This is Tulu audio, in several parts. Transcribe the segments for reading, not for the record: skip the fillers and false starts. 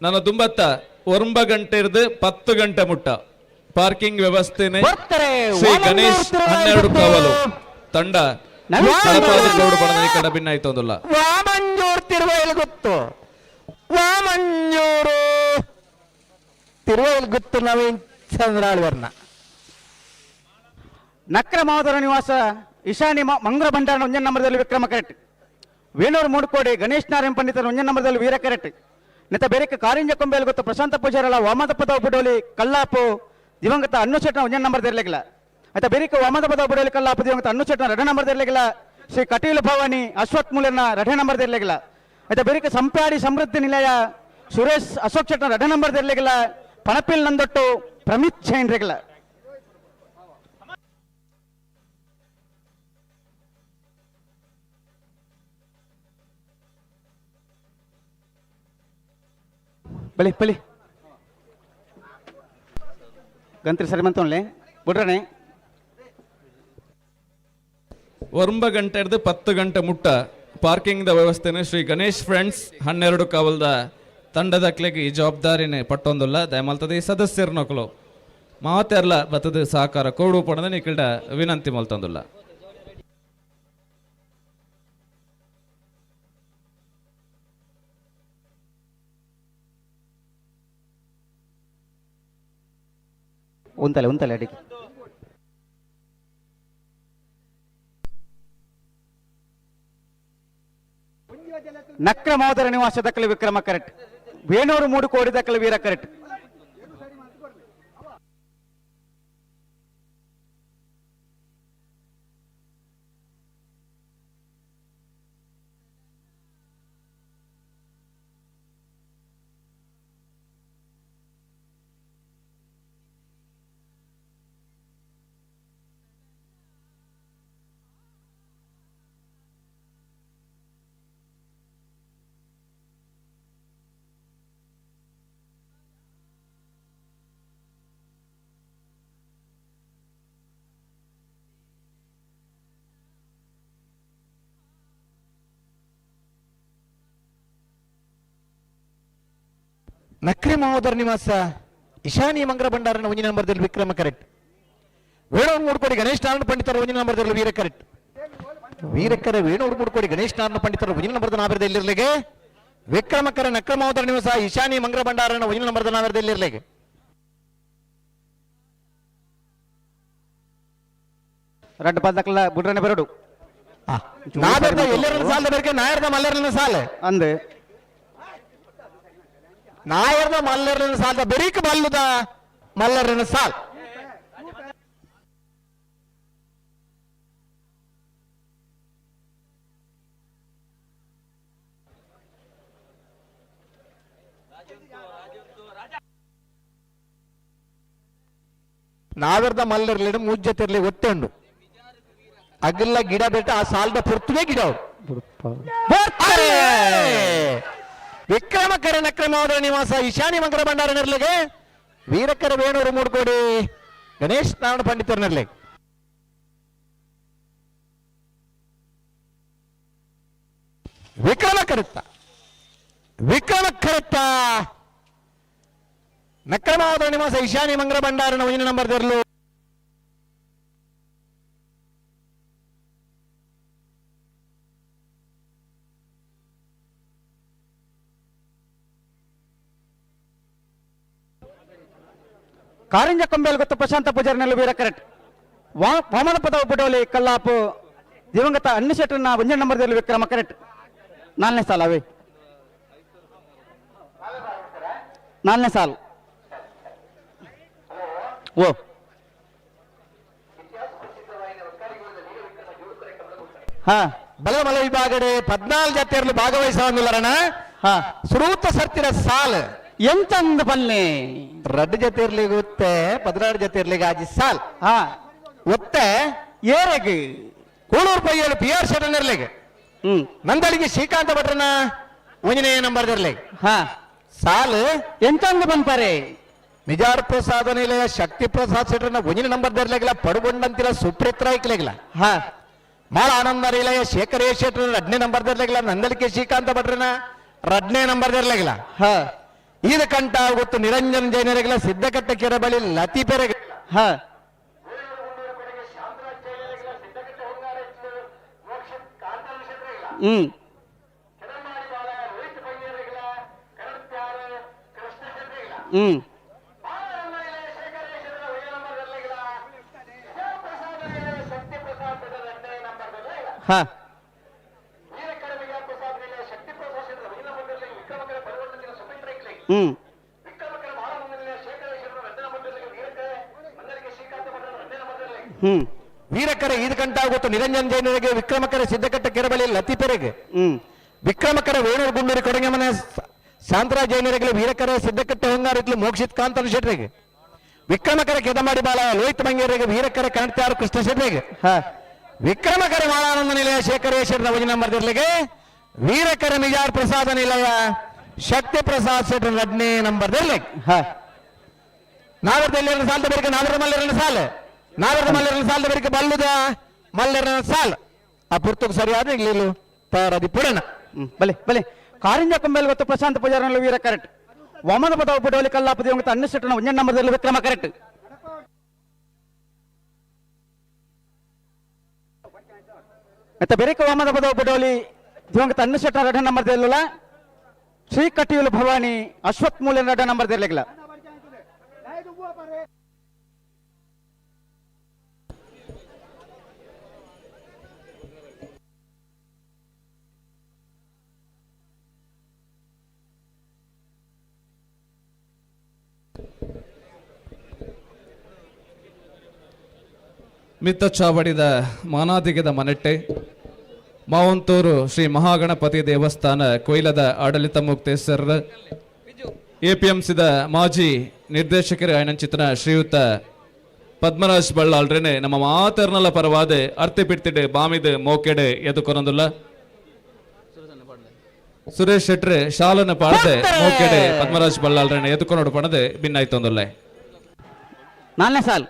ನನ್ನ ದುಂಬತ್ತ 9 ಗಂಟೆ 10 ಗಂಟೆ ಮುಟ್ಟ ಪಾರ್ಕಿಂಗ್ ವ್ಯವಸ್ಥೆನೆ ಬರ್ತಾರೆ. ಶ್ರೀ ಗಣೇಶ್ ವಾಮಂಜೂರು 12 ತಿರುವೈಲ್ ಕಾವಲು ತಂಡ ನವೀನ್ ಕಳಪಾದಿ ಗೌಡ ಬಣದ ಈ ಕಡೆ ಭಿನ್ನ ಆಯ್ತೊಂದಿಲ್ಲ. ವಾಮಂಜೂರ್ ತಿರುವೈಲ್ ಗೊತ್ತು, ವಾಮಂಜೂರು ತಿರುವೈಲ್ ಗೊತ್ತು ನವೀನ್ ಚಂದ್ರಾಳ್ವರ್ನ. ನಕ್ರ ಮಹೋದರ ನಿವಾಸ ಈಶಾನಿ ಮಂಗಳ ಭಂಡಾರನ ಒಂಜನ ನಂಬರದಲ್ಲಿ ವಿಕ್ರಮ ಕರೆಕ್ಟ್. ವೇಣೂರು ಮೂಡುಕೋಡಿ ಗಣೇಶ್ ನಾರಾಯಣ ಪಂಡಿತರ ಒಂಜನ ನಂಬರದಲ್ಲಿ ವೀರ ಕರೆಕ್ಟ್. ನೆತ್ತ ಬೇರೆಕ ಕಾರಿಂಜ ಕೊಂಬೆಲ್ ಗೊತ್ತು ಪ್ರಶಾಂತ ಪೂಜಾರಲ ವಾಮದಪದ ಬುಡೋಲಿ ಕಲ್ಲಾಪು ದಿವಂಗತ ಅನ್ನು ಶೆಟ್ಟನ ಒಂಜನ ನಂಬರ್ ಇರ್ಲಿಕ್ಕಿಲ್ಲ. ಆಯ್ತಾ, ಬೇರೆಕ ವಾಮದಪದ ಬುಡೋಲಿ ಕಲ್ಲಾಪು ದಿವಂಗತ ಅನ್ನು ಶೆಟ್ಟನ 2 ನಂಬರ್ ಇರ್ಲಿಕ್ಕಿಲ್ಲ. ಶ್ರೀ ಕಟೀಲು ಭವಾನಿ ಅಶ್ವಥ್ ಮೂಲ್ಯನ 2 ನಂಬರ್ ಇರ್ಲಿಕ್ಕಿಲ್ಲ. ಆಯ್ತಾ, ಬೇರೆಕ ಸಂಪ್ಯಾಡಿ ಸಮೃದ್ಧಿ ನಿಲಯ ಸುರೇಶ್ ಅಶೋಕ್ ಶೆಟ್ಟನ 2 ನಂಬರ್ ಇರ್ಲಿಕ್ಕಿಲ್ಲ. ಪಣಪಿಲ್ ನಂದೊಟ್ಟು ಪ್ರಮಿತ್ ಜೈನ್ ರೆಗ್ಲ. ಬಳಿ ಬಳಿ ಗಂತ್ರಿ ಸರಿ ಮಂತೊನ್ಲೆ ಬಿಡ್ರನೆ. 9 ಗಂಟೆ ಹಿಡಿದು 10 ಗಂಟೆ ಮುಟ್ಟ ಪಾರ್ಕಿಂಗ್ the ವ್ಯವಸ್ಥೆನೆ ಶ್ರೀ ಗಣೇಶ್ friends 12 ಕಾವಲ್ದ ತಂಡದ ಕ್ಲೆಗ್ ಈ ಜವಾಬ್ದಾರಿನೇ ಪಟ್ಟೊಂದುಲ್ಲ. ದಯಮಲ್ತದ ಈ ಸದಸ್ಯರು ನಕಲು ಮಾತೆರ್ಲ ಬತ್ತದ ಸಹಕಾರ ಕೋಡು ಪಣದ ನಿಖಿಲ್ಡ ವಿನಂತಿ ಮಲ್ತೊಂದುಲ್ಲ. ಉಂತಲೆ ಉಂತಲೆ ಅಡಿಗೆ. ನಕ್ರ ಮಹೋದರ ನಿವಾಸ ದಕ್ಕಲು ವಿಕ್ರಮ ಕರೆಕ್ಟ್. ವೇಣೂರು 3 ಕೋಡಿ ದಕ್ಕಲು ವೀರ ಕರೆಕ್ಟ್. ನಕ್ರಿ ಮಹೋದರ ನಿವಾಸ ಇಶಾನಿ ಮಂಗರ ಭಂಡಾರನ ಒಂಜಿನ ನಂಬರ್ದಲ್ಲಿ ವಿಕ್ರಮ ಕರೆಕ್ಟ್. ವೇಣೂರು ಮೂಡ್ಕೋಡಿ ಗಣೇಶ್ ನಾರಾಯಣ ಪಂಡಿತರ ಒಂಜಿನ ನಂಬರ್ದಲ್ಲಿ ವೀರ ಕರೆಕ್ಟ್. ವೀರಕರ ವೇಣೂರು ಮೂಡ್ಕೋಡಿ ಗಣೇಶ್ ನಾರಾಯಣ ಪಂಡಿತರ ಒಂಜಿನ ನಂಬರ್ದ ನಾವಿರದಲ್ಲಿರ್ಲಿಗೆ. ವಿಕ್ರಮಕರ ನಕ್ರ ಮಹೋದರ ನಿವಾಸ ಇಶಾನಿ ಮಂಗರ ಭಂಡಾರನ ಒಂಜಿನ ನಂಬರ್ದ ನಾವಿರದಲ್ಲಿರ್ಲಿಗೆ. ರಡ್ಡು ಪದಕ್ಲ ಬುಡ್ರನೆ ಬರಡು. ನಾವೆರ್ದ ಎಲ್ಲರನ್ನ ಸಾಲದ ಬೇರೆ ನಾಯರ್ದ ಮಲ್ಲರನ್ನ ಸಾಲ ಅಂದೆ ನಾಯರ್ದ ಮಲ್ಲರನ್ನ ಸಾಲದ ಬೆರೀಕ್ ಮಲ್ಲುದ ಮಲ್ಲರನ್ನ ಸಾಲ್. ನಾವೆರ್ದ ಮಲ್ಲರ್ಲಿಡ ಮೂಜ್ಜತಿರ್ಲಿ ಒತ್ತೆ ಉಂಡು ಅಗಲ್ಲ ಗಿಡ ಬೆಟ್ಟ ಆ ಸಾಲದ ಪುರ್ತುವೆ ಗಿಡ ಅವ್ರು. ಬರ್ತಾರೆ. ವಿಕ್ರಮ ಕರಣ ಕ್ರಮೋದರ ನಿವಾಸ ಈಶಾನಿ ಮಂಗರ ಭಂಡಾರ ನೆರಳಿಗೆ, ವೀರಕರ ವೇಣೂರು ಮೂಡ್ಕೋಡಿ ಗಣೇಶ್ ನಾರಾಯಣ ಪಂಡಿತರ ನೆರಳಿಗೆ. ವಿಕ್ರಮ ಕರುತ್ತ ವಿಕ್ರಮ ಕರುತ್ತ ನಕ್ರಮಾವದ ನಿವಾಸ ಈಶಾನಿ ಮಂಗರ ಭಂಡಾರನ ಒಂದಿನ ನಂಬರ್ ತೆರಲು. ಕಾರಿಂಜ ಕೊಂಬೆಲ್ ಗೊತ್ತು ಪ್ರಶಾಂತ ಪೂಜಾರಿನಲ್ಲಿ ವೀರ ಕರೆಕ್ಟ್. ವಾಮನ ಪದ ಒಬ್ಬಡೋಲಿ ಕಲ್ಲಾಪು ದಿವಂಗತ ಅನ್ನು ಶೆಟ್ಟರ್ನ ಒಂದೇ ನಂಬರ್ದಲ್ಲಿ ವಿಕ್ರಮ ಕರೆಕ್ಟ್. 4ನೇ ಸಾಲ ಅವೇ 4ನೇ ಸಾಲು. ಓ ಹಾ ಬಲಮಲ ವಿಭಾಗಡೆ 14 ಜಾತಿಯರಲ್ಲಿ ಭಾಗವಹಿಸೋದಿಲ್ಲರಣ. ಹಾ ಸುರೂತ ಸರ್ತಿರ ಸಾಲ್ ಎಂತಂದು ಪಲ್ಲೆ ರಡ್ಡು ಜೊತೆ ಇರ್ಲಿ ಒತ್ತೆ 16 ಜೊತೆ ಇರ್ಲಿಗೆ ಆಜಿ ಸಾಲ್. ಹಾ ಒತ್ತೆ ಏರೆಗ್ ಕೂಳೂರು ಪೈಯಲು ಪಿ ಆರ್ ಶೆಟ್ಟನ್ ಇರ್ಲಿಗೆ. ಹ್ಮ್ ನಂದಳಿಗೆ ಶ್ರೀಕಾಂತ ಭಟ್ರನ ಒಂದನೇ ನಂಬರ್ ಇರ್ಲಿಗೆ. ಹಾ ಸಾಲ್ ಎಂತಂದು ಬಂತಾರೆ. ನಿಜಾರ್ ಪ್ರಸಾದ ನಿಲಯ ಶಕ್ತಿ ಪ್ರಸಾದ್ ಶೆಟ್ಟರ್ನ ಒಂದಿನ ನಂಬರ್ ಇರ್ಲಿಗಿಲ್ಲ. ಪಡುಗೊಂಡಂತಿರ ಸುಪ್ರೀತ್ ರಾಯ್ಕ್ಲಿಗಿಲ್ಲ. ಹಾ ಮಾಳ ಆನಂದ ನಿಲಯ ಶೇಖರ್ ಶೆಟ್ಟರ್ 2ನೇ ನಂಬರ್ ಇರ್ಲಿಗಿಲ್ಲ. ನಂದಳಿಕೆ ಶ್ರೀಕಾಂತ ಭಟ್ರನ 2ನೇ ನಂಬರ್ ಇರ್ಲಿಗಿಲ್ಲ. ಹಾ ಈದ ಕಂಠ ಗೊತ್ತು ನಿರಂಜನ್ ಜೈನರಿಗಳ ಸಿದ್ದಕಟ್ಟ ಕೆರೆ ಬಳಿ ಲತಿ ಪೆರೆಗೆ. ಹಾ. ಹ್ಮ್ ಹ್ಮ್ ಹಾ. ಹ್ಮ್ ಹ್ಮ್ ವೀರಕರ ಈದ ಕಂಠ ಗೊತ್ತು ನಿರಂಜನ್ ಜೈನರಿಗೆ ವಿಕ್ರಮಕರ ಸಿದ್ದಕಟ್ಟ ಕೆರೆ ಬಳಿ ಲತಿ ಪೆರೆಗೆ. ಹ್ಮ್ ವಿಕ್ರಮಕರ ವೇಣೂರು ಗುಂಡೂರಿ ಕೊಡಗೆ ಮನೆ ಶಾಂತರಾಜ್ ಜೈನರಿಗೆ ವೀರಕರ ಸಿದ್ದಕಟ್ಟೆ ಹೊಂಗಾರಿತ್ಲು ಮೋಕ್ಷಿತ್ ಕಾಂತನ ಶೆಟ್ಟರಿಗೆ. ವಿಕ್ರಮಕರ ಕೆದಮಾಡಿ ಬಾಳ ಲೋಹಿತ್ ಮಂಗೇರಿಗೆ ವೀರಕರ ಕಣತ್ಯಾರು ಕೃಷ್ಣ ಶೆಟ್ಟರಿಗೆ. ಹಾ. ವಿಕ್ರಮಕರ ಮಾಳಾನಂದ ನಿಲಯ ಶೇಖರೇಶ್ವರ ವಜನ ನಂಬರ್ ಇರ್ಲಿಗೆ ವೀರಕರ ಮಿಜಾರ್ ಪ್ರಸಾದ ನಿಲಯ ಶಕ್ತಿ ಪ್ರಸಾದ್ ಶೆಟ್ಟರ್ 2ನೇ ನಂಬರ್ ಇರ್ಲಿಕ್ಕೆ. ಹಾ. ನಾವರ್ದ ಸಾಲದ ಬೇರೆ, ನಾವರ ಮಲ್ಲರನ ಸಾಲ, ನಾವರದ ಮಲ್ಲರನ ಸಾಲದ ಬೇರೆ, ಬಲ್ಲುದ ಮಲ್ಲರನ ಸಾಲ ಆ ಪುರ್ತಕ್ಕೆ ಸರಿಯಾದ ಇರ್ಲಿಲ್ಲ ತಯಾರಾದಿ ಪುಡಣ. ಹ್ಮ್ ಬಲೆ ಬಲೆ. ಕಾರಿಂಜ ಕೊಂಬೆಲ್ ಗೊತ್ತು ಪ್ರಶಾಂತ್ ಪೂಜಾರನಲ್ಲಿ ವೀರ ಕರೆಕ್ಟ್. ವಾಮನ ಪದವ ಪುಡವಲಿ ಕಲ್ಲಾಪದಿ ಒಂದು ಅನ್ನ ಸೆಟ್ಟನ ಒಂಜನ್ ನಂಬರ್ದಲ್ಲಿ ವಿಕ್ರಮ ಕರೆಕ್ಟ್. ಮತ್ತೆ ಬೆರಿಕ ವಾಮನ ಪದವ ಪುಡವಲಿ ದಿವಂಗತ ಅನ್ನ ಸೆಟ್ಟನ 2 ನಂಬರ್ದಲ್ಲ ಶ್ರೀ ಕಟಿಯೂಲು ಭವಾನಿ ಅಶ್ವಥ್ ಮೂಲ್ಯನ 2 ನಂಬರ್ದಿರ್ಲಿಲ್ಲ. ಮಿತ್ತ ಚಾವಡಿದ ಮಾನಾದಿಗದ ಮನೆಟ್ಟೆ ಮಾವಂತೂರು ಶ್ರೀ ಮಹಾಗಣಪತಿ ದೇವಸ್ಥಾನ ಕೊಯ್ಲದ ಆಡಳಿತ ಮುಕ್ತೇಸರ್ ಎಪಿಎಂಸಿದ ಮಾಜಿ ನಿರ್ದೇಶಕರು ಆಯನಂಚಿತನ ಶ್ರೀಯುತ ಪದ್ಮರಾಜ್ ಬಳ್ಳಾಳ್ರೇನೆ ನಮ್ಮ ಮಾತರ್ನಲ ಪರವಾದ ಅರ್ತಿ ಬಿಡ್ತಿಡೆ ಬಾಮಿದ ಮೋಕೆಡೆ ಎದುಕೊನೊಂದುಲ್ಲ. ಸುರೇಶ್ ಶೆಟ್ರೆ ಶಾಲನ ಪಾಡದೆ ಮೋಕೆಡೆ ಪದ್ಮರಾಜ್ ಬಳ್ಳಾಳ್ರೇನೆ ಎದುಕೊನೋಡು ಪಣದೆ ಭಿನ್ನಾಯ್ತೊಂದುಲ್ಲೆ. 4ನೇ ಸಾಲ್.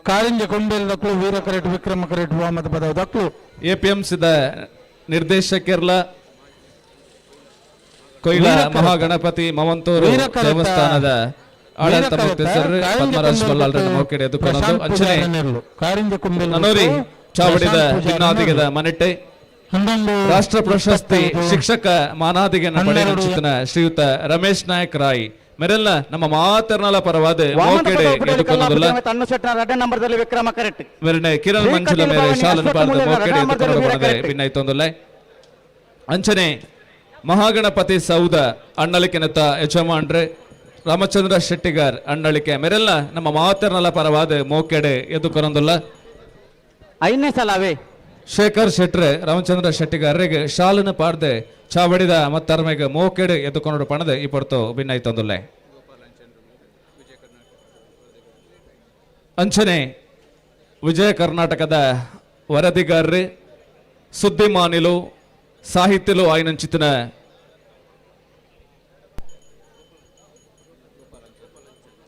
ಕಾರಿಂಜ ಕೊಂಬೇಲ್ ದಕ್ಲು ವೀರ ಕರೆಟ್ ವಿಕ್ರಮ ಕರೆಟ್ ವಾಮದ ಪದವ ದಕ್ಲು. ಎಪಿಎಂಸಿದ ನಿರ್ದೇಶಕರ್ಲ ಕೊಯ್ಲ ಮಹಾಗಣಪತಿ ಮವಂತೂರು ವೀರಕರಟ- ದೇವಸ್ಥಾನದ ಆಡಳಿತ ಮುಕ್ತೇಸರ್ ಪದ್ಮರಾಜ್ ಬಲ್ಲಾಳ್ರನ್ನ ಮೋಕೆಡೆ ಎದುಕೊನೊಂದು ಪ್ರಶಾಂತ್ ಅಂಚನೆ ಪೂಜಾರನೆರ್ಲು. ಕಾರಿಂಜ ಕೊಂಬೇಲ್ ನನೋರಿ ಚಾವಡಿದ ಪ್ರಶಾಂತ್ ಪೂಜಾರನೆರ್ಲು. ಭಿನ್ನಾದಿಗದ ಮನೆಟ್ಟೆ 11 ರಾಷ್ಟ್ರ ಪ್ರಶಸ್ತಿ 25, ಶಿಕ್ಷಕ ಮಾನಾದಿಗನ 12 ಪಡೆಯಂಚಿತನ ಶ್ರೀಯುತ ರಮೇಶ್ ನಾಯಕ್ ರಾಯ್ ಮೆರೆಲ್ನ ನಮ್ಮ ಮಾತರ್ನಲ ಪರವಾದ ವಾಮನ ಮೋಕೆಡೆ ಪದವ ಪುಡವಲಿ ಎದುಕೊನೊಂದುಲ್ಲ. ಕಲ್ಲಾಪದಿ ಅನ್ನ ಸೆಟ್ಟನ 2 ನಂಬರ್ದಲ್ಲಿ ವಿಕ್ರಮ ಕರೆಕ್ಟ್. ಮೆರನೆ ಕಿರಣ್ ಶ್ರೀ ಮಂಜುಳ ಕಟೀಲು ಮೇರೆ ಭವಾನಿ ಶಾಲನ ಅಶ್ವತ್ಥ ಪಾಡದ ಮೂಲ್ಯನ ಮೋಕೆಡೆ 2 ನಂಬರ್ದಲ್ಲಿ ಎದುಕೊನೊಂದು ವೀರ ಪಣದೆ ಕರೆಕ್ಟ್. ಭಿನ್ನಾಯ್ತೊಂದುಲ್ಲೆ. ಅಂಚನೆ ಮಹಾಗಣಪತಿ ಸೌಧ ಅಣ್ಣಲಿಕೆನತ್ತ ಯಜಮಾನ್ರೆ ರಾಮಚಂದ್ರ ಶೆಟ್ಟಿಗಾರ್ ಅಣ್ಣಳಿಕೆ ಮೆರೆಲ್ಲ ನಮ್ಮ ಮಾತರ್ನಲ ಪರವಾದ ಮೋಕೆಡೆ ಎದುಕೊನೊಂದುಲ್ಲ. 5ನೇ ಸಾಲ ಅವೇ. ಶೇಖರ್ ಶೆಟ್ರೆ ರಾಮಚಂದ್ರ ಶೆಟ್ಟಿಗಾರ್ರಿಗೆ ಶಾಲನ ಪಾಡ್ದೆ ಚಾವಡಿದ ಮತ್ತರ್ಮೆಗೆ ಮೋಕೆಡೆ ಎದುಕೊಂಡು ಪಣದೆ ಈ ಪಡ್ತು ಭಿನ್ನಾಯ್ತೊಂದುಲ್ಲೆ. ಅಂಚನೆ ವಿಜಯ ಕರ್ನಾಟಕದ ವರದಿಗಾರ್ರಿ ಸುದ್ದಿ ಮಾನಿಲು ಸಾಹಿತ್ಯಲು ಆಯ್ನಂಚಿತನ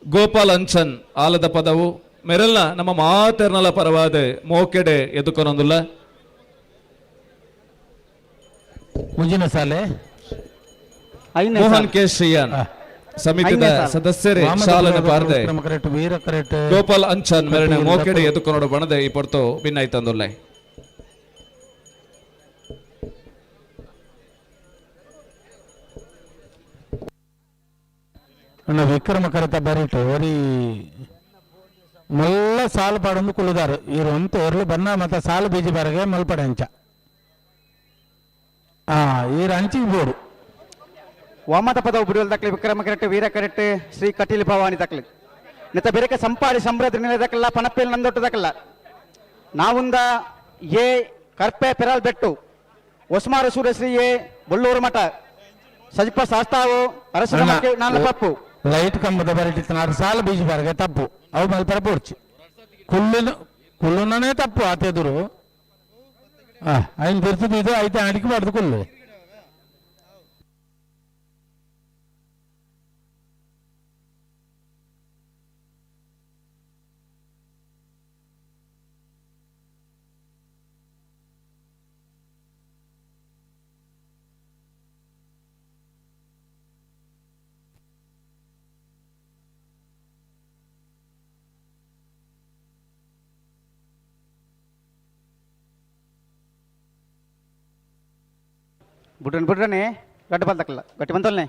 ಗೋಪಾಲ್ ಅಂಚನ್ ಆಲದ ಪದವು ಮೆರೆಲ್ನ ನಮ್ಮ ಮಾತೆರ್ನಲ ಪರವಾದ ಮೋಕೆಡೆ ಎದುಕೊನೊಂದುಲ್ಲ. ಮುಂಜಿನ ಸಾಲೆ. 5ನೇ ಮೋಹನ್ ಸಾಲ. ಕೆ ಶ್ರೀಯಾನ್ ಸಮಿತಿದ ಐದನೇ ಸಾಲು. ಸದಸ್ಯರೇ ವಾಮದ ಶಾಲನ ಪದವ ಪಾರ್ದೆ ವಿಕ್ರಮ ಕರೆಟ್ ವೀರ ಕರೆಟ್ ಗೋಪಾಲ್ ಅಂಚನ್ ಮೆರನೆ ಕಟೀಲು ಮೋಕೆಡೆ ದಕ್ಕಲು. ಎದುಕೊನೋಡು ಬಣದೆ ಈ ಪಡ್ತು ಭಿನ್ನಾಯ್ತಂದುಲ್ಲೆ. ಅಣ್ಣ ವಿಕ್ರಮ ಕರೆತ ಬರಿಟು ಒರಿ ಮಲ್ಲ ಸಾಲು ಪಾಡೊಂದು ಕುಳ್ಳುದಾರು ಇರು ಅಂತ ಒರ್ಲು ಬನ್ನ ಮತ್ತ ಸಾಲು ಬೀಜಿ ಬರಗೆ ಮಲ್ಪಡೆ ಅಂಚ ಆ ಈರ ಅಂಚಿಗೆ ಬೋಡು. ವಾಮದ ಪದವು ಬಿಡುವಲ್ ದಕ್ಲಿ ವಿಕ್ರಮ ಕರೆಕ್ಟ್ ವೀರ ಕರೆಕ್ಟ್ ಶ್ರೀ ಕಟೀಲು ಭವಾನಿ ದಕ್ಲಿ ನೆತ್ತ ಬೆರಕೆ ಸಂಪಾಡಿ ಸಮೃದ್ಧಿ ನಿಲಯ ದಕ್ಕಲ್ಲ ಪಣಪ್ಪೇಲ್ ನಂದೊಟ್ಟು ದಕ್ಕಲ್ಲ ನಾವುಂದ ಎ ಕರ್ಪೆ ಪೆರಾಲ್ ಬೆಟ್ಟು ಹೊಸ್ಮಾರು ಸೂರ್ಯಶ್ರೀ ಎ ಬೊಳ್ಳೂರು ಮಠ ಸಜಿಪ ಶಾಸ್ತಾವು ಅರಸಿನ ಅಣ್ಣ, ಮಕ್ಕೆ ನಾಲ್ಕು ಪಪ್ಪು. ಲೈಟ್ ಕಂಬದ ಬರಿಟಿತ್ತು ನಾರು ಸಾಲು ಬೀಜಿ ಬರಗೆ ತಪ್ಪು ಅವು ಮಲ್ಪರ ಬೋಡ್ಚಿ ಕುಳ್ಳಿನ ಕುಳ್ಳುನೇ ತಪ್ಪು ಆತೆದುರು ಆ ಐನ್ ತಿರ್ತದ ಇದು ಐತೆ ಅಡಿಕೆ ಬಾರ್ದು ಕುಲ್ಲು. ಬುಡ್ರನ್ ಬುಡ್ರನೆ ಗಡ್ಡ ಬಲ್ದಕ್ಕಲ್ಲ ಗಟ್ಟಿ ಬಂತಲ್ನೆ.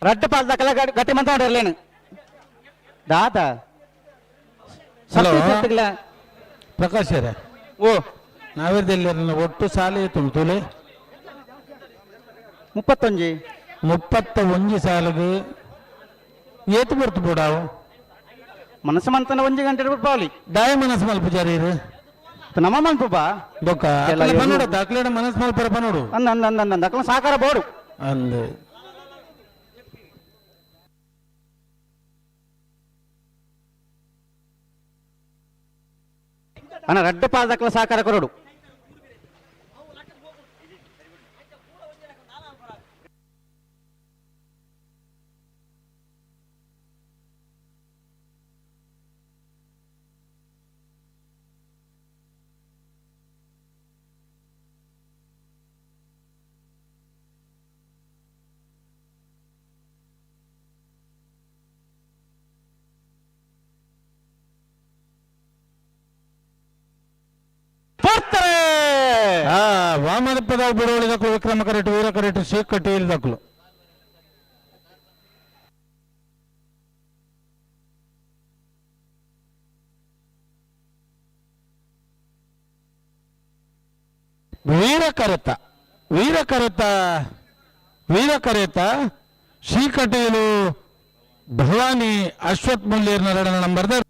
ರಡ್ಡ ಪಾಲ್ದಕ್ಕಲ್ಲ ಗಟ್ಟಿ ಮಂತ ಮಾಡಿರ್ಲೇನು ದಾದ. ಹಲೋ. ಸತ್ತಿಗ್ಲ. ಪ್ರಕಾಶ್ ರೇ. ಓ. ನಾವಿರ್ದಲ್ಲಿ ಒಟ್ಟು ಸಾಲೆ ತುಲೆ. 31. 31 ಸಾಲಿಗೆ ಏತು ಬರ್ತು ಬೋಡಾವು? ಮನಸ್ಸು ಮಂತನ 1 ಗಂಟೆ ಪಾವಲಿ. ದಾಯ ಮನಸ್ಸು ಮಲ್ಪ ಜಾರೀರು. ನಮ್ಮ ಮನ್ಪು ಬಾ. ಬೊಕ್ಕ ಎಲ್ಲ ಪನೋಡು ದಾಖಲೆ ಮನಸ್ಸು ಮಲ್ಪರ ಪನೋಡು. ಅಂದ ಅಂದ ಅಂದ ಅಂದ ಅಕ್ಲ ಸಾಕಾರ ಬೋಡು. ಅಂದ್. ಅಣ್ಣ, ರಡ್ಡ ಪಾಲ್ದಕ್ಲ ಸಾಕಾರ ಕೊರಡು. ಪೋರ್ತಾರೆ. ಆ ವಾಮನಪ್ಪದ ಬಿಡೋಳಿ ದಕ್ಕಲು ವಿಕ್ರಮ ಕರೆಕ್ಟ್, ವೀರ ಕರೆಕ್ಟ್, ಶೇಖ್ ಕಟೀಲ್ ದಕ್ಕಲು. ವೀರ ಕರೆತ, ವೀರ ಕರೆತ, ವೀರ ಕರೆತ ಶ್ರೀ ಕಟೀಲು ಭವಾನಿ ಅಶ್ವಥ್ ಮುಲ್ಲೇರ್ ನರಡನ ನಂಬರ್ದ.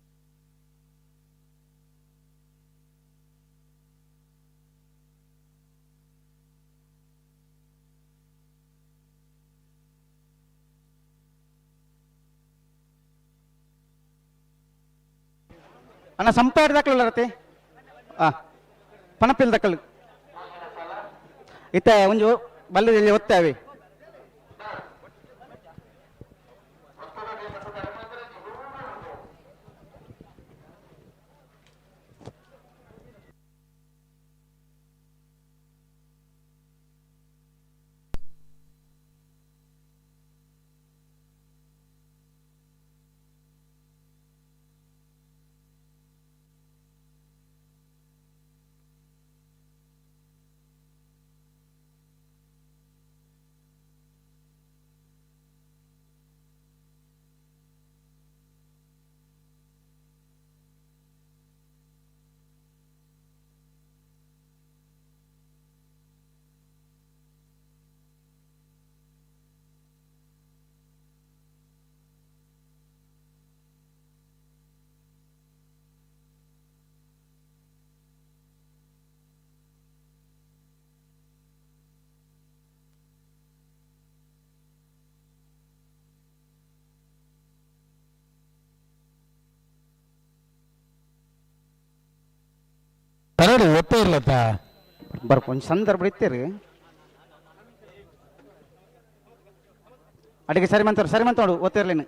ಅಣ್ಣ, ಸಂಪಾಡಿ ದಾಖಲೆ ರತಿ ಆ ಪಣಪಿಲ್ ದಕ್ಕಲು ಇತ್ತ ಒಂಜು ಬಲ್ಲದಲ್ಲಿ ಒತ್ತಾವೆ. ಕರಡು ಒತ್ತೇ ಇರ್ಲತ್ತ. ಬರ್ಪ, ಒಂದು ಸಂದರ್ಭ ಇತ್ತೀರಿ. ಅಡಿಗೆ ಸರಿ ಮಂತವ್ರು, ಸರಿ ಮಂತೋಡು ಓದ್ತಿರ್ಲಿನ.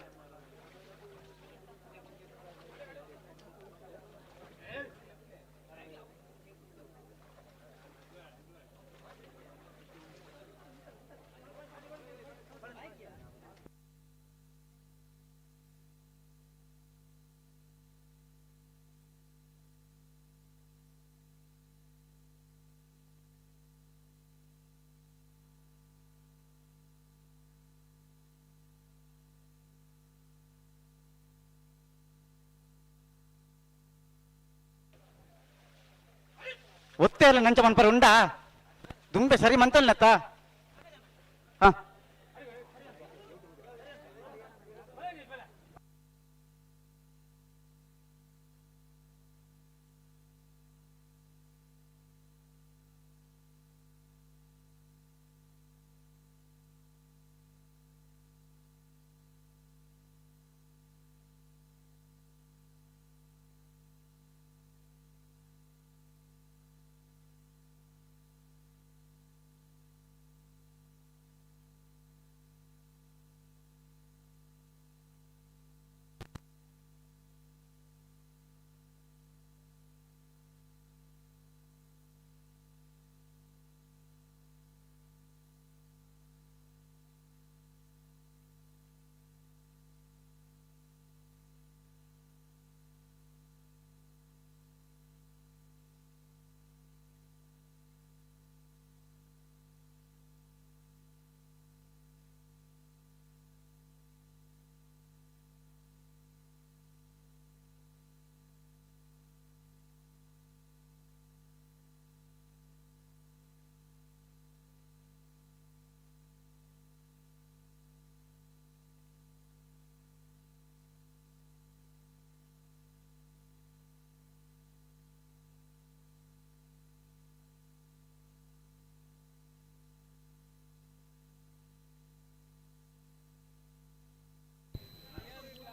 ಒತ್ತೇ ಇಲ್ಲ ನಂಚ ಮನ್ಪರ ಉಂಡಾ ದುಂಬೆ ಸರಿ ಮಂತಲ್ನತ್ತ. ಹಾ.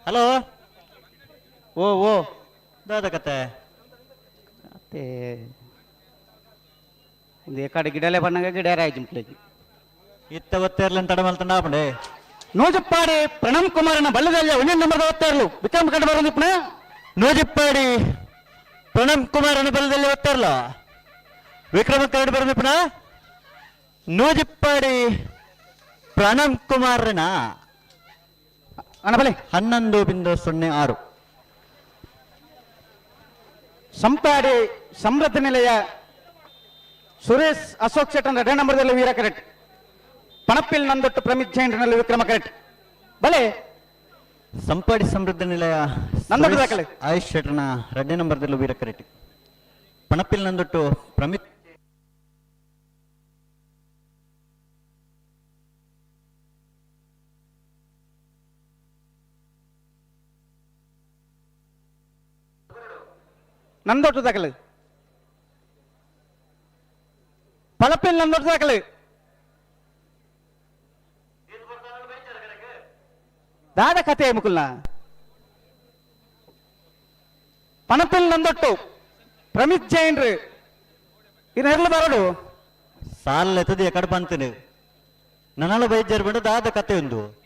ಹಲೋ. ಓ ಓ. ದಾದ ಕತೆ? ಅತ್ತೆ, ಒಂದು ಏಕಾಡಿ ಗಿಡಲೆ ಬಣ್ಣಗ ಗಿಡ ರಾಯ್ಜು ಮುಕ್ಲೇಜಿ. ಇತ್ತ ಒತ್ತೇರ್ಲನ್ ತಡ ಮಲ್ತಂಡ ಆಪಂಡೆ. ನೂಜಪ್ಪಾಡಿ ಪ್ರಣಮ್ ಕುಮಾರನ ಬಳ್ಳದಲ್ಲಿ ಒಂದೇ ನಂಬರ್ ಓದ್ತಾ ಇರ್ಲು ವಿಕ್ರಮ್ ಕಂಡು ಬರೋದಿಪ್ಪನ. ನೂಜಿಪ್ಪಾಡಿ ಪ್ರಣಮ್ ಕುಮಾರ್ ಬಲದಲ್ಲಿ ಒತ್ತೇರ್ಲ ವಿಕ್ರಮ ಕರಡು ಬರೋದಿಪ್ಪನ. ನೂಜಿಪ್ಪಾಡಿ ಪ್ರಣಮ್ ಕುಮಾರ್ನ ಅಣ್ಣ ಬಲೆ. 11.06. ಸಂಪಾಡಿ ಸಮೃದ್ಧ ನಿಲಯ ಸುರೇಶ್ ಅಶೋಕ್ ಶೆಟ್ಟನ್ ಎರಡನೇ ನಂಬರ್ದಲ್ಲಿ ವೀರ ಕರೆಕ್ಟ್. ಪಣಪ್ಪಿಲ್ ನಂದೊಟ್ಟು ಪ್ರಮಿತ್ ಜೈನ್ರಲ್ಲಿ ವಿಕ್ರಮ ಕರೆಕ್ಟ್ ಬಲೆ. ಸಂಪಾಡಿ ಸಮೃದ್ಧ ನಿಲಯ ನಂದೊಟ್ಟು ಸುರೇಶ್ ದಾಖಲೆ. ಆಯುಷ್ ಶೆಟ್ಟರ್ನ ಎರಡನೇ ನಂಬರ್ದಲ್ಲೂ ವೀರ ಕರೆಕ್ಟ್. ಪಣಪಿಲ್ ನಂದೊಟ್ಟು ಪ್ರಮಿತ್. ನಂದೊಟ್ಟು ದಾಖಲೆ. ಪಣಪ್ಪಿಲ್ ನಂದೊಟ್ಟು ದಾಖಲೆ. ದಾದ ಕತೆ ಮುಕುಲ್ನ. ಪಣಪಿಲ್ ನಂದೊಟ್ಟು ಪ್ರಮಿತ್ ಜೈನ್ರು ಇನ್ನು ಬರಡು. ಸಾಲ ಎತ್ತದ ಎಕಡೆ ಬಂತೀನಿ ನನಲ ಬೈಜರ್ ಬಂಡ ದಾದ ಕತೆ ಒಂದು.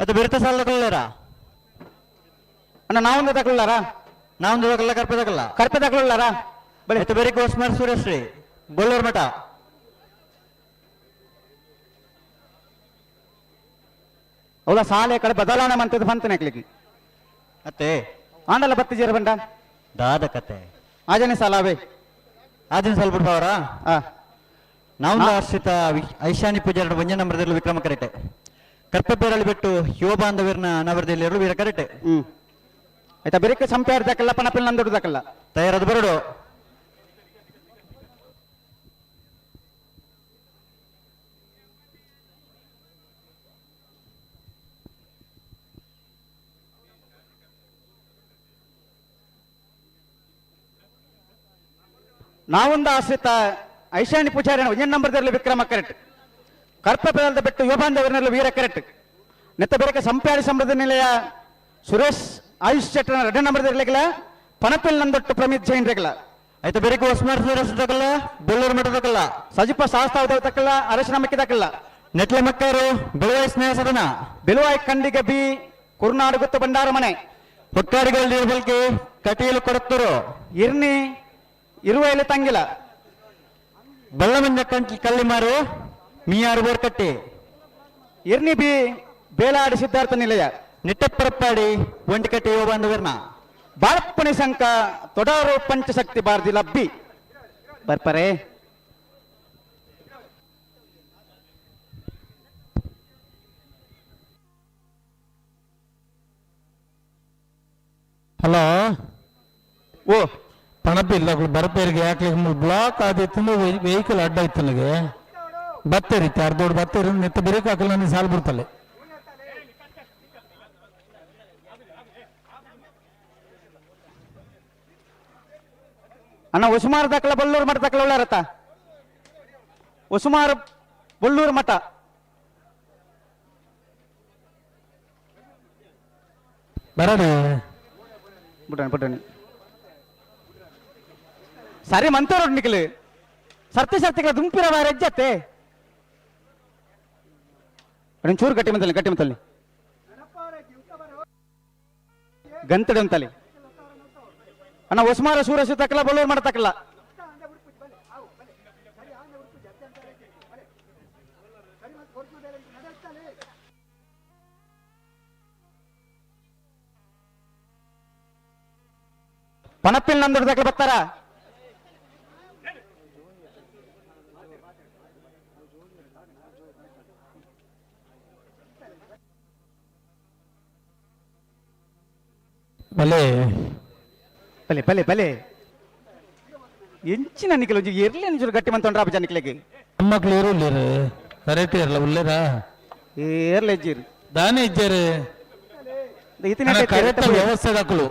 ಅದು ಬೆರ್ತ ಸಾಲ ತಗೊಳ್ಳಾರ? ಅಣ್ಣ, ನಾವೊಂದು ತಗೊಳ್ಳಾರ? ನಾವೊಂದು ತಗೊಳ್ಳ, ಕರ್ಪೆ ತಗೊಳ್ಳ. ಕರ್ಪೆ ತಗೊಳ್ಳಾರ ಬಳೆ. ಎತ್ತ ಬೇರೆ ಕೋಸ್ಮಾರ್ ಸುರೇಶ್ರೀ ಬೊಳ್ಳೂರು ಮಠ. ಅವಳ ಸಾಲೆ ಕಡೆ ಬದಲಾವಣೆ ಮಂತದ ಬಂತನೆ ಹಾಕ್ಲಿಕ್ಕೆ. ಅತ್ತೆ. ಆಂಡಲ ಬತ್ತಿ ಜೇರ ಬಂಡ. ದಾದ ಕತೆ? ಆಜನೆ ಸಾಲಾವೆ. ಆದಿನ ಸಾಲ ಬಿಡ್ಬಾವರ? ಆ. ನಾವೊಂದು ಆಶ್ರಿತ ಐಶಾನಿ ಪೂಜಾರ ಒಂದೇ ನಂಬರ್ದಲ್ಲಿ ವಿಕ್ರಮ ಕರೆಟೆ. ಕರ್ಪೆ ಬೇರಳಿ ಬಿಟ್ಟು ಯುವ ಬಾಂಧವ್ಯರ್ನ ಅನಾವರದಲ್ಲಿ ಎರಡು ವೀರ ಕರೆಟೆ. ಆಯ್ತಾ, ಬೆರಕೆ ಸಂಪೇರ್ ದಾಕಲ್ಲ, ಪಣಪಿಲ್ ನಂದೊಡ್ಡು ದಾಕಲ್ಲ. ತಯಾರಾದ ಬರಡು. ನಾವೊಂದು ಆಶ್ರಿತ ಐಶಾನಿ ಪೂಜಾರಿನ ಒಂದೇ ನಂಬರ್ದಲ್ಲಿ ವಿಕ್ರಮ ಕರೆಕ್ಟ್. ಕರ್ಪೆ ಬೆಟ್ಟು ಯುವ ಬಾಂಧವ್ಯರ್ನಲ್ಲಿ ವೀರ ಕರೆಕ್ಟ್. ನೆತ್ತ ಬೆರಕೆ ಸಂಪ್ಯಾಡಿ ಸಮೃದ್ಧ ನಿಲಯ ಸುರೇಶ್ ಆಯುಷ್ ಶೆಟ್ಟರ್ನ ಎರಡನೇ ನಂಬರ್ದಲ್ಲಿ ಪಣಪಿಲ್ ನಂದೊಟ್ಟು ಪ್ರಮಿತ್ ಜೈನ್ ರೆಗಲ. ಆಯ್ತಾ, ಬೆರಕೆ ಹೊಸ್ಮಾರ್ ಸುರೇಶ್ ತಕಲ್ಲ, ಬೊಳ್ಳೂರು ಮಠ ತಕಲ್ಲ. ಸಜಿಪ ಶಾಸ್ತಾವ ತಕ್ಕಲ್ಲ, ಅರಶಿನ ಮಕ್ಕಿ ತಕ್ಕಲ್ಲ. ನೆಟ್ಲೆ ಮಕ್ಕರು ಬೆಳವಾಯಿ ಸ್ನೇಹ ಸದನ. ಬೆಲುವಾಯಿ ಖಂಡಿಗ ಬಿ ಕುರ್ನಾಡು ಗುತ್ತು ಭಂಡಾರ ಮನೆ. ಹೊಕ್ಕಾಡಿಗಳು ನೀರ್ಬಲ್ಕಿ ಕಟೀಲು ಕೊಡತ್ತೂರು. ಇರ್ನಿ ಇರುವೆಯಲ್ಲಿ ತಂಗಿಲ. ಬಳ್ಳಮಂಜ ಕಂಟ್ಲಿ ಕಲ್ಲಿಮಾರು ಮೀಯಾರು ಬೋರ್ಕಟ್ಟಿ. ಇರ್ನಿ ಬಿ ಬೇಲಾಡಿ ಸಿದ್ಧಾರ್ಥ ನಿಲಯ. ನಿಟ್ಟಪ್ಪರಪ್ಪಾಡಿ ಒಂಟಿಕಟ್ಟಿ ಯುವ ಬಾಂಧವ್ಯರ್ನ. ಬಾಳಪ್ಪಣಿ ಸಂಕ ತೊಡಾರು ಪಂಚಶಕ್ತಿ ಬಾರ್ದಿ ಲಬ್ಬಿ ಬರ್ಪರೆ. ಹಲೋ. ಓ. ಪಣಪಿಲ್ಲ ಬರಪೇರಿಗೆ ಯಾಕೆ ಬ್ಲಾಕ್ ಆದಿತ್ತು, ವೆಹಿಕಲ್ ಅಡ್ಡ ಇತ್ತು ನನಗೆ. ಬತ್ತೇರಿ ಅರ್ಧೋಡ್ ಬತ್ತೇರಿ ನಿತ್ತ ಬಿರೇಕ್ ಹಾಕಲ್ಲ, ನನಗೆ ಸಾಲ್ ಬಿಡ್ತಲೆ. ಅಣ್ಣ, ಉಸುಮಾರು ದಾಖಲ ಬೊಳ್ಳೂರು ಮಠ ದಾಖಲ ಉಳ್ಳಾರತ್ತ. ಉಸುಮಾರು ಬೊಳ್ಳೂರು ಮಠ. ಬರಡಿ. ಬಿಡಣಿ ಬಿಡಣಿ. ಸರಿ ಮಂತೇರು ನಿಖಲ್ ಸರ್ತಿ ಸರ್ತಿಗಳ ದುಂಪಿರ ಬಾರ ಹೆಜ್ಜತ್ತೆ. ಚೂರು ಗಟ್ಟಿ ಮಂತಲ್ಲಿ, ಗಟ್ಟಿ ಮಂತಲ್ಲಿ ಗಂತಡೆ ಅಂತಲ್ಲಿ. ಅಣ್ಣ, ಉಸ್ಮಾರ ಸೂರಸು ತಕ್ಕಲ್ಲ, ಬೊಳ್ಳೂರು ಮಠ ತಕ್ಕಲ್ಲ. ಪಣಪ್ಪಿಲ್ ನಂದೊಡ್ಡ ತಕ್ಕಲ ಬರ್ತಾರ. ಬಲೆ. ಬಲೆ ಬಲೆ ಬಲೆ. ಎಂಚಿನ ನಿಖಲ್ ಒಂಜಿ ಎರ್ಲಿ ಒಂಚೂರು ಗಟ್ಟಿ ಮಂತೊಂಡ್ರ ಅಪ್ಪ ನಿಕ್ಲೆಗ್. ಮಕ್ಳು ಇರುಲ್ಲಿರು ಕರೆಕ್ಟ್ ಇರಲ್ಲ ಉಲ್ಲೇರಾ? ಏರ್ಲೆ ಇಜ್ಜಿರು. ದಾನೆ ಇಜ್ಜಾರು. ಇತ್ತಿನ ಕರೆಕ್ಟ್ ವ್ಯವಸ್ಥೆ ದಾಖಲು.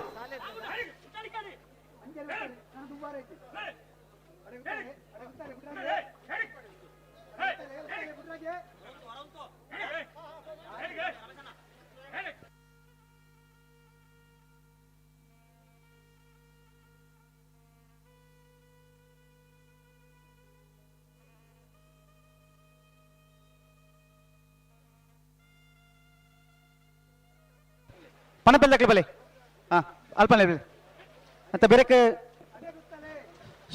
ಪಣಪೆಲ್ ದಕ್ಲೆ ಬಲೆ. ಹಾ ಅಲ್ಪನೆ ಬಲೆ. ಮತ್ತೆ ಬೇರೆಕ್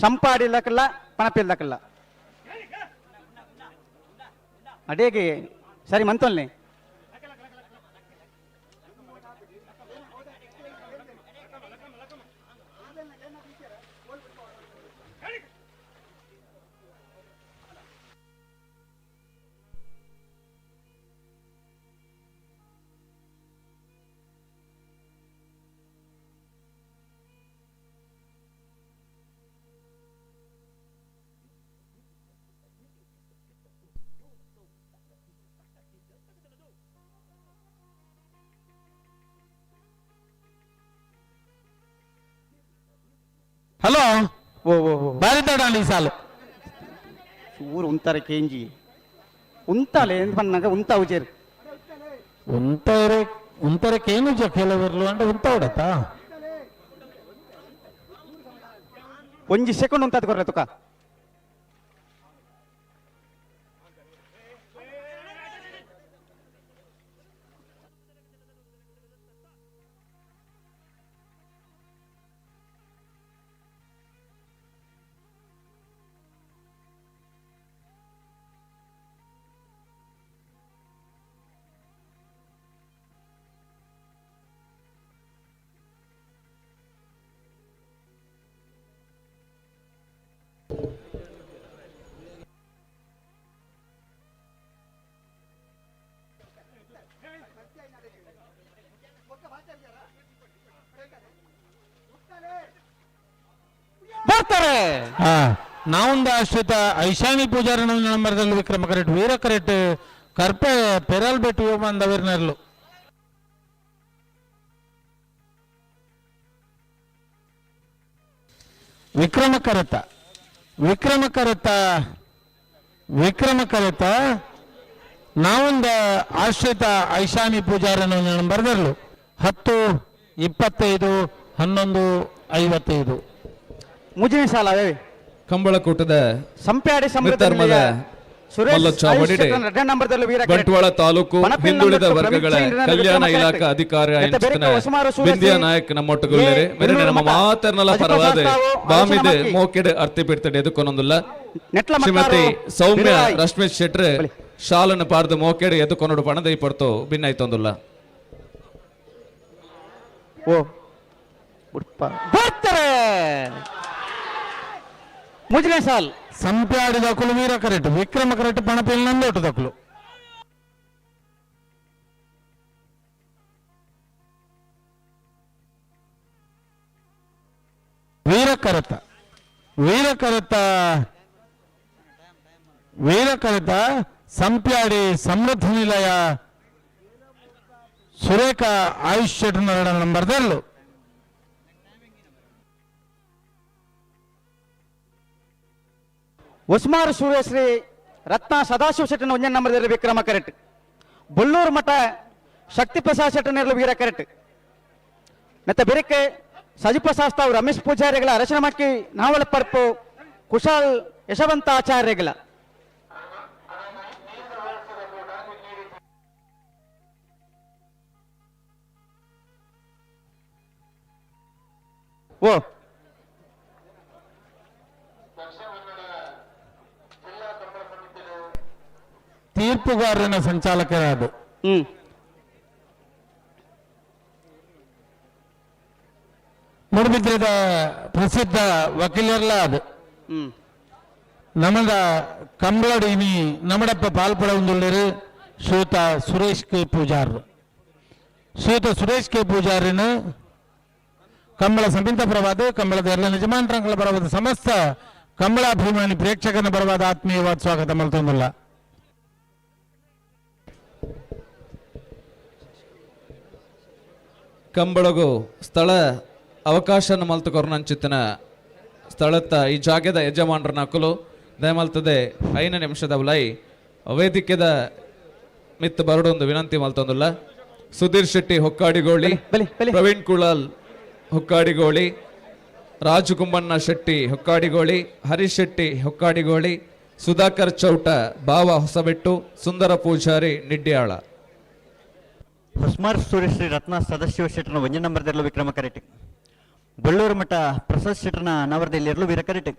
ಸಂಪಾಡಿ ದಕ್ಕಲ್ಲ ಪಣಪೆಲ್ ದಕ್ಕಲ್ಲ ಅಡೇಗೆ ಸರಿ ಮಂತೊಲ್ನೆ. ಹಲೋ. ಓ ಓ ಓ. ಬಾರಿದಾಡಲಿ ಈ ಸಾಲು. ಊರು ಉಂತಾರೆ ಕೇಂಜಿ ಉಂತಾಲೆ ಎಂತ ಪನ್ನಾಗ ಉಂತ ಉಜೇರು. ಉಂತಾರೆ ಉಂತರಕ್ಕೆ ಏನು ಕೆಲವರು ಅಂದ್ರೆ ಉಂತ ಹೊಡತಾ. ಒಂಜಿ ಸೆಕೆಂಡ್ ಉಂತಾದ ಕೊರ್ರೆ ತುಕ. ಬರ್ತಾರೆ. ನಾವೊಂದು ಆಶ್ರಿತ ಐಶಾನಿ ಪೂಜಾರಿ ನಂಬರ್ದಲ್ಲಿ ವಿಕ್ರಮ ಕರೆಕ್ಟ್ ವೀರ ಕರೆಕ್ಟ್ ಕರ್ಪೆ ಪೆರಲ್ ಬೆಟ್ಟು ಬಂದವರ್ನರ್ಲು. ವಿಕ್ರಮ ಕರೆತ ವಿಕ್ರಮ ಕರೆತ ವಿಕ್ರಮ ಕರೆತ ನಾವೊಂದು ಆಶ್ರಿತ ಐಶಾನಿ ಪೂಜಾರನ ನಂಬರ್ದರ್ಲು 10 25 11 55. ಮುಜಿನ ಸಾಲ ಅವೇ. ಕಂಬಳಕೂಟದ ಸಂಪ್ಯಾಡಿ ಸಮೃದ್ಧ ಮಿತ್ತರ್ಮದ ನಿಲಯ ಸುರೇಶ್ ಮಲ್ಲ ಆಯುಷ್ ಚಾವಡಿಡೆ ಶೆಟ್ಟರ್ ಎರಡನೇ ನಂಬರ್ದಲ್ಲಿ ವೀರ ಕರೆಕ್ಟ್. ಬಂಟ್ವಾಳ ತಾಲೂಕು ಪಣಪಿಲ್ ಹಿಂದುಳಿದ ನಂಬರ್ ವರ್ಗಗಳ ಪ್ರವೀಣ್ ಚಂದ್ರನ ಕಲ್ಯಾಣ ವಿಕ್ರಮ ಇಲಾಖಾ ಕರೆಕ್ಟ್. ಅಧಿಕಾರಿ ಮತ್ತೆ ಬೇರೆ ಆಯಂಚಿತನ ಹೊಸಮಾರು ಸೂರ್ಯಶ್ರೀ ಬಿಂದಿಯಾ ನಾಯಕ್ ನಮ್ಮೊಟ್ಟುಗುಲ್ಲೇರೆ ಎ. ಮೆರನೆ ನಮ್ಮ ಮಠ. ಮಾತರ್ನಲ ಅಜಿತ ಪರವಾದ ಶಾಸ್ತಾವು, ಬಾಮಿದೆ ಅರ್ಚನಾ ಮಕ್ಕಿ. ಮೋಕೆಡ್ ಅರ್ತಿ ಬಿಡ್ತಡೆ ಎದುಕೊನೊಂದುಲ್ಲ. ನೆಟ್ಲ ಶ್ರೀಮತಿ ಮಕ್ಕಾರು ಸೌಮ್ಯ ಬಿರುವಾಯಿ. ರಶ್ಮಿತ್ ಶೆಟ್ರೆ ಬಲಿ. ಶಾಲನ್ನು ಪಾರ್ದು ಮೋಕೆಡ್ ಎದುಕೊನೊಡು ಪಣದೈ ಪಡ್ತು ಭಿನ್ನಾಯ್ತೊಂದುಲ್ಲ. ಓ ಉಡುಪ ಬರ್ತಾರೆ ಮುಜಿನ ಸಾಲ್. ಸಂಪ್ಯಾಡಿ ದಕ್ಕಲು ವೀರ ಕರೆಕ್ಟ್ ವಿಕ್ರಮ ಕರೆಕ್ಟ್ ಪಣಪಿಲ್ ನಂದೊಟ್ಟು ದಕ್ಕಲು. ವೀರ ಕರೆತ ವೀರ ಕರೆತ ವೀರ ಕರೆತ ಸಂಪ್ಯಾಡಿ ಸಮೃದ್ಧ ನಿಲಯ ಸುರೇಖ ಆಯುಷ್ ಶೆಟ್ಟರ್ ನಂಬರ್ದಲ್ಲೂ. ಹೊಸ್ಮಾರು ಸೂರ್ಯಶ್ರೀ ರತ್ನ ಸದಾಶಿವ ಶೆಟ್ಟನ ಒಂಜನ ನಂಬರ್ದಲ್ಲಿ ವಿಕ್ರಮ ಕರೆಕ್ಟ್. ಬೊಳ್ಳೂರು ಮಠ ಶಕ್ತಿ ಪ್ರಸಾದ್ ಶೆಟ್ಟನೆರಲು ವೀರ ಕರೆಕ್ಟ್. ಮತ್ತೆ ಬೆರಕೆ ಸಜಿಪ ಶಾಸ್ತಾವ್ ರಮೇಶ್ ಪೂಜಾರಿಗಳ ಅರಶಿನ ಮಕ್ಕಿ ನಾವಲ ಪರ್ಪು ಕುಶಾಲ್ ಯಶವಂತ ಆಚಾರ್ಯಗಳ. ಓ ತೀರ್ಪುಗಾರನ ಸಂಚಾಲಕರಾದ ಮೂಡುಬಿದ್ರದ ಪ್ರಸಿದ್ಧ ವಕೀಲರ್ಲ ಅದು. ನಮದ ಕಂಬಳಡಿನಿ ನಮಡಪ್ಪ ಪಾಲ್ಪಡ ಒಂದುಳ್ಳರು ಶ್ರೀಯುತ ಸುರೇಶ್ ಕೆ ಪೂಜಾರ್. ಶ್ರೀಯುತ ಸುರೇಶ್ ಕೆ ಪೂಜಾರಿನ ಕಂಬಳ ಸಮಿತ ಪರವಾದ ಕಂಬಳದ ಎಲ್ಲ ಯಜಮಾನರಂಗಳ ಪರವಾದ ಸಮಸ್ತ ಕಂಬಳಾಭಿಮಾನಿ ಪ್ರೇಕ್ಷಕನ ಪರವಾದ ಆತ್ಮೀಯವಾದ ಸ್ವಾಗತ ಮಲ್ತೊಂದುಲ್ಲ. ಕಂಬಳಗು ಸ್ಥಳ ಅವಕಾಶ ಮಲ್ತು ಕೊರ್ನಂಚಿತ್ತನ ಸ್ಥಳತ್ತ ಈ ಜಾಗದ ಯಜಮಾನರ ನಕಲು ದಯಮಲ್ತದೆ 5 ನಿಮಿಷದ ಲೈ ವೇದಿಕೆದ ಮಿತ್ ಬರಡೊಂದು ವಿನಂತಿ ಮಲ್ತೊಂದುಲ್ಲ. ಸುಧೀರ್ ಶೆಟ್ಟಿ ಹೊಕ್ಕಾಡಿಗೋಳಿ, ಬಲಿ, ಬಲಿ. ಪ್ರವೀಣ್ ಕುಳಾಲ್ ಹೊಕ್ಕಾಡಿಗೋಳಿ, ರಾಜು ಕುಂಬಣ್ಣ ಶೆಟ್ಟಿ ಹೊಕ್ಕಾಡಿಗೋಳಿ, ಹರೀಶ್ ಶೆಟ್ಟಿ ಹೊಕ್ಕಾಡಿಗೋಳಿ, ಸುಧಾಕರ್ ಚೌಟ ಬಾವ ಹೊಸಬೆಟ್ಟು, ಸುಂದರ ಪೂಜಾರಿ ನಿಡ್ಯಾಳ. ಹೊಸ್ಮಾರ್ ಸೂರ್ಯಶ್ರೀ ರತ್ನ ಸದಾಶಿವ ಶೆಟ್ಟರ್ನ ಒಂಜಿ ನಂಬರ್ದಲ್ಲಿ ವಿಕ್ರಮ ಕರೆಟ್. ಬಳ್ಳೂರು ಮಠ ಪ್ರಸಾದ್ ಶೆಟ್ಟರ್ನ ನವರದಲ್ಲಿರಲು ವೀರ ಕರೆಟ್.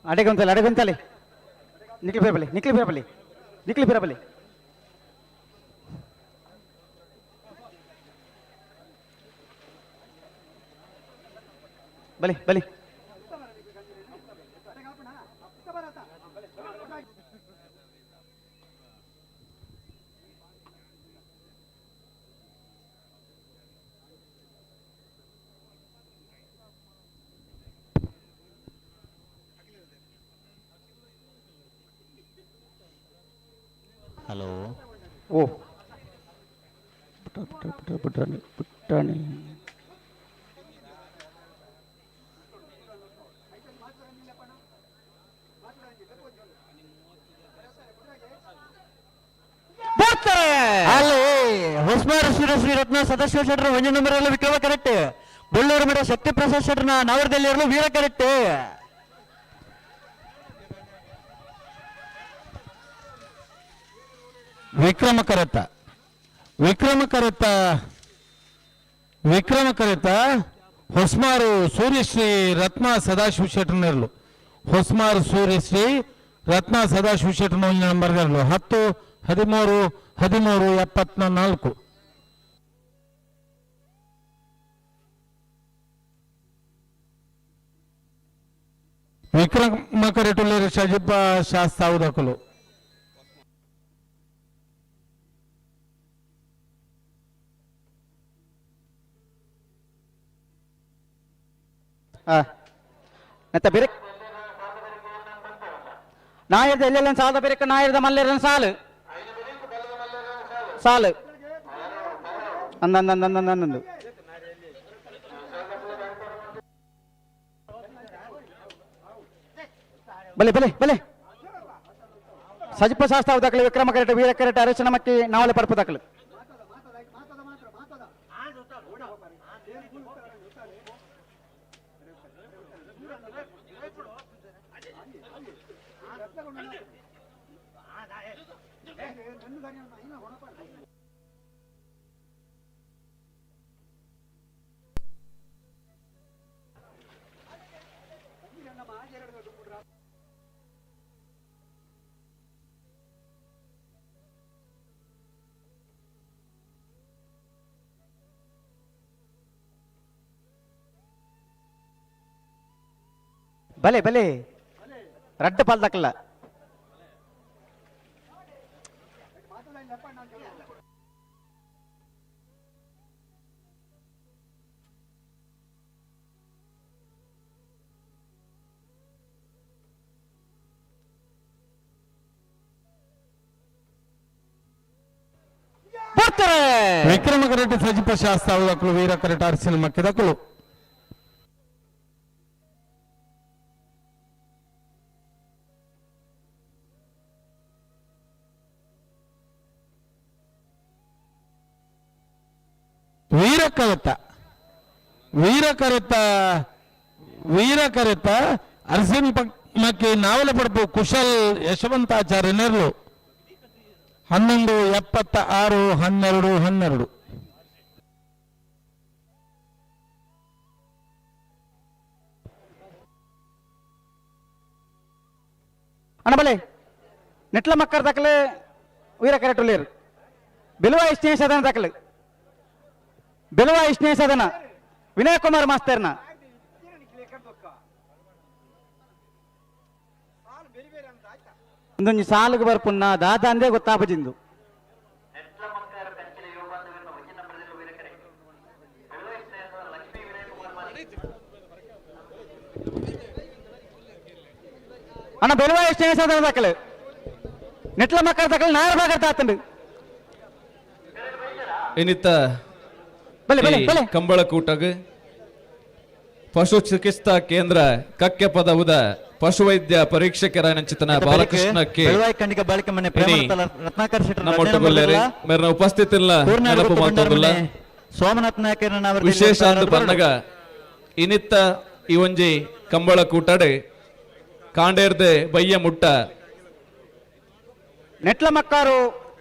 ಅಡೆಗೊಂತಲೆ ಅಡೆಗೊಂತಲೆ ನಿಕ್ಲಿ ಬಿರಬಲಿ ನಿಕ್ಲಿ ಬಿರಬಲಿ ನಿಕ್ಲಿ ಬಿರಬಲಿ. ಬಲಿ ಬಲಿ. ಹಲೋ. ಓ ಪುಟ್ಟ ಪುಟ್ಟ ಪುಟ್ಟ ಪುಟ್ಟಾಣಿ ಪುಟ್ಟಾಣಿ. ಬರ್ತಾರೆ ಅಲ್ಲಿ ಹೊಸ್ಮಾರ್ ಶ್ರೀ ರತ್ನ ಸದಾಶಿವ ಶೆಟ್ಟರ್ ಒಂಜಿ ನಂಬರ್ ಅಲ್ಲಿ ವಿಕ್ರಮ ಕರೆಕ್ಟ್. ಬಳ್ಳೂರು ಮಠ ಶಕ್ತಿ ಪ್ರಸಾದ್ ಶೆಟ್ಟರ್ನ ನವರದಲ್ಲಿ ಇರಲು ವೀರ ಕರೆಕ್ಟ್. ವಿಕ್ರಮ ಕರೆತ ವಿಕ್ರಮ ಕರೆತ ವಿಕ್ರಮ ಕರೆತ ಹೊಸ್ಮಾರು ಸೂರ್ಯಶ್ರೀ ರತ್ನ ಸದಾಶಿವ ಶೆಟ್ಟರ್ನಿರಲು. ಹೊಸ್ಮಾರು ಸೂರ್ಯಶ್ರೀ ರತ್ನ ಸದಾಶಿವ ಶೆಟ್ಟರ್ನ ಒಂದು ನಂಬರ್ 10 13 13 74. ವಿಕ್ರಮ ಕರೆಟುಲ್ಲೇರು ಶಜಿಪ್ಪ ಶಾಸ್ತಾವುದಕಲು. ಮತ್ತೆ ಬೇರೆ ನಾಯರ್ದ ಎಲ್ಲೆಲ್ಲ ಸಾಲದ ಬೇರೆ ನಾಯರ್ದ ಮಲ್ಲೇರನ ಸಾಲು ಸಾಲು ಅಂದ ಬಲೆ ಬಲೆ ಬಲೆ. ಸಜಿಪ ಶಾಸ್ತ್ರ ದಾಖಲೆ ವಿಕ್ರಮ ಕರೆಟ ವೀರ ಕರೆಟ ಅರಶಿನ ಮಕ್ಕಿ ನಾವಲೆ ಪರಪು ದಾಖಲೆ. ಬಲೆ ಬಲೆ ರಡ್ಡ ಪಾಲ್ ದಾಖಲ. ಬರ್ತಾರೆ ವಿಕ್ರಮ ಕರೆಟ ಸಜಿಪ ಶಾಸ್ತಾವುದಕಲು ವೀರ ಕರೆಟ ಅರಸಿನ ಮಕ್ಕಿದಕಲು. ವೀರ ಕರೆತ ವೀರ ಕರೆತ ವೀರ ಕರೆತ ಅರಸಿನ ಮಕ್ಕಿ ನಾವಲ ಪಡಪು ಕುಶಲ್ ಯಶವಂತಾಚಾರ್ಯ ನೆರಳು 11 76 12 12. ಅಣ್ಣ ಬಲೆ ನೆಟ್ಲ ಮಕ್ಕಳ ದಾಖಲೆ ವೀರ ಕರೆಟುಲ್ಲೇರು ಬಿಲುವ ಇಷ್ಟೇ ಸದನ ದಾಖಲೆ ಬಿಲುವ ಇಷ್ಟೇ ಸದನ ವಿನಯ್ ಕುಮಾರ್ ಮಾಸ್ತರ್ನ ಒಂದೊಂದು ಸಾಲಿಗೆ ಬರ್ಪುನ್ನ ದಾದ ಅಂದೇ ಗೊತ್ತಾಪಜಿಂದು. ಅಣ್ಣ ಬೆಲುವಾಯಿ ಸ್ನೇಹ ದಾಖಲೆ ನೆಟ್ಲ ಮಕ್ಕಳ ದಾಖಲೆ ನಾಯರ್ ಬಾಗರ್ ತಾತಂಡು. ಇನ್ನಿತ್ತ ಬಲೆ ಬಲೆ ಈ ಬಲೆ. ಕಂಬಳಕೂಟಗ್ ಪಶು ಚಿಕಿತ್ಸಾ ಕೇಂದ್ರ ಕಕ್ಕೆ ಪದವುದ ಪಶುವೈದ್ಯ ಪರೀಕ್ಷಕರಾನಂಚಿತನ ಬಾಲಕೃಷ್ಣ ಕೆ ಬೆಳವಾಯಿ ಖಂಡಿಕ ಬಾಳಿಕೆ ಮನೆ ಪ್ರೇಮಲತಾ ರತ್ನಾಕರ್ ಶೆಟ್ಟರ್ ನಮ್ಮೊಟ್ಟುಗೊಲ್ಲೇರಿ ಮೇರ್ನ ಉಪಸ್ಥಿತಿಲ್ಲ ನೆನಪು ಮಲ್ತೊಂದುಲ್ಲ. ಸೋಮನಾಥ್ ನಾಯಕರನ್ನ ವಿಶೇಷ ಅಂದ್ ಪನ್ನಗ ಇನಿತ್ತ ಈ ಒಂಜಿ ಕಂಬಳ ಕೂಟಡೆ ಕಾಂಡೇರ್ದೆ ಬಯ್ಯ ಮುಟ್ಟ ನೆಟ್ಲ ಮಕ್ಕಾರು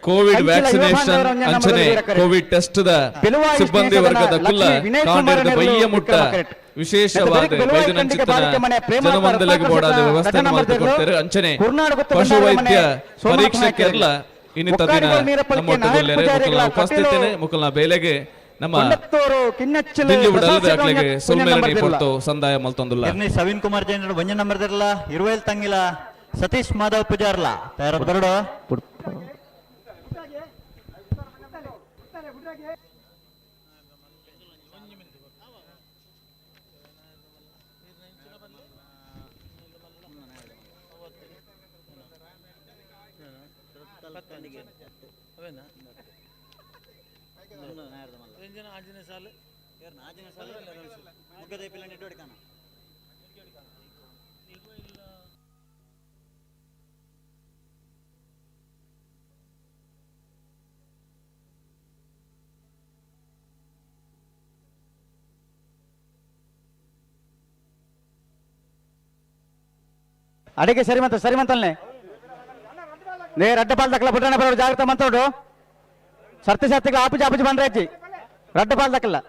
ಕೋವಿಡ್ ಕಂಚಿಲ ವ್ಯಾಕ್ಸಿನೇಷನ್ ಯುವ ಬಾಂಧವರ ಅಂಚನೆ ವೀರ ಕರೆ. ಕೋವಿಡ್ ಟೆಸ್ಟ್ the Beluvai ಸಿಬ್ಬಂದಿ ಸ್ನೇಹದ ವರ್ಗದ ಕುಲ್ಲ ಲಕ್ಷ್ಮೀ ವಿನಯ್ ಕುಮಾರ್ ಕಾಂಡೇರ್ದ ನೆರಳು ಬಯ್ಯ ಮುಟ್ಟ ವಿಕ್ರಮ ಕರೆಟ್. ವಿಶೇಷವಾದ ಬೆಲುವಾಯಿ ಖಂಡಿಕ ವೈದ್ಯನಂಚಿತನ ಬಾಲಿಕೆ ಮನೆ ಪ್ರೇಮಲತಾ ಜನಮಂದಲೆಗೆ ರತ್ನಾಕರ್ ಬೋಡಾದ ಶೆಟ್ಟರ ವ್ಯವಸ್ಥೆ ಘಟನಾ ಮಾಡಿಕೊಡ್ತಾರೆ. ಅಂಚನೆ ಕುರ್ನಾಡು ಗುತ್ತ ಪಶು ಭಂಡಾರ ಮನೆ ವೈದ್ಯ ಸೋಮನಾಥ ಪರೀಕ್ಷಕರ್ಲ ನಾಯಕರು. ಇನ್ನಿತ ದಿನ ಒಕ್ಕಾಡಿಗೋಳು ನೀರಪಳಿಕೆ ನಮ್ಮೊಟ್ಟುಗೊಲ್ಲೇರೆ ನಾರಾಯಣ ಮುಕಲ್ನ ಪೂಜಾರಿಗಳ ಉಪಸ್ಥಿತಿನೆ ಕಟೀಲು ಮುಕಲ್ನ ಬೇಲೆಗೆ ನಮ್ಮ ಕೊಂಡತ್ತೂರು ಕಿನ್ನಚ್ಚಿಲು ದಿಂಜಿ ಪ್ರಸಾದ್ ಉಡಲದ ಶೆಟ್ಟರ್ ಅಕ್ಲೆಗೆ ಒಂಜಿ ಸೊಲ್ಮೆಲೆ ನಂಬರ್ ದಿಲ್ಲ. ಪೊರ್ತು ಸಂದಾಯ ಮಲ್ತೊಂದುಲ್ಲ. ಎರ್ನಿ ಸವಿನ್ ಕುಮಾರ್ ಜೈನ್ ಒಂಜಿ ನಂಬರ್ ದಿರಲ್ಲ ಇರುವೈಲ್ ತಂಗಿಲ ಸತೀಶ್ ಮಾಧವ್ ಪೂಜಾರ್ಲ ತಯಾರ ಬರಡು. ಅಡಿಗೆ ಸರಿ ಮಂತ ಸರಿ ಮಂತಲ್ನೆ ನೇ ರಡ್ಡ ಪಾಲ್ ದಕ್ಕಲ ಪುಟ್ಟಣ ಬರೋರು ಜಾಗ್ರತೆ ಮಂತೋಡು ಸರ್ತಿ ಸರ್ತಿಗಳ ಆಪುಜಿ ಆಪುಜಿ ಬಂದ್ರೆ ಅಜ್ಜಿ ರಡ್ಡ ಪಾಲ್ ದಕ್ಕಲ್ಲ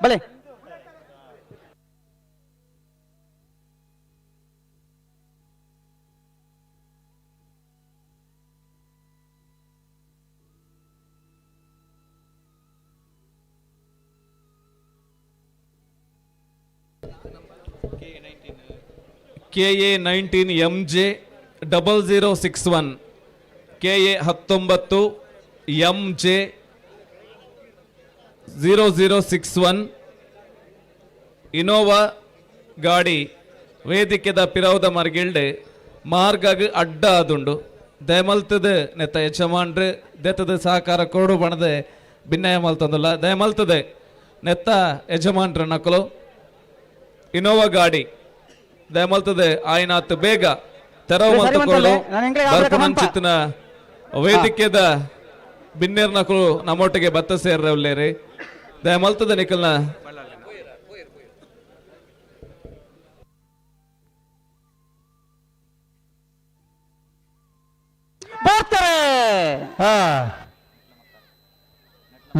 ಬಲೆ. KA 19 MJ 0061, KA 19 MJ 0061 Innova ಗಾಡಿ ವೇದಿಕೆದ ಪಿರೌದ ಮರ್ಗಿಲ್ಡೆ ಮಾರ್ಗಗ್ ಅಡ್ಡ ಆದುಂಡು. ದಯಮಲ್ತದ ನೆತ್ತ ಯಜಮಾನ್ರು ದೆತ್ತದ ಸಹಕಾರ ಕೊಡು ಬಣದೆ ಭಿನ್ನಯ ಮಲ್ತಂದುಲ್ಲ. ದಯಮಲ್ತದೆ ನೆತ್ತ ಯಜಮಾನ್ರ ನಕಲು ಇನೋವಾ ಗಾಡಿ ದಯಮಲ್ತದೆ ಆಯ್ನಾತ್ ಬೇಗ ತೆರವು ಸರಿ ಮಲ್ತುಕೊಳ್ಳು. ಮಂತಲೆ, ನಾನು ಎಂಗ್ರೆ ಆಬ್ರಕ ಮನ್ಪ. ಬರ್ಪುನಂಚಿತ್ತಿನ ವೇದಿಕೆದ ಬಿನ್ನೇರ್ ನಕಲು ನಮ್ಮೊಟ್ಟಿಗೆ ಬತ್ತ ಸೇರ್ರವ್ಲೇರಿ. ದಯಮಲ್ತದೆ ನಿಕಲ್ನ ಬರ್ತಾರೆ. ಹಾ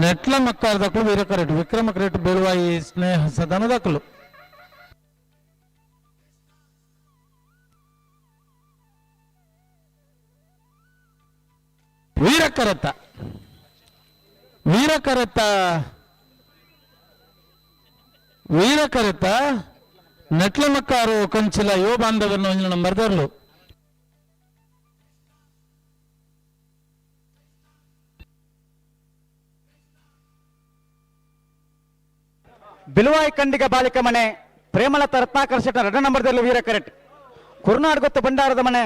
ನೆಟ್ಲ ಮಕ್ಕಳ ದಕ್ಕಲು ವೀರ ಕರೆಟ್ ವಿಕ್ರಮ ಕರೆಟ್ ಬೆಳುವಾಯಿ ಸ್ನೇಹ ಸದನ ದಕ್ಕಲು. ವೀರಕರತ ವೀರಕರತ ವೀರಕರತ ನೆಟ್ಲ ಮಕ್ಕಾರು ಕಂಚಿಲ ಯುವ ಬಾಂಧವರನ್ನು ಒಂಜಿ ನಂಬರ್ ದರ್ಲು. ಬಿಲುವಾಯಿ ಖಂಡಿಗ ಬಾಲಿಕ ಮನೆ ಪ್ರೇಮಲತಾ ರತ್ನಾಕರ್ ಶೆಟ್ಟರ್ ಎರಡನೇ ನಂಬರ್ದಲ್ಲಿ ವೀರ ಕರೆಟ್. ಕುರ್ನಾಡ್ ಗೊತ್ತ ಭಂಡಾರದ ಮನೆ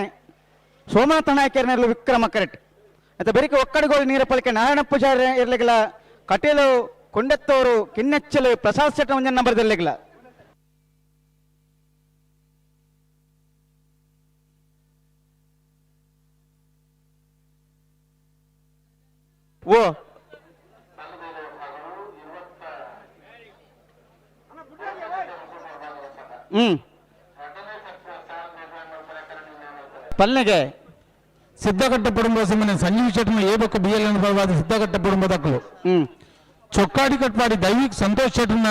ಸೋಮನಾಥ ನಾಯಕರನಲ್ಲಿ ವಿಕ್ರಮ ಕರೆಟ್. ಮತ್ತೆ ಬೆರಿಕೆ ಒಕ್ಕಡಗೋಳಿ ನೀರ ಪಳಿಕೆ ನಾರಾಯಣ ಪೂಜಾರಿ ಇರ್ಲಿಗಿಲ್ಲ. ಕಟೀಲು ಕೊಂಡೆತ್ತೋರು ಕಿನ್ನೆಚ್ಚಲು ಪ್ರಸಾದ್ ಶೆಟ್ಟರ್ ಒಂಜನ ನಂಬರ್ದಲ್ಲಿಗಿಲ್ಲ. ಓ ಪಲ್ನೆಗೆ ಸಿದ್ದಕಟ್ಟ ಕುಟುಂಬ ಸುಮ್ಮನೆ ಸಂಜೀವ್ ಶೆಟ್ಟನ ಏಬಕ್ಕ ಬಿ ಎಲ್ ಪರವಾದ ಸಿದ್ದಕಟ್ಟ ಕುಟುಂಬ ದಕ್ಕಲು. ಚೊಕ್ಕಾಡಿ ಕಟ್ಪಾಡಿ ದೈವಿಕ್ ಸಂತೋಷ್ ಶೆಟ್ಟನ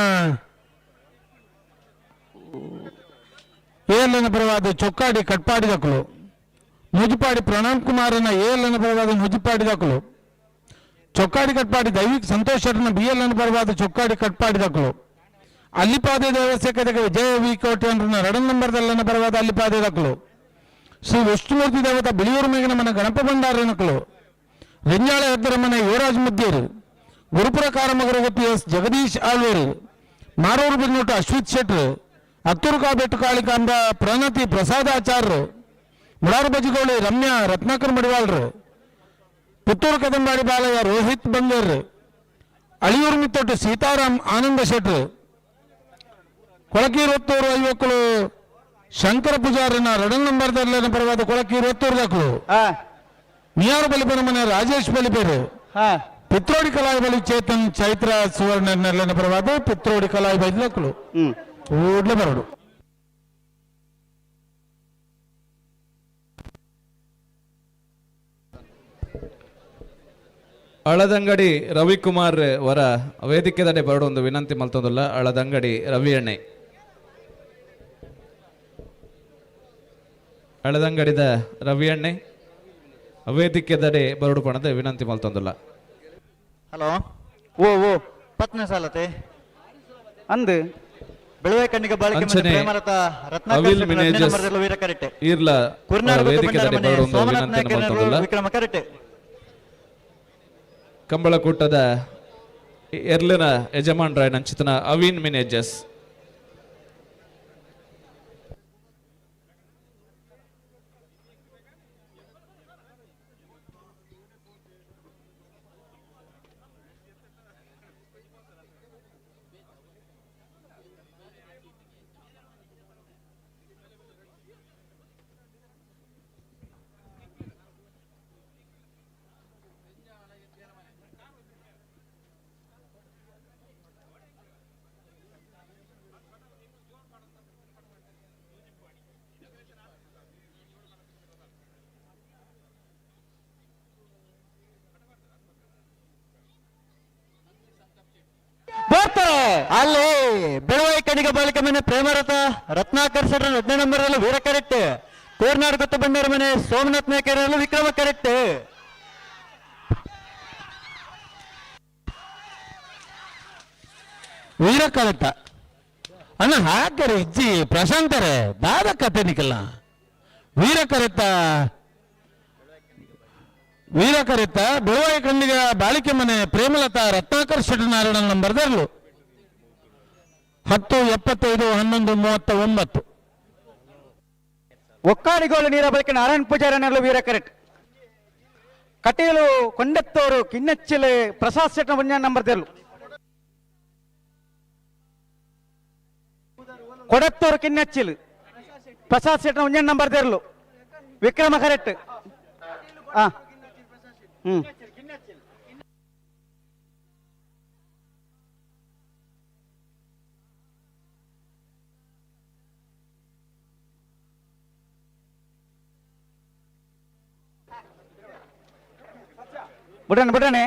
ಎ ಪರವಾದ ಚೊಕ್ಕಾಡಿ ಕಟ್ಪಾಡಿ ದಕ್ಕಲು. ಮುಜುಪಾಡಿ ಪ್ರಣಾಮ್ ಕುಮಾರನ ಎ ಎಲ್ ಪರವಾದ ಮುಜುಪಾಡಿ ದಕ್ಕಲು. ಚೊಕ್ಕಾಡಿ ಕಟ್ಪಾಡಿ ದೈವಿಕ್ ಸಂತೋಷ್ ಶೆಟ್ಟನ ಬಿ ಎಲ್ ಪರವಾದ ಚೊಕ್ಕಾಡಿ ಕಟ್ಪಾಡಿ ದಕ್ಕಲು. ಅಲ್ಲಿಪಾದೆ ದೇವಸ್ಥಾನಕ್ಕೆ ವಿಜಯ ವಿ ಕೋಟೆ ರಡನ್ ನಂಬರ್ದಲ್ಲನ ಪರವಾದ ಅಲ್ಲಿಪಾದೆ ದಕ್ಕಲು. ಶ್ರೀ ವಿಷ್ಣುಮೂರ್ತಿ ದೇವತ ಬಿಳಿಯೂರು ಮೇಗಿನ ಮನೆ ಗಣಪ ಭಂಡಾರನಕಲು. ರೆಂಜಾಳ ಎದ್ದರ ಮನೆ ಯುವರಾಜ್ ಮುದ್ದೇರು. ಗುರುಪುರ ಕಾರಮಗರಗುತ್ತಿ ಎಸ್ ಜಗದೀಶ್ ಆಳ್ವೇರು. ಮಾರೂರು ಬಿನ್ನೋಟ ಅಶ್ವಿತ್ ಶೆಟ್ರು. ಅತ್ತೂರು ಕಾಬೆಟ್ಟು ಕಾಳಿಕಾಂಬ ಪ್ರಣತಿ ಪ್ರಸಾದಾಚಾರ್ಯರು. ಮುಡಾರು ಬಜಿಗೋಳಿ ರಮ್ಯಾ ರತ್ನಾಕರ್ ಮಡಿವಾಳ್ರು, ಪುತ್ತೂರು ಕದಂಬಾಡಿ ಬಾಲಯ್ಯ ರೋಹಿತ್ ಬಂಗೇರ್, ಅಳಿಯೂರು ಮಿತ್ತೊಟ್ಟು ಸೀತಾರಾಮ್ ಆನಂದ ಶೆಟ್ರು, ಕೊಳಕೀರೊತ್ತೂರು ಐವಕ್ಕಳು ಶಂಕರ ಪೂಜಾರಿನ ರಡನ್ ನಂಬರ್ ಪರವಾದ ಕೊಳಕೀರೊತ್ತೂರು ದಾಖಲು, ಹಾ. ಮಿಯಾರು ಬಲಿಪನ ಮನೆ ರಾಜೇಶ್ ಬಲಿಪೇರು, ಹಾ. ಪಿತ್ರೋಡಿ ಕಲಾಯಿ ಬಲಿ ಚೇತನ್ ಚೈತ್ರ ಸುವರ್ಣ ನೆಲ್ಲನ ಪರವಾದ ಪಿತ್ರೋಡಿ ಕಲಾಯಿ ಬೈದ್ಲಕ್ಕಳು ಕೂಡ್ಲೆ ಬರಡು. ಅಳದಂಗಡಿ ರವಿಕುಮಾರ್ ವರ ವೇದಿಕೆದಡೆ ಬರಡು ಒಂದು ವಿನಂತಿ ಮಲ್ತೊಂದುಲ್ಲ. ಅಳದಂಗಡಿ ರವಿ ಅಣ್ಣೆ, ಅಳದಂಗಡಿದ ರವಿ ಅಣ್ಣೆ ವೇದಿಕೆದಡೆ ಬರಡು ಪಣದ ವಿನಂತಿ ಮಲ್ತೊಂದುಲ್ಲ. ಹಲೋ. ಓ ಓ. ಪತ್ನ ಸಾಲತೆ. ಅಂದ್. ಬೆಳುವೆ ಕಣ್ಣಿಗೆ ಬಾಳಿಕೆ ಮನೆ ಅಂಚನೆ ಪ್ರೇಮಲತಾ ರತ್ನಾಕರ್ ಅವಿಲ್ ಶೆಟ್ಟರ್ ಹದಿನೈದು ಮಿನೇಜಸ್ ನಂಬರ್ದಲ್ಲಿ ವೀರ ಕರೆಕ್ಟ್. ಈರ್ಲ ಕುರ್ನಾಡ್ ಗುತ್ತು ವೇದಿಕೆದಡೆ ಭಂಡಾರ ಮನೆ ಬರಡು ಒಂದು ಸೋಮನಾಥ್ ವಿನಂತಿ ನಾಯಕನವರು ಮಲ್ತೊಂದುಲ್ಲ. ವಿಕ್ರಮ ಕರೆಕ್ಟ್. ಕಂಬಳಕೂಟದ ಎರ್ಲಿನ ಯಜಮಾನ್ರಾಯ್ ನಂಚಿತನ ಅವಿನ್ ಮಿನೇಜಸ್. ಬರ್ತಾರೆ ಅಲ್ಲಿ. ಬೆಳುವಾಯಿ ಕಣಿಗೆ ಬಾಳಿಕೆ ಮನೆ ಪ್ರೇಮರಥ ರತ್ನಾಕರ್ ಶೆಟ್ಟರ್ 15 ನಂಬರ್ ಅಲ್ಲಿ ವೀರ ಕರೆಕ್ಟ್. ಕೋರ್ನಾಡ್ ಗುತ್ತು ಬಂಡಾರ ಮನೆ ಸೋಮನಾಥ್ ನಾಯಕರಲ್ಲೂ ವಿಕ್ರಮ ಕರೆಕ್ಟ್. ವೀರ ಕರೆಕ್ಟ ಅಣ್ಣ ಹಾಕರೆ ಇಜ್ಜಿ ಪ್ರಶಾಂತರೇ ದಾದ ಕತೆ ನಿಕಲ್ಲ. ವೀರ ಕರೆತ, ವೀರ ಕರೆತ ಬೆಳುವಾಯಿ ಕಣ್ಣಿಗ ಬಾಳಿಕೆ ಮನೆ ಪ್ರೇಮಲತಾ ರತ್ನಾಕರ್ ಶೆಟ್ಟನಾರಾಯಣ ನಂಬರ್ದರ್ಲು. 10 75 11 39. ಒಕ್ಕಾಡಿಗೋಲು ನೀರ ಬಳಕೆ ನಾರಾಯಣ ಪೂಜಾರಿ ನೆರಳು ವೀರ ಕರೆಕ್ಟ್. ಕಟೀಲು ಕೊಂಡತ್ತೋರು ಕಿನ್ನಚ್ಚಿಲೆ ಪ್ರಸಾದ್ ಶೆಟ್ಟನ ಒಂಜಾನ್ ನಂಬರ್ ತೆರಳು. ಕೊಡತ್ತೂರು ಕಿನ್ನಚ್ಚಿಲು ಪ್ರಸಾದ್ ಶೆಟ್ಟನ ಒಂಜಾನ್ ನಂಬರ್ ತೆರಳು ವಿಕ್ರಮ ಕರೆಕ್ಟ್. ಆ ಹ್ಮ್ ಬಿಡಣೆ ಬಿಡಣೆ.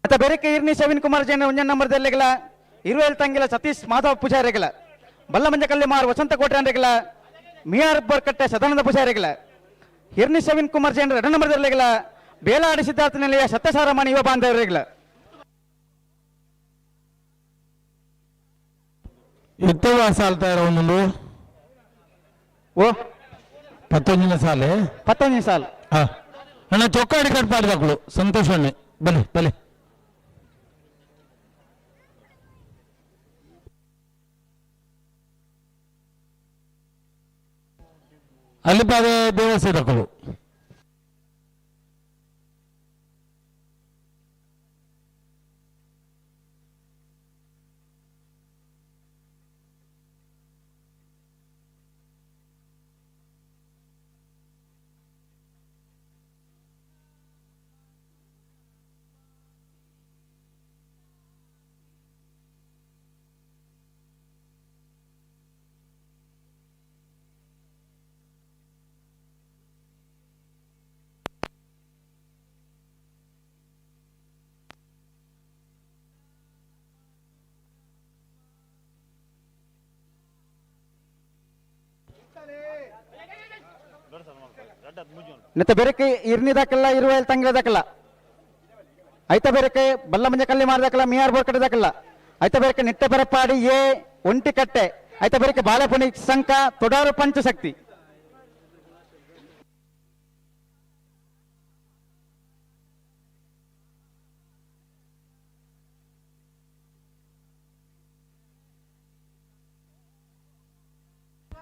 ಮತ್ತೆ ಬೇರೆ ಇರ್ನಿ ಶವಿನ್ ಕುಮಾರ್ ಜೈನ್ ಒಂಜನ್ ನಂಬರ್ ದೆಲ್ಲೆಗಲ, ಇರುವೆಲ್ ತಂಗಿಲ ಸತೀಶ್ ಮಾಧವ ಪೂಜಾರಿಗಳ, ಬಲ್ಲಮಂಜ ಕಲ್ಲಿಮಾರ್ ವಸಂತ ಕೋಟ್ಯಾನ್ರಿಗಳ, ಮಿಯಾರ್ ಬೋರ್ಕಟ್ಟೆ ಸದಾನಂದ ಪೂಜಾರಿಗಳ, ಹಿರ್ನಿ ಶವಿನ್ ಕುಮಾರ್ ಜೈನ್ ಎರಡು ನಂಬರ್ ದೆಲ್ಲೆಗಲ, ಬೇಲಾಡಿ ಸಿದ್ಧಾರ್ಥ ನಿಲಯ ಸತ್ಯಸಾರಮಣಿ ಯುವ ಬಾಂಧವರಿಗಳ. ಎತ್ತವ ಸಾಲ್ತಾ ಇರೋ ಒಂದೊಂದು. ಓ. ಪತ್ತೊಂದಿನ ಸಾಲೆ. ಪತ್ತೊಂದಿನ ಸಾಲು. ಹಾ ಅಣ್ಣ, ಚೊಕ್ಕಾಡಿ ಕಟ್ಪಾಡಿದಕ್ಕಳು ಸಂತೋಷ ಅಣ್ಣೆ, ಬಲೆ ಬಲೆ. ಅಲ್ಲಿ ಪಾದೆ ದೇವಸ್ಥಾನಕ್ಕಳು. ನೆತ್ತ ಬೆರಕೆ ಇರ್ನಿದಾಕಲ್ಲ, ಇರುವೆಲ್ ತಂಗಿದಾಕಲ್ಲ, ಐತ ಬೆರಕೆ ಬಲ್ಲಮಂಜ ಕಲ್ಲಿ ಮಾರದಾಕಲ್ಲ, ಮಿಯಾರ್ ಬೋರ್ ಕಟ್ಟದಾಕಲ್ಲ, ಐತ ಬೆರಕೆ ನಿಟ್ಟ ಪೆರಪಾಡಿ ಎ ಒಂಟಿಕಟ್ಟೆ, ಐತ ಬೆರಕೆ ಬಾಲಪುಣಿ ಸಂಕ ತೊಡಾರು ಪಂಚಶಕ್ತಿ.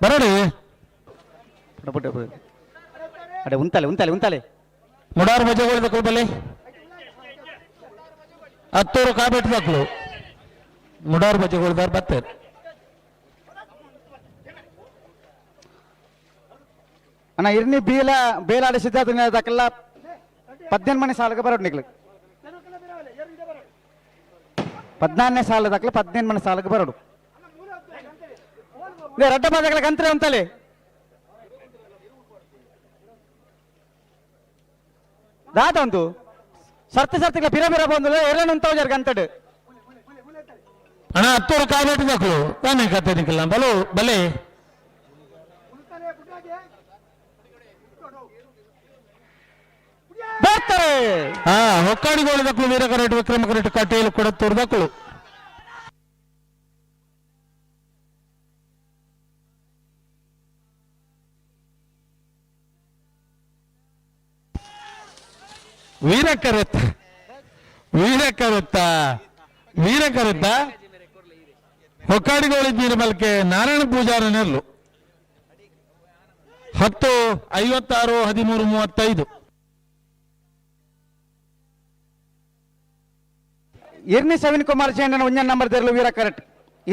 ಬರಡಿ. ಅಡೆ ಉಂತಾಲೆ ಉಂತಾಲೆ ಉಂತಾಲೆ. ಮುಡಾರು ಬಜೆಗಳು ದಕ್ಕಲು ಬಲೆ, ಹತ್ತೂರು ಕಾಬೆಟ್ ದಕ್ಕಲು ಮುಡಾರು ಬಜೆಗಳ್ದಾರ ಬತ್ತಾರೆ. ಅಣ್ಣ ಇರ್ನಿ ಬೀಲ ಬೇಲಾಡ ಸಿದ್ಧಾರ್ಥ ದಾಕಲ್ಲ 18 ಮನೆ ಸಾಲಕ್ಕೆ ಬರೋಡು ನಿಗ್ಲು. 14ನೇ ಸಾಲ ದಾಖಲೆ 18 ಮನೆ ಸಾಲಕ್ಕೆ ಬರೋಡು. ರಡ್ಡ ಪಾದಗಳ ಕಂತ್ರೆ ಅಂತಲೇ ದಾದ ಒಂದು ಸರ್ತಿ ಸರ್ತಿಗಳ ಬಿರ ಬಿರ ಬಂದು ಎಲ್ಲ ಉಂತಾವ್ ಗಂತಡು. ಅಣ್ಣ ಹತ್ತೂರು ಕಾಬೆಟ್ ದಕ್ಕಲು ತಾನೇ ಕತೆ ನಿಕ್ಕಲ್ಲ ಬಲು ಬಲೆ. ಬರ್ತಾರೆ. ಹಾ ಹೊಕ್ಕಾಡಿಗೋಳಿ ದಕ್ಕಲು ವೀರ ಕರೆಟ್ ವಿಕ್ರಮ ಕರೆಟ್ ಕಟೇಲು ಕೊಡತ್ತೂರು ದಕ್ಕಲು. ವೀರ ಕರೆತ್ತ ವೀರ ಕರೆತ್ತ ವೀರ ಕರೆತ್ತ ಹೊಕ್ಕಾಡಿಗೋಳಿ ಬೀರಮಲ್ಕೆ ನಾರಾಯಣ ಪೂಜಾರ ನೆರ್ಲು. 10 56 13 35. ಇರ್ನಿ ಸವಿನ್ ಕುಮಾರ್ ಜೈನನ ಒಂಜನ್ ನಂಬರ್ ದೇರ್ಲು ವೀರ ಕರೆಟ್.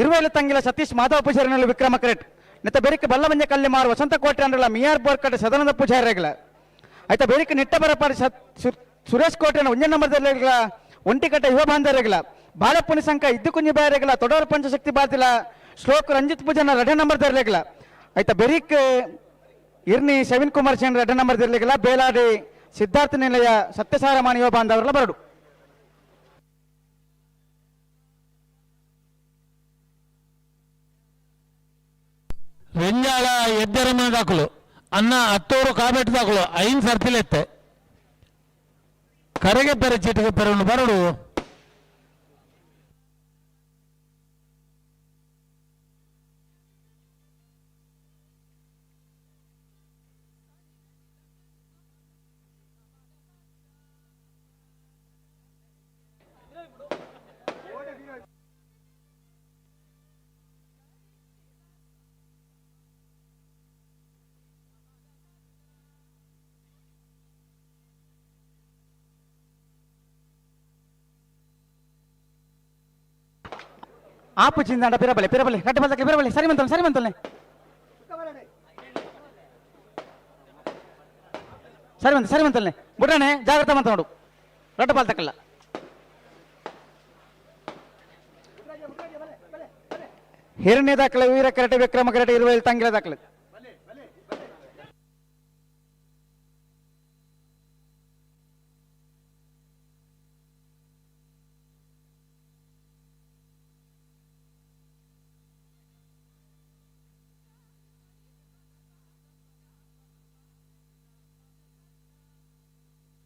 ಇರುವೇಲು ತಂಗಿಲ ಸತೀಶ್ ಮಾಧವ ಪೂಜಾರಿನಲ್ಲಿ ವಿಕ್ರಮ ಕರೆಟ್. ನೆತ್ತ ಬೆರಿಕೆ ಬಲ್ಲಮಂಜ ಕಲ್ಲಿಮಾರು ವಸಂತ ಕೋಟೆ ಅಂದ್ರಲ್ಲ ಮಿಯಾರ್ ಬೋರ್ಕಟ್ಟೆ ಸದಾನಂದ ಪೂಜಾರಿಗಳ. ಆಯ್ತಾ ಬೆರಿಕೆ ನಿಟ್ಟ ಬರಪಾರಿ ಸುರೇಶ್ ಕೋಟೆನ ಒಂಜನ್ ನಂಬರ್ ದೇರ್ಲಿಗಳ ಒಂಟಿಕಟ್ಟೆ ಯುವ ಬಾಂಧವರಿಗಳ ಬಾಲಪ್ಪನ ಸಂಕ ಇದ್ದು ಕುಂಜಿ ಬಾಯರಿಗಳ ತೊಡರ ಪಂಚಶಕ್ತಿ ಬಾತಿಲ ಶ್ಲೋಕ್ ರಂಜಿತ್ ಪೂಜಾನ ರಡೆ ನಂಬರ್ ದೇರ್ಲಿಗಳ. ಆಯ್ತಾ ಬೆರಿಕೆ ಇರ್ನಿ ಸವಿನ್ ಕುಮಾರ್ ಜೈನ್ ರಡೆ ನಂಬರ್ ದೇರ್ಲಿಗಳ ಬೇಲಾಡಿ ಸಿದ್ಧಾರ್ಥ ನಿಲಯ ಸತ್ಯಸಾರ ಮಾನ ಯುವ ಬಾಂಧವರೆಲ್ಲ ಬರಡು. ವೆಂಜಾಳ ಎದ್ದೆರಮನೆ ದಾಖಲು ಅನ್ನ ಹತ್ತೂರು ಕಾಬೆಟ್ ದಾಖಲು ಐನ್ ಸರ್ತಿಲೆತ್ತೆ ಕರೆಗೆ ಪೆರೆ ಚೀಟಿಗೆ ಪೆರನ್ನು ಬರಡು. ಆಪು ಚಿಂದಾಂಡ ಪಿರಬಲೆ ಪಿರಬಲೆ ಕಟ್ಟ ಬದಕ್ಕೆ ಪಿರಬಲೆ ಸರಿ ಮಂತಲ್ ಸರಿ ಮಂತಲ್ನೆ ಸರಿ ಮಂತ ಸರಿ ಮಂತಲ್ನೆ ಬುಡಣೆ ಜಾಗ್ರತೆ ಮಂತ ನೋಡು ರೊಟ್ಟ ಪಾಲ್ ತಕ್ಕಲ್ಲ. ಹಿರಣ್ಯ ದಾಖಲೆ ವೀರ ಕರಟೆ ವಿಕ್ರಮ ಕರಟೆ ಇರುವೆ ತಂಗಿಲ ದಾಖಲೆ.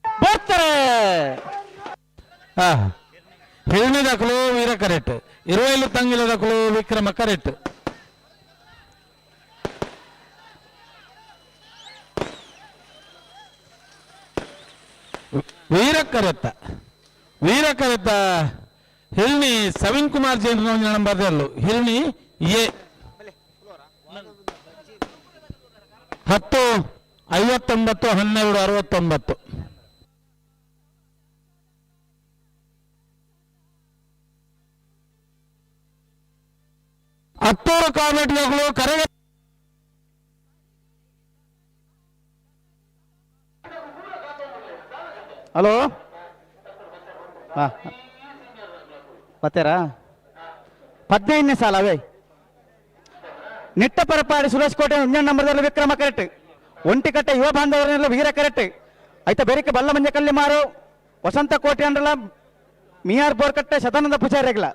ಬರ್ತಾರೆ. ಹಿರಣಿ ದಾಖಲು ವೀರ ಕರೆಕ್ಟ್, ಇರುವೈಲು ತಂಗಿಲ ದಾಖಲು ವಿಕ್ರಮ ಕರೆಕ್ಟ್. ವೀರ ಕರೆತ್ತ ವೀರ ಕರೆತ್ತ ಹಿರಣಿ ಸವಿನ್ ಕುಮಾರ್ ಜೈನ್ ನಂಬರ್ ಹಿರಣಿ ಎ 10 59 12 69. ಹತ್ತೂರು ಕಾಮೆಟ್ಗಳು ಕರೆಗೆ ಹಲೋ ಹಾ ಬತ್ತೀರಾ? 15ನೇ ಸಾಲ ಅವೇ. ನಿಟ್ಟ ಪರಪಾಡಿ ಸುರೇಶ್ ಕೋಟೆ ಇಂಜನ್ ನಂಬರ್ದಲ್ಲಿ ವಿಕ್ರಮ ಕರೆಕ್ಟ್. ಒಂಟಿಕಟ್ಟೆ ಯುವ ಬಾಂಧವರನ್ನೆಲ್ಲ ವೀರ ಕರೆಕ್ಟ್. ಆಯ್ತಾ ಬೆರಿಕೆ ಬಲ್ಲಮಂಜ ಕಲ್ಲಿಮಾರು ವಸಂತ ಕೋಟೆ ಅಂದ್ರಲ್ಲ ಮಿಯಾರ್ ಬೋರ್ಕಟ್ಟೆ ಸದಾನಂದ ಪೂಜಾರಿಗಳ.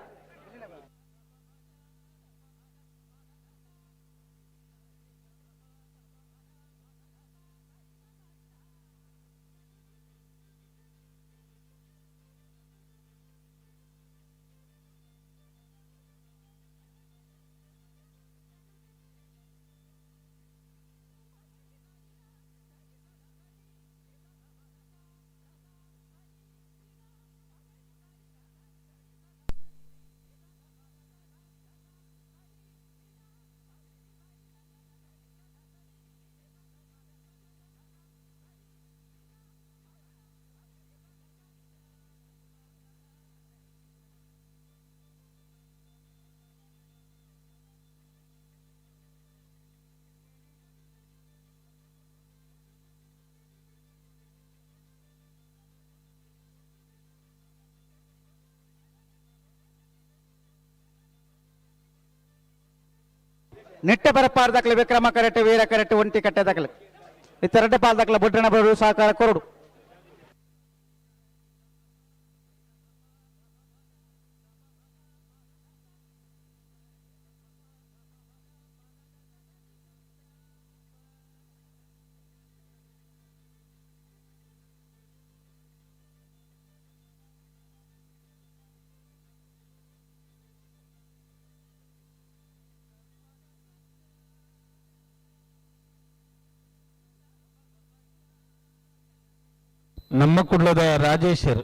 ನಿಟ್ಟೆ ಬರಪಾರ್ ದಾಖಲೆ ವಿಕ್ರಮ ಕರೆಟ್ ವೀರ ಕರೆಟ್ ಒಂಟಿ ಕಟ್ಟೆ ದಾಖಲೆ. ಇತ್ತೆರಡ್ಡೆ ಪಾಲ್ ದಾಖಲೆ ಬೊಡ್ಡಣ ಬರು ಸಹಕಾರ ಕೊರಡು. ನಮ್ಮ ಕುಡ್ಲದ ರಾಜೇಶರ್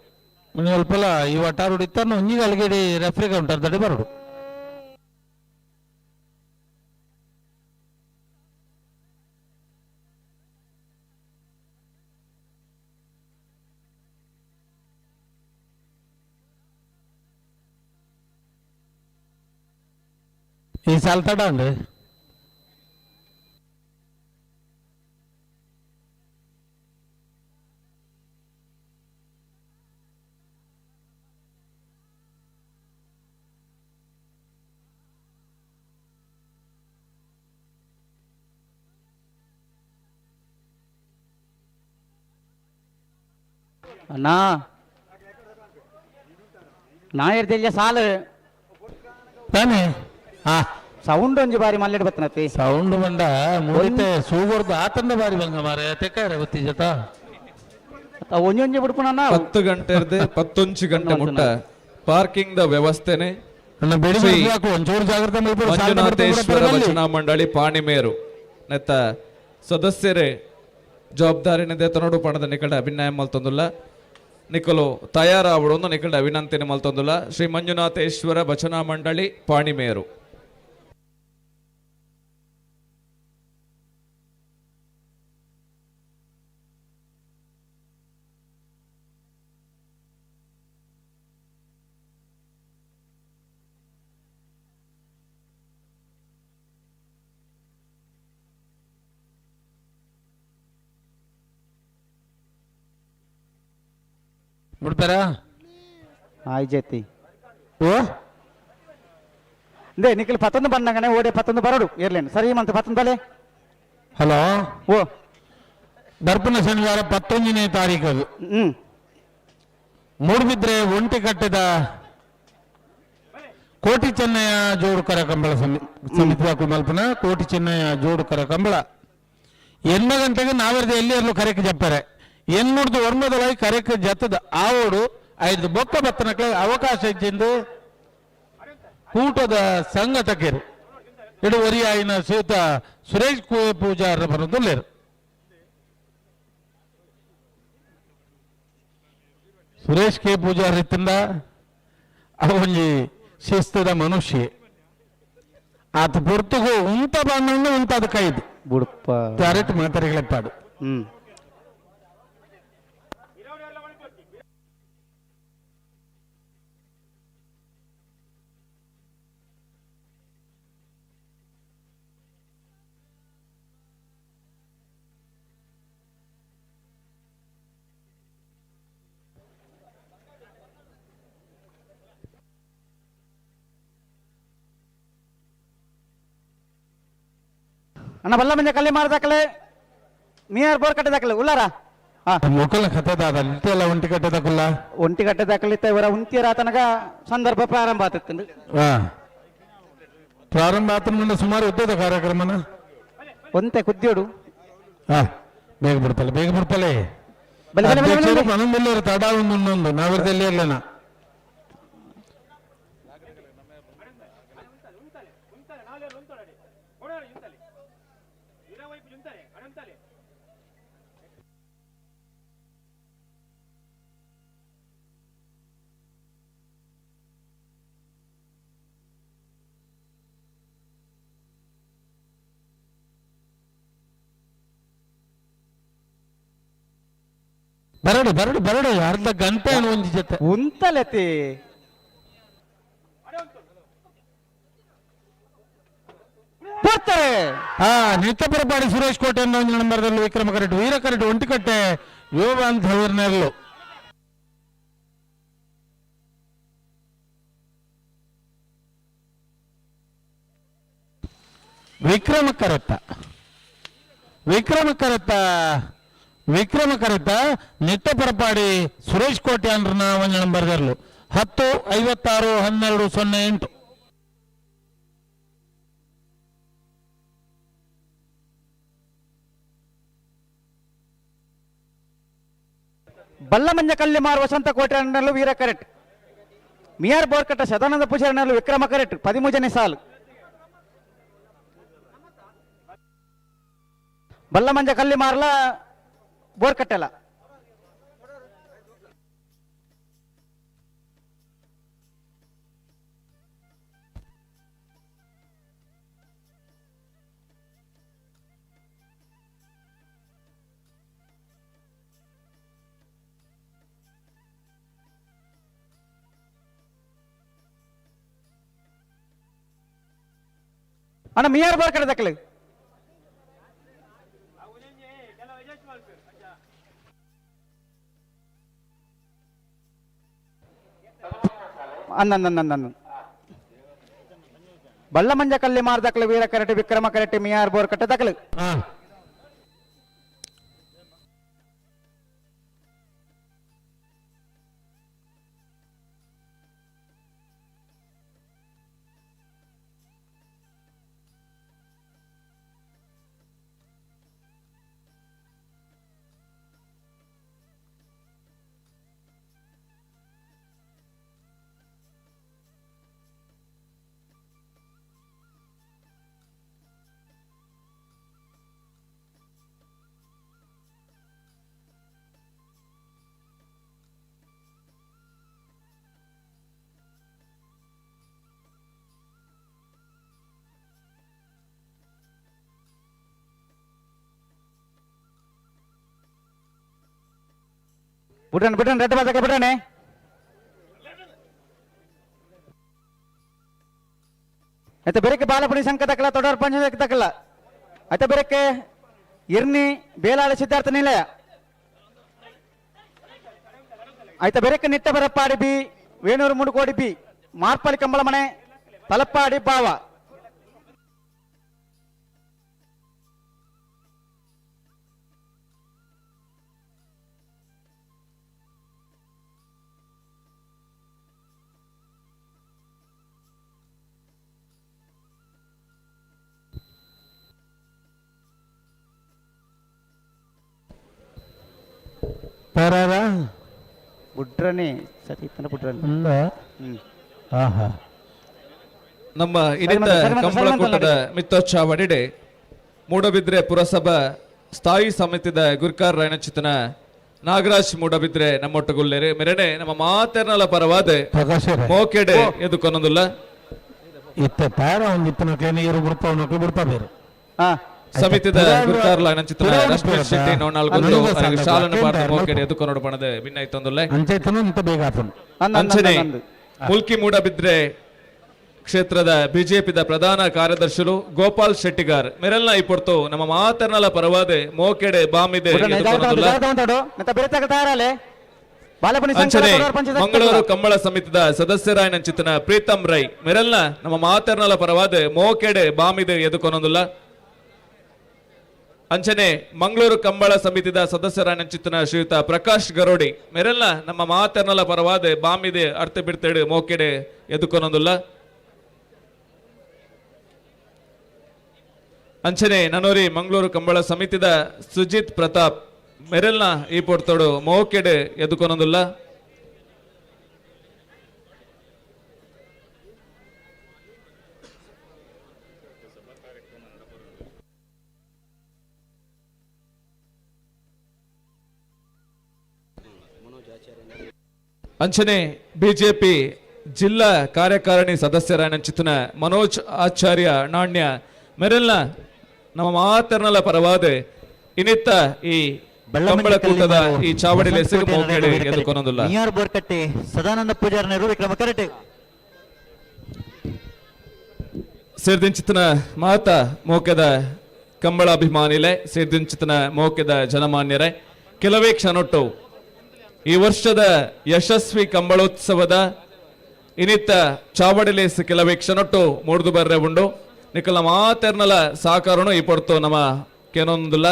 ಅಲ್ಪಲ ಈ ವಟಾರುಡು ಇತ್ತಾನು ಒಂಜಿಗೆ ಅಲ್ಗೇಡಿ ರೆಫ್ರಿ ಕೌಂಟರ್ ದಡಿ ಬರಡು. ಈ ಸಾಲ ತಡ ಉಂಡು. ಅಣ್ಣ ನಾಯರ್ದೆಲ್ಲ ಸಾಲು. ತಾನೆ ಹಾ. ಸೌಂಡ್ ಒಂಜಿ ಬಾರಿ ಮಲ್ಲೆಡ್ ಬತ್ತನತಿ. ಸೌಂಡ್ ಬಂಡ ಮುರಿತೆ ಸೂಗರ್ದು ಆತಂದ ಬಾರಿ ಬಂಗ ಮಾರೆ ತೆಕ್ಕಾರೆ ಗೊತ್ತಿಜತ. ಒಂಜೊಂಜಿ ಬಿಡ್ಪುಣ. 10 ಗಂಟೆ ಇರ್ದೆ 11 ಗಂಟೆ ಮುಟ್ಟ ಪಾರ್ಕಿಂಗ್ the ವ್ಯವಸ್ಥೆನೆ ನನ್ನ ಬೆಡಿ ಶ್ರೀ ಮಾಡ್ಬೇಕು, ಒಂಚೂರು ಜಾಗ್ರತೆ ಮಲ್ಪಡು, ಸಾಲ ಮಂಜುನಾಥೇಶ್ವರ ಬರ್ತಾರೆ. ಭಜನಾ ಮಂಡಳಿ ಪಾಣಿಮೇರು ನೆತ್ತ ಸದಸ್ಯರೇ ಜವಾಬ್ದಾರಿನಿದೆ ತನಡು ಪಣದ ನಿಕಟ ಅಭಿನಯ ಮಲ್ತೊಂದುಲ್ಲ. ನಿಕಲು ತಯಾರಾವಡು ನಿಕಟ ಅಭಿನಂದನೆ ಮಲ್ತೊಂದುಲ್ಲ. ಶ್ರೀ ಮಂಜುನಾಥೇಶ್ವರ ಭಜನಾ ಮಂಡಳಿ ಪಾಣಿಮೇರು. ಬಿಡ್ತಾರಾ? ಆಯ್ಜತಿ. ಓ. They ನಿಖಿಲ್ ಪತ್ತೊಂದು ಬಂದಂಗನೆ ಓಡೆ ಪತ್ತೊಂದು ಬರಡು ಇರ್ಲೇನು ಸರಿ ಮಂತ್ ಪತ್ತೊಂದು ಬಲೆ. ಹಲೋ. ಓ. ಬರ್ಪನ ಶನಿವಾರ 19ನೇ ತಾರೀಕು ಅದು. ಮೂಡುಬಿದ್ರೆ ಒಂಟಿ ಕಟ್ಟದ ಕೋಟಿ ಚೆನ್ನಯ್ಯ ಜೋಡುಕರ ಕಂಬಳ ಸಮಿತಿ ಮಲ್ಪನ ಕೋಟಿ ಚೆನ್ನಯ್ಯ ಜೋಡುಕರ ಕಂಬಳ ಎನ್ನ ಗಂಟೆಗೆ ನಾವೆರ್ದು ಎಲ್ಲಿ ಎರ್ಲು ಕರೆಕ್ ಜಪ್ಪರೆ ಎನ್ನುಡ್ದು ಒರ್ಮದೊಳಗೆ ಕರೆಕ್ ಜತ್ತದ ಆವೋಡು ಐದು ಬೊಕ್ಕ ಬತ್ತನಕ್ಲೆ ಅವಕಾಶ ಇಚ್ಚಿಂದು ಕೂಟದ ಸಂಘಟಕರು ಇಡು ಒರಿಯಾಯಿನ ಶ್ರೀಯುತ ಸುರೇಶ್ ಪೂಜಾರ ಬರೋದುಲ್ಲೇರು. ಸುರೇಶ್ ಕೆ ಪೂಜಾರ್ ಇತ್ತಿಂದ ಅವೊಂಜಿ ಶಿಸ್ತದ ಮನುಷ್ಯ ಆತ ಪೊರ್ತುಗು ಉಂತ ಬಂದ ಉಂತಾದ ಕೈದು ಬುಡಪ್ಪ. ಕ್ಯಾರೆಟ್ ಮಾತಾಡಿಗಳಪ್ಪಾಡು. ಅಣ್ಣ ಬಲ್ಲ ಮಂಜ ಕಲ್ಲಿ ಮಾರದಾಕಲೆ ನೀರ್ ಬೋರ್ ಕಟ್ಟದಾಕಲೆ ಉಲ್ಲಾರ ಹಾ. ಮೊಕಲ ಕಥೆದಾದ ಎಲ್ಲ ಒಂಟಿ ಕಟ್ಟದಕ್ಕಲ್ಲ. ಒಂಟಿ ಕಟ್ಟದಾಕಲಿತ್ತ ಇವರ ಉಂತಿಯರ ತನಕ ಸಂದರ್ಭ ಪ್ರಾರಂಭ ಆತಿತ್ತು. ಹಾ ಪ್ರಾರಂಭ ಆತನ ಮುಂದೆ ಸುಮಾರು ಉದ್ದದ ಕಾರ್ಯಕ್ರಮನ. ಒಂತೆ ಕುದ್ಯೋಡು. ಹಾ ಬೇಗ ಬಿಡ್ಪಲ್ಲ ಬೇಗ ಬಿಡ್ಪಲೆ. ಬಲೆ ಬಲೆ ಬಲೆ ಬಲೆ. ಮನಂದಿಲ್ಲ ತಡ ಒಂದು ಇನ್ನೊಂದು ನಾವಿರ್ದಲ್ಲಿ ಇರ್ಲೇನ. ಬರಡು ಬರಡು ಬರಡು ಅರ್ಧ ಗಂಟೆ ಒಂದು ಜೊತೆ. ಉಂತಲೆತಿ ಬರ್ತಾರೆ. ಹಾ ನಿತ್ಯಪರಪಾಡಿ ಸುರೇಶ್ ಕೋಟೆ ಒಂದು ನಂಬರ್ದಲ್ಲಿ ವಿಕ್ರಮ ಕರೆಟ್ ವೀರ ಕರೆಟ್ ಒಂಟಿಕಟ್ಟೆ ಯೋಗ ಅಂತ ಹೇಳಿರ್ನೆರಲು. Vikrama ಕರೆತ್ತ ವಿಕ್ರಮ ಕರೆತ್ತ ವಿಕ್ರಮ ಕರೆತ್ತ ನಿಟ್ಟ ಪರಪಾಡಿ ಸುರೇಶ್ ಕೋಟೆ ಅಂದ್ರನ ಒಂದು ನಂಬರ್ದರ್ಲು 10:56 12:08. ಬಲ್ಲಮಂಜ ಕಲ್ಲಿಮಾರ್ ವಸಂತ ಕೋಟೆ ವೀರ ಕರೆಕ್ಟ್. ಮಿಯಾರ್ ಬೋರ್ಕಟ್ಟ ಸದಾನಂದ ಪೂಜಾರಿ ವಿಕ್ರಮ ಕರೆಕ್ಟ್. 13ನೇ ಸಾಲು. ಬಲ್ಲಮಂಜ ಕಲ್ಲಿಮಾರ್ಲ ಬೋರ್ಕಟ್ಟೆಲ್ಲ. ಅಣ್ಣ ಮಿಯಾರ್ ಬೋರ್ಕಟ್ಟೆ ದಕ್ಕಲಿ. ಅಂದ ಬಲ್ಲಮಂಜ ಕಲ್ಲಿ ಮಾರ್ ದಕ್ಕಲು ವೀರ ಕರಟಿ ವಿಕ್ರಮ ಕರಟಿ ಮಿಯಾರ್ ಬೋರ್ ಕಟ್ಟೆ ದಕ್ಕಲು. ಬಿಡಣ ಬಿಡಣ ರೆಡ್ ಬಾದಕ್ಕೆ ಬಿಡಣೆ. అయితే ಬೆರಕೆ ಬಾಲಪುಡಿ ಸಂಕ ತಕ್ಕಲ ತೊಡರ್ ಪಂಚ ತಕ್ಕಲ. అయితే ಬೆರಕೆ ಇರ್ನಿ ಬೇಲಾಳ ಸಿದ್ಧಾರ್ಥ ನಿಲಯ. అయితే ಬೆರಕೆ ನಿಟ್ಟ ಬರಪ್ಪಾಡಿ ಬಿ ವೇಣೂರು ಮುಡುಕೋಡಿ ಬಿ ಮಾರ್ಪಳ್ಳಿ ಕಂಬಳಮನೆ ತಲಪ್ಪಾಡಿ ಬಾವ. ಪರಾರ ಬುಡ್ರನೆ ಸರಿ ಬುಡ್ರನೆ. ಆಹಾ. ನಮ್ಮ ಇನ್ನಿತ ಕಂಬಳಕೂಟದ ಮಿತ್ತೋಚ್ಚಾವಡಿಡೆ ಮೂಡಬಿದ್ರೆ ಪುರಸಭಾ ಸ್ಥಾಯಿ ಸಮಿತಿದ ಗುರ್ಕಾರ್ ರಾಯಣಚಿತನ ನಾಗರಾಜ್ ಮೂಡಬಿದ್ರೆ ನಮ್ಮೊಟ್ಟುಗುಲ್ಲೇರಿ ಮೆರಣೆ ನಮ್ಮ ಮಾತೆರ್ನಲ ಪರವಾದ ಮೋಕೆಡೆ ಎದು ಕೊನೊಂದುಲ್ಲ. ಇತ್ತ ತಾರ ಒಂದಿತ್ತನ ನೀರು ಬಿಡ್ತಾವ ನಕ್ಳು ಬಿಡ್ತಾ ಬೇರೆ. ಸಮಿತಿದ ಗುರ್ಕಾರ್ ರಾಯಣಚಿತನ ರಶ್ಮಿ ಶೆಟ್ಟಿ ನೋನಾಲ್ಗೊಂದು ಶಾಲನ ಪಾರ್ದ ಮೋಕೆಡೆ ಎದು ಕೊನೊಡು ಪಣದ ಭಿನ್ನೈತೊಂದುಲ್ಲೆ. ಅಂಚೈತನ ಇಂತ ಬೇಗ ಆತನು. ಅಂಚನೆ ಮುಲ್ಕಿ ಮೂಡಬಿದ್ರೆ ಕ್ಷೇತ್ರದ ಬಿಜೆಪಿದ ಪ್ರಧಾನ ಕಾರ್ಯದರ್ಶಿಗಳು ಗೋಪಾಲ್ ಶೆಟ್ಟಿಗಾರ್ ಮೆರೆಲ್ನ ಈ ಪೊರ್ತು ನಮ್ಮ ಮಾತರ್ನಲ ಪರವಾದೆ ಮೋಕೆಡೆ ಬಾಮಿದೆ. ಅಂಚನೆ ಮಂಗಳೂರು ಕಂಬಳ ಸಮಿತಿದ ಸದಸ್ಯರಾಯನಂಚಿತನ ಪ್ರೀತಂ ರೈ ಮೆರೆಲ್ನ ನಮ್ಮ ಮಾತರ್ನಲ ಪರವಾದೆ ಮೋಕೆಡೆ ಬಾಮಿದೆ ಎದುಕೊನೊಂದುಲ್ಲ. ಅಂಚನೆ ಮಂಗಳೂರು ಕಂಬಳ ಸಮಿತಿದ ಸದಸ್ಯರಾಯನಂಚಿತನ ಶ್ರೀಯುತ ಪ್ರಕಾಶ್ ಗರೋಡಿ ಮೆರೆಲ್ನ ನಮ್ಮ ಮಾತರ್ನಲ ಪರವಾದೆ ಬಾಮಿದೆ ಅರ್ಥ ಬಿಡ್ತೇಡು ಮೋಕೆಡೆ ಎದುಕೊನೊಂದುಲ್ಲ. ಅಂಚನೆ ನನೋರಿ ಮಂಗಳೂರು ಕಂಬಳ ಸಮಿತಿದ ಸುಜಿತ್ ಪ್ರತಾಪ್ ಮೆರೆಲ್ನ ಈ ಪೊರ್ತೋಡು ಮೋಕೆಡೆ ಎದುಕೊನೊಂದುಲ್ಲ. ಅಂಚನೆ ಬಿಜೆಪಿ ಜಿಲ್ಲಾ ಕಾರ್ಯಕಾರಿಣಿ ಸದಸ್ಯರಾಯನಂಚಿತನ ಮನೋಜ್ ಆಚಾರ್ಯ ನಾಣ್ಯ ಮೆರೆಲ್ನ ನಮ್ಮ ಮಾತರ್ನಲ ಪರವಾದೆ ಇನ್ನಿತ್ತ ಈ ಕಂಬಳಕೂಟದ ಈ ಚಾವಡಿ ಎದುಕೊನೊಂದುಲ್ಲ. ಬೋರ್ಕಟ್ಟೆ ಸದಾನಂದ ಪೂಜಾರನರು ವಿಕ್ರಮ ಕರಟೆ. ಸೇರ್ದಿಂಚಿತನ ಮಾತ ಮೋಕೆದ ಕಂಬಳಾಭಿಮಾನಿಲೆ ಸೇರ್ದಿಂಚಿತನ ಮೋಕೆದ ಜನಮಾನ್ಯರೇ, ಕೆಲವೇ ಕ್ಷಣೊಟ್ಟು ಈ ವರ್ಷದ ಯಶಸ್ವಿ ಕಂಬಳೋತ್ಸವದ ಇನ್ನಿತ್ತ ಚಾವಡಿಲೇಸ್ ಕೆಲವೇ ಕ್ಷಣೊಟ್ಟು ಮೂಡ್ದು ಬರ್ರೆ ಉಂಡು. ನಿಕಲ ಮಾತೆರ್ನಲ ಸಾಕಾರನು ಈ ಪಡ್ತು ನಮ್ಮ ಕೆನೊಂದುಲ್ಲ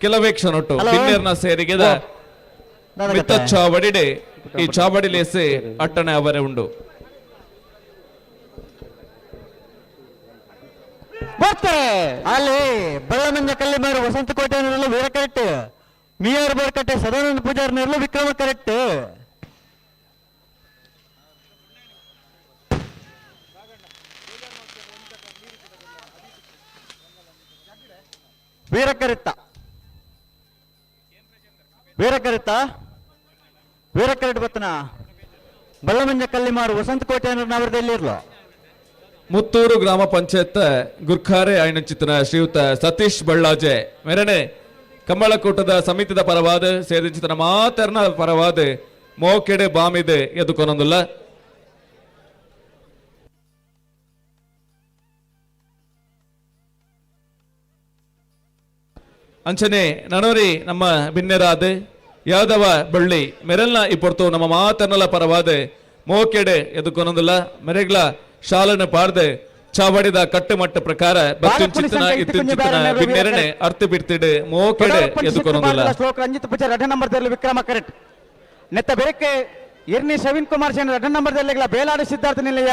ಕೆಲವೇ ಕ್ಷಣೊಟ್ಟು ಬಿನ್ನೇರ್ನ ಸೇರಿಗೆದ ಮಿತ್ತ ಚಾವಡಿಡೆ ಈ ಚಾವಡಿಲೇಸೆ ಅಟ್ಟಣೆ ಅವರೇ ಉಂಡು. ಬರ್ತಾರೆ. ಅಲ್ಲಿ ಬಳ್ಳಮಂಜ ಕಲ್ಲಿಮಾರು ವಸಂತಕೋಟೆ ನೆರಳು ವೀರ ಕರೆಕ್ಟ್. ಮಿಯಾರ್ ಬೋರ್ಕಟ್ಟೆ ಸದಾನಂದ ಪೂಜಾರ್ ನೆರಳು ವಿಕ್ರಮ ಕರೆಕ್ಟ್. ವೀರ ಕರಿತ, ವೀರ ಕರಿತ, ವೀರ ಕರೆಕ್ಟ್ ಬತ್ತನ ಬಳ್ಳಮಂಜ ಕಲ್ಲಿಮಾರು ವಸಂತಕೋಟೆ ನವರದಲ್ಲಿ ಇರ್ಲು. ಮುತ್ತೂರು ಗ್ರಾಮ ಪಂಚಾಯತ್ ಗುರ್ಖಾರೆ ಆಯನಚಿತನ ಶ್ರೀಯುತ ಸತೀಶ್ ಬಳ್ಳಾಜೆ ಮೆರಣೆ ಕಂಬಳಕೂಟದ ಸಮಿತಿದ ಪರವಾದ ಸೇರಿಚಿತನ ಮಾತರ್ನ ಪರವಾದ ಮೋಕೆಡೆ ಬಾಮಿದೆ ಎದುಕೊನೊಂದುಲ್ಲ. ಅಂಚನೆ ನನೋರಿ ನಮ್ಮ ಬಿನ್ನೆರಾದ ಯಾದವ ಬಳ್ಳಿ ಮೆರಲ್ನ ಇಪ್ಪೊರ್ತು ನಮ್ಮ ಮಾತನ್ನಲ ಪರವಾದ ಮೋಕೆಡೆ ಎದುಕೊನೊಂದುಲ್ಲ. ಮೆರೆಗ್ಲ ಶಾಲನ ಪಾರ್ದೆ ಚಾವಡಿದ ಕಟ್ಟುಮಟ್ಟ ಪ್ರಕಾರ ಬತ್ತಿಂಚಿತನ ಇತ್ತಿಂಚಿತನ ಬಿನ್ನೆರನೆ ಅರ್ಥ ಬಿಡ್ತಿಡೆ ಮೋಕೆಡೆ ಎದುಕೊನೊಂದುಲ್ಲ. ಶ್ಲೋಕ ರಂಜಿತ್ ಪೂಜಾರ್ ಎರಡನೇ ನಂಬರ್ದಲ್ಲಿ ವಿಕ್ರಮ ಕರೆಕ್ಟ್. ನೆತ್ತ ಬೆರಕೆ ಇರ್ನಿ ಶವೀನ್ ಕುಮಾರ್ ಸೇನ್ ಎರಡನೇ ನಂಬರ್ದಲ್ಲಿ ಬೇಲಾಡಿ ಸಿದ್ಧಾರ್ಥ ನಿಲಯ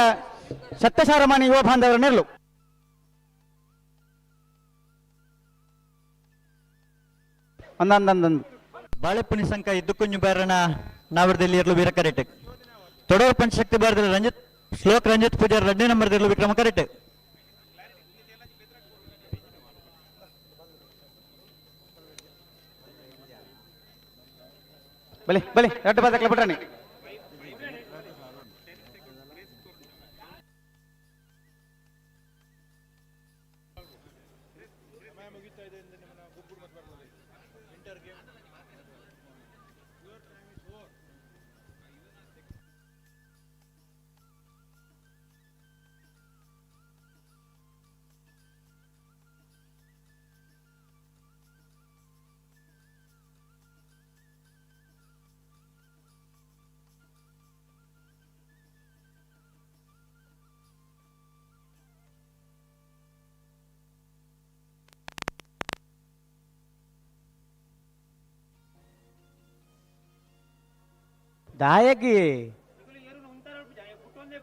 ಸತ್ಯಸಾರಮಾನಿ ಯುವ ಬಾಂಧವರ ನೆರಳು. ಒಂದೊಂದೊಂದೊಂದು. ಬಾಳೆಪುಣಿ ಸಂಕ ಇದ್ದುಕುಂಜು ಬಾರಣ ನಾವರದಲ್ಲಿ ಇರಲು ವೀರ ಕರೆಕ್ಟ್. ತೊಡೂರು ಪಂಚಶಕ್ತಿ ಬಾರದಲ್ಲಿ ರಂಜಿತ್ ಶ್ಲೋಕ್ ರಂಜಿತ್ ಪೂಜಾರ್ ಎರಡನೇ ನಂಬರ್ದಲ್ಲಿ ವಿಕ್ರಮ ಕರೆಕ್ಟ್. ಬಲಿ ಬಲಿ ಎರಡು ಬಾದಕ್ಲೆ ಬಿಟ್ರಾಣಿ. ದಾಯಗಿ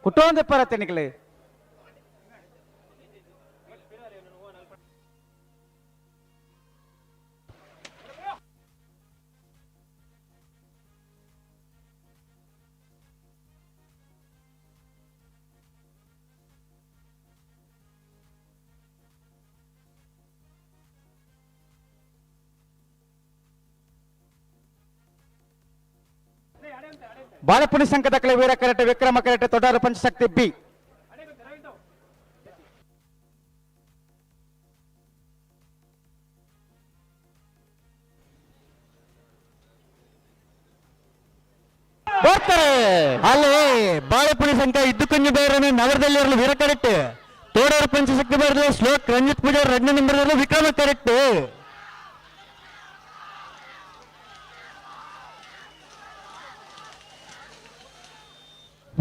ಕುಟುಂಬ ಪರತ್ತೆ ನಿಕಲೆ. ಬಾಲಪುಣಿ ಸಂಘದ ಕಲೆ ವೀರ ಕರೆಟೆ ವಿಕ್ರಮ ಕರೆಟೆ ತೊಡಾರು ಪಂಚಶಕ್ತಿ ಬಿ. ಬರ್ತಾರೆ. ಅಲ್ಲಿ ಬಾಳೆಪುಣಿ ಸಂಘ ಇದ್ದುಕುಂಜು ಬೇರನ ನಗರದಲ್ಲಿ ಇರಲು ವೀರ ಕರೆಕ್ಟ್. ತೋಡೂರು ಪಂಚಶಕ್ತಿ ಬಾರದಲ್ಲಿ ಶ್ಲೋಕ್ ರಂಜಿತ್ ಪೂಜಾರ್ ಎರಡನೇ ನಂಬರ್ದಲ್ಲಿ ವಿಕ್ರಮ ಕರೆಕ್ಟ್.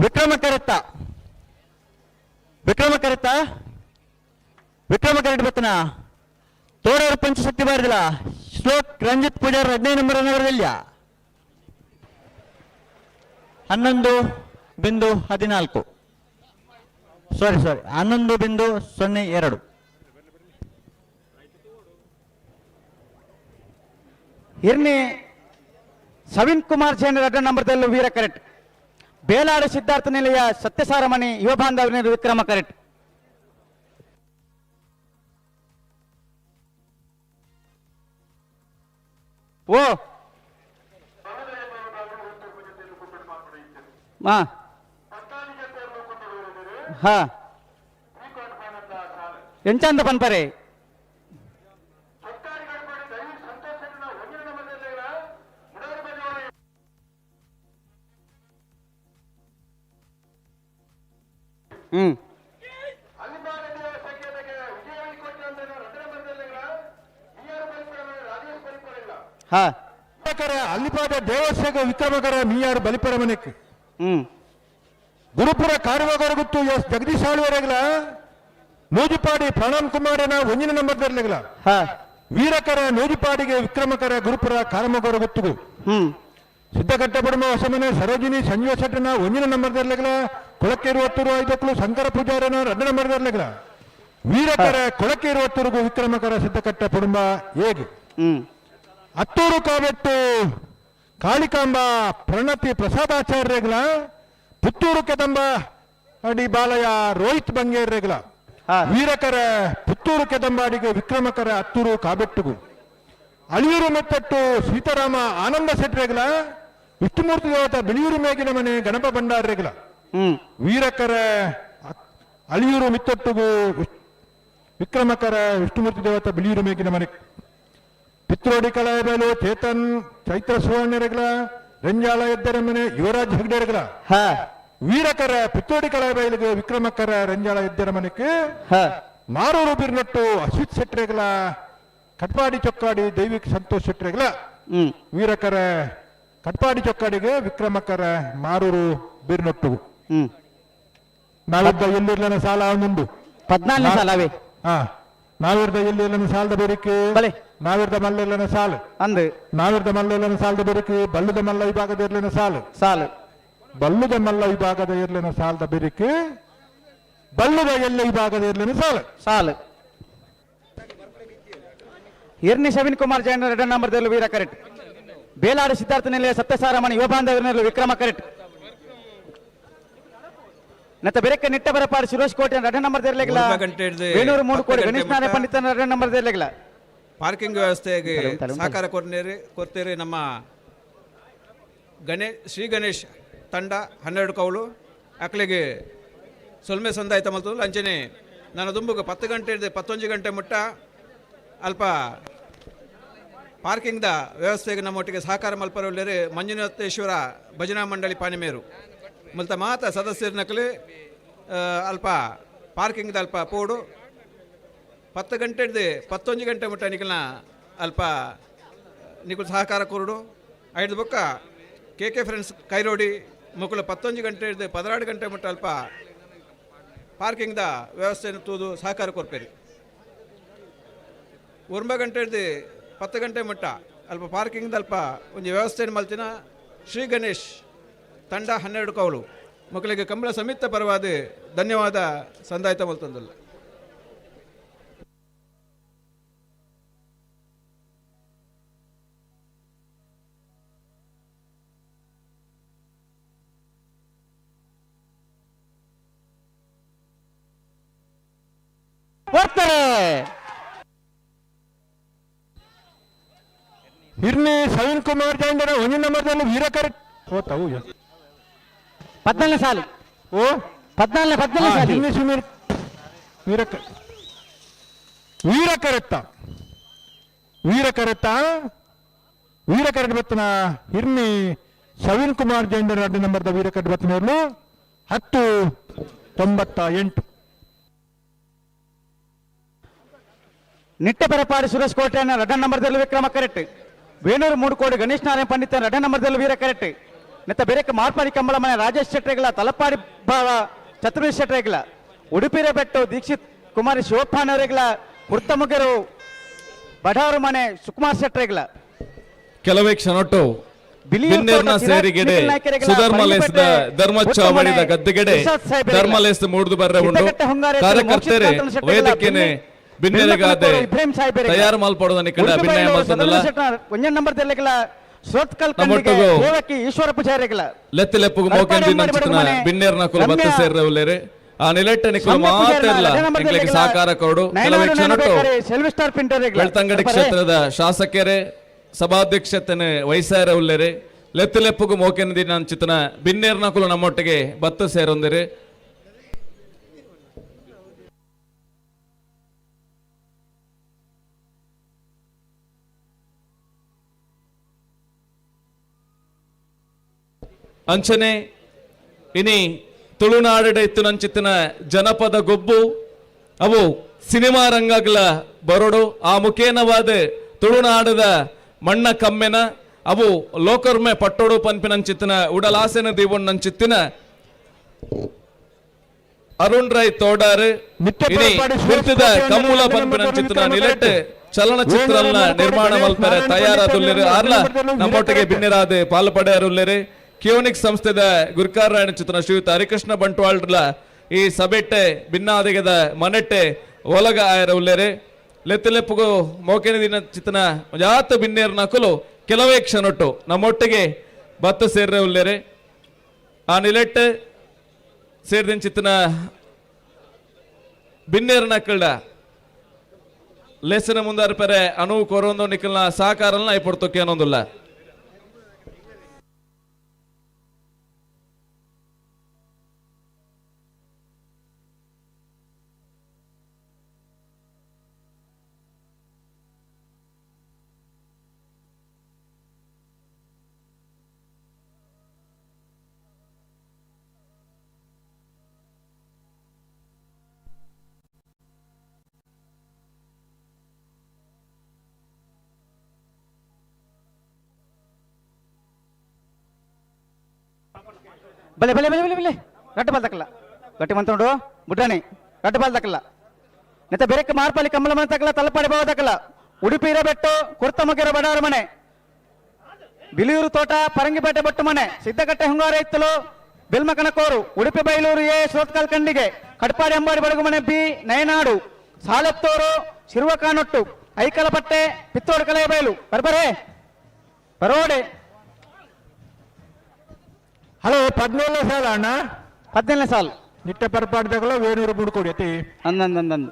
ವಿಕ್ರಮ ಕರೆಕ್ತ, ವಿಕ್ರಮ ಕರೆಕ್ತ, ವಿಕ್ರಮ ಕರೆಕ್ಟ್ ಬತ್ತನ ತೋಡೂರು ಪಂಚಶಕ್ತಿ ಬಾರದಿಲ್ಲ ಶ್ಲೋಕ್ ರಂಜಿತ್ ಪೂಜಾರ್ ಎರಡನೇ ನಂಬರ್ ನಗರದಲ್ಲಿ 11.14, ಸಾರಿ ಸಾರಿ 11.02. ಇರ್ನಿ ಸವಿನ್ ಕುಮಾರ್ ಜೈನ್ ಎರಡನೇ ನಂಬರ್ದಲ್ಲಿ ವೀರ ಕರೆಕ್ಟ್. ಬೇಲಾಡು ಸಿದ್ಧಾರ್ಥ ನಿಲಯ ಸತ್ಯಸಾರಮಣಿ ಯುವ ಬಾಂಧವರ ವಿಕ್ರಮ ಕರೆಕ್ಟ್. ಓ ಮಾ ಹಾ ಎಂಚಂದ ಪನ್ಪರೆ. ಹಾ ಅಲ್ಲಿಪಾದ ದೇವಸ್ಥಾನ ವಿಕ್ರಮಕರ ಮೀಯಾರು ಬಲಿಪರ ಮನೆಕ್. ಗುರುಪುರ ಕಾರುವಗರ ಗುತ್ತು ಎಸ್ ಜಗದೀಶ್ ಆಳ್ವರೆಗ್ಲ Nujipadi Pranam ಕುಮಾರನ ಒಂಜಿನ ನಂಬರ್ ಇರ್ಲಿಲ್ಲ. ಹಾ. ವೀರಕರ ನೂಜಿಪಾಡಿಗೆ ವಿಕ್ರಮಕರ ಗುರುಪುರ ಕಾರಮಗೌರ ಗೊತ್ತುಗು. ಸಿದ್ದಘಟ್ಟ ಬಡಮ ಹೊಸಮನೆ ಸರೋಜಿನಿ ಸಂಜೀವ ಶೆಟ್ಟನ ಒಂಜಿನ ನಂಬರ್ ಇರ್ಲಿಲ್ಲ. ಕೊಳಕೇರು ಒತ್ತೂರು ಐದಕ್ಕಲು ಶಂಕರ ಪೂಜಾರನ ಎರಡು ನಂಬರ್ ಇರ್ಲಿಲ್ಲ. ವೀರಕರ ಕೊಳಕೇರು ಒತ್ತೂರುಗು ವಿಕ್ರಮಕರ ಸಿದ್ದಕಟ್ಟ ಕುಟುಂಬ ಹೇಗೆ. ಅತ್ತೂರು ಕಾವೆಟ್ಟು ಕಾಳಿಕಾಂಬ ಪ್ರಣತಿ ಪ್ರಸಾದಾಚಾರ್ಯಗಳ, ಪುತ್ತೂರು ಕೆದಂಬ ಅಡಿ ಬಾಲಯ ರೋಹಿತ್ ಬಂಗೇರ್ರೆಗಳ. ವೀರಕರ ಪುತ್ತೂರು ಕೆದಂಬಾಡಿಗೆ ವಿಕ್ರಮಕರ ಅತ್ತೂರು ಕಾಬೆಟ್ಟುಗು. ಅಳಿಯೂರು ಮೆತ್ತಟ್ಟು ಸೀತಾರಾಮ ಆನಂದ ಶೆಟ್ರೆಗಳ, ವಿಷ್ಣುಮೂರ್ತಿ ದೇವತ ಬಿಳಿಯೂರು ಮೇಗಿನ ಮನೆ ಗಣಪ ಭಂಡಾರ್ರೆಗಳ. ವೀರಕರ ಅಳಿಯೂರು ಮಿತ್ತೊಟ್ಟುಗು ವಿಕ್ರಮಕರ ವಿಷ್ಣುಮೂರ್ತಿ ದೇವತ ಬಿಳಿಯೂರು ಮೇಗಿನ ಮನೆ. ಪಿತ್ರೋಡಿ ಕಲಾಯಬೇಲು ಚೇತನ್ ಚೈತ್ರ ಸುವರ್ಣರೆಗಳ, ರಂಜಾಳ ಎದ್ದರ ಮನೆ ಯುವರಾಜ್ ಹೆಗ್ಡೆರೆಗಳ. ವೀರಕರ ಪಿತ್ತೋಡಿ ಕಲಾಯಬೈಲಿಗೆ ವಿಕ್ರಮಕರ ರಂಜಾಳ ಎದ್ದರ ಮನೆಗೆ. ಮಾರೂರು ಬಿರ್ನಟ್ಟು ಅಶ್ವಿತ್ ಶೆಟ್ರೆಗಳ, ಕಟ್ಪಾಡಿ ಚೊಕ್ಕಾಡಿ ದೈವಿಕ್ ಸಂತೋಷ್ ಶೆಟ್ರೆಗಳ. ವೀರಕರ ಕಟ್ಪಾಡಿ ಚೊಕ್ಕಾಡಿಗೆ ವಿಕ್ರಮಕರ ಮಾರೂರು ಬಿರ್ನೊಟ್ಟು. ನಾವಿದ್ದ ಎಲ್ಲಿರ್ಲನ ಸಾಲ ಅವನುಂಡು. 14ನೇ ಸಾಲ ಅವೇ. ಹಾ, ನಾವಿರ್ದ ಎಲ್ಲಿರ್ಲನ ಸಾಲದ ಬೇರಿಕೆ. ಬಲೆ. ನಾವಿರ್ದ ಮಲ್ಲೆಲ್ಲನ ಸಾಲು. ಅಂದು. ನಾವಿರ್ದ ಮಲ್ಲೆಲ್ಲನ ಸಾಲದ ಬೇರಿಕೆ, ಬಲ್ಲುದ ಮಲ್ಲ ವಿಭಾಗದ ಇರ್ಲಿನ ಸಾಲು. ಸಾಲು. ಬಲ್ಲುದ ಮಲ್ಲ ವಿಭಾಗದ ಇರ್ಲಿನ ಸಾಲದ ಬೇರಿಕೆ, ಬಲ್ಲುದ ಎಲ್ಲ ವಿಭಾಗದ ಇರ್ಲಿನ ಸಾಲು. ಸಾಲು. ಎರಡನೇ ಶವಿನ್ ಕುಮಾರ್ ಜೈನ್ ಎರಡನೇ ನಂಬರ್ದಲ್ಲಿ ವೀರ ಕರೆಕ್ಟ್. ಬೇಲಾಡು ಸಿದ್ಧಾರ್ಥ ನಿಲಯ ಸತ್ಯಸಾರಮಣಿ ಯುವ ಬಾಂಧವರಲ್ಲಿ ವಿಕ್ರಮ ಕರೆಕ್ಟ್. ನತ್ತ ಬೆರಕೆ ನಿಟ್ಟ ಬರಪಾಡು ಶಿರೋಶ್ ಕೋಟೆ ಎರಡನೇ ನಂಬರ್ ಇರ್ಲಿಲ್ಲ. ಒಂಬತ್ತು ಗಂಟೆ ಹಿಡ್ದು ವೇಣೂರು ಮೂರು 10 ಕೋಟಿ ಗಂಟೆ ಗಣೇಶ್ ನಾರಾಯಣ ಮಟ್ಟ. ಪಂಡಿತನ ಎರಡನೇ ನಂಬರ್ ಇರ್ಲಿಲ್ಲ. ಪಾರ್ಕಿಂಗ್ ವ್ಯವಸ್ಥೆಗೆ ತಲೆ ಉಂಟು. ಸಹಕಾರ ಕೊಡ್ತೀರಿ ನಮ್ಮ ಶ್ರೀ ಗಣೇಶ್ ತಂಡ 12 ಕೌಲು ಅಕ್ಲಿಗೆ ಸೊಲ್ಮೆ ಸಂದಾಯ್ತ ಮಲ್ತದ್ದು. ಅಂಚನೆ ನಾನು ದುಂಬುಗ 10 ಗಂಟೆ ಹಿಡ್ದು 11 ಗಂಟೆ ಮುಟ್ಟ ಅಲ್ಪ ಪಾರ್ಕಿಂಗ್ದ ವ್ಯವಸ್ಥೆಗೆ ನಮ್ಮೊಟ್ಟಿಗೆ ಸಹಕಾರ ಮಲ್ಪರೊಲ್ಲೇರಿ ಮಂಜುನಾಥೇಶ್ವರ ಭಜನಾ ಮಂಡಳಿ ಪಾನಿಮೇರು ಮುಲ್ತ ಮಾತ ಸದಸ್ಯರ ನಕಲಿ ಅಲ್ಪ ಪಾರ್ಕಿಂಗ್ದ ಅಲ್ಪ ಪೋಡು. 10 ಗಂಟೆ ಹಿಡ್ದು 11 ಗಂಟೆ ಮುಟ್ಟ ನಿಖಲ್ನ ಅಲ್ಪ ನಿಖಲ್ ಸಹಕಾರ ಕೊರಡು. ಐದು ಬೊಕ್ಕ K K friends Kairodi Mukul 11 ಗಂಟೆ ಹಿಡ್ದು 16 ಗಂಟೆ ಮುಟ್ಟ ಅಲ್ಪ ಪಾರ್ಕಿಂಗ್ದ ವ್ಯವಸ್ಥೆಯನ್ನು ತೂದು ಸಹಕಾರ ಕೊರ್ಪೇರಿ. 9 ಗಂಟೆ ಹಿಡ್ದು 10 ಗಂಟೆ ಮುಟ್ಟ ಅಲ್ಪ ಪಾರ್ಕಿಂಗ್ದ ಅಲ್ಪ ಒಂದು ವ್ಯವಸ್ಥೆಯನ್ನು ಮಲ್ತಿನ ಶ್ರೀ ಗಣೇಶ್ ತಂಡ 12 ಕೌಲು ಮಕ್ಕಳಿಗೆ ಕಂಬಳ ಸಮಿತ ಪರವಾದ ಧನ್ಯವಾದ ಸಂದಾಯ್ತ ಮಲ್ತಂದಲ್ಲ. ಬರ್ತಾರೆ. ಹಿರ್ನಿ ಸವಿನ್ ಕುಮಾರ್ ಜೈಂದರ ಒಂಜಿನ ನಂಬರ್ದಲ್ಲಿ ವೀರಕರ ಹೋತಾವು. 14ನೇ ಸಾಲು. ಓ. 14ನೇ ಸಾಲಿ. ಹಿರ್ನಿ ಸುಮೀರ್ ವೀರಕ ವೀರಕರೆತ್ತ ವೀರಕರೆತ್ತ ವೀರಕರಡ್ ಬತ್ತನ ಹಿರ್ನಿ ಸವಿನ್ ಕುಮಾರ್ ಜೈಂದರ ಎರಡು ನಂಬರ್ದ ವೀರಕರಡ್ ಬತ್ತನವರು 10-98. ನಿಟ್ಟೆ ಪರಪಾಡಿ ಸುರೇಶ್ ಕೋಟೆಯನ್ನ ಎರಡನೇ ನಂಬರ್ದಲ್ಲಿ ವಿಕ್ರಮ ಕರೆಕ್ಟ್. ವೇಣೂರು ಮೂರು ಕೋಡಿ ಗಣೇಶ್ ನಾರಾಯಣ ಪಂಡಿತ ಎರಡನೇ ನಂಬರ್ದಲ್ಲಿ ವೀರ ಕರೆಕ್ಟ್. ನೆತ್ತ ಬೇರೆಕ್ಕೆ ಮಾರ್ಪಾಡಿ ಕಂಬಳ ಮನೆ ರಾಜೇಶ್ ಶೆಟ್ಟರೆಗಳ, ತಲಪಾಡಿ ಬಾವ ಚತುರ್ವೇಶ್ ಶೆಟ್ಟರೆಗಳ, ಉಡುಪಿರ ಬೆಟ್ಟು ದೀಕ್ಷಿತ್ ಕುಮಾರಿ ಶಿವಪ್ಪನವರೆಗಳ, ಕುರ್ತಮುಗರು ಬಡವರು ಮನೆ ಸುಕುಮಾರ್ ಶೆಟ್ಟರೆಗಳ. ಕೆಲವೇ ಕ್ಷಣಟ್ಟು ಬಿಳಿಯೂರು ಬಿನ್ನೇರ್ನ ತೋಟ ಸಿರಾಜ್ ಸೇರಿಗೆಡೆ ನಿಖಿಲ್ ನಾಯ್ಕರಿಗಳ, ಸುಧರ್ಮಲೇಸದ ಪರಂಗಿಪೇಟೆ ಧರ್ಮ ಉತ್ತಮನೆ ಚಾವಡಿದ ಗದ್ದೆಗೆಡೆ ಇರ್ಷಾದ್ ಸಾಹೇಬರಿಗಳ. ಧರ್ಮಲೇಸ ಮೂಡ್ದು ಬರ್ರೆ ಉಂಡು. ಸಿದ್ದಘಟ್ಟ ಹೊಂಗಾರೆ ಕಾರ್ಯಕರ್ತರೆ ಮೋಕ್ಷಿತ್ ಕಾಂತನ ವೇದಿಕೆನೆ ಶೆಟ್ಟರೆಗಳ, ಬಿನ್ನೆರೆಗಾದೆ ಇಬ್ರಾಹಿಂ ಸಾಹೇಬರಿಗಳ. ತಯಾರು ಮಾಲ್ಪಡೋದನ್ನ ಕಡೆ ಉಡುಪಿ ಅಭಿನಯ ಬೈಲೂರು ಮಲ್ತಂದಲ್ಲ. ಸದನ ಶೆಟ್ಟರ್ ಒಂಜನ್ ನಂಬರ್ ದೆಲ್ಲಗಳ ಸೋತ್ಕಲ್ ಕಂಡಿಗೆ ನಮ್ಮೊಟ್ಟಿಗೂ ದೇವಕಿ ಈಶ್ವರ ಪೂಜಾರಿಗಳ. ಲೆತ್ತಿ ಲೆಪ್ಪುಗು ಮೋಕೆಂದಿ ನಂಚಿತನ ಬಿನ್ನೇರ್ನ ಕುಲ ಬತ್ತ ಸೇರ್ರವಲ್ಲೇರೆ ಆ ನಿಲೆಟ್ಟ ನಿಕುಲು ಮಾತೆರ್ಲ ಎಂಕ್ಲೆಗ್ ಸಹಕಾರ ಕೊಡು. ಕೆಲವೇ ಕ್ಷಣಟ್ಟು ಸೆಲ್ವಿ ಸ್ಟಾರ್ ಪಿಂಟರ್ ಬೆಳ್ತಂಗಡಿ ಕ್ಷೇತ್ರದ ಶಾಸಕರೇ ಸಭಾಧ್ಯಕ್ಷತೆನೆ ವಹಿಸಾರ ಉಲ್ಲೇರೆ ಲೆತ್ತು ಲೆಪ್ಪುಗು ಮೋಕೆಂದಿ ನಂಚಿತನ ಬಿನ್ನೇರ್ನ ಕುಲ ನಮ್ಮೊಟ್ಟಿಗೆ ಬತ್ತು ಸೇರೊಂದಿರಿ. ಅಂಚನೆ ಇನಿ ತುಳುನಾಡಿಡ ಇತ್ತು ನಂಚಿತ್ತಿನ ಜನಪದ ಗೊಬ್ಬು ಅವು ಸಿನಿಮಾ ರಂಗಗಳ ಬರೋಡು ಆ ಮುಖೇನವಾದ ತುಳುನಾಡದ ಮಣ್ಣ ಕಮ್ಮೆನ ಅವು ಲೋಕರ್ಮೆ ಪಟ್ಟೋಡು ಪನ್ಪಿನಂಚಿತ್ತಿನ ಉಡಲಾಸೆನ ದೀವಣ್ಣಂಚಿತ್ತಿನ Arun Rai Todar ನಿತ್ಯ ಇನಿ ಪರಪಾಡಿ ಸುರೇಶ್ ಗುರ್ತದ ಕೋಟ್ಯಾನ್ ಕಮ್ಮುಲ ಎರಡನೇ ಪನ್ಪಿನ ನಂಬರ್ದಲ್ಲಿ ಚಿತ್ರ ವಿಕ್ರಮ ನಿಲೆಟ್ ಕರೆಕ್ಟ್. ಚಲನಚಿತ್ರಲ್ನ ವೇಣೂರು ನಿರ್ಮಾಣ ಗಣೇಶ್ ಮಲ್ಪರೆ ನಾರಾಯಣ ತಯಾರಾದುಲ್ಲೆರ್ ಪಂಡಿತರ್ನ ಆರ್ಲ ನಂಬರ್ದಲ್ಲಿ ನಮ್ಮೊಟ್ಟಿಗೆ ವೀರ ಕರೆಕ್ಟ್. ಬಿನ್ನಿರಾದ್ ಪಾಲ್ಪಡೆಯರುಲ್ಲೆರ್. ಕಿಯೋನಿಕ್ ಸಂಸ್ಥೆದ ಗುರ್ಕಾರ್ರಾಯಣ ಚಿತ್ರ ಶ್ರೀಯುತ ಹರಿಕೃಷ್ಣ ಬಂಟ್ವಾಳ್ಲ ಈ ಸಭೆಟ್ಟೆ ಭಿನ್ನಾದಿಗದ ಮನೆಟ್ಟೆ ಒಲಗ ಆಯರ ಉಲ್ಲೆರ್. ಲೆತ್ತಲೆಪ್ಪುಗು ಮೋಕೆನ ದಿನ ಚಿತ್ತನ ಜಾತ ಬಿನ್ನೇರ್ ನಕಲು ಕೆಲವೇ ಕ್ಷಣೊಟ್ಟು ನಮ್ಮೊಟ್ಟಿಗೆ ಬತ್ತ ಸೇರ್ರೆ ಉಲ್ಲೆರ್. ಆ ನಿಲೆಟ್ ಸೇರ್ದಿನ ಚಿತ್ತನ ಬಿನ್ನೇರ್ ನಕ್ಕಲ್ಡ ಲೇಸನ ಮುಂದಾರ ಪೆರೆ ಅನು ಕೊರೊಂದು ನಿಕ್ಕಲ್ನ ಸಹಕಾರಲ್ನ ಐಪೊಡ್ತೊಕ್ಕೆ ಅನ್ನೊಂದುಲ್ಲ. ಬಲೆ ಬಲೆ ಬಲೆ ಬಲೆ ಬಲೆ ರಡ್ಡು ಬಾಲ್ ತಕ್ಕಲ್ಲ ಗಟ್ಟಿ ಮಂತುಂಡು ಬುಡ್ರಾಣಿ ರಡ್ಡು ಬಾಲ್ ತಕ್ಕಲ್ಲ. ನೆತ್ತ ಬೆರಕ್ಕೆ ಮಾರ್ಪಾಲಿ ಕಮಲ ಮನೆ ತಕ್ಕಲ್ಲ, ತಲಪಾಡಿ ಬಾವ ತಕ್ಕಲ್ಲ. ಉಡುಪಿ ಇರಬೆಟ್ಟು ಕೊರ್ತಮಗಿರ ಬಡಾರ ಮನೆ, ಬಿಳಿಯೂರು ತೋಟ ಪರಂಗಿಪೇಟೆ ಬೊಟ್ಟು ಮನೆ, ಸಿದ್ದಕಟ್ಟೆ ಹುಂಗಾರ ಇತ್ತಲು ಬೆಲ್ಮಕನಕೋರು, ಉಡುಪಿ ಬೈಲೂರು ಎ ಸೋತ್ಕಲ್ ಖಂಡಿಗೆ, ಕಟ್ಪಾಡಿ ಅಂಬಾಡಿ ಬಡಗುಮನೆ ಬಿ ನಯನಾಡು, ಸಾಲೆತ್ತೂರು ಶಿರುವಕಾನೊಟ್ಟು, ಐಕಲಪಟ್ಟೆ ಪಿತ್ತೋಡು ಕಲೆಬೈಲು. ಬರ್ಬರೇ ಬರೋಡೆ. ಹಲೋ, 17ನೇ ಸಾಲ ಅಣ್ಣ. 17ನೇ ಸಾಲು. ನಿಟ್ಟೆ ಪರಪಾಡ್ದಾಗಲ ವೇಣೂರು ಮೂಡ್ಕೋಡಿ ಅತಿ. ಅಂದಂದಂದಂದು.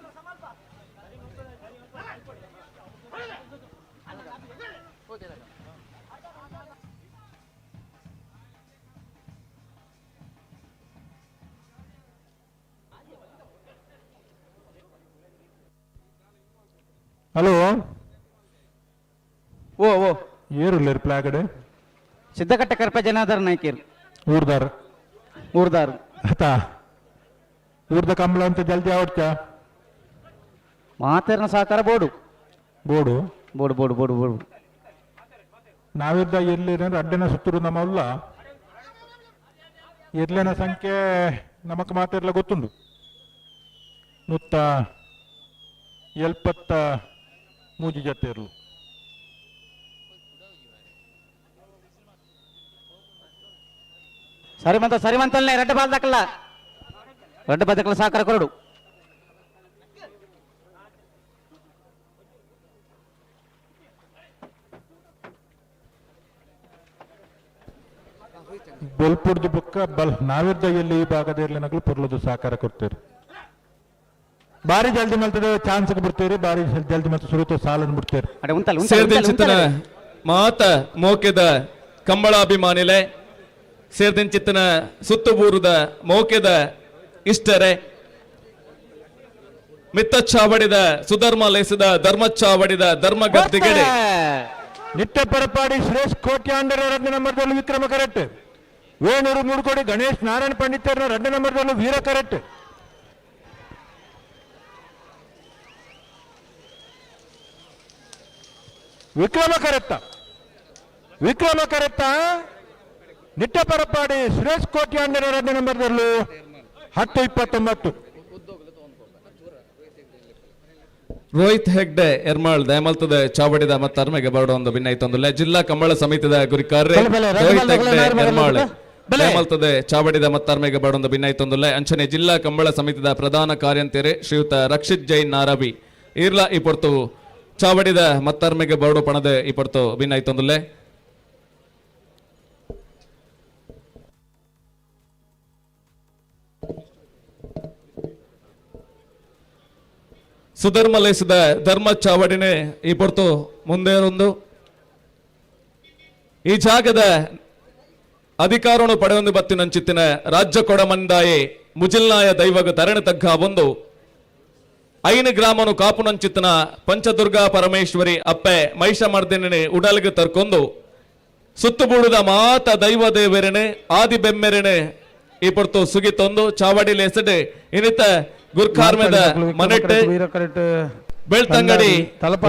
ಹಲೋ. ಓ ಓ. ಏರುಲ್ಲೇರು ಪ್ಲಾಗಡೆ? ಸಿದ್ದಕಟ್ಟೆ ಕರ್ಪ ಜನಾದರ ನಾಯ್ಕೇರು. ಊರ್ದಾರ್. ಊರ್ದಾರ್. ಆತಾ ಊರ್ದ ಕಂಬಳ ಅಂತ ಜಲ್ದಿ ಆವಡ್ಚ. ಮಾತೇರ್ನ ಸಹಕಾರ board. Board. Board board board board. ನಾವಿದ್ದ ಎಲ್ಲಿ ಅಡ್ಡನ ಸುತ್ತೂರು ನಮ್ಮಲ್ಲ ಎರ್ಲೆನ ಸಂಖ್ಯೆ ನಮಕ್ ಮಾತೆರ್ಲ ಗೊತ್ತುಂಡು. 173 ಜತೆ ಇರ್ಲು. ಸರಿ ಮಂತ ಸರಿ ಮಂತಲ್ನೇ ರಡ್ಡು ಬಾಲ್ ದಕ್ಕಲ್ಲ, ರಡ್ಡು ಬಾಲ್ ದಕ್ಕಲ್ಲ ಸಹಕಾರ ಕೊರಡು. ಬೊಲ್ಪುಡ್ದು ಬುಕ್ಕ ಬಲ್ ನಾವಿದ್ದ ಎಲ್ಲಿ ಈ ಭಾಗದ ಇರ್ಲಿನಗಳು ಪೊರ್ಲದು ಸಹಕಾರ ಕೊಡ್ತೀರಿ. ಬಾರಿ ಜಲ್ದಿ ಮಲ್ತದೆ ಚಾನ್ಸ್ ಬಿಡ್ತೀರಿ, ಬಾರಿ ಜಲ್ದಿ ಮತ್ತೆ ಸುರುತ ಸಾಲನ್ನು ಬಿಡ್ತೀರಿ. ಅಡೆ ಉಂತಲ್ಲ ಉಂತಲ್ಲ ಸೇರ್ದಿನ ಉಂತಲ್ಲ, ಚಿತ್ತನ ಉಂತಲ್ಲ. ಮಾತ ಮೋಕೆದ ಕಂಬಳಾಭಿಮಾನಿಲೆ, ಸೇರ್ದಿನ ಚಿತ್ತನ ಸುತ್ತಬೂರದ ಮೋಕೆದ ಇಷ್ಟರೆ, ಮಿತ್ತಚ್ಚಾವಡಿದ ಸುಧರ್ಮ ಲೇಸದ ಧರ್ಮಚ್ಚಾವಡಿದ ಧರ್ಮ ಗದ್ದಿಗೆಡೆ. ನಿತ್ಯ ಪರಪಾಡಿ ಶ್ರೇಷ್ಠ ಕೋಟ್ಯಾಂಡರ 2ನೇ ನಂಬರ್ದಲ್ಲಿ ವಿಕ್ರಮ ಕರೆಕ್ಟ್. ವೇಣೂರು ಮೂಡ್ಕೋಡಿ ಗಣೇಶ್ ನಾರಾಯಣ ಪಂಡಿತರನ 2ನೇ ನಂಬರ್ದಲ್ಲಿ ವೀರ ಕರೆಕ್ಟ್. ವಿಕ್ರಮ ಕರೆಕ್ಟ, ವಿಕ್ರಮ ಕರೆಕ್ಟ. ನಿತ್ಯ ಪರಪಾಡಿ ಸುರೇಶ್ ಕೋಟ್ಯಾಂಡರ 2ನೇ ನಂಬರ್ದಲ್ಲೂ 10:29. ರೋಹಿತ್ ಹೆಗ್ಡೆ ಎರ್ಮಾಳ್ ದಯಮಲ್ತದ ಚಾವಡಿದ ಮತ್ತು ಅರ್ಮೆಗೆ ಬರಡ ಒಂದು ಭಿನ್ನೈತೊಂದುಲ್ಲ. ಜಿಲ್ಲಾ ಕಂಬಳ ಸಮಿತಿದ ಗುರಿಕಾರ್ರೆ ಬಲೆ, ಬಲೆ, ರೋಹಿತ್ ಬಲೆ, ಹೆಗ್ಡೆ ಬಲೆ, ಬಲೆ, ಎರ್ಮಾಳ್ ಬಲೆ. ದಯಮಲ್ತದೆ ಚಾವಡಿದ ಮತ್ತರ್ಮೆಗೆ ಬರಡೊಂದು ಭಿನ್ನೈತೊಂದುಲ್ಲ. ಅಂಚನೆ ಜಿಲ್ಲಾ ಕಂಬಳ ಸಮಿತಿದ ಪ್ರಧಾನ ಕಾರ್ಯಂತೆರೆ ಶ್ರೀಯುತ ರಕ್ಷಿತ್ ಜೈನ್ ನಾರಬಿ ಈರ್ಲ ಈ ಪೊರ್ತು ಚಾವಡಿದ ಮತ್ತರ್ಮೆಗೆ ಬರಡು ಪಣದ ಈ ಪೊರ್ತು ಭಿನ್ನೈತೊಂದುಲ್ಲೆ. ಸುಧರ್ಮಲೇಸದ ಧರ್ಮ ಚಾವಡಿನೇ ಈ ಪೊರ್ತು ಮುಂದೇರೊಂದು ಈ ಜಾಗದ ಅಧಿಕಾರವನ್ನು ಪಡೆಯೊಂದು ಬತ್ತಿನಂಚಿತ್ತಿನ ರಾಜ್ಯ ಕೊಡಮಂದಾಯೆ ಮುಜಿಲ್ನಾಯ ದೈವಗ ತರಣ ತಗ್ಗ ಬಂದು ಐನು ಗ್ರಾಮನು ಕಾಪುನಂಚಿತ್ತಿನ ಪಂಚದುರ್ಗಾ ಪರಮೇಶ್ವರಿ ಅಪ್ಪೆ ಮಹಿಷಮರ್ದಿನಿ ಉಡಲ್ಗೆ ತರ್ಕೊಂಡು ಸುತ್ತುಬೂಡುದ ಮಾತ ದೈವ ದೇವರೆನೆ ಆದಿ ಬೆಮ್ಮೆರೆನೆ ಈ ಪೊರ್ತು ಸುಗಿತೊಂದು ಚಾವಡಿ ಲೇಸಡೆ ಇನ್ನಿತ ಗುರ್ಕಾರ್ಮೆದ ಮನೆಟ್ಟೆ ಬೆಳ್ತಂಗಡಿ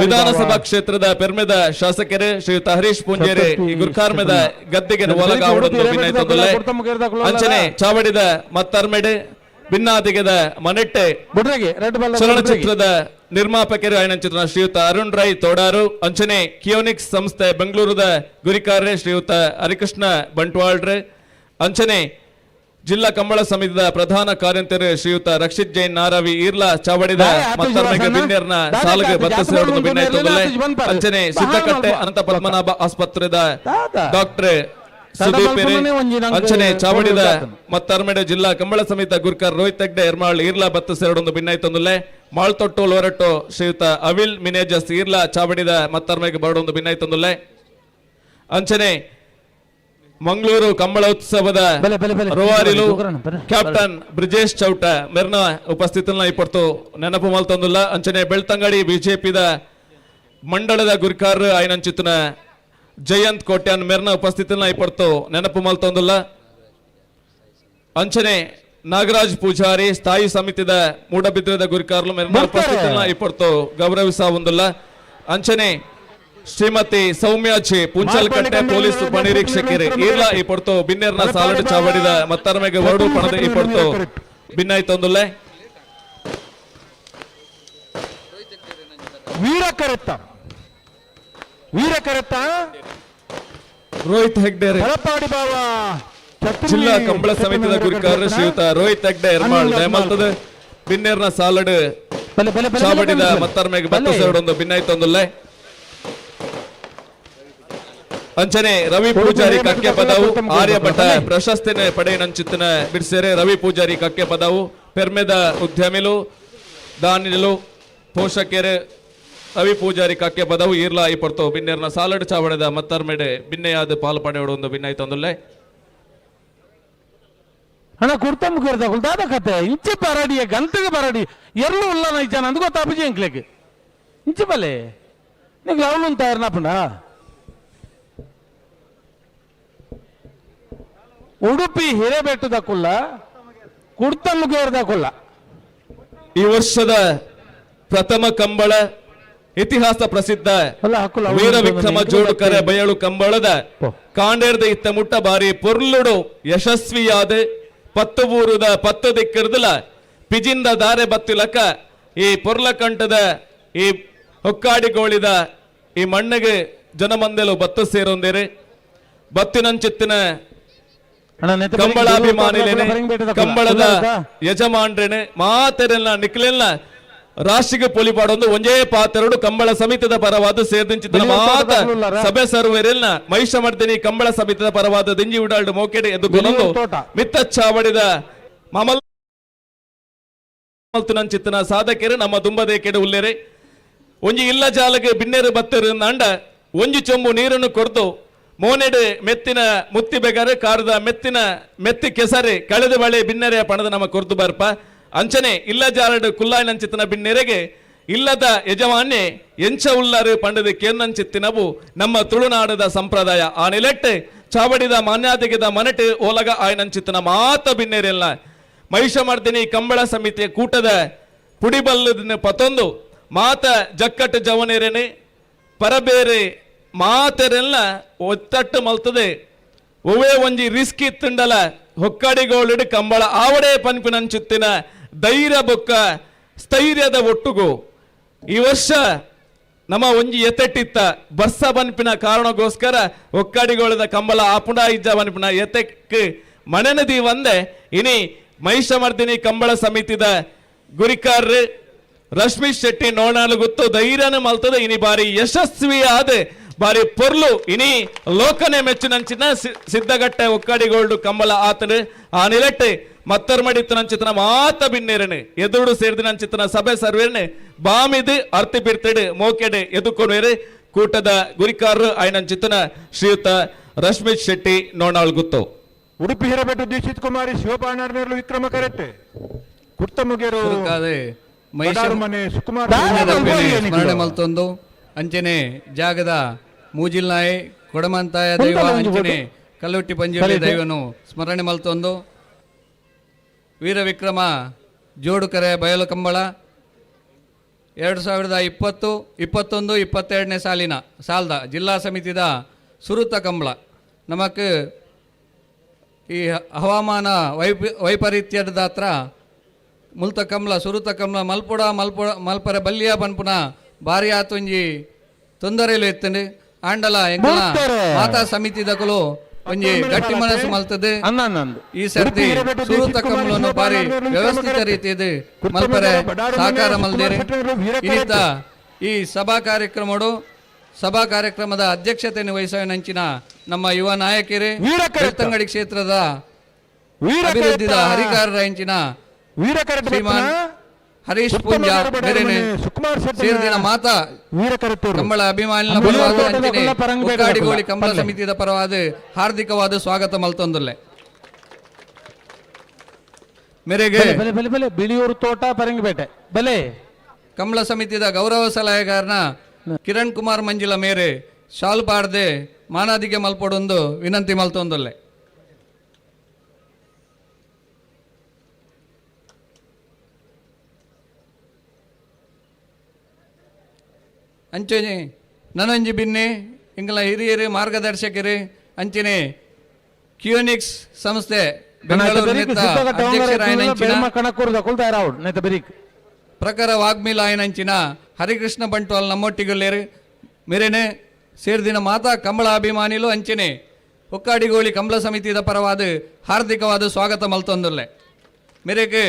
ವಿಧಾನಸಭಾ ಕ್ಷೇತ್ರದ ಪೆರ್ಮೆದ ಶಾಸಕರೇ ಶ್ರೀಯುತ ಹರೀಶ್ ಪೂಂಜೇರಿ ಈ ಗುರ್ಕಾರ್ಮೆದ ಗದ್ದೆಗೆ ಒಲಗಾವಡೊಂದು ವಿನಯತೊಂದುಲ್ಲೆ. ಅಂಚನೆ ಚಾವಡಿದ ಮತ್ತರ್ಮೆಡೆ ಬಿನ್ನಾದಿಗದ ಮನೆಟ್ಟೆ ಬುಡ್ರಗೆ ರೆಡ್ ಬಾಲ್ ಚಲನಚಿತ್ರದ ನಿರ್ಮಾಪಕರು ಆಯನಂಚಿತ್ರ ಶ್ರೀಯುತ ಅರುಣ್ ರೈ ತೋಡಾರು, ಅಂಚನೆ ಕಿಯೋನಿಕ್ಸ್ ಸಂಸ್ಥೆ ಬೆಂಗಳೂರದ ಗುರಿಕಾರ್ರೆ ಶ್ರೀಯುತ ಹರಿಕೃಷ್ಣ ಬಂಟ್ವಾಳ್ರೆ, ಅಂಚನೆ ಜಿಲ್ಲಾ ಕಂಬಳ ಸಮಿತಿಯ ಪ್ರಧಾನ ಕಾರ್ಯಂತರು ಶ್ರೀಯುತ ರಕ್ಷಿತ್ ಜೈನ್ ನಾರವಿ ಈರ್ಲಾ ಚಾವಡಿದ ಮತ್ತರ್ಮೆಗೆ ಬಿನ್ನೆರ್ನ ಸಾಲುಗೆ ಬತ್ತ ಸೇರಡು ಬಿನ್ನಾಯ್ತದಲ್ಲೇ. ಅಂಚನೆ ಸಿದ್ದಕಟ್ಟೆ ಅನಂತ ಪದ್ಮನಾಭ ಆಸ್ಪತ್ರೆದ ಡಾಕ್ಟರ್ ಸುದೀಪ್ ಎರೆ, ಅಂಚನೆ ಚಾವಡಿದ ಮತ್ತರ್ಮೆಡೆ ಜಿಲ್ಲಾ ಕಂಬಳ ಸಮಿತಿ ಗುರ್ಕರ್ ರೋಹಿತ್ ಹೆಗ್ಡೆ ಎರ್ಮಾಳ್ ಈರ್ಲಾ ಬತ್ತ ಸೇರಡೊಂದು ಬಿನ್ನಾಯ್ತೊಂದುಲ್ಲೆ. ಮಾಳ್ತೊಟ್ಟು ಲೋರಟ್ಟು ಶ್ರೀಯುತ ಅವಿಲ್ ಮಿನೇಜಸ್ ಈರ್ಲಾ ಚಾವಡಿದ ಮತ್ತರ್ಮೆಗೆ ಬರಡೊಂದು ಬಿನ್ನಾಯ್ತೊಂದುಲ್ಲೆ. ಅಂಚನೆ ಮಂಗಳೂರು ಕಂಬಳೋತ್ಸವದ ಬಲೆ, ಬಲೆ, ಬಲೆ. ರೋವಾರಿಲು ಜೋಗ್ರಣ್ಣ, ಬಲೆ. ಕ್ಯಾಪ್ಟನ್ ಬ್ರಿಜೇಶ್ ಚೌಟ ಮೆರ್ನ ಉಪಸ್ಥಿತನ ಇಪ್ಪತ್ತು ನೆನಪು ಮಲ್ತೊಂದುಲ್ಲ. ಅಂಚನೆ ಬೆಳ್ತಂಗಡಿ ಬಿಜೆಪಿದ ಮಂಡಳದ ಗುರ್ಕಾರ್ ಆಯ್ನಂಚಿತನ ಜಯಂತ್ ಕೋಟ್ಯಾನ್ ಮೆರ್ನ ಉಪಸ್ಥಿತನ ಇಪ್ಪತ್ತು ನೆನಪು ಮಲ್ತೊಂದುಲ್ಲ. ಅಂಚನೆ ನಾಗರಾಜ್ ಪೂಜಾರಿ ಸ್ಥಾಯಿ ಸಮಿತಿದ ಮೂಡಬಿದ್ರದ ಗುರಿಕಾರ್ಲು ಮೆರ್ನ ಬರ್ತಾರೆ. ಉಪಸ್ಥಿತನ ಇಪ್ಪತ್ತು ಗೌರವಿಸ ಒಂದುಲ್ಲ. ಅಂಚನೆ ಶ್ರೀಮತಿ ಸೌಮ್ಯ ಜೆ ಪುಂಚಲ್ಕಟ್ಟೆ ಪೊಲೀಸ್ ಉಪನಿರೀಕ್ಷಕರೇ ಈರ್ಲಾ ಈ ಪೊರ್ತು ಬಿನ್ನೆರ್ನ ಸಾಲಡು ಚಾವಡಿದ ಮತ್ತರ್ಮೆಗೆ ಹೊರಡು ಪಣದ ಈ ಪೊರ್ತು ಭಿನ್ನಾಯ್ತೊಂದುಲ್ಲೆ. ವೀರ ಕರೆತ್ತ, ವೀರ ಕರೆತ್ತ. ರೋಹಿತ್ ಹೆಗ್ಡೆ ತಲಪಾಡಿ ಬಾವ ಚತುರ್ವಿ ಜಿಲ್ಲಾ ಕಂಬಳ ಸಮಿತಿದ ಗುರಿಕಾರ ಶ್ರೀಯುತ ರೋಹಿತ್ ಹೆಗ್ಡೆ ಎರ್ಮಾಳ್ ದಯಮಲ್ತದ ಬಿನ್ನೆರ್ನ ಸಾಲಡು ಬಲೆ ಬಲೆ ಬಲೆ ಚಾವಡಿದ ಮತ್ತರ್ಮೆಗೆ ಬತ್ತ ಸೇರಡೊಂದು ಭಿನ್ನಾಯ್ತೊಂದುಲ್ಲೆ. ಅಂಚನೆ ರವಿ ಪೂಜಾರಿ ಕಕ್ಕೆ ಪದವು ಆರ್ಯಭಟ ಪ್ರಶಸ್ತಿನ ಪಡೆಯನಂಚಿತ್ತನ ಬಿಡ್ಸೇರೆ. ರವಿ ಪೂಜಾರಿ ಕಕ್ಕೆ ಪದವು ಪೆರ್ಮೆದ ಉದ್ಯಮಿಲು, ದಾನಿಲು, ಪೋಷಕರು ರವಿ ಪೂಜಾರಿ ಕಕ್ಕೆ ಪದವು ಈರ್ಲಾ ಈ ಪಡ್ತು ಬಿನ್ನೆರ್ನ ಸಾಲಡು ಚಾವಣದ ಮತ್ತರ್ಮೆಡೆ ಬಿನ್ನೆಯಾದ ಪಾಲು ಪಡೆಯೋಡು ಒಂದು ಭಿನ್ನಾಯ್ತೊಂದುಲ್ಲೆ. ಅಣ್ಣ ಕುರ್ತಮ್ಮ ಕೇರ್ದ ದಾದ ಕತೆ ಇಂಚೆ ಬರಡಿಯ ಗಂತಗೆ ಬರಡಿ ಎರ್ಲು ಉಲ್ಲ ಇಜ್ಜಾನ ಅಂದ್ ಗೊತ್ತಾಪುಜಿ ಎಂಕ್ಲೆಗ್ ಇಂಚೆ ಬಲೆ ನಿಂಗೆ ಅವನು ತಯಾರನಪ್ಪಂಡ. ಉಡುಪಿ ಹಿರೇಬೆಟ್ಟದ ಕುಲ್ಲ ಕುಡ್ತಮ್ಮಗೇರ್ದ ಕುಲ್ಲ. ಈ ವರ್ಷದ ಪ್ರಥಮ ಕಂಬಳ ಇತಿಹಾಸ ಪ್ರಸಿದ್ಧ ಅಲ್ಲ, ಹಕ್ಕುಲ್ಲ, ವೀರ ವಿಕ್ರಮ ಜೋಡುಕರೆ ಬಯಲು ಕಂಬಳದ ಕಾಂಡೇರ್ದ ಇತ್ತ ಮುಟ್ಟ ಬಾರಿ ಪೊರ್ಲುಡು ಯಶಸ್ವಿಯಾದ ಪತ್ತು ಊರುದ ಪತ್ತು ದಿಕ್ಕಿರ್ದಲ ಪಿಜಿಂದ ದಾರೆ ಬತ್ತಿಲಕ ಈ ಪೊರ್ಲಕಂಠದ ಈ ಹೊಕ್ಕಾಡಿಗೋಳಿದ ಈ ಮಣ್ಣಿಗೆ ಜನಮಂದೆಲು ಬತ್ತು ಸೇರೊಂದಿರಿ ಬತ್ತಿನಂಚಿತ್ತಿನ ಅಣ್ಣ, ನೆತ್ತ ಬರಿಂಗ್ ಕಂಬಳಾಭಿಮಾನಿಲೇನೆ ಬರಿಂಗ್ ಬೇಟದ ಕುಲ್ಲ. ಕಂಬಳದ ಕುಲ್ಲ ಯಜಮಾನ್ರೇನೆ ಮಾತೆರೆಲ್ಲ ನಿಕ್ಲೆಲ್ಲ ರಾಷ್ಟ್ರೀಯ ಪೊಲಿಪಾಡೊಂದು ಒಂಜೇ ಪಾತೆರಡು ಕಂಬಳ ಸಮಿತಿದ ಪರವಾದ ಸೇರ್ದಿಂಚಿತನ ಬಿಳಿ ಮಾತ ತೋಟದ ಸಭೆ ಸರ್ವೆರೆಲ್ಲ ಮಹಿಷಮರ್ದಿನಿ ಕಂಬಳ ಸಮಿತಿದ ಪರವಾದ ದಿಂಜಿ ಉಡಾಲ್ಡು ಮೋಕೆಡೆ ಎದ್ದು ಕೊನೊಂದು ತೋಟ. ಮಿತ್ತ ಚಾವಡಿದ ಮಮಲ್ ಚಿತ್ತನ ಸಾಧಕರು ನಮ್ಮ ದುಂಬದೇಕೆಡೆ ಉಲ್ಲೇರೆ. ಒಂಜಿ ಇಲ್ಲ ಜಾಲಗೆ ಬಿನ್ನೆರು ಬತ್ತೆರು ಅಂಡ ಒಂಜಿ ಚೊಂಬು ನೀರನ್ನು ಕೊಡ್ದು ಮೋನೆಡು ಮೆತ್ತಿನ ಮುತ್ತಿ ಬೆಗರು ಕಾರದ ಮೆತ್ತಿನ ಮೆತ್ತಿ ಕೆಸರಿ ಕಳೆದ ಬಳೆ ಬಿನ್ನೆರೆಯ ಪಣದ ನಮ್ಮ ಕೊರ್ದು ಬರ್ಪ. ಅಂಚನೆ ಇಲ್ಲ ಜಾಲಡು ಕುಲ್ಲಾಯಿನಂಚಿತನ ಬಿನ್ನೆರೆಗೆ ಇಲ್ಲದ ಯಜಮಾನ್ಯ ಎಂಚ ಉಲ್ಲರು ಪಂಡದ ಕೇರ್ನಂಚಿತ್ತಿನವು ನಮ್ಮ ತುಳುನಾಡದ ಸಂಪ್ರದಾಯ. ಆ ನಿಲೆಟ್ಟು ಚಾವಡಿದ ಮಾನ್ಯಾದಿಗದ ಮನಟು ಓಲಗ ಆಯನಂಚಿತ್ತನ ಮಾತ ಬಿನ್ನೆರೆಲ್ಲ ಮಹಿಷಮರ್ದಿನಿ ಕಂಬಳ ಸಮಿತಿಯ ಕೂಟದ ಪುಡಿಬಲ್ಲದನ್ನ ಪತೊಂದು ಮಾತ ಜಕ್ಕಟ್ಟು ಜವನೆರೆನೆ ಪರಬೇರೆ ಮಾತೆರೆಲ್ಲ ಒತ್ತಟ್ಟು ಮಲ್ತದೆ. ಒವೇ ಒಂಜಿ ರಿಸ್ಕ್ ಇತ್ತುಂಡಲ ಹೊಕ್ಕಾಡಿಗೋಳಿಡು ಕಂಬಳ ಆವಡೆ ಪನ್ಪಿನಂಚುತ್ತಿನ ಧೈರ್ಯ ಬೊಕ್ಕ ಸ್ಥೈರ್ಯದ ಒಟ್ಟುಗು ಈ ವರ್ಷ ನಮ್ಮ ಒಂಜಿ ಎತ್ತೆಟ್ಟಿತ್ತ ಬರ್ಸ ಬನ್ಪಿನ ಕಾರಣಕ್ಕೋಸ್ಕರ ಒಕ್ಕಾಡಿಗೋಳದ ಕಂಬಳ ಆಪುಂಡ ಇಜ್ಜ ಬನ್ಪಿನ ಎತೆಕ್ ಮಣನದಿ ಒಂದೆ. ಇನಿ ಮಹಿಷಮರ್ದಿನಿ ಕಂಬಳ ಸಮಿತಿದ ಗುರಿಕಾರ್ರು ರಶ್ಮಿ ಶೆಟ್ಟಿ ನೋಣಾಲು ಗೊತ್ತು ಧೈರ್ಯನ ಮಲ್ತದ. ಇನಿ ಬಾರಿ ಯಶಸ್ವಿಯಾದ ಬಾರಿ ಪೊರ್ಲು ಇನಿ ಲೋಕನೆ ಮೆಚ್ಚುನಂಚಿನ ಸಿದ್ಧಗಟ್ಟೆ ಒಕ್ಕಾಡಿಗೋಲ್ಡು ಕಂಬಳ ಆತನು. ಆ ನಿಲೆಟ್ಟೆ ಮತ್ತರ್ಮಡಿತ್ತನಂಚಿತನ ಮಾತ ಬಿನ್ನೇರನೆ ಎದುರುಡು ಸೇರಿದಿನಂಚಿತನ ಸಭೆ ಸರ್ವೇರನೆ ಬಾಮಿದು ಅರ್ತಿ ಬಿರ್ತಿಡು ಮೋಕೆಡೆ ಎದುಕೊನುವೆರೆ. ಕೂಟದ ಗುರಿಕಾರರು ಆಯ್ನಂಚಿತನ ಶ್ರೀಯುತ ರಶ್ಮಿತ್ ಶೆಟ್ಟಿ ನೋಣಾಳ್ ಗುತ್ತು. ಉಡುಪಿ ಹಿರೇಬೆಟ್ಟು ದೀಕ್ಷಿತ್ ಕುಮಾರಿ ಶಿವಪಾಣಾರ್ನೇರ್ಲು ವಿಕ್ರಮ ಕರೆಟ್ಟೆ ಕುರ್ತಮುಗೇರು ಸುರುಕಾದೆ ಬಡಾರು ಮನೆ ಸುಕುಮಾರ್ ದಾರದ ಮಹಿಷ ಸ್ಮರಣೆ ಮಲ್ತೊಂದು ಅಂಚನೆ ಜಾಗದ ಮೂಜಿಲ್ನಾಯಿ ಕೊಡಮಂತಾಯ ದೈವ ಕುಂತಲ ಒಂಜಿ ಅಂಚನೆ ಕಲ್ಲುಟ್ಟಿ ಪಂಜುರ್ಲಿ ಸರಿ. ದೈವನು ಸ್ಮರಣೆ ಮಲ್ತೊಂದು ವೀರ ವಿಕ್ರಮ ಜೋಡುಕರೆ ಬಯಲು ಕಂಬಳ 2020, 21, 22ನೇ ಸಾಲಿನ ಸಾಲ್ದ ಜಿಲ್ಲಾ ಸಮಿತಿದ ಸುರುತ ಕಂಬಳ. ನಮಕ್ ಈ ಹವಾಮಾನ ವೈಪರೀತ್ಯದ ಹತ್ರ ಮುಲ್ತ ಕಮ್ಲ ಸುರುತ ಕಮ್ಲ ಮಲ್ಪುಡ ಮಲ್ಪುಡ ಮಲ್ಪರ ಬಲ್ಲಿಯ ಪನ್ಪುನ ಬಾರಿ ಆತೊಂಜಿ ತೊಂದರೆಲು ಎತ್ತಂಡು ಆಂಡಲ ಎಂಕಲ ಮೂರ್ತರೆ. ಮಾತಾ ಸಮಿತಿದಕುಲು ಒಂಜಿ ಗಟ್ಟಿ ಮನಸ್ಸು ಮಲ್ತದೆ ಅನ್ನಂದು ಈ ಸರ್ತಿ ಸುರುತ ಕಮ್ಲನ್ನು ಬಾರಿ ವ್ಯವಸ್ಥಿತ ರೀತಿಯದು ಮಲ್ಪರೆ ಸಹಕಾರ ಮಲ್ದೇರೆ. ಇನ್ನಿತ ಈ ಸಭಾ ಕಾರ್ಯಕ್ರಮಡು ಸಭಾ ಕಾರ್ಯಕ್ರಮದ ಅಧ್ಯಕ್ಷತೆಯನ್ನು ವಹಿಸುವ ನಮ್ಮ ಯುವ ನಾಯಕರೇ, ವೀರ ಕರೆತ. ಬೆಳ್ತಂಗಡಿ ಕ್ಷೇತ್ರದ ವೀರ ಅಭಿವೃದ್ಧಿದ ಕರೆತ. ಹರಿಕಾರರ ಹೆಂಚಿನ ವೀರ ಕರೆತ ಶ್ರೀಮಾನ್ ಹರೀಶ್ ಉತ್ತಮ ಪೂಂಜಾ ಬಡಾಡಿ ಮೇರೆನೆ ಮನೆ ಸುಕುಮಾರ್ ಶೆಟ್ಟನ ಸೇರ್ದಿನ ಮಾತಾ ವೀರ ಕರೆತರು ಕಂಬಳ ಅಭಿಮಾನಿನ ಅಂಬುಲಿ ಪರವಾದ ತೋಟದ ಅಂಚನೆ ಕುಲ್ಲ ಪರಂಗಪೇಟೆ ಉಕ್ಕಾಡಿಗೋಳಿ ಕುಲ್ಲ. ಕಂಬಳ ಪಲ್ಲೆ. ಸಮಿತಿಯ ಪರವಾದ ಹಾರ್ದಿಕವಾದ ಸ್ವಾಗತ ಮಲ್ತೊಂದುಲ್ಲೆ ಮೇರೆಗೆ ಬಲೆ ಬಲೆ ಬಲೆ ಬಲೆ ಬಿಳಿಯೂರು ತೋಟ ಪರಂಗಿಪೇಟೆ ಬಲೆ. ಕಂಬಳ ಸಮಿತಿದ ಗೌರವ ಸಲಹೆಗಾರನ ಕಿರಣ್ ಕುಮಾರ್ ಮಂಜಿಲ ಮೇರೆ ಶಾಲ್ ಪಾಡ್ದೆ ಮಾನಾದಿಗೆ ಮಲ್ಪೊಡೊಂದು ವಿನಂತಿ ಮಲ್ತೊಂದುಲ್ಲೆ. ಅಂಚನೆ ನನಂಜಿ ಬಿನ್ನೆ ಇಂಗಲ ಹಿರಿಯರು ಮಾರ್ಗದರ್ಶಕರು ಅಂಚನೆ ಕ್ಯೂನಿಕ್ಸ್ ಸಂಸ್ಥೆ ಬೆಂಗಳೂರಿನ ಅಧ್ಯಕ್ಷರಾಯನಂಚಿನ ಕಣಕೂರು ದಕೊಲ್ ತಯಾರಾವುಡ್ ನೇತ ಬೆರಿಕ್. ಪ್ರಕಾರ ವಾಗ್ಮಿಲ ಆಯನಂಚಿನ ಹರಿಕೃಷ್ಣ ಬಂಟ್ವಾಲ್ ನಮ್ಮೊಟ್ಟಿಗುಲ್ಲೇರು ಮೇರೆನೆ ಸೇರ್ದಿನ ಮಾತಾ ಕಂಬಳ ಅಭಿಮಾನಿಲು ಅಂಚನೆ ಹೊಕ್ಕಾಡಿಗೋಳಿ ಕಂಬಳ ಸಮಿತಿಯ ಪರವಾದ ಹಾರ್ದಿಕವಾದ ಸ್ವಾಗತ ಮಲ್ತೊಂದುಲ್ಲೆ. ಮೇರೆಗೆ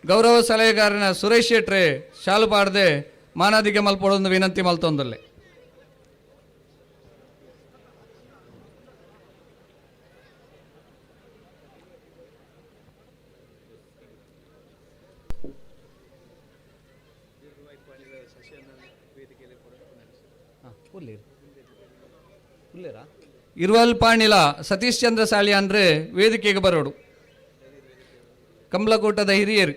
ಗೌರವ ಸಲಹೆಗಾರನ ಸುರೇಶ್ ಶೆಟ್ರೆ ಶಾಲು ಪಾಡದೆ ಮಾನಾದಿಗೆ ಮಲ್ಪೊಡೊಂದು ವಿನಂತಿ ಮಲ್ತೊಂದುಲ್ಲೆ. ಇರುವಲ್ ಪಾಣಿಲ ಸತೀಶ್ ಚಂದ್ರ ಸಾಳಿ ಅಂದ್ರೆ ವೇದಿಕೆಗೆ ಬರೋಡು ಕಮಲಕೂಟದ ಹಿರಿಯರು.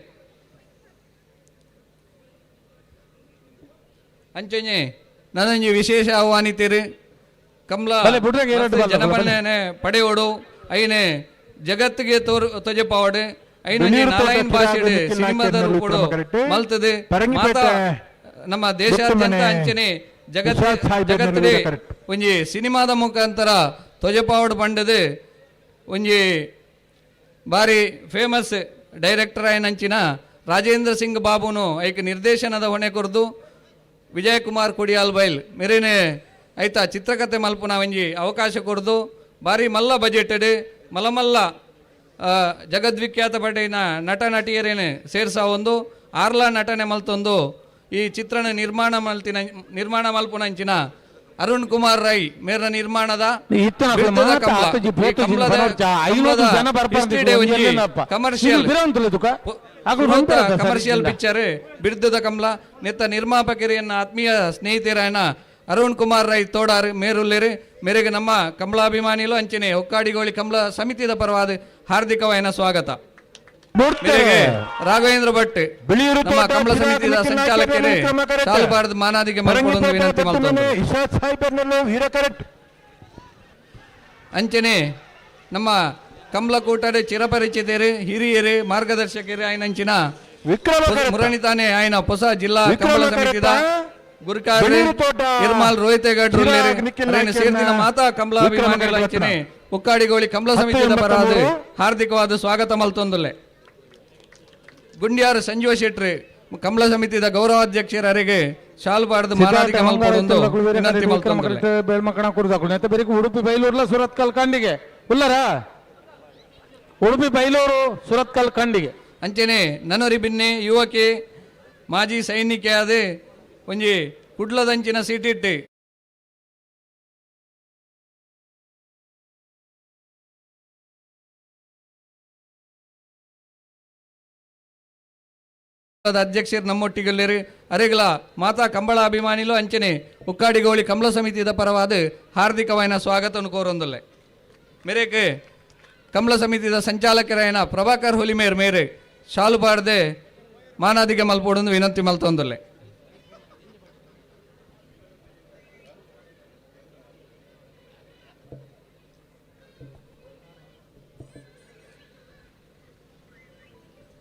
ಅಂಚನೆ ನನಂಜಿ ವಿಶೇಷ ಆಹ್ವಾನಿತರು ಕಮಲ ಬಲೆ ಬುಡ್ರಗೆ ಎರಡು ಬಲ್ಲ, ಬಲೆ. ಜನಮನ್ನಣೆ ಪಡೆಯೋಡು ಐನೆ ಜಗತ್ತಿಗೆ ತೋರು ತೊಜಪಾವಡು ಐನೊಂಜಿ ಬಿಳಿಯೂರು ತೋಟ ನಾರಾಯಣ್ ಭಾಷೆಡ್ ನಿಖಿಲ್ ಸಿನಿಮಾದ ನಾಯ್ಕ ರೂಪಡು ವಿಕ್ರಮ ಕರೆಕ್ಟ್. ಮಲ್ತದೆ ಪರಂಗಿಪೇಟೆ ಮಾತಾ ನಮ್ಮ ದೇಶಾದ್ಯಂತ ಗುತ್ತಮನೆ ಅಂಚನೆ ಜಗತ್ ವಿಶ್ವಾಸ್ ಸಾಹೇಬ್ ಜಗತ್ತಿಗೆ ಕರೆಕ್ಟ್. ಒಂಜಿ ಸಿನಿಮಾದ ಮುಖಾಂತರ ತೊಜಪಾವಡು ಪಂಡದು ಒಂಜಿ ಬಾರಿ ಫೇಮಸ್ ಡೈರೆಕ್ಟರ್ ಆಯನಂಚಿನ ರಾಜೇಂದ್ರ ಸಿಂಗ್ ಬಾಬುನು ಐಕ್ ನಿರ್ದೇಶನದ ಹೊಣೆ ಕೊರ್ದು ವಿಜಯಕುಮಾರ್ ಕೊಡಿಯಾಲ್ ಬೈಲ್ ಮೆರೇನೆ ಐತ ಚಿತ್ರಕಥೆ ಮಲ್ಪುನ ಒಂಜಿ ಅವಕಾಶ ಕೊರ್ದು ಬಾರಿ ಮಲ್ಲ ಬಜೆಟೆಡ್ ಮಲಮಲ್ಲ ಜಗದ್ವಿಖ್ಯಾತ ಪಡೆಯಿನ ನಟ ನಟಿಯರೇನೆ ಸೇರ್ಸ ಒಂದು ಆರ್ಲಾ ನಟನೆ ಮಲ್ತೊಂದು ಈ ಚಿತ್ರಣ ನಿರ್ಮಾಣ ಮಲ್ತಿನ ನಿರ್ಮಾಣ ಮಲ್ಪುನಂಚಿನ ಅರುಣ್ ಕುಮಾರ್ ರೈ ಮೇರ್ನ ನಿರ್ಮಾಣದ ಇತ್ತನ ಬಿರ್ತದ ಮಾತ ಕಂಬ್ಳ. ಆತಜಿ ಈ ಪೋತುಜಿ ಕಂಬ್ಳದ- ಬರೋಡ್ಚ, 500 ಕಂಬ್ಳದ ಜನ ಬರ್ಬಾರ್ದು ಹಿಸ್ಟರಿ ಡೇ ಒಂಜಿ ಎಲ್ಲೇನಪ್ಪ. ಕಮರ್ಷಿಯಲ್ ಇದು ಬಿರಂತುಲೆ ತುಕ. ಅಕುಲು ಬಂತಾರ ಸರಿ ಕಮರ್ಷಿಯಲ್ ಇಲ್ಲ. ಪಿಕ್ಚರ್ ಬಿರ್ದದ ಕಮಲ ನೆತ್ತ ನಿರ್ಮಾಪಕರಿಯನ್ನ ಆತ್ಮೀಯ ಸ್ನೇಹಿತರಾಯನ ಅರುಣ್ ಕುಮಾರ್ ರೈ ತೋಡಾರ್ ಮೇರುಲ್ಲೇರು ಮೇರೆಗೆ ನಮ್ಮ ಕಮಲಾಭಿಮಾನಿಲು ಅಂಚನೆ ಹೊಕ್ಕಾಡಿಗೋಳಿ ಕಮಲ ಸಮಿತಿದ ಪರವಾದ ಹಾರ್ದಿಕವಾಯನ ಸ್ವಾಗತ. ಮೂರ್ತಿ. ಮೇರೆಗೆ ರಾಘವೇಂದ್ರ ಭಟ್ ಬಿಳಿಯೂರು ನಮ್ಮ ತೋಟ ಕಮಲ ಚಿರಾಗ್ ಸಮಿತಿಯ ನಿಖಿಲ್ ನಾಯ್ಕ ಸಂಚಾಲಕರೇ ವಿಕ್ರಮ ಕರೆಕ್ಟ್. ಸಾಲಬಾರದು ಮಾನಾದಿಗೆ ಮಲ್ಪೊಡೊಂದು ಪರಂಗಿಪೇಟೆ ವಿನಂತಿ ಪತ್ತಮನೆ ಮಲ್ತೊಂದು. ಇಶಾದ್ ಸಾಹೇಬರ್ನಲ್ಲೂ ವೀರ ಕರೆಕ್ಟ್. ಅಂಚನೆ ನಮ್ಮ ಕಮಲಕೂಟದ ಚಿರಪರಿಚಿತರು ಹಿರಿಯರು ಮಾರ್ಗದರ್ಶಕರು ಆಯ್ನಂಚಿನ ವಿಕ್ರಮ ಕರೆಕ್ಟ್. ಮುರಣಿತಾನೆ ಆಯ್ನ ಹೊಸ ಜಿಲ್ಲಾ ವಿಕ್ರಮ ಕಮಲ ಸಮಿತಿದ ಕರೆಕ್ಟ್. ಗುರುಕಾರ್ರೆ ಬಿಳಿಯೂರು ತೋಟ ಇರ್ಮಾಲ್ ರೋಹಿತೇಗೌಡರು ಚಿರಾಗ್ ನಿಖಿಲ್ ನಾಯ್ಕರ್ನ ಸೇರ್ದಿನ ಮಾತಾ ಕಮಲ ವಿಕ್ರಮ ಅಭಿಮಾನಿಗಳ ಕರೆಕ್ಟ್. ಅಂಚನೆ ಉಕ್ಕಾಡಿಗೋಳಿ ಕಮಲ ಸಮಿತಿಯ ಪರವಾದ 83. ಹಾರ್ದಿಕವಾದ ಸ್ವಾಗತ ಮಲ್ತೊಂದುಲ್ಲೆ. ಗುಂಡ್ಯಾರು ಸಂಜೀವ ಶೆಟ್ರಿ ಕಮಲ ಸಮಿತಿದ ಗೌರವಾಧ್ಯಕ್ಷರ ಅರೆಗೆ ಶಾಲ್ ಬಾರ್ದು ಮಾರಾದಿಕ ಮಲ್ಪೊಡೊಂದು ವಿನಂತಿ ಮಲ್ತೊಂದುಲ್ಲೆ. ಬೆಳ್ಮಕಣ ಕುರ್ದಾಕುಲು ನೆತ್ತ ಬೆರಿಕ್ ಉಡುಪಿ ಬೈಲೂರ್ಲ ಸುರತ್ಕಲ್ ಕಂಡಿಗೆ ಉಲ್ಲರ ಉಡುಪಿ ಬೈಲೂರು ಸುರತ್ಕಲ್ ಕಂಡಿಗೆ. ಅಂಚನೆ ನನೊರಿ ಬಿನ್ನೆ ಯುವಕೆ ಮಾಜಿ ಸೈನಿಕೆಯಾದ ಒಂಜಿ ಕುಡ್ಲದಂಚಿನ ಸೀಟಿಟ್ಟು ಅಧ್ಯಕ್ಷರು ನಮ್ಮೊಟ್ಟಿಗಲ್ಲೇರು ಅರೆಗಲ ಮಾತಾ ಕಂಬಳ ಅಭಿಮಾನಿಲು ಅಂಚನೆ ಉಕ್ಕಾಡಿಗೋಳಿ ಕಮಲ ಸಮಿತಿಯ ಪರವಾದ ಹಾರ್ದಿಕವಾಯಿನ ಸ್ವಾಗತವನ್ನು ಕೋರೊಂದುಲ್ಲೆ. ಮೇರೆಗೆ ಕಮಲ ಸಮಿತಿಯ ಸಂಚಾಲಕರಾಯನ ಪ್ರಭಾಕರ್ ಹುಲಿಮೇರ್ ಮೇರೆ ಶಾಲು ಪಾಡದೆ ಮಾನಾದಿಗೆ ಮಲ್ಪೊಡೊಂದು ವಿನಂತಿ ಮಲ್ತೊಂದುಲ್ಲೆ.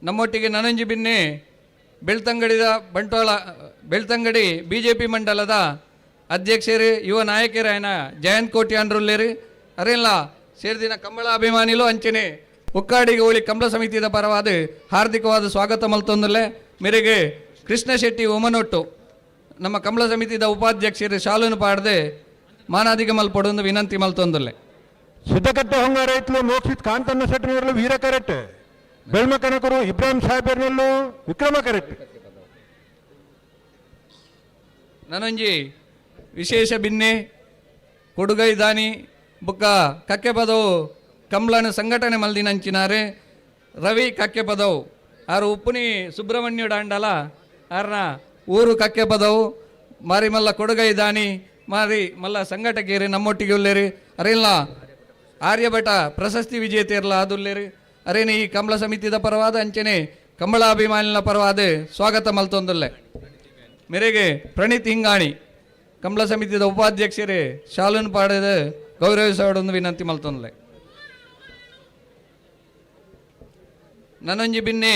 ನಮ್ಮೊಟ್ಟಿಗೆ ನನಂಜಿ ಬಿನ್ನೆ ಬೆಳ್ತಂಗಡಿದ ಬಂಟ್ವಾಳ ಬೆಳ್ತಂಗಡಿ ಬಿಜೆಪಿ ಮಂಡಲದ ಅಧ್ಯಕ್ಷರು ಯುವ ನಾಯಕರಾಯನ ಜಯಂತ್ ಕೋಟ್ಯಾನ್ರುಲ್ಲೇರು ಅರೆಲ್ಲ ಸೇರ್ದಿನ ಕಂಬಳ ಅಭಿಮಾನಿಲು ಅಂಚನೆ ಒಕ್ಕಾಡಿಗೋಳಿ ಕಂಬಳ ಸಮಿತಿಯ ಪರವಾದ ಹಾರ್ದಿಕವಾದ ಸ್ವಾಗತ ಮಲ್ತೊಂದಲೆ. ಮೇರೆಗೆ ಕೃಷ್ಣ ಶೆಟ್ಟಿ ಉಮನೊಟ್ಟು ನಮ್ಮ ಕಂಬಳ ಸಮಿತಿದ ಉಪಾಧ್ಯಕ್ಷರು ಶಾಲುನು ಪಾಡದೆ ಮಾನಾದಿಗ ಮಲ್ಪೊಡೊಂದು ವಿನಂತಿ ಮಲ್ತೊಂದಲೆ. ಸಿದ್ದಕಟ್ಟೆ ಹೊಂಗ ರೈತಲು ಮೋಕ್ಷಿತ್ ಕಾಂತನ್ನ ಸೆಟ್ಟಿನಲ್ಲೂ ವೀರ ಕರೆಕ್ಟ್. ಬೆಳ್ಮ ಕನಕರು ಇಬ್ರಾಹಿಂ ಸಾಹೇಬರ್ನಲ್ಲೂ ವಿಕ್ರಮ ಕರೆಕ್ಟ್. ನನೊಂಜಿ ವಿಶೇಷ ಬಿನ್ನೆ ಕೊಡುಗೈ ದಾನಿ ಬುಕ್ಕ ಕಕ್ಕೆ ಪದವು ಕಂಬಳನ ಸಂಘಟನೆ ಮಲ್ದಿನಂಚಿನಾರೆ ರವಿ ಕಕ್ಕೆ ಪದವು ಆರು ಉಪ್ಪುನಿ ಸುಬ್ರಹ್ಮಣ್ಯ ಡಾಂಡಲ ಆರ್ನ ಊರು ಕಕ್ಕೆ ಪದವು ಮಾರಿ ಮಲ್ಲ ಕೊಡುಗೈ ದಾನಿ ಮಾರಿ ಮಲ್ಲ ಸಂಘಟಕೇರಿ ನಮ್ಮೊಟ್ಟಿಗೆ ಉಲ್ಲೇರಿ. ಅರೆಲ್ಲ ಆರ್ಯಭಟ ಪ್ರಶಸ್ತಿ ವಿಜೇತೆಯರ್ಲ ಆದುಲ್ಲೇರಿ. ಅರೇನೆ ಈ ಕಂಬಳ ಸಮಿತಿದ ಪರವಾದ ಅಂಚನೆ ಕಂಬಳಾಭಿಮಾನಿನ ಪರವಾದ ಸ್ವಾಗತ ಮಲ್ತೊಂದುಲ್ಲೆ. ಮೇರೆಗೆ ಪ್ರಣೀತ್ ಹಿಂಗಾಣಿ ಕಂಬಳ ಸಮಿತಿದ ಉಪಾಧ್ಯಕ್ಷರೇ ಶಾಲುನ್ ಪಾಡದ ಗೌರವಿಸೋಡೊಂದು ವಿನಂತಿ ಮಲ್ತೊಂದ್ಲೆ. ನನೊಂಜಿ ಬಿನ್ನೆ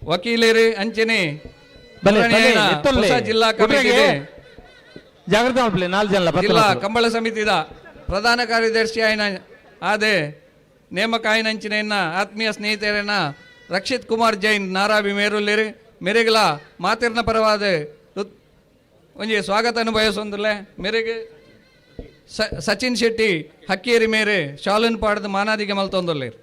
ವಕೀಲರು ಅಂಚನೆ ಬಲೆ, ಬಲೆ, ಮುರಾಣಿಯನ ಎತ್ತೊಲ್ಲೆ. ಹೊಸ ಜಿಲ್ಲಾ ಕಮಿಟಿಗೆ ಜಾಗ್ರತೆ ಮಲ್ಪಲೆ ನಾಲ್ ಜನ ಜಿಲ್ಲಾ ಕಂಬಳ ಸಮಿತಿದ ಪ್ರಧಾನ ಕಾರ್ಯದರ್ಶಿ ಆಯ್ನ ಆದೆ ನೇಮಕ ಆಯ್ನಂಚಿನ ಆತ್ಮೀಯ ಸ್ನೇಹಿತರನ್ನ ರಕ್ಷಿತ್ ಕುಮಾರ್ ಜೈನ್ ನಾರಾಬಿ ಮೇರುಲ್ಲೇರಿ ಮೇರೆಗಲ ಮಾತಿರ್ನ ಪರವಾದ ಒಂಜಿ ಸ್ವಾಗತ ಬಯಸೊಂದುಲ್ಲೆ. ಮೇರೆಗೆ ಸಚಿನ್ ಶೆಟ್ಟಿ ಹಕ್ಕೇರಿ ಮೇರೆ ಶಾಲುನ್ ಪಾಡದ ಮಾನಾದಿಗೆ ಮಲ್ತೊಂದುಲ್ಲೇರು.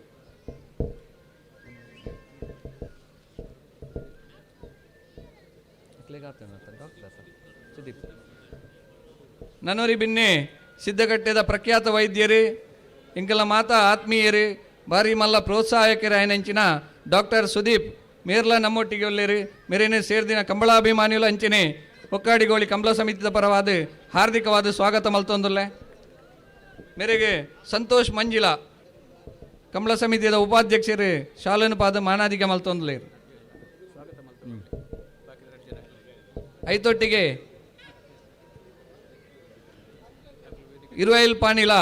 ನನೋರಿ ಬಿನ್ನೆ ಸಿದ್ಧಗಟ್ಟೆದ ಪ್ರಖ್ಯಾತ ವೈದ್ಯರೇ ಇಂಕಲ ಮಾತಾ ಆತ್ಮೀಯರೇ ಬಾರಿ ಮಲ್ಲ ಪ್ರೋತ್ಸಾಹಕರೇ ಆಯ್ನಂಚಿನ ಡಾಕ್ಟರ್ ಸುದೀಪ್ ಮೇರ್ಲ ನಮ್ಮೊಟ್ಟಿಗೆ ಒಲ್ಲೇರಿ. ಮೇರೇನೆ ಸೇರ್ದಿನ ಕಂಬಳಾಭಿಮಾನಿಗಳು ಅಂಚನೆ ಒಕ್ಕಾಡಿಗೋಳಿ ಕಂಬಳ ಸಮಿತಿದ ಪರವಾದ ಹಾರ್ದಿಕವಾದ ಸ್ವಾಗತ ಮಲ್ತೊಂದುಲ್ಲೆ. ಮೇರೆಗೆ ಸಂತೋಷ್ ಮಂಜಿಲಾ ಕಂಬಳ ಸಮಿತಿಯ ಉಪಾಧ್ಯಕ್ಷರೇ ಶಾಲನು ಪಾದ ಮಾನಾದಿಗೆ ಮಲ್ತೊಂದುಲ್ಲೇರು. ಐತೊಟ್ಟಿಗೆ ಇರುವೈಲ್ ಪಾಣಿಲ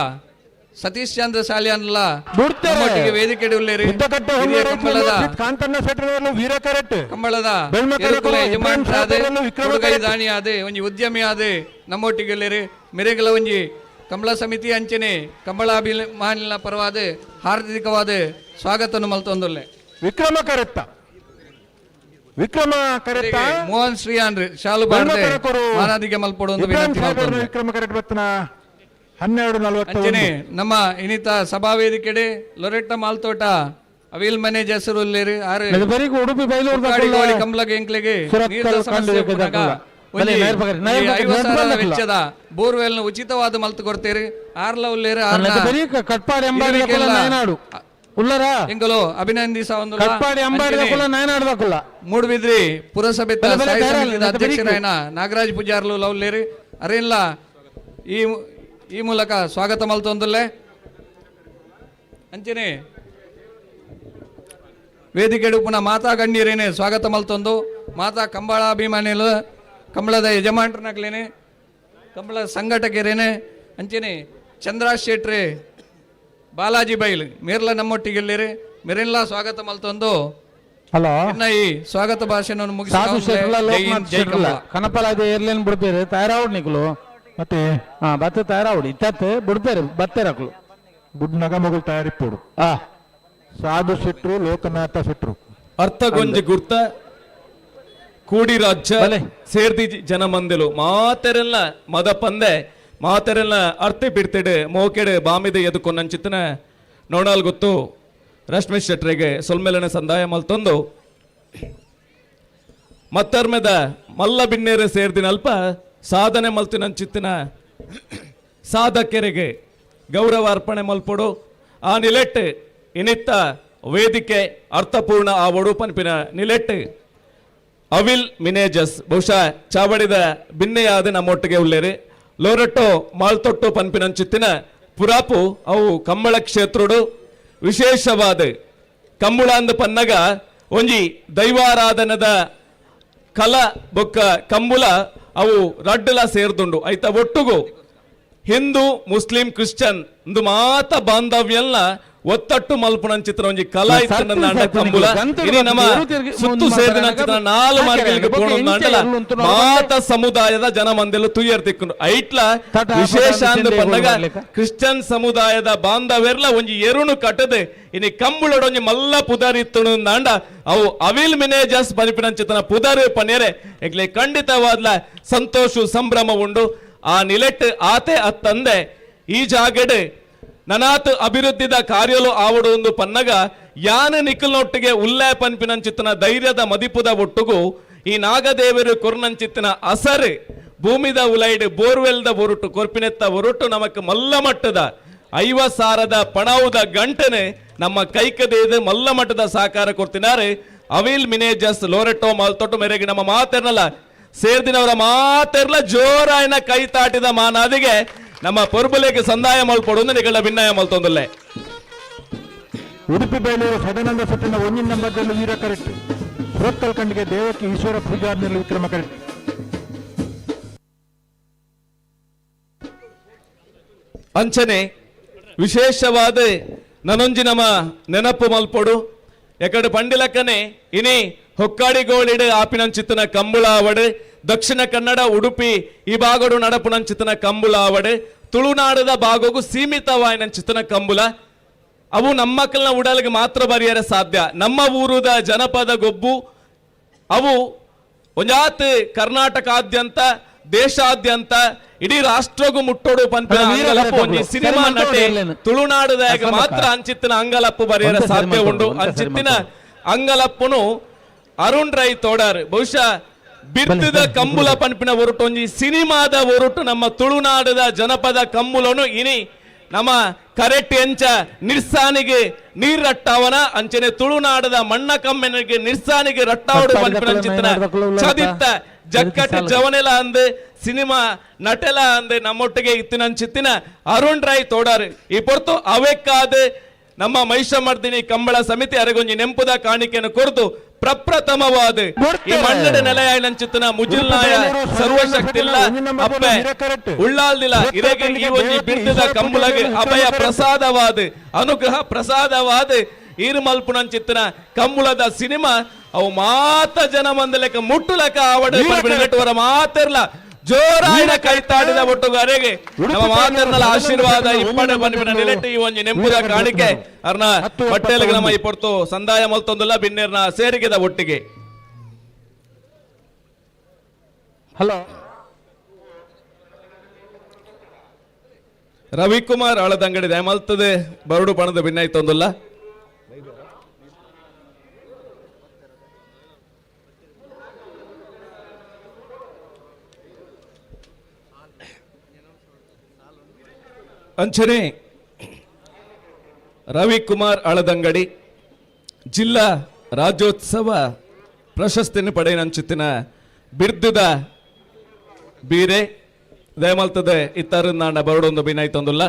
ಸತೀಶ್ ಚಂದ್ರ ಸಾಲಿಯಾನ್ಲ ಬಿಡ್ತಾರೆ. ನಮ್ಮೊಟ್ಟಿಗೆ ವೇದಿಕೆ ಉಲ್ಲೇರಿ. ಸಿದ್ದಕಟ್ಟೆ ಹೊಂಗ ಹಿರಿಯ ರೈತಲು ಕಂಬಳದ ಮೋಕ್ಷಿತ್ ಕಾಂತನ್ನ ಸೆಟ್ಟಿನಲ್ಲೂ ವೀರ ಕರೆಕ್ಟ್. ಕಂಬಳದ ಬೆಳ್ಮ ಕನಕರು ಎರುಕುಲ ಇಬ್ರಾಹಿಂ ಯಜಮಾನ್ರಾದೆ, ಸಾಹೇಬರನ್ನು ವಿಕ್ರಮ ಕೊಡುಗೈ ಕರೆಕ್ಟ್. ದಾನಿ ಆದೆ ಒಂಜಿ ಉದ್ಯಮಿ ಆದೆ ನಮ್ಮೊಟ್ಟಿಗೆ ಉಲ್ಲೇರಿ. ಮೆರೆಗಲ ಒಂಜಿ ಕಂಬಳ ಸಮಿತಿ ಅಂಚನೆ ಕಂಬಳಾಭಿಮಾನಿನ ಪರವಾದ ಹಾರ್ದಿಕವಾದ ಸ್ವಾಗತವನ್ನು ಮಲ್ತೊಂದುಲ್ಲೆ. ವಿಕ್ರಮ ಕರೆಕ್ಟ, ವಿಕ್ರಮ ಕರೆಕ್ಟ. ಮೋಹನ್ ಶ್ರೀಯಾನ್ರಿ ಶಾಲು ಬೆಳ್ಮ ಬಾರ್ದೆ ಕನಕರು ಮಾನಾದಿಗೆ ಮಲ್ಪೊಡು ಒಂದು ಇಬ್ರಾಹಿಂ ವಿನಂತಿ ಸಾಹೇಬರನ್ನು ಮಲ್ತೊಂದುಲ್ಲೆ. ವಿಕ್ರಮ ಕರೆಕ್ಟ್ ಬತ್ತನ 12:41. ಅಂಚನೆ ನಮ್ಮ ಇನ್ನಿತ ಸಭಾ ವೇದಿಕೆಡೆ ಲೊರೆಟ್ಟ ಮಾಲ್ತೋಟ ಅವಿಲ್ ಮನೆ ಜಸರು ಉಲ್ಲೇರಿ ಆರು ಬರೀ ಉಡುಪಿ ಬೈಲೂರು ಕಾಡಿಗೋಳಿ ಕಂಬ್ಲಗೆ ಎಂಕ್ಲೆಗೆ ಸುರತ್ಕಲ್ ನೀರ್ದ ಸಮಸ್ಯೆ ಕಂಡು ಉಪ್ಪುನಗ ಬೇಕಾಗಲ್ಲ. ಒಂಜಿ ಬಲೆ, ನಾಯರ್ ಪಗರಿ, ನಾಯರ್ ಈ ಪಗರಿ, 50,000 ನಾಯರ್ ಪಗರಿ. ವೆಚ್ಚದ ಬೋರ್ವೆಲ್ ನ ಉಚಿತವಾದ ಮಲ್ತು ಕೊಡ್ತೇರಿ. ಆರ್ಲ ಉಲ್ಲೇರಿ ಆರ್ನ ಬರೀ ಕಟ್ಪಾಡಿ ಅಂಬಾಡಿ ಇರುವಿಕೆಲ್ಲ ನಯನಾಡು ಉಲ್ಲರ ಎಂಕಲು ಅಭಿನಂದಿಸ ಒಂದು ಕಟ್ಪಾಡಿ ಅಂಬಾಡಿ ನಯನಾಡು ದಾಕುಲ್ಲ. ಮೂಡುಬಿದ್ರಿ ಪುರಸಭೆ ಬಲೆ, ಬಲೆ, ಸ್ಥಾಯಿ ಧಾರಾಳ, ಸಮಿತಿದ ಮತ್ತೆ ಬರೀ ಅಧ್ಯಕ್ಷರಾಯನ ನಾಗರಾಜ್ ಪೂಜಾರ್ಲು ಲವ್ಲೇರಿ ಅರೇನ್ಲ ಈ ಈ ಮೂಲಕ ಸ್ವಾಗತ ಮಲ್ತೊಂದುಲ್ಲೆ. ಅಂಚನೆ ವೇದಿಕೆ ಪುನಃ ಮಾತಾ ಗಣ್ಯರೇನೆ ಸ್ವಾಗತ ಮಲ್ತೊಂದು ಮಾತಾ ಕಂಬಳಾಭಿಮಾನಿಲು ಕಂಬಳದ ಯಜಮಾನ್ರನಾಗ್ಲೇನೆ ಕಂಬಳ ಸಂಘಟಕರೇನೆ ಅಂಚನೆ ಚಂದ್ರಾ ಶೆಟ್ರೆ ಬಾಲಾಜಿ ಬೈಲ್ ಮೇರ್ಲ ನಮ್ಮೊಟ್ಟಿಗೆಲ್ಲಿರಿ ಮೆರೆನ್ಲ ಸ್ವಾಗತ ಮಲ್ತೊಂದು ಹಲೋ ಇನ್ನ ಈ ಸ್ವಾಗತ ಭಾಷಣವನ್ನು ಮುಗಿಸಿ ಸಾಧು ಶೆಟ್ರಲ್ಲ ಜೈ ಹಿಂದ್, ಲೋಕನಾಥ್ ಜೈ ಶೆಟ್ರಲ್ಲ ಕಂಬಳ. ಕನಪಲಾದ ಏರ್ಲೇನ್ ಬಿಡ್ಪೇರು ತಯಾರಾವಡ್ ನಿಕುಲು ಮತ್ತೆ ಹಾ ಬತ್ತ ತಯಾರಾವಡ್ ಇತ್ತತ್ ಬಿಡ್ಪೇರು ಬತ್ತೇರಕ್ಲು ಗುಡ್ನಗ ಮಗಳು ತಯಾರಿಪ್ಪೋಡು. ಆ ಸಾಧು ಶೆಟ್ರು ಲೋಕನಾಥ ಶೆಟ್ರು ಅರ್ಥಗೊಂಜಿ ಗುರ್ತ ಕೂಡಿ ರಾಜ್ಯ ಬಲೆ. ಸೇರ್ದಿ ಜನ ಮಂದಿಲು ಮಾತೆರೆಲ್ಲ ಮದ ಪಂದೆ ಮಾತೆರೆಲ್ಲ ಅರ್ತಿ ಬಿಡ್ತಿಡೆ ಮೋಕೆಡೆ ಬಾಮಿದೆ ಎದುಕೊನ್ನಂಚಿತ್ತನ ನೋಡಾಲ್ ಗೊತ್ತು ರಶ್ಮಿ ಶೆಟ್ರಿಗೆ ಸೊಲ್ಮೆಲನ ಸಂದಾಯ ಮಲ್ತೊಂದು ಮತ್ತರ್ಮೆದ ಮಲ್ಲ ಬಿನ್ನೇರೆ ಸೇರ್ದಿನ ಅಲ್ಪ ಸಾಧನೆ ಮಲ್ತಿನಂಚಿತ್ತಿನ ಸಾಧಕರಿಗೆ ಗೌರವ ಅರ್ಪಣೆ ಮಲ್ಪೊಡು ಆ ನಿಲೆಟ್ ಇನಿತ್ತ ವೇದಿಕೆ ಅರ್ಥಪೂರ್ಣ ಆ ಒಡು ಪನ್ಪಿನ ನಿಲೆಟ್ ಅವಿಲ್ ಮಿನೇಜಸ್ ಬಹುಶಃ ಚಾವಡಿದ ಬಿನ್ನೆಯಾದ ನಮ್ಮೊಟ್ಟಿಗೆ ಉಲ್ಲೇರಿ ಲೋರಟ್ಟೋ ಮಾಲ್ತೊಟ್ಟು ಪನ್ಪಿನಂಚಿತ್ತಿನ ಪುರಾಪು ಅವು ಕಂಬಳ ಕ್ಷೇತ್ರಡು ವಿಶೇಷವಾದ ಕಂಬುಳಾಂದ ಪನ್ನಗ ಒಂಜಿ ದೈವಾರಾಧನದ ಕಲ ಬೊಕ್ಕ ಕಂಬುಲ ಅವು ರಡ್ಡಲ ಸೇರ್ದುಂಡು. ಐತ ಒಟ್ಟುಗು ಹಿಂದೂ ಮುಸ್ಲಿಂ ಕ್ರಿಶ್ಚಿಯನ್ ಒಂದು ಮಾತ ಬಾಂಧವ್ಯಲ್ಲ. ಒತ್ತಟ್ಟು ಮಲ್ಪುನಂಚಿತ್ರ ಒಂಜಿ ಕಲಾ ಇತ್ತಂಡ ಸರ್ತಿ ಕಂಬುಲ ಗಂತು ಇನಿ ನಮ್ಮ ಎರು ತಿರ್ಗಿ ಸುತ್ತು ಮುಂದ್ ಸೇರಿನಂಚಿತ್ರ ಮಾತಾಡಕ ನಾಲ್ ಹಾಕ್ಯಾರ. ಮಾರ್ಗಲಿಗೆ ಬೊಕ್ಕ ಪೋಣೊಂದು ಇಂಚ ಅಂಡಲ ಎರ್ಲು ಉಂತು ಮಾತ ಸಮುದಾಯದ ಜನ ಮಂದೆಲು ತುಯ್ಯರ್ ತಿಕ್ಕುಂಡು ಐಟ್ಲ ತಟ ವಿಶೇಷ ಪಟ ಅಂದ್ ಮಿಷನ್ ಪನ್ನಗ ಮಾಡ್ಲಿಕ್ಕ. ಕ್ರಿಶ್ಚಿಯನ್ ಸಮುದಾಯದ ಬಾಂಧವ್ಯರ್ಲ ಒಂಜಿ ಎರುನು ಕಟ್ಟದೆ ಇನಿ ಕಂಬುಳೊಡೊಂಜಿ ಮಲ್ಲ ಪುದರ್ ಇತ್ತುಂಡು ಅಂಡ ಅವು ಅವಿಲ್ ಮಿನೇಜಸ್ ಪನಿಪಿನಂಚಿತನ ಪುದರ್ ಪನೇರೆ ಎಗ್ಲೆ ಖಂಡಿತವಾದ್ಲ ಸಂತೋಷ ಸಂಭ್ರಮ ಉಂಡು. ಆ ನಿಲೆಟ್ ಆತೆ ಅತ್ತಂದೆ ಈ ಜಾಗಡ್ ನನಾತ್ ಅಭಿವೃದ್ಧಿದ ಕಾರ್ಯಲು ಆವಡು ಒಂದು ಪನ್ನಗ ಯಾನ ನಿಖಲ್ನೊಟ್ಟಿಗೆ ಉಲ್ಲೆ ಪನ್ಪಿನಂಚಿತ್ತನ ಧೈರ್ಯದ ಮದಿಪುದ ಒಟ್ಟುಗು ಈ ನಾಗದೇವರು ಕೊರ್ನಂಚಿತ್ತನ ಅಸರ್ ಭೂಮಿದ ಉಲೈಡ್ ಬೋರ್ವೆಲ್ದ ಒರುಟು ಕೊರ್ಪಿನೆತ್ತ ಒರುಟು ನಮಕ್ ಮಲ್ಲ ಮಟ್ಟದ 50,000 ಪಣವುದ ಗಂಟನೆ ನಮ್ಮ ಕೈಕದೇದು ಮಲ್ಲ ಮಟ್ಟದ ಸಹಕಾರ ಕೊಡ್ತಿದ್ದಾರೆ ಅವಿಲ್ ಮಿನೇಜಸ್ ಲೋರೆಟೋ ಮಾಲ್ತೊಟ್ಟು ಮೇರೆಗೆ ನಮ್ಮ ಮಾತೆರ್ನಲ್ಲ ಸೇರ್ದಿನವರ ಮಾತೆರ್ಲ ಜೋರಾಯನ ಕೈ ತಾಟಿದ ಮಾನಾದಿಗೆ ನಮ್ಮ ಪೊರ್ಬುಲೆಗೆ ಸಂದಾಯ ಮಲ್ಪೊಡು ನಿಗಳ ಭಿನ್ನಯ ಮಲ್ತೊಂದುಲ್ಲೆ. ಉಡುಪಿ ಬೇಲೂರು ಸದಾನಂದ ಸತ್ತಿನ ಒಂದಿನ ನಂಬರ್ದಲ್ಲಿ ವೀರ ಕರೆಕ್ಟ್. ಸುರತ್ಕಲ್ ಖಂಡಿಗೆ ದೇವಕ್ಕೆ ಈಶ್ವರ ಪೂಜಾರ್ನಲ್ಲಿ ವಿಕ್ರಮ ಕರೆಕ್ಟ್. ಅಂಚನೆ ವಿಶೇಷವಾದ ನನೊಂಜಿ ನಮ್ಮ ನೆನಪು ಮಲ್ಪೊಡು ಎಕಡೆ ಪಂಡಿಲಕ್ಕನೆ ಇನಿ ಹೊಕ್ಕಾಡಿಗೋಳಿಡು ಆಪಿನಂಚಿತ್ತನ ಕಂಬುಳಾವಡು ದಕ್ಷಿಣ ಕನ್ನಡ ಉಡುಪಿ ಈ ಭಾಗಡು ನಡಪುನಂಚಿತ್ತನ ಕಂಬುಳಾವಡು ತುಳುನಾಡದ ಭಾಗಗೂ ಸೀಮಿತವಾಯಿನಂಚಿತ್ತನ ಕಂಬುಲ ಅವು ನಮ್ಮಕ್ಕಲ್ನ ಉಡಲಿಗೆ ಮಾತ್ರ ಬರಿಯರೆ ಸಾಧ್ಯ. ನಮ್ಮ ಊರುದ ಜನಪದ ಗೊಬ್ಬು ಅವು ಒಂಜಾತ್ ಕರ್ನಾಟಕಾದ್ಯಂತ ದೇಶಾದ್ಯಂತ ಇಡೀ ರಾಷ್ಟ್ರಗೂ ಮುಟ್ಟೋಡು ಪನ್ಪಿನ ಅಲ್ಲ, ವೀರ ಅಂಗಲಪ್ಪು ಕರೆತೊಬ್ಳು. ಒಂಜಿ ಸರಿ ಸಿನಿಮಾ ಮಾಡ್ತೋಡು ನಟೆ ಎಲ್ಲೇನು. ತುಳುನಾಡದಾಗ ಅಸಮಕ. ಮಾತ್ರ ಅಂಚಿತ್ತಿನ ಅಂಗಲಪ್ಪು ಬರೆಯರ ಒಂತೆ ಸರಿ ಸಾಧ್ಯ ಮಾಡ್ತೋಡು, ಉಂಡು. ಒಂತೆ ಸರಿ ಅಂಚಿತ್ತಿನ ಮಾಡ್ತೋಡು. ಅಂಗಲಪ್ಪುನು ಅರುಣ್ ರೈ ತೋಡಾರ್ ಬಹುಶಃ ಬಿರ್ತದ ಬಲೆ, ಕಂಬುಲ ಪನ್ಪಿನ ಒರುಟು ಒಂಜಿ ಸಿನಿಮಾದ ಒರುಟು ನಮ್ಮ ತುಳುನಾಡದ ಜನಪದ ಕಂಬುಲನು ಇನಿ ನಮ್ಮ ಕರೆಕ್ಟ್ ಎಂಚ ನಿರ್ಸಾನಿಗೆ ನೀರ್ ರಟ್ಟಾವನ ಅಂಚನೆ ತುಳುನಾಡದ ಮಣ್ಣ ಕಮ್ಮೆನಿಗೆ ನಿರ್ಸಾನಿಗೆ ರಟ್ಟಾವಡು ಪನ್ಪಿನ ಅಂಚಿತ್ತಿನ ಚದಿತ್ತ ಜಕ್ಕಟ್ಟು ಜವನೆಲ ಅಂದ್ ಸಿನಿಮಾ ನಟೆಲ ಅಂದ್ ನಮ್ಮೊಟ್ಟಿಗೆ ಇತ್ತಿನಂಚಿತ್ತಿನ ಅರುಣ್ ರೈ ತೋಡಾರ್ ಈ ಪೊರ್ತು ಅವೆಕ್ಕಾದ ನಮ್ಮ ಮಹಿಷಮರ್ದಿನಿ ಕಂಬಳ ಸಮಿತಿ ಅರಗೊಂಜಿ ನೆಂಪುದ ಕಾಣಿಕೆಯನ್ನು ಕೊರತು ಪ್ರಪ್ರಥಮವಾದ ಈ ಮಣ್ಣಡ ನೆಲೆಯಾಯಿನಂಚಿತ್ತಿನ ಮುಜಿಲ್ನಾಯ ಸರ್ವಶಕ್ತಿಲ್ಲ ಅಪ್ಪೆ ಉಳ್ಳಾಲ್ದಿಲ್ಲ ಇರೆಗೆ ಈ ಒಂಜಿ ಬಿರ್ದದ ಕಂಬುಲಗೆ ಅಭಯ ಪ್ರಸಾದವಾದ ಅನುಗ್ರಹ ಪ್ರಸಾದವಾದ ಈರುಮಲ್ಪುನಂಚಿತ್ತಿನ ಕಂಬುಳದ ಸಿನಿಮಾ ಅವು ಮಾತ ಜನ ಮಂದಲೆಕ್ಕ ಮುಟ್ಟುಲಕ ಆವಡ ನೆಟ್ಟುವರ ಮಾತಿರ್ಲ ಜೋರಾಯಿನ ಕೈತಾಡಿದ ಒಟ್ಟುಗು ಅರೆಗೆ ನಮ್ಮ ಮಾತೆರ್ನಲ ಆಶೀರ್ವಾದ ಇಪ್ಪಡೆ ಬನ್ನಿನ ನಿಲೆಟ್ಟು ಈ ಒಂಜಿ ನೆಂಪುದ ಕಾಣಿಕೆ ಅರ್ನ ಪಟ್ಟೆಲಗೆ ನಮ್ಮ ಈ ಪೊರ್ತು ಸಂದಾಯ ಮಲ್ತೊಂದುಲ್ಲ ಬಿನ್ನೇರ್ನ ಸೇರಿಗೆದ ಒಟ್ಟಿಗೆ. ಹಲೋ ರವಿಕುಮಾರ್ ಆಳದಂಗಡಿ ದಯಮಲ್ತದೆ ಬರಡು ಪಣದ ಭಿನ್ನಾಯ್ತೊಂದುಲ್ಲ. ಅಂಚನೆ ರವಿಕುಮಾರ್ ಅಳದಂಗಡಿ ಜಿಲ್ಲಾ ರಾಜ್ಯೋತ್ಸವ ಪ್ರಶಸ್ತಿಯನ್ನು ಪಡೆಯನಂಚಿತ್ತಿನ ಬಿರ್ದುದ ಬೀರೆ ದಯಮಲ್ತದೆ ಇತ್ತಾರು ನಾಡ ಬರಡೊಂದು ಬಿನಾಯ್ತೊಂದುಲ್ಲ.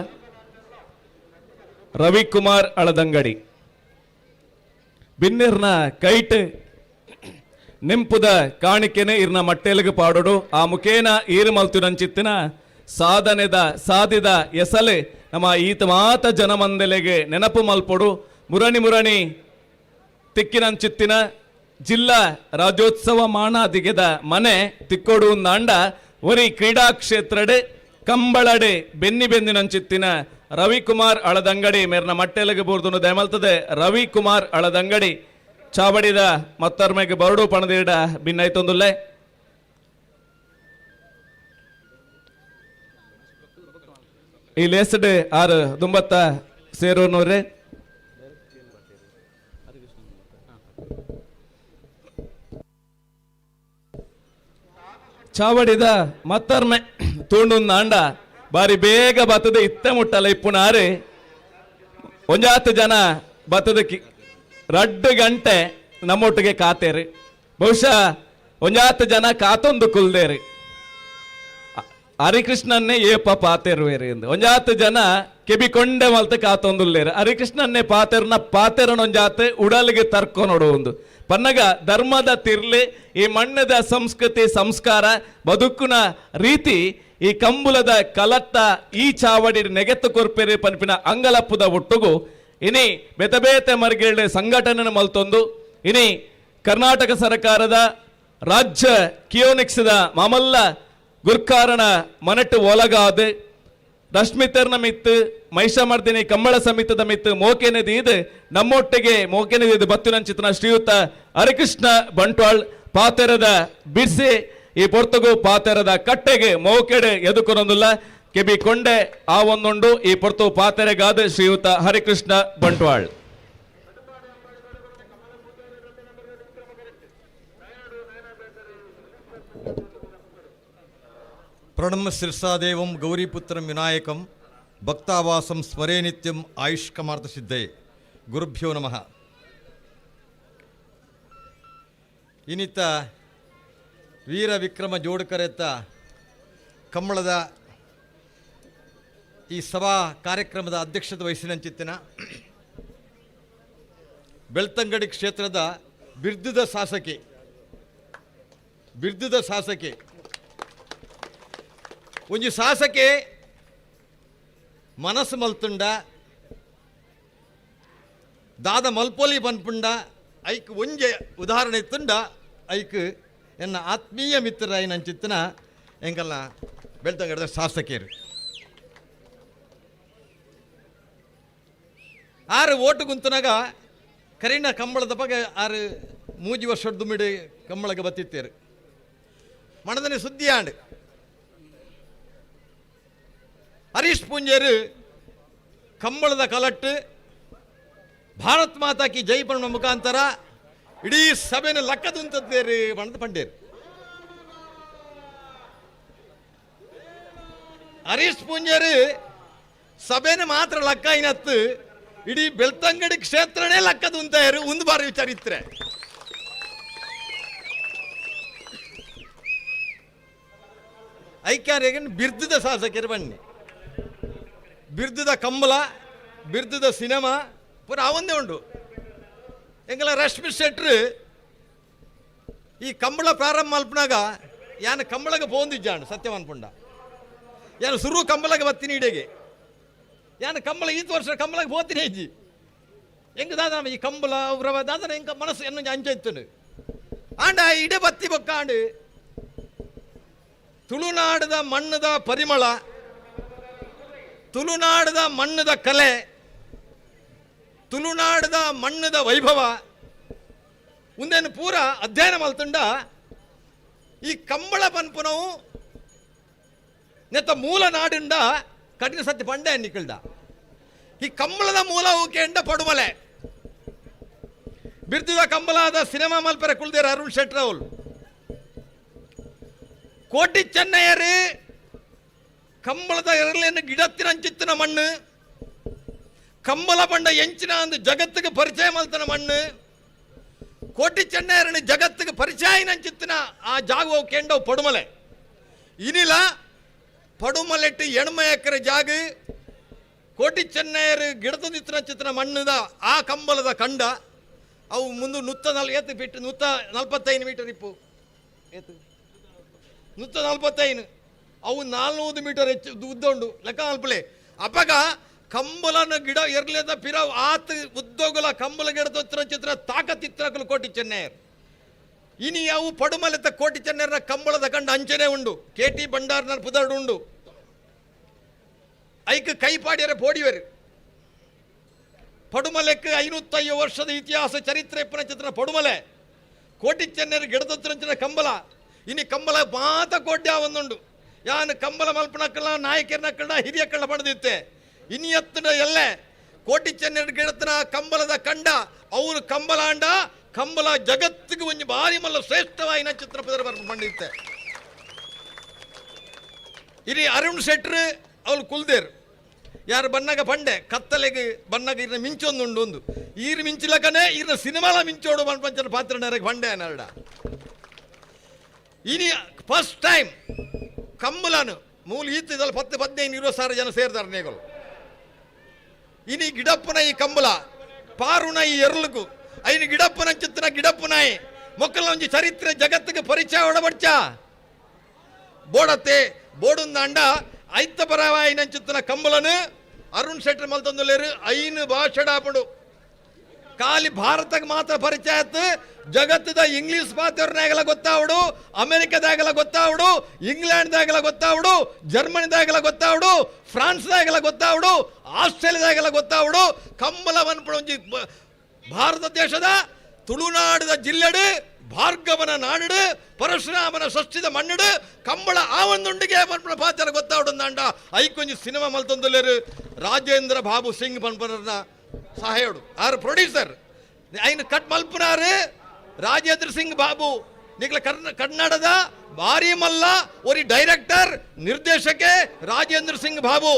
ರವಿಕುಮಾರ್ ಅಳದಂಗಡಿ ಬಿನ್ನಿರ್ನ ಕೈಟ್ ನಿಂಪುದ ಕಾಣಿಕೆನೆ ಇರ್ನ ಮಟ್ಟೆಲುಗು ಪಾಡೋಡು ಆ ಮುಖೇನ ಈರು ಮಲ್ತುನಂಚಿತ್ತಿನ ಸಾಧನೆದ ಸಾಧಿದ ಎಸಲೆ ನಮ್ಮ ಈತ ಮಾತ ಜನಮಂದಲೆಗೆ ನೆನಪು ಮಲ್ಪೊಡು ಮುರಣಿ ಮುರಣಿ ತಿಕ್ಕಿನಂಚಿತ್ತಿನ ಜಿಲ್ಲಾ ರಾಜ್ಯೋತ್ಸವ ಮಾಣಾದಿಗೆದ ಮನೆ ತಿಕ್ಕೋಡು ನಾಂಡ ಒರಿ ಕ್ರೀಡಾ ಕ್ಷೇತ್ರಡೆ ಕಂಬಳಡೆ ಬೆನ್ನಿ ಬೆಂದಿನಂಚಿತ್ತಿನ ರವಿಕುಮಾರ್ ಅಳದಂಗಡಿ ಮೇರ್ನ ಮಟ್ಟೆಲಗೆ ಬೋರ್ದುನು ದಯಮಲ್ತದೆ. ರವಿಕುಮಾರ್ ಅಳದಂಗಡಿ ಚಾವಡಿದ ಮತ್ತರ್ಮೆಗೆ ಬರಡು ಪಣದಿಡ ಭಿನ್ನಾಯ್ತೊಂದುಲ್ಲೆ. ಈ ಲೇಸಡೆ ಆರು ದುಂಬತ್ತ ಸೇರೋನವ್ರೆ ಚಾವಡಿದ ಮತ್ತರ್ಮೆ ತೂಂಡು ಆಂಡ ಬಾರಿ ಬೇಗ ಬತ್ತದ ಇತ್ತ ಮುಟ್ಟಲ್ಲ ಇಪ್ಪುನಾರೆ ಒಂಜಾತು ಜನ ಬತ್ತದ ರಡ್ಡು ಗಂಟೆ ನಮ್ಮೊಟ್ಟಿಗೆ ಕಾತೇರಿ ಬಹುಶಃ ಒಂಜಾತು ಜನ ಕಾತೊಂದು ಕುಲ್ದೇರಿ ಹರಿಕೃಷ್ಣನ್ನೇ ಏಪ ಪಾತೆರುವೇರಿ ಎಂದು ಒಂಜಾತು ಜನ ಕೆಬಿಕೊಂಡೆ ಮಲ್ತ ಕಾತೊಂದುಲ್ಲೇರು ಹರಿಕೃಷ್ಣನ್ನೇ ಪಾತೆರ್ನ ಪಾತೆರನ ಒಂಜಾತು ಉಡಲಿಗೆ ತರ್ಕೊ ನೋಡು ಒಂದು ಪನ್ನಗ ಧರ್ಮದ ತಿರ್ಲಿ ಈ ಮಣ್ಣದ ಸಂಸ್ಕೃತಿ ಸಂಸ್ಕಾರ ಬದುಕುನ ರೀತಿ ಈ ಕಂಬುಲದ ಕಲತ್ತ ಈ ಚಾವಡಿ ನೆಗೆತ್ತು ಕೊರ್ಪೆರಿ ಪನ್ಪಿನ ಅಂಗಲಪ್ಪುದ ಒಟ್ಟುಗು ಇನಿ ಬೇತೆ ಮರ್ಗಿಲ್ಡ್ ಸಂಘಟನೆ ಮಲ್ತೊಂದು ಇನಿ ಕರ್ನಾಟಕ ಸರ್ಕಾರದ ರಾಜ್ಯ ಕಿಯೋನಿಕ್ಸ್ದ ಮಾಮಲ್ಲ ಗುರ್ಕಾರನ ಮನಟ್ಟು ಒಲಗಾದ ರಶ್ಮಿತರ್ನ ಮಿತ್ತು ಮಹಿಷಮರ್ದಿನಿ ಕಂಬಳ ಸಮಿತದ ಮಿತ್ತು ಮೋಕೆನೆ ದೀದ್ ನಮ್ಮೊಟ್ಟಿಗೆ ಮೋಕೆನೆ ದೀದ್ ಬತ್ತಿನಂಚಿತನ ಶ್ರೀಯುತ ಹರಿಕೃಷ್ಣ ಬಂಟ್ವಾಳ್ ಪಾತೆರದ ಬಿರ್ಸಿ ಈ ಪೊರ್ತುಗು ಪಾತೆರದ ಕಟ್ಟೆಗೆ ಮೋಕೆಡೆ ಎದುಕೊನೊಂದುಲ್ಲ ಕೆಬಿ ಕೊಂಡೆ ಆ ಒಂದುಂಡು ಈ ಪೊರ್ತು ಪಾತೆರೆಗಾದ ಶ್ರೀಯುತ ಹರಿಕೃಷ್ಣ ಬಂಟ್ವಾಳ್. ಪ್ರಣಮ ಶಿರ್ಸಾದೇವಂ ಗೌರಿಪುತ್ರಂ ವಿನಾಯಕಂ ಭಕ್ತಾವಾಸಂ ಸ್ಮರೇ ನಿತ್ಯಂ ಆಯುಷ್ಕಮಾರ್ಥ ಸಿದ್ಧಯೇ. ಗುರುಭ್ಯೋ ನಮಃ. ಇನ್ನಿತ ವೀರ ವಿಕ್ರಮ ಜೋಡುಕರೆತ್ತ ಕಂಬಳದ ಈ ಸಭಾ ಕಾರ್ಯಕ್ರಮದ ಅಧ್ಯಕ್ಷತೆ ವಹಿಸಿನಂಚಿತ್ತಿನ ಬೆಳ್ತಂಗಡಿ ಕ್ಷೇತ್ರದ ಬಿರ್ದುದ ಶಾಸಕಿ, ಬಿರ್ದುದ ಶಾಸಕಿ, ಒಂಜಿ ಶಾಸಕೆ ಮನಸ್ಸು ಮಲ್ತುಂಡ ದಾದ ಮಲ್ಪೊಲಿ ಪನ್ಪುಂಡ ಐಕ್ ಒಂಜೆ ಉದಾಹರಣೆ ತುಂಡ ಐಕ್ ಎನ್ನ ಆತ್ಮೀಯ ಮಿತ್ರರಾಯಿನ ಅಂಚಿತ್ತಿನ ಎಂಕಲ್ನ ಬೆಳ್ತಂಗಡದ ಶಾಸಕಿಯರು ಆರು ಓಟು ಗುಂತನಾಗ ಕರಿಣ ಕಂಬಳದ ಬಗ್ಗೆ ಆರು ಮೂಜಿ ವರ್ಷದ ಮಿಡಿ ಕಂಬಳಗೆ ಬತ್ತಿತ್ತೇರು ಮಣದನೆ ಸುದ್ದಿ ಆಂಡ್ ಹರೀಶ್ ಪೂಂಜೇರು ಕಂಬಳದ ಕಲಟ್ಟು ಭಾರತ್ ಮಾತಾ ಕಿ ಜೈ ಪಣ್ಣ ಮುಖಾಂತರ ಇಡೀ ಸಭೆನ ಲಕ್ಕದುಂತದ್ದೇರಿ ಬಣ್ಣದ ಪಂಡೇರು. ಹರೀಶ್ ಪೂಂಜೇರು ಸಭೆನ ಮಾತ್ರ ಲಕ್ಕ ಇನತ್ತು ಇಡೀ ಬೆಳ್ತಂಗಡಿ ಕ್ಷೇತ್ರನೇ ಲಕ್ಕದುಂತಾಯರು ಒಂದು ಬಾರಿ ವಿಚಾರಿತ್ರೆ. ಐಕ್ಯಾರೇಗನ್ ಬಿರ್ದದ ಶಾಸಕರು ಬನ್ನಿ, ಬಿರ್ದದ ಕಂಬಳ, ಬಿರ್ದದ ಸಿನಿಮಾ ಪೂರ ಅವಂದೇ ಉಂಡು. ಎಂಗಲ ರಶ್ಮಿ ಶೆಟ್ರು ಈ ಕಂಬಳ ಪ್ರಾರಂಭ ಮಲ್ಪನಾಗ ಯಾನ ಕಂಬಳಗೆ ಪೋಂದಿಜ್ಜಾಂಡು ಸತ್ಯವಾನ್ ಪುಂಡ ಯಾನು ಸುರು ಕಂಬಳಗೆ ಬತ್ತೀನಿ ಇಡೆಗೆ ಯಾನ ಕಂಬಳ ಈತ ವರ್ಷ ಕಂಬಳಗೆ ಪೋತೀನಿ ಹೆಜ್ಜಿ ಹೆಂಗ ದಾದ ಈ ಕಂಬಳ ಅವ್ರವ ದಾದನ ಎಂಕ ಮನಸ್ಸು ಎನ್ನು ಅಂಚೆತ್ತುಂಡು ಆಂಡ ಇಡೆ ಬತ್ತಿ ಬೊಕ್ಕಾಂಡು ತುಳುನಾಡದ ಮಣ್ಣದ ಪರಿಮಳ, ತುಳುನಾಡದ ಮಣ್ಣದ ಕಲೆ, ತುಳುನಾಡದ ಮಣ್ಣದ ವೈಭವ ಉಂದೇನು ಪೂರ ಅಧ್ಯಯನ ಮಲ್ತುಂಡ ಈ ಕಂಬಳ ಪನ್ಪುನವು ನೆತ್ತ ಮೂಲ ನಾಡುಂಡ ಕಠಿಣ ಸತ್ಯ ಪಂಡೆ ನಿಕ್ಕಲ್ದ ಈ ಕಂಬಳದ ಮೂಲ ಕೇಂಡ ಪಡುಮಲೆ ಬಿರ್ದಿದ ಕಂಬಳದ ಸಿನಿಮಾ ಮಲ್ಪೆರೆ ಕುಲ್ದೇರ ಅರುಣ್ ಶೆಟ್ರವ್ಲು ಕೋಟಿ ಚೆನ್ನಯ್ಯರು ಕಂಬಳದ ಎರಲೇನು ಗಿಡತ್ತಿನಂಚಿತ್ತಿನ ಮಣ್ಣು, ಕಂಬಳ ಬಂಡ ಎಂಚಿನ ಅಂದು ಜಗತ್ತಿಗೆ ಪರಿಚಯ ಮಲ್ತನ ಮಣ್ಣು, ಕೋಟಿ ಚೆನ್ನಯ್ಯರನ್ನು ಜಗತ್ತಿಗೆ ಪರಿಚಯ ನಂಚಿತ್ತಿನ ಆ ಜಾಗವು ಕೆಂಡವು ಪಡುಮಲೆ. ಇನಿಲ ಪಡುಮಲೆಟ್ಟು ಎಣ್ಮ ಎಕರೆ ಜಾಗ ಕೋಟಿ ಚೆನ್ನಯ್ಯರು ಗಿಡದ ಚಿತ್ರ ಮಣ್ಣುದ ಆ ಕಂಬಳದ ಕಂಡ ಅವು ಮುಂದೆ ನುತ್ತ ನಲ್ ಏತು ಬಿಟ್ಟು ನೂತ 45 ಮೀಟರ್ ಇಪ್ಪು ಏತು ನೂತ 45 ಅವು 400 ಮೀಟರ್ ಹೆಚ್ಚು ಉದ್ದ ಉಂಡು ಲೆಕ್ಕ ಅಲ್ಪಲೆ. ಅಪಗ ಕಂಬಲನ ಗಿಡ ಎರ್ಲೇದ ಪಿರವ್ ಆತ ಉದ್ದೋಗಲ ಕಂಬಲ ಗಿಡದ ಚಿತ್ರ ತಾಕತ್ತಿತ್ರಕಲು ಕೋಟಿ ಚೆನ್ನಯ್ಯರ್. ಇನಿ ಅವು ಪಡುಮಲೆತ ಕೋಟಿ ಚೆನ್ನಯ್ಯರ ಕಂಬಳದ ಕಂಡ ಅಂಚನೆ ಉಂಡು ಕೆ ಟಿ ಭಂಡಾರ್ನ ಪುದರ್ಡು ಉಂಡು ಐಕ್ ಕೈಪಾಡಿಯರ ಪೋಡಿವರು ಪಡುಮಲೆಕ್ಕೆ 505 ವರ್ಷದ ಇತಿಹಾಸ ಚರಿತ್ರೆ ಇಪ್ಪನ ಚಿತ್ರ ಪಡುಮಲೆ ಕೋಟಿ ಚೆನ್ನಯ್ಯರ ಗಿಡದ ಕಂಬಳ. ಇನಿ ಕಂಬಳ ಮಾತ ಕೋಟ್ಯ ಒಂದುಂಡು ಯಾನು ಕಂಬಳ ಮಲ್ಪನಕ್ಕಲ್ಲ ನಾಯಕರನಕ್ಕಲ್ಲ ಹಿರಿಯಕ್ಕಲ್ಲ ಪಡೆದಿತ್ತೆ ಇನಿ ಎತ್ತಡ ಎಲ್ಲೆ ಕೋಟಿ ಚೆನ್ನಯ್ಯರ ಗಿಡತನ ಕಂಬಳದ ಕಂಡ ಅವನು ಕಂಬಲಾಂಡ ಕಂಬಳ ಜಗತ್ತಿಗೆ ಒಂದು ಭಾರಿ ಮಲ್ಲ ಶ್ರೇಷ್ಠವಾಯಿನ ಚಿತ್ರಪದರ ಪಂಡಿತ್ತೆ. ಇನಿ ಅರುಣ್ ಶೆಟ್ರು ಅವಳು ಕುಲ್ದೇರು ಯಾರು ಬಣ್ಣಗ ಪಂಡೆ ಕತ್ತಲೆಗೆ ಬಣ್ಣಗ ಇರ್ನ ಮಿಂಚೊಂದುಂಡು ಒಂದು ಈರು ಮಿಂಚಿಲಕನೆ ಈರ್ನ ಸಿನಿಮಾಲ ಮಿಂಚೋಡು ಪಂಚನ ಪಾತ್ರ ನೆರಗೆ ಪಂಡೆ ಅನ್ನರಡ. ಇನಿ ಫಸ್ಟ್ ಟೈಮ್ ಕಂಬಳನು ಮೂಲ ಈತದಲ್ಲಿ 10 15 20 ಸಾವಿರ ಜನ ಸೇರ್ತಾರೆ ನೇಗಲು. ಇನಿ ಗಿಡಪ್ಪನ ಈ ಕಂಬಳ ಪಾರುನ ಈ ಎರ್ಲುಕು ಐನು ಗಿಡಪ್ಪನ ಚಿತ್ತನ ಗಿಡಪ್ಪನಾಯಿ ಮೊಕ್ಕಲ ಒಂಜಿ ಚರಿತ್ರೆ ಜಗತ್ತಿಗೆ ಪರಿಚಯ ಒಡಬಡ್ಚ ಬೋಡತ್ತೆ ಬೋಡುಂದಾಂಡ ಐತ ಪರವಾಯಿನ ಚಿತ್ತನ ಕಂಬಳನು ಅರುಣ್ ಶೆಟ್ಟರ್ ಮಲ್ತೊಂದುಲ್ಲೇರು ಐನು ಭಾಷೆಡಾಪುಂಡು. ಖಾಲಿ ಭಾರತಕ್ಕೆ ಮಾತ್ರ ಪರಿಚಯ ಆಯ್ತು, ಜಗತ್ತದ ಇಂಗ್ಲಿಷ್ ಪಾತ್ರನಾಗಲ ಗೊತ್ತಾವಡು, ಅಮೆರಿಕದಾಗಲ ಗೊತ್ತಾವಡು, ಇಂಗ್ಲೆಂಡ್ದಾಗಲ ಗೊತ್ತಾವಡು, ಜರ್ಮನಿದಾಗಲ ಗೊತ್ತಾವಡು, ಫ್ರಾನ್ಸ್ದಾಗಲ ಗೊತ್ತಾವಡು, ಆಸ್ಟ್ರೇಲಿಯಾದಾಗಲ ಗೊತ್ತಾವಡು. ಕಂಬಳ ಒಂಜಿ ಭಾರತ ದೇಶದ ತುಳುನಾಡದ ಜಿಲ್ಲೆಡು, ಭಾರ್ಗವನ ನಾಡು, ಪರಶುರಾಮನ ಷಷ್ಠಿದ ಮಣ್ಣುಡು ಕಂಬಳ ಆವಂದುಂಡಿಗೆ ಪನ್ಪುನ ಪಾತ್ರ ಗೊತ್ತಾವಡು ಅಂಡ ಐಕೊಂಜಿ ಸಿನಿಮಾ ಮಲ್ತೊಂದುಲ್ಲೇರು ರಾಜೇಂದ್ರ ಬಾಬು ಸಿಂಗ್ ಪನ್ಪುನ ಸಹಾಯೋಡು ಆರು ಪ್ರೊಡ್ಯೂಸರ್ ಐನು ಕಟ್ ಮಲ್ಪುನಾರು ರಾಜೇಂದ್ರ ಸಿಂಗ್ ಬಾಬು. ನಿಕ್ಲ ಕನ್ನಡದ ಭಾರಿ ಮಲ್ಲ ಒರಿ ಡೈರೆಕ್ಟರ್ ನಿರ್ದೇಶಕೆ ರಾಜೇಂದ್ರ ಸಿಂಗ್ ಬಾಬು.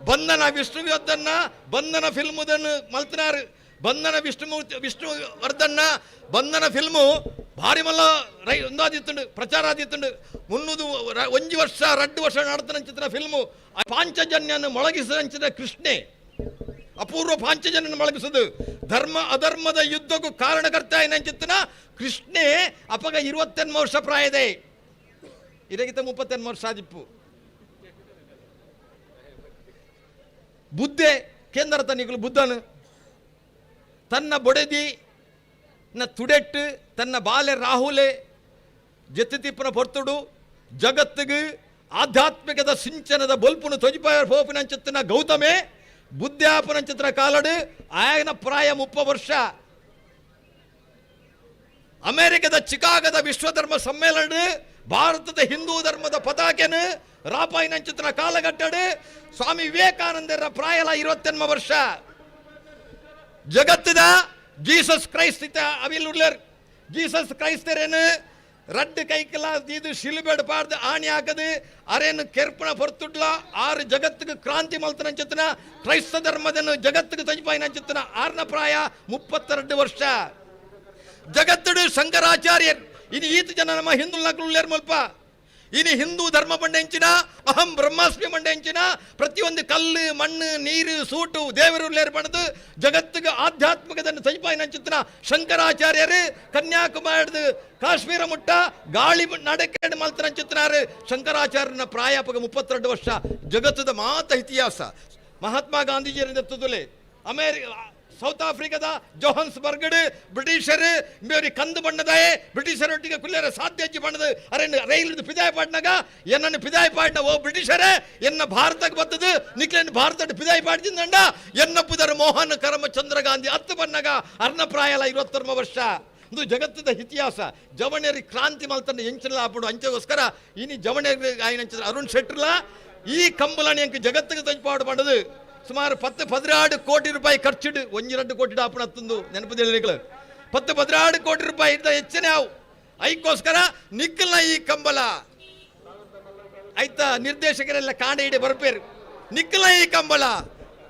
ಬಂಧನ ವಿಷ್ಣುವರ್ಧನ್ನ ಬಂಧನ ಫಿಲ್ಮುದನ್ನು ಮಲ್ತನಾರು. ಬಂಧನ ವಿಷ್ಣುಮೂರ್ತಿ ವಿಷ್ಣುವರ್ಧನ್ನ ಬಂಧನ ಫಿಲ್ಮು ಭಾರಿ ಮಲ್ಲ ರೈ ಒಂದಾದಿತ್ತುಂಡು, ಪ್ರಚಾರ ಆದಿತ್ತುಂಡು. ಮುನ್ನೂದು ಒಂಜಿ ವರ್ಷ ರಡ್ಡು ವರ್ಷ ನಡತನಂಚಿತ್ರ ಫಿಲ್ಮು. ಪಾಂಚಜನ್ಯನ ಮೊಳಗಿಸಿದಂಚಿನ ಕೃಷ್ಣೆ ಅಪೂರ್ವ ಪಾಂಚಜನ್ಯನ ಮೊಳಗಿಸುದು ಧರ್ಮ ಅಧರ್ಮದ ಯುದ್ಧಕ್ಕೂ ಕಾರಣಕರ್ತ ಏನಂಚಿತ್ತನ ಕೃಷ್ಣೆ. ಅಪಗ 28 ವರ್ಷ ಪ್ರಾಯದೆ, ಇದಕ್ಕಿಂತ 38 ವರ್ಷ ಆದಿಪ್ಪು. ಬುದ್ಧೆ ಕೇಂದ್ರ ತನಿಕಲು ಬುದ್ಧನು ತನ್ನ ಬೊಡೆದಿ ನ ತುಡೆಟ್ಟು ತನ್ನ ಬಾಲೆ ರಾಹುಲೆ ಜತ್ತಿತಿಪ್ಪನ ಪೊರ್ತುಡು ಜಗತ್ತಿಗೆ ಆಧ್ಯಾತ್ಮಿಕದ ಸಿಂಚನದ ಬೊಲ್ಪುನು ತೊಜಿಪಾಯ ಪೋಪಿನಂಚಿತ್ತಿನ ಗೌತಮೆ ಬುದ್ಧಾಪನಂಚಿತ್ರ ಕಾಲಡು ಆಯನ ಪ್ರಾಯ 30 ವರ್ಷ. ಅಮೆರಿಕದ ಚಿಕಾಗದ ವಿಶ್ವಧರ್ಮ ಸಮ್ಮೇಳನ ಭಾರತದ ಹಿಂದೂ ಧರ್ಮದ ಪತಾಕೆನು ರಾಪಾಯಿನಂಚಿತ್ತಿನ ಕಾಲಘಟ್ಟಡು ಸ್ವಾಮಿ ವಿವೇಕಾನಂದರ ಪ್ರಾಯಲ 28 ವರ್ಷ. ಜಗತ್ತಿದ ಜೀಸಸ್ ಕ್ರೈಸ್ತ ಇತ್ತ ಅವಿಲ್ ಉಳ್ಳರ್ ಜೀಸಸ್ ಕ್ರೈಸ್ತರೇನು ರಡ್ಡು ಕೈಕಲ ದೀದು ಶಿಲುಬೆಡ್ ಪಾಡ್ದು ಆಣಿ ಹಾಕದು ಅರೇನು ಕೆರ್ಪಣ ಹೊರ್ತುಡ್ಲ ಆರು ಜಗತ್ತಿಗೆ ಕ್ರಾಂತಿ ಮಲ್ತನಂಚಿತ್ತನ ಕ್ರೈಸ್ತ ಧರ್ಮದನ್ನು ಜಗತ್ತಿಗೆ ತಜಿಪಾಯಿನಂಚಿತ್ತನ ಆರ್ನ ಪ್ರಾಯ 32 ವರ್ಷ. ಜಗತ್ತುಡು ಶಂಕರಾಚಾರ್ಯರ್ ಇನಿ ಈತ ಜನ ನಮ್ಮ ಹಿಂದೂ ನಕಲು ಮಲ್ಪ ಇನಿ ಹಿಂದೂ ಧರ್ಮ ಬಂಡೆಂಚಿನ ಅಹಂ ಬ್ರಹ್ಮಾಸ್ಮಿ ಮಂಡೆಂಚಿನ ಪ್ರತಿಯೊಂದು ಕಲ್ಲು ಮಣ್ಣು ನೀರು ಸೂಟು ದೇವರು ಬಣದು ಜಗತ್ತಿಗೆ ಆಧ್ಯಾತ್ಮಿಕದನ್ನು ಸೈಪಾಯಿನಂಚಿತ್ತನ ಶಂಕರಾಚಾರ್ಯರು ಕನ್ಯಾಕುಮಾರಿದ ಕಾಶ್ಮೀರ ಮುಟ್ಟ ಗಾಳಿ ನಡಕೆ ಮಲ್ತನಂಚಿತ್ತನಾರು. ಶಂಕರಾಚಾರ್ಯನ ಪ್ರಾಯಪಗ 32 ವರ್ಷ. ಜಗತ್ತದ ಮಾತ ಇತಿಹಾಸ ಮಹಾತ್ಮ ಗಾಂಧೀಜಿಯರಿಂದ ತುದುಲೆ ಅಮೇರಿಕ ಸೌತ್ ಆಫ್ರಿಕಾದ ಜೋಹಾನ್ಸ್ಬರ್ಗ್ ಬ್ರಿಟಿಷರು ಮೇರಿ ಕಂದು ಬಣ್ಣದಾಯೇ ಬ್ರಿಟಿಷರೊಟ್ಟಿಗೆ ಕುಲ್ಲೇರ ಸಾಧ್ಯ ಹೆಜ್ಜೆ ಬಣ್ಣದ ಅರೆ ರೈಲ್ ಪಿದಾಯ ಪಾಡ್ನಾಗ ಎನ್ನನ್ನು ಪಿದಾಯ ಪಾಡ್ನ ಓ ಬ್ರಿಟಿಷರೇ ಎನ್ನ ಭಾರತಕ್ಕೆ ಬತ್ತದು ನಿಕ್ಲೇನು ಭಾರತ ಪಿದಾಯ ಪಾಡ್ದಿಂದಂಡ ಎನ್ನ ಪುದರ ಮೋಹನ್ ಕರಮಚಂದ್ರ ಗಾಂಧಿ ಹತ್ತು ಬಣ್ಣಗ ಅರ್ಣ ಪ್ರಾಯಲ 29 ವರ್ಷ. ಇದು ಜಗತ್ತದ ಇತಿಹಾಸ. ಜವಣೇರಿ ಕ್ರಾಂತಿ ಮಲ್ತನ್ನ ಎಂಚಿನ ಆಪುಡು ಅಂಚೆಗೋಸ್ಕರ ಇನಿ ಜವಣೇರಿ ಆಯ್ನಂಚಿನ ಅರುಣ್ ಶೆಟ್ಟರ್ಲ ಈ ಕಂಬಳನಿ ಅಂಕ ಜಗತ್ತಿಗೆ ತಂಪಾಡು ಪಂಡದು ಸುಮಾರು 10-16 ಕೋಟಿ ರೂಪಾಯಿ ಖರ್ಚಿಡು 1-2 ಕೋಟಿ ಡಾಪುಣ ಹತ್ತಂದು ನೆನಪುದಿಲ್ಲ. 10-16 ಕೋಟಿ ರೂಪಾಯಿ ಇದ್ದ ಹೆಚ್ಚಿನ ಅವು ಐಕ್ಕೋಸ್ಕರ ನಿಕ್ಕಲ್ನ ಈ ಕಂಬಳ ಆಯ್ತಾ ನಿರ್ದೇಶಕರೆಲ್ಲ ಕಾಂಡ ಇಡಿ ಬರ್ಪೇರು ನಿಕ್ಕಲ ಈ ಕಂಬಳ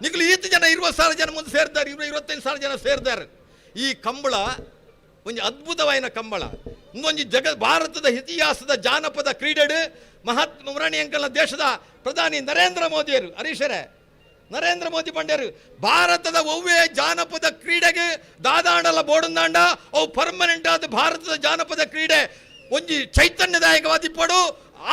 ನಿಕ್ಕಲು ಈತ ಜನ 20,000 ಜನ ಮುಂದೆ ಸೇರ್ತಾರೆ, 25,000 ಜನ ಸೇರ್ತಾರೆ. ಈ ಕಂಬಳ ಒಂದು ಅದ್ಭುತವಾದ ಕಂಬಳ. ಇನ್ನೊಂದು ಭಾರತದ ಇತಿಹಾಸದ ಜಾನಪದ ಕ್ರೀಡೆಡು ಮಹಾತ್ಮ ಮುರಾಣಿ ಅಂಕಲ್ನ ದೇಶದ ಪ್ರಧಾನಿ ನರೇಂದ್ರ ಮೋದಿಯರು ಹರೀಶರೇ ನರೇಂದ್ರ ಮೋದಿ ಪಂಡ್ಯರು ಭಾರತದ ಒವ್ವೇ ಜಾನಪದ ಕ್ರೀಡೆಗೆ ದಾದಾಂಡಲ ಬೋಡಂದಾಂಡ ಅವು ಪರ್ಮನೆಂಟ್ ಆದ ಭಾರತದ ಜಾನಪದ ಕ್ರೀಡೆ ಒಂಜಿ ಚೈತನ್ಯದಾಯಕವಾದಿಪ್ಪಡು,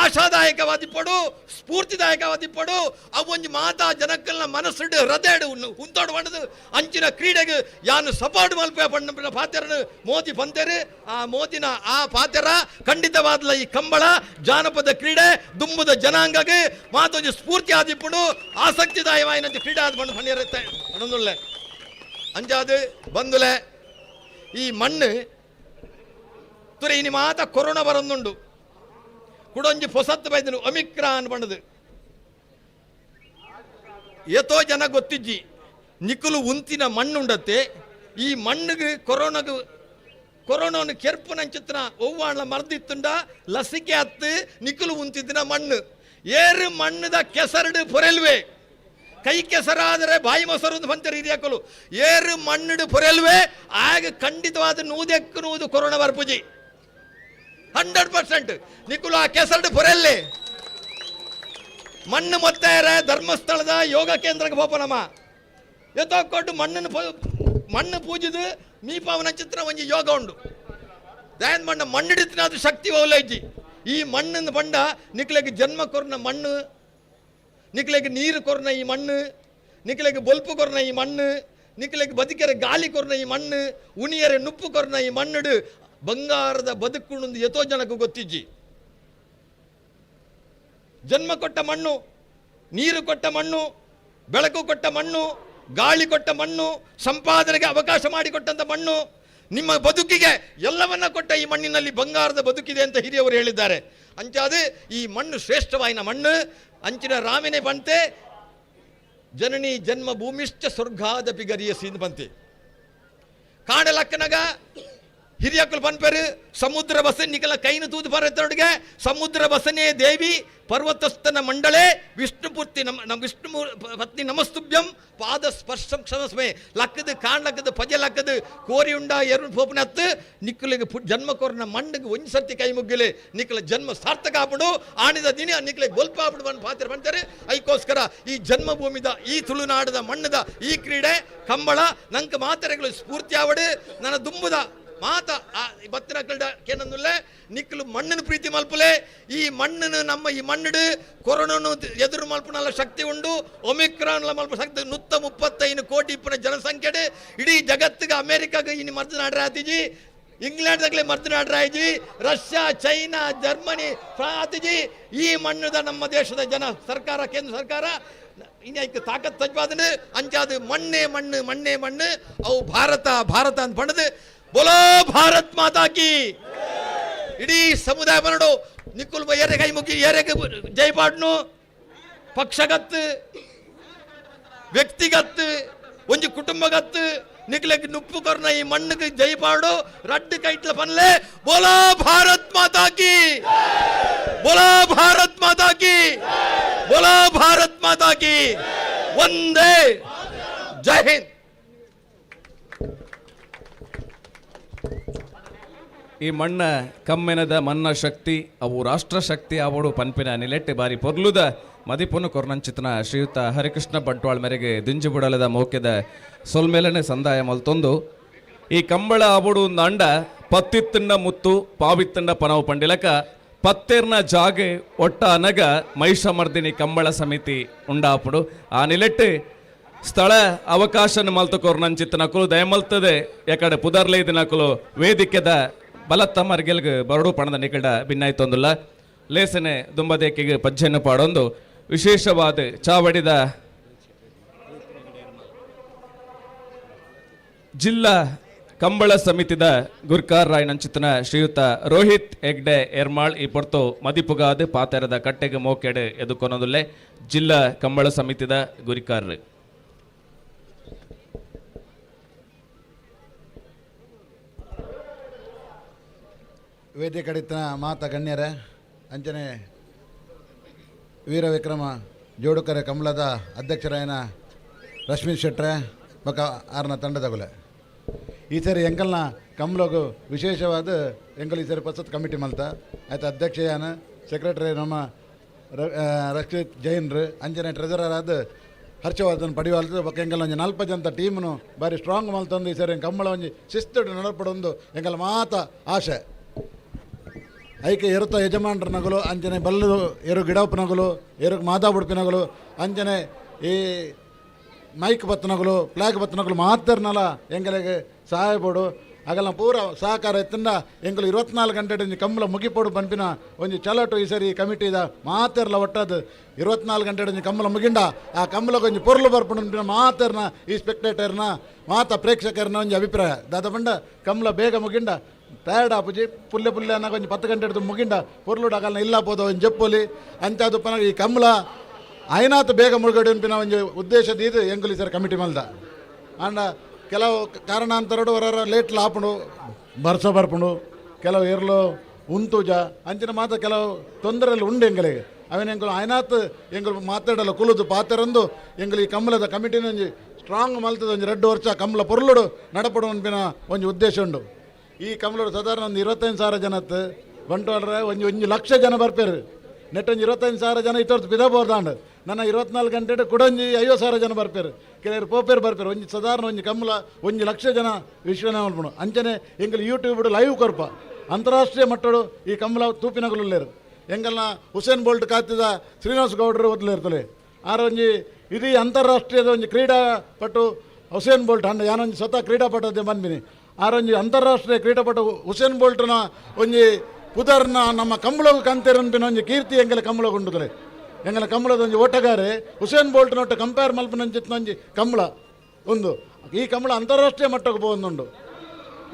ಆಶಾದಾಯಕವಾದಿಪ್ಪಡು, ಸ್ಫೂರ್ತಿದಾಯಕವಾದಿಪ್ಪಡು. ಅವು ಒಂಜಿ ಮಾತಾ ಜನಕ್ಕಲ್ನ ಮನಸ್ಸುಡು ಹೃದಯಡು ಉಂತೋಡು ಪಂಡದು ಅಂಚಿನ ಕ್ರೀಡೆಗೆ ಯಾನು ಸಪೋರ್ಟ್ ಮಲ್ಪೆ ಪಂಡ ಪಾತೆರನು ಮೋದಿ ಪಂತೆರು. ಆ ಮೋದಿನ ಆ ಪಾತೆರ ಖಂಡಿತವಾದಲ ಈ ಕಂಬಳ ಜಾನಪದ ಕ್ರೀಡೆ ದುಂಬುದ ಜನಾಂಗಗೆ ಮಾತೊಂಜಿ ಸ್ಫೂರ್ತಿ ಆದಿಪ್ಪುಡು ಆಸಕ್ತಿದಾಯವಾಯಿನಂಚ ಕ್ರೀಡೆ ಆದ ಪಂಡು ಪಂಡಿರತ್ತೆ ಪಂಡೊಂದುಲ್ಲೆ. ಅಂಜಾದು ಬಂದುಲೆ ಈ ಮಣ್ಣು ತುರೆ ಇನಿ ಮಾತ ಕೊರೋನಾ ಬರೊಂದುಂಡು ಕುಡೊಂಜಿ ಪೊಸತ್ತು ಬೈದನು ಒಮಿಕ್ರಾನ್ ಪಂಡದು ಏತೋ ಜನ ಗೊತ್ತಿಜ್ಜಿ ನಿಕ್ಕಲು ಉಂತಿನ ಮಣ್ಣುಂಡತ್ತೆ ಈ ಮಣ್ಣಿಗೆ ಕೊರೋನಾಗ ಕೊರೋನಾನು ಕೆರ್ಪುನಂಚಿತ್ತಿನ ಒವ್ವಾಣ ಮರ್ದಿತ್ತುಂಡ ಲಸಿಕೆ ಹತ್ತು ನಿಕ್ಕಲು ಉಂತಿದ್ದಿನ ಮಣ್ಣು ಏರು ಮಣ್ಣದ ಕೆಸರಡು ಪೊರೆಲ್ವೆ ಕೈ ಕೆಸರಾದರೆ ಬಾಯಿ ಮೊಸರು ಪಂಚರ್ ಹಿರಿಯಕಲು ಏರು ಮಣ್ಣುಡು ಪೊರೆಲ್ವೆ ಆಗ ಖಂಡಿತವಾದ ನೂದೆಕ್ಕು ನೂದು ಕೊರೋನಾ ಬರ್ಪುಜಿ 100% ನಿಕ್ಕುಲು ಆ ಕೆಸರಡು ಪೊರೆಲ್ಲೆ ಮಣ್ಣು ಮೊತ್ತಾರ ಧರ್ಮಸ್ಥಳದ ಯೋಗ ಕೇಂದ್ರಕ್ಕೆ ಪೋಪನಮ್ಮ ಎತ್ತೋಕೊಟ್ಟು ಮಣ್ಣನ್ನು ಮಣ್ಣು ಪೂಜಿದು ಮೀಪಾವನ ಚಿತ್ರ ಒಂಜಿ ಯೋಗ ಉಂಡು ದಯನ್ ಮಣ್ಣ ಮಣ್ಣಿಡಿತಿನ ಅದು ಶಕ್ತಿ ಓಲೈಜಿ ಈ ಮಣ್ಣಿನ ಬಂಡ ನಿಕ್ಲೆಗೆ ಜನ್ಮ ಕೊರ್ನ ಮಣ್ಣು ನಿಕ್ಲೆಗೆ ನೀರು ಕೊರ್ನ ಈ ಮಣ್ಣು ನಿಕ್ಲೆಗ್ ಬೊಲ್ಪು ಕೊರ್ನ ಈ ಮಣ್ಣು, ನಿಕ್ಲೆಗ್ ಬದುಕೆರೆ ಗಾಳಿ ಕೊರ್ನ ಈ ಮಣ್ಣು, ಉನಿಯರೆ ನುಪ್ಪು ಕೊರ್ನ ಈ ಮಣ್ಣುಡು ಬಂಗಾರದ ಬದುಕುಣುಂದು ಎತೋ ಜನಕ್ಕೆ ಗೊತ್ತಿಜ್ಜಿ. ಜನ್ಮ ಕೊಟ್ಟ ಮಣ್ಣು, ನೀರು ಕೊಟ್ಟ ಮಣ್ಣು, ಬೆಳಕು ಕೊಟ್ಟ ಮಣ್ಣು, ಗಾಳಿ ಕೊಟ್ಟ ಮಣ್ಣು, ಸಂಪಾದನೆಗೆ ಅವಕಾಶ ಮಾಡಿಕೊಟ್ಟಂಥ ಮಣ್ಣು, ನಿಮ್ಮ ಬದುಕಿಗೆ ಎಲ್ಲವನ್ನ ಕೊಟ್ಟ ಈ ಮಣ್ಣಿನಲ್ಲಿ ಬಂಗಾರದ ಬದುಕಿದೆ ಅಂತ ಹಿರಿಯವರು ಹೇಳಿದ್ದಾರೆ. ಅಂಚಾದ ಈ ಮಣ್ಣು ಶ್ರೇಷ್ಠವಾಯಿನ ಮಣ್ಣು. ಅಂಚಿನ ರಾಮನೇ ಬಂತೆ ಜನನಿ ಜನ್ಮ ಭೂಮಿಶ್ಚ ಸ್ವರ್ಗಾದಪಿ ಗರಿಯಸಿ ಬಂತೆ. ಕಾಡಲಕ್ಕನಗ ಹಿರಿಯಕ್ಕಲು ಪನ್ಪೆರು ಸಮುದ್ರ ಬಸ ನಿಕಲ ಕೈನ ತೂದು ಪರತೊಡಿಗೆ ಸಮುದ್ರ ಬಸನೇ ದೇವಿ ಪರ್ವತಸ್ಥನ ಮಂಡಳೆ ವಿಷ್ಣುಪೂರ್ತಿ ನಮ್ಮ ನಮ್ಮ ವಿಷ್ಣು ಪತ್ನಿ ನಮಸ್ತುಭ್ಯಂ ಪಾದ ಸ್ಪರ್ಶಂ ಕ್ಷಮಸ್ಮೆ. ಲಕ್ಕದು ಕಾಣ್ಲಕ್ಕದು ಪಜೆ ಲಕ್ಕದು ಕೋರಿ ಉಂಡ ಎರು ಪೋಪನತ್ತು ನಿಕ್ಕಲಿಗೆ ಜನ್ಮ ಕೋರ್ನ ಮಣ್ಣಿಗೆ ಒಂಜಿ ಸರ್ತಿ ಕೈ ಮುಗ್ಗಿಲೆ ನಿಕ್ಕಲ ಜನ್ಮ ಸಾರ್ಥಕ ಆಪುಡು ಆಣಿದ ದಿನ ನಿಕ್ಕಲೆ ಗೋಲ್ಪ ಆಪುಡು ಬಂದು ಪಾತ್ರ ಬಂತಾರೆ. ಐಕೋಸ್ಕರ ಈ ಜನ್ಮಭೂಮಿದ ಈ ತುಳುನಾಡದ ಮಣ್ಣದ ಈ ಕ್ರೀಡೆ ಕಂಬಳ ನಂಗೆ ಮಾತೆರೆಗಳು ಸ್ಫೂರ್ತಿ ಆವಡು. ನನ್ನ ದುಂಬುದ ಮಾತ ಬತ್ತಿನ ಕಲ್ಡ ಕೇನಂದುಲ್ಲೆ ನಿಕ್ಕಲು ಮಣ್ಣನ್ನು ಪ್ರೀತಿ ಮಲ್ಪುಲೆ. ಈ ಮಣ್ಣನ್ನು ನಮ್ಮ ಈ ಮಣ್ಣು ಕೊರೋನನು ಎದುರು ಮಲ್ಪನಲ್ಲ ಶಕ್ತಿ ಉಂಡು, ಒಮಿಕ್ರಾನ್ಲ ಮಲ್ಪ ಶಕ್ತಿ. 135 ಕೋಟಿ ಇಪ್ಪನ ಜನಸಂಖ್ಯೆ ಇಡೀ ಜಗತ್ತಿಗೆ ಅಮೇರಿಕಾಗ ಇನ್ನು ಮರ್ದು ನಾಡ್ರ ಆತಿಜಿ, ಇಂಗ್ಲೆಂಡ್ದಾಗಲೇ ಮರ್ದು ನಾಡ್ರಾಯ್ಜಿ, ರಷ್ಯಾ, ಚೈನಾ, ಜರ್ಮನಿ ಆತಿಜಿ. ಈ ಮಣ್ಣುದ ನಮ್ಮ ದೇಶದ ಜನ ಸರ್ಕಾರ ಕೇಂದ್ರ ಸರ್ಕಾರ ಇನ್ನು ತಾಕತ್ ತಜ್ವಾದನು ಅಂಚಾದು ಮಣ್ಣೇ ಮಣ್ಣು ಮಣ್ಣೇ ಮಣ್ಣು ಅವು ಭಾರತ ಭಾರತ ಅಂತ ಬಣ್ಣದು. ಬೋಲೋ ಭಾರತ್ ಮಾತಾ ಕಿ. ಇಡೀ ಸಮುದಾಯ ಬನ್ನಡು ನಿಕ್ಕುಲ್ ಏರೆ ಕೈ ಮುಗಿ ಏರೆಗೆ ಜೈಪಾಡ್ನು ಪಕ್ಷಗತ್ತು ವ್ಯಕ್ತಿಗತ್ತು ಒಂಜಿ ಕುಟುಂಬಗತ್ತು ನಿಕ್ಲೆಗ್ ನುಪ್ಪು ಕೊರ್ನ ಈ ಮಣ್ಣುಗೆ ಜೈಪಾಡು ರಡ್ಡು ಕೈಟ್ಲ ಪನ್ಲೆ. ಬೋಲೋ ಭಾರತ್ ಮಾತಾ ಕಿ, ಬೋಲೋ ಭಾರತ್ ಮಾತಾ ಕಿ, ಬೋಲೋ ಭಾರತ್ ಮಾತಾ ಕಿ. ಒಂದೇ ಜೈ ಹಿಂದ್. ಈ ಮಣ್ಣ ಕಮ್ಮೆನದ ಮನ್ನ ಶಕ್ತಿ ಅವು ರಾಷ್ಟ್ರ ಶಕ್ತಿ ಅವಡು ಪನ್ಪಿನ ನಿಲೆಟ್ಟೆ ಬಾರಿ ಪೊರ್ಲುದ ಮದಿಪುನು ಕೊರ್ನಂಚಿತನ ಶ್ರೀಯುತ ಹರಿಕೃಷ್ಣ ಬಂಟ್ವಾಳ್ ಮೇರೆಗೆ ದಿಂಜುಬುಡಲದ ಮೋಕೆದ ಸೊಲ್ಮೇಲನೆ ಸಂದಾಯ ಮಲ್ತೊಂದು ಈ ಕಂಬಳ ಅವಡು ಅಂಡ ಪತ್ತಿತ್ತಂಡ ಮುತ್ತು ಪಾವಿತ್ತಂಡ ಪನವು ಪಂಡಿಲಕ ಪತ್ತೇರ್ನ ಜಾಗೆ ಒಟ್ಟ ಅನಗ ಮಹಿಷಮರ್ದಿನಿ ಕಂಬಳ ಸಮಿತಿ ಉಂಡಾಪುಡು. ಆ ನಿಲೆಟ್ಟು ಸ್ಥಳ ಅವಕಾಶ ಮಲ್ತು ಕೊರ್ನಂಚಿತ್ತ ನಕಲು ದಯಮಲ್ತದೆ ಯಾಕಡೆ ಪುದರ್ಲೇ ನಕಲು ವೇದಿಕೆದ ಬಲತ್ತ ಮರ್ಗೆಲ್ಗ್ ಬರಡು ಪಣದ ನಿಕಡ ಭಿನ್ನಾಯ್ತೊಂದುಲ್ಲ ಲೇಸನೆ ದುಂಬದೇಕಿಗೆ ಪಜ್ಜೆಯನ್ನು ಪಾಡೊಂದು ವಿಶೇಷವಾದ ಚಾವಡಿದ ಜಿಲ್ಲಾ ಕಂಬಳ ಸಮಿತಿದ ಗುರ್ಕಾರ್ ರಾಯ್ ನಂಚಿತನ ಶ್ರೀಯುತ ರೋಹಿತ್ ಹೆಗ್ಡೆ ಎರ್ಮಾಳ್ ಈ ಪೊರ್ತು ಮದಿಪುಗಾದ ಪಾತೆರದ ಕಟ್ಟೆಗೆ ಮೋಕೆಡೆ ಎದುಕೊನೊಂದುಲ್ಲೆ ಜಿಲ್ಲಾ ಕಂಬಳ ಸಮಿತಿದ ಗುರಿಕಾರ್. ವೇದಿಕೆ ಕಡಿತನ ಮಾತ ಗಣ್ಯರೇ, ಅಂಚನೆ ವೀರ ವಿಕ್ರಮ ಜೋಡುಕರೆ ಕಮಲದ ಅಧ್ಯಕ್ಷರಾಯನ ರಶ್ಮಿ ಶೆಟ್ರೆ ಬೊಕ ಆರ್ನ ತಂಡದಗುಲೆ. ಈ ಸರಿ ಎಂಕಲ್ನ ಕಮಲಗು ವಿಶೇಷವಾದ ಎಂಕಲ್ ಈ ಸರಿ ಪ್ರಸ್ತುತ ಕಮಿಟಿ ಮಲ್ತ ಆಯ್ತು. ಅಧ್ಯಕ್ಷಯಾನ ಸೆಕ್ರೆಟರಿ ನಮ್ಮ ರಕ್ಷಿತ್ ಜೈನ್ರು, ಅಂಚನೆ ಟ್ರೆಜರರ್ ಆದ ಹರ್ಷವರ್ಧನ್ ಪಡಿವಾಲ್ತು ಬೊಕ ಎಂಕಲ್ ಒಂಜಿ ನಲ್ಪ ಜನತ ಟೀಮ್ನು ಬಾರಿ ಸ್ಟ್ರಾಂಗ್ ಮಲ್ತೊಂದು ಈ ಸರಿ ಕಂಬಳ ಒಂಜಿ ಶಿಸ್ತು ನಡಪಡೊಂದು ಎಂಕಲ್ ಮಾತ ಆಶೆ. ಐಕೆ ಎರುತ ಯಜಮಾನ್ರ ನಗಲು, ಅಂಚನೆ ಬಲ್ಲು ಎರು ಗಿಡಪ್ಪ ನಗಲು, ಎರು ಮಾತಾ ನಗಲು, ಅಂಚನೆ ಈ ಮೈಕ್ ಬತ್ತನಗಲು ಫ್ಲಾಗ್ ಬತ್ತನಗಲು ಮಾತರ್ನಲ ಎಂಗಲಿಗೆ ಸಹಾಯ ಬೋಡು. ಅಗಲ್ನ ಪೂರ ಸಹಕಾರ ಎತ್ತಂಡ ಎಂಕುಲು 24 ಗಂಟೆ ಒಂಜಿ ಕಂಬಳ ಮುಗಿಪೋಡು ಪನ್ಪಿನ ಒಂಜಿ ಚಲಟು ಈ ಸರಿ ಕಮಿಟಿದ ಮಾತೆರ್ಲ ಒಟ್ಟದು. 24 ಗಂಟೆ ಒಂಜಿ ಕಂಬಳ ಮುಗಿಂಡ ಆ ಕಂಬಳಕ್ಕೆ ಒಂಜಿ ಪೊರ್ಲು ಬರ್ಪುಂಡು ಪನ್ಪಿನ ಮಾತೆರ್ನ ಈ ಸ್ಪೆಕ್ಟೇಟರ್ನ ಮಾತ ಪ್ರೇಕ್ಷಕರ್ನ ಒಂಜಿ ಅಭಿಪ್ರಾಯ. ದಾದ ಪಂಡ ಕಂಬಳ ಬೇಗ ಮುಗಿಂಡ ಟಯರ್ಡ್ ಆಪುಜಿ, ಪುಲ್ಲೆ ಪುಲ್ಲೆ ಅನ್ನಾಗ ಒಂಜಿ 10 ಗಂಟೆ ಹಿಡಿದು ಮುಗಿಂಡ ಪೊರ್ಲು ಅಗಲ್ನ ಇಲ್ಲ ಪೋದ ಒಂಜಿ ಜಪ್ಪೊಲಿ ಅಂಚಾದು ಪನ ಈ ಕಂಬಳ ಆಯ್ನಾತ್ ಬೇಗ ಮುಳುಗಡೆ ಅನ್ಪಿನ ಒಂಜಿ ಉದ್ದೇಶ ದೀದು ಎಂಕುಲು ಈ ಸರಿ ಕಮಿಟಿ ಮಲ್ದ. ಆಂಡ ಕೆಲವು ಕಾರಣಾಂತರಡು ಹೊರ ಲೇಟ್ ಲಾಪುಂಡು ಬರ್ಸ ಬರ್ಪುಂಡು, ಕೆಲವು ಎರ್ಲು ಉಂತುಜ ಅಂಚಿನ ಮಾತ್ರ ಕೆಲವು ತೊಂದರೆలు ಉಂಡು ಎಂಗಳಿಗೆ. ಅವೇನು ಎಂಕುಲು ಆಯ್ನಾತ್ ಎಂಕುಲು ಮಾತಾಡಲ್ಲ ಕುಲುದು ಪಾತೆರಂದು ಎಂಕುಲು ಈ ಕಂಬಳದ ಕಮಿಟಿನ ಒಂಜಿ ಸ್ಟ್ರಾಂಗ್ ಮಲ್ತದ ಒಂಜಿ 2 ವರ್ಷ ಕಂಬಳ ಪೊರ್ಲುಡು ನಡಪಡು ಅನ್ಪಿನ ಒಂಜಿ ಉದ್ದೇಶ ಉಂಡು. ಈ ಕಂಬಳಡು ಸಾಧಾರಣ ಒಂದು 25,000 ಜನತ್ತು ಬಂಟ್ವಾಳ್ರೆ ಒಂಜಿ ಒಂಜಿ ಲಕ್ಷ ಜನ ಬರ್ಪೇರು. ನೆಟ್ ಒಂಜಿ 25,000 ಜನ ಇತ್ತೊರ್ತು ಪಿದಬೋದಾಂಡ್ ನನ್ನ 24 ಗಂಟೆ ಕುಡೊಂಜಿ 50,000 ಜನ ಬರ್ಪೇರು, ಕೆಲವರು ಪೋಪೇರು ಬರ್ಪೇರು. ಒಂಜಿ ಸಾಧಾರಣ ಒಂಜಿ ಕಂಬಳ 1 ಲಕ್ಷ ಜನ ವಿಶ್ವನೇ ಮಲ್ಪುಂಡು. ಅಂಚನೆ ಎಂಕಲ್ ಯೂಟ್ಯೂಬ್ ಲೈವ್ ಕೊರ್ಪ ಅಂತಾರಾಷ್ಟ್ರೀಯ ಮಟ್ಟಡು ಈ ಕಂಬಳ ತೂಪಿನಗಲುಲ್ಲೇರು. ಎಂಕಲ್ನ ಹುಸೇನ್ ಬೋಲ್ಟ್ ಕಾತಿದ ಶ್ರೀನಿವಾಸ ಗೌಡರು ಒದ್ಲೇರ್ತಲೆ. ಆರೊಂಜಿ ಇಡೀ ಅಂತಾರಾಷ್ಟ್ರೀಯದ ಒಂಜಿ ಕ್ರೀಡಾಪಟು ಹುಸೇನ್ ಬೋಲ್ಟ್ ಅಂಡ ಯಾನೊಂಜಿ ಸ್ವತಃ ಕ್ರೀಡಾಪಟು ಬಂದಿನಿ. ಆರೊಂಜಿ ಅಂತಾರಾಷ್ಟ್ರೀಯ ಕ್ರೀಡಾಪಟು ಹುಸೇನ್ ಬೋಲ್ಟ್ನ ಒಂಜಿ ಪುದರ್ನ ನಮ್ಮ ಕಂಬಳಗು ಕಂತೇರನ್ಪಿನ ಒಂಜಿ ಕೀರ್ತಿ ಎಂಗಲ ಕಂಬಳಗ್ ಉಂಡುದಲೆ. ಎಂಗಲ ಕಂಬಳದ ಒಂಜಿ ಓಟಗಾರೆ ಹುಸೇನ್ ಬೋಲ್ಟ್ ನೊಟ್ಟು ಕಂಪೇರ್ ಮಲ್ಪನಂಚಿತ್ನ ಒಂಜಿ ಕಂಬಳ ಒಂದು ಈ ಕಂಬಳ ಅಂತಾರಾಷ್ಟ್ರೀಯ ಮಟ್ಟಕ್ಕೆ ಪೋವೊಂದುಂಡು.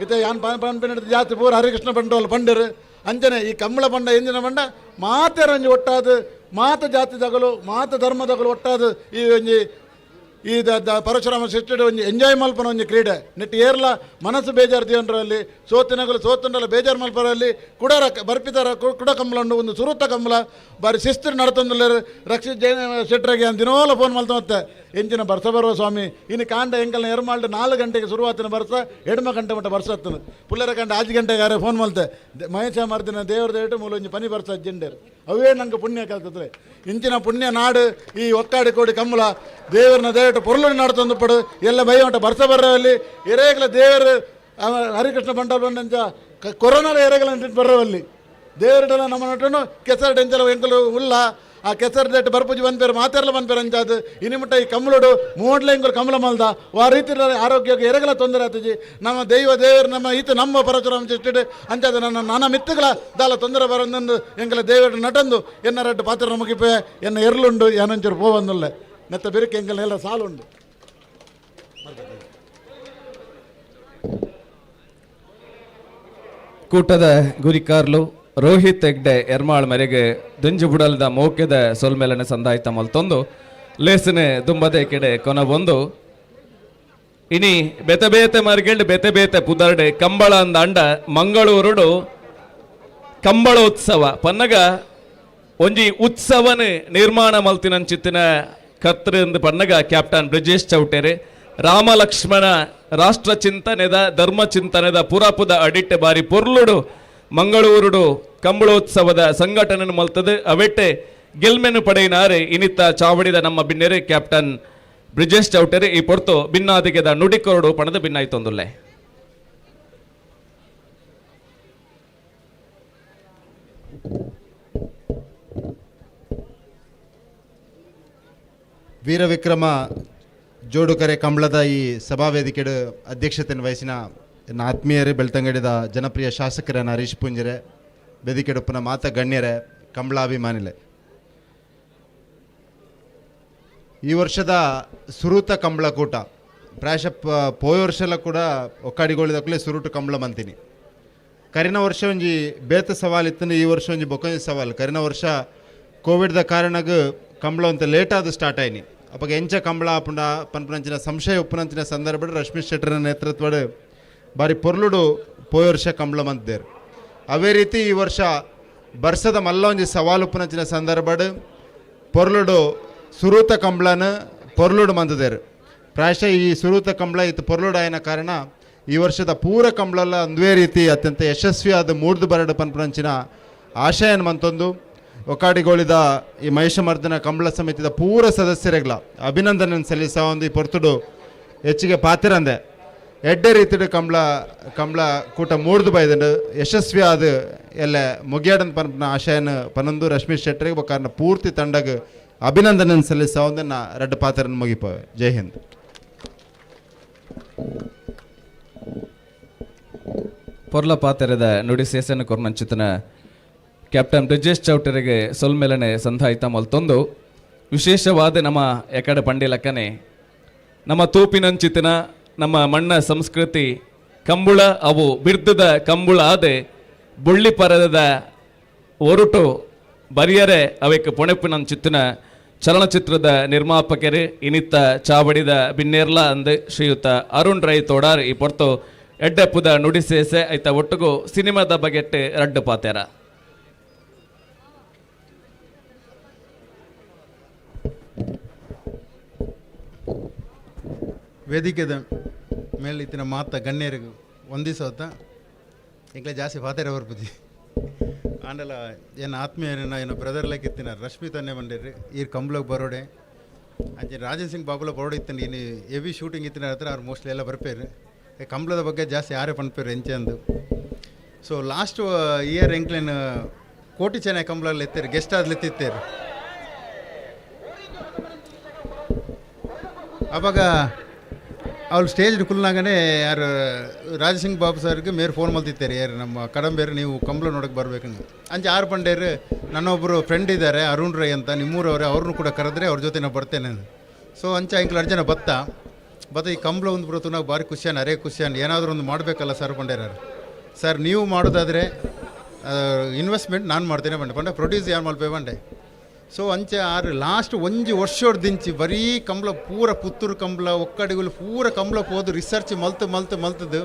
ಇತ್ತೆ ಯಾನ್ ಪನ್ಪಿನ ಜಾಸ್ತಿ ಪೂರ ಹರಿಕೃಷ್ಣ ಬಂಡವಾಳ ಪಂಡರು ಅಂಚನೆ ಈ ಕಂಬಳ ಪಂಡ ಎಂಜಿನ ಪಂಡ ಮಾತೆರೊಂಜಿ ಒಟ್ಟಾದ ಮಾತ ಜಾತಿದಗಲು ಮಾತ ಧರ್ಮದಗಲು ಒಟ್ಟಾದ ಈ ಒಂಜಿ ಈ ಪರಶುರಾಮ ಸೃಷ್ಟಿ ಒಂಜಿ ಎಂಜಾಯ್ ಮಲ್ಪನ ಒಂಜಿ ಕ್ರೀಡೆ ನೆಟ್ ಏರ್ಲ ಮನಸ್ಸು ಬೇಜಾರು ದಿವನ್ರಲ್ಲಿ ಸೋತಿನಗಲು ಸೋತುಂಡಲ ಬೇಜಾರು ಮಲ್ಪರಲ್ಲಿ ಕುಡರ ಬರ್ಪಿದಾರ ಕುಡ ಕಂಬಳ ಉಂಡು ಒಂದು ಸುರುತ ಕಂಬಳ ಬಾರಿ ಶಿಸ್ತು ನಡತೊಂದುಲ್ಲೆರ್. ರಕ್ಷಿತ್ ಜೈನ ಶೆಟ್ರಿಗೆ ದಿನೋಲ ಫೋನ್ ಮಲ್ತ ಮತ್ತೆ ಎಂಚಿನ ಬರ್ಸ ಬರುವ ಸ್ವಾಮಿ ಇನ್ನು ಕಾಂಡ ಎಂಕಲ್ನ ಎರ್ಮಾಲ್ಡ್ 4 ಗಂಟೆಗೆ ಶುರುವಾತಿನ ಬರ್ಸ ಎಡ್ಮ ಗಂಟೆ ಮಟ್ಟ ಬರ್ಸ ಹತ್ತನು ಪುಲ್ಲರ ಗಂಟೆ 5 ಗಂಟೆಗೆ ಯಾರೇ ಫೋನ್ ಮಲ್ತೆ ಮಹೇಶ ಮರ್ದಿನ ದೇವ್ರ ದೇಟು ಮೂಲ ಒಂಜಿ ಪನಿ ಬರ್ಸ ಅಜ್ಜಂಡೇರು ಅವೇ ನಂಗೆ ಪುಣ್ಯ ಕಲ್ತದ್ರೆ ಇಂಚಿನ ಪುಣ್ಯ ನಾಡು ಈ ಒಕ್ಕಾಡಿ ಕೋಡಿ ಕಂಬಳ ದೇವರನ್ನ ದೇವಟ ಪೊರ್ಲು ನಾಡು ಪಡು ಎಲ್ಲ ಭಯ ಮಟ್ಟ ಬರ್ಸ ಬರ್ರವಲ್ಲಿ ಎರೇಗಲ ದೇವರು ಹರಿಕೃಷ್ಣ ಬಂಡಾಲ್ ಕೊರೋನಾಲ ಎರೇಗಲ ಬರ್ರವಲ್ಲಿ ದೇವರಡಲ ನಮ್ಮ ನಟನು ಕೆಸರು ಡೆಂಚಲ ಎಂಕಲು ಉಲ್ಲ ಆ ಕೆಸರು that ಬರ್ಪುಜಿ ಬಂದ್ಪೇರು ಮಾತೆರ್ಲ ಬಂದ್ಪೇರು ಅಂಚಾದು ಇನಿಮುಟ್ಟ ಈ ಕಮಲುಡು ಮೂಡ್ಲೆ ಎಂಕುಲು ಕಮಲ ಮಲ್ದ ವಾ ರೀತಿ ಆರೋಗ್ಯಕ್ಕೆ ಎರೆಗಲ ತೊಂದರೆ ಆತಜಿ ನಮ್ಮ ದೈವ ದೇವರು ನಮ್ಮ ಈತ ನಮ್ಮ ಪರಶುರಾಮ ಸೃಷ್ಟಿಡು ಅಂಚಾದ ನನ್ನ ನಾನಾ ಮಿತ್ತುಗಳ ದಾಲ ತೊಂದರೆ ಬರಂದು ಎಂಕಲ ದೇವರು ನಟಂದು ಎನ್ನ ರಡ್ಡು ಪಾತ್ರ ಮುಗಿಪೆ ಎನ್ನ ಎರ್ಲುಂಡು ಏನಂಚೂರು ಪೋವಂದುಲ್ಲೆ ಮೆತ್ತ ಬಿರುಕು ಎಂಕಲ್ನ ಎಲ್ಲ ಸಾಲುಂಡು. ಕೂಟದ ಗುರಿಕಾರ್ಲು ರೋಹಿತ್ ಹೆಗ್ಡೆ ಎರ್ಮಾಳ್ ಮೇರೆಗೆ ದುಂಜು ಬುಡಲ್ದ ಮೋಕೆದ ಸೊಲ್ಮೆಲನೆ ಸಂದಾಯ್ತ ಮಲ್ತೊಂದು ಲೇಸನೆ ದುಂಬದೆ ಕೆಡೆ ಕೊನ ಬಂದು ಇನಿ ಬೇತೆ ಬೇತೆ ಮಾರ್ಗೆಂಡ್ ಬೇತೆ ಬೇತೆ ಪುದರ್ಡೆ ಕಂಬಳ ಅಂದ ಅಂಡ ಮಂಗಳೂರುಡು ಕಂಬಳೋತ್ಸವ ಪನ್ನಗ ಒಂಜಿ ಉತ್ಸವನೆ ನಿರ್ಮಾಣ ಮಲ್ತಿನಂಚಿತ್ತಿನ ಕತ್ರಿ ಅಂದ್ ಪನ್ನಗ ಕ್ಯಾಪ್ಟನ್ ಬ್ರಿಜೇಶ್ ಚೌಟೇರೆ ರಾಮ ಲಕ್ಷ್ಮಣ ರಾಷ್ಟ್ರ ಚಿಂತನೆದ ಧರ್ಮ ಚಿಂತನೆದ ಪುರಾಪುದ ಅಡಿಟ್ಟೆ ಬಾರಿ ಪೊರ್ಲುಡು ಮಂಗಳೂರುಡು ಕಂಬಳೋತ್ಸವದ ಸಂಘಟನೆ ಮಲ್ತದೆ ಅವೆಟ್ಟೆ ಗೆಲ್ಮೆನು ಪಡೆಯಿನಾರೆ ಇನಿತ ಚಾವಡಿದ ನಮ್ಮ ಬಿನ್ನೆರೆ ಕ್ಯಾಪ್ಟನ್ ಬ್ರಿಜೇಶ್ ಚೌಟೇರೆ ಈ ಪೊರ್ತು ಬಿನ್ನಾದಿಗೆದ ನುಡಿಕೊರಡು ಪಣದ ಬಿನ್ನಾಯ್ತೊಂದುಲ್ಲೆ. ವೀರವಿಕ್ರಮ ಜೋಡುಕರೆ ಕಂಬಳದ ಈ ಸಭಾವೇದಿಕೆಡು ಅಧ್ಯಕ್ಷತೆಯನ್ನು ವಹಿಸಿನ ಎನ್ನ ಆತ್ಮೀಯರೇ ಬೆಳ್ತಂಗಡಿದ ಜನಪ್ರಿಯ ಶಾಸಕರನ್ನ ಹರೀಶ್ ಪೂಂಜರೆ ವೇದಿಕೆಡುಪ್ಪನ ಮಾತ ಗಣ್ಯರೇ ಕಂಬಳಾಭಿಮಾನಿಲೆ ಈ ವರ್ಷದ ಸುರೂತ ಕಂಬಳಕೂಟ ಪ್ರಾಯಶಃ ಪೋಯ ವರ್ಷ ಕೂಡ ಒಕ್ಕಾಡಿಗೋಳಿದಕ್ಕಲೇ ಸುರುಟು ಕಂಬಳ ಮಂತೀನಿ. ಕರಿನ ವರ್ಷ ಒಂಜಿ ಬೇತ ಸವಾಲ್ ಇತ್ತು, ಈ ವರ್ಷ ಒಂಜಿ ಬೊಕ್ಕೊಂಜಿ ಸವಾಲು. ಕರಿನ ವರ್ಷ ಕೋವಿಡ್ದ ಕಾರಣಗ್ ಕಂಬಳ ಅಂತ ಲೇಟ್ ಆದ ಸ್ಟಾರ್ಟ್ ಆಯ್ನಿ. ಅಪ್ಪಗ ಎಂಚ ಕಂಬಳ ಆಪುಂಡ ಪನ್ಪುನಂಚಿನ ಸಂಶಯ ಉಪ್ಪುನಂಚಿನ ಸಂದರ್ಭಡ್ ರಶ್ಮಿ ಶೆಟ್ಟರ ನೇತೃತ್ವಡ್ ಬಾರಿ ಪೊರ್ಲುಡು ಪೋಯ ವರ್ಷ ಕಂಬಳ ಮಂತೇರು. ಅವೇ ರೀತಿ ಈ ವರ್ಷ ಬರ್ಸದ ಮಲ್ಲ ಒಂಜಿ ಸವಾಲು ಉಪ್ಪುನಂಚಿನ ಸಂದರ್ಭಡ್ ಪೊರ್ಲುಡು ಸುರೂತ ಕಂಬಳನ ಪೊರ್ಲುಡು ಮಂತದೇರು. ಪ್ರಾಯಶಃ ಈ ಸುರೂತ ಕಂಬಳ ಇತ್ತು ಪೊರ್ಲುಡು ಆಯ್ನ ಕಾರಣ ಈ ವರ್ಷದ ಪೂರ ಕಂಬಳಲ್ಲ ಒಂದೇ ರೀತಿ ಅತ್ಯಂತ ಯಶಸ್ವಿಯಾದ ಮೂರ್ದು ಬರಡು ಪನ್ಪುನಂಚಿನ ಆಶಯನ ಮಂತೊಂದು ಒಕ್ಕಾಡಿಗೋಳಿದ ಈ ಮಹಿಷಮರ್ದನ ಕಂಬಳ ಸಮಿತಿದ ಪೂರ ಸದಸ್ಯರಿಗಳ ಅಭಿನಂದನೆ ಸಲ್ಲಿಸ ಒಂದು ಈ ಪೊರ್ತುಡು ಹೆಚ್ಚಿಗೆ ಪಾತಿರಂದೆ ಎಡ್ಡೆ ರೀತಿಡು ಕಂಬಳ ಕೂಟ ಮೂರ್ದು ಬೈದಂಡು ಯಶಸ್ವಿಯಾದ ಎಲ್ಲ ಮುಗಿಯಾಡನ್ ಪನ್ಪನ ಆಶಯನ ಪನೊಂದು ರಶ್ಮಿ ಶೆಟ್ಟರಿಗೆ ಬೊಕ್ಕಾರನ ಪೂರ್ತಿ ತಂಡಗ್ ಅಭಿನಂದನೆ ಸಲ್ಲಿಸ ಒಂದನ್ನ ರಡ್ಡು ಪಾತ್ರನ ಮುಗಿಪವೆ. ಜೈ ಹಿಂದ್. ಪೊರ್ಲ ಪಾತ್ರದ ನುಡಿ ಸೇಸನ ಕೊರ್ನಂಚಿತನ ಕ್ಯಾಪ್ಟನ್ ಬ್ರಿಜೇಶ್ ಚೌಟರಿಗೆ ಸೊಲ್ಮೆಲನೆ ಸಂಧಾಯಿತ ಮಲ್ತೊಂದು ವಿಶೇಷವಾದ ನಮ್ಮ ಎಕಡೆ ಪಂಡಿಲಕ್ಕನೆ ನಮ್ಮ ತೂಪಿನಂಚಿತನ ನಮ್ಮ ಮಣ್ಣ ಸಂಸ್ಕೃತಿ ಕಂಬುಳ ಅವು ಬಿರ್ದದ ಕಂಬುಳ ಆದೆ ಬುಳ್ಳಿ ಪರದ ಒರುಟು ಬರಿಯರೆ ಅವೆಕ್ ಪೊಣೆಪಿನಂಚಿತ್ತಿನ ಚಲನಚಿತ್ರದ ನಿರ್ಮಾಪಕರು ಇನಿತ್ತ ಚಾವಡಿದ ಬಿನ್ನೇರ್ಲ ಅಂದ್ ಶ್ರೀಯುತ ಅರುಣ್ ರೈ ತೋಡಾರ್ ಈ ಪೊರ್ತು ಎಡ್ಡೆಪ್ಪುದ ನುಡಿಸೇಸೆ ಐತ ಒಟ್ಟುಗು ಸಿನಿಮಾದ ಬಗೆಟ್ ರಡ್ಡು ಪಾತೇರ. ವೇದಿಕೆದ ಮೇಲೆ ಇತ್ತಿನ ಮಾತ ಗಣ್ಯರಿಗೂ ವಂದಿಸೋತ ಎಂಕ್ಲೆ ಜಾಸ್ತಿ ಪಾತೆರ ಬರ್ಪುಜಿ ಆಂಡಲ ಏನು ಆತ್ಮೀಯರನ್ನ ಏನೋ ಬ್ರದರ್ ಲೈಕ್ ಇತ್ತಿನ ರಶ್ಮಿ ತನ್ನೆ ಬಂದಿರ್ರಿ ಈರ್ ಕಂಬ್ಲೋಗ್ ಬರೋಡೆ ಅಂಚೆ ರಾಜನ್ ಸಿಂಗ್ ಬಾಬುಲ ಬರೋಡೆ ಇತ್ತಂಡು ಇನ್ನು ಹೆವಿ ಶೂಟಿಂಗ್ ಇತ್ತಿನ ಹತ್ರ ಅವ್ರು ಮೋಸ್ಟ್ಲಿ ಎಲ್ಲ ಬರ್ಪೇರು. ಕಂಬ್ಲದ ಬಗ್ಗೆ ಜಾಸ್ತಿ ಯಾರೇ ಪನ್ಪೇರು ಎಂಚೆ ಅಂದು. ಸೊ ಲಾಸ್ಟ್ ಇಯರ್ ಎಂಕ್ಲೇನ್ ಕೋಟಿ ಚೆನ್ನ ಕಂಬ್ಲಲ್ಲಿ ಎತ್ತೇರು ಗೆಸ್ಟ್ ಆದ್ಲಿ ಎತ್ತಿತ್ತೇರು. ಅವಾಗ ಅವ್ಳು ಸ್ಟೇಜ್ ಕುಲ್ನಾಗನೇ ಯಾರು ರಾಜಸಿಂಗ್ ಬಾಬು ಸರ್ಗೆ ಮೇರು ಫೋನ್ ಮಲ್ತಿತ್ತಾರೆ, ಯಾರು ನಮ್ಮ ಕಡಂಬೇರು ನೀವು ಕಂಬಳ ನೋಡೋಕೆ ಬರ್ಬೇಕಂತ. ಅಂಚೆ ಆರು ಪಂಡೇರು ನನ್ನೊಬ್ಬರು ಫ್ರೆಂಡ್ ಇದ್ದಾರೆ ಅರುಣ್ ರೈ ಅಂತ, ನಿಮ್ಮೂರವರೇ, ಅವ್ರನ್ನೂ ಕೂಡ ಕರೆದ್ರೆ ಅವ್ರ ಜೊತೆ ನಾವು ಬರ್ತೇನೆ. ಸೊ ಅಂಚೆ ಅಂಕಲ್ ಅರ್ಜನ ಬತ್ತ ಬತ್ತ ಈ ಕಂಬಳ ಒಂದು ಬರುತ್ತು ನಾವು ಭಾರಿ ಖುಷಿಯಾನ, ಅರೇ ಖುಷಿಯಾನ, ಏನಾದರೂ ಒಂದು ಮಾಡಬೇಕಲ್ಲ ಸರ್ ಪಂಡೇರಾರು. ಸರ್ ನೀವು ಮಾಡೋದಾದರೆ ಇನ್ವೆಸ್ಟ್ಮೆಂಟ್ ನಾನು ಮಾಡ್ತೇನೆ ಬಂಡೆ ಪಂಡೆ ಪ್ರೊಡ್ಯೂಸ್ ಯಾರು ಮಲ್ಪೆ ಬಂಡೆ. ಸೊ ಅಂಚೆ ಆರು ಲಾಸ್ಟ್ ಒಂಜಿ ವರ್ಷೋಡ್ ದಿಂಚಿ ಬರೀ ಕಂಬಳ ಪೂರ ಪುತ್ತೂರು ಕಂಬಳ ಒಕ್ಕಡಿಗಳು ಪೂರ ಕಂಬಳ ಪೋದು ರಿಸರ್ಚ್ ಮಲ್ತು ಮಲ್ತು ಮಲ್ತದ್ದು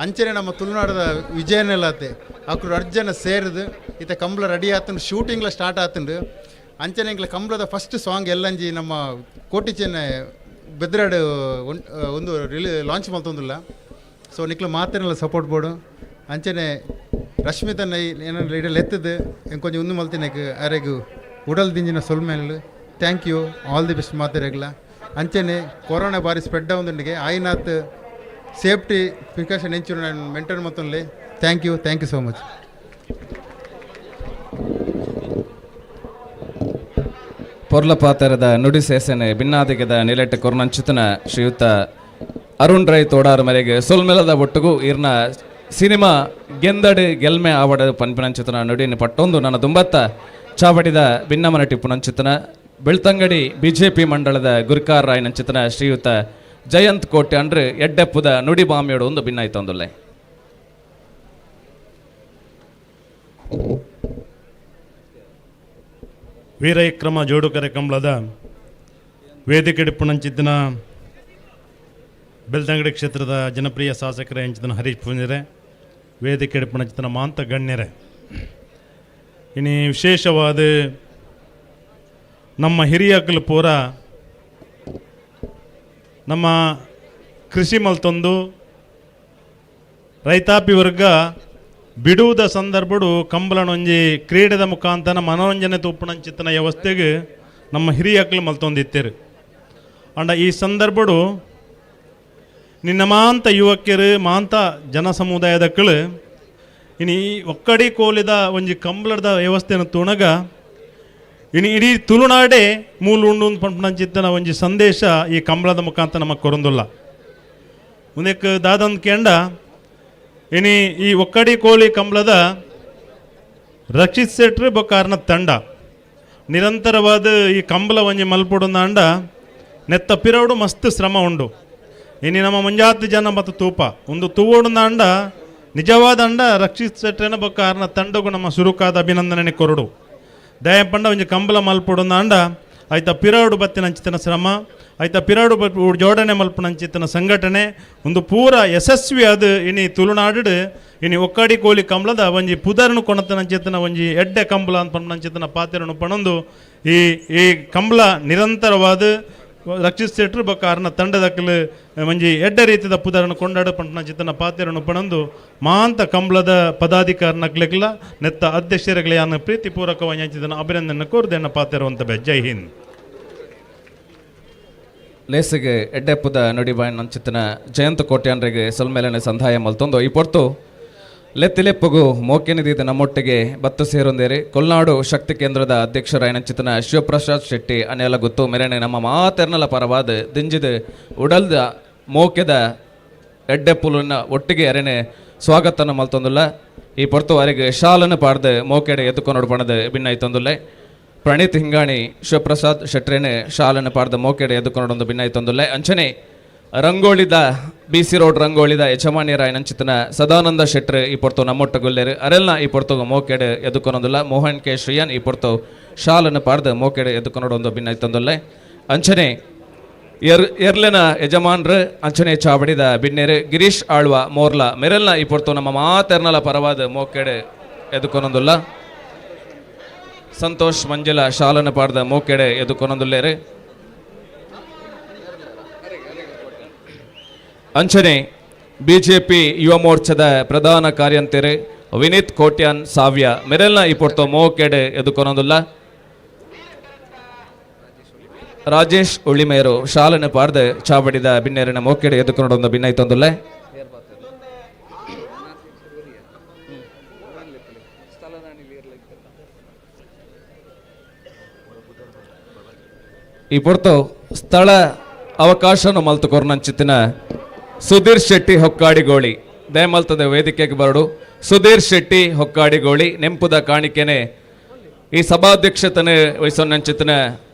ಅಂಚೆನೆ ನಮ್ಮ ತುಳುನಾಡದ ವಿಜಯನೆಲ್ಲಾತೆ ಅಕ್ರು ಅರ್ಜನ ಸೇರಿದು ಈತ ಕಂಬಳ ರೆಡಿ ಆತಂಡು ಶೂಟಿಂಗ್ಲ ಸ್ಟಾರ್ಟ್ ಆತಂಡು. ಅಂಚನೆ ಎಂಕ್ಲ ಕಂಬಳದ ಫಸ್ಟ್ ಸಾಂಗ್ ಎಲ್ಲಂಜಿ ನಮ್ಮ ಕೋಟಿಚೆನ್ನೆ ಬೆದ್ರಾಡು ಒಂದು ಲಾಂಚ್ ಮಲ್ತೊಂದಿಲ್ಲ. ಸೊ ನಿಕ್ಲ ಮಾತೇನೆಲ್ಲ ಸಪೋರ್ಟ್ ಬೋಡು. ಅಂಚನೆ ರಶ್ಮಿತನ ಏನಂದ್ರೆ ಇಡಲ್ ಎತ್ತದು ಎಂಕೊಂಚ ಒಂದು ಮಲ್ತಿನಕ್ಕೆ ಅರೆಗು ಉಡಲ್ ದಿಂಜಿನ ಸೊಲ್ಮೇಲು thank you all the best ಮಾತಿರಗ್ಲ. ಅಂಚನೆ ಕೊರೋನಾ ಬಾರಿ ಸ್ಪ್ರೆಡ್ ಆವೊಂದುಂಡಿಗೆ ಆಯ್ನಾತ್ ಸೇಫ್ಟಿ ಪ್ರಿಕಾಷನ್ ಎಂಚೂರು ನಾನು ಮೇಂಟೈನ್ ಮತ್ತೊಂದು. Thank you, thank you so much. ಪೊರ್ಲಪಾತರದ ನುಡಿ ಸೇಸನೆ ಭಿನ್ನಾದಿಗದ ನಿಲೆಟ್ ಕೊರ್ನಂಚಿತನ ಶ್ರೀಯುತ ಅರುಣ್ ರೈ ತೋಡಾರ್ ಮರೆಗೆ ಸೊಲ್ಮೆಲದ ಒಟ್ಟುಗು ಈರ್ನ ಸಿನಿಮಾ ಗೆಂದಡು ಗೆಲ್ಮೆ ಆವಡ ಪನ್ಪಿನಂಚಿತನ ನುಡಿನ ಪಟ್ಟೊಂದು ನನ್ನ ದುಂಬತ್ತ ಚಾವಡಿದ ಭಿನ್ನಮನ ಟಿಪ್ಪುನಂಚಿತನ ಬೆಳ್ತಂಗಡಿ ಬಿಜೆಪಿ ಮಂಡಳದ ಗುರ್ಕಾರ್ ರಾಯ್ ನಂಚಿತನ ಶ್ರೀಯುತ ಜಯಂತ್ ಕೋಟೆ ಅಂಡ್ರೆ ಎಡ್ಡೆಪ್ಪುದ ನುಡಿ ಬಾಮಿಯೋಡು ಒಂದು ಭಿನ್ನಾಯ್ತೊಂದುಲ್ಲೆ. ವೀರವಿಕ್ರಮ ಜೋಡುಕರೆ ಕಂಬಳದ ವೇದಿಕೆ ಟಿಪ್ಪುನಂಚಿದ್ದನ ಬೆಳ್ತಂಗಡಿ ಕ್ಷೇತ್ರದ ಜನಪ್ರಿಯ ಶಾಸಕರ ಎಂಚಿದನ ಹರೀಶ್ ಪೂಂಜರೆ, ವೇದಿಕೆ ಟಿಪ್ಪುನಂಚಿತನ ಮಾಂತ ಗಣ್ಯರೇ, ಇನಿ ವಿಶೇಷವಾದ ನಮ್ಮ ಹಿರಿಯಕಲು ಪೂರ ನಮ್ಮ ಕೃಷಿ ಮಲ್ತೊಂದು ರೈತಾಪಿ ವರ್ಗ ಬಿಡುವುದ ಸಂದರ್ಭಡು ಕಂಬಳನೊಂಜಿ ಕ್ರೀಡೆದ ಮುಖಾಂತರ ಮನೋರಂಜನೆ ತೂಪುಣಂಚಿತ್ತನ ವ್ಯವಸ್ಥೆಗೆ ನಮ್ಮ ಹಿರಿಯಕಲು ಮಲ್ತೊಂದಿತ್ತೇರು. ಅಂಡ ಈ ಸಂದರ್ಭಡು ನಿನ್ನ ಮಾಂತ ಯುವಕರು ಮಾಂತ ಜನ ಸಮುದಾಯದಕ್ಕಳು ಇನಿ ಒಕ್ಕಡಿ ಕೋಲಿದ ಒಂಜಿ ಕಂಬಳದ ವ್ಯವಸ್ಥೆಯನ್ನು ತುಣಗ ಇನಿ ಇಡೀ ತುಳುನಾಡೇ ಮೂಲ ಉಂಡು ಪಂಪನಂಚಿತ್ತನ ಒಂಜಿ ಸಂದೇಶ ಈ ಕಂಬಳದ ಮುಖಾಂತರ ನಮಗೆ ಕೊರಂದುಲ್ಲ. ಮುಂದಕ್ಕೆ ದಾದಂದ್ ಕೇಂಡ ಇನಿ ಈ ಒಕ್ಕಡಿ ಕೋಳಿ ಕಂಬಳದ ರಕ್ಷಿತ್ ಶೆಟ್ರು ಬೊಕ್ಕಾರನ ತಂಡ ನಿರಂತರವಾದ ಈ ಕಂಬಳ ಒಂಜಿ ಮಲ್ಪುಡುಂದ ನೆತ್ತ ಪಿರವಡು ಮಸ್ತ್ ಶ್ರಮ ಉಂಡು. ಇನಿ ನಮ್ಮ ಮುಂಜಾತಿ ಜನ ಮತ್ತು ತೂಪ ಒಂದು ತೂವೋಡುಂದ ನಿಜವಾದ ಅಂಡ ರಕ್ಷಿತ್ ಶೆಟ್ರನ ಬೊಕ್ಕಾರನ ತಂಡಗು ನಮ್ಮ ಸುರುಕಾದ ಅಭಿನಂದನೆ ಕೊರಡು. ದಯಪಂಡ ಒಂಜಿ ಕಂಬಳ ಮಲ್ಪುಡುಂದ ಅಂಡ ಆಯ್ತ ಪಿರವಡು ಬತ್ತಿನಂಚಿತನ ಶ್ರಮ, ಆಯ್ತ ಪಿರವಡು ಜೋಡಣೆ ಮಲ್ಪುನಂಚಿತನ ಸಂಘಟನೆ ಒಂದು ಪೂರ ಯಶಸ್ವಿ ಅದು ಇನಿ ತುಳುನಾಡು ಇನಿ ಒಕ್ಕಾಡಿ ಕೋಲಿ ಕಂಬಳದ ಒಂಜಿ ಪುದರ್ನು ಕೊಣತನಂಚಿತನ ಒಂಜಿ ಎಡ್ಡೆ ಕಂಬಳ ಅಂತ ಪಂಪನಂಚಿತನ ಪಾತ್ರನು ಪಣೊಂದು ಈ ಈ ಕಂಬಳ ನಿರಂತರವಾದ ರಕ್ಷಿತ್ ಶೆಟ್ರು ಬೊಕ್ಕಾರನ ತಂಡದಕ್ಕಲು ಒಂಜಿ ಎಡ್ಡೆ ರೀತಿದ ಪುದರನ್ನು ಕೊಂಡಾಡು ಪಂಪನಂಚಿತನ ಪಾತ್ರನು ಪಣೊಂದು ಮಾಂತ ಕಂಬಳದ ಪದಾಧಿಕಾರನಕ್ಲೆಗ್ಲ ನೆತ್ತ ಅಧ್ಯಕ್ಷರುಗಳ ಯಾನ ಪ್ರೀತಿಪೂರ್ವಕವಾಗಿ ಅಭಿನಂದನೆ ಕೋರ್ದೆನ್ನ ಪಾತಿರುವಂತ ಜೈ ಹಿಂದ್. ಲೇಸಿಗೆ ಎಡ್ಡೆಪ್ಪುದ ನುಡಿಬಾಯ್ ನಂಚಿತನ ಜಯಂತ ಕೋಟ್ಯಾನ್ರಿಗೆ ಸೊಲ್ಮೇಲನೆ ಸಂಧಾಯ ಮಲ್ತೊಂದು ಈ ಪೊರ್ತು ಲೆತ್ತಿಲೆಪ್ಪುಗು ಮೋಕೆನಿದೀದ ನಮ್ಮೊಟ್ಟಿಗೆ ಬತ್ತು ಸೇರೊಂದೇರಿ ಕೊಲ್ನಾಡು ಶಕ್ತಿ ಕೇಂದ್ರದ ಅಧ್ಯಕ್ಷರಾಯನಂಚಿತನ ಶಿವಪ್ರಸಾದ್ ಶೆಟ್ಟಿ ಅನೆಲ್ಲ ಗೊತ್ತು ಮೆರೆನೆ ನಮ್ಮ ಮಾತೆರ್ನಲ ಪರವಾದ ದಿಂಜಿದ ಉಡಲ್ದ ಮೋಕೆದ ಎಡ್ಡೆಪ್ಪುಲನ್ನ ಒಟ್ಟಿಗೆ ಅರೆನೆ ಸ್ವಾಗತನ ಮಲ್ತೊಂದುಲ್ಲ. ಈ ಪೊರ್ತು ಅರೆಗೆ ಶಾಲನ್ನು ಪಾಡ್ದು ಮೋಕೆಡೆ ಎದ್ದುಕೊನೋಡು ಪಣದು ಭಿನ್ನಾಯ್ತೊಂದುಲ್ಲೆ. ಪ್ರಣೀತ್ ಹಿಂಗಾಣಿ ಶಿವಪ್ರಸಾದ್ ಶೆಟ್ರೇನೆ ಶಾಲನ್ನು ಪಾಡ್ದ ಮೋಕೆಡೆ ಎದ್ದುಕೊನೋಡೊಂದು ಭಿನ್ನಾಯ್ತೊಂದುಲ್ಲೆ. ಅಂಚನೆ ರಂಗೋಳಿದ ಬಿ ಸಿ ರೋಡ್ ರಂಗೋಳಿದ ಯಜಮಾನಿಯರಾಯನಂಚಿತನ ಸದಾನಂದ ಶೆಟ್ರು ಈ ಪೊರ್ತು ನಮ್ಮೊಟ್ಟ ಗುಲ್ಲೇರು ಅರೆಲ್ನ ಈ ಪೊರ್ತು ಮೋಕೆಡೆ ಎದ್ದುಕೊನೊಂದುಲ್ಲ. ಮೋಹನ್ ಕೆ ಶ್ರೀಯನ್ ಈ ಪೊರ್ತು ಶಾಲನ್ನು ಪಾಡ್ದು ಮೋಕೆಡೆ ಎದ್ದುಕೊನೋಡೊಂದು ಭಿನ್ನಾಯ್ತೊಂದುಲ್ಲೆ. ಅಂಚನೆ ಎರ್ಲೆನ ಯಜಮಾನ್ರು ಅಂಚನೆ ಚಾವಡಿದ ಬಿನ್ನೇರು ಗಿರೀಶ್ ಆಳ್ವ ಮೋರ್ಲಾ ಮೆರೆಲ್ನ ಈ ಪೊರ್ತು ನಮ್ಮ ಮಾತೆರ್ನಲ ಪರವಾದ ಮೋಕೆಡೆ ಎದ್ದುಕೊನೊಂದುಲ್ಲ. ಸಂತೋಷ್ ಮಂಜುಲ ಶಾಲನ್ನು ಪಾಡ್ದ ಮೋಕೆಡೆ ಎದ್ದುಕೊನೊಂದುಲ್ಲೇರು. ಅಂಚನೆ ಬಿಜೆಪಿ ಯುವ ಮೋರ್ಚಾದ ಪ್ರಧಾನ ಕಾರ್ಯಂತೆರೆ ವಿನೀತ್ ಕೋಟ್ಯಾನ್ ಸಾವ್ಯ ಮೆರೆಲ್ನ ಈ ಪೊರ್ತು ಮೋಕೆಡೆ ಎದ್ದುಕೊನೊಂದುಲ್ಲ. ರಾಜೇಶ್ ಉಳಿಮೇರು ಶಾಲನ್ನು ಪಾಡ್ದು ಚಾವಡಿದ ಬಿನ್ನೇರಿನ ಮೋಕೆಡೆ ಎದ್ದುಕೊನೊಂದು ಭಿನ್ನೈತೊಂದುಲ್ಲೆ. ಈ ಪೊರ್ತು ಸ್ಥಳ ಅವಕಾಶನ ಮಲ್ತು ಕೊರ್ನಂಚಿತ್ತಿನ ಸುಧೀರ್ ಶೆಟ್ಟಿ ಹೊಕ್ಕಾಡಿಗೋಳಿ ದಯಮಲ್ತದ ವೇದಿಕೆಗೆ ಬರಡು. ಸುಧೀರ್ ಶೆಟ್ಟಿ ಹೊಕ್ಕಾಡಿಗೋಳಿ ನೆಂಪುದ ಕಾಣಿಕೆನೆ ಈ ಸಭಾಧ್ಯಕ್ಷತನೆ ವಹಿಸೊನ್ನಂಚಿತ್ತಿನ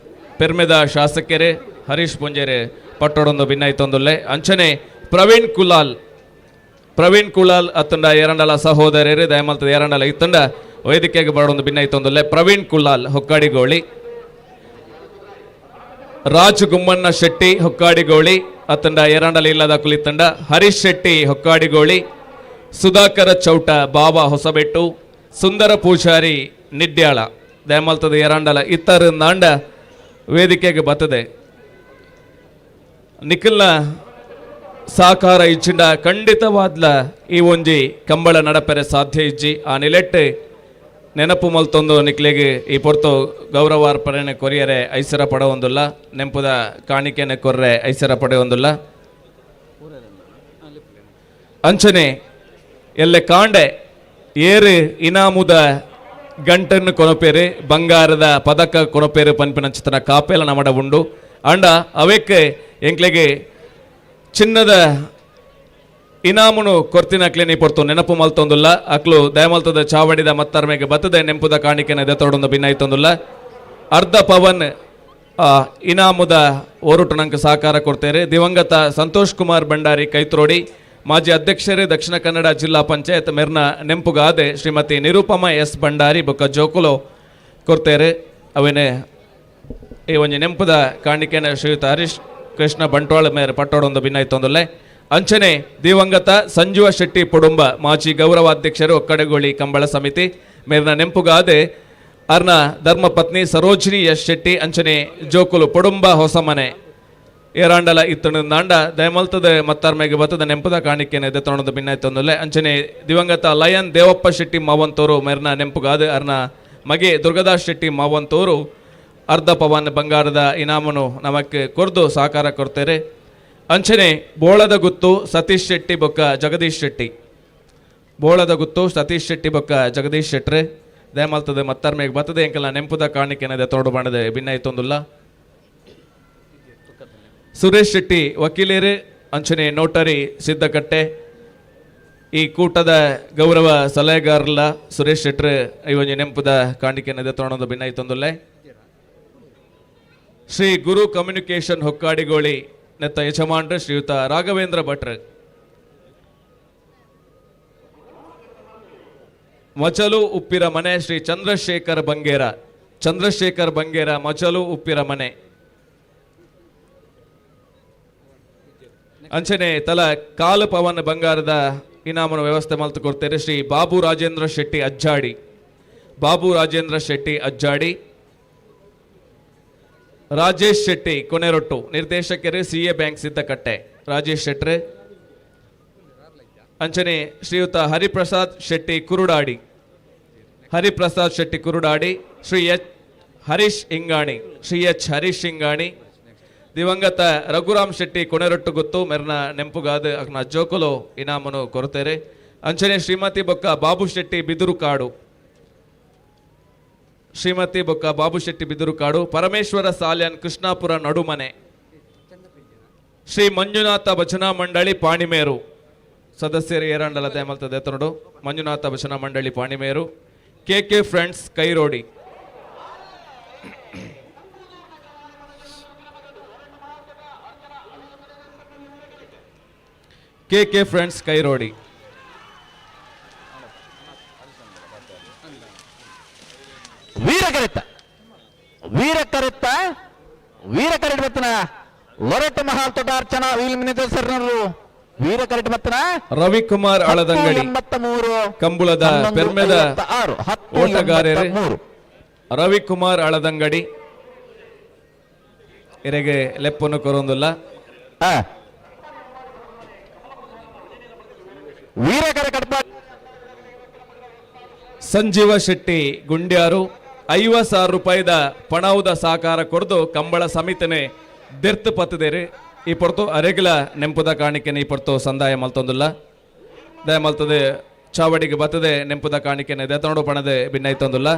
ಪೆರ್ಮೆದ ಶಾಸಕರೇ ಹರೀಶ್ ಪುಂಜೇರೆ ಪಟ್ಟೊಡೊಂದು ಭಿನ್ನಾಯ್ತೊಂದುಲ್ಲೆ. ಅಂಚನೆ ಪ್ರವೀಣ್ ಕುಲಾಲ್, ಪ್ರವೀಣ್ ಕುಲಾಲ್ ಅತ್ತಂಡ ಎರಂಡಲ ಸಹೋದರರು ದಯಮಲ್ತದ ಎರಂಡಲ ಇತ್ತಂಡ ವೇದಿಕೆಗೆ ಬರಡೊಂದು ಭಿನ್ನಾಯ್ತೊಂದುಲ್ಲೆ. ಪ್ರವೀಣ್ ಕುಲಾಲ್ ಹೊಕ್ಕಾಡಿಗೋಳಿ, ರಾಜ್ ಗುಮ್ಮಣ್ಣ ಶೆಟ್ಟಿ ಹೊಕ್ಕಾಡಿಗೋಳಿ ಅತ್ತಂಡ ಎರಂಡಲ ಇಲ್ಲದ ಕುಲಿತಂಡ, ಹರೀಶ್ ಶೆಟ್ಟಿ ಹೊಕ್ಕಾಡಿಗೋಳಿ, ಸುಧಾಕರ ಚೌಟ ಬಾಬಾ ಹೊಸಬೆಟ್ಟು, ಸುಂದರ ಪೂಜಾರಿ ನಿಡ್ಯಾಳ ದಯಮಲ್ತದ ಎರಂಡಲ ಇತ್ತರ ನಾಂಡ ವೇದಿಕೆಗೆ ಬತ್ತದೆ. ನಿಖಲ್ನ ಸಾಕಾರ ಇಚ್ಚಿಂಡ ಖಂಡಿತವಾದ್ಲ ಈ ಒಂಜಿ ಕಂಬಳ ನಡಪೆರೆ ಸಾಧ್ಯ ಇಜ್ಜಿ. ಆ ನಿಲೆಟ್ಟು ನೆನಪು ಮಲ್ತೊಂದು ನಿಕ್ಲೆಗೆ ಈ ಪೊರ್ತು ಗೌರವಾರ್ಪಣೆ ಕೊರಿಯರೆ ಐಸರ ಪಡವೊಂದುಲ್ಲ, ನೆಂಪುದ ಕಾಣಿಕೆನೆ ಕೊರ್ರೆ ಐಸರ ಪಡೆಯೊಂದುಲ್ಲ. ಅಂಚನೆ ಎಲ್ಲೆ ಕಾಂಡೆ ಏರು ಇನಾಮುದ ಗಂಟನ್ನು ಕೊನಪೇರು, ಬಂಗಾರದ ಪದಕ ಕೊನಪೇರು ಪನ್ಪಿನಂಚಿತನ ಕಾಪೇಲ ನಮಡ ಉಂಡು. ಅಂಡ ಅವೆಕ್ಕೆ ಎಂಕ್ಲೆಗೆ ಚಿನ್ನದ ಇನಾಮುನು ಕೊರ್ತಿನಕ್ಲೆ ನೀ ಪೊರ್ತು ನೆನಪು ಮಲ್ತೊಂದುಲ್ಲ. ಅಕ್ಲು ದಯಮಲ್ತದ ಚಾವಡಿದ ಮತ್ತರ್ಮೆಗೆ ಬತ್ತದೆ ನೆಂಪುದ ಕಾಣಿಕೆನ ದೆತ್ತೊಡೊಂದು ಭಿನ್ನಾಯ್ತೊಂದುಲ್ಲ. ಅರ್ಧ ಪವನ್ ಇನಾಮುದ ಒರುಟು ನಂಗೆ ಸಹಕಾರ ಕೊಡ್ತೇವೆ. ದಿವಂಗತ ಸಂತೋಷ್ ಕುಮಾರ್ ಭಂಡಾರಿ ಕೈತ್ರೋಡಿ, ಮಾಜಿ ಅಧ್ಯಕ್ಷರೇ ದಕ್ಷಿಣ ಕನ್ನಡ ಜಿಲ್ಲಾ ಪಂಚಾಯತ್ ಮೆರ್ನ ನೆಂಪುಗಾದೆ ಶ್ರೀಮತಿ ನಿರುಪಮ ಎಸ್ ಭಂಡಾರಿ ಬೊಕ್ಕ ಜೋಕುಲು ಕೊಡ್ತೇರೆ. ಅವೇನೆ ಈ ಒಂಜಿ ನೆಂಪುದ ಕಾಣಿಕೆನ ಶ್ರೀಯುತ ಹರೀಶ್ ಕೃಷ್ಣ ಬಂಟ್ವಾಳ ಮೇರೆ ಪಟ್ಟೋಡೊಂದು ಭಿನ್ನಾಯ್ತೊಂದುಲ್ಲೆ. ಅಂಚನೆ ದಿವಂಗತ ಸಂಜೀವ ಶೆಟ್ಟಿ ಪೊಡುಂಬ ಮಾಜಿ ಗೌರವಾಧ್ಯಕ್ಷರು ಒಕ್ಕಡಗೋಳಿ ಕಂಬಳ ಸಮಿತಿ ಮೇರಿನ ನೆಂಪುಗಾದೆ ಅರ್ನ ಧರ್ಮಪತ್ನಿ ಸರೋಜಿನಿ ಎಸ್ ಶೆಟ್ಟಿ ಅಂಚನೆ ಜೋಕುಲು ಪೊಡುಂಬ ಹೊಸಮನೆ ಏರಾಂಡಲ ಇತ್ತಣ ನಾಂಡ ದಯಮಲ್ತದ ಮತ್ತಾರ್ಮೆಗೆ ಬತ್ತದ ನೆಂಪುದ ಕಾಣಿಕೆನೆ ದೆತ್ತೊಣದ ಭಿನ್ನಾಯ್ತೊಂದುಲ್ಲೆ. ಅಂಚನೆ ದಿವಂಗತ ಲಯನ್ ದೇವಪ್ಪ ಶೆಟ್ಟಿ ಮಾವಂತೋರು ಮೇರ್ನ ನೆಂಪುಗಾದೆ ಅರ್ನ ಮಗೆ ದುರ್ಗದಾಸ್ ಶೆಟ್ಟಿ ಮಾವಂತೋರು ಅರ್ಧ ಪವನ್ ಬಂಗಾರದ ಇನಾಮನು ನಮಕ್ಕೆ ಕೊರ್ದು ಸಹಕಾರ ಕೊಡ್ತೇರೆ. ಅಂಚನೆ ಬೋಳದ ಗುತ್ತು ಸತೀಶ್ ಶೆಟ್ಟಿ ಬೊಕ್ಕ ಜಗದೀಶ್ ಶೆಟ್ಟಿ, ಬೋಳದ ಗುತ್ತು ಸತೀಶ್ ಶೆಟ್ಟಿ ಬೊಕ್ಕ ಜಗದೀಶ್ ಶೆಟ್ರೆ ದಯಮಲ್ತದೆ ಮತ್ತರ್ಮೆಗೆ ಬತ್ತದೆ ಎಂಕಲ್ನ ನೆಂಪುದ ಕಾಣಿಕೆನದೆ ತೋಡು ಮಾಡದೆ ಭಿನ್ನಾಯ್ತೊಂದುಲ್ಲ. ಸುರೇಶ್ ಶೆಟ್ಟಿ ವಕೀಲರು ಅಂಚನೆ ನೋಟರಿ ಸಿದ್ದಕಟ್ಟೆ ಈ ಕೂಟದ ಗೌರವ ಸಲಹೆಗಾರಲ್ಲ ಸುರೇಶ್ ಶೆಟ್ರೆ ಈ ಒಂಜಿ ನೆಂಪುದ ಕಾಣಿಕೆನದೆ ತೋಣದ ಭಿನ್ನಾಯ್ತೊಂದುಲ್ಲೆ. ಶ್ರೀ ಗುರು ಕಮ್ಯುನಿಕೇಶನ್ ಹೊಕ್ಕಾಡಿಗೋಳಿ ನೆತ್ತ ಯಜಮಾನ್ರು ಶ್ರೀಯುತ ರಾಘವೇಂದ್ರ ಭಟ್ರು, ಮಚಲು ಉಪ್ಪಿರ ಮನೆ ಶ್ರೀ ಚಂದ್ರಶೇಖರ್ ಬಂಗೇರ, ಚಂದ್ರಶೇಖರ್ ಬಂಗೇರ ಮಚಲು ಉಪ್ಪಿರ ಮನೆ. ಅಂಚನೆ ತಲ ಕಾಲು ಪವನ್ ಬಂಗಾರದ ಇನಾಮನ ವ್ಯವಸ್ಥೆ ಮಲ್ತು ಕೊಡ್ತೇನೆ ಶ್ರೀ ಬಾಬು ರಾಜೇಂದ್ರ ಶೆಟ್ಟಿ ಅಜ್ಜಾಡಿ, ಬಾಬು ರಾಜೇಂದ್ರ ಶೆಟ್ಟಿ ಅಜ್ಜಾಡಿ, ರಾಜೇಶ್ ಶೆಟ್ಟಿ ಕೊನೆರೊಟ್ಟು ನಿರ್ದೇಶಕರು ಸಿಎ ಬ್ಯಾಂಕ್ ಸಿದ್ದಕಟ್ಟೆ ರಾಜೇಶ್ ಶೆಟ್ರೆ. ಅಂಚನೆ ಶ್ರೀಯುತ ಹರಿಪ್ರಸಾದ್ ಶೆಟ್ಟಿ ಕುರುಡಾಡಿ, ಹರಿಪ್ರಸಾದ್ ಶೆಟ್ಟಿ ಕುರುಡಾಡಿ, ಶ್ರೀ ಎಚ್ ಹರೀಶ್ ಇಂಗಾಣಿ, ಶ್ರೀ ಎಚ್ ಹರೀಶ್ ಇಂಗಾಣಿ, ದಿವಂಗತ ರಘುರಾಮ್ ಶೆಟ್ಟಿ ಕೊನೆರೊಟ್ಟು ಗೊತ್ತು ಮೆರ್ನ ನೆಂಪುಗಾದ ಅಕ್ನ ಜೋಕುಲು ಇನಾಮನು ಕೊರತೇರೆ. ಅಂಚನೆ ಶ್ರೀಮತಿ ಬೊಕ್ಕ ಬಾಬು ಶೆಟ್ಟಿ ಬಿದುರುಕಾಡು, ಶ್ರೀಮತಿ ಬೊಕ್ಕ ಬಾಬು ಶೆಟ್ಟಿ ಬಿದುರುಕಾಡು, ಪರಮೇಶ್ವರ ಸಾಲ್ಯಾನ್ ಕೃಷ್ಣಾಪುರ ನಡುಮನೆ, ಶ್ರೀ ಮಂಜುನಾಥ ಭಜನಾ ಮಂಡಳಿ ಪಾಣಿಮೇರು ಸದಸ್ಯರು ಏರಂಡಲ ದೇಮಲ್ತದೆ ತನಡು Manjunatha Bhajana Mandali Panimeru, K K friends Kairodi. K K friends Kairodi. ವೀರಕರೆತ್ತ ವೀರಕರೆತ್ತ ವೀರಕರೆಟ್ ಬತ್ತನ ಲೊರೆಟ್ ಮಹಾಲ್ ತೋಟ ಅರ್ಚನಾ ವೀಲ್ ಮಿನಿದರ್ಸರ್ನರು ವೀರಕರೆಟ್ ಬತ್ತನ ರವಿಕುಮಾರ್ ಅಳದಂಗಡಿ 83 ಕಂಬುಳದ ಪೆರ್ಮೆದ 6 ಓಟಗಾರರು 83. ರವಿಕುಮಾರ್ ಅಳದಂಗಡಿ ಇರೆಗೆ ಲೆಪ್ಪನ್ನು ಕೊರೊಂದುಲ್ಲ. ವೀರಕರ ಕಡ್ಪ ಸಂಜೀವ ಶೆಟ್ಟಿ ಗುಂಡ್ಯಾರು 50,000 ರೂಪಾಯಿದ ಪಣವುದ ಸಹಕಾರ ಕೊರ್ದು ಕಂಬಳ ಸಮಿತಿನೇ ದೆರ್ತು ಪತ್ತದೇರಿ. ಈ ಪೊರ್ತು ಅರೆಗಿಲ ನೆಂಪುದ ಕಾಣಿಕೆನೆ ಈ ಪೊರ್ತು ಸಂದಾಯ ಮಲ್ತೊಂದುಲ್ಲ. ದಯ ಮಲ್ತದೆ ಚಾವಡಿಗೆ ಬತ್ತದೆ ನೆಂಪುದ ಕಾಣಿಕೆನೆ ದೆತನೋಡು ಪಣದೆ ಭಿನ್ನೈತೊಂದುಲ್ಲ.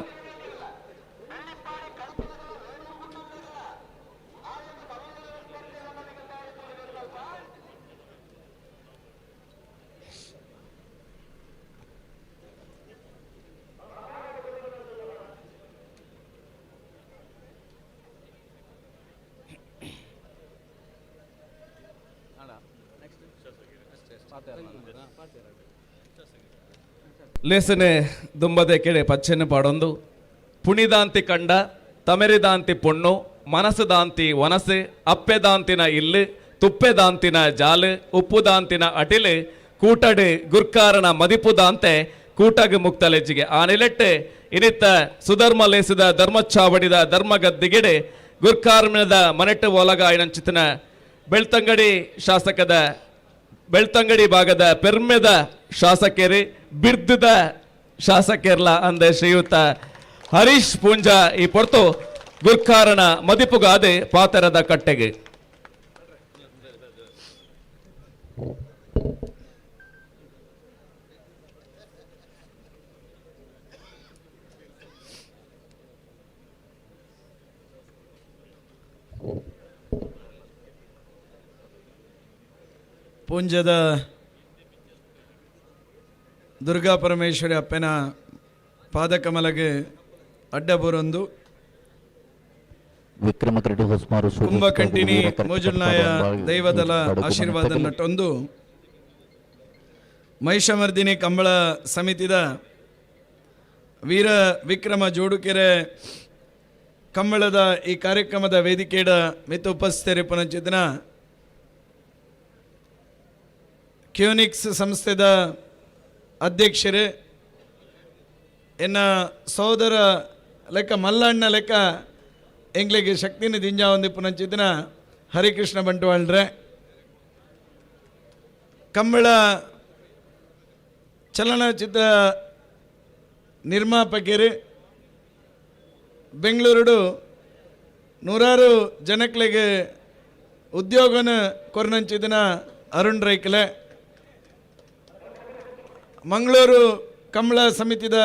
ಲೇಸನೆ ದುಂಬದೆ ಕೆಡೆ ಪಚ್ಚೆನೆ ಪಾಡೊಂದು ಪುಣಿದಾಂತಿ ಕಂಡ ತಮೆರಿದಾಂತಿ ಪೊಣ್ಣು ಮನಸ್ಸುದಾಂತಿ ವನಸು ಅಪ್ಪೆದಾಂತಿನ ಇಲ್ಲು ತುಪ್ಪೆದಾಂತಿನ ಜಾಲು ಉಪ್ಪುದಾಂತಿನ ಅಟಿಲು ಕೂಟಡು ಗುರ್ಕಾರನ ಮದಿಪುದಾಂತೆ ಕೂಟಗು ಮುಕ್ತಲೆಜ್ಜಿಗೆ ಆ ನಿಲೆಟ್ಟು ಇನಿತ್ತ ಸುಧರ್ಮ ಲೇಸಿದ ಧರ್ಮಚಾವಡಿದ ಧರ್ಮಗದ್ದಿಗೆಡೆ ಗುರ್ಕಾರ್ಮಿಣದ ಮನೆಟ್ಟು ಒಲಗ ಐನಂಚಿತನ ಬೆಳ್ತಂಗಡಿ ಶಾಸಕದ ಬೆಳ್ತಂಗಡಿ ಭಾಗದ ಪೆರ್ಮೆದ ಶಾಸಕರು ಬಿರ್ದದ ಶಾಸಕರ್ಲ ಅಂದ ಶ್ರೀಯುತ ಹರೀಶ್ ಪೂಂಜಾ ಈ ಪೊರ್ತು ಗುರ್ಕಾರನ ಮದಿಪುಗಾದೆ ಪಾತರದ ಕಟ್ಟೆಗೆ. ಪೂಂಜದ ದುರ್ಗಾ ಪರಮೇಶ್ವರಿ ಅಪ್ಪನ ಪಾದಕಮಲಗೆ ಅಡ್ಡಬುರೊಂದು ವಿಕ್ರಮ ಕರಡಿ ಹೊಸ್ಮಾರು ಕುಂಭಕಂಟಿನಿ ಮೋಜುಲ್ನಾಯ ದೈವದಲ ಆಶೀರ್ವಾದ ನಟ್ಟೊಂದು ಮಹಿಷಮರ್ದಿನಿ ಕಂಬಳ ಸಮಿತಿದ ವೀರ ವಿಕ್ರಮ ಜೋಡುಕೆರೆ ಕಂಬಳದ ಈ ಕಾರ್ಯಕ್ರಮದ ವೇದಿಕೆಯ ಮಿತ ಉಪಸ್ಥಿತರಿ ಪುನಶ್ಚೇತನ ಕ್ಯೂನಿಕ್ಸ್ ಸಂಸ್ಥೆದ ಅಧ್ಯಕ್ಷರೇ, ಎನ್ನ ಸಹೋದರ ಲೆಕ್ಕ ಮಲ್ಲಣ್ಣ ಲೆಕ್ಕ ಎಂಗ್ಲಿಗೆ ಶಕ್ತಿನ ದಿಂಜಾವಂದಿ ಪುನಂಚಿತನ ಹರಿಕೃಷ್ಣ ಬಂಟ್ವಾಳ್ರೆ, ಕಂಬಳ ಚಲನಚಿತ್ರ ನಿರ್ಮಾಪಕರು, ಬೆಂಗಳೂರು ನೂರಾರು ಜನಕ್ಲೆಗೆ ಉದ್ಯೋಗನ ಕೊರ್ನಂಚಿದಿನ ಅರುಣ್ ರೈಕ್ಲೆ, ಮಂಗಳೂರು ಕಂಬಳ ಸಮಿತಿದ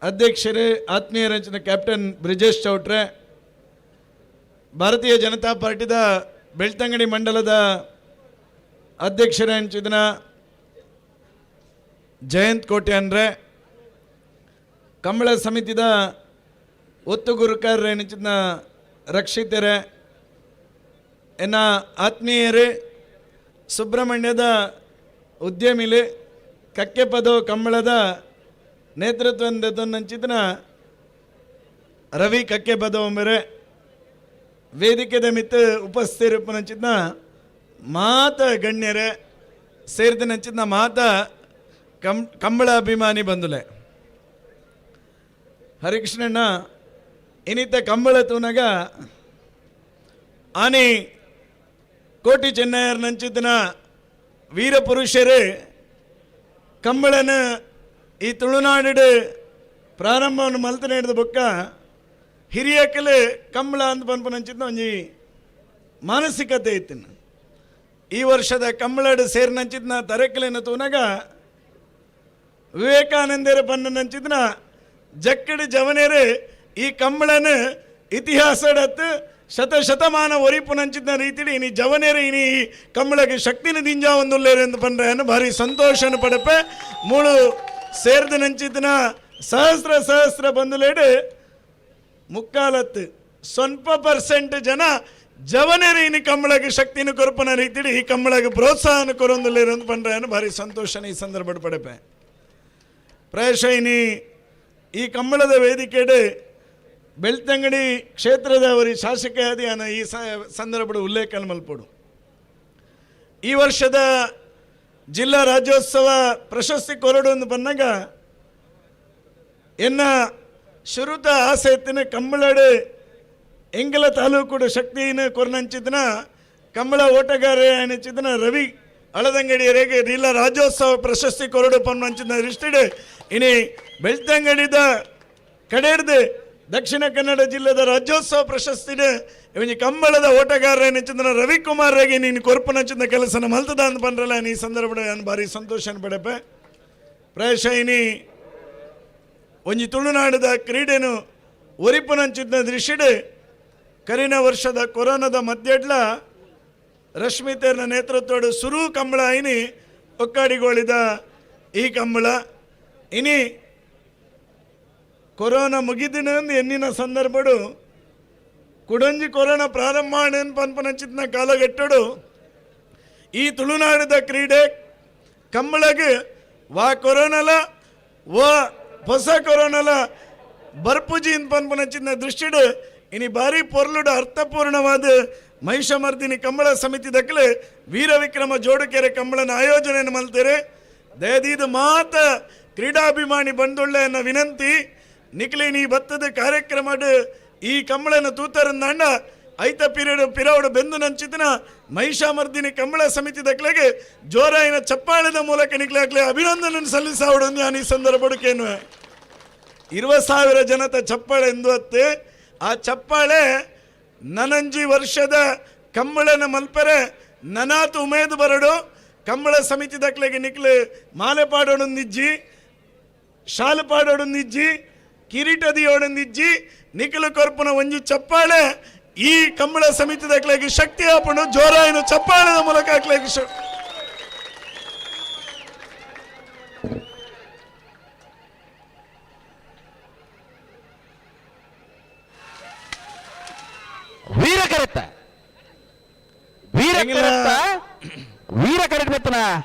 ಅಧ್ಯಕ್ಷರೇ ಆತ್ಮೀಯ ರಂಚಿನ ಕ್ಯಾಪ್ಟನ್ ಬ್ರಿಜೇಶ್ ಚೌಟ್ರೆ, ಭಾರತೀಯ ಜನತಾ ಪಾರ್ಟಿದ ಬೆಳ್ತಂಗಡಿ ಮಂಡಲದ ಅಧ್ಯಕ್ಷರೇ ಹಂಚಿದನ ಜಯಂತ್ ಕೋಟ್ಯಾನ್ರೆ, ಕಂಬಳ ಸಮಿತಿದ ಒತ್ತು ಗುರುಕಾರರೇ ಹಂಚಿದ ರಕ್ಷಿತರೆ, ಎನ್ನ ಆತ್ಮೀಯರೇ ಸುಬ್ರಹ್ಮಣ್ಯದ ಉದ್ಯಮಿಲಿ ಕಕ್ಕೆಪದವು ಕಂಬಳದ ನೇತೃತ್ವದ ರವಿ ಕಕ್ಕೆಪದವು ವೇದಿಕೆದ ಮಿತ್ತು ಉಪಸ್ಥಿತಿರುಪ್ಪನಂಚಿನ ಮಾತ ಗಣ್ಯರೇ ಸೇರಿದ ನಂಚಿನ ಮಾತ ಕಂಬಳ ಅಭಿಮಾನಿ ಬಂದುಲೆ. ಹರಿಕೃಷ್ಣಣ್ಣ ಇನ್ನಿತ ಕಂಬಳ ತೂನಗ ಆನಿ ಕೋಟಿ ಚೆನ್ನಯ್ಯರ್ ನಂಚಿತನ ವೀರಪುರುಷರೇ ಕಂಬಳನ ಈ ತುಳುನಾಡು ಪ್ರಾರಂಭವನ್ನು ಮಲ್ತನೆ ಹಿಡಿದ ಬೊಕ್ಕ ಹಿರಿಯಕಲೆ ಕಂಬಳ ಅಂತ ಪನ್ಪನಂಚಿದ್ನ ಒಂಜಿ ಮಾನಸಿಕತೆ ಇತ್ತಿನ. ಈ ವರ್ಷದ ಕಂಬಳಡು ಸೇರಿನಂಚಿದ್ನ ತರೆಕಲೆನ ತೂನಗ ವಿವೇಕಾನಂದರ ಪನ್ನಂಚಿದ್ನ ಜಕ್ಕಡಿ ಜವನೇರು ಈ ಕಂಬಳನ ಇತಿಹಾಸಡತ್ತು ಶತಶತಮಾನ ಒರಿಪುನಂಚಿದ್ನ ರೀತಿಡಿ ಇನಿ ಜವನೇರು ಇನಿ ಈ ಕಂಬಳಗೆ ಶಕ್ತಿನ ದಿಂಜಾ ಒಂದುಲ್ಲೇರು ಎಂದು ಪನ್ರೆ ಭಾರಿ ಸಂತೋಷನ ಪಡಪೆ. ಮೂಳು ಸೇರ್ದ ನಂಚಿದ್ನ ಸಹಸ್ರ ಸಹಸ್ರ ಬಂದುಲೇಡು ಮುಕ್ಕಾಲತ್ತು ಸ್ವಲ್ಪ ಪರ್ಸೆಂಟ್ ಜನ ಜವನೇರು ಇನಿ ಕಂಬಳಗೆ ಶಕ್ತಿನ ಕೊರಪನ ರೀತಿಡಿ ಈ ಕಂಬಳಗೆ ಪ್ರೋತ್ಸಾಹನ ಕೊರೊಂದುಲ್ಲೇರು ಅಂತ ಪನ್ರೆ ಭಾರಿ ಸಂತೋಷನ ಈ ಸಂದರ್ಭ ಪಡಪೆ. ಪ್ರಾಯಶಃ ಇನಿ ಈ ಕಂಬಳದ ವೇದಿಕೆಡೆ ಬೆಳ್ತಂಗಡಿ ಕ್ಷೇತ್ರದವರಿ ಶಾಸಕ ಅಧಿಯಾನ ಈ ಸಂದರ್ಭದ ಉಲ್ಲೇಖ ಮಲ್ಪಡು. ಈ ವರ್ಷದ ಜಿಲ್ಲಾ ರಾಜ್ಯೋತ್ಸವ ಪ್ರಶಸ್ತಿ ಕೊರಡು ಎಂದು ಬಂದಾಗ ಎನ್ನ ಶುರುತ ಆಸೆ ಎತ್ತಿನ ಕಂಬಳಡು ಎಂಗಲ ತಾಲೂಕು ಶಕ್ತಿನ ಕೊರ್ನಂಚಿದ್ನ ಕಂಬಳ ಓಟಗಾರ ಅನಿಚಿದ್ನ ರವಿ ಅಳದಂಗಡಿಯರಿಗೆ ಜಿಲ್ಲಾ ರಾಜ್ಯೋತ್ಸವ ಪ್ರಶಸ್ತಿ ಕೊರಡು ಪನ್ನಂಚಿನ ದೃಷ್ಟಿಡೆ ಇನಿ ಬೆಳ್ತಂಗಡಿದ ಕಡೆಡ್ದು ದಕ್ಷಿಣ ಕನ್ನಡ ಜಿಲ್ಲೆದ ರಾಜ್ಯೋತ್ಸವ ಪ್ರಶಸ್ತಿನ ಇವನಿ ಕಂಬಳದ ಓಟಗಾರ ನೆಚ್ಚಿದ ರವಿಕುಮಾರ್ ರೆಗೆ ನೀನು ಕೊರ್ಪನಂಚಿನ ಕೆಲಸನ ಮಲ್ತದ ಅಂತ ಬಂದ್ರಲ್ಲ ಈ ಸಂದರ್ಭ ಭಾರಿ ಸಂತೋಷನ ಪಡಪೆ. ಪ್ರಾಯಶಃ ಇನಿ ಒಂಜಿ ತುಳುನಾಡದ ಕ್ರೀಡೆನು ಒರಿಪುನಂಚಿದ್ನ ದೃಷ್ಟಿಡೆ ಕರಿನ ವರ್ಷದ ಕೊರೋನಾದ ಮಧ್ಯಡ್ಲ ರಶ್ಮಿತೇರ್ನ ನೇತೃತ್ವದ ಸುರು ಕಂಬಳ ಇನಿ ಒಕ್ಕಾಡಿಗೋಳಿದ ಈ ಕಂಬಳ ಇನಿ ಕೊರೋನಾ ಮುಗಿದಿನ ಎನ್ನಿನ ಸಂದರ್ಭಡು ಕುಡಂಜಿ ಕೊರೋನಾ ಪ್ರಾರಂಭ ಪನ್ಪನಂಚಿತ್ನ ಕಾಲಗಟ್ಟಡು ಈ ತುಳುನಾಡದ ಕ್ರೀಡೆ ಕಂಬಳಗೆ ವಾ ಕೊರೋನಲ ವಾ ಹೊಸ ಕೊರೋನಲ ಬರ್ಪುಜಿ ಪನ್ಪುನಂಚಿನ ದೃಷ್ಟಿಡು ಇನಿ ಬಾರಿ ಪೊರ್ಲುಡು ಅರ್ಥಪೂರ್ಣವಾದ ಮಹಿಷಮರ್ದಿನಿ ಕಂಬಳ ಸಮಿತಿ ದಕ್ಕಲೆ ವೀರವಿಕ್ರಮ ಜೋಡುಕೆರೆ ಕಂಬಳನ ಆಯೋಜನೆಯನ್ನು ಮಲ್ತೇರೆ. ದಯದೀದ ಮಾತ ಕ್ರೀಡಾಭಿಮಾನಿ ಬಂದುಳ್ಳೆಯನ್ನ ವಿನಂತಿ ನಿಕ್ಲಿ ನೀ ಬತ್ತದ ಕಾರ್ಯಕ್ರಮಡ್ ಈ ಕಂಬಳನ ತೂತರಂದಾಂಡ ಐತ ಪೀರಿಯಡ್ ಪಿರವಡು ಬೆಂದು ನಂಚಿತನ ಮಹಿಷಾಮರ್ದಿನಿ ಕಂಬಳ ಸಮಿತಿ ದಕ್ಲೆಗೆ ಜೋರಾಯಿನ ಚಪ್ಪಾಳದ ಮೂಲಕ ನಿಕ್ಲಾಕ್ಲೆ ಅಭಿನಂದನೆ ಸಲ್ಲಿಸಾವಡು ನಾನು ಈ ಸಂದರ್ಭಕ್ಕೇನು. 20,000 ಜನತ ಚಪ್ಪಾಳೆ ಎಂದು ಅತ್ತೆ ಆ ಚಪ್ಪಾಳೆ ನನಂಜಿ ವರ್ಷದ ಕಂಬಳನ ಮಲ್ಪರೆ ನನಾತು ಉಮೇದು ಬರಡು ಕಂಬಳ ಸಮಿತಿ ದಕ್ಲೆಗೆ ನಿಕ್ಲೆ ಮಾಲೆ ಪಾಡೋಡೊಂದಿಜ್ಜಿ ಶಾಲು ಪಾಡೋಡೊಂದಿಜ್ಜಿ ಕಿರೀಟದಿಯೋಡೊಂದಿಜ್ಜಿ ನಿಖಲು ಕೊರ್ಪುನ ಒಂಜಿ ಚಪ್ಪಾಳೆ ಈ ಕಂಬಳ ಸಮಿತಿ ದಕ್ಲೆಗೆ ಶಕ್ತಿ ಆಪಣು ಜೋರಾಯಿನ ಚಪ್ಪಾಳೆದ ಮೂಲಕ ಅಕ್ಲೆಗೆ ವೀರ ಕರೆತ್ತ ವೀರ ಕರೆತ್ತ ವೀರ ಕರೆಟ್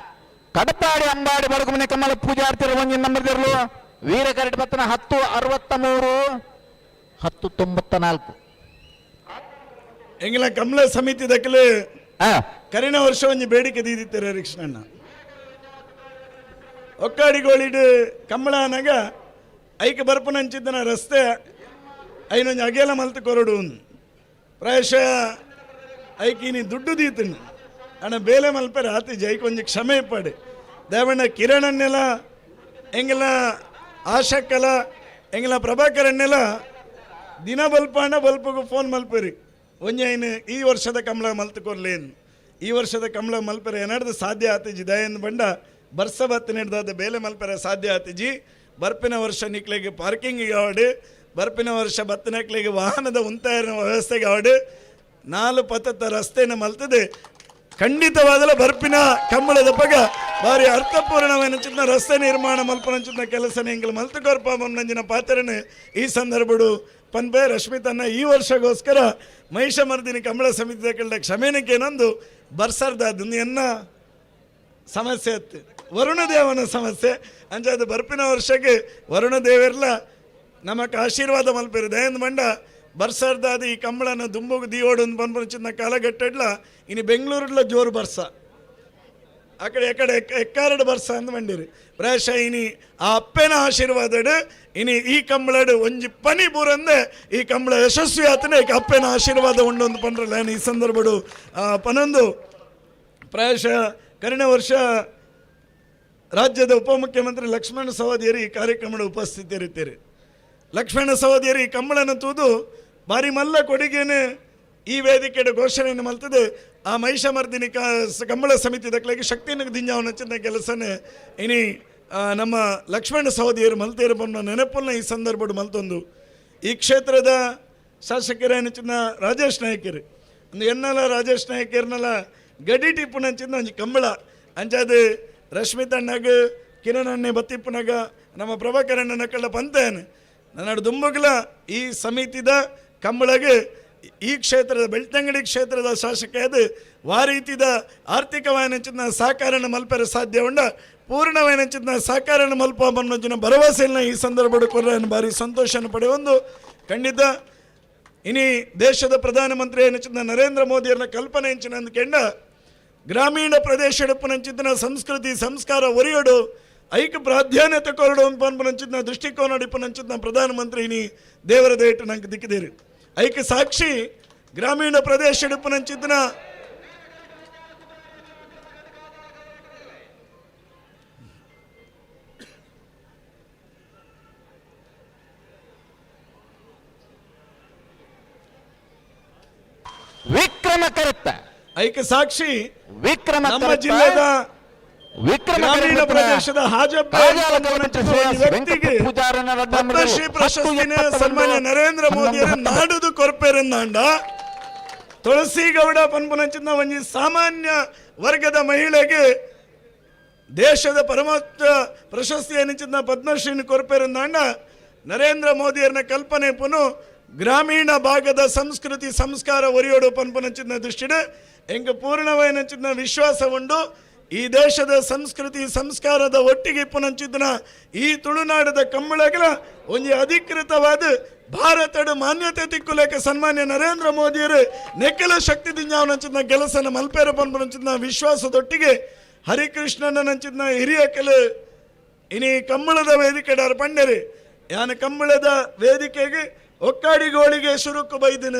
ಕಡಪಾಡಿ ಅಂಬಾಡಿ ಬಡಗುಮನೆ ಕಮಲ ಪೂಜಾರ್ತಿರ ಒಂಜಿ ನಂಬರ್ದಿರಲು ವೀರ ಕರೆಟ್ ಬತ್ತನ 10:63 10:94. ಎಂಗಿಲ ಕಮಲ ಸಮಿತಿ ದಕ್ಕಲು ಕರಿನ ವರ್ಷ ಒಂಜಿ ಬೇಡಿಕೆ ದೀದಿತ್ತಾರೆ ಕೃಷ್ಣಣ್ಣ ಒಕ್ಕಾಡಿಗೋಳಿಡು ಕಮಲನಾಗ ಐಕೆ ಬರ್ಪನಂಚಿದ್ದನ ರಸ್ತೆ ಐನೊಂಜಿ ಅಗೇಲ ಮಲ್ತು ಕೊರಡು ಪ್ರಾಯಶಃ ಐಕಿನಿ ದುಡ್ಡು ದೀತನು ಅಣ್ಣ ಬೇಲೆ ಮಲ್ಪರೆ ಆತಿ ಜೈಕ್ ಒಂಜಿ ಕ್ಷಮೆ ಇಪ್ಪಾಡು ದೇವಣ್ಣ ಕಿರಣನ್ನೆಲ್ಲ ಎಂಗೆಲ್ಲ ಆಶಕ್ಕಲ ಎಂಗೆಲ್ಲ ಪ್ರಭಾಕರನ್ನೆಲ್ಲ ದಿನ ಬಲ್ಪಾಣ ಬಲ್ಪಗೂ ಫೋನ್ ಮಲ್ಪರಿ ಒಂಜಿ ಐನು ಈ ವರ್ಷದ ಕಮಲ ಮಲ್ತುಕೊರ್ಲೇನು ಈ ವರ್ಷದ ಕಮಲ ಮಲ್ಪರೆ ಏನಾಡ್ದು ಸಾಧ್ಯ ಆತಿಜಿ ದಯನ್ ಬಂಡ ಬರ್ಸ ಬತ್ತು ನಡೆದಾದ ಬೇಲೆ ಮಲ್ಪರೆ ಸಾಧ್ಯ ಆತಿಜಿ ಬರ್ಪಿನ ವರ್ಷ ನಿಕ್ಲೆಗೆ ಪಾರ್ಕಿಂಗ್ ಆವಡು ಬರ್ಪಿನ ವರ್ಷ ಬತ್ತನಕ್ಲೆಗೆ ವಾಹನದ ಉಂತಾಯನ ವ್ಯವಸ್ಥೆಗೆ ಆವಡು 4 ಪಥದ ರಸ್ತೆಯನ್ನು ಮಲ್ತದೆ ಖಂಡಿತವಾದಲ ಬರ್ಪಿನ ಕಂಬಳದ ಪಗ ಭಾರಿ ಅರ್ಥಪೂರ್ಣವೈನ ರಸ್ತೆ ನಿರ್ಮಾಣ ಮಲ್ಪನಂಚಿನ ಕೆಲಸ ಎಂಗಲ್ ಮಲ್ತುಕೊರ್ಪ ನಂಜಿನ ಪಾತ್ರನ ಈ ಸಂದರ್ಭಡು ಪನ್ಪೆ ರಶ್ಮಿತನ್ನ ಈ ವರ್ಷಗೋಸ್ಕರ ಮಹಿಷಮರ್ದಿನಿ ಕಂಬಳ ಸಮಿತಿ ಕಳ್ಳ ಕ್ಷಮೇನಕ್ಕೇನೊಂದು ಬರ್ಸರ್ದಾದ ಎನ್ನ ಸಮಸ್ಯೆ ಅತ್ತು ವರುಣದೇವನ ಸಮಸ್ಯೆ ಅಂಚಾದ ಬರ್ಪಿನ ವರ್ಷಕ್ಕೆ ವರುಣದೇವರ್ಲ ನಮಕ್ ಆಶೀರ್ವಾದ ಮಲ್ಪೇರು ದಯಂದ ಮಂಡ ಬರ್ಸರ್ದಾದ ಈ ಕಂಬಳನ ದುಂಬುಗು ದಿಯೋಡು ಬಂದ್ಬಂಚಿನ ಕಾಲಗಟ್ಟಡ್ಲ ಇನ್ನು ಬೆಂಗಳೂರುಡ್ಲ ಜೋರು ಬರ್ಸ ಆ ಕಡೆ ಎಕಡೆ ಎಕ್ಕಾರಡು ಬರ್ಸ ಅಂದ್ ಬಂಡಿರಿ ಪ್ರಾಯಶಃ ಇನಿ ಆ ಅಪ್ಪನ ಆಶೀರ್ವಾದಡು ಇನಿ ಈ ಕಂಬಳಡು ಒಂಜಿ ಪನಿ ಬೂರಂದೆ ಈ ಕಂಬಳ ಯಶಸ್ವಿ ಆತನೇ ಅಪ್ಪನ ಆಶೀರ್ವಾದ ಉಂಡೊಂದು ಪಂಡ್ರಲ್ಲ ಈ ಸಂದರ್ಭಡು ಪನೊಂದು ಪ್ರಾಯಶಃ ಕರಿನ ವರ್ಷ ರಾಜ್ಯದ ಉಪಮುಖ್ಯಮಂತ್ರಿ ಲಕ್ಷ್ಮಣ ಸವದಿಯರು ಈ ಕಾರ್ಯಕ್ರಮದ ಉಪಸ್ಥಿತರಿದ್ದೀರಿ. ಲಕ್ಷ್ಮಣ ಸವದಿಯರು ಈ ಕಂಬಳನ ತೂದು ಭಾರಿ ಮಲ್ಲ ಕೊಡುಗೆನೆ ಈ ವೇದಿಕೆಯ ಘೋಷಣೆಯನ್ನು ಮಲ್ತದೆ ಆ ಮಹಿಷಮರ್ದಿನಿ ಕಂಬಳ ಸಮಿತಿ ದಕ್ಕಲಾಗಿ ಶಕ್ತಿಯನ್ನು ದಿಂಜಾವನ ಚಿನ್ನ ಕೆಲಸನೇ ಇನಿ ನಮ್ಮ ಲಕ್ಷ್ಮಣ ಸವದಿಯರು ಮಲ್ತೇರು ಬಣ್ಣ ನೆನಪನ್ನ ಈ ಸಂದರ್ಭಡು ಮಲ್ತೊಂದು ಈ ಕ್ಷೇತ್ರದ ಶಾಸಕರೇನು ಚಿನ್ನ ರಾಜೇಶ್ ನಾಯಕರು ಒಂದು ಎನ್ನಲ ರಾಜೇಶ್ ನಾಯಕರ್ನೆಲ್ಲ ಗಡಿ ಟಿಪ್ಪುನಂಚಿನ ಒಂಜಿ ಕಂಬಳ ಅಂಚಾದ ರಶ್ಮಿತಣ್ಣಗ ಕಿರಣ್ ಅಣ್ಣೆ ಬತ್ತಿಪ್ಪುನಗ ನಮ್ಮ ಪ್ರಭಾಕರಣ್ಣನ ಕಳ್ಳ ಪಂತೇನೆ ನನ್ನ ದುಂಬುಗಲ ಈ ಸಮಿತಿದ ಕಂಬಳಗೆ ಈ ಕ್ಷೇತ್ರದ ಬೆಳ್ತಂಗಡಿ ಕ್ಷೇತ್ರದ ಶಾಸಕ ಅದು ವಾರೀತಿದ ಆರ್ಥಿಕವಾಯಿನಂಚಿನ ಸಹಕಾರನ ಮಲ್ಪೆರ ಸಾಧ್ಯ ಉಂಡ ಪೂರ್ಣವಾಯಿನಂಚಿನ ಸಹಕಾರನ ಮಲ್ಪ ಬನ್ನಂಚಿನ ಭರವಸೆಯನ್ನು ಈ ಸಂದರ್ಭ ಕೊರ್ರನ್ನು ಭಾರಿ ಸಂತೋಷನ ಪಡೆಯೊಂದು ಖಂಡಿತ ಇನಿ ದೇಶದ ಪ್ರಧಾನಮಂತ್ರಿ ಏನಂಚಿನ ನರೇಂದ್ರ ಮೋದಿಯವ್ರನ್ನ ಕಲ್ಪನೆ ಎಂಚಿನ ಅಂದ್ಕೆಂಡ ಗ್ರಾಮೀಣ ಪ್ರದೇಶ ಎಡುಪುನಂಚಿನ ಸಂಸ್ಕೃತಿ ಸಂಸ್ಕಾರ ಒರಿಯಡು ಐಕ ಪ್ರಾಧಾನ್ಯತೆ ಕೊರಡು ಪನ್ಪುನಂಚಿನ ದೃಷ್ಟಿಕೋನ ಇಪ್ಪುನಂಚಿನ ಪ್ರಧಾನಮಂತ್ರಿ ಇನಿ ದೇವರ ದೇಟು ನಂಗೆ ದಿಕ್ಕಿದೇರು ಐಕ ಸಾಕ್ಷಿ ಗ್ರಾಮೀಣ ಪ್ರದೇಶ ಎಡುಪುನಂಚಿನ ವಿಕ್ರಮ ಕರೆತ್ತ ಐಕ ಸಾಕ್ಷಿ ವಿಕ್ರಮ ನಮ್ಮ ಜಿಲ್ಲೆದ ವಿಕ್ರಮ ಗ್ರಾಮೀಣ ಪ್ರದೇಶದ ಹಾಜಬ್ಬ ವ್ಯಕ್ತಿಗೆ ಪದ್ಮಶ್ರೀ ಪ್ರಶಸ್ತಿನ ಸನ್ಮಾನ್ಯ ನರೇಂದ್ರ ಮೋದಿಯರ ನಾಡುದು ಕೊರ್ಪೆರೆಂದಾಂಡ ತುಳಸಿಗೌಡ ಪನ್ಪುನಂಚಿನ ಒಂಜಿ ಸಾಮಾನ್ಯ ವರ್ಗದ ಮಹಿಳೆಗೆ ದೇಶದ ಪರಮೋಚ್ಚ ಪ್ರಶಸ್ತಿಯನ್ನಿಂಚಿನ ಪದ್ಮಶ್ರೀನ ಕೊರ್ಪೆರೆಂದಾಂಡ ನರೇಂದ್ರ ಮೋದಿಯರನ್ನ ಕಲ್ಪನೆ ಪುನು ಗ್ರಾಮೀಣ ಭಾಗದ ಸಂಸ್ಕೃತಿ ಸಂಸ್ಕಾರ ಒರಿಯೋಡು ಪನ್ಪುನಂಚಿನ ದೃಷ್ಟಿಡ್ ಎಂಕ್ ಪೂರ್ಣವಾಯಿನಂಚಿನ ವಿಶ್ವಾಸ ಉಂಡು. ಈ ದೇಶದ ಸಂಸ್ಕೃತಿ ಸಂಸ್ಕಾರದ ಒಟ್ಟಿಗೆ ಇಪ್ಪುನಂಚಿತ್ತಿನ ಈ ತುಳುನಾಡದ ಕಂಬಳಗಳ ಒಂಜಿ ಅಧಿಕೃತವಾದ ಭಾರತದ ಮಾನ್ಯತೆ ತಿಕ್ಕುಲೇಕ ಸನ್ಮಾನ್ಯ ನರೇಂದ್ರ ಮೋದಿಯರು ನೆಕ್ಕಲ ಶಕ್ತಿ ದಿಂಜಾವನಂಚಿನ ಕೆಲಸನ ಮಲ್ಪೇರ ಪನ್ಪುನಂಚಿನ ವಿಶ್ವಾಸದೊಟ್ಟಿಗೆ ಹರಿಕೃಷ್ಣನಂಚಿನ ಹಿರಿಯ ಕೆಲ ಇನಿ ಕಂಬಳದ ವೇದಿಕೆ ಡಾರ್ ಪಂಡರಿ ಯಾನ ಕಂಬಳದ ವೇದಿಕೆಗೆ ಒಕ್ಕಾಡಿಗೋಳಿಗೆ ಸುರುಕು ಬೈದಿನ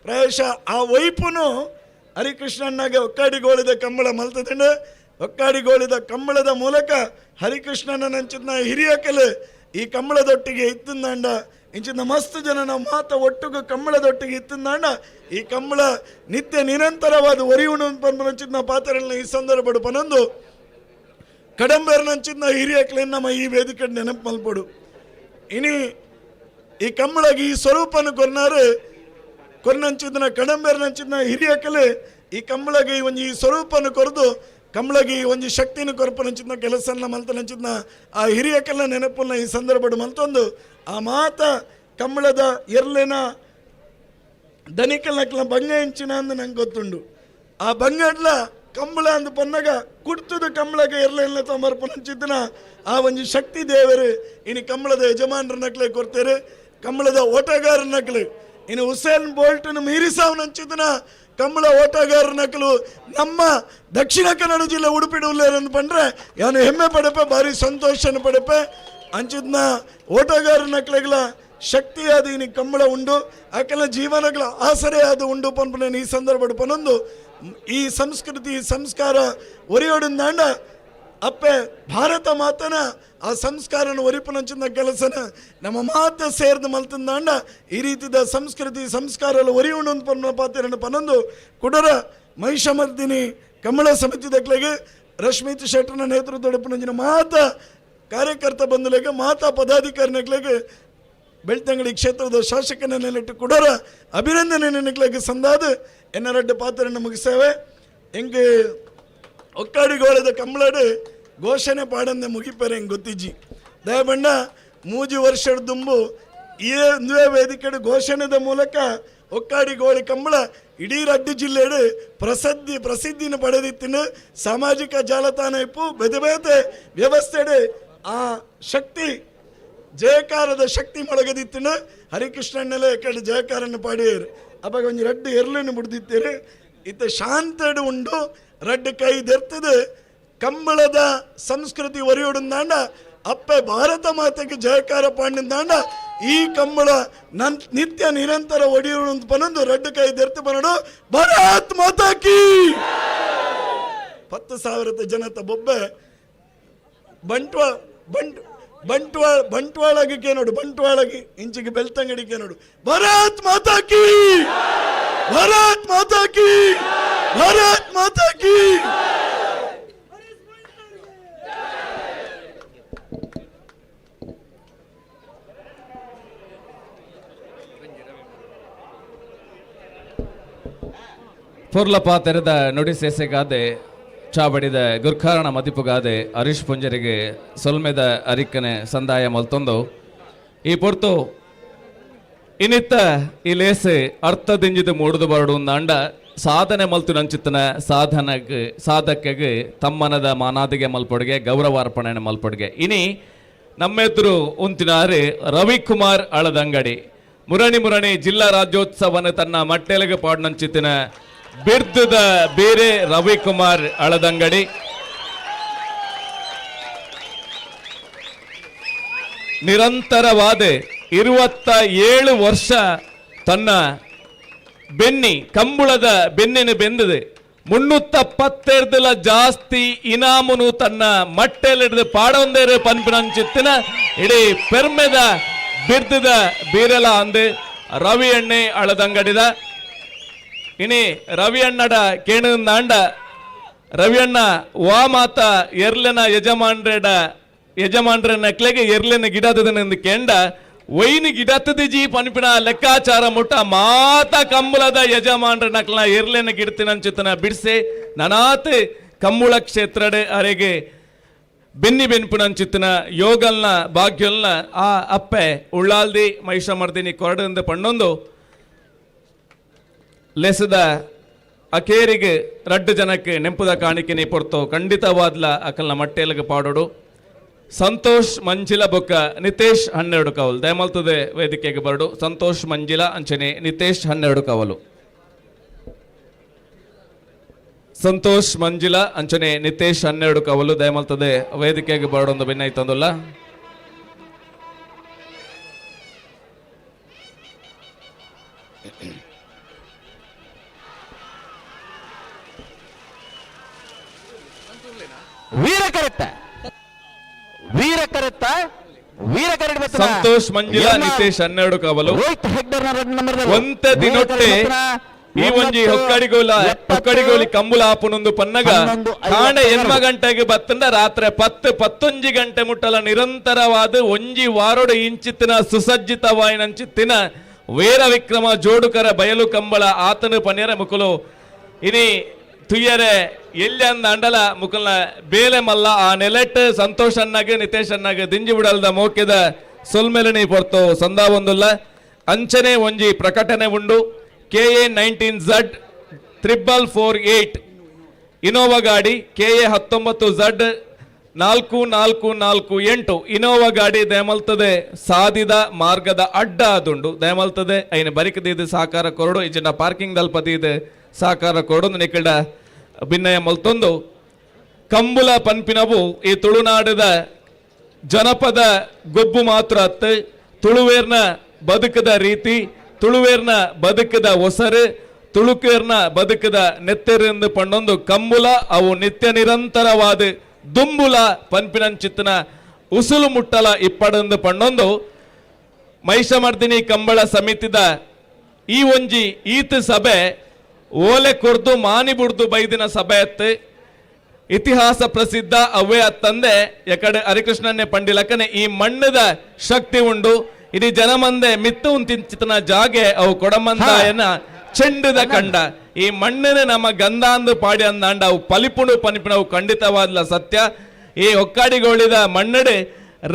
ಪ್ರಾಯಶಃ ಆ ವೈಪುನು ಹರಿಕೃಷ್ಣನಾಗೆ ಒಕ್ಕಾಡಿಗೋಳಿದ ಕಂಬಳ ಮಲ್ತದಂಡ. ಒಕ್ಕಾಡಿಗೋಳಿದ ಕಂಬಳದ ಮೂಲಕ ಹರಿಕೃಷ್ಣನಂಚಿನ ಹಿರಿಯ ಕೆಲ ಈ ಕಂಬಳದೊಟ್ಟಿಗೆ ಇತ್ತಿಂದಾಂಡ ಇಂಚಿನ ಮಸ್ತ್ ಜನ ನಾವು ಮಾತ ಒಟ್ಟುಗು ಕಂಬಳದೊಟ್ಟಿಗೆ ಇತ್ತಿಂದಾಂಡ ಈ ಕಂಬಳ ನಿತ್ಯ ನಿರಂತರವಾದ ಒರಿಯುಣು ಪನ್ಪುನಂಚಿನ ಪಾತ್ರಗಳನ್ನ ಈ ಸಂದರ್ಭ ಪನೊಂದು ಕಡಂಬೆರ್ನಂಚಿನ ಹಿರಿಯಕ್ಲೇನ್ ನಮ್ಮ ಈ ವೇದಿಕೆ ನೆನಪು ಮಲ್ಪಡು. ಇನಿ ಈ ಕಂಬಳಗೆ ಈ ಸ್ವರೂಪನ ಕೊರ್ನಾರು ಕೊರ್ನಂಚಿನ ಕಡಂಬೆರ್ನಂಚಿನ ಹಿರಿಯಕಲೆ ಈ ಕಂಬಳಗೆ ಒಂಜಿ ಈ ಸ್ವರೂಪನ ಕೊರದು ಕಂಬಳಗೆ ಒಂಜಿ ಶಕ್ತಿನ ಕೊರಪನಂಚಿನ ಕೆಲಸನ ಮಲ್ತನಂಚಿನ ಆ ಹಿರಿಯಕಲ್ಲ ನೆನಪನ್ನ ಈ ಸಂದರ್ಭ ಮಲ್ತೊಂದು ಆ ಮಾತ ಕಂಬಳದ ಎರ್ಲೆನ ದನಿಕಲ್ನಕ್ಲ ಬಂಗ ಎಂಚಿನ ಅಂದ್ ನಂಗೆ ಗೊತ್ತುಂಡು. ಆ ಬಂಗಡ್ಲ ಕಂಬಳ ಅಂದ್ ಪನ್ನಗ ಕುಡ್ತದ ಕಂಬಳಗ ಎರ್ಲೆಲ್ಲ ತಮರ್ಪನಂಚಿದ್ದನ ಆ ಒಂಜಿ ಶಕ್ತಿ ದೇವರು ಇನಿ ಕಂಬಳದ ಯಜಮಾನರ ನಕ್ಲೆ ಕೊಡ್ತಾರೆ, ಕಂಬಳದ ಓಟಗಾರರ ನಕ್ಲೆ. ಇನ್ನು ಹುಸೇನ್ ಬೋಲ್ಟನ್ ಮೀರಿಸಾವನಂಚಿದ್ದನ ಕಂಬಳ ಓಟಗಾರರ ನಕಲು ನಮ್ಮ ದಕ್ಷಿಣ ಕನ್ನಡ ಜಿಲ್ಲೆ ಉಡುಪಿ ಉಲ್ಲೇರನ್ನು ಪಂಡ್ರೆ ಯಾನು ಹೆಮ್ಮೆ ಪಡಪೆ, ಭಾರಿ ಸಂತೋಷನ ಪಡಪೆ. ಅಂಚಿದ್ನ ಓಟಗಾರರ ನಕ್ಲೆಗಳ ಶಕ್ತಿಯಾದ ಇನಿ ಕಂಬಳ ಉಂಡು, ಆಕೆಲ್ಲ ಜೀವನಗಳ ಆಸರೆ ಆದ ಉಂಡು ಪನ್ಪುನ ಈ ಸಂದರ್ಭ ಪನೊಂದು ಈ ಸಂಸ್ಕೃತಿ ಸಂಸ್ಕಾರ ಒರಿಯೋಡಿಂದಾಂಡ ಅಪ್ಪೆ ಭಾರತ ಮಾತನ ಆ ಸಂಸ್ಕಾರನ ಒರಿಪುನಂಚಿನ ಕೆಲಸನ ನಮ್ಮ ಮಾತ ಸೇರ್ದು ಮಲ್ತಂದಾಂಡ ಈ ರೀತಿದ ಸಂಸ್ಕೃತಿ ಸಂಸ್ಕಾರ ಒರಿಯುಂಡು ಪನ್ನ ಪಾತ್ರ ಪನೊಂದು ಕುಡರ ಮಹಿಷಮರ್ದಿನಿ ಕಮಲ ಸಮಿತಿ ದಕ್ಲೆಗೆ ರಶ್ಮಿತ್ ಶೆಟ್ಟರ್ನ ನೇತೃತ್ವದ ಮಾತ ಕಾರ್ಯಕರ್ತ ಬಂಧುಲೆಗೆ ಮಾತಾ ಪದಾಧಿಕಾರಿನಕ್ಲೆಗೆ ಬೆಳ್ತಂಗಡಿ ಕ್ಷೇತ್ರದ ಶಾಸಕನ ನೆಲೆಟ್ಟು ಕುಡರ ಅಭಿನಂದನೆ ನೆನಕ್ಲೆಗೆ ಸಂದಾದ ಎನ್ನರಡ್ಡ ಪಾತ್ರ ಮುಗಿಸ್ತೇವೆ. ಎಂಗೆ ಒಕ್ಕಾಡಿಗೋಳದ ಕಂಬಳಡು ಘೋಷಣೆ ಪಾಡಂದೆ ಮುಗಿಪರೆ ಹೆಂಗೆ ಗೊತ್ತಿಜ್ಜಿ ದಯಬಣ್ಣ ಮೂಜಿ ವರ್ಷದ ದುಂಬು ಈ ವೇದಿಕೆ ಘೋಷಣೆದ ಮೂಲಕ ಒಕ್ಕಾಡಿಗೋಳಿ ಕಂಬಳ ಇಡೀ ರಡ್ಡು ಜಿಲ್ಲೆಡು ಪ್ರಸಿದ್ಧಿನ ಪಡೆದಿತ್ತಿನ ಸಾಮಾಜಿಕ ಜಾಲತಾಣ ಇಪ್ಪು ಬೇತೆ ಬೇತೆ ವ್ಯವಸ್ಥೆಡು ಆ ಶಕ್ತಿ ಜಯಕಾರದ ಶಕ್ತಿ ಮೊಳಗದಿತ್ತಿನ ಹರಿಕೃಷ್ಣನ್ನೆಲ್ಲ ಕಡೆ ಜಯಕಾರನ್ನು ಪಾಡಿಯರು. ಅಪ್ಪ ಒಂಜಿ ರಡ್ಡು ಎರ್ಲನ್ನು ಬಿಡ್ದಿತ್ತೀರಿ ಇತ್ತ ಶಾಂತಡು ಉಂಡು ರಡ್ಡು ಕೈ ದೆರ್ತದೆ ಕಂಬಳದ ಸಂಸ್ಕೃತಿ ಒರಿಯೋಡಂದಾಂಡ ಅಪ್ಪೆ ಭಾರತ ಮಾತೆಗೆ ಜಯಕಾರ ಪಾಂಡಿಂದಾಂಡ ಈ ಕಂಬಳ ನನ್ ನಿತ್ಯ ನಿರಂತರ ಒಡಿಯೋಡು ಪನೊಂದು ರಡ್ಡು ಕೈ ದೆರ್ತು ಬನ್ನಡು ಭಾರತ್ ಮಾತಾ ಕೀ. 10,000 ಜನತ ಬೊಬ್ಬೆ ಬಂಟ್ವಾ ಬಂಟ್ ಬಂಟ್ವಾಳ ಬಂಟ್ವಾಳಗೆ ನೋಡು, ಬಂಟ್ವಾಳಗೆ ಇಂಚಿಗೆ ಬೆಳ್ತಂಗಡಿಗೆ ನೋಡು. ಭಾರತ್ ಮಾತಾ ಕೀ, ಭಾರತ್ ಮಾತಾ ಕೀ, ಭಾರತ್ ಮಾತಾ ಕೀ. ಪೊರ್ಲಪ ತೆರೆದ ನುಡಿ ಸೇಸೆಗಾದೆ ಚಾಬಡಿದ ಗುರ್ಖಾರಣ ಮದಿಪುಗಾದೆ ಹರೀಶ್ ಪುಂಜರಿಗೆ ಸೊಲ್ಮೆದ ಅರಿಕ್ಕನೆ ಸಂದಾಯ ಮಲ್ತೊಂದು ಈ ಪೊರ್ತು ಇನ್ನಿತ್ತ ಈ ಲೇಸೆ ಅರ್ಥದಿಂಜಿದ ಮೂಡುದು ಬರಡು ಅಂಡ ಸಾಧನೆ ಮಲ್ತು ನಂಚಿತ್ತನ ಸಾಧನಗ್ ಸಾಧಕೆಗೆ ತಮ್ಮನದ ಮಾನಾದಿಗೆ ಮಲ್ಪೊಡುಗೆ ಗೌರವಾರ್ಪಣೆ ಮಲ್ಪೊಡುಗೆ. ಇನಿ ನಮ್ಮೆದುರು ಉಂತಿನಾರೆ ರವಿಕುಮಾರ್ ಅಳದಂಗಡಿ ಮುರಣಿ ಮುರಣಿ ಜಿಲ್ಲಾ ರಾಜ್ಯೋತ್ಸವನ ತನ್ನ ಮಟ್ಟೆಲಗೆ ಪಾಡ್ನಂಚಿತ್ತಿನ ಬಿರ್ದದ ಬೇರೆ ರವಿಕುಮಾರ್ ಅಳದಂಗಡಿ. ನಿರಂತರವಾದ 27 ವರ್ಷ ತನ್ನ ಬೆನ್ನಿ ಕಂಬುಳದ ಬೆನ್ನಿನ ಬೆಂದದೆ 310 ಜಾಸ್ತಿ ಇನಾಮುನು ತನ್ನ ಮಟ್ಟೆಲಿಡ್ದು ಪಾಡೊಂದೇರು ಪನ್ಪಿನಂಚಿತ್ತಿನ ಇಡೀ ಪೆರ್ಮೆದ ಬಿರ್ದದ ಬೀರಲ ಅಂದು ರವಿ ಎಣ್ಣೆ ಅಳದಂಗಡಿದ. ಇನಿ ರವಿ ಅಣ್ಣಡ ಕೇಣಂದಾಂಡ ರವಿ ಅಣ್ಣ ವಾ ಮಾತ ಎರ್ಲೆನ ಯಜಮಾನ್ರೆಡ ಯಜಮಾನ್ರ ನಕ್ಲೆಗೆ ಎರ್ಲೆನ ಗಿಡದನೆಂದು ಕೆಂಡ ಒಯ್ನ ಗಿಡತ್ತದ ಜೀ ಪನ್ಪಿನ ಲೆಕ್ಕಾಚಾರ ಮುಟ್ಟ ಮಾತ ಕಂಬಳದ ಯಜಮಾನ್ರ ನಕ್ಲನ ಎರ್ಲೆನ ಗಿಡತಿನಂಚಿತನ ಬಿಡಿಸೆ ನನಾತ್ ಕಂಬುಳ ಕ್ಷೇತ್ರಡೆ ಅರೆಗೆ ಬೆನ್ನಿ ಬೆನ್ಪುನಂಚಿತ್ತನ ಯೋಗಲ್ನ ಭಾಗ್ಯಲ್ನ ಆ ಅಪ್ಪೆ ಉಳ್ಳಾಲ್ದಿ ಮಹಿಷಮರ್ದಿನಿ ಕೊರಡಂದ ಪಣ್ಣೊಂದು ಲೆಸದ ಅಕೇರಿಗೆ ರಡ್ಡು ಜನಕ್ಕೆ ನೆಂಪುದ ಕಾಣಿಕೆ ನೀ ಪೊರ್ತು ಖಂಡಿತವಾದ್ಲ ಅಕಲ್ನ ಮಟ್ಟೆಲಗೆ ಪಾಡೋಡು. ಸಂತೋಷ್ ಮಂಜಿಲ ಬೊಕ್ಕ ನಿತೇಶ್ 12 ಕವಲು ದಯಮಲ್ತದೆ ವೇದಿಕೆಗೆ ಬರಡು. ಸಂತೋಷ್ ಮಂಜಿಲ ಅಂಚನೆ ನಿತೇಶ್ 12 ಕವಲು. ಸಂತೋಷ್ ಮಂಜಿಲ ಅಂಚನೆ ನಿತೇಶ್ 12 ಕವಲು ದಯಮಲ್ತದೆ ವೇದಿಕೆಗೆ ಬರಡೊಂದು ಭಿನ್ನೈತಂದುಲ್ಲ. ವೀರ ಕರೆತ್ತ ವೀರ ಕರೆತ್ತ ವೀರ ಕರೆಟ್ ಸಂತೋಷ್ ಮಂಜಿಲ ನಿತೇಶ್ 12 ಕವಲು. ಒಂತ ದಿನೊಟ್ಟೆ ಈ ಒಂಜಿ ಹೊಕ್ಕಡಿಗೋಲಿ ಕಂಬುಲ ಆಪುನೊಂದು ಪನ್ನಗ ಕಾಂಡೆ 8 ಗಂಟೆಗೆ ಬತ್ತಂಡ ರಾತ್ರಿ 10 11 ಗಂಟೆ ಮುಟ್ಟಲ ನಿರಂತರವಾದ ಒಂಜಿ ವಾರೋಡು ಇಂಚಿತ್ತಿನ ಸುಸಜ್ಜಿತವಾಯಿನಂಚಿತ್ತಿನ ವೀರ ವಿಕ್ರಮ ಜೋಡುಕರ ಬಯಲು ಕಂಬಳ ಆತನು ಪನ್ಯರ ಮುಕುಲು ಇನಿ ತುಯ್ಯರೆ ಎಲ್ಲಿ ಅಂದ ಅಂಡಲ ಮುಕುಲ್ನ ಬೇಲೆ ಮಲ್ಲ ಆ ನೆಲೆಟ್ ಸಂತೋಷ್ ಅನ್ನಾಗ ನಿತೇಶ್ ಅನ್ನಾಗ ದಿಂಜಿ ಬಿಡಲ್ದ ಮೋಕೆದ ಸೊಲ್ಮೆಲನಿ ಪೊರ್ತು ಸಂದಾ ಒಂದುಲ್ಲ. ಅಂಚನೆ ಒಂಜಿ ಪ್ರಕಟಣೆ ಉಂಡು. KA 19Z 4448 Innova ಗಾಡಿ, KA 19Z 4448 Innova ಗಾಡಿ ದಯಮಲ್ತದೆ ಸಾದಿದ ಮಾರ್ಗದ ಅಡ್ಡ ಅದುಂಡು. ದಯಮಲ್ತದೆ ಐನ ಬರಿಕದಿದ್ದು ಸಹಕಾರ ಕೊರಡು ಇಜ್ಜಿನ ಪಾರ್ಕಿಂಗ್ ದಲ್ಪದಿದೆ ಸಹಕಾರ ಕೊರಡು ನಿಕಡ ಭಿನ್ನಯ ಮಲ್ತೊಂದು. ಕಂಬುಲ ಪನ್ಪಿನವು ಈ ತುಳುನಾಡದ ಜನಪದ ಗೊಬ್ಬು ಮಾತ್ರ ಅತ್ತು ತುಳುವೇರ್ನ ಬದುಕದ ರೀತಿ, ತುಳುವೇರ್ನ ಬದುಕದ ಒಸರು, ತುಳುಕೇರ್ನ ಬದುಕದ ನೆತ್ತೆರೆಂದು ಪಣ್ಣೊಂದು ಕಂಬುಲ ಅವು ನಿತ್ಯ ನಿರಂತರವಾದ ದುಂಬುಲ ಪನ್ಪಿನಂಚಿತ್ತನ ಉಸುಲು ಮುಟ್ಟಲ ಇಪ್ಪಡೆಂದು ಪಣ್ಣೊಂದು ಮಹಿಷಮರ್ದಿನಿ ಕಂಬಳ ಸಮಿತಿದ ಈ ಒಂಜಿ ಈತ ಸಭೆ ಓಲೆ ಕೊರ್ದು ಮಾನಿ ಬುಡ್ದು ಬೈದಿನ ಸಭೆ ಅತ್ತು. ಇತಿಹಾಸ ಪ್ರಸಿದ್ಧ ಅವೇ ಅತ್ತಂದೆ ಎಕಡೆ ಹರಿಕೃಷ್ಣನ್ನೇ ಪಂಡಿಲಕ್ಕನೆ ಈ ಮಣ್ಣದ ಶಕ್ತಿ ಉಂಡು. ಇಡೀ ಜನಮಂದೆ ಮಿತ್ತು ಉಂತಿಂಚಿತನ ಜಾಗೆ ಅವು ಕೊಡಮಂದಾಯನ ಚೆಂಡದ ಕಂಡ ಈ ಮಣ್ಣಿನ ನಮ್ಮ ಗಂಧಾಂದು ಪಾಡಿ ಅಂದಾಂಡ ಅವು ಪಲಿಪುಣು ಪನಿಪಿನವು ಖಂಡಿತವಾದ್ಲ ಸತ್ಯ. ಈ ಒಕ್ಕಾಡಿಗೋಳಿದ ಮಣ್ಣಡೆ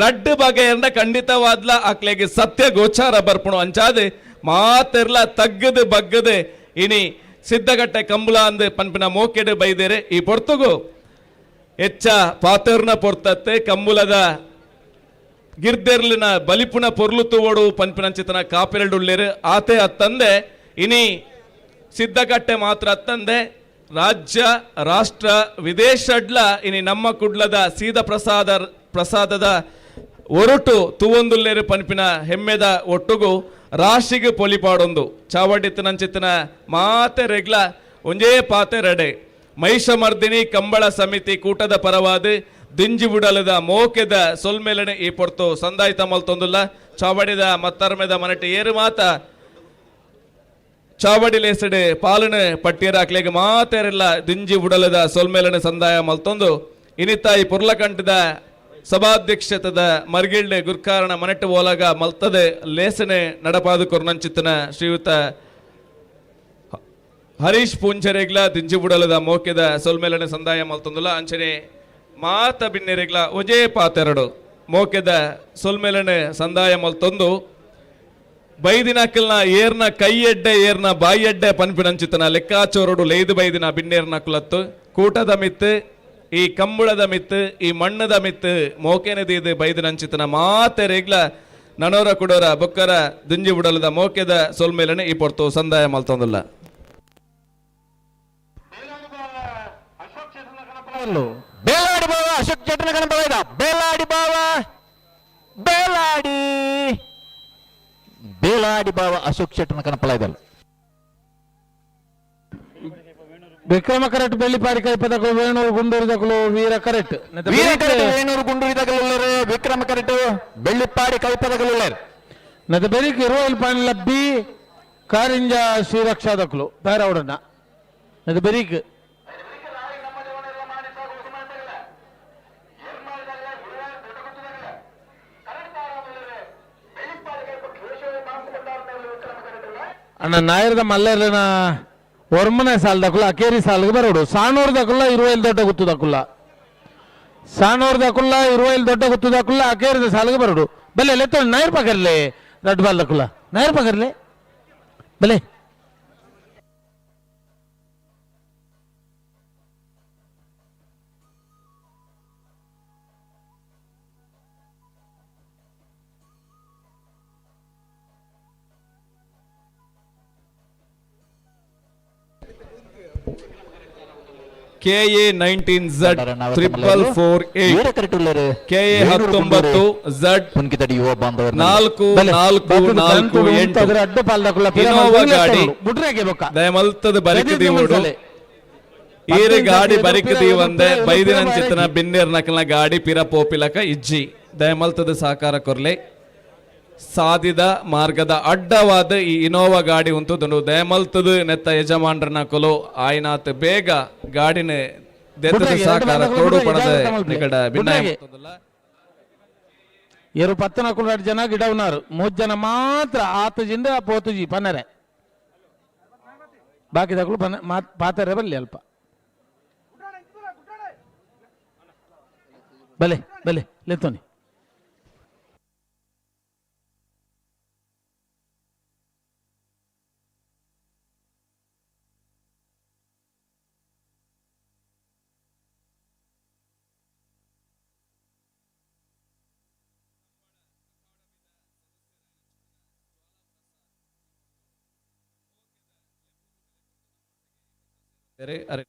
ರಡ್ಡು ಬಗೆಯನ್ನ ಖಂಡಿತವಾದ್ಲ ಆಕ್ಲೆಗೆ ಸತ್ಯ ಗೋಚಾರ ಬರ್ಪುಣು ಅಂಚಾದೆ ಮಾತೆರ್ಲ ತಗ್ಗದು ಬಗ್ಗದೆ ಇನಿ ಸಿದ್ಧಗಟ್ಟೆ ಕಂಬುಲ ಅಂದು ಪನ್ಪಿನ ಮೋಕೆಡು ಬೈದೇರೆ. ಈ ಪೊರ್ತುಗು ಹೆಚ್ಚ ಪಾತರ್ನ ಪೊರ್ತತ್ತೆ ಕಂಬುಲದ ಗಿರ್ದೆರ್ಲಿನ ಬಲಿಪುಣ ಪೊರ್ಲು ತೂವಡು ಪನ್ಪಿನಂಚಿತನ ಕಾಪಿರಡುಳ್ಳೇರು ಆತೆ ಅತ್ತಂದೆ ಇನಿ ಸಿದ್ಧಗಟ್ಟೆ ಮಾತ್ರ ಅತ್ತಂದೆ ರಾಜ್ಯ ರಾಷ್ಟ್ರ ವಿದೇಶಡ್ಲ ಇನಿ ನಮ್ಮ ಕುಡ್ಲದ ಸೀದ ಪ್ರಸಾದದ ಒರಟು ತೂವೊಂದುಲ್ಲೇರು ಪನ್ಪಿನ ಹೆಮ್ಮೆದ ಒಟ್ಟುಗು ರಾಶಿಗೆ ಪೊಲಿಪಾಡೊಂದು ಚಾವಡಿತ್ತನಂಚಿತ್ತನ ಮಾತೆ ರೆಗ್ಲ ಒಂಜೇ ಪಾತೆ ರಡೆ. ಮಹಿಷಮರ್ದಿನಿ ಕಂಬಳ ಸಮಿತಿ ಕೂಟದ ಪರವಾದ ದಿಂಜಿಬುಡಲದ ಮೋಕೆದ ಸೊಲ್ಮೆಲನೆ ಈ ಪೊರ್ತು ಸಂದಾಯ್ತ ಮಲ್ತೊಂದುಲ್ಲ. ಚಾವಡಿದ ಮತ್ತರ್ಮೆದ ಮನಟಿ ಏರು ಮಾತ ಚಾವಡಿ ಲೇಸಡೆ ಪಾಲನೆ ಪಟ್ಟಿಯರಾಕ್ಲೆಗೆ ಮಾತೆರೆಲ್ಲ ದಿಂಜಿ ಉಡಲದ ಸೊಲ್ಮೆಲನೆ ಸಂದಾಯ ಮಲ್ತೊಂದು ಇನಿತಾಯಿ ಪುರ್ಲಕಂಠದ ಸಭಾಧ್ಯಕ್ಷತದ ಮರ್ಗಿಳ್ಳೆ ಗುರ್ಕಾರಣ ಮನೆಟ್ಟು ಓಲಗ ಮಲ್ತದೆ ಲೇಸನೆ ನಡಪಾದು ಕೊರ್ನಂಚಿತ್ತನ ಶ್ರೀಯುತ ಹರೀಶ್ ಪೂಂಚರೆಗ್ಲ ದಿಂಜಿ ಬುಡಲದ ಮೋಕೆದ ಸೊಲ್ಮೆಲನೆ ಸಂದಾಯ ಮಲ್ತೊಂದುಲ್ಲ. ಅಂಚನೆ ಮಾತ ಬಿನ್ನೆರೆಗ್ಲ ಒಜೇ ಪಾತೆರಡು ಮೋಕೆದ ಸೊಲ್ಮೆಲನೆ ಸಂದಾಯ ಮಲ್ತೊಂದು ಬೈದಿನಕಲ್ನ ಏರ್ನ ಕೈಯೆಡ್ಡೆ ಏರ್ನ ಬಾಯಿಯಡ್ಡೆ ಪನ್ಪಿನಂಚಿತನ ಲೆಕ್ಕಾಚೋರಡು ಲೇದು ಬೈದಿನ ಬಿನ್ನೇರ್ನ ಕುಲತ್ತು ಕೂಟದ ಮಿತ್ತು ಈ ಕಂಬಳದ ಮಿತ್ತು ಈ ಮಣ್ಣದ ಮಿತ್ತು ಮೋಕೆನದೀದು ಬೈದಿನಂಚಿತನ ಮಾತೆರೆಗ್ಲ ನನೋರ ಕುಡೋರ ಬೊಕ್ಕರ ದುಂಜಿ ಬುಡಲದ ಮೋಕೆದ ಸೊಲ್ಮೇಲನೆ ಈ ಪೊರ್ತು ಸಂದಾಯ ಮಲ್ತೊಂದುಲ್ಲ. ಬೇಲಾಡಿ ಬಾವ ಅಶೋಕ್ ಚಟನ ಕಣಪಲ ಬೇಲಾಡಿ ಬಾವ ಬೇಲಾಡಿ ಬೇಲಾಡಿ ಬಾವ ಅಶೋಕ್ ಶೆಟ್ಟನ ಕಣಪಲ ಇದಲ್ಲ. ವಿಕ್ರಮ ಕರೆಕ್ಟ್ ಬೆಳ್ಳಿಪಾಡಿ ಕೈಪದಕಲು ವೇಣೂರು ಗುಂಡೂರು ವೀರ ಕರೆಕ್ಟ್ ವೀರ ಕರೆಕ್ಟ್ ವೇಣೂರು ಗುಂಡೂರು ದಕಲು ವಿಕ್ರಮ ಕರೆಕ್ಟ್ ಬೆಳ್ಳಿಪಾಡಿ ಕೈಪದಕಲು ನದ ಬೆರಿಕ್ ಇರುವಲ್ ಪಾಣಿ ಲಬ್ಬಿ ಕಾರಿಂಜ ಶ್ರೀರಕ್ಷಾ ದಕಲು ಬೇರವಡನ್ನ ನದ ಬೆರಿಕ್ ಅಣ್ಣ ನಾಯರದ ಮಲ್ಲೇರ್ನ ಒರ್ಮನೆ ಸಾಲ್ ದಕುಲ್ಲ ಅಕೇರಿ ಸಾಲ್ಗೆ ಬರೋಡು ಸಾಣೂರು ದಕುಲ್ಲ ಇರುವೈಲ್ ದೊಡ್ಡ ಗುತ್ತು ದಕುಲ್ಲ ಸಾಣೂರು ದಕುಲ್ಲ ಇರುವೈಲ್ ದೊಡ್ಡ ಗುತ್ತು ದಕುಲ್ಲ ಅಕೇರಿದ ಸಾಲ್ಗೆ ಬರೋಡು ಬಲೆ ಲೆತ್ತ ನಾಯರ್ ಪಕರ್ಲೆ ದೊಡ್ಡ ಬಾಲ್ ದಕುಲ್ಲ ನಾಯರ್ ಪಕರ್ಲೆ ಬಲೆ. K A 19 Z 4448. K A 19 Z 4 4 4 8. Innova ಗಾಡಿ ದಯಮಲ್ತದ ಬರಿಕ್ ದೀವೋಡು. ಈರು ಗಾಡಿ ಬರಿಕ್ ದೀವಂದೆ ಬೈದಿನಂಚಿತ್ತನ ಬಿನ್ನೇರ್ ನಕಲ್ನ ಗಾಡಿ ಪಿರ ಪೋಪಿಲಕ ಇಜ್ಜಿ. ದಯಮಲ್ತದ ಸಹಕಾರ ಕೊರ್ಲೆ. ಸಾದಿದ ಮಾರ್ಗದ ಅಡ್ಡವಾದ ಈ ಇನೋವಾ ಗಾಡಿ ಉಂಟು. ದಯಮಲ್ತದ ನೆತ್ತ ಯಜಮಾನ್ರನ ಕೊಲು ಆಯ್ನಾತ್ ಬೇಗ ಗಾಡಿನ ದೆತ್ತದ ಸಹಕಾರ ಕೊಡು ಪಣದ ನಿಕಡ ಭಿನ್ನಾಯ. ಏರು ಪತ್ತು ನಕುಲು ಎರಡು ಜನ ಗಿಡ ಉన్నారు, ಮೂರು ಜನ ಮಾತ್ರ ಆತಜಿಂದ ಪೋತುಜಿ ಪನ್ನರೆ, ಬಾಕಿ ದಕುಲು ಪನ್ನ ಪಾತರೆ ಬಲ್ಲಿ ಅಲ್ಪ. ಬಲೆ ಬಲೆ ಲೆತ್ತೋನಿ. ಅರೆ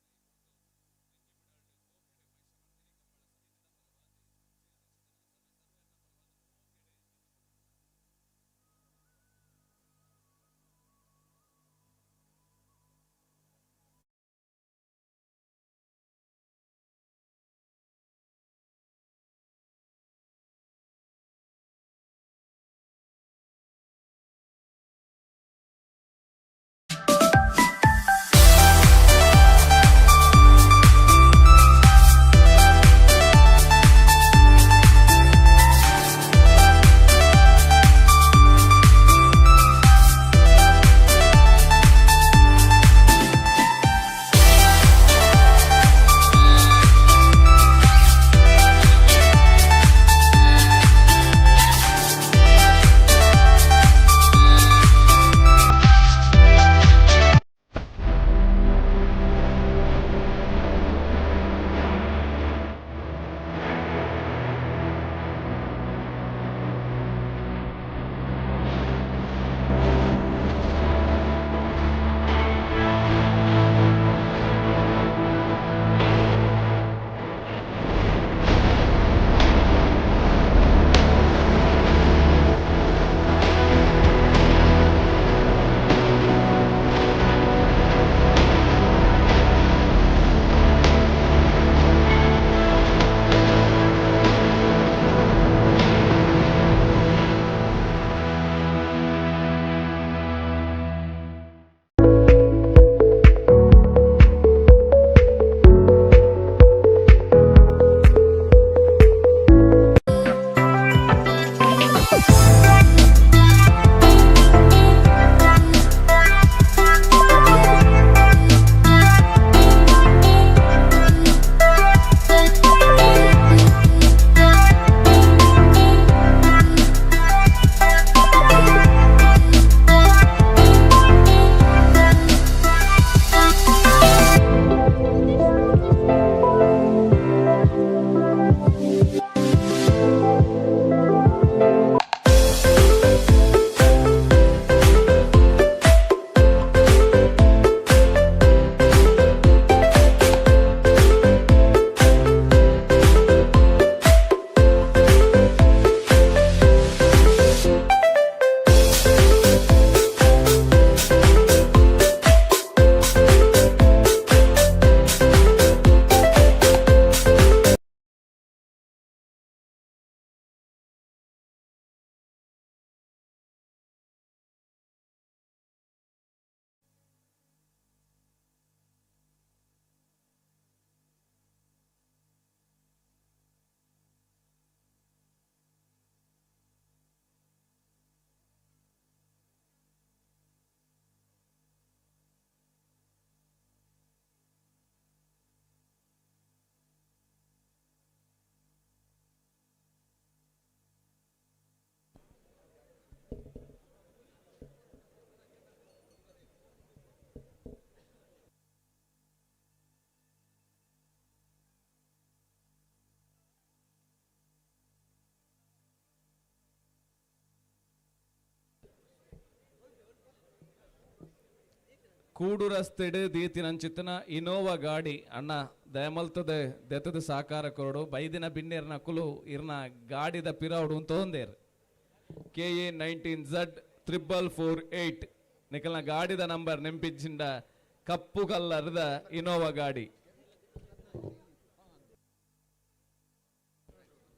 ಕೂಡು ರಸ್ತೆಡ್ ದೀತಿನಂಚಿತ್ತನ ಇನೋವಾ ಗಾಡಿ ಅಣ್ಣ ದಯಮಲ್ತದೆ ದೆತ್ತದ ಸಾಕಾರ ಕೊರಡು ಬೈದಿನ ಬಿನ್ನೇರ್ನ ಕುಲು ಇರ್ನ ಗಾಡಿದ ಪಿರೌಡು ಅಂತೋಂದೇರ್ KA 19 Z 4448 ನಿಕಲ್ನ ಗಾಡಿದ ನಂಬರ್ ನೆಂಪಿಜ್ಜಿಂಡ ಕಪ್ಪು ಕಲ್ಲರ್ದ ಇನೋವಾ ಗಾಡಿ.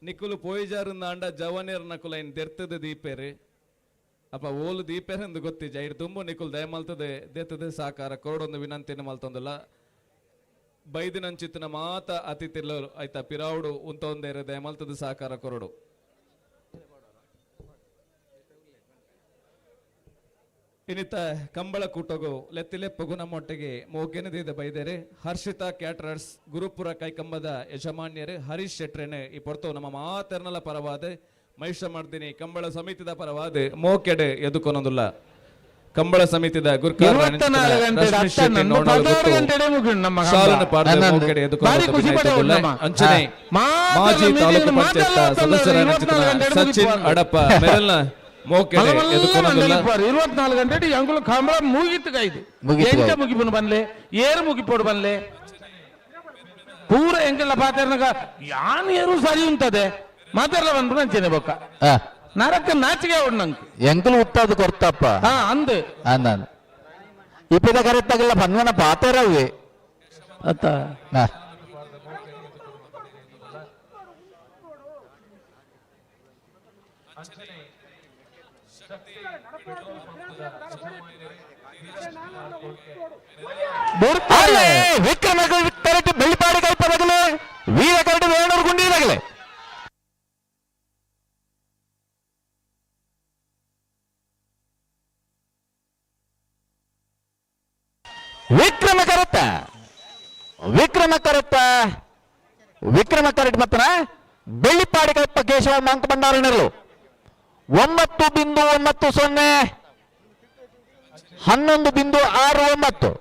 ನಿಕುಲು ಪೋಯಿಜಾರುಂದಾಂಡ ಜವನೇರ್ ನಕುಲ ಇನ್ ದೆರ್ತದ ದೀಪೇರು ಅಪ್ಪ ಓಲು ದೀಪೇರ್ ಎಂದು ಗೊತ್ತಿಜ್ಜ ಇರ್ ತುಂಬು ನಿಕುಲು ದಯಮಲ್ತದೆ ದೆತ್ತದ ಸಾಕಾರ ಕೊರಡೊಂದು ವಿನಂತಿನ ಮಲ್ತೊಂದುಲ್ಲ. ಬೈದಿನಂಚಿತ್ತಿನ ಮಾತ ಅತಿಥಿಲು ಆಯ್ತಾ ಪಿರಾವುಡು ಉಂತೊಂದೇರು ದಯಮಲ್ತದ ಸಾಕಾರ ಕೊರಡು. ಇನ್ನಿತ ಕಂಬಳ ಕೂಟಗು ಲೆತ್ತಿಲೆಪ್ಪಗು ನಮ್ಮೊಟ್ಟಿಗೆ ಮೋಕೆನದಿದ ಬೈದೇರೆ ಹರ್ಷಿತಾ ಕ್ಯಾಟರರ್ಸ್ ಗುರುಪುರ ಕೈಕಂಬದ ಯಜಮಾನ್ಯರು ಹರೀಶ್ ಶೆಟ್ರೆನೆ ಈ ಪೊರ್ತು ನಮ್ಮ ಮಾತೆರ್ನಲ ಪರವಾದ ಮಹಿಷ ಮರ್ದಿನಿ ಕಂಬಳ ಸಮಿತಿದ ಪರವಾದ ಮೋಕೆಡೆ ಎದುಕೊನೊಂದುಲ್ಲ. ಕಂಬಳ ಸಮಿತಿದ ಗುರ್ಕಾರ ಅಂಚನೆ ಮಾಜಿ ತಾಲೂಕು ಪಂಚಾಯತ್ ಸದಸ್ಯರ ಸಚಿನ್ ಅಡಪ್ಪ ಮೆರಲ್ನ ಮೋಕೆಡೆ ಎದುಕೊನೊಂದುಲ್ಲ. 24 ಗಂಟೆ ಅಂಕುಲು ಕಂಬಳ ಮುಗಿತು ಎಂಚ ಮುಗಿಪುನು ಬನ್ಲೆ ಏರು ಮುಗಿಪೋಡು ಬನ್ಲೆ ಪೂರ ಎಂಕೆಲ್ಲ ಪಾತೆರ್ನಗ ಯಾನ್ ಏರು ಸರಿ ಉಂಟದೆ ಮಾತೆರ್ಲ ಬಂದ್ರು ಅಂಚನೆ ಬೊಕ್ಕ ನರಕ ನಾಚಿಗೆ ಅವಡು ನಂಗೆ ಎಂಕುಲು ಉತ್ತದು ಕೊರ್ತಪ್ಪ ಹಾ ಅಂದು ಅಂದ ಇಪ್ಪಿದ ಕರೆಕ್ಟಾಗಿಲ್ಲ ಪನ್ವನ ಪಾತೆರವೇ ಅತ್ತ ವಿಕ್ರಮ ಕರೆಕ್ಟ್ ಬೆಳ್ಳಿಪಾಡಿ ಕೈಪದಗಲೆ ವೀರ ಕರೆಕ್ಟ್ ವೇಣೂರು ಗುಂಡಿದಾಗಲೆ. ವಿಕ್ರಮ ಕರೆಕ್ಟ ವಿಕ್ರಮ ಕರೆಕ್ಟ ವಿಕ್ರಮ ಕರೆಕ್ಟ್ ಮತ್ತನ ಬೆಳ್ಳಿಪಾಡಿ ಕೈಪ ಕೇಶವ ಮಂಕ ಭಂಡಾರನರು 9.90 11.69.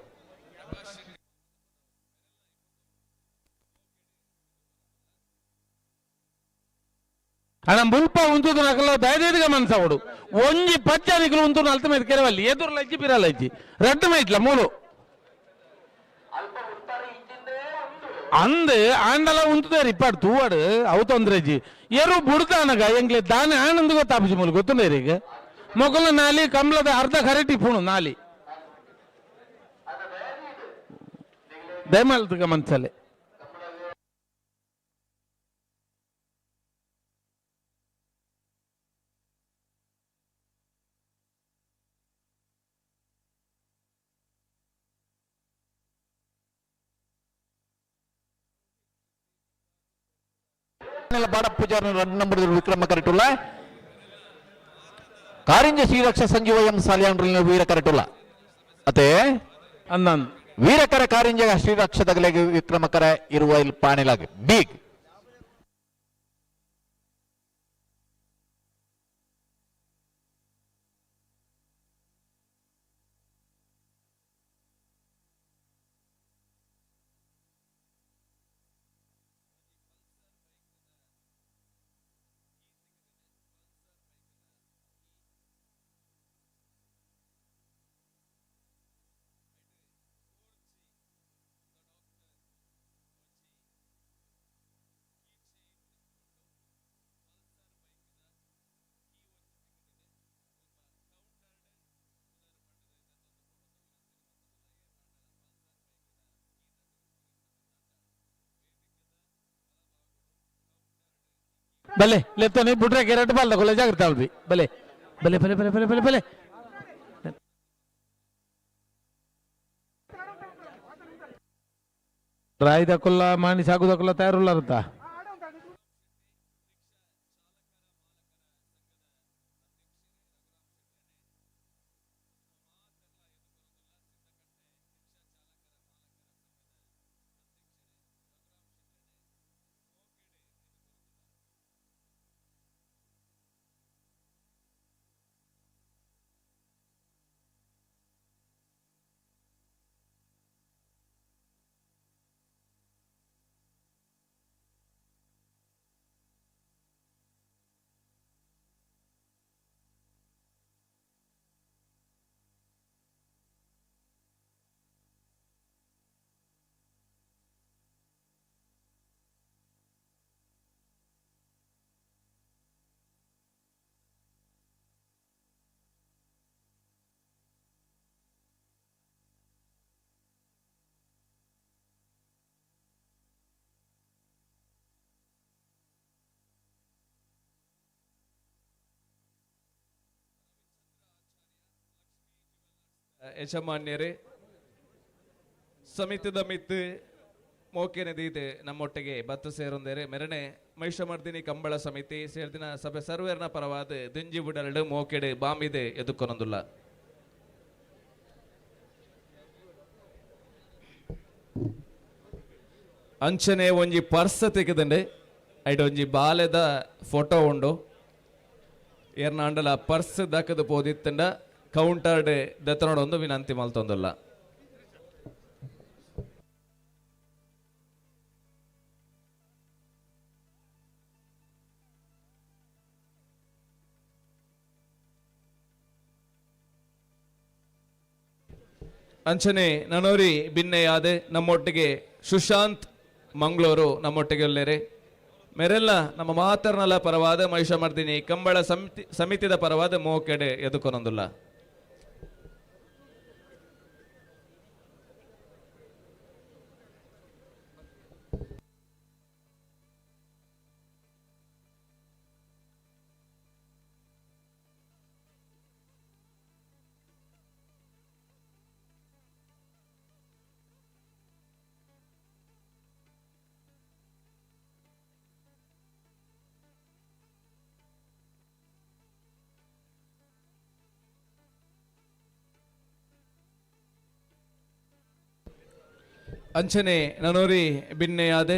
ಅಣ್ಣ ಮುಲ್ಪ ಉಂತುದು ನಕಲ ದಯದೇದಿಗ ಮನ್ಸವಡು ಒಂಜಿ ಪಚ್ಚನಿಕಲು ಉಂತು ನಲ್ತ ಮೇಲೆ ಕೆರವಲ್ಲಿ ಎದುರು ಲಜ್ಜಿ ಪಿರಲ್ಲ ಲಜ್ಜಿ ರಡ್ಡು ಮೈಟ್ಲ ಮೂಲು ಅಂದ್ ಆಂಡಲ ಉಂತುದೇ ಇಪ್ಪಾಡು ತೂವಾಡು ಅವು ತೊಂದ್ರೆ ಎರು ಬುಡ್ದಾನಗ ಎಂಗ್ಲೆ ದಾನೆ ಆನಂದ್ ಗೊತ್ತಾಪುಜಿ ಮೂಲು ಗೊತ್ತುಂಡೇರಿ ಈಗ ಮೊಗಲ ನಾಲಿ ಕಮಲದ ಅರ್ಧ ಕರೆಟಿ ಪೂಣು ನಾಲಿ ದಯಮಾಲ್ತಗ ಮನ್ಸಲೆ. ಬಾಡ ಪೂಜಾರ ರನ್ ನಂಬರ್ ವಿಕ್ರಮ ಕರೆಟುಲ್ಲ ಕಾರಿಂಜ ಶ್ರೀರಕ್ಷ ಸಂಜೀವ ಎಂ ಸಾಲಿಯಾನ್ ವೀರ ಕರೆಟುಲ್ಲ ಅತೆ ಅಂದನ್ ವೀರಕರ ಕಾರಿಂಜ ಶ್ರೀರಕ್ಷದಗಲೆಗೆ ವಿಕ್ರಮಕರ ಇರುವ ಇಲ್ಲಿ ಪಾಣಿಲಾಗ ಬೀಗ್ ಬಲೆ ಲೆತ್ತೋನಿ ಬುಡ್ರೆ ಕೆರೆಟ್ ಬಾಲ್ದ ಕೊಲೆ ಜಾಗ್ರತೆ ಅಲ್ಬಿ ಬಲೆ ಬಲೆ ಬಲೆ ಬಲೆ ಬಲೆ ಬಲೆ ಬಲೆ ರಾಯ್ದಕ್ಕುಲ್ಲ ಮಾಣಿ ಸಾಕುದಕ್ಕುಲ್ಲ ತಯಾರುಲ್ಲಾರತ್ತ. ಯಜಮಾನ್ಯರೇ, ಸಮಿತಿದ ಮಿತ್ತು ಮೋಕೆನೆ ದೀತೆ ನಮ್ಮೊಟ್ಟಿಗೆ ಬತ್ತು ಸೇರೊಂದೇರೆ ಮೆರಣೆ ಮಹಿಷಮರ್ದಿನಿ ಕಂಬಳ ಸಮಿತಿ ಸೇರ್ದಿನ ಸಭೆ ಸರ್ವೇರ್ನ ಪರವಾದ ದಿಂಜಿ ಬುಡರಡು ಮೋಕೆಡೆ ಬಾಂಬಿದೆ ಎದುಕೊನೊಂದುಲ್ಲ. ಅಂಚನೆ ಒಂಜಿ ಪರ್ಸ ತೆಗೆದಂಡೆ ಐಟ್ ಒಂಜಿ ಬಾಲೆದ ಫೋಟೋ ಉಂಡು. ಏರ್ನಾಂಡಲ ಪರ್ಸ್ ದಕ್ಕದು ಪೋದಿತ್ತಂಡ ಕೌಂಟರ್ ದತ್ತನೋಡೊಂದು ವಿನಂತಿ ಮಲ್ತೊಂದುಲ್ಲ. ಅಂಚನೆ ನನೋರಿ ಬಿನ್ನೆಯಾದೆ ನಮ್ಮೊಟ್ಟಿಗೆ ಸುಶಾಂತ್ ಮಂಗಳೂರು ನಮ್ಮೊಟ್ಟಿಗೆ ಉಲ್ಲೇರೆ. ಮೆರೆಲ್ಲ ನಮ್ಮ ಮಾತರ್ನಲ ಪರವಾದ ಮಹಿಷಮರ್ದಿನಿ ಕಂಬಳ ಸಮಿತಿ ಸಮಿತಿದ ಪರವಾದ ಮೋಕೆಡೆ ಎದುಕೊನೊಂದುಲ್ಲ. ಅಂಚನೆ ನನೋರಿ ಬಿನ್ನೆಯಾದೆ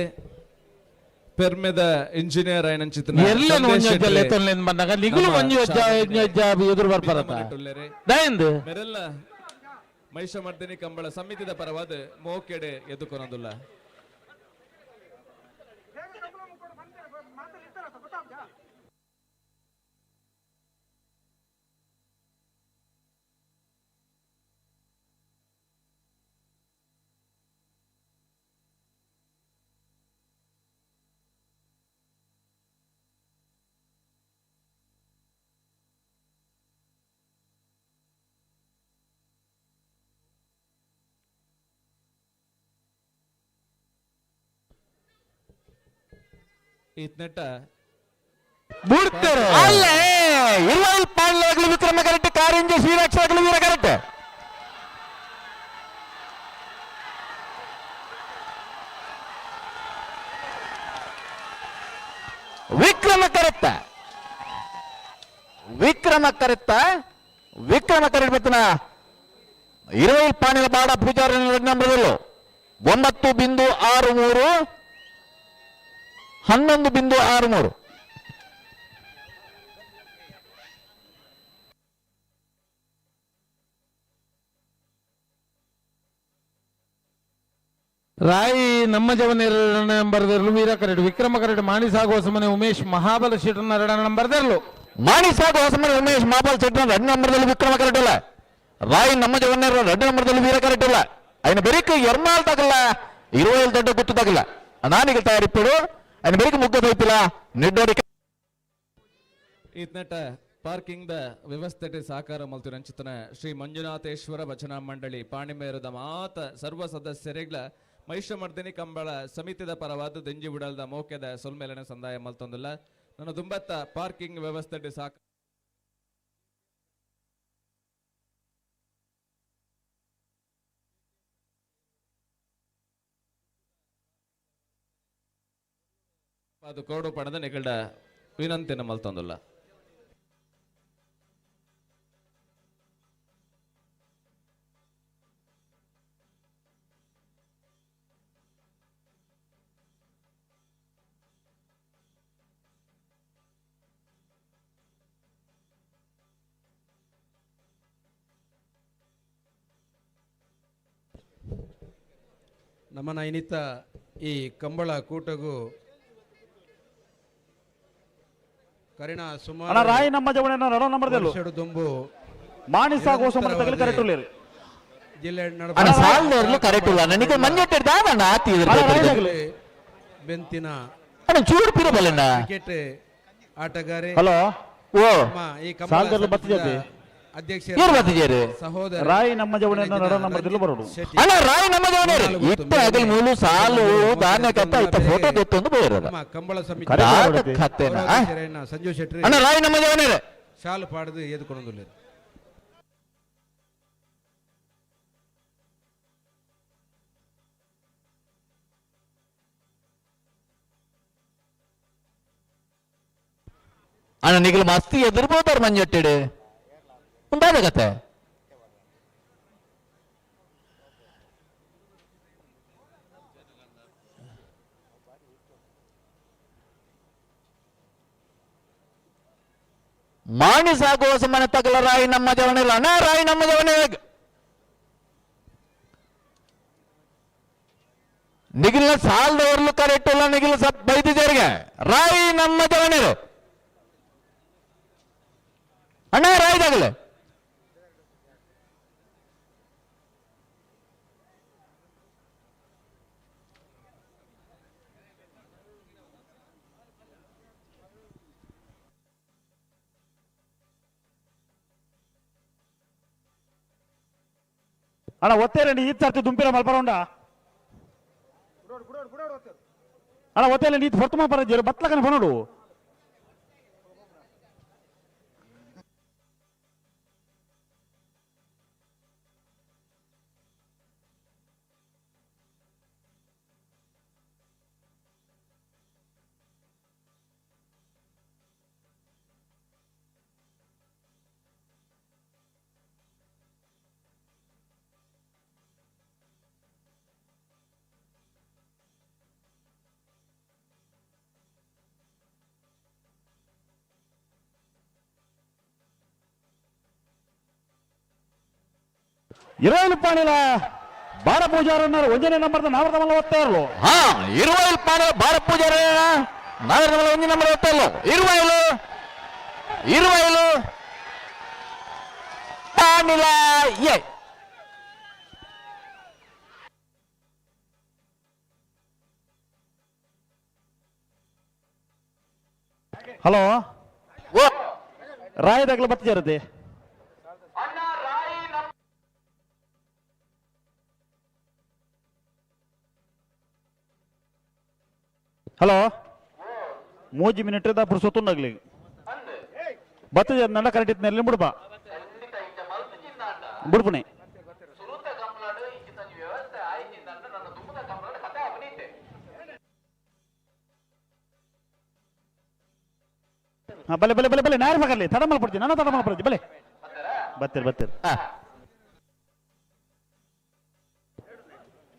ಪೆರ್ಮೆದ ಇಂಜಿನಿಯರ್ ಆಯ್ನಂಚಿತನ ಎರ್ಲೆನ್ ಒಂಜಿ ಲೆತ್ತೊನ್ಲೆಂದ್ ಬಂದಾಗ ನಿಗುಲು ಒಂಜಿ ಎದುರು ಬರ್ಪರತ ದಯಂದ್ ಮೆರೆಲ್ಲ ಮಹಿಷಮರ್ದಿನಿ ಕಂಬಳ ಸಮಿತಿದ ಪರವಾದ ಮೋಕೆಡೆ ಎದುಕೊನೊಂದುಲ್ಲ. ಇತ್ನೆಟ್ಟ ಬುಡ್ತಾರೆ ಅಲ್ಲೇ ಇರುವಲ್ ಪಾಂಡ್ಲಾಗ್ಲು ವಿಕ್ರಮ ಕರೆಕ್ಟ್, ಕಾರಿಂಜ ಶ್ರೀರಕ್ಷಾಗ್ಲು ವೀರ ಕರೆಕ್ಟ್. ವಿಕ್ರಮ ಕರೆಕ್ಟ್, ವಿಕ್ರಮ ಕರೆಕ್ಟ್, ವಿಕ್ರಮ ಕರೆಕ್ಟ್ ಬತ್ತನ ಇರುವಲ್ ಪಾಣಿಲ ಬಾಡ ಪೂಜಾರಿ ನಂಬರದಲ್ಲೂ 9.63 11.63. ರಾಯಿ ನಮ್ಮ ಜವನ ನಂಬರ್ದರ್ಲು ವೀರ ಕರೆಡ್ ವಿಕ್ರಮ ಕರೆಡ್ ಮಾಣಿಸಾಗು ಹೊಸಮನೆ ಉಮೇಶ್ ಮಹಾಬಲ ಶೆಟ್ಟರ್ನ ಎರಡನೇ ನಂಬರ್ದರ್ಲು. ಮಾಣಿಸಾಗು ಹೊಸಮನೆ ಉಮೇಶ್ ಮಹಾಬಲ ಶೆಟ್ಟರ್ನ ಎರಡು ನಂಬರ್ದಲ್ಲಿ ವಿಕ್ರಮ ಕರೆಕ್ಟ್ ಅಲ್ಲ. ರಾಯಿ ನಮ್ಮ ಜವನ ಎರಡು ನಂಬರ್ದಲ್ಲಿ ವೀರ ಕರೆಕ್ಟ್ ಅಲ್ಲ. ఆయన ಬೆರಿಕ್ ಎರ್ಮಾಲ್ ತಗಲ್ಲ ಇರುವೈಲ್ ದೊಡ್ಡ ಗುತ್ತು ತಗಲ್ಲ ನಾನೀಗ ತಯಾರಿಪ್ಪಡು ఆయన ಬೆರಿಕ್ ಮುಗ್ಗ ಬೈಪಿಲ್ಲ ನಿಡ್ಡೋಡಿ. ಇತ್ನೆಟ್ಟ ಪಾರ್ಕಿಂಗ್ the ವ್ಯವಸ್ಥೆ ಸಾಕಾರ ಮಲ್ತು ಶ್ರೀ ಮಂಜುನಾಥೇಶ್ವರ ಭಜನಾ ಮಂಡಳಿ ಪಾಣಿಮೇರದ ಮಾತ ಸರ್ವ ಸದಸ್ಯರಿಗ್ಲ ಮಹಿಷಮರ್ದಿನಿ ಕಂಬಳ ಸಮಿತಿದ ಪರವಾದ ದಿಂಜಿ ಬಿಡಲ್ದ ಮೋಕೆದ ಸೊಲ್ಮೇಲನ ಸಂದಾಯ ಮಲ್ತೊಂದಿಲ್ಲ. ನನ್ನ ದುಂಬತ್ತ ಪಾರ್ಕಿಂಗ್ ವ್ಯವಸ್ಥೆ ಸಾಕ ಅದು ಕೋಡು ಪಣದ ನಿಗಡ ವಿನಂತಿನ ಮಲ್ತೊಂದಿಲ್ಲ. ನಮ್ಮನ ಇನ್ನಿತ ಈ ಕಂಬಳ ಕೂಟಗೂ ಕರಿಣ ಸುಮಾರು ರಾಯಿ ನಮ್ಮ ಜವನ ನಡೋ ನಂಬರ್ದಲ್ಲೂ ದುಂಬು ಮಾಣಿಸಾಗ ಹೊಸ ತಗಲಿ ಕರೆಕ್ಟ್ ಉಳ್ಳೇರಿ ಜಿಲ್ಲೆ ಅಣ್ಣ ಸಾಲ್ದರ್ಲು ಕರೆಕ್ಟ್ ಇಲ್ಲ ನನಗೆ ಮಂಜೆಟ್ಟೆ ದಾದಣ್ಣ ಆತಿ ಬೆಂತಿನ ಅಣ್ಣ ಚೂರು ಪಿರಬಲ್ಲಣ್ಣ ಕ್ರಿಕೆಟ್ ಆಟಗಾರೆ ಹಲೋ ಓ ಈ ಸಾಲ್ದರ್ಲು ಬತ್ತಿಜೆ ಅಧ್ಯಕ್ಷ ಏರ್ ಬತ್ತಿಜೇರು ಸಹೋದರ ರಾಯಿ ನಮ್ಮ ಜವನ ನಡೋ ನಂಬರ್ದಲ್ಲೂ ಬರೋಡು. ಅಣ್ಣ ರಾಯಿ ನಮ್ಮ ಜವನ ಇತ್ತ ಅಗಲ್ ಮೂಲು ಸಾಲು ಧಾನ್ಯ ಕತ್ತ ಇತ್ತ ಫೋಟೋ ದೊತ್ತೊಂದು ಬೋಯಿರದ ಕಂಬಳ ಸಮಿತಿ ಕತ್ತೇನ ಸಂಜು ಶೆಟ್ಟಿ ಅಣ್ಣ ರಾಯಿ ನಮ್ಮ ಜವನ ಶಾಲು ಪಾಡದು ಎದುಕೊಂಡು. ಅಣ್ಣ ನಿಗಲು ಮಸ್ತಿ ಎದುರ್ಬೋದಾರ ಮಂಜೊಟ್ಟಿಡು ಉಂದಾದ ಕತೆ. ಮಾಣಿ ಸಾಗುವ ಸಮಾನ ತಗಲ ರಾಯಿ ನಮ್ಮ ಜವನಿಲ್ಲ ಅಣ್ಣ, ರಾಯಿ ನಮ್ಮ ಜವನ ನಿಗಿಲ್ನ ಸಾಲದವರ್ಲು ಕರೆಕ್ಟ್ ಇಲ್ಲ, ನಿಗಿಲ್ ಸಪ್ ಬೈದಿದ್ದೇರಿಗೆ ರಾಯಿ ನಮ್ಮ ಜವನಿರು ಅಣ್ಣ, ರಾಯ್ದಾಗಲೇ. ಅಣ್ಣ ಒತ್ತೇರಂడి ಈ ಸರ್ತಿ ದುಂಪಿರ ಮಲ್ಪರ ಉಂಡ ಅಣ್ಣ, ಒತ್ತೇಲೆ ನೀ ಹೊರ್ತು ಮಲ್ಪರ ಜೇರು ಬತ್ಲಕನ ಬನೋಡು. ಇರವೈಲು ಪಾಣಿಲ ಬಾರ ಪೂಜಾರన్నారు ಒಂಜನೇ ನಂಬರ್ದ ನಾವರದ ಮಲ್ಲ ಒತ್ತಾರಲು. ಹಾ, ಇರುವೈಲ್ ಪಾಣಿಲ ಬಾರ ಪೂಜಾರ ನಾವರದ ಮಲ್ಲ ಒಂಜಿ ನಂಬರ್ ಒತ್ತಾರಲು. ಇರುವೈಲು ಇರುವೈಲು ಪಾಣಿಲ ಎ. ಹಲೋ, ರಾಯದಾಗಲ ಬತ್ತಿಜಾರದೆ. ಹಲೋ, ಮೂಜಿ ಮಿನಿಟ್ ದ ಪುರ್ಸೊತ್ತುಂಡಾಗ್ಲಿ ಬತ್ತಜ ನಡ ಕರೆಕ್ಟ್ ಇತ್ತು ಬಿಡ್ಬಾ ಬಿಡ್ಪುಣೆ. ಹಾ, ಬಲೆ ಬಲೆ ಬಲೆ ಬಲೆ ನಾರು ಮಗರ್ಲಿ ತಡ ಮಲ್ಪಡ್ತೀನಿ ನಾನು, ತಡ ಮಲ್ಪಡ್ತೀನಿ. ಬಲೆ ಬತ್ತೀರಿ ಬತ್ತೀರಿ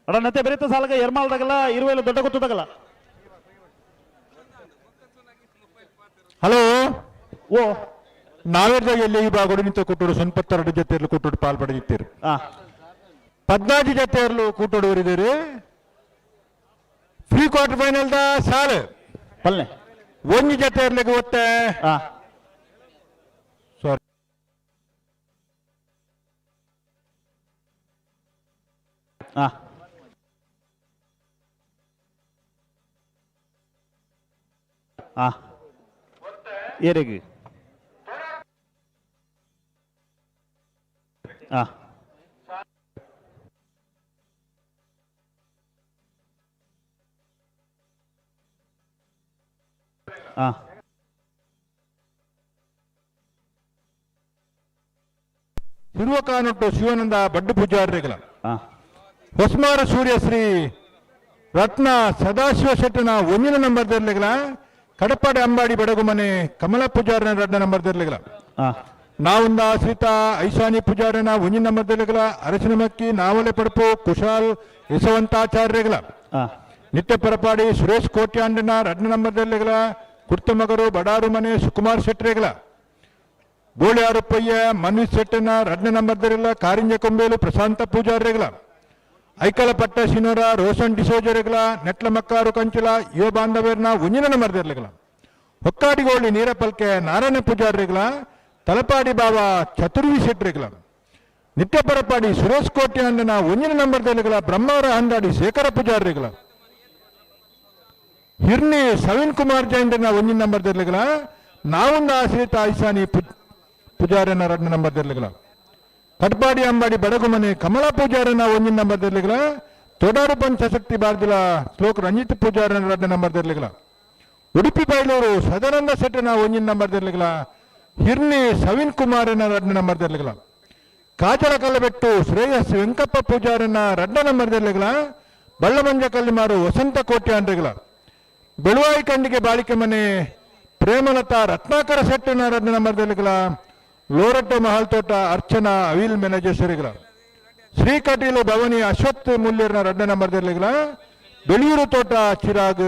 ಅಡ ನತ್ತೆ ಬೆರೀತ ಸಾಲಗ ಎರ್ಮಾಲ್ದಾಗಲ್ಲ ಇರುವೆಲ್ಲ ದೊಡ್ಡ ಗೊತ್ತದಾಗಲ್ಲ. ಹಲೋ, ಓ ನಾವೇರ್ದಾಗ ಎಲ್ಲಿ ಈ ಬಾಗೋಡು ನಿಂತ ಕೂಟೋಡು ಸೊನ್ಪತ್ತೆರಡು ಜೊತೆಯರ್ಲು ಕೂಟೋಡು ಪಾಲ್ ಪಡೆದಿತ್ತೀರು. 14 ಜೊತೆಯರ್ಲು ಕೂಟೋಡು ಊರಿದ್ದೀರಿ. Pre quarter final the ಸಾಲು ಪಲ್ನೆ ಒಂಜಿ ಜೊತೆಯರ್ಲಿಗೆ ಒತ್ತೆ. ಸಾರಿ. ಏರಿಗೆ ಆ ಆ ಶಿರುವಕಾನೊಟ್ಟು ಶಿವಾನಂದ ಬಡ್ಡು ಪೂಜಾರಿಗಳ ಹೊಸ್ಮಾರ ಸೂರ್ಯಶ್ರೀ ರತ್ನ ಸದಾಶಿವ ಶೆಟ್ಟನ ಒಂದಿನ ನಂಬರ್ ದರ್ಲಿಗಳ ಕಡಪಾಡಿ ಅಂಬಾಡಿ ಬಡಗುಮನೆ ಕಮಲ ಪೂಜಾರನ ಎರಡನೇ ನಂಬರ್ ದರ್ಲಿಗಳ ನಾವುಂದ ಶ್ರೀತ ಐಶಾನಿ ಪೂಜಾರನ ಒಂದಿನ ನಂಬರ್ ದರ್ಲಿಗಳ ಅರಸಿನ ಮಕ್ಕಿ ನಾವಲೆ ಪಡಪು ಕುಶಾಲ್ ಯಶವಂತಾಚಾರ್ಯಗಳ ನಿತ್ಯ ಪರಪಾಡಿ ಸುರೇಶ್ ಕೋಟ್ಯಾಂಡನ ಎರಡನೇ ನಂಬರ್ ದರ್ಲಿಗಳ ಕುರ್ತಮಗರು ಬಡಾರು ಮನೆ ಸುಕುಮಾರ್ ಶೆಟ್ಟರೆಗಳ ಬೋಳಿಯಾರುಪ್ಪಯ್ಯ ಮನ್ವಿತ್ ಶೆಟ್ಟನ ಎರಡನೇ ನಂಬರ್ ದರಿಲ್ಲ ಕಾರಿಂಜ ಕೊಂಬೇಲು ಪ್ರಶಾಂತ ಪೂಜಾರಿಗಳ ಐಕಲ ಪಟ್ಟ ಶಿನೋರ ರೋಷನ್ ಡಿಸೋಜರಿಗಳ ನೆಟ್ಲ ಮಕ್ಕಾರು ಕಂಚಲ ಯುವ ಬಾಂಧವ್ಯರ್ನ ಒಂಜಿನ ನಂಬರ್ ದರ್ಲಿಗಳ ಹೊಕ್ಕಾಡಿಗೋಳಿ ನೀರಪಲ್ಕೆ ನಾರಾಯಣ ಪೂಜಾರಿಗಳ ತಲಪಾಡಿ ಬಾವ ಚತುರ್ವಿ ಶೆಟ್ಟರಿಗಳ ನಿತ್ಯ ಪರಪಾಡಿ ಸುರೇಶ್ ಕೋಟ್ಯಾಂಡನ ಒಂಜಿನ ನಂಬರ್ ದರ್ಲಿಗಳ ಬ್ರಹ್ಮಾವರ ಹಂದಾಡಿ ಶೇಖರ ಪೂಜಾರಿಗಳ ಹಿರ್ನಿ ಸವಿನ್ ಕುಮಾರ್ ಜೈನ್ರನ ಒಂಜಿನ ನಂಬರ್ ದರ್ಲಿಗಳ ನಾವುಂದ ಆಶ್ರಿತ ಐಸಾನಿ ಪೂಜಾರನ ಎರಡನೇ ನಂಬರ್ ದರ್ಲಿಗಳ ಕಟ್ಪಾಡಿ ಅಂಬಾಡಿ ಬಡಗುಮನೆ ಕಮಲಾ ಪೂಜಾರನ ಒಂಜಿನ ನಂಬರ್ ದರ್ಲಿಗಳ ತೋಡಾರು ಪಂಚಶಕ್ತಿ ಬಾರ್ದಿಲ ಶ್ಲೋಕ ರಂಜಿತ್ ಪೂಜಾರನ ಎರಡನೇ ನಂಬರ್ ದರ್ಲಿಗಳ ಉಡುಪಿ ಬೈಲೂರು ಸದಾನಂದ ಶೆಟ್ಟನ ಒಂಜಿನ ನಂಬರ್ ದರ್ಲಿಗಳ ಹಿರ್ನಿ ಸವಿನ್ ಕುಮಾರನ ಎರಡನೇ ನಂಬರ್ ದರ್ಲಿಗಳ ಕಾಜಲ ಕಲ್ಲಬೆಟ್ಟು ಶ್ರೇಯಸ್ ವೆಂಕಪ್ಪ ಪೂಜಾರನ ಎರಡನೇ ನಂಬರ್ ದರ್ಲಿಗಳ ಬಳ್ಳಮಂಜ ಕಲ್ಲಿಮಾರು ವಸಂತ ಕೋಟ್ಯಾಂಡ್ರಿಗಳ ಬೆಳುವಾಯಿ ಖಂಡಿಗೆ ಬಾಳಿಕೆ ಮನೆ Premalatha Ratnakar ಶೆಟ್ಟಿನ ರಡ್ಡ ನಂಬರ್ದಲ್ಲಿಗಳ ಲೋರಟ್ಟ ಮಹಲ್ ತೋಟ ಅರ್ಚನಾ ಅವಿಲ್ ಮ್ಯಾನೇಜರ್ಸರಿಗಳ ಶ್ರೀ ಕಟೀಲು ಭವನಿ ಅಶ್ವಥ್ ಮುಲ್ಯರ್ನ ರಡ್ಡ ನಂಬರ್ದಲ್ಲಿಗಳ ಬೆಳಿಯೂರು ತೋಟ ಚಿರಾಗ್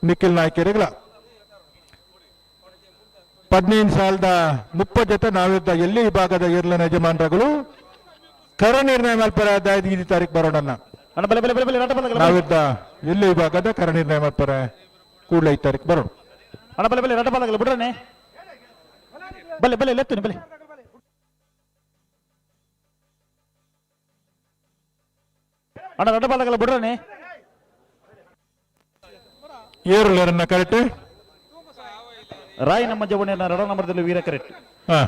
ನಿಖಿಲ್ ನಾಯ್ಕರಿಗಳ 15 ಸಾಲದ 30 ಜೊತೆ ನಾವಿದ್ದ ಎಲ್ಲಿ ವಿಭಾಗದ ಇರ್ಲನ ಯಜಮಾನರುಗಳು ಕರ ನಿರ್ಣಯ ಮಲ್ಪರ 5 ತಾರೀಕು ಬರೋಣ. ನಾವಿದ್ದ ಎಲ್ಲಿ ವಿಭಾಗದ ಕರ ನಿರ್ಣಯ ಮಲ್ಪರ ಕೂಡಲೇ 5 ತಾರೀಕು ಬರೋಣ. ಅಣ್ಣ ಬಲೆ ಬಲೆ ರಡ್ಡ ಬಾಲಗಲ್ಲ ಬಿಡ್ರನೆ ಬಲೆ ಬಲೆ ಲೆತ್ತುನಿ ಬಲೆ ಅಣ್ಣ ರಡ್ಡ ಬಾಲಗಲ್ಲ ಬಿಡ್ರನೆ ಏರುಲರನ್ನ ಕರೆಕ್ಟ್ ರಾಯ್ ನಮ್ಮ ಜವಣಿಯನ್ನ ರಡ ನಂಬರ್ದಲ್ಲಿ ವೀರ ಕರೆಕ್ಟ್.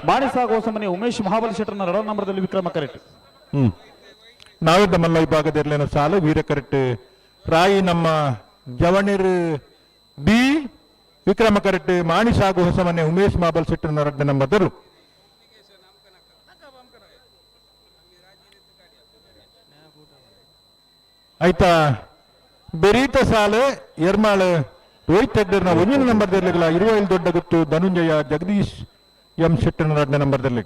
ಮಾಣಿಸಾ ಗೋಸಮನಿ ಉಮೇಶ್ ಮಹಾಬಲಿ ಶೆಟ್ಟರ್ನ ರಡ ನಂಬರ್ದಲ್ಲಿ ವಿಕ್ರಮ ಕರೆಕ್ಟ್. ನಾವಿದ್ದ ಮಲ್ಲ ವಿಭಾಗದ ಸಾಲು ವೀರ ಕರೆಕ್ಟ್. ರಾಯಿ ನಮ್ಮ ಜವಣಿರ್ ಬಿ ವಿಕ್ರಮ ಕರೆಕ್ಟ್. ಮಾಣಿಸಾಗು ಹೊಸಮನೆ ಉಮೇಶ್ ಮಹಾಬಲ್ ಶೆಟ್ಟರ್ನ ರಡ್ಡ ನಂಬರ್ದರು. ಆಯ್ತಾ ಬೆರೀತ ಸಾಲು ಎರ್ಮಾಳು ರೋಹಿತ್ ಹೆಗ್ಡೆರ್ನ ಒಂದಿನ ನಂಬರ್ದಲ್ಲಿ ಇರುವೈಲ್ ದೊಡ್ಡ ಗುತ್ತು ಧನುಂಜಯ ಜಗದೀಶ್ ಎಂ ಶೆಟ್ಟರ್ನ ರಡ್ಡ ನಂಬರ್ದಲ್ಲಿ.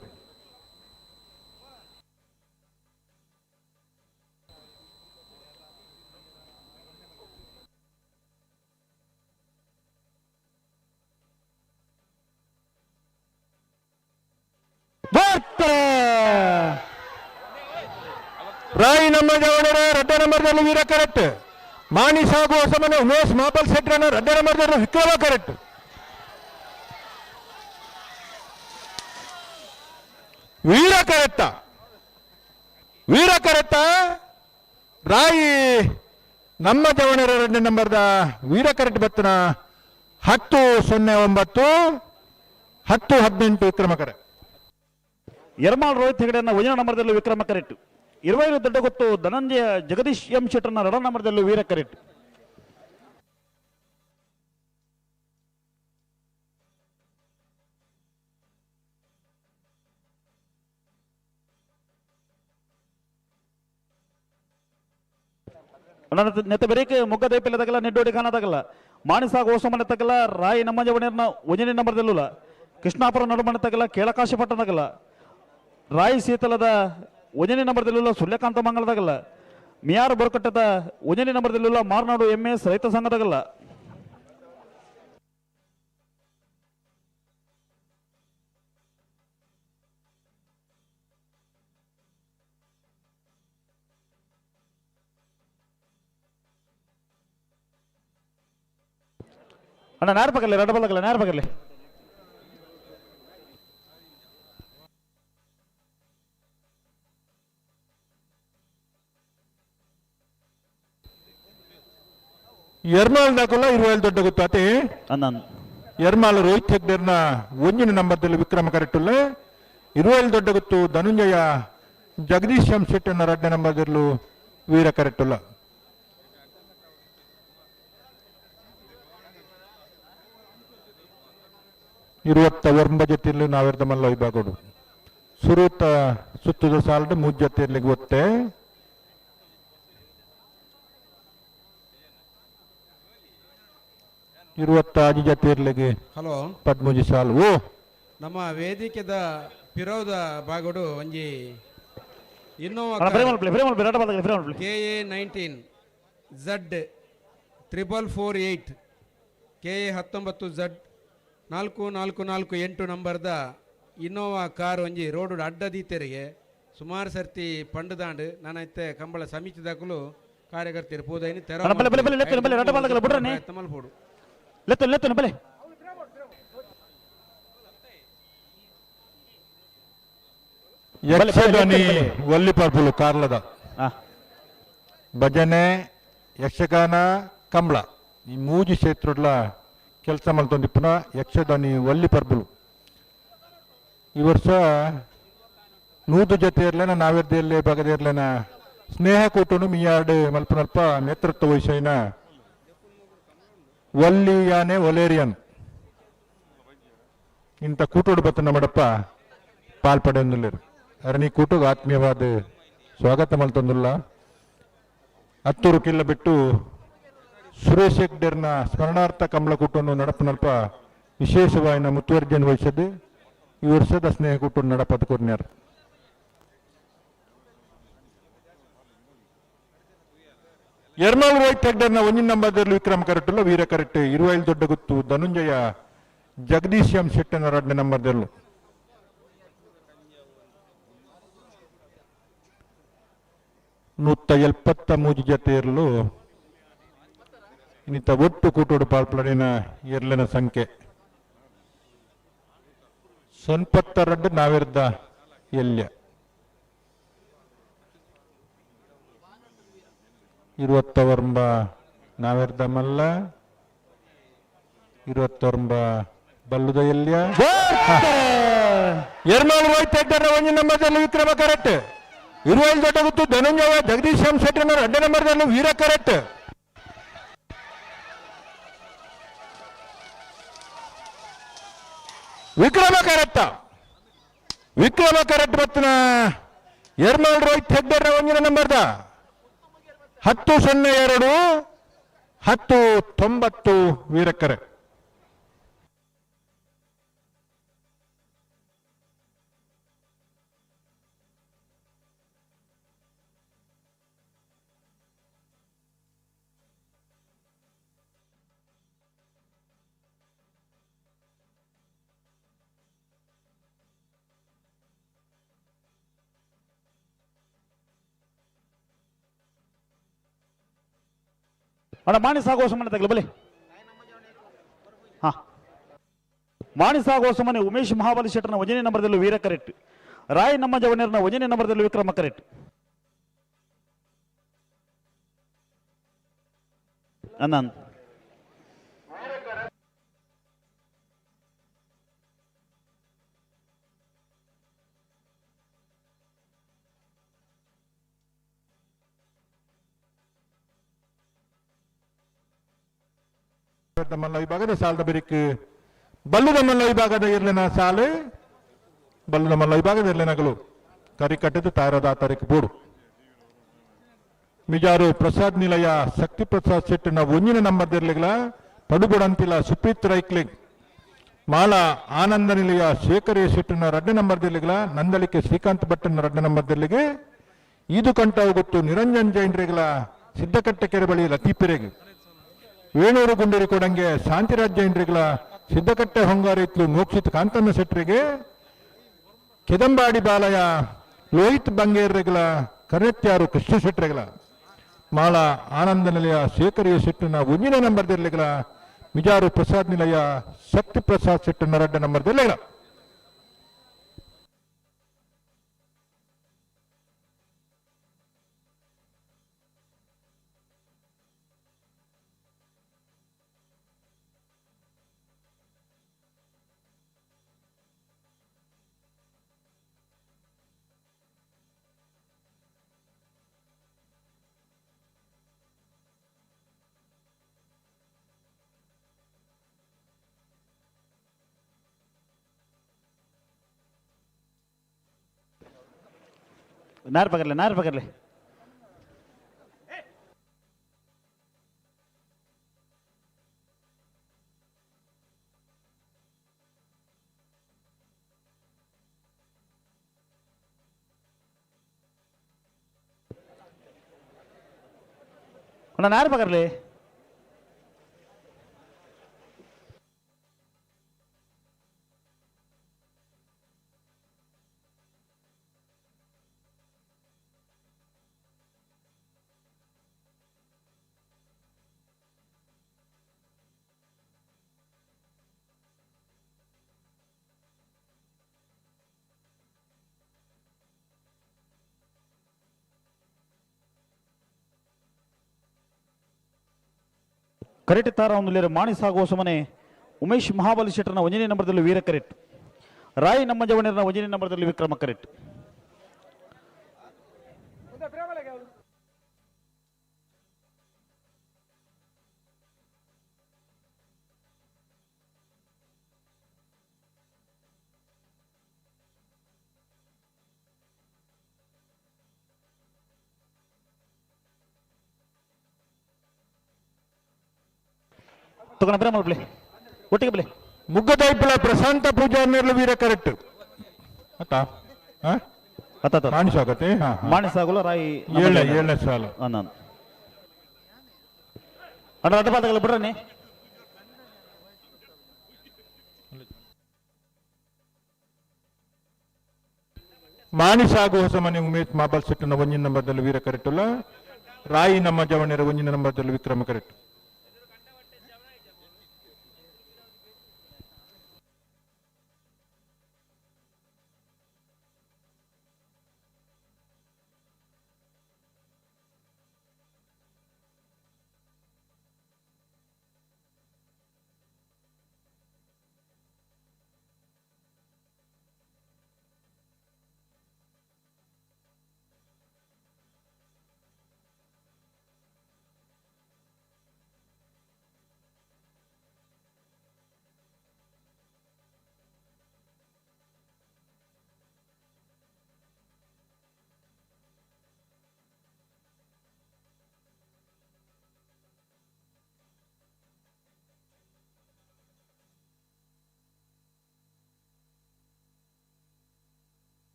ರಾಯಿ ನಮ್ಮ ಜವಣರ ರಡ್ಡ ನಂಬರ್ದಲ್ಲಿ ವೀರ ಕರೆಕ್ಟ್. ಮಾಣಿ ಸಾಗು ಹೊಸಮನೆ ಉಮೇಶ್ ಮಾಪಲ್ ಶೆಟ್ಟರನ ರಡ್ಡ ನಂಬರ್ದಲ್ಲಿ ವಿಕ್ರಮ ಕರೆಕ್ಟ್. ವೀರ ಕರೆಕ್ಟ ವೀರ ಕರೆಕ್ಟ. ರಾಯಿ ನಮ್ಮ ಜವಣರ ಎರಡನೇ ನಂಬರ್ದ ವೀರ ಕರೆಕ್ಟ್ ಬತ್ತನ 10-09 10-18 ವಿಕ್ರಮ ಕರೆ. ಯರ್ಮಾಳ್ ರೋಹಿತ್ ಹೆಗಡೆಯನ್ನ ಒಂದನೇ ನಂಬರ್ದಲ್ಲಿ ವಿಕ್ರಮ ಕರೆಕ್ಟ್. 25 ದೊಡ್ಡ ಗೊತ್ತು ಧನಂಜಯ ಜಗದೀಶ್ ಎಂ ಶೆಟ್ಟರ್ನ ರಡ ನಂಬರ್ದಲ್ಲಿ ವೀರ ಕರೆಕ್ಟ್. ನೆತ್ತ ಬೆರೀಕ್ ಮುಗ್ಗ ದೈಪಿಲ್ಲ ತಗಲ ನೆಡ್ಡೋಡಿ ಖಾನ ತಗಲ ಮಾಣಿಸಾಗ ಓಸಮನೆ ತಗಲ ರಾಯಿ ನಮ್ಮ ಜವಣಿಯರ್ನ ಒಂದನೇ ನಂಬರ್ದಲ್ಲೂ ಕೃಷ್ಣಾಪುರ ನಡುಮನೆ ತಗಲ ಕೇಳಕಾಶಿ ಪಟ್ಟಣ ತಗಲ ರಾಯಿ ಶೀತಲದ ಒಂದನೇ ನಂಬರ್ದಲ್ಲಿಲ್ಲ ಸೂರ್ಯಕಾಂತ ಮಂಗಳದಾಗಲ್ಲ ಮಿಯಾರ್ ಬೋರ್ಕಟ್ಟದ ಒಂದನೇ ನಂಬರ್ದಲ್ಲಿಲ್ಲ ಮಾರ್ನಾಡು ಎಂ ಎಸ್ ರೈತ ಸಂಘದಾಗಲ್ಲ. ಅಣ್ಣ ನೇರ ಪಕ್ಕಲ್ಲಿ ರಡ್ಡ ಬಲ್ಲಗಲ್ಲ ನೇರ ಪಕ್ಕಲ್ಲಿ ಎರ್ಮಾಲ್ ದಾಕುಲ್ಲ ಇರುವೈಲ್ ದೊಡ್ಡ ಗೊತ್ತಾತಿ ಎರ್ಮಾಲ್ ರೋಹಿತ್ ಹೆಗ್ಡೆರ್ನ ಒಂಜಿನ ನಂಬರ್ದಲ್ಲಿ ವಿಕ್ರಮ ಕರೆಕ್ಟುಲ್ಲ. ಇರುವೈಲ್ ದೊಡ್ಡ ಗೊತ್ತು ಧನುಂಜಯ ಜಗದೀಶ್ ಎಂ ಶೆಟ್ಟರ್ನ ರಡ್ಡ ನಂಬರ್ದಲ್ಲೂ ವೀರ ಕರೆಕ್ಟುಲ್ಲ. 29 ಜೊತೆಯಲ್ಲಿ ನಾವಿರ್ದ ಮಲ್ಲ ವಿಭಾಗಡು ಸುರೂತ ಸುತ್ತದ ಸಾಲಡು 3 ಜೊತೆಯಲ್ಲಿ ಗೊತ್ತೆ. 26 ಜೊತೆಯಲ್ಲಿಗೆ ಹಲೋ 13 ಸಾಲು. ಓ ನಮ್ಮ ವೇದಿಕೆದ ಪಿರೋದ ಬಾಗೋಡು ಒಂಜಿ Innova KA 19 Z 4448 KA 19 Z 4448 ನಂಬರ್ದ Innova car ಒಂಜಿ ರೋಡ್ ಅಡ್ಡದೀತೆರಿಗೆ ಸುಮಾರು ಸರ್ತಿ ಪಂಡದಾಂಡು ನಾನೈತೆ ಕಂಬಳ ಸಮಿತಿ ದಾಖಲು ಕಾರ್ಯಕರ್ತರು ಪೋದೈನಿ ತೆರ ಮಲ್ಪೋಡು. ಲೆತ್ತುನಿ ಲೆತ್ತುನಿ ಬಲೆ ಯಕ್ಷಗಾನಿ ವಲ್ಲಿ ಪರ್ಪುಲು ಕಾರ್ಲದ ಭಜನೆ ಯಕ್ಷಗಾನ ಕಂಬಳ ಈ ಮೂಜಿ ಕ್ಷೇತ್ರಡ್ಲ ಕೆಲಸ ಮಲ್ತೊಂದಿಪ್ಪುನ ಯಕ್ಷಗಾನಿ ವಲ್ಲಿ ಪರ್ಬುಲು. ಈ ವರ್ಷ 100 ಜೊತೆ ಇರ್ಲೇನ ನಾವಿರ್ದೆಯಲ್ಲೇ ಬಗದ ಇರ್ಲೇನ ಸ್ನೇಹ ಕೂಟನು ಮಿಯಾರ್ಡ್ ಮಲ್ಪನಲ್ಪ ನೇತೃತ್ವ ವಹಿಸೈನ ವಲ್ಲಿ ಯಾನೆ ಒಲೇರಿಯನ್ ಇಂಥ ಕೂಟೋಡು ಬತ್ತ ನಮ್ಮಡಪ್ಪ ಪಾಲ್ಪಡೆಯೊಂದುಲ್ಲೆರ್. ಅರಣಿ ಕೂಟುಗ್ ಆತ್ಮೀಯವಾದ ಸ್ವಾಗತ ಮಲ್ತೊಂದುಲ್ಲ. ಹತ್ತೂರು ಕಿಲ್ಲ ಬಿಟ್ಟು ಸುರೇಶ್ ಹೆಗ್ಡೆರ್ನ ಸ್ಮರಣಾರ್ಥ ಕಂಬಳ ಕೂಟವನ್ನು ನಡಪನಲ್ಪ ವಿಶೇಷವಾಯಿನ ಮುತುವರ್ಜನ್ ವಹಿಸದು ಈ ವರ್ಷದ ಸ್ನೇಹ ಕೂಟ ನಡಪದ ಕೊರ್ನ್ಯಾರ್. ಎರ್ಮಾಲ್ ರೋಹಿತ್ ಹೆಗ್ಡರ್ನ ಒಂಜಿನ ನಂಬರ್ದಲ್ಲಿ ವಿಕ್ರಮ್ ಕರೆಕ್ಟಲ್ಲ ವೀರ ಕರೆಕ್ಟ್ ಇರುವೈಲ್ ದೊಡ್ಡ ಗುತ್ತು ಧನುಂಜಯ ಜಗದೀಶ್ ಎಂ ಶೆಟ್ಟನ ಎರಡನೇ ನಂಬರ್ದಲ್ಲೂ. 173 ಜತೆ ಇರಲು ಇನ್ನಿತ ಒಟ್ಟು ಕೂಟೋಡು ಪಾಲ್ಪಡಿನ ಎರ್ಲಿನ ಸಂಖ್ಯೆ 92 ನಾವಿರ್ದ ಎಲ್ಯ 29 ನಾವಿರ್ದ ಮಲ್ಲ 29 ಬಲ್ಲುದ ಎಲ್ಯ. ಎರ್ಮಾಲ್ ರೋಹಿತ್ ಹೆಗ್ಡರ್ನ ಒಂಜಿ ನಂಬರ್ದಲ್ಲಿ ವಿಕ್ರಮ ಕರೆಕ್ಟ್ ಇರುವೈಲ್ ದೊಡ್ಡ ಗುತ್ತು ಧನುಂಜಯ ಜಗದೀಶ್ ಎಂ ಶೆಟ್ಟರ್ ಎರಡನೇ ನಂಬರ್ದಲ್ಲಿ ವೀರ ಕರೆಕ್ಟ್. ವಿಕ್ರಮ ಕರೆಕ್ಟ್ ವಿಕ್ರಮ ಕರೆಕ್ಟ್ ಬತ್ತಿನ ಎರ್ಮಾಲ್ ರೋಹಿತ್ ಹೆಗ್ಡರ್ನ ಒಂಜಿನ ನಂಬರ್ದ 10-02 10-90 ವೀರಕ್ಕರೆ. ಅಣ್ಣ ಮಾಣಿಸಾಗೋಸಮನೆ ತಗಲು ಬಲಿ. ಹಾ ಮಾಣಿಸಾಗೋಸಮನೆ ಉಮೇಶ್ ಮಹಾಬಲಿ ಶೆಟ್ಟರ್ನ ಒಂದನೇ ನಂಬರ್ದಲ್ಲಿ ವೀರ ಕರೆಕ್ಟ್, ರಾಯ್ ನಮ್ಮ ಜವನೇರ್ನ ಒಂದನೇ ನಂಬರ್ದಲ್ಲಿ ವಿಕ್ರಮ ಕರೆಕ್ಟ್. ಅನ್ನ ಮಲ್ಲ ವಿಭಾಗದ ಸಾಲದ ಬಿರಿಕ್ ಬಲ್ಲುದ ಮಲ್ಲ ವಿಭಾಗದ ಇರ್ಲಿನ ಸಾಲು ಬಲ್ಲುದ ಮಲ್ಲ ವಿಭಾಗದ ಇರ್ಲಿನಗಳು ಕರಿಕಟ್ಟದ ತಾರದ ತಾರೀಕು ಬೋಡು. ಮಿಜಾರು ಪ್ರಸಾದ್ ನಿಲಯ ಶಕ್ತಿ ಪ್ರಸಾದ್ ಶೆಟ್ಟಿನ ಒಂಜಿನ ನಂಬರ್ ಇರ್ಲಿಗಳ ಪಡುಬುಡಂತಿಲ ಸುಪ್ರೀತ್ ರೈಕ್ಲಿಂಗ್ ಮಾಲಾ ಆನಂದ ನಿಲಯ ಶೇಖರ್ ಶೆಟ್ಟಿನ ರಡ್ಡ ನಂಬರ್ ಇರ್ಲಿಗಳ ನಂದಳಿಕೆ ಶ್ರೀಕಾಂತ್ ಭಟ್ಟನ ರಡ್ಡ ನಂಬರ್ ಇರ್ಲಿಗೆ ಈದು ಕಂಠ ಗೊತ್ತು ನಿರಂಜನ್ ಜೈನ್ರಿಗಳ ಸಿದ್ದಕಟ್ಟೆ ಕೆರೆ ಬಳಿ ಲತೀಪಿರೆಗೆ ವೇಣೂರು ಗುಂಡೂರಿ ಕೊಡಂಗೆ ಶಾಂತಿರಾಜ್ ಜೈನ್ರಿಗಳ ಸಿದ್ದಕಟ್ಟೆ ಹೊಂಗಾರಿತ್ಲು ಮೋಕ್ಷಿತ್ ಕಾಂತಣ್ಣ ಶೆಟ್ಟರಿಗೆ ಕೆದಂಬಾಡಿ ಬಾಲಯ ಲೋಹಿತ್ ಬಂಗೇರ್ರಿಗಳ ಕರೆತ್ಯಾರು ಕೃಷ್ಣ ಶೆಟ್ಟರಿಗಳ ಮಾಳಾ ಆನಂದ ನಿಲಯ ಶೇಖರಿಯ ಶೆಟ್ಟನ ಒಂಜಿನ ನಂಬರ್ ದಿರ್ಲಿಗಳ ಮಿಜಾರು ಪ್ರಸಾದ್ ನಿಲಯ ಶಕ್ತಿ ಪ್ರಸಾದ್ ಶೆಟ್ಟನ ರಡ್ಡ ನಂಬರ್ ದಿರ್ಲಿಗಳ. नार पकड़ ले, नार पकड़ ले। नार पकड़ ले। ಕರೆಕ್ಟ್ ತಾರ ಒಂದು ಮಾಣಿಸಾಗೋಸಮನೆ ಉಮೇಶ್ ಮಹಾಬಲಿ ಶೆಟ್ಟರ್ನ ಒಂದನೇ ನಂಬರ್ದಲ್ಲಿ ವೀರ ಕರೆಕ್ಟ್, ರಾಯ್ ನಮ್ಮ ಜವಣರನ ಒಂದನೇ ನಂಬರ್ದಲ್ಲಿ ವಿಕ್ರಮ ಕರೆಕ್ಟ್. ತಗೊಂಡ ಬರ ಮಲ್ಪ್ಲೆ ಒಟ್ಟಿಗೆ ಬಲೆ. ಮುಗ್ಗದೈಪುಲ ಪ್ರಶಾಂತ ಪೂಜಾರ್ನೆರ್ಲು ವೀರ ಕರೆಕ್ಟ್ ಅತ್ತಾ ಮಾಣಿಸಾಗತ್ತೆ ಮಾಣಿಸಾಗುಲ ರಾಯಿ ಏಳನೇ ಏಳನೇ ಸಾಲು ಅಣ್ಣ ಅಡ್ಡ ಪಾದಗಳ ಬಿಡ್ರನಿ. ಮಾಣಿಸಾಗು ಹೊಸ ಮನೆ ಉಮೇಶ್ ಮಾಬಲ್ ಸೆಟ್ಟನ ಒಂಜಿನ ನಂಬರ್ದಲ್ಲಿ ವೀರ ಕರೆಕ್ಟುಲ್ಲ ರಾಯಿ ನಮ್ಮ ಜವಣ್ಯರ ಒಂಜಿನ ನಂಬರ್ದಲ್ಲಿ ವಿಕ್ರಮ ಕರೆಕ್ಟ್.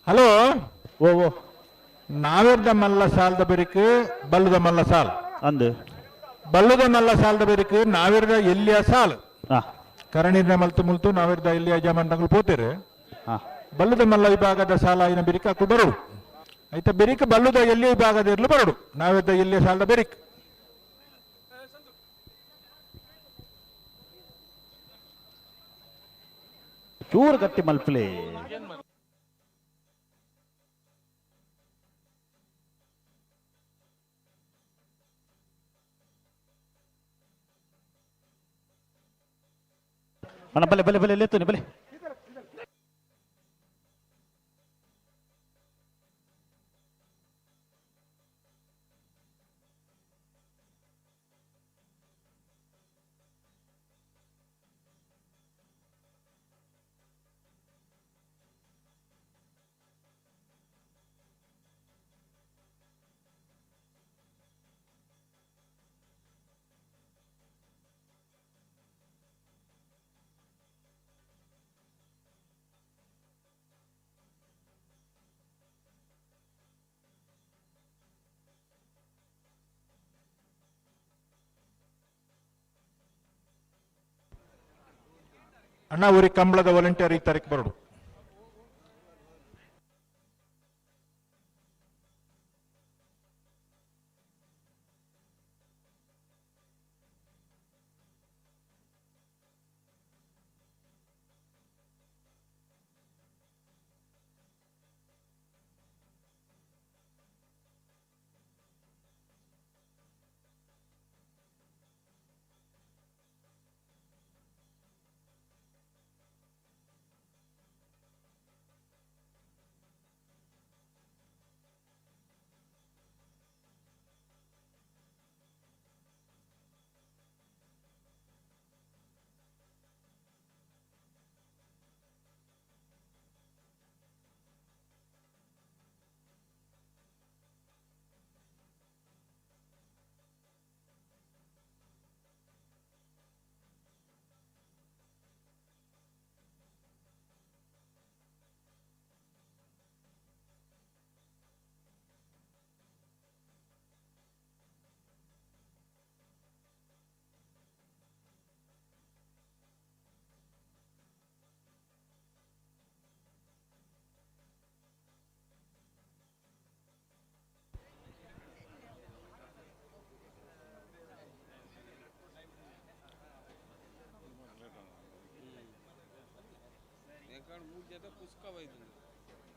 ಹಲೋ ಓ ಓ ನಾವೆರ್ದ ಮಲ್ಲ ಸಾಲದ ಬೆರಿಕ್ ಬಲ್ಲದ ಮಲ್ಲ ಸಾಲ್ ಅಂದು ಬಲ್ಲದ ಮಲ್ಲ ಸಾಲದ ಬೆರಿಕ್ ನಾವೆರ್ದ ಎಲ್ಲಿಯ ಸಾಲ್ ಕರಣಿನ ಮಲ್ತು ಮುಲ್ತು ನಾವೆರ್ದ ಎಲ್ಲಿಯ ಯಜಮಾನಗಳು ಪೋತೇರು ಬಲ್ಲದ ಮಲ್ಲ ವಿಭಾಗದ ಸಾಲ అయిన ಬೆರಿಕ್ ಅಕ್ಕು ಬರಡು ಐತ ಬೆರಿಕ್ ಬಲ್ಲದ ಎಲ್ಲಿಯ ವಿಭಾಗದ ಇರಲು ಬರಡು ನಾವೆರ್ದ ಎಲ್ಲಿಯ ಸಾಲದ ಬೆರಿಕ್. ಚೂರು ಗಟ್ಟಿ ಮಲ್ಪಲೆ. ಅಣ್ಣ ಬಲೆ ಬಲೆ ಬಲೆ ಲೇತುನಿ ಬಲೆ. ಅಣ್ಣ ಊರಿ ಕಂಬಳದ ವಾಲಂಟಿಯರ್ ಈ ತಾರೀಕು ಬರಡು.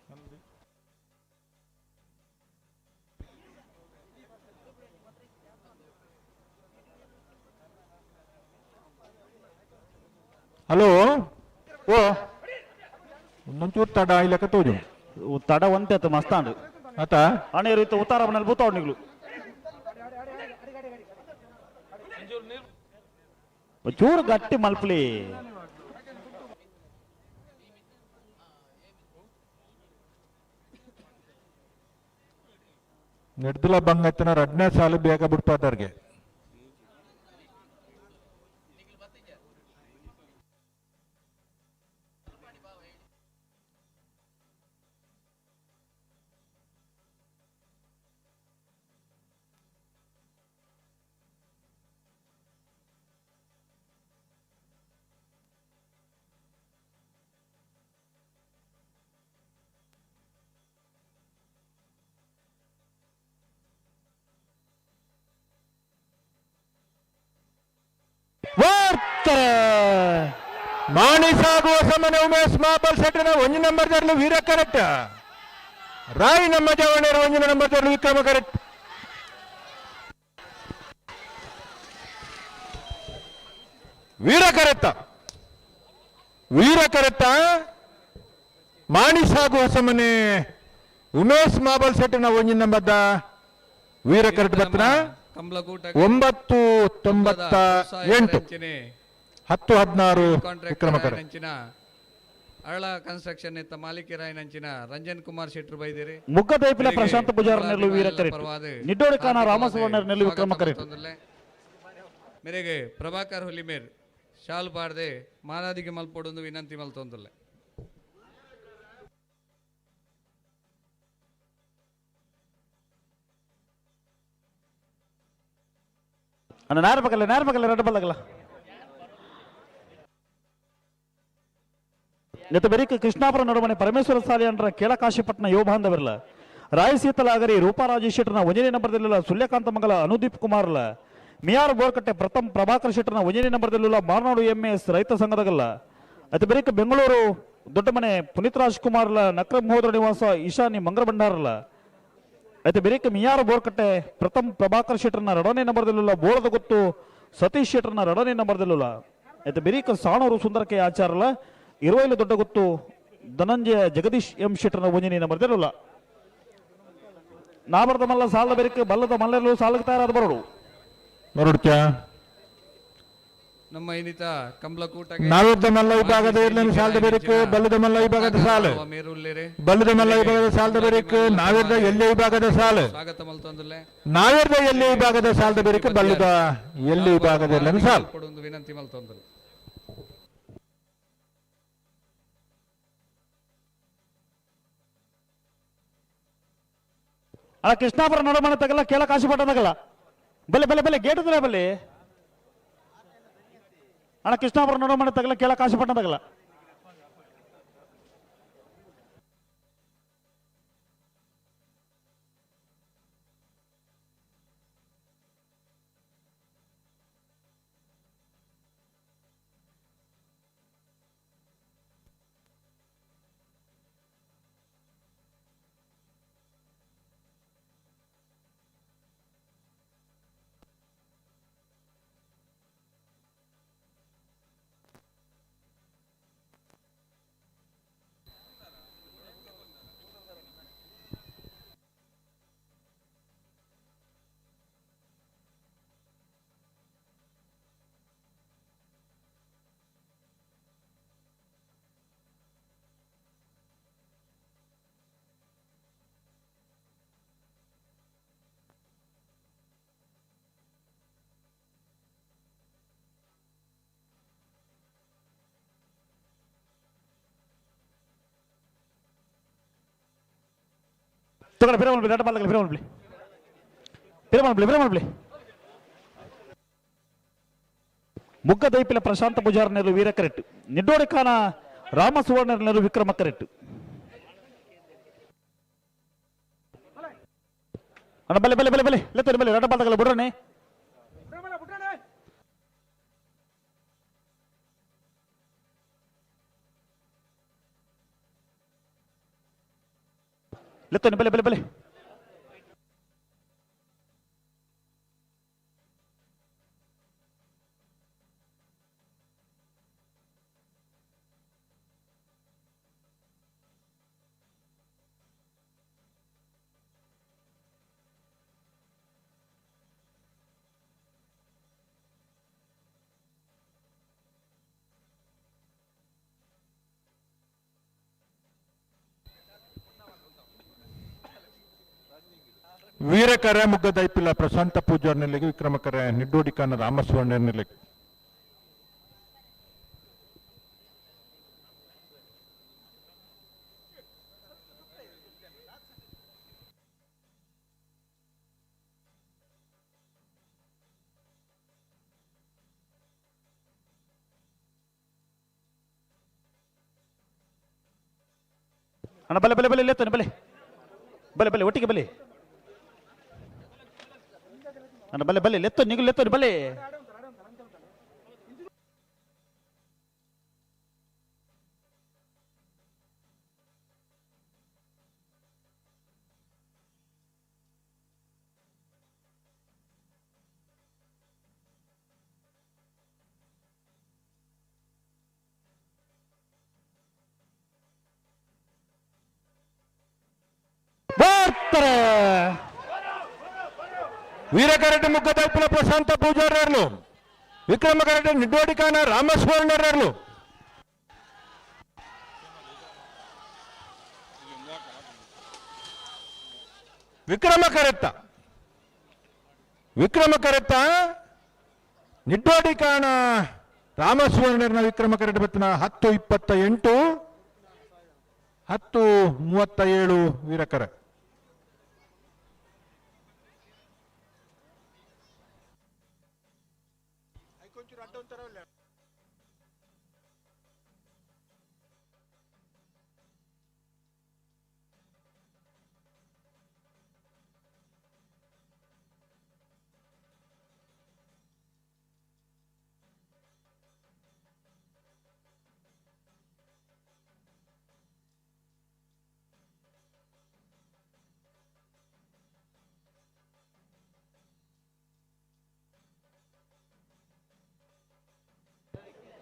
ಹಲೋ ಓ ಒಂದೊಂಚೂರು ತಡ ಇಲ್ಲಕ ತೋಜು ತಡ ಒಂತೆ ಆತು ಮಸ್ತಾಂಡು ಆತ ಅಣೇರು ಇತ್ತು ಉತ್ತಾರ ಮನೇಲಿ ಬೂತಾವ್ ನಿಗ್ಲು ಚೂರು ಗಟ್ಟಿ ಮಲ್ಪಲಿ. ನೆಡ್ದುಲ ಬಂಗತ್ತನ ರಡ್ನೇ ಸಾಲು ಬೇಗ ಬಿಡ್ಪಾತಾರ್ಗೆ. ಮಾಣಿಸಾಗುವ ಸಮನ ಉಮೇಶ್ ಮಾಬಲ್ ಸೆಟ್ಟಿನ ಒಂಜಿ ನಂಬರ್ ತರಲು ವೀರ ಕರೆಕ್ಟ್. ರಾಯ್ ನಮ್ಮ ಜವಣೇರು ಒಂಜಿನ ನಂಬರ್ ತರಲು ವಿಕ್ರಮ ಕರೆಕ್ಟ್. ವೀರ ಕರೆಕ್ಟ ವೀರ ಕರೆಕ್ಟ. ಮಾಣಿಸಾಗುವ ಸಮನೆ ಉಮೇಶ್ ಮಾಬಲ್ ಸೆಟ್ಟಿನ ಒಂಜಿ ನಂಬರ್ದ ವೀರ correct ಬತ್ತನ 9.98 10.16 Vikrama correct. Arala construction ಇತ್ತ ಮಾಲೀಕರಾಯನಂಚಿನ ರಂಜನ್ ಕುಮಾರ್ ಶೆಟ್ಟರು ಬೈದಿರಿ. ಮುಗ್ಗದೈಪಿಲ ಪ್ರಶಾಂತ ಪೂಜಾರ ನೆಲ್ಲು ವೀರ ಕರೆಕ್ಟ್. ನಿಡ್ಡೋಡಿ ಖಾನ ರಾಮಸುವರ್ಣರ ನೆಲ್ಲು ವಿಕ್ರಮ ಕರೆಕ್ಟ್. ಮೇರೆಗೆ ಪ್ರಭಾಕರ್ ಹುಲಿಮೇರ್ ಶಾಲ್ ಪಾಡದೆ ಮಾನಾದಿಗೆ ಮಲ್ಪೊಡೊಂದು ವಿನಂತಿ ಮಲ್ತೊಂದುಲ್ಲೆ. ಅಣ್ಣ ನಾರ ಪಕ್ಕಲ್ಲ ನಾರ ಪಕ್ಕಲ್ಲ ರಡ್ಡ ಬಲ್ಲಗಲ್ಲ. ನೆತ್ತ ಬೆರಿಕ ಕೃಷ್ಣಾಪುರ ನಡುಮನೆ ಪರಮೇಶ್ವರ ಸಾಲಿ ಅಂಡ್ರ ಕೇಳಕಾಶಿಪಟ್ಟಣ ಯುವ ಬಾಂಧವರಲ್ಲ ರಾಯಸೀತಲಾಗರಿ ರೂಪಾರಾಜೇಶ್ ಶೆಟ್ಟರ್ನ ಒಂಜನೇ ನಂಬರ್ದಲ್ಲಿಲ್ಲ ಸೂರ್ಯಕಾಂತ ಮಂಗಲ ಅನುದೀಪ್ ಕುಮಾರ್ಲ ಮಿಯಾರ್ ಬೋರ್ಕಟ್ಟೆ ಪ್ರಥಮ್ ಪ್ರಭಾಕರ್ ಶೆಟ್ಟರ್ನ ಒಂಜನೇ ನಂಬರ್ದಲ್ಲಿಲ್ಲ ಮಾರ್ನಾಡು ಎಂಎಸ್ ರೈತ ಸಂಘದಗಲ್ಲ. ಅತಿ ಬೆರಿಕ ಬೆಂಗಳೂರು ದೊಡ್ಡಮನೆ ಪುನೀತ್ ರಾಜ್ಕುಮಾರ್ಲ ನಕ್ರ ಮಹೋದರ ನಿವಾಸ ಈಶಾನಿ ಮಂಗರ ಭಂಡಾರಲ್ಲ. ಅತಿ ಬೆರಿಕ ಮಿಯಾರ್ ಬೋರ್ಕಟ್ಟೆ ಪ್ರಥಮ್ ಪ್ರಭಾಕರ್ ಶೆಟ್ಟರ್ನ ಎರಡನೇ ನಂಬರ್ದಲ್ಲಿಲ್ಲ ಬೋಳದ ಗೊತ್ತು ಸತೀಶ್ ಶೆಟ್ಟರ್ನ ಎರಡನೇ ನಂಬರ್ದಲ್ಲಿಲ್ಲ. ಅತಿ ಬೆರಿಕ ಸಾಣೂರು ಸುಂದರಕೆ ಆಚಾರಲ್ಲ ಇರುವೈಲು ದೊಡ್ಡ ಗೊತ್ತು ಧನಂಜಯ ಜಗದೀಶ್ ಎಂ ಶೆಟ್ಟರ್ನ ಒಂಜನೇ ನಂಬರ್ದಲ್ಲಿಲ್ಲ. ನಾಬರದ ಮಲ್ಲ ಸಾಲದ ಬೆರಿಕ ಬಲ್ಲದ ಮಲ್ಲೆಲ್ಲೂ ಸಾಲಕ್ಕೆ ತಯಾರಾದ ಬರೋಡು ಬರೋಡ್ತ್ಯಾ. ನಮ್ಮ ಇನ್ನಿತ ಕಂಬಳಕೂಟ ನಾವಿದ್ದ ಮಲ್ಲ ವಿಭಾಗದ ಇರ್ಲಿನ ಸಾಲದ ಬೆರಿಕ್ ಬಲ್ಲದ ಮಲ್ಲ ವಿಭಾಗದ ಸಾಲು ಬಲ್ಲದ ಮಲ್ಲ ವಿಭಾಗದ ಸಾಲದ ಬೆರಿಕ್ ನಾವಿದ್ದ ಎಲ್ಲಿ ವಿಭಾಗದ ಸಾಲು ಸ್ವಾಗತ ಮಲ್ತೊಂದುಲ್ಲೆ. ನಾವಿದ್ದ ಎಲ್ಲಿ ವಿಭಾಗದ ಸಾಲದ ಬೆರಿಕ್ ಬಲ್ಲದ ಎಲ್ಲಿ ವಿಭಾಗದ ಇರ್ಲಿನ ಸಾಲು ವಿನಂತಿ ಮಲ್ತೊಂದುಲ್ಲೆ. ಅಲ್ಲ ಕೃಷ್ಣಾಪುರ ನಡುಮನೆ ತಗಲ್ಲ ಕೇಳ ಕಾಶಿಪಟ್ಟಣದಾಗಲ್ಲ ಬಲ್ಲೆ ಬಲ್ಲೆ ಬಲ್ಲೆ ಗೇಟ್ ಇದ್ರೆ ಬಲ್ಲಿ. ಅಣ್ಣ ಕೃಷ್ಣಾಪುರ ನಡುಮನೆ ತಗಲ್ಲ ಕೇಳ ಕಾಶಿಪಟ್ಟಣದಾಗಲ್ಲ. ತಗೊಳ್ಳಿ ಬಿರ ಮಾಡ್ಬಿಡಿ ರಡ್ಡ ಬಾಲ್ದಾಗಲಿ ಬಿರ ಮಾಡ್ಬಿಡಿ ಬಿರ ಮಾಡ್ಬಿಡಿ ಬಿರ ಮಾಡ್ಬಿಡಿ. ಮುಗ್ಗದೈಪಿಲ ಪ್ರಶಾಂತ ಪೂಜಾರನೆರು ವೀರ ಕರೆಕ್ಟ್. ನಿಡ್ಡೋಡಿ ಖಾನ ರಾಮ ಸುವರ್ಣನೆರು ವಿಕ್ರಮ ಕರೆಕ್ಟ್. ಅಣ್ಣ ಬಲ್ಲೆ ಬಲ್ಲೆ ಬಲ್ಲೆ ಬಲ್ಲೆ ಲೆತ್ತರಿ ಬಲ್ಲೆ ರಡ್ಡ ಬಾಲ್ದಾಗಲಿ ಬಿಡ್ರಣೆ. ಲೆತ್ತೋನಿ ಬಲೆ ಬಲೆ ಬಲೆ. ವೀರಕರೆ ಮುಗ್ಗದೈಪಿಲ ಪ್ರಶಾಂತ ಪೂಜಾರ್ ನೆಲೆಗೆ, ವಿಕ್ರಮಕರೆ ನಿಡ್ಡೋಡಿಕಾನ ರಾಮಸ್ವರ್ಣ ನೆಲೆಗೆ. ಅಣ್ಣ ಬಲೆ ಬಲೆ ಬಲೆ ಲೆತ್ತೋನಿ ಬಲೆ ಬಲೆ ಬಲೆ ಒಟ್ಟಿಗೆ ಬಲೆ. ಅಣ್ಣ ಬಲೆ ಬಲೆ ಲೆತ್ತೋ ನಿಗು ಲೆತ್ತೋ ಬಲೆ. ಬರ್ತಾರೆ. ವೀರಕರಟೆ ಮುಗ್ಗದೈಪಿಲ ಪ್ರಶಾಂತ ಪೂಜಾರ್ಯರ್ಲು, ವಿಕ್ರಮಕರಟೆ ನಿಡ್ಡೋಡಿಕಾನ ರಾಮಸ್ವರ್ಣರ್ಲು. ವಿಕ್ರಮಕರೆತ್ತ ವಿಕ್ರಮಕರೆತ್ತ ನಿಡ್ಡೋಡಿಕಾನ ರಾಮಸ್ವರ್ಣರ್ನ ವಿಕ್ರಮಕರಟೆ ಬತ್ತಿನ 10:28, 10:37 ವೀರಕರ.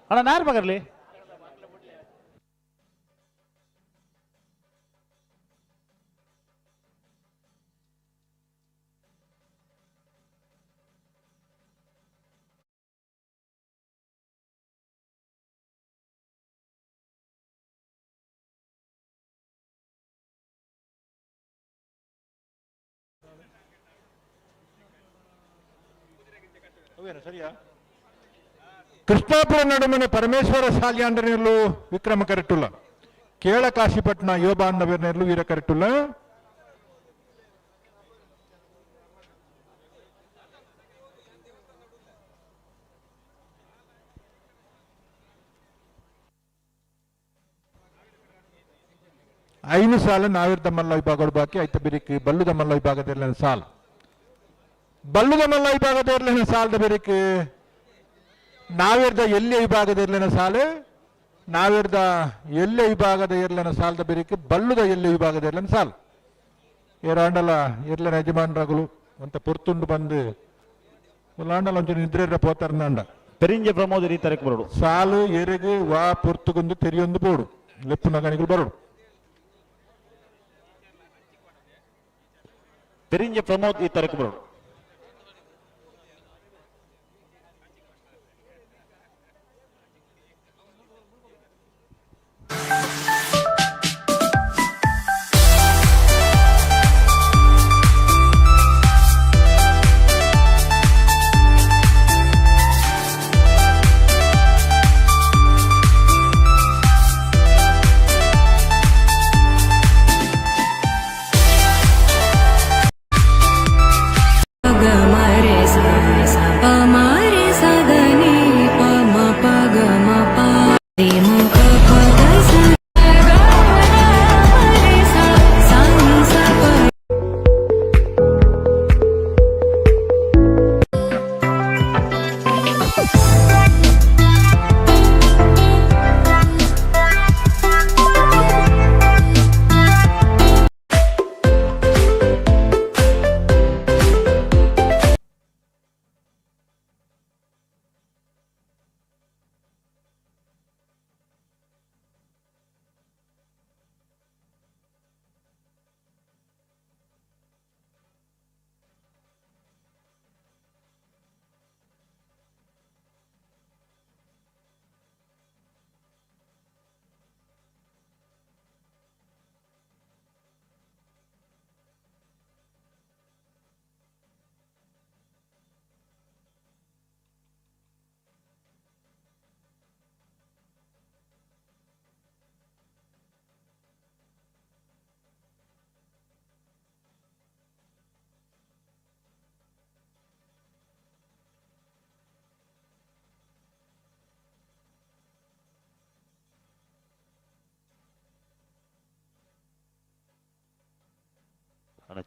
ಅಣ್ಣ ನಾರು ಬಗರ್ಲಿ. ಸರಿಯಾ? ಕೃಷ್ಣಾಪುರ ನಡುಮನೆ ಪರಮೇಶ್ವರ ಸಾಲ್ಯಾಂಡ್ರನೆಲ್ಲು ವಿಕ್ರಮ ಕರೆಟುಲ್ಲ, ಕೇಳ ಕಾಶಿಪಟ್ನ ಯೋಬಾಂಧವರ್ನೆಲ್ಲು ವೀರ ಕರೆಟುಲ್ಲ. ಐನು ಸಾಲ ನಾವಿರ್ದ ಮಲ್ಲ ವಿಭಾಗಗಳು ಬಾಕಿ ಐತ ಬಿರಿಕ್ ಬಲ್ಲುದ ಮಲ್ಲ ವಿಭಾಗದಲ್ಲಿ ಸಾಲ, ಬಲ್ಲುದ ಮಲ್ಲ ವಿಭಾಗದಲ್ಲಿ ಸಾಲದ ಬಿರಿಕ್ ನಾವಿರ್ದ ಎಲ್ಲಿ ವಿಭಾಗದ ಇರ್ಲಿನ ಸಾಲೆ, ನಾವಿರ್ದ ಎಲ್ಲೆ ವಿಭಾಗದ ಇರ್ಲಿನ ಸಾಲದ ಬಿರಿಕ್ ಬಲ್ಲುದ ಎಲ್ಲಿ ವಿಭಾಗದ ಇರ್ಲಿನ ಸಾಲ. ಏರಾಂಡಲ ಇರ್ಲಿನ ಯಜಮಾನ್ರಗಳು ಅಂತ ಪೊರ್ತುಂಡು ಬಂದು ಉಲ್ಲಾಂಡಲ ಒಂಚೂರು ನಿದ್ರೆ ಪೋತಾರ್ನಾಂಡ. ಪೆರಿಂಜೆ ಪ್ರಮೋದ್ ಈ ತಾರೀಕು ಬರೋಡು. ಸಾಲು ಎರೆಗು ವಾ ಪೊರ್ತುಗೊಂದು ತೆರಿಯೊಂದು ಬೋಡು ಲೆಪ್ಪು ನಗಣಿಗಳು ಬರೋಡು. ಪೆರಿಂಜೆ ಪ್ರಮೋದ್ ಈ ತಾರೀಕು ಬರೋಡು.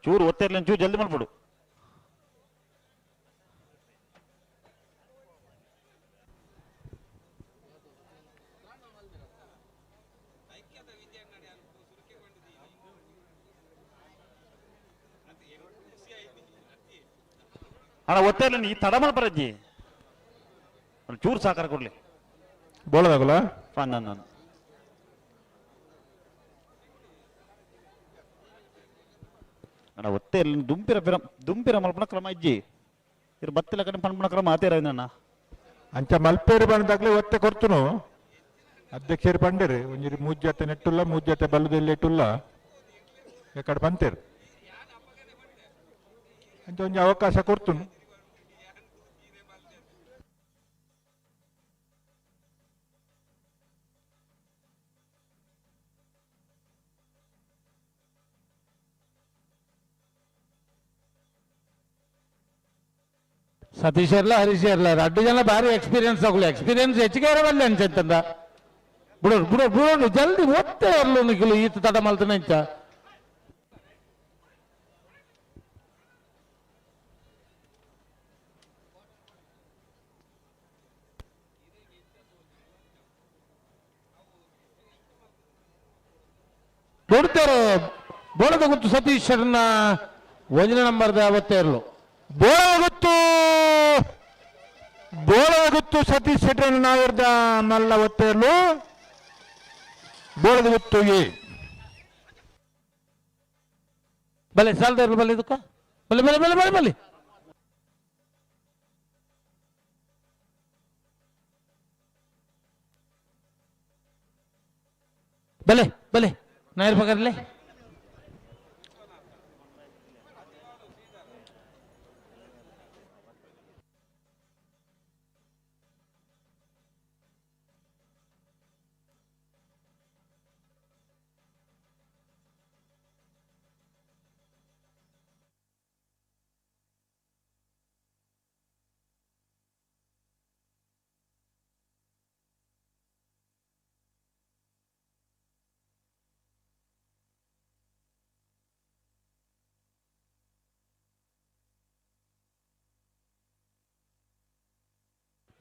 ಚೂರು ಒತ್ತೆರ್ಲಿ, ಚೂರು ಜಲ್ದಿ ಮಾಡ್ಬಿಡು. ಅಣ್ಣ ಒತ್ತೆರ್ಲಿ, ಈ ತಡ ಮಲ್ಪರಜ್ಜಿ, ಚೂರು ಸಹಕಾರ ಕೊಡ್ಲಿ. ಬೋಳದಾಗಲ್ಲ. ನಾನು ಅಣ್ಣ ಒತ್ತೆ ಇರ್ಲಿ, ದುಂಪಿರ ಪಿರ ದುಂಪಿರ ಮಲ್ಪನ ಕ್ರಮ ಇಜ್ಜಿ, ಇರು ಬತ್ತಿಲ ಕಡೆ ಪನ್ಪನ ಕ್ರಮ ಆತೇರ ಅಣ್ಣ. ಅಂಚ ಮಲ್ಪೇರು ಬಂದಾಗ್ಲೇ ಒತ್ತೆ ಕೊರ್ತುನು ಅಧ್ಯಕ್ಷರು ಪಂಡೇರು ಒಂಜಿ ಮೂಜತೆ ನೆಟ್ಟುಲ್ಲ, ಮೂಜತೆ ಬಲ್ಲದಲ್ಲಿ ಇಟ್ಟುಲ್ಲ, ಕಡೆ ಬಂತೇರು ಅಂಚ ಒಂಜಿ ಅವಕಾಶ ಕೊರ್ತುನು. ಸತೀಶ್ ಇರ್ಲ, ಹರೀಶ್ ಇರ್ಲ, ರಡ್ಡು ಜನ ಭಾರಿ ಎಕ್ಸ್ಪೀರಿಯನ್ಸ್ ಆಗುಲ್ಲ, ಎಕ್ಸ್ಪೀರಿಯನ್ಸ್ ಹೆಚ್ಚಿಗೆ ಇರವಲ್ಲ ಅನ್ಸಂತಂದ. ಬಿಡೋರು ಬಿಡೋ ಬಿಡೋರು ಜಲ್ದಿ ಒತ್ತೆ ಇರ್ಲು ನಿಖಲು ಈತ ತಡ ಮಲ್ತನ ಇಂಚ. ಕೊಡ್ತಾರೆ ಬೋಳದ ಗುತ್ತು ಸತೀಶರನ್ನ ಒಂದನೇ ನಂಬರ್ದ ಒತ್ತೆ ಇರಲು. ಬೋಳಗುತ್ತು ಬೋಳಗುತ್ತು ಸತೀಶ್ ಶೆಟ್ಟರ್ ನಾವಿರ್ದ ಮಲ್ಲ ಒತ್ತೆರ್ಲು ಬೋಳದ ಗುತ್ತು ಎ. ಬಲೆ ಸಾಲದ ಇರಲು, ಬಲೆ ಇದಕ್ಕ ಬಲೆ ಬಲೆ ಬಲೆ ಬಲೆ ಬಲೆ. ಬಲೆ ಬಲೆ ನಾಯರ್ ಪಕರ್ಲೆ.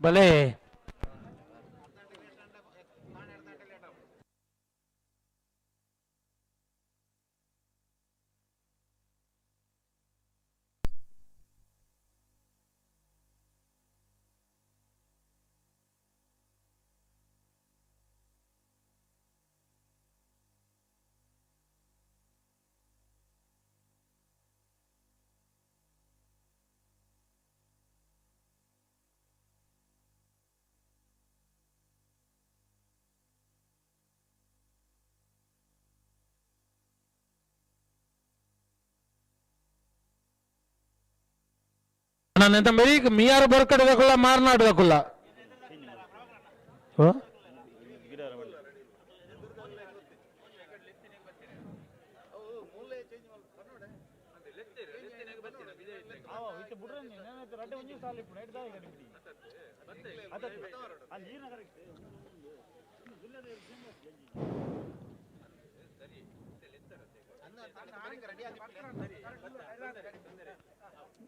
ಬಲೆ ನಾನು ಮೆರೀಕ್ ಮಿಯಾರು ಬೊರ್ಕಡದಕ್ಕಲ್ಲ ಮಾರ್ನಾಡದಕ್ಕಲ್ಲ.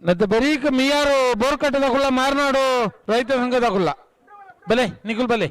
ಮತ್ತೆ ಬರೀಕ್ ಮಿಯಾರು ಬೋರ್ಕಟ್ಟದಕ್ಕಲ್ಲ ಮಾರ್ನಾಡು ರೈತ ಸಂಘದಕ್ಕಲ್ಲ. ಬಲೆ ನಿಖುಲ್ ಬಲೆ.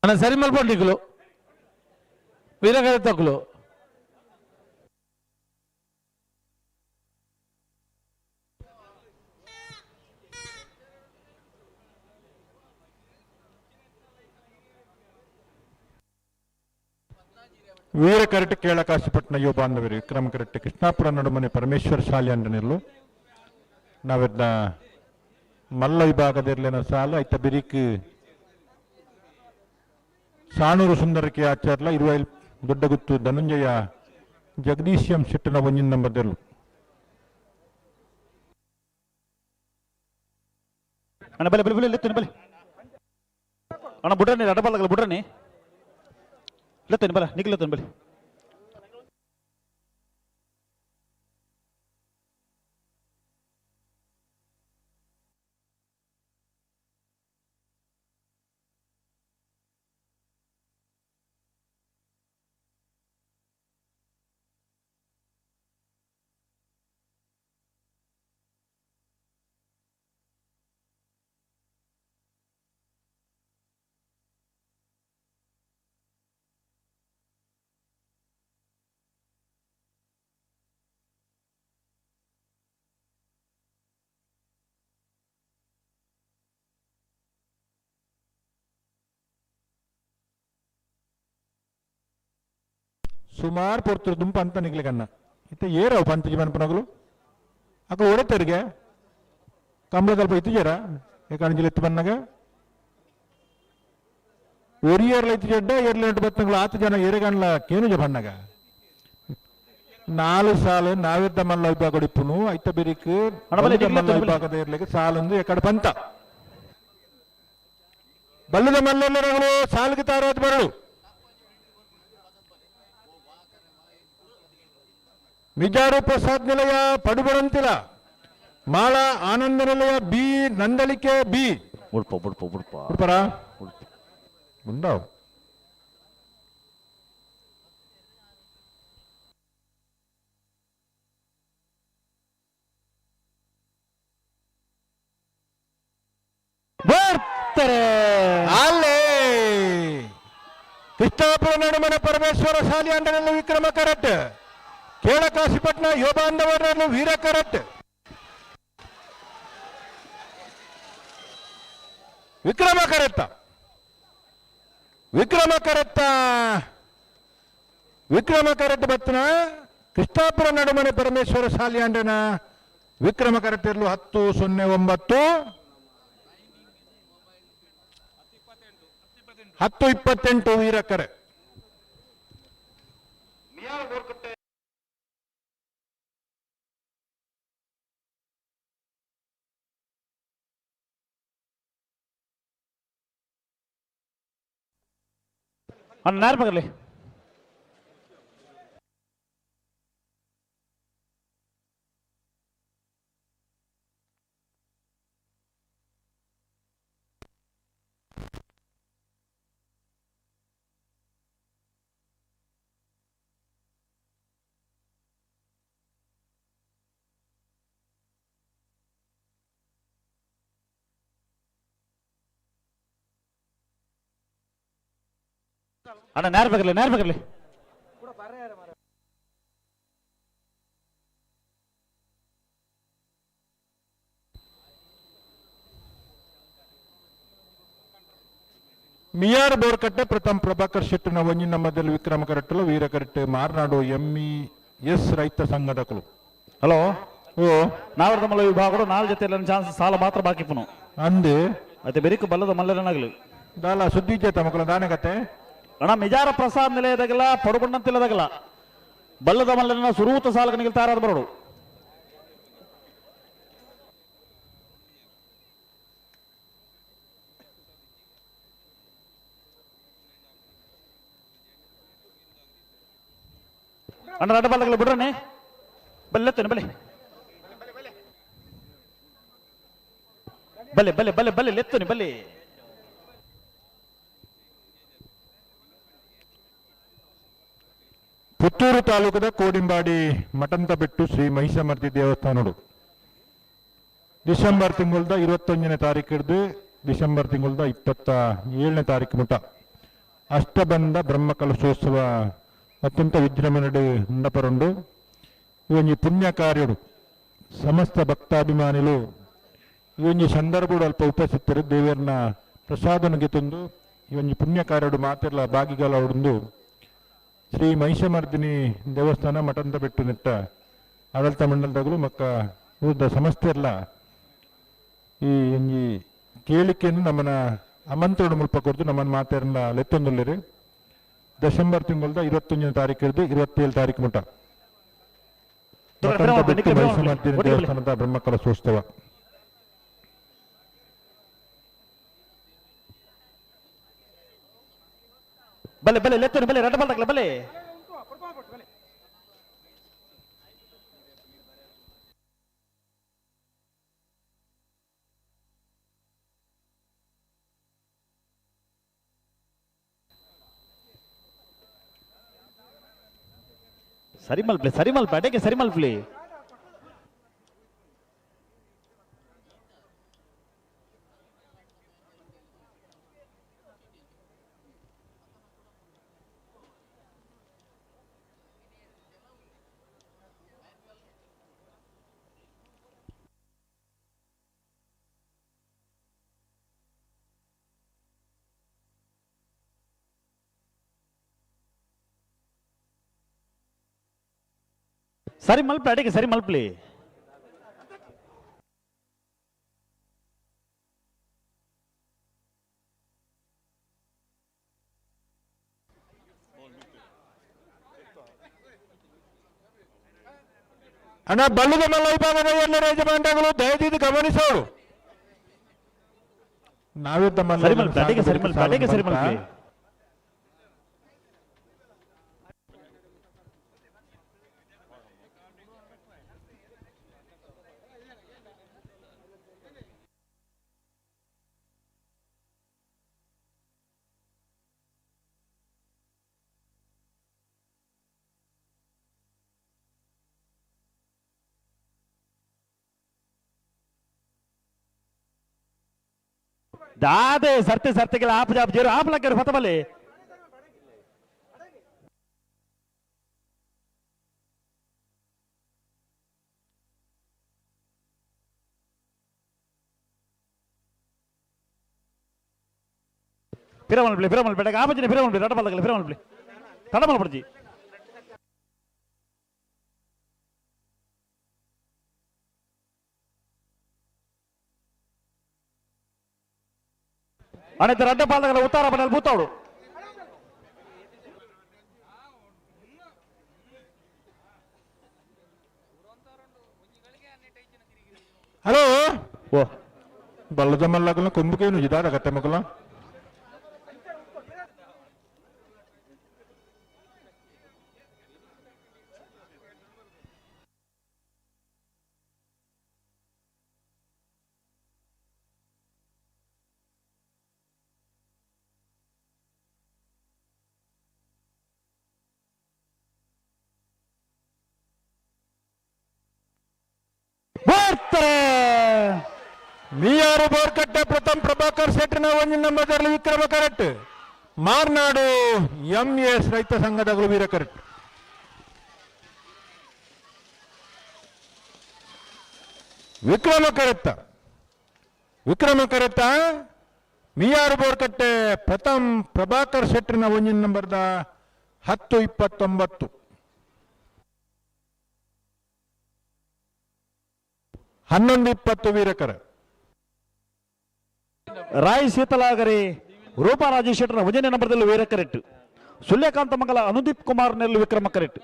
ಅಣ್ಣ ಸರಿ ಮಲ್ಪಂಡಿಕುಲು ವೀರಕರೆ ತಕ್ಕಲು. ವೀರ ಕರಟೆ ಕೇಳಕಾಶಿಪಟ್ಟಣ ಯುವ ಬಾಂಧವರು ವಿಕ್ರಮ ಕರಟೆ ಕೃಷ್ಣಾಪುರ ನಡುಮನೆ ಪರಮೇಶ್ವರ ಶಾಲೆ ಅಂಡನಿರ್ಲು ನಾವಿದ್ದ ಮಲ್ಲ ವಿಭಾಗದಿರ್ಲಿನ ಸಾಲ ಐತ ಬಿರಿಕ್ ಸಾಣೂರು ಸುಂದರಕ್ಕೆ ಆಚಾರ್ಲ ಇರುವೈಲ್ ದೊಡ್ಡಗುತ್ತು ಧನಂಜಯ ಜಗದೀಶ್ ಎಂ ಶೆಟ್ಟನ ಒಂಜಿನ ನಂಬರ್ ದೆರ್ಲು. ಅಣ್ಣ ಬಲೆ ಬಲೆ ಬಲೆ ಲೆತ್ತುನಿ ಬಲೆ ಅಣ್ಣ ಬುಡ್ರನಿ ಅಡಬಲ್ಲಗಲ್ಲ ಬುಡ್ರನಿ ಲೆತ್ತುನಿ ಬಲ ನಿಖಿಲ್ ಬಲೆ. ಸುಮಾರು ಪೊರ್ತರು ದುಂಪ ಅಂತ ನಿಗ್ಲಿಕನ್ನ ಇತ್ತ ಏರವು ಪಂತ ಜೀವನ ಅಕ್ಕ ಓಡತ್ತರಿಗೆ ಕಂಬಳದಲ್ಪ ಇತ್ತಿಜಾರ ಏಕಾಣಜಿಲ್ ಎತ್ತು ಬಂದಾಗ ಒರಿಯರ್ಲ ಇತ್ತು ಜಡ್ಡ ಏರ್ಲ ಎಂಟು ಬತ್ತಂಗಳು ಆತು ಜನ ಏರೆಗಣ್ಲ ಕೇನುಜ ಬಣ್ಣಗ ನಾಲು ಸಾಲು ನಾವಿದ್ದ ಮಲ್ಲ ವಿಭಾಗ ಇಪ್ಪುನು ಐತ ಬಿರಿಕ್ ಮಲ್ಲ ವಿಭಾಗದ ಇರ್ಲಿಕ್ಕೆ ಸಾಲೊಂದು ಎಕಡೆ ಪಂತ ಬಲ್ಲದ ಮಲ್ಲಗಳು ಸಾಲಿಗೆ ತಾರಾದ ಬರಳು. ಮಿಜಾರು ಪ್ರಸಾದ್ ನಿಲಯ ಪಡುಬಡಂತಿಲ ಮಾಳ ಆನಂದ ನಿಲಯ ಬಿ ನಂದಳಿಕೆ ಬಿ ಉಡುಪ ಉಡುಪ ಉಡುಪ ಉಡುಪರ ಉಂಡಾವ್. ಬರ್ತಾರೆ ಅಲ್ಲೇ ಕೃಷ್ಣಾಪುರ ನಡುಮನ ಪರಮೇಶ್ವರ ಶಾಲಿ ಅಂಡನಲ್ಲಿ ವಿಕ್ರಮ ಕರಟ್ ಕೇಳಕಾಶಿಪಟ್ನ ಯೋಬಾಂಧವರನ್ನು ವೀರ ಕರಟ್ ವಿಕ್ರಮ ಕರೆತ್ತ ವಿಕ್ರಮ ಕರೆತ್ತ ವಿಕ್ರಮ ಕರೆಟ್ ಬತ್ತನ ಕೃಷ್ಣಾಪುರ ನಡುಮನೆ ಪರಮೇಶ್ವರ ಶಾಲಿಯಾಂಡನ ವಿಕ್ರಮ ಕರೆಟ್ ಇರಲು 10:09 10:28 ವೀರಕರೆ. ಅಣ್ಣ ನಾರ್ ಬಗಲಿ ಅಣ್ಣ ನೇರ ಬಗಲಿ ನೇರ ಬಗಲಿ. ಮಿಯಾರ್ ಬೋರ್ಕಟ್ಟೆ ಪ್ರಥಮ್ ಪ್ರಭಾಕರ್ ಶೆಟ್ಟಿನ ಒಂಜಿನ ಮಧ್ಯದಲ್ಲಿ ವಿಕ್ರಮ ಕರೆಟ್ಟಲು ವೀರ ಕರೆಟ್ಟೆ ಮಾರ್ನಾಡು ಎಂಇಎಸ್ ರೈತ ಸಂಘಟಕರು. ಹಲೋ ಓ ನಾವರ್ದ ಮಲ್ಲ ವಿಭಾಗಗಳು ನಾಲ್ ಜೊತೆ ಚಾನ್ಸ್ ಸಾಲ ಮಾತ್ರ ಬಾಕಿ ಪುನು ಅಂದೆ ಅತ್ತೆ ಬೆರಿಕು ಬಲ್ಲದ ಮಲ್ಲರನಾಗಲು ದಾಲ ಸುದ್ದಿ ಜೇತ ಮಕ್ಕಳ ದಾನೆ ಕತೆ ಅಣ್ಣ ಮಿಜಾರ ಪ್ರಸಾದ್ ನಿಲಯದಾಗಲ್ಲ ಪಡುಬಣ್ಣಂತಿಲ್ಲದಾಗಲ್ಲ ಬಲ್ಲದ ಮಲ್ಲರನ್ನ ಸುರೂತ ಸಾಲಕನಿಗೆ ತಾರಾದ ಬರೋಡು. ಅಣ್ಣ ರಡ್ಡ ಬಲ್ಲಗಲ್ಲ ಬಿಡ್ರಣ್ಣೆ ಬಲ್ಲೆತ್ತೇನೆ ಬಲೆ ಬಲೆ ಬಲೆ ಬಲೆ ಬಲೆ ಲೆತ್ತುನಿ ಬಲೆ. ಪುತ್ತೂರು ತಾಲೂಕದ ಕೋಡಿಂಬಾಡಿ ಮಠಂತಬೆಟ್ಟು ಶ್ರೀ ಮಹಿಷಮರ್ದಿ ದೇವಸ್ಥಾನಡು ಡಿಸೆಂಬರ್ ತಿಂಗಳದ 21ನೇ ತಾರೀಕು ಹಿಡಿದು ಡಿಸೆಂಬರ್ ತಿಂಗಳದ 27ನೇ ತಾರೀಕು ಮುಟ ಅಷ್ಟಬಂಧ ಬ್ರಹ್ಮಕಲಶೋತ್ಸವ ಅತ್ಯಂತ ವಿಜೃಂಭಣೆ ಮಂಡಪರುಂಡು. ಈ ಒಂಜಿ ಪುಣ್ಯ ಕಾರ್ಯಡು ಸಮಸ್ತ ಭಕ್ತಾಭಿಮಾನಿಲು ಈ ಒಂಜಿ ಸಂದರ್ಭಡು ಅಲ್ಪ ಉಪಸ್ಥಿತರು ದೇವರನ್ನ ಪ್ರಸಾದನಿಗೆ ತಂದು ಈ ಒಂಜಿ ಪುಣ್ಯ ಕಾರ್ಯಡು ಮಾತೆರ್ಲ ಭಾಗಿಗಾಲವಡುಂದು ಶ್ರೀ ಮಹಿಷಮರ್ದಿನಿ ದೇವಸ್ಥಾನ ಮಠಂತಬೆಟ್ಟು ನೆಟ್ಟ ಆಡಳಿತ ಮಂಡಲದಾಗಲು ಮಕ್ಕ ಊರ್ದ ಸಮಸ್ತೆರ್ಲ ಈ ಒಂಜಿ ಕೇಳಿಕೆಯನ್ನು ನಮ್ಮನ ಆಮಂತ್ರಣ ಮುಲ್ಪ ಕೊರ್ದು ನಮ್ಮನ್ನ ಮಾತೆರ್ನ ಲೆತ್ತೊಂದುಲ್ಲೆರ್. ಡಿಸೆಂಬರ್ ತಿಂಗಳದ 21ನೇ ತಾರೀಕು ಹಿಡಿದು 27 ತಾರೀಕು ಮುಟ ಮೈಸೂರು ದೇವಸ್ಥಾನದ ಬ್ರಹ್ಮಕಲಶೋತ್ಸವ. ಬಲೆ ಬಲೆ ಲೆತ್ತನು ಬಲೆ ರಡ್ಡ ಬಲ್ದಾಗಲ ಬಲೆ ಸರಿ ಮಲ್ಪ್ಲೆ ಸರಿ ಮಲ್ಪ ಅಡೇಗೆ ಸರಿ ಮಲ್ಪ್ಲೆ. ಸರಿ ಮಲ್ಪ್ಲೆ ಅಡಿಗೆ ಸರಿ ಮಲ್ಪ್ಲಿ. ಅಣ್ಣ ಬಲ್ಲದ ಮಲ್ಲ ವಿಭಾಗದ ಎಲ್ಲ ಯಜಮಾನಗಳು ದಯವಿಟ್ಟು ಗಮನಿಸೋರು. ನಾವಿದ್ದ ಮಲ್ಲ ಸರಿ ಮಲ್ಪ್ಲೆ ಅಡಿಗೆ ಸರಿ ಮಲ್ಪ್ಲೆ ಅಡಿಗೆ ಸರಿ ಮಲ್ಪ್ಲಿ. ದಾದೆ ಸರ್ತಿ ಸರ್ತಿಗೆಲ್ಲ ಆಪ್ ಜಾಪ್ ಜೇರು ಆಪ್ ಲಕ್ಕರು ಫತಬಲೆ. ಪಿರಮಲ್ ಪ್ಲೇ ಪಿರಮಲ್ ಬೇಡ ಆಪಜಿನ ಪಿರಮಲ್ ಪ್ಲೇ ರಡಬಲ್ಲಗಲ ಪಿರಮಲ್ ಪ್ಲೇ ತಡಮಲ್ ಪಡ್ಜಿ. ಅನಂತರ ರಡ್ಡ ಪಾದಗಳ ಉತ್ತಾರ ಬಣ್ಣಲ್ಲಿ ಬೂತಾವಡು. ಹಲೋ ಓ ಬಲ್ಲದ ಮಲ್ಲಗಲ ಕೊಂಬುಕೇನು ಇದಾದ ಕತ್ತೆ ಮಗಲ. ಮೀಯಾರು ಬೋರ್ಕಟ್ಟೆ ಪ್ರಥಮ್ ಪ್ರಭಾಕರ್ ಶೆಟ್ಟಿನ ಒಂದು ನಂಬರ್ದಲ್ಲಿ ವಿಕ್ರಮ ಕರೆಕ್ಟ್. ಮಾರ್ನಾಡು ಎಂಎಸ್ ರೈತ ಸಂಘದ ವೀರ ಕರೆಕ್ಟ್. ವಿಕ್ರಮ ಕರೆಕ್ತ ವಿಕ್ರಮ ಕರೆಕ್ತ ಮಿಯಾರು ಬೋರ್ಕಟ್ಟೆ ಪ್ರಥಮ್ ಪ್ರಭಾಕರ್ ಶೆಟ್ಟಿನ ಒಂದಿನ ನಂಬರ್ದ 10:29. 11:20 ವೀರಕರ. ರಾಯ್ ಶೀತಲಾಗರಿ ರೂಪಾ ರಾಜೇಶ್ ಶೆಟ್ಟರ್ ಒಂದನೇ ನಂಬರ್ದಲ್ಲಿ ವೀರ ಕರೆಕ್ಟ್. ಸುಳ್ಯಕಾಂತ ಮಂಗಲ ಅನುದೀಪ್ ಕುಮಾರ್ ನೆಲ್ಲು ವಿಕ್ರಮ ಕರೆಕ್ಟ್.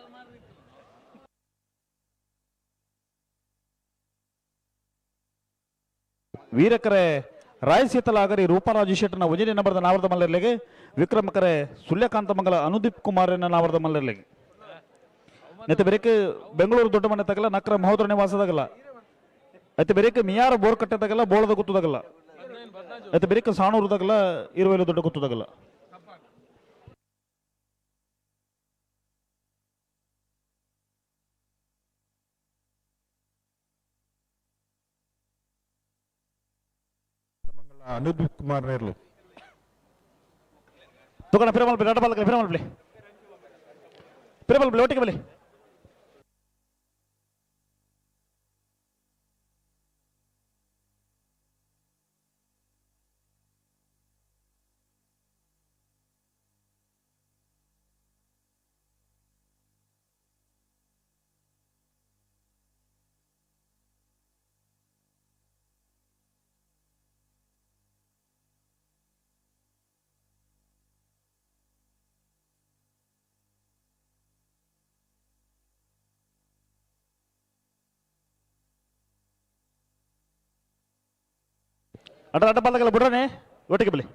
ವೀರಕರೆ ರಾಯ್ ಶೀತಲಾಗರಿ ರೂಪಾ ರಾಜೇಶ್ ಶೆಟ್ಟರ್ನ ಒಂದನೇ ನಂಬರ್ದ ನಾವರದ ಮಲ್ಲರ್ಲೆಗೆ ವಿಕ್ರಮಕರೆ ಸುಳ್ಯಕಾಂತ ಮಂಗಲ ಅನುದೀಪ್ ಕುಮಾರ್ ನಾವರದ ಮಲ್ಲರ್ಲೆಗೆ. ನೆತ್ತ ಬೇರೆಕ್ ಬೆಂಗಳೂರು ದೊಡ್ಡ ಮನೆ ತಗಲ ನಕ್ರ ಮಹೋದರ ನಿವಾಸದಾಗಲ್ಲ. ಐತೆ ಬೇರೆಕ್ ಮಿಯಾರ ಬೋರ್ ಕಟ್ಟೆದಾಗಲ್ಲ ಬೋಳದ ಗುತ್ತದಾಗಲ್ಲ. ಐತೆ ಬೇರೆಕ್ ಸಾಣೂರುದಾಗಲ್ಲ ಇರುವೆಲ್ಲ ದೊಡ್ಡ ಗುತ್ತದಾಗಲ್ಲ. ಅನುದೀಪ್ ಕುಮಾರ್ ನೇರ್ಲು. ತಗೋಣ ಪಿರಮಲ್ ಪ್ಲೇ ರಡ್ಡ ಪಿರಮಲ್ ಪ್ಲೇ ಪಿರಮಲ್ ಪ್ಲೇ ಒಟ್ಟಿಗೆ ಬಲಿ. ಅಡ ಅಡ್ಡ ಬಾಲಕಲ್ಲ ಬಿಡ್ರನೆ ಒಟ್ಟಿಗೆ ಬಲಿ.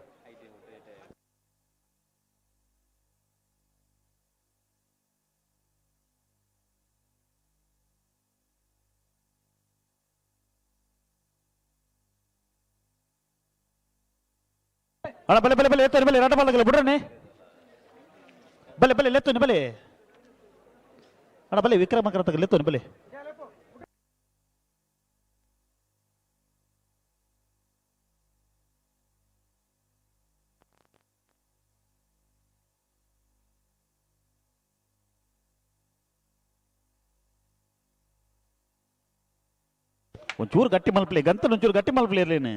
ಅಣ್ಣ ಬಲೆ ಬಲೆ ಬಲೆ ಎತ್ತೋನಿ ಬಲೆ ರಡ್ಡ ಬಾಲಕಲ್ಲ ಬಿಡ್ರನೆ ಬಲೆ ಬಲೆ ಲೆತ್ತೋನಿ ಬಲೆ ಅಣ್ಣ ಬಲೆ ವಿಕ್ರಮ ಕರತಕ ಲೆತ್ತೋನಿ ಬಲೆ. ಒಂಚೂರು ಗಟ್ಟಿ ಮಲ್ಪಲಿ ಗಂತನ ಒಂಚೂರು ಗಟ್ಟಿ ಮಲ್ಪಲಿ ಇರ್ಲೇನು.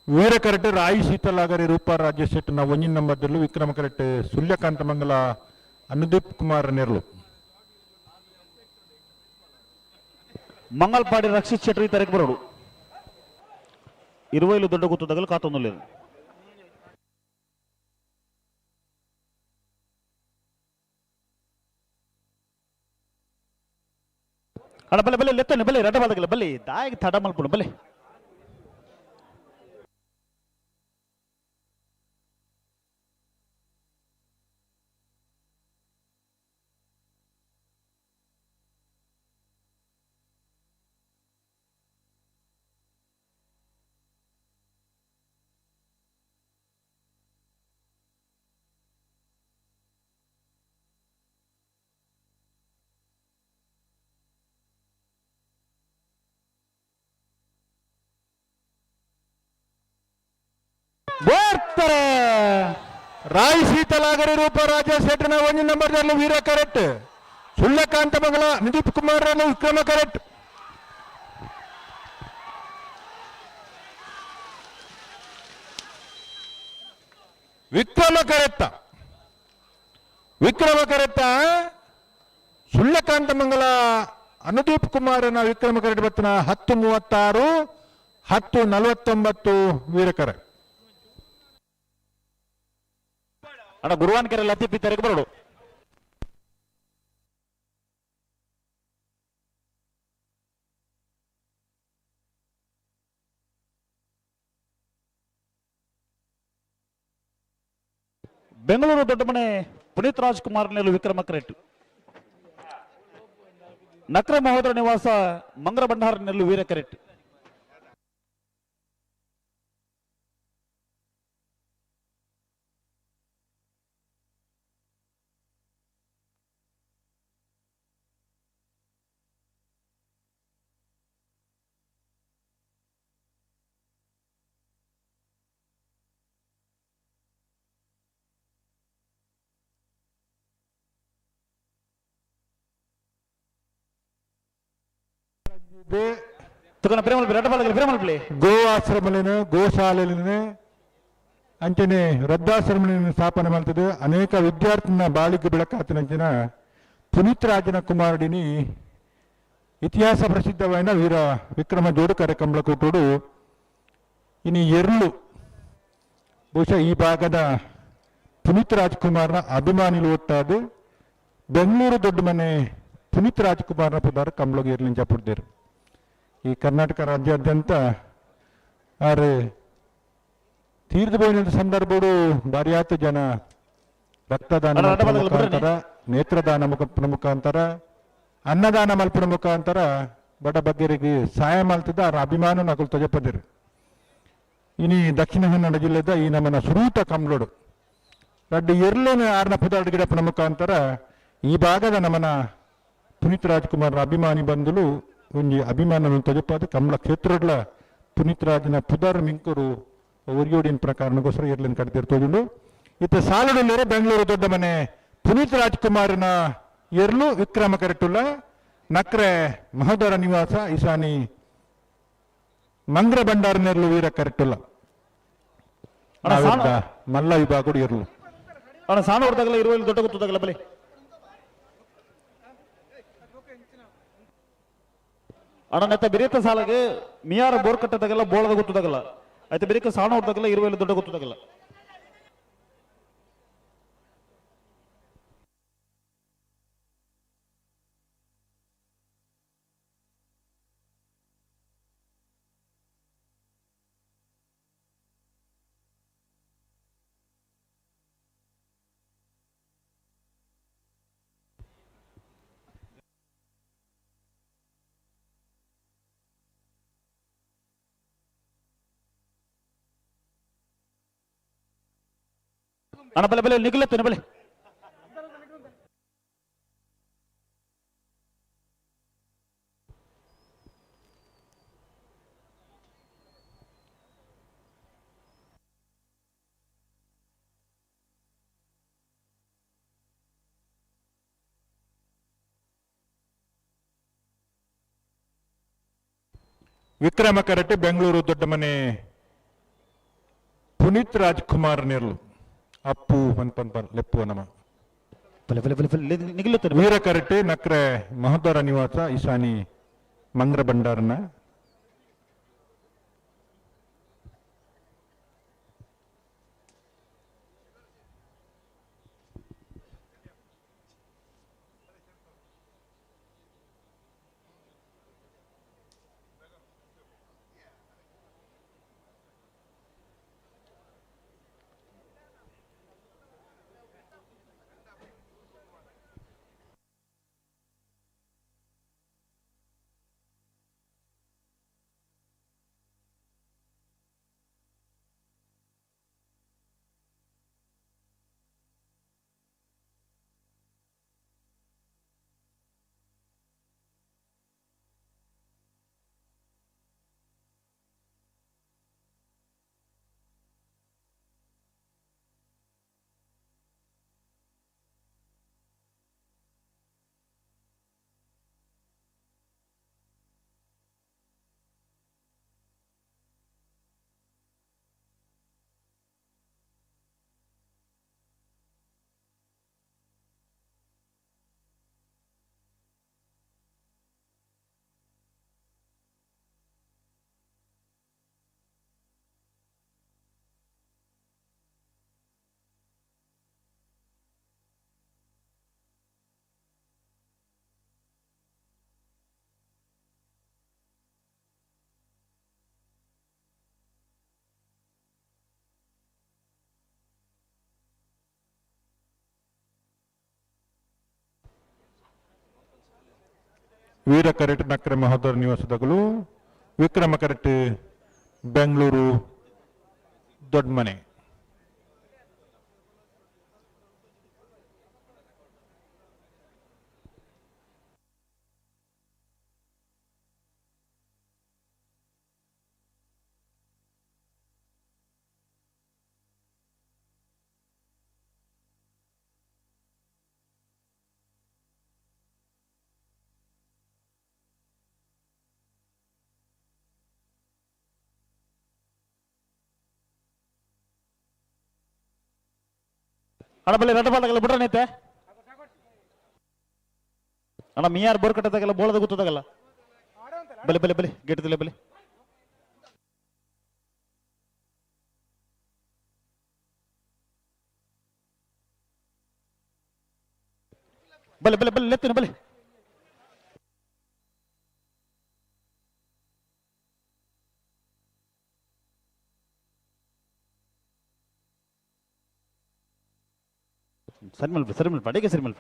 ವೀರ ಕರೆಕ್ಟ್ ರಾಯಿ ಶೀತಲಾಗರಿ ರೂಪ ರಾಜೇಶ್ ಶೆಟ್ಟನ ಒಂಜಿನ ನಂಬರ್ದಲ್ಲೂ ವಿಕ್ರಮ ಕರೆಕ್ಟ್ ಸುಳ್ಯಕಾಂತ ಮಂಗಲ ಅನುದೀಪ್ ಕುಮಾರ್ ನೆರ್ಲು. ಮಂಗಲ್ಪಾಡಿ ರಕ್ಷಿತ್ ಶೆಟ್ಟಿ ತರಕ್ಕೆ ಬರೋಡು ಇರುವೈಲು ದೊಡ್ಡ ಗುತ್ತದಗಲು ಕಾತೊಂದು. ಅಡ ಬಲೆ ಬಲೆ ಲೆತ್ತನೆ ಬಲೆ ರಡ್ಡ ಬಾಲಕಲ್ಲ ಬಲೆ ದಾಯಿಗೆ ತಡ ಮಲ್ಪುಣ ಬಲೆ. ಬರ್ತಾರೆ ರಾಯ್ ಶೀತಲಾಗರಿ ರೂಪ ರಾಜೇಶ್ ಶೆಟ್ಟನ ಒಂಜಿ ನಂಬರ್ ವೀರ ಕರೆಕ್ಟ್ ಸುಳ್ಯಕಾಂತ ಮಂಗಲ ನಿದೀಪ್ ಕುಮಾರ್ ವಿಕ್ರಮ ಕರೆಕ್ಟ್. ವಿಕ್ರಮ ಕರೆಕ್ಟ ವಿಕ್ರಮ ಕರೆಕ್ಟ ಸುಳ್ಯಕಾಂತ ಮಂಗಲ ಅನುದೀಪ್ ಕುಮಾರನ ವಿಕ್ರಮ ಕರೆಕ್ಟ್ ಬತ್ತನ 10:36 10:49 ವೀರಕರೆ. ಅಣ್ಣ ಗುರುವಾನ್ ಕೆರೆ ಲತೀಫ್ ತೆರಗೆ ಬರೋಡು. ಬೆಂಗಳೂರು ದೊಡ್ಡಮನೆ ಪುನೀತ್ ರಾಜ್ಕುಮಾರ್ ನೆಲು ವಿಕ್ರಮ ಕರೆಕ್ಟ್. ನಕ್ರ ಮಹೋದರ ನಿವಾಸ ಮಂಗರ ಭಂಡಾರ ನೆಲ್ಲು ವೀರ ಕರೆಕ್ಟ್. ಗೋ ಆಶ್ರಮಲೇನು ಗೋಶಾಲೆಲೇನು ಅಂಚನೆ ವೃದ್ಧಾಶ್ರಮಲೇನು ಸ್ಥಾಪನೆ ಮಾಡ್ತದೆ. ಅನೇಕ ವಿದ್ಯಾರ್ಥಿನ ಬಾಳಿಗೆ ಬೆಳಕಾತನಂಚಿನ ಪುನೀತ್ ರಾಜನ ಕುಮಾರಡಿನಿ ಇತಿಹಾಸ ಪ್ರಸಿದ್ಧವಾದ ವೀರ ವಿಕ್ರಮ ಜೋಡುಕರೆ ಕಂಬಳಕೂಟೋಡು ಇನಿ ಎರ್ಲು ಬಹುಶಃ ಈ ಭಾಗದ ಪುನೀತ್ ರಾಜ್ಕುಮಾರ್ನ ಅಭಿಮಾನಿಲು ಒಟ್ಟಾದ ಬೆಂಗಳೂರು ದೊಡ್ಡ ಮನೆ ಪುನೀತ್ ರಾಜ್ಕುಮಾರ್ನ ಪುದಾರ ಕಂಬಳಗೆ ಎರ್ಲಿಂಚ ಪುಡ್ದೇರು. ಈ ಕರ್ನಾಟಕ ರಾಜ್ಯಾದ್ಯಂತ ಆರು ತೀರ್ದು ಬೋಯಿನ ಸಂದರ್ಭಡು ಬಾರಿಯಾತ ಜನ ರಕ್ತದಾನ ಮುಖಾಂತರ, ನೇತ್ರದಾನ ಮುಖಾಂತರ, ಅನ್ನದಾನ ಮಲ್ಪನ ಮುಖಾಂತರ ಬಡ ಬಗ್ಗರಿಗೆ ಸಹಾಯ ಮಾಡ್ತಿದ್ದ ಅವರ ಅಭಿಮಾನ ನಕಲು ತೊಜಪದಿರು. ಇನಿ ದಕ್ಷಿಣ ಕನ್ನಡ ಜಿಲ್ಲೆದ ಈ ನಮ್ಮನ ಸುರೂತ ಕಂಬ್ಲೋಡು ರಡ್ಡು ಎರ್ಲೇನ ಆರ್ನ ಪುದಾಡ್ ಗಿಡಪ್ಪನ ಮುಖಾಂತರ ಈ ಭಾಗದ ನಮ್ಮನ ಪುನೀತ್ ರಾಜ್ಕುಮಾರ್ ಅಭಿಮಾನಿ ಬಂದಲು ಒಂಜಿ ಅಭಿಮಾನ ತೊಜಪಾದ ಕಮಲ ಕ್ಷೇತ್ರಡ್ಲ ಪುನೀತ್ ರಾಜ್ನ ಪುದರ್ ಮಿಂಕೂರು ಒರಿಯೋಡಿನ ಪ್ರಕಾರನಗೋಸ್ಕರ ಎರ್ಲಿನ ಕಡ್ತಿರ್ತೋದುಂಡು. ಇತ್ತೆ ಸಾಲುಡುಲ್ಲೇರೆ ಬೆಂಗಳೂರು ದೊಡ್ಡ ಮನೆ ಪುನೀತ್ ರಾಜ್ಕುಮಾರ್ನ ಎರ್ಲು ವಿಕ್ರಮ ಕರೆಟುಲ್ಲ. ನಕ್ರೆ ಮಹದರ ನಿವಾಸ ಈಶಾನಿ ಮಂಗ್ರ ಭಂಡಾರನೆರ್ಲು ವೀರ ಕರೆಟುಲ್ಲ. ಮಲ್ಲ ವಿಭಾಗ ಎರ್ಲು. ಅಣ್ಣ ಸಾಣ ಹೊಡೆದಾಗಲ್ಲ ಇರುವಲ್ಲಿ ದೊಡ್ಡ ಗೊತ್ತದಾಗಲ್ಲ ಬಲಿ. ಅಣ್ಣ ನೆತ್ತ ಬಿರಿತ ಸಾಲಾಗೆ ಮಿಯಾರ ಬೋರ್ ಕಟ್ಟದಾಗಲ್ಲ ಬೋಳದ ಗೊತ್ತದಾಗಲ್ಲ ಆಯ್ತು ಬಿರಿಕ ಸಾಣ ಹೊಡೆದಾಗಲ್ಲ ಇರುವಲ್ಲಿ ದೊಡ್ಡ ಗೊತ್ತದಾಗಲ್ಲ. ಅಣ್ಣ ಬಲೆ ಬಲೆ ನಿಗುಲತ್ತೇನೆ ಬಲೆ. ವಿಕ್ರಮ ಕರಟೆ ಬೆಂಗಳೂರು ದೊಡ್ಡ ಮನೆ ಪುನೀತ್ ರಾಜ್ಕುಮಾರ್ ನೆರ್ಲು ಅಪ್ಪು ಪನ್ ಪನ್ ಲೆಪ್ಪು ನಮ. ವೀರ ಕರಟೆ ನಕ್ರೆ ಮಹದರ ನಿವಾಸ ಈಶಾನಿ ಮಂಗ್ರ ಭಂಡಾರನ. ವೀರ ಕರೆಟ್ ನಕ್ರೆ ಮಹೋದರ ನಿವಾಸದಗಳು. ವಿಕ್ರಮ ಕರೆಟ್ ಬೆಂಗಳೂರು ದೊಡ್ಡಮನೆ. ಅಣ್ಣ ಬಲೆ ರಡ್ಡ ಬಾಲ್ದಾಗಲ್ಲ ಬಿಡ್ರನೈತೆ ಅಣ್ಣ ಮಿಯಾರ್ ಬೋರ್ ಕಟ್ಟದಾಗಲ್ಲ ಬೋಳದ ಗೊತ್ತದಾಗಲ್ಲ ಬಲೆ ಬಲೆ ಬಲೆ ಗೆಟ್ಟದಿಲ್ಲ ಬಲೆ. ಬಲೆ ಬಲೆ ಬಲೆ ಲೆತ್ತಿನ ಬಲೆ. ಸರಿ ಮಲ್ಪ ಸರಿ ಮಲ್ಪ ಅಡಿಗೆ ಸರಿ ಮಲ್ಪ.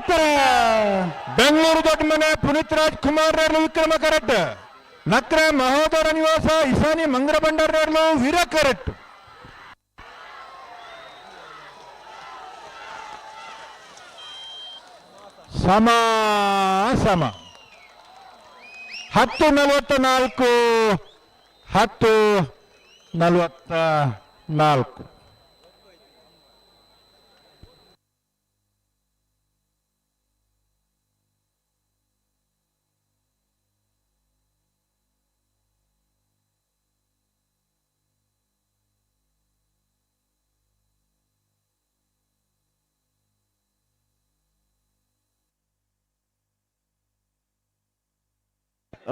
ಬೋರ್ತಾರೆ. ಬೆಂಗಳೂರು ದೊಡ್ಡ ಮನೆ ಪುನೀತ್ ರಾಜ್ ಕುಮಾರ್ ವಿಕ್ರಮ ಕರೆಕ್ಟ್. ನಕ್ರ ಮಹೋದರ ನಿವಾಸ ಇಸಾನಿ ಮಂಗರ ಭಂಡಾರರು ವೀರ ಕರೆಕ್ಟ್. ಸಮ ಸಮ 10:44, 10:44.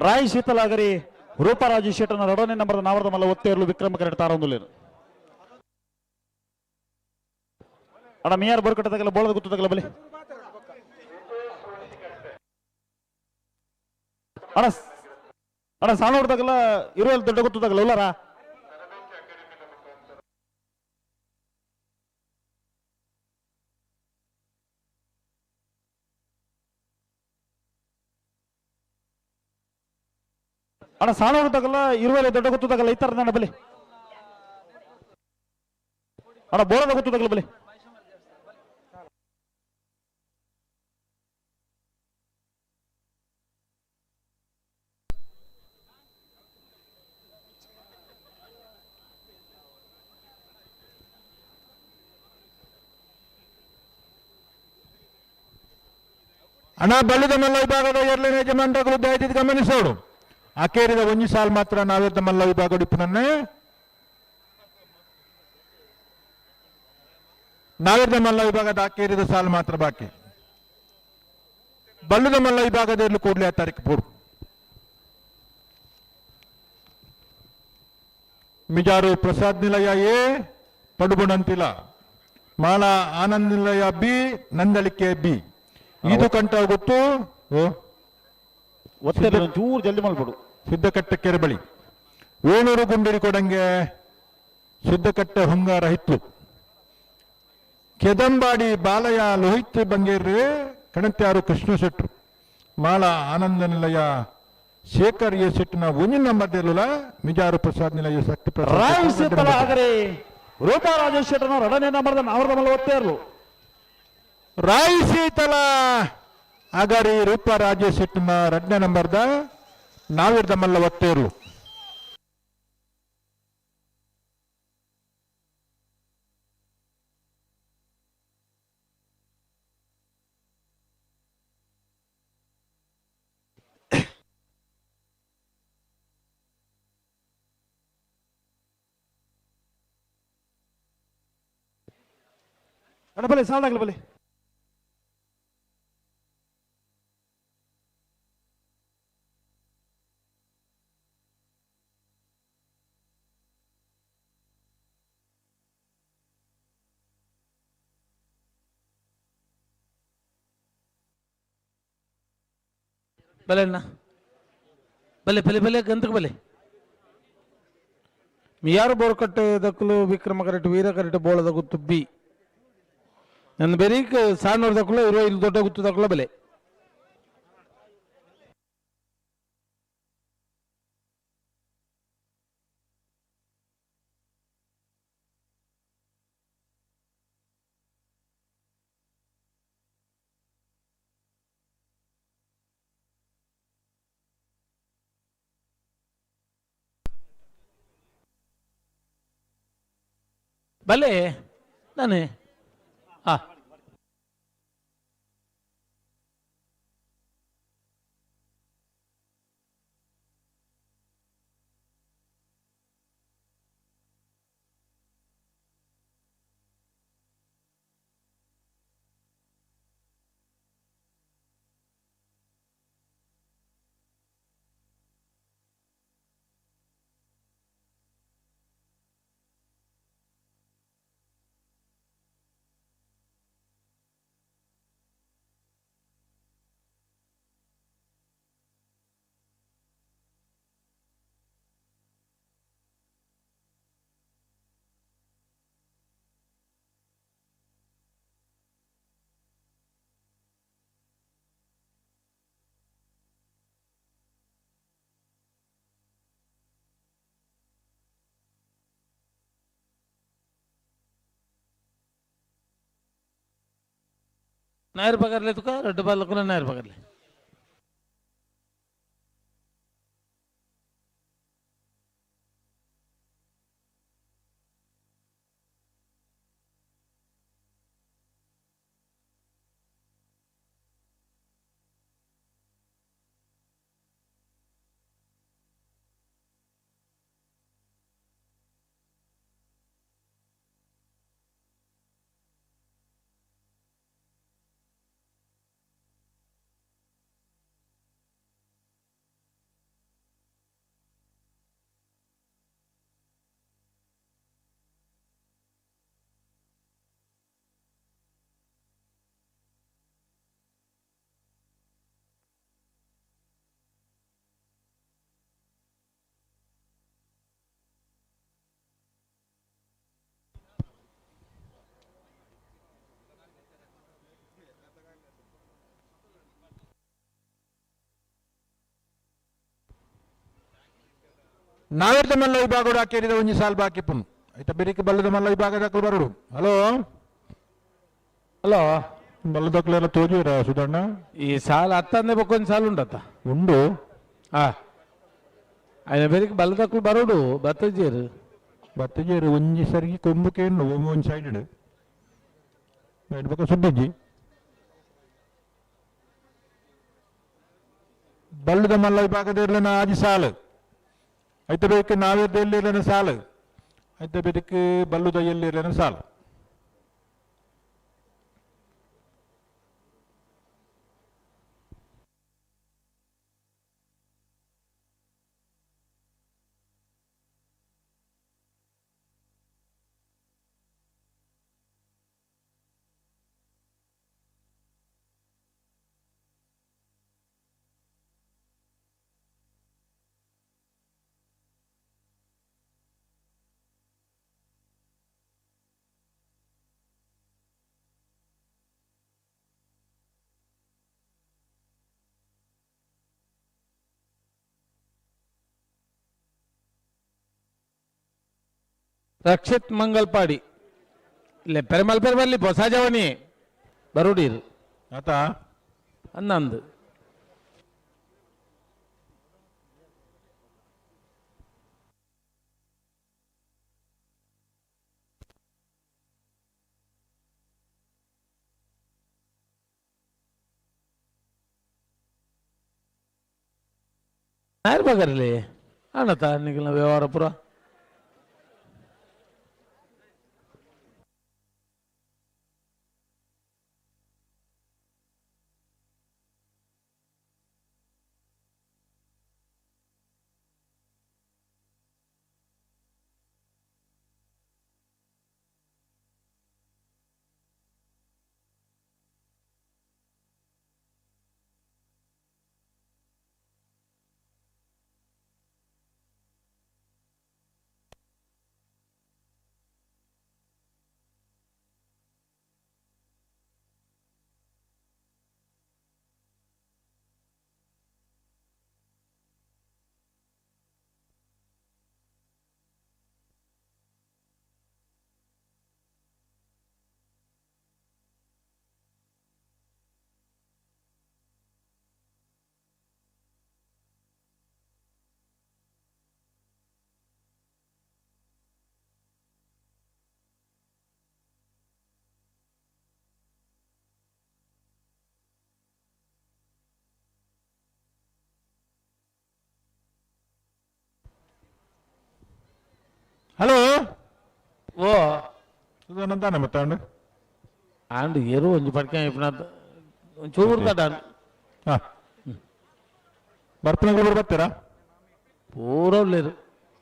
ರಾಯ್ ಶೀತಲಾಗರಿ ರೂಪರಾಜು ಶೆಟ್ಟನ ಎರಡನೇ ನಂಬರ್ ನಾವರದ ಮಲ್ಲ ಒತ್ತೇರ್ಲು ವಿಕ್ರಮ ಕರೆಕ್ಟ್ ತಾರೊಂದುಲೇರು. ಅಣ್ಣ ಮಿಯಾರ್ ಬೋರ್ಕಟ್ಟದಾಗಲ್ಲ ಬೋಳದ ಗುತ್ತದಾಗಲ್ಲ ಬಲಿ. ಅಣ್ಣ ಅಣ್ಣ ಸಾಣೂರ್ದಾಗಲ್ಲ ಇರುವಲ್ಲಿ ದೊಡ್ಡ ಗುತ್ತದಾಗಲ್ಲ ಉಲ್ಲಾರ. ಅಣ್ಣ ಸಾಣೂರ್ದಾಗಲ್ಲ ಇರುವಲ್ಲಿ ದೊಡ್ಡ ಗುತ್ತದಾಗಲ್ಲ ಈ ತರ ಬಲಿ. ಅಣ್ಣ ಬೋಳದ ಗುತ್ತದಾಗಲ್ಲ ಬಲಿ. ಅಣ್ಣ ಬಲಿದ ಮಲ್ಲ ವಿಭಾಗದ ಎರಡನೇ ಯಜಮಾನರುಗಳು ದಯವಿಟ್ಟು ಗಮನಿಸೋಡು. ಅಕೇರಿದ ಒಂಜಿ ಸಾಲ್ ಮಾತ್ರ ನಾವೆದ್ದ ಮಲ್ಲ ವಿಭಾಗ ಇಪ್ಪುನನ್ನೇ ನಾವೆದ್ದ ಮಲ್ಲ ವಿಭಾಗದ ಅಕೇರಿದ ಸಾಲ್ ಮಾತ್ರ ಬಾಕಿ. ಬಲ್ಲದ ಮಲ್ಲ ವಿಭಾಗದ ಎರ್ಲು ಕೂಡಲೇ ತಾರೀಕು ಪೂರು. ಮಿಜಾರು ಪ್ರಸಾದ್ ನಿಲಯ ಎ ಪಡುಬುಣಂತಿಲ, ಮಾಲಾ ಆನಂದ್ ನಿಲಯ ಬಿ, ನಂದಳಿಕೆ ಬಿ. ಇದು ಕಂಠ ಗೊತ್ತು. ಒತ್ತೆ ಚೂರು ಜಲ್ದಿ ಮಾಡ್ಬಿಡು. ಸಿದ್ದಕಟ್ಟೆ ಕೆರೆ ಬಳಿ ವೇಣೂರು ಗುಂಡಿರಿ ಕೊಡಂಗೆ ಸಿದ್ದಕಟ್ಟೆ ಹೊಂಗಾರ ಹಿತ್ಲು ಕೆದಂಬಾಡಿ ಬಾಲಯ ಲೋಹಿತ್ ಬಂಗೇರ್ರಿ ಕಣತ್ಯಾರು ಕೃಷ್ಣ ಶೆಟ್ರು ಮಾಳ ಆನಂದ ನಿಲಯ ಶೇಖರ್ ಎ ಶೆಟ್ಟಿನ ಒಂಜಿ ನಂಬರ್ ದೇಲುಲ ಮಿಜಾರು ಪ್ರಸಾದ್ ನಿಲಯ ಶಕ್ತಿ ಪ್ರಸಾದ್ ರಾಯ್ ಶೀತಲಾಗರಿ ರೂಪರಾಜೇಶ್ ಶೆಟ್ಟನ ಎರಡನೇ ನಂಬರ್ ನಾವರದ ಮಲ್ಲ ಒತ್ತೇರ್ಲು. ರಾಯ್ ಶೀತಲ ಅಗರಿ ರೂಪ ರಾಜೇಶ್ ಶೆಟ್ಟಿನ ಎರಡನೇ ನಂಬರ್ದ ನಾವಿರ್ದ ಮಲ್ಲ ಒತ್ತೇರ್ಲು. ಅಣ್ಣ ಬಲೆ ಸಾಲಾಗಲ್ಲ ಬಲೆ. ಬಲೆ ಅಣ್ಣ ಬಲೆ ಬಲೆ ಬಲೆ ಗಂತಕ್ಕೆ ಬಲೆ. ಮಿಯಾರು ಬೋರ್ಕಟ್ಟೆ ದಕ್ಕಲು ವಿಕ್ರಮ ಕರೆಕ್ಟ್ ವೀರ ಕರೆಕ್ಟ್ ಬೋಳದ ಗುತ್ತು ಬಿ. ನನ್ನ ಬೆರೀಕ್ ಸಾಣೂರ್ ದಕ್ಕಲು ಇರುವ ಇಲ್ಲಿ ದೊಡ್ಡ ಗುತ್ತು ದಕ್ಕಲು ಬಲೆ. ಬಲೆ ನಾನೇ ಹಾ. ನಾಯರ್ ಪಗರ್ಲೆ ತುಕ ರಡ್ಡು ಬಾಲಕುಲ ನಾಯರ್ ಪಗರ್ಲೆ. ನಾವೆರ್ದ ಮಲ್ಲ ವಿಭಾಗಡು ಹಾಕಿದ ಒಂಜಿ ಸಾಲ್ ಬಾಕಿ ಪುನ್ ಐತ ಬೆರಿಕೆ ಬಲ್ಲದ ಮಲ್ಲ ವಿಭಾಗದ ಬರಡು. ಹಲೋ ಹಲೋ, ಬಲ್ಲದಕ್ಲೆಲ್ಲ ತೋಜುರ ಸುಧಣ್ಣ? ಈ ಸಾಲ ಅತ್ತಂದೆ ಬೊಕ್ಕೊಂದು ಸಾಲು ಉಂಡತ್ತ? ಉಂಡು. ಹಾ, ಆಯ್ನ ಬೆರಿಕೆ ಬಲ್ಲದಕ್ಲು ಬರೋಡು ಬತ್ತಜೇರು. ಬತ್ತಜೇರು ಒಂಜಿ ಸರಿಗೆ ಕೊಂಬುಕೆ ಒಂಜಿ ಸೈಡ್ ಬೊಕ್ಕ ಸುದ್ದಿಜ್ಜಿ. ಬಲ್ಲದ ಮಲ್ಲ ವಿಭಾಗದ ಆಜಿ ಸಾಲು ಐತ ಬೇಕು, ನಾವೇರ್ದ ಎಲ್ಲಿರನ ಸಾಲು ಐತ ಬೇಕೆ, ಬಲ್ಲುದ ಎಲ್ಲಿರನ ಸಾಲು. ರಕ್ಷಿತ್ ಮಂಗಲ್ಪಾಡಿ ಇಲ್ಲ ಪೆರಮಲ್ ಪೆರಮಲ್ಲಿ ಹೊಸ ಜವನಿ ಬರುಡೀರು ಆತ ಅನ್ನಂದು. ಯಾರು ಬಗರ್ಲಿ ಅಣ್ಣತ ನಿಗಲ ವ್ಯವಹಾರ ಪೂರ. ಹಲೋ ಓ ಸುಧಾನಂತಾನೆ ಮತ್ತಾಂಡು ಆಂಡ್ ಎರು ಒಂಜಿ ಪಡ್ಕೆ ಇಪ್ಪನಾತ್ ಒಂಚೂರು ತಡ. ಹಾಂ, ಬರ್ಪನ ಬರ್ತೀರಾ? ಪೂರ ಉಳ್ಳೇರು.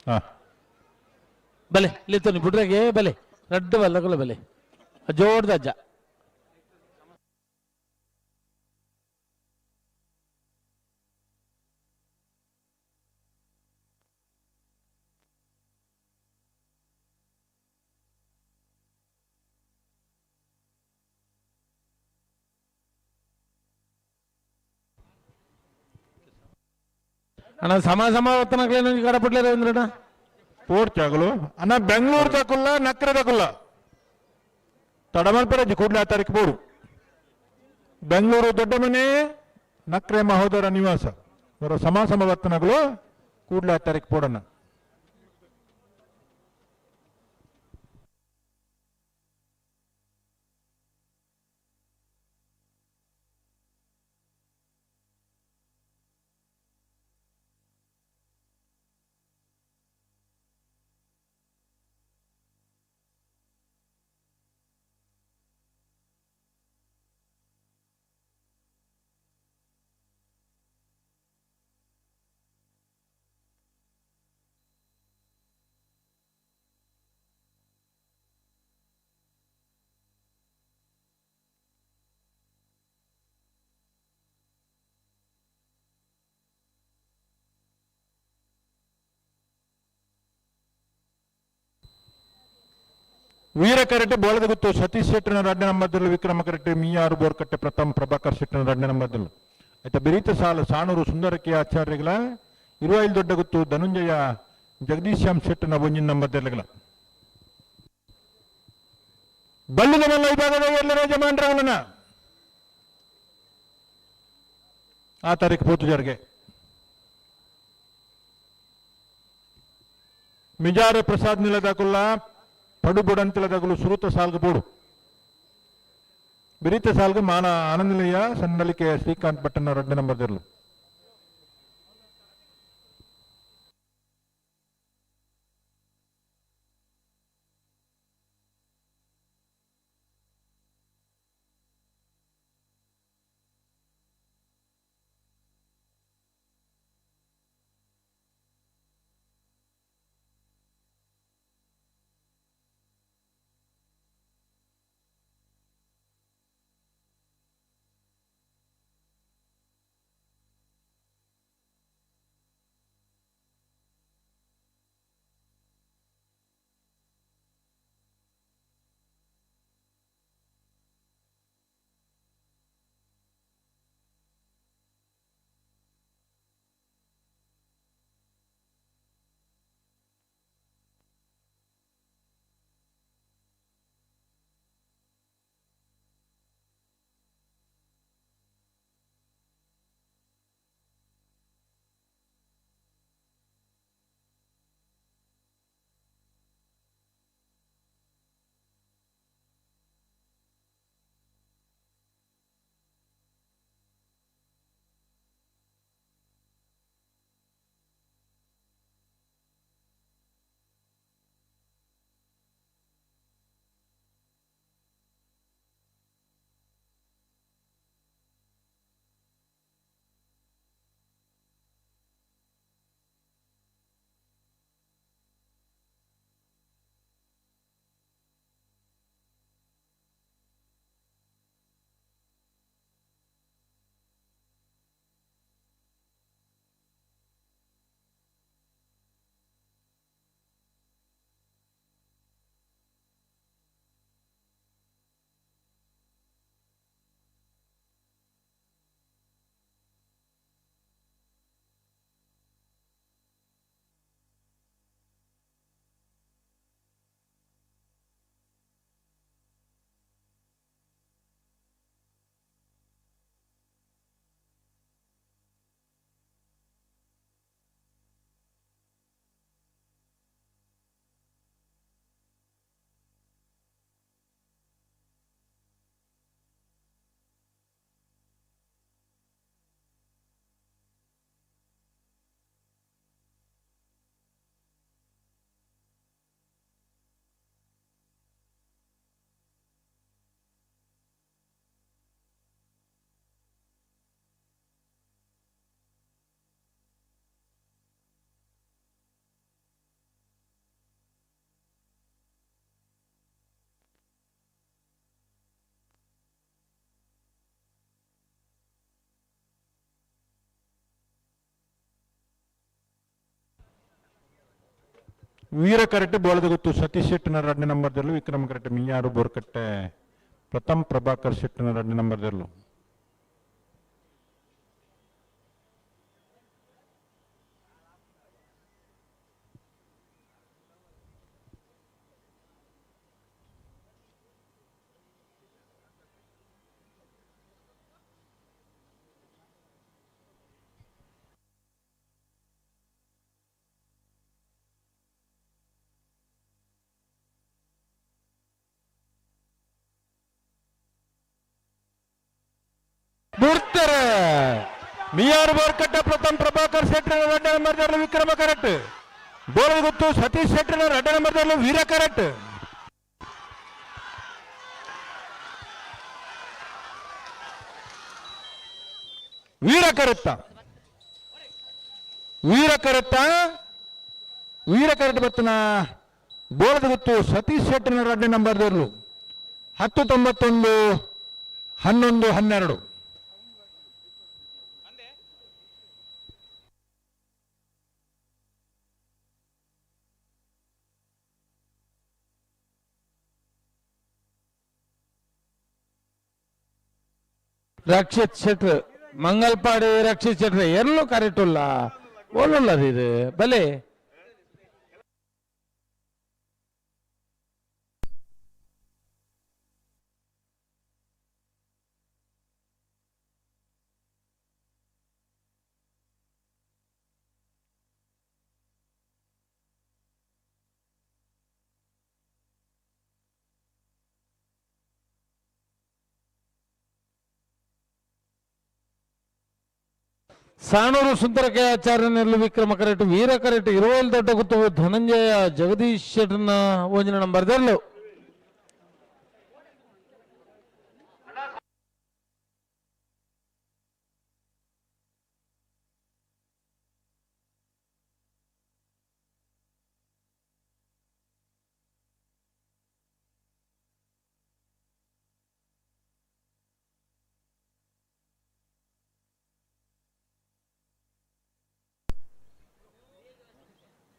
ಹಾಂ ಬಲೆ ಲಿತ್ತೋನಿ ಬುಡ್ರೆಗೆ ಬಲೆ ರಡ್ಡು ಬಲ್ಲಕುಲ ಬಲೆ ಜೋಡ್ದ ಅಜ್ಜ. ಅಣ್ಣ ಸಮ ಸಮ ಒತ್ತನಕ್ಲೇನು ಕಡಪಟ್ಲೆ ರವೀಂದ್ರಣ್ಣ ಪೋರ್ಚಾಗಲು ಅಣ್ಣ ಬೆಂಗಳೂರು ತಕುಲ್ಲ ನಕ್ರೆ ತಕುಲ್ಲ ತಡಮಲ್ಪರಜ್ಜಿ ಕೂಡಲೇ ಆ ತಾರೀಕು ಬೋಡು. ಬೆಂಗಳೂರು ದೊಡ್ಡಮನೆ ನಕ್ರೆ ಮಹೋದರ ನಿವಾಸ ಬರೋ ಸಮಾಸಮ ಬತ್ತನಗಳು ಕೂಡಲೇ ತಾರೀಕು ಪೋಡೋಣ. ವೀರ ಕರೆಟೆ ಬೋಳದಗುತ್ತು ಸತೀಶ್ ಶೆಟ್ಟನ ರಡ್ಡ ನಂಬರ್ದಲ್ಲಿ, ವಿಕ್ರಮ ಕರೆಟೆ ಮಿಯಾರು ಬೋರ್ಕಟ್ಟೆ ಪ್ರಥಮ್ ಪ್ರಭಾಕರ್ ಶೆಟ್ಟನ ರಡ್ಡ ನಂಬರ್ದಲ್ಲಿ. ಆಯ್ತಾ ಬಿರೀತ ಸಾಲು ಸಾಣೂರು ಸುಂದರಕ್ಕೆ ಆಚಾರ್ಯಗಳ ಇರುವಾಯಿಲ್ ದೊಡ್ಡಗುತ್ತು ಧನುಂಜಯ ಜಗದೀಶ್ ಶ್ಯಾಮ್ ಶೆಟ್ಟನ ಒಂಜಿನ ನಂಬರ್ದಲ್ಲಿಗಳ. ಬಳ್ಳಿದ ಮಲ್ಲ ವಿಭಾಗದ ಎಲ್ಲರ ಯಜಮಾನರವಲನ ಆ ತಾರೀಕು ಪೂತುಜಾರ್ಗೆ ಮಿಜಾರ ಪ್ರಸಾದ್ ನಿಲದಾಕುಲ್ಲ ಪಡುಬುಡಂತಿಲದಗುಲು ಸುರುತ ಸಾಲ್ಗು ಬೋಡು ಬಿರಿತ ಸಾಲ್ಗು ಮಾನ ಆನಂದಲಯ್ಯ ಸನ್ನಲಿಕೆ ಶ್ರೀಕಾಂತ್ ಭಟ್ಟನ ರಡ್ಡ ನಂಬರ್ ದಿರ್ಲು. ವೀರ ಕರೆಟೆ ಬೋಳದಗುತ್ತು ಸತೀಶ್ ಶೆಟ್ಟನ ರಡ್ಡ ನಂಬರ್ದಲ್ಲೂ, ವಿಕ್ರಮ ಕರೆಟೆ ಮಿಯಾರು ಬೋರ್ಕಟ್ಟೆ ಪ್ರಥಮ್ ಪ್ರಭಾಕರ್ ಶೆಟ್ಟನ ರಡ್ಡ ನಂಬರ್ದಲ್ಲೂ. ಬುಡ್ತಾರೆ. ಮಿಯಾರ್ ಬೋರ್ಕಟ್ಟ ಪ್ರಥಮ್ ಪ್ರಭಾಕರ್ ಶೆಟ್ಟರ್ ರಡ್ಡ ನಂಬರ್ದಲ್ಲಿ ವಿಕ್ರಮ ಕರೆಕ್ಟ್. ಬೋಳಗುತ್ತು ಸತೀಶ್ ಶೆಟ್ಟರ್ ರಡ್ಡ ನಂಬರ್ದಲ್ಲಿ ವೀರ ಕರೆಕ್ಟ್. ವೀರ ಕರೆತ್ತ ವೀರ ಕರೆತ್ತ ವೀರ ಕರೆಕ್ಟ್ ಬತ್ತನ ಬೋಳದಗುತ್ತು ಸತೀಶ್ ಶೆಟ್ಟರ್ ರಡ್ಡ ನಂಬರ್ದಲ್ಲಿ 10:91 11:12. ರಕ್ಷಿತ್ ಶೆಟ್ರು ಮಂಗಲ್ಪಾಡಿ ರಕ್ಷಿತ್ ಶೆಟ್ರು ಎಲ್ಲೂ ಕರೆಕ್ಟ್ ಇಲ್ಲ ಓಲುಲ್ಲ ಇದು ಬಲೆ. ಸಾಣೂರು ಸುಂದರಕ್ಕೆ ಆಚಾರ್ಯನೆಲ್ಲ ವಿಕ್ರಮ ಕರೆಕ್ಟ್ ವೀರ ಕರೆಕ್ಟ್ ಇರುವಲ್ ದೊಡ್ಡ ಗುತ್ತು ಧನಂಜಯ ಜಗದೀಶ್ ಶೆಟ್ಟರ್ನ ಒಂದಿನ ನಂಬರ್ ದೆರ್ಲು.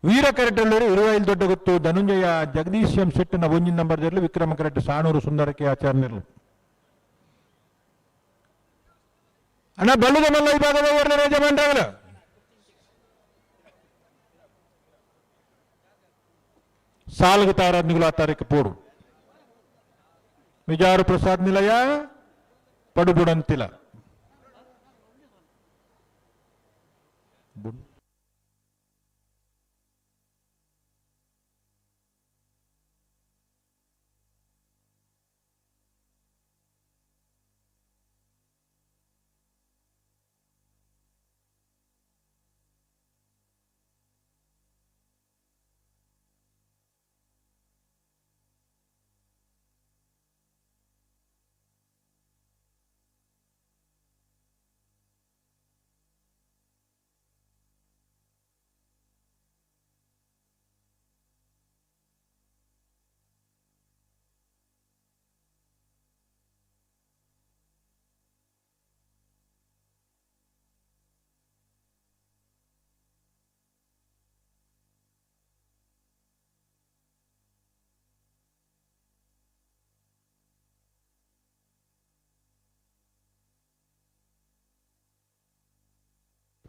ವೀರ ಕರೆಟಲ್ಲೂರು ಇರುವೈಲ್ ದೊಡ್ಡ ಗೊತ್ತು ಧನುಂಜಯ ಜಗದೀಶ್ ಎಂ ಶೆಟ್ಟನ ಒಂಜಿನ ನಂಬರ್ ಜರ್ಲು ವಿಕ್ರಮ ಕರೆಟ್ ಸಾಣೂರು ಸುಂದರಕ್ಕೆ ಆಚಾರ್ಯರು. ಅಣ್ಣ ಬಲ್ಲದ ಮಲ್ಲ ಈ ಭಾಗದ ಯಜಮಾನ್ರಾಗಲ. ಸಾಲ್ಗು ತಾರ ನಿಗುಲ ತಾರೀಕು ಪೋಡು ಮಿಜಾರು ಪ್ರಸಾದ್ ನಿಲಯ ಪಡುಬುಡಂತಿಲ.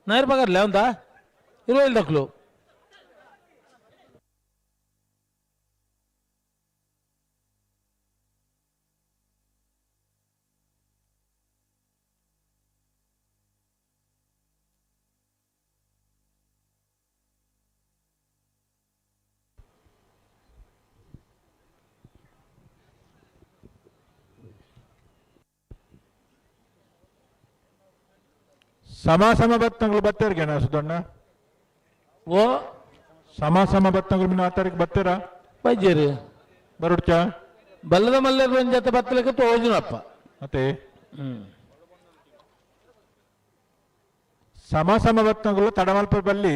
ನಾಯರ್ ಪಗಾರ್ ಲೇವಂತ 20 ದಕ್ಲು. ಸಮ ಸಮ ಬತ್ತಂಗಳು ಬತ್ತೇರ್ಗೆಣ ಸುಧಣ್ಣ? ಓ ಸಮ ಸಮ ಬತ್ತಂಗಳು ಮಿನ್ನ ಆ ತಾರೀಕು ಬತ್ತೀರಾ? ಬಜ್ಜೇರಿ ಬರುಡ್ಚ ಬಲ್ಲದ ಮಲ್ಲರ ಒಂದ್ ಜೊತೆ ಬತ್ತಲಿಕ್ಕೆ ತೋಜುನಪ್ಪ. ಮತ್ತೆ ಸಮ ಸಮ ಬತ್ತಂಗಳು ತಡಮಲ್ಪ ಬಲ್ಲಿ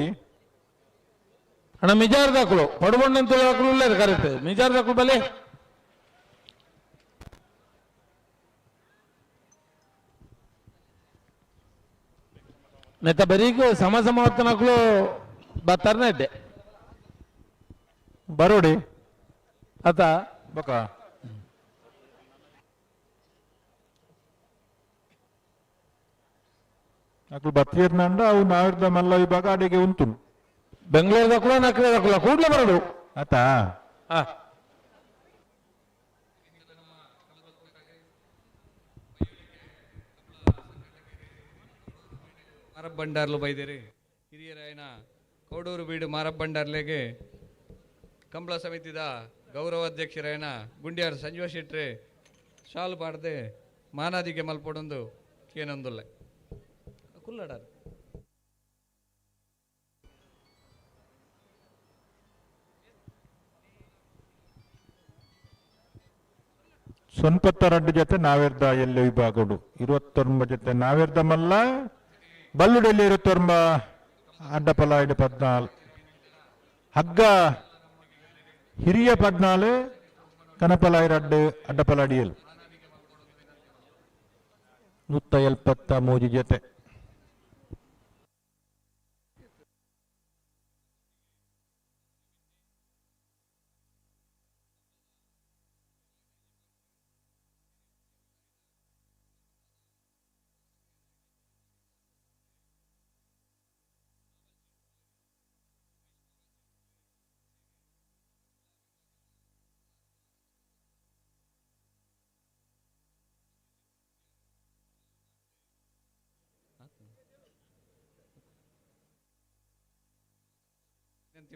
ಅಣ್ಣ ಮಿಜಾರ್ ದಾಖಲು ಪಡುಬಣ್ಣಂತ ದಾಖಲು ಇಲ್ಲ ಕರೆಕ್ಟ್ ಮಿಜಾರ್ ದಾಖಲು ಬಲ್ಲಿ. ನೆತ್ತ ಬರೀಕ್ ಸಮ ಸಮ ಹೊತ್ತನಕ್ಲು ಬತ್ತಾರನೇ ಇದ್ದೆ ಬರೋಡಿ ಆತ ಬಕ ಅಕ್ಲು ಬತ್ತೀರ್ನಂಡ ಅವು ನಾವಿರ್ದ ಮಲ್ಲ ವಿಭಾಗ ಅಡಿಗೆ ಉಂಟು. ಬೆಂಗಳೂರು ದಾಖಲು ನಕ್ರೆ ದಾಖಲು ಕೂಡ್ಲೆ ಬರೋಡು ಆತ. ಮಾರಬ್ಬಂಡಾರ್ಲು ಬೈದಿರಿ ಹಿರಿಯರಾಯನ ಕೋಡೂರು ಬೀಡು ಮಾರಬ್ಬಂಡಾರ್ಲೆಗೆ ಕಂಬಳ ಸಮಿತಿದ ಗೌರವಾಧ್ಯಕ್ಷರಾಯನ ಗುಂಡಿಯಾರ್ ಸಂಜೀವ ಶೆಟ್ರೆ ಶಾಲು ಪಾಡದೆ ಮಾನಾದಿಗೆ ಮಲ್ಪೊಡೊಂದು ಕೇನೊಂದುಲ್ಲೆ ಕುಲ್ಲಡಾರ್. ಸೊನ್ಪತ್ತ ಜೊತೆ ನಾವೆರ್ದ ಎಲ್ಲ ವಿಭಾಗಡು 29 ಜೊತೆ ನಾವೆರ್ದ ಮಲ್ಲ ಬಲ್ಲುಡೆಲ್ಲಿ 29 ಅಡ್ಡಪಲ ಇಡು 14 ಹಗ್ಗ ಹಿರಿಯ 14 ಕನಪಲ 2 ಅಡ್ಡಪಲ ಅಡಿಯಲ್ 173 ಜೊತೆ.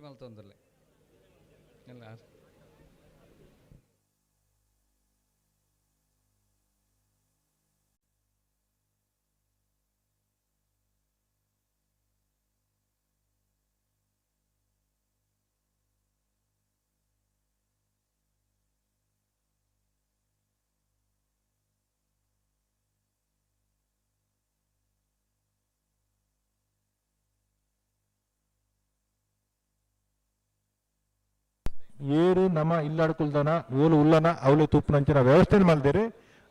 ಮಲ್ತೊಂದುಲ್ಲೆ ಎಲ್ಲ. ಏರು ನಮ ಇಲ್ಲಾಡ್ಕೊಲ್ದನ ಓಲು ಉಲ್ಲನ ಅವಲೆ ತೂಪುನಂಚಿನ ವ್ಯವಸ್ಥೆ ಮಲ್ದೇರಿ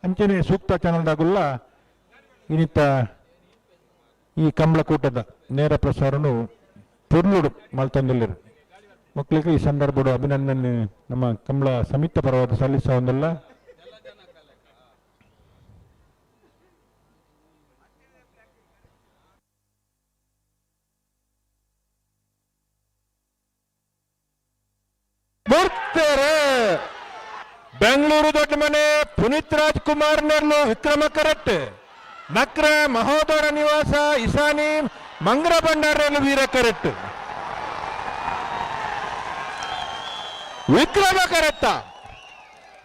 ಅಂಚನೆ ಸೂಕ್ತ ಚಾನಲ್ದಾಗುಲ್ಲ ಇನ್ನಿತ್ತ ಈ ಕಂಬಳಕೂಟದ ನೇರ ಪ್ರಸಾರನು ಪೊರ್ಲುಡು ಮಲ್ತೊಂದುಲ್ಲೆರ್. ಮಕ್ಕಳಿಗೆ ಈ ಸಂದರ್ಭಡು ಅಭಿನಂದನೆ ನಮ್ಮ ಕಂಬಳ ಸಮಿತಿ ಪರವಾದ ಸಲ್ಲಿಸೊಂದುಲ್ಲ. ಬೆಂಗಳೂರು ದೊಡ್ಡ ಮನೆ ಪುನೀತ್ ರಾಜ್ಕುಮಾರ್ ನೆರ್ಲು ವಿಕ್ರಮ ಕರೆಕ್ಟ್ ನಕ್ರ ಮಹೋದರ ನಿವಾಸ ಇಸಾನಿ ಮಂಗ್ರ ಭಂಡಾರನ್ನು ವೀರ ಕರೆಕ್ಟ್ ವಿಕ್ರಮ ಕರೆತ್ತ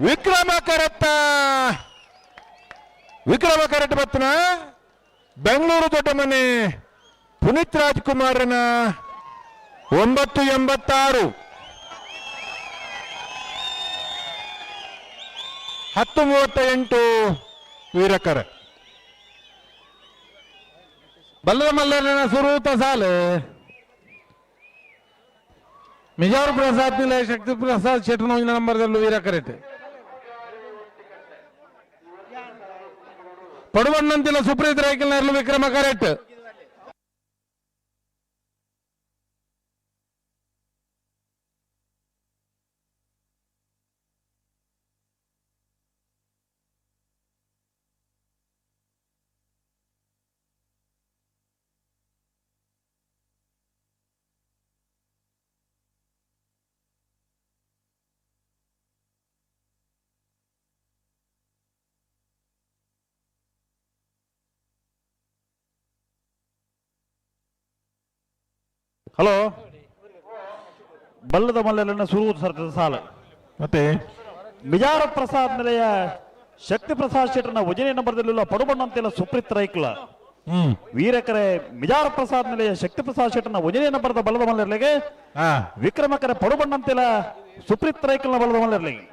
ವಿಕ್ರಮ ಕರೆತ್ತ ವಿಕ್ರಮ ಕರೆಕ್ಟ್ ಬತ್ತನ ಬೆಂಗಳೂರು ದೊಡ್ಡ ಮನೆ ಪುನೀತ್ ರಾಜ್ಕುಮಾರನ 9.86 10.38 ವೀರಕರ ಬಲ್ಲದ ಮಲ್ಲನ ಸುರೂತ ಸಾಲು ಮಿಜಾರ್ ಪ್ರಸಾದ್ ನಿಲಯ ಶಕ್ತಿ ಪ್ರಸಾದ್ ಶೆಟ್ಟರ್ ಒಂಜಿನ ನಂಬರ್ದಲ್ಲಿ ವೀರಕರೆಟ್ ಪಡುವಣ್ಣಂತಿಲ್ಲ ಸುಪ್ರೀತ್ ರೈಕಲ್ನ ವಿಕ್ರಮ ಕರೆಕ್ಟ್. ಹಲೋ ಬಲ್ಲದ ಮಲ್ಲನ ಸುರುವುದು ಸರ್ತದ ಸಾಲ ಮತ್ತೆ ಮಿಜಾರ ಪ್ರಸಾದ್ ನಿಲಯ ಶಕ್ತಿ ಪ್ರಸಾದ್ ಶೆಟ್ಟರ್ನ ವಜನೆ ನಂಬರ್ದಲ್ಲಿಲ್ಲ ಪಡುಬಣ್ಣಂತೆಲ್ಲ ಸುಪ್ರೀತ್ ರೈಕ್ಲ ವೀರಕರೆ ಮಿಜಾರ ಪ್ರಸಾದ್ ನಿಲಯ ಶಕ್ತಿ ಪ್ರಸಾದ್ ಶೆಟ್ಟರ್ನ ವಜನೆ ನಂಬರ್ದ ಬಲ್ಲದ ಮಲ್ಲರ್ಲಿಗೆ ವಿಕ್ರಮಕರೆ ಪಡುಬಣ್ಣಂತೆಲ್ಲ ಸುಪ್ರೀತ್ ರೈಕ್ಲನ ಬಲ್ಲದ ಮಲ್ಲರ್ಲಿಗೆ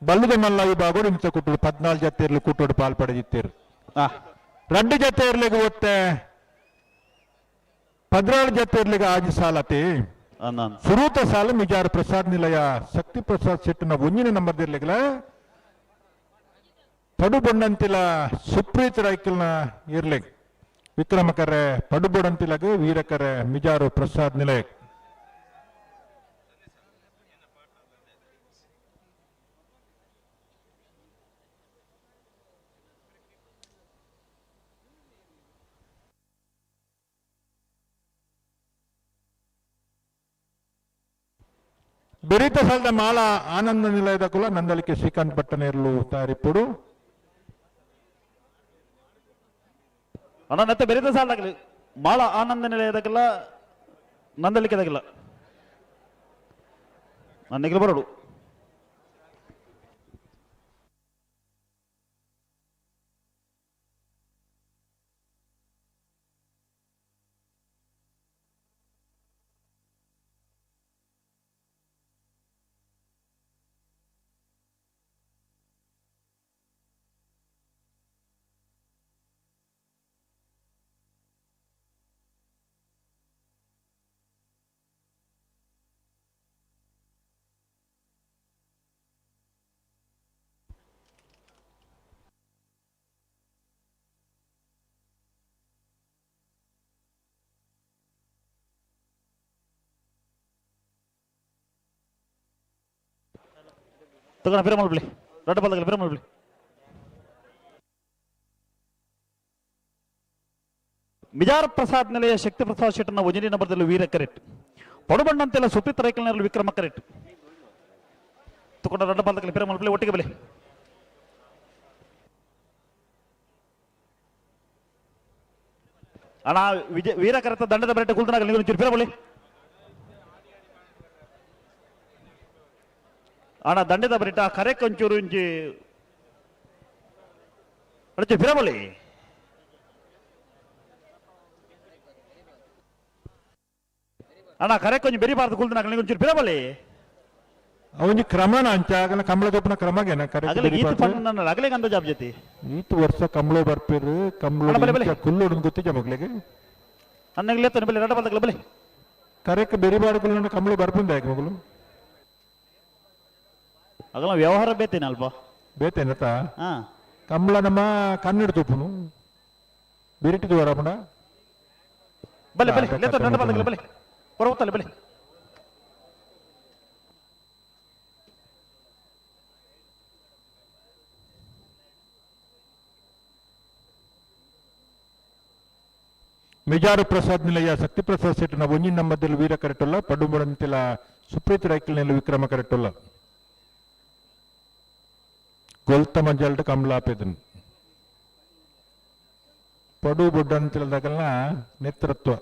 ಬಲ್ಲದ ಮಲ್ಲ ವಿಭಾಗ ಇಂಚ ಕುಟ್ಟುಡು 14 ಜತೆ ಇರ್ಲಿ ಕುಟ್ಟುಡು ಪಾಲ್ ಪಡೆದಿತ್ತೀರು 2 ಜತೆ ಇರ್ಲಿಗೆ ಒತ್ತೆ 16 ಜತೆ ಇರ್ಲಿಗೆ ಆಜಿ ಸಾಲತಿ ಸುರೂತ ಸಾಲ ಮಿಜಾರ್ ಪ್ರಸಾದ್ ನಿಲಯ ಶಕ್ತಿ ಪ್ರಸಾದ್ ಶೆಟ್ಟನ ಒಂಜಿನ ನಂಬರ್ ಇರ್ಲಿಗಲ ಪಡುಬೊಂಡಂತಿಲ ಸುಪ್ರೀತ್ ರೈಕಲ್ನ ಇರ್ಲಿಗ್ ವಿಕ್ರಮಕರೆ ಪಡುಬೊಡಂತಿಲಗ ವೀರಕರೆ ಮಿಜಾರು ಪ್ರಸಾದ್ ನಿಲಯ. ಬೆರೀತ ಸಾಲದ ಮಾಲ ಆನಂದ ನಿಲಯದ ಕುಲ ನಂದಳಿಕೆ ಶ್ರೀಕಾಂತ್ ಪಟ್ಟಣೇರ್ಲು ತಯಾರಿಪ್ಪುಡು. ಅಣ್ಣ ನತ್ತೆ ಬೆರೀತ ಸಾಲದಾಗಲಿ ಮಾಳ ಆನಂದ ನಿಲಯದಕ್ಕೆಲ್ಲ ನಂದಳಿಕೆದಾಗಿಲ್ಲ ನನ್ನ ಬರೋಡು. ತಗೋಣ ಪಿರಮಲ್ ಬಿಳಿ ದೊಡ್ಡ ಬಲ್ದಗಲ ಪಿರಮಲ್ ಬಿಳಿ. ಮಿಜಾರ್ ಪ್ರಸಾದ್ ನೆಲೆಯ ಶಕ್ತಿ ಪ್ರಸಾದ್ ಶೆಟ್ಟನ ಒಂಜನೇ ನಂಬರ್ದಲ್ಲಿ ವೀರ ಕರೆಕ್ಟ್. ಪಡುಬಣ್ಣಂತೆಲ್ಲ ಸುಪ್ರೀತ್ ರೈಕಲ್ನಲ್ಲಿ ವಿಕ್ರಮ ಕರೆಕ್ಟ್. ತಗೊಂಡ ದೊಡ್ಡ ಬಲ್ದಗಲ ಪಿರಮಲ್ ಬಿಳಿ ಒಟ್ಟಿಗೆ ಬಲಿ. ಅಣ್ಣ ವಿಜಯ ವೀರ ಕರೆತ ದಂಡದ ಬರೆಟ ಕುಲ್ತನಾಗಲಿ ನೀವು ಒಂಚೂರು ಪಿರಬಳಿ. ಅಣ್ಣ ದಂಡದ ಬರಿಟ ಕರೆ ಕಂಚೂರು ಇಂಚಿ ಪಿರಬಳಿ. ಅಣ್ಣ ಕರೆ ಕೊಂಚ ಬೆರಿಬಾರ್ದು ಕುಲ್ತನಾಗಲಿ ನೀವು ಒಂಚೂರು ಪಿರಬಳಿ. ಅವನಿ ಕ್ರಮನ ಅಂಚ ಆಗಲ ಕಂಬಳ ದೊಪ್ಪನ ಕ್ರಮಗೆನ ಕರೆ ಅಗಲ ಈತ ಪಣ್ಣ ಅಗಲೇ ಗಂಧ ಜಾಬ್ ಜೊತೆ ಈತ ವರ್ಷ ಕಂಬಳ ಬರ್ಪಿರು ಕಂಬಳ ಅಣ್ಣ, ಬಲೆ, ಬಲೆ. ಕುಲ್ಲುಡು ಗೊತ್ತಿಜ ಮಗಳಿಗೆ ಅನ್ನಗಲೇ ತನ್ನ ಬಲೆ ರಡ ಬಲ್ದಗಲ ಬಲೆ. ಕರೆಕ್ ಬೆರಿಬಾರ್ದು ಕುಲ್ಲುಡು ಕಂಬಳ ಬರ್ಪುಂದ ಯಾಕೆ ಮಗಳು? ಅಗಲ ವ್ಯವಹಾರ ಬೇತೇನೆ ಅಲ್ಪ ಬೇತೇನತ? ಹಾ. ಕಂಬಳ ನಮ್ಮ ಕನ್ನಡ ತುಪ್ಪುನು ಬಿರಿಟಿದು ವರಪಣ. ಬಲೆ ಬಲೆ ಲೇತ ರಡ ಬಲ್ದಗಲ ಬಲೆ ಪರ್ವತಲ್ಲ ಬಲೆ. ಮಿಜಾರು ಪ್ರಸಾದ್ ನಿಲಯ ಶಕ್ತಿ ಪ್ರಸಾದ್ ಶೆಟ್ಟನ ಒಂಜಿನ ನಂಬರ್ದಲ್ಲಿ ವೀರ ಕರೆಟೊಲ್ಲ ಪಡುಂಬಡಂತಿಲ ಸುಪ್ರೀತ್ ರೈಕಲ್ನಲ್ಲಿ ವಿಕ್ರಮ ಕರೆಟೊಲ್ಲ ಗೊಲ್ತ ಮಂಜಲ್ಟ ಕಮಲಾಪೆದನ್ ಪಡು ಬೊಡ್ಡಂತಿಲದಾಗಲ್ನ ನೇತೃತ್ವ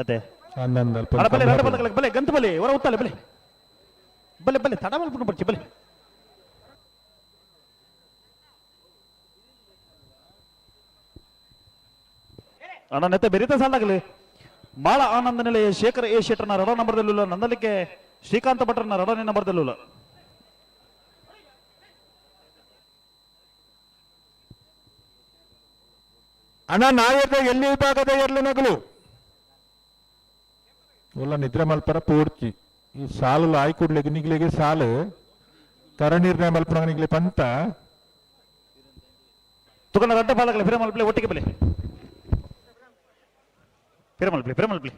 ಅದೇ ಆನಂದ ಅಲ್ಪ ಅಡ ಬಲೆ ರಡ ಬಲ್ದಗಲ ಬಲೆ ಗಂತ ಬಲೆ ಹೊರ ಉತ್ತಲೆ ಬಲೆ ಬಲೆ ಬಲೆ ತಡ ಮಲ್ಪುನ ಬರ್ಚಿ ಬಲೆ. ಅಣ್ಣ ನೆತ್ತ ಬೆರಿತ ಸಾಲಾಗಲಿ. ಮಾಳ ಆನಂದ ನೆಲೆಯ ಶೇಖರ್ ಎ ಶೆಟ್ಟರ್ನ ರಡ ನಂಬರ್ದಲ್ಲಿಲ್ಲ ನಂದಲಿಕ್ಕೆ ಶ್ರೀಕಾಂತ ಭಟ್ರನ ರಡನೇ ನಂಬರ್ದಲ್ಲಿಲ್ಲ. ಅಣ್ಣ ನಾಯಕ ಎಲ್ಲಿ ವಿಭಾಗದ ಎರ್ಲು ನಗಲು ಒಲ್ಲ ನಿದ್ರೆ ಮಲ್ಪರ ಪೂರ್ತಿ ಈ ಸಾಲು ಆಯ್ಕುಡ್ಲಿಕ್ಕೆ ನಿಗ್ಲಿಗೆ ಸಾಲು ಕರ ನಿರ್ಣಯ ಮಲ್ಪನ ನಿಗ್ಲಿ ಪಂತ ತುಗನ ರಡ್ಡ ಪಾಲಕಲೆ ಫಿರ ಮಲ್ಪಲೆ ಒಟ್ಟಿಗೆ ಬಲೆ ಫಿರ ಮಲ್ಪಲೆ ಫಿರ ಮಲ್ಪಲೆ.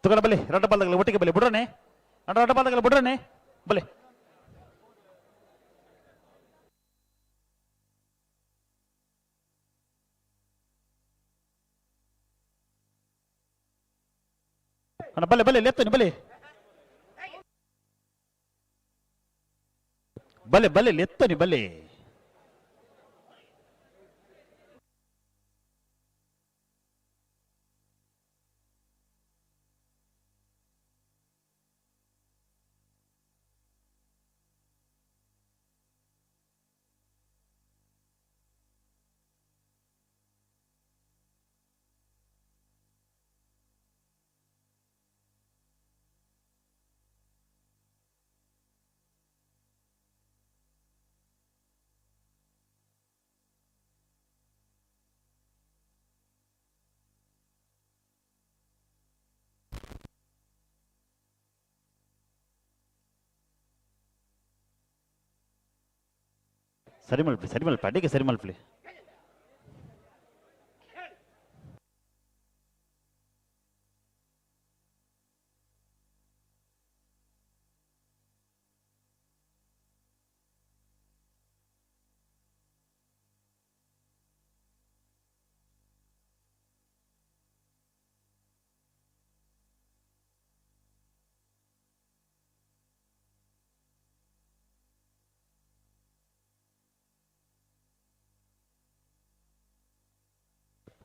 ತುಗನ ಬಲೆ ರಡ್ಡ ಬಾಲಕಲೆ ಒಟ್ಟಿಗೆ ಬಲೆ ಬುಡ್ರನೆ ಅಣ್ಣ ರಡ್ಡ ಬಾಲಕಲೆ ಬುಡ್ರನೆ ಬಲೆ. ಅಣ್ಣ ಬಲೆ ಬಲೆ ಲೆತ್ತನಿ ಬಲೆ ಬಲೆ ಬಲೆ ಲೆತ್ತನಿ ಬಲೆ. ಸರಿ ಮಲ್ಪಿ ಸರಿ ಮಲ್ಪಿ ಅಡ್ಡಿಗೆ ಸರಿ ಮಲ್ಪಿ.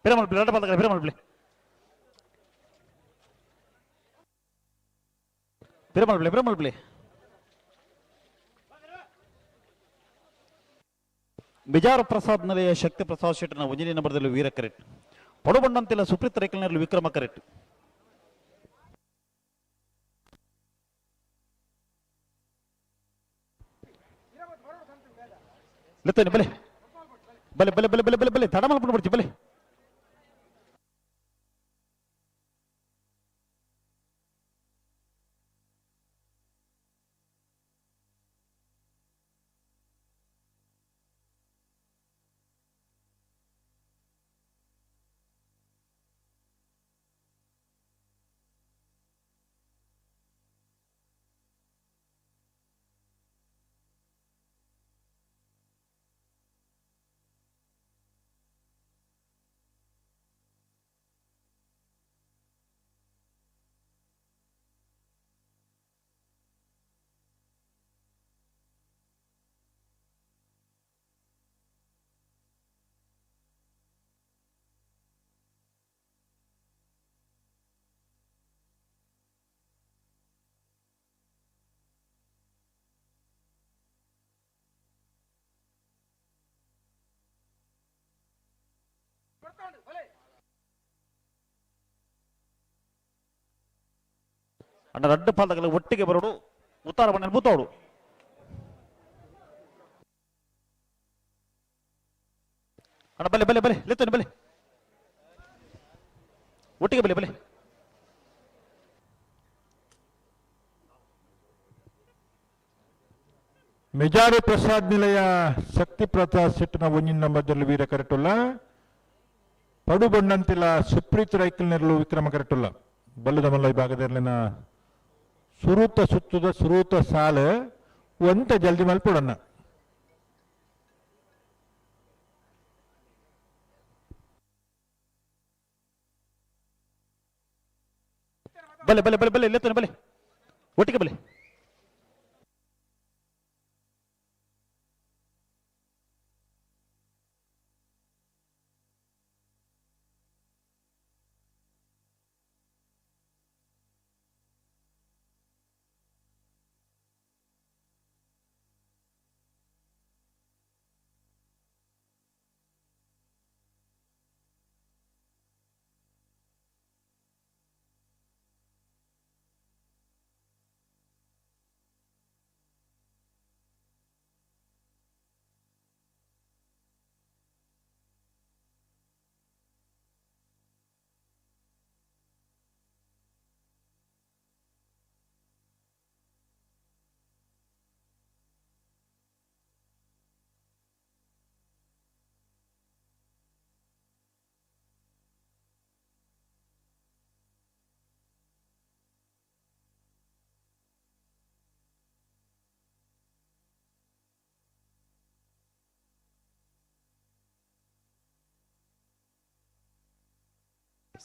ಪಿರ ಮಲ್ಪಿ ರಡ್ಡ ಬಾಲಕಲೆ ಪಿರ ಮಲ್ಪಿ ಪಿರ ಮಲ್ಪಿ ಪಿರ ಮಲ್ಪಿ. ಬಿಜಾರು ಪ್ರಸಾದ್ ನೆಲೆಯ ಶಕ್ತಿ ಪ್ರಸಾದ್ ಶೆಟ್ಟನ ಒಂಜನೇ ನಂಬರ್ದಲ್ಲಿ ವೀರ ಕರೆಕ್ಟ್. ಪಡುಬಣ್ಣಂತಿಲ್ಲ ಸುಪ್ರೀತ್ ರೈಕಲ್ನಲ್ಲಿ ವಿಕ್ರಮ ಕರೆಕ್ಟ್. ಲೆತ್ತನಿ ಬಲೆ. ಬಲೆ ಬಲೆ ಬಲೆ ಬಲೆ ಬಲೆ ಬಲೆ ತಡ ಮಲ್ಪುಂಡು ಬಿಡ್ತಿ ಬಲೆ. ಅಣ್ಣ ರಡ್ಡು ಪಾದಗಳ ಒಟ್ಟಿಗೆ ಬರೋಡು ಉತ್ತಾರ ಬಣ್ಣ ಬೂತೋಡು. ಅಣ್ಣ ಬಲೆ ಬಲೆ ಬಲೆ ಲೆತ್ತನೆ ಬಲೆ ಒಟ್ಟಿಗೆ ಬಲೆ ಬಲೆ. ಮೆಜಾರು ಪ್ರಸಾದ್ ನಿಲಯ ಶಕ್ತಿ ಪ್ರಸಾದ್ ಸೆಟ್ನ ಒಂಜಿನ ನಂಬರ್ದಲ್ಲಿ ವೀರ ಕರೆಟುಲ್ಲ ಪಡುಬಣ್ಣಂತಿಲ್ಲ ಸುಪ್ರೀತ್ ರೈಕಲ್ ನೆರಳು ವಿಕ್ರಮ ಕರೆಟುಲ್ಲ ಬಲ್ಲದ ಮಲ್ಲ ಈ ಭಾಗದಲ್ಲಿನ ಸುರೂತ ಸುತ್ತದ ಸುರೂತ ಸಾಲು ಒಂತ ಜಲ್ದಿ ಮಲ್ಪುಡನ್ನ. ಬಲೆ ಬಲೆ ಬಲೆ ಬಲೆ ಲೆತ್ತನೆ ಬಲೆ ಒಟ್ಟಿಗೆ ಬಲೆ.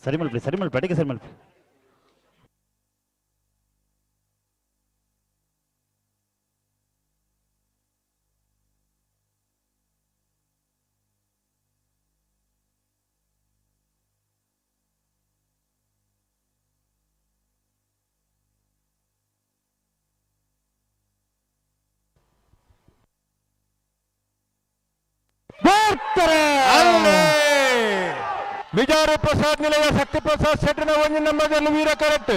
ಸರಿ ಮಲ್ಪಿ ಸರಿ ಮಲ್ಪಿ ಅಡಿಗೆ ಸರಿ ಮಲ್ಪಿ. ಮಿಜಾರು ಪ್ರಸಾದ್ ನಿಲಯ ಶಕ್ತಿ ಪ್ರಸಾದ್ ಶೆಟ್ಟಿನ ಒಂದು ನಂಬರ್ದಲ್ಲಿ ವೀರ ಕರೆಕ್ಟ್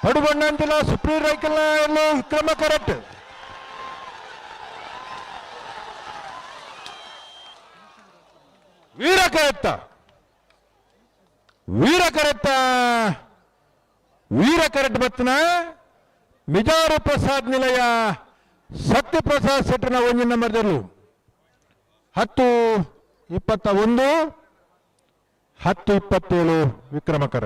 ಪಡುಬಣ್ಣಂತಿಲ್ಲ ಸುಪ್ರೀ ರೈಕಲ್ ವಿಕ್ರಮ ಕರೆಕ್ಟ್ ವೀರ ಕರೆಕ್ಟ ವೀರ ಕರೆಕ್ಟ ವೀರ ಕರೆಕ್ಟ್ ಬತ್ತನ ಮಿಜಾರು ಪ್ರಸಾದ್ ನಿಲಯ ಶಕ್ತಿ ಪ್ರಸಾದ್ ಶೆಟ್ಟಿನ ಒಂದು ನಂಬರ್ದಲ್ಲಿ 10:21 10:27 ವಿಕ್ರಮಕರ.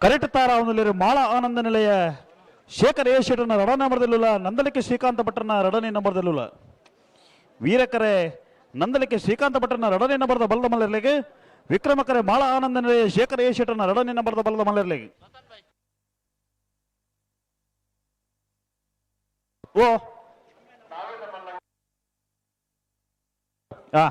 ಕರೆಕ್ಟ್ ತಾರ ಅವನಲ್ಲಿ ಮಾಳ ಆನಂದ ನಿಲಯ ಶೇಖರ್ ಎ ಶೆಟ್ಟರ್ನ ರಡ ನಂಬರ್ದಲ್ಲಿಲ್ಲ, ನಂದಲಿಕೆ ಶ್ರೀಕಾಂತ ಭಟ್ರನ ರಡನೇ ನಂಬರ್ದಲ್ಲಿಲ್ಲ. ವೀರಕರೆ ನಂದಲಿಕೆ ಶ್ರೀಕಾಂತ ಭಟ್ರನ ರಡನೇ ನಂಬರ್ದ ಬಲದ ಮಲ್ಲರ್ಲಿಗೆ, ವಿಕ್ರಮಕರೆ ಮಾಳ ಆನಂದ ನಿಲಯ ಶೇಖರ್ ಎ ಶೆಟ್ಟರ್ನ ರಡನೇ ನಂಬರ್ದ ಬಲದ ಮಲ್ಲರ್ಲಿಗೆ. ಓ ಆ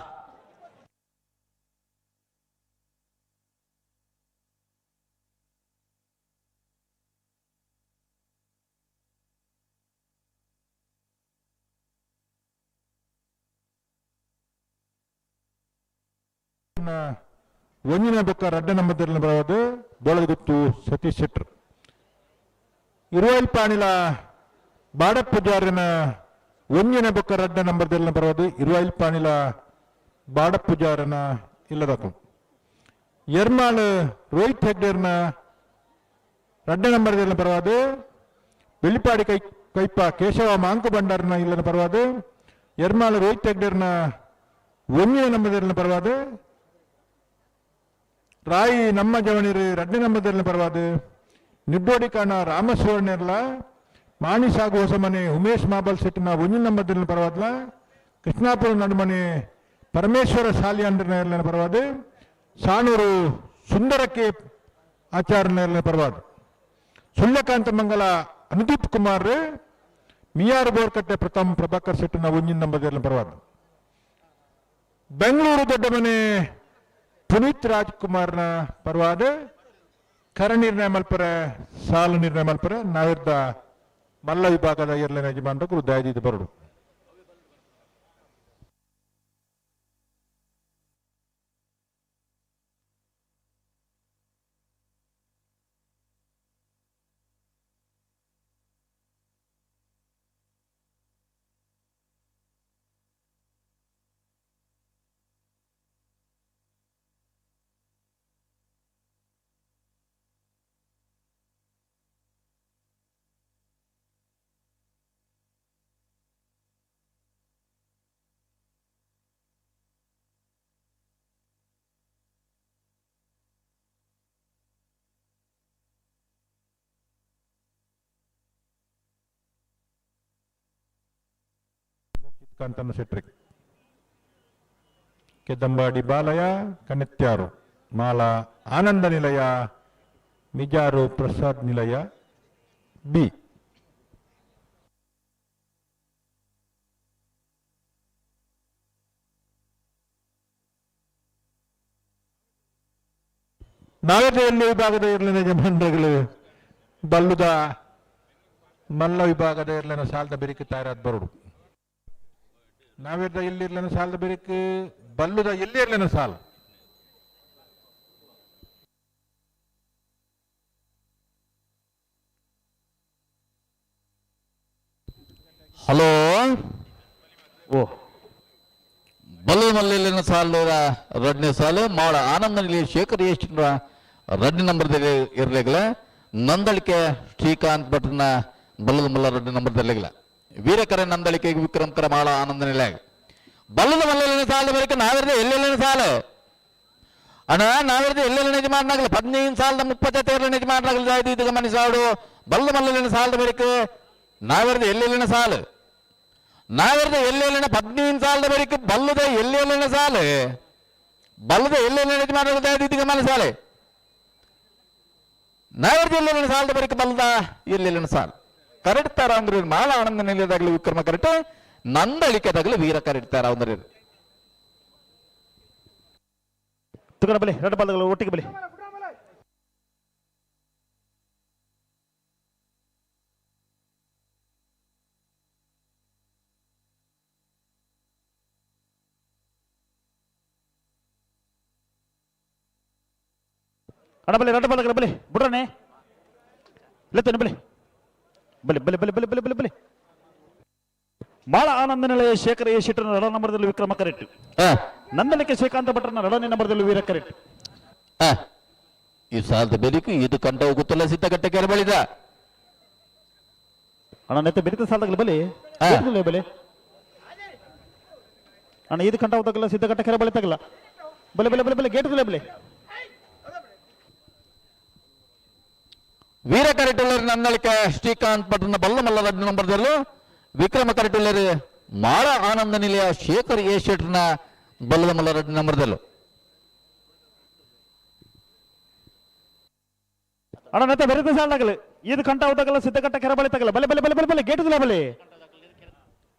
ಒಂದಿನ ಬೊಕ್ಕ ರಡ್ಡ ನಂಬರ್ದಲ್ಲಿ ಬರೋದು ಬೋಳದಗುತ್ತು ಸತೀಶ್ ಶೆಟ್ಟರ್. ಇರುವಲ್ ಪಾಣಿಲ ಬಾಡಪೂಜಾರಿನ ಒಂಜಿನ ಬೊಕ್ಕ ರಡ್ಡ ನಂಬರ್ ದೆಲ್ಲ ಪರವಾದ ಇರುವೈಲ್ ಪಾಣಿಲ ಬಾಡಪೂಜಾರನ ಇಲ್ಲದಕು. ಎರ್ಮಾಳು ರೋಹಿತ್ ಹೆಗ್ಡೇರ್ನ ರಡ್ಡ ನಂಬರ್ ದೆಲ್ಲ ಪರವಾದ ಬೆಳ್ಳಿಪಾಡಿ ಕೈ ಕೈಪ ಕೇಶವ ಮಾಂಕು ಭಂಡಾರನ ಇಲ್ಲದ ಪರವಾದ ಎರ್ಮಾಳು ರೋಹಿತ್ ಹೆಗ್ಡೇರ್ನ ಒಂಜಿನ ನಂಬರ್ ದೆಲ್ಲ ಪರವಾದ ರಾಯಿ ನಮ್ಮ ಜವಣಿರು ರಡ್ಡ ನಂಬರ್ ದೆಲ್ಲ ಪರವಾದ ನಿಡ್ಡೋಡಿ ಕಾಣ ರಾಮಸುವರ್ಣರ್ಲ ಮಾಣಿ ಸಾಗು ಹೊಸಮನೆ ಉಮೇಶ್ ಮಾಬಲ್ ಶೆಟ್ಟಿನ ಒಂಜಿನ ನಂಬರ್ ದೆಲ್ಲ ಪರವಾದ್ಲ ಕೃಷ್ಣಾಪುರ ನಡುಮನೆ ಪರಮೇಶ್ವರ ಸಾಲಿಯಾಂಡ್ರನ ಪರವಾದ ಸಾಣೂರು ಸುಂದರಕ್ಕೆ ಆಚಾರ್ಯನ ಪರವಾದ ಸುಳ್ಯಕಾಂತ ಮಂಗಲ ಅನುದೀಪ್ ಕುಮಾರ್ ಮಿಯಾರ್ ಬೋರ್ಕಟ್ಟೆ ಪ್ರಥಮ್ ಪ್ರಭಾಕರ್ ಶೆಟ್ಟಿನ ಒಂಜಿನ ನಂಬರ್ ಪರವಾದ ಬೆಂಗಳೂರು ದೊಡ್ಡಮನೆ ಪುನೀತ್ ರಾಜ್ಕುಮಾರ್ನ ಪರವಾದ ಕರ ನಿರ್ಣಯ ಮಲ್ಪರ ಸಾಲು ನಿರ್ಣಯ ಮಲ್ಪರ ನಾವಿರ್ದ ಮಲ್ಲ ವಿಭಾಗದ ಇರ್ಲಿನ ಯಜಮಾನರು ದಾಯದಿದ್ದು ಬರಡು. ಕಾಂತನ ಶೆಟ್ರಿ ಕೆದಂಬಾಡಿ ಬಾಲಯ ಕನೆತ್ಯಾರು ಮಾಲಾ ಆನಂದ ನಿಲಯ ಮಿಜಾರು ಪ್ರಸಾದ್ ನಿಲಯ ಬಿ. ನಾಗದೇವಲ್ಲಿ ವಿಭಾಗದ ಇರ್ಲಿನ ಯಜಮಾನರುಗಳು ಬಲ್ಲುದ ಮಲ್ಲ ವಿಭಾಗದ ಇರ್ಲಿನ ಸಾಲದ ಬೆರಿಕೆ ತಯಾರಾದ ಬರುಡು. ನಾವಿರ್ದ ಎಲ್ಲಿರ್ಲಿನ ಸಾಲದ ಬೆರಿಕೆ ಬಲ್ಲುದ ಎಲ್ಲಿ ಇರ್ಲಿನ ಸಾಲ. ಹಲೋ ಓ ಬಲ್ಲು ಮಲ್ಲಿನ ಸಾಲು ರಡ್ನೇ ಸಾಲು ಮಾಳ ಆನಂದ ನಿಲಯ ಶೇಖರ್ ಎಷ್ಟಿನ ರಡ್ಡಿ ನಂಬರ್ದಲ್ಲಿ ಇರಲಿಲ್ಲ. ನಂದಳಿಕೆ ಶ್ರೀಕಾಂತ್ ಭಟ್ನ ಬಲ್ಲದ ಮಲ್ಲ ರಡ್ಡಿ ನಂಬರ್ದಲ್ಲಿಲ್ಲ. ವೀರಕರ ನಂದಳಿಕೆ ವಿಕ್ರಮಕರ ಮಾಳ ಆನಂದ ನಿಲಯ ಬಲ್ಲದ ಮಲ್ಲಿನ ಸಾಲು ಬಳಿಕ ನಾವಿರದ ಎಲ್ಲೆಲ್ಲಿನ ಸಾಲು ಅಣ್ಣ ನಾವಿರದ ಎಲ್ಲೆಲ್ಲಿ ಯಜಮಾನನಾಗಲಿ 15 ಸಾಲದ 37 ಯಜಮಾನನಾಗಲಿ ಇದು ಗಮನಿಸಾಡು. ಬಲ್ಲದ ಮಲ್ಲಿನ ಸಾಲದ ಬಳಿಕ ನಾವಿರದ ಎಲ್ಲೆಲ್ಲಿನ ಸಾಲು ನಾವಿರದ ಎಲ್ಲೆಲ್ಲಿನ 15 ಸಾಲದ ಬಳಿಕ ಬಲ್ಲದ ಎಲ್ಲೆಲ್ಲಿನ ಸಾಲು ಬಲ್ಲದ ಎಲ್ಲೆಲ್ಲಿನ ಯಜಮಾನನಾಗಲಿ ಇದು ಗಮನಿಸಾಲೆ ನಾವಿರದ ಎಲ್ಲೆಲ್ಲಿನ ಸಾಲದ ಬಳಿಕ ಬಲ್ಲದ ಎಲ್ಲೆಲ್ಲಿನ ಸಾಲು ಕರೆಡ್ತಾರ ಅಂದ್ರೆ ಮಾಳ ಆನಂದ ನಿಲಯದಾಗಲಿ ವಿಕ್ರಮ ಕರೆಕ್ಟ್ ನಂದಳಿಕೆದಾಗಲಿ ವೀರ ಕರೆಡ್ತಾರ ಅಂದ್ರೆ ತುಕರ ಬಲಿ ಎರಡು ಬಾಲ್ಗಳು ಒಟ್ಟಿಗೆ ಬಲಿ. ಅಣ್ಣ ಬಲಿ ಎರಡು ಬಾಲ್ಗಳ ಬಲಿ ಬಿಡ್ರನೆ ಲೆತ್ತನೆ ಬಲಿ ಬಲಿ ಬಲಿ ಬಲಿ ಬಲಿ ಬಲಿ ಬಲಿ ಬಲಿ. ಮಾಳ ಆನಂದ ನಿಲಯ ಶೇಖರ ಎ ಶೆಟ್ಟರ್ನ ರಡ ನಂಬರ್ದಲ್ಲಿ ವಿಕ್ರಮ ಕರೆಕ್ಟ್. ನಂದಲಿಕೆ ಶ್ರೀಕಾಂತ ಭಟ್ರನ ರಡನೇ ನಂಬರ್ದಲ್ಲಿ ವೀರ ಕರೆಕ್ಟ್. ಈ ಸಾಲದ ಬೆರಿಕು ಇದು ಕಂಡ ಹೋಗುತ್ತಲ್ಲ ಸಿದ್ಧಗಟ್ಟೆ ಕೆರೆ ಬಳಿದ ಅಣ್ಣ ನೆತ್ತ ಬೆರಿತ ಸಾಲದಾಗಲಿ ಬಲಿ ಬಲಿ ಅಣ್ಣ ಇದು ಕಂಡ ಹೋದಾಗಲ್ಲ ಸಿದ್ಧಗಟ್ಟೆ ಕೆರೆ ಬಳಿ ತಗಲ್ಲ ಬಲೆ ಬಲೆ ಬಲೆ ಬಲೆ ಗೇಟ್ ಬಲೆ. ವೀರ ಕರೆಟುಲ್ಲರ್ ನಂದಳಿಕೆ ಶ್ರೀಕಾಂತ್ ಭಟ್ರನ ಬಲ್ಲ ಮಲ್ಲ ರಡ್ಡು ನಂಬರ್ದಲ್ಲೂ ವಿಕ್ರಮ ಕರೆಟುಲ್ಲರ್ ಮಾಳ ಆನಂದ ನಿಲಯ ಶೇಖರ್ ಎ ಶೆಟ್ಟರ್ನ ಬಲ್ಲದ ಮಲ್ಲ ರಡ್ಡು ನಂಬರ್ದಲ್ಲೂ. ಅಣ್ಣ ನೆತ್ತ ಬೆರಿತ ಸಾಲದಾಗಲಿ ಇದು ಕಂಟ ಹೋದಾಗಲ್ಲ ಸಿದ್ಧಗಟ್ಟ ಕೆರೆ ಬಳಿ ತಗಲ್ಲ ಬಲೆ ಬಲೆ ಬಲೆ ಬಲೆ ಬಲೆ ಗೇಟ್ ಬಲೆ.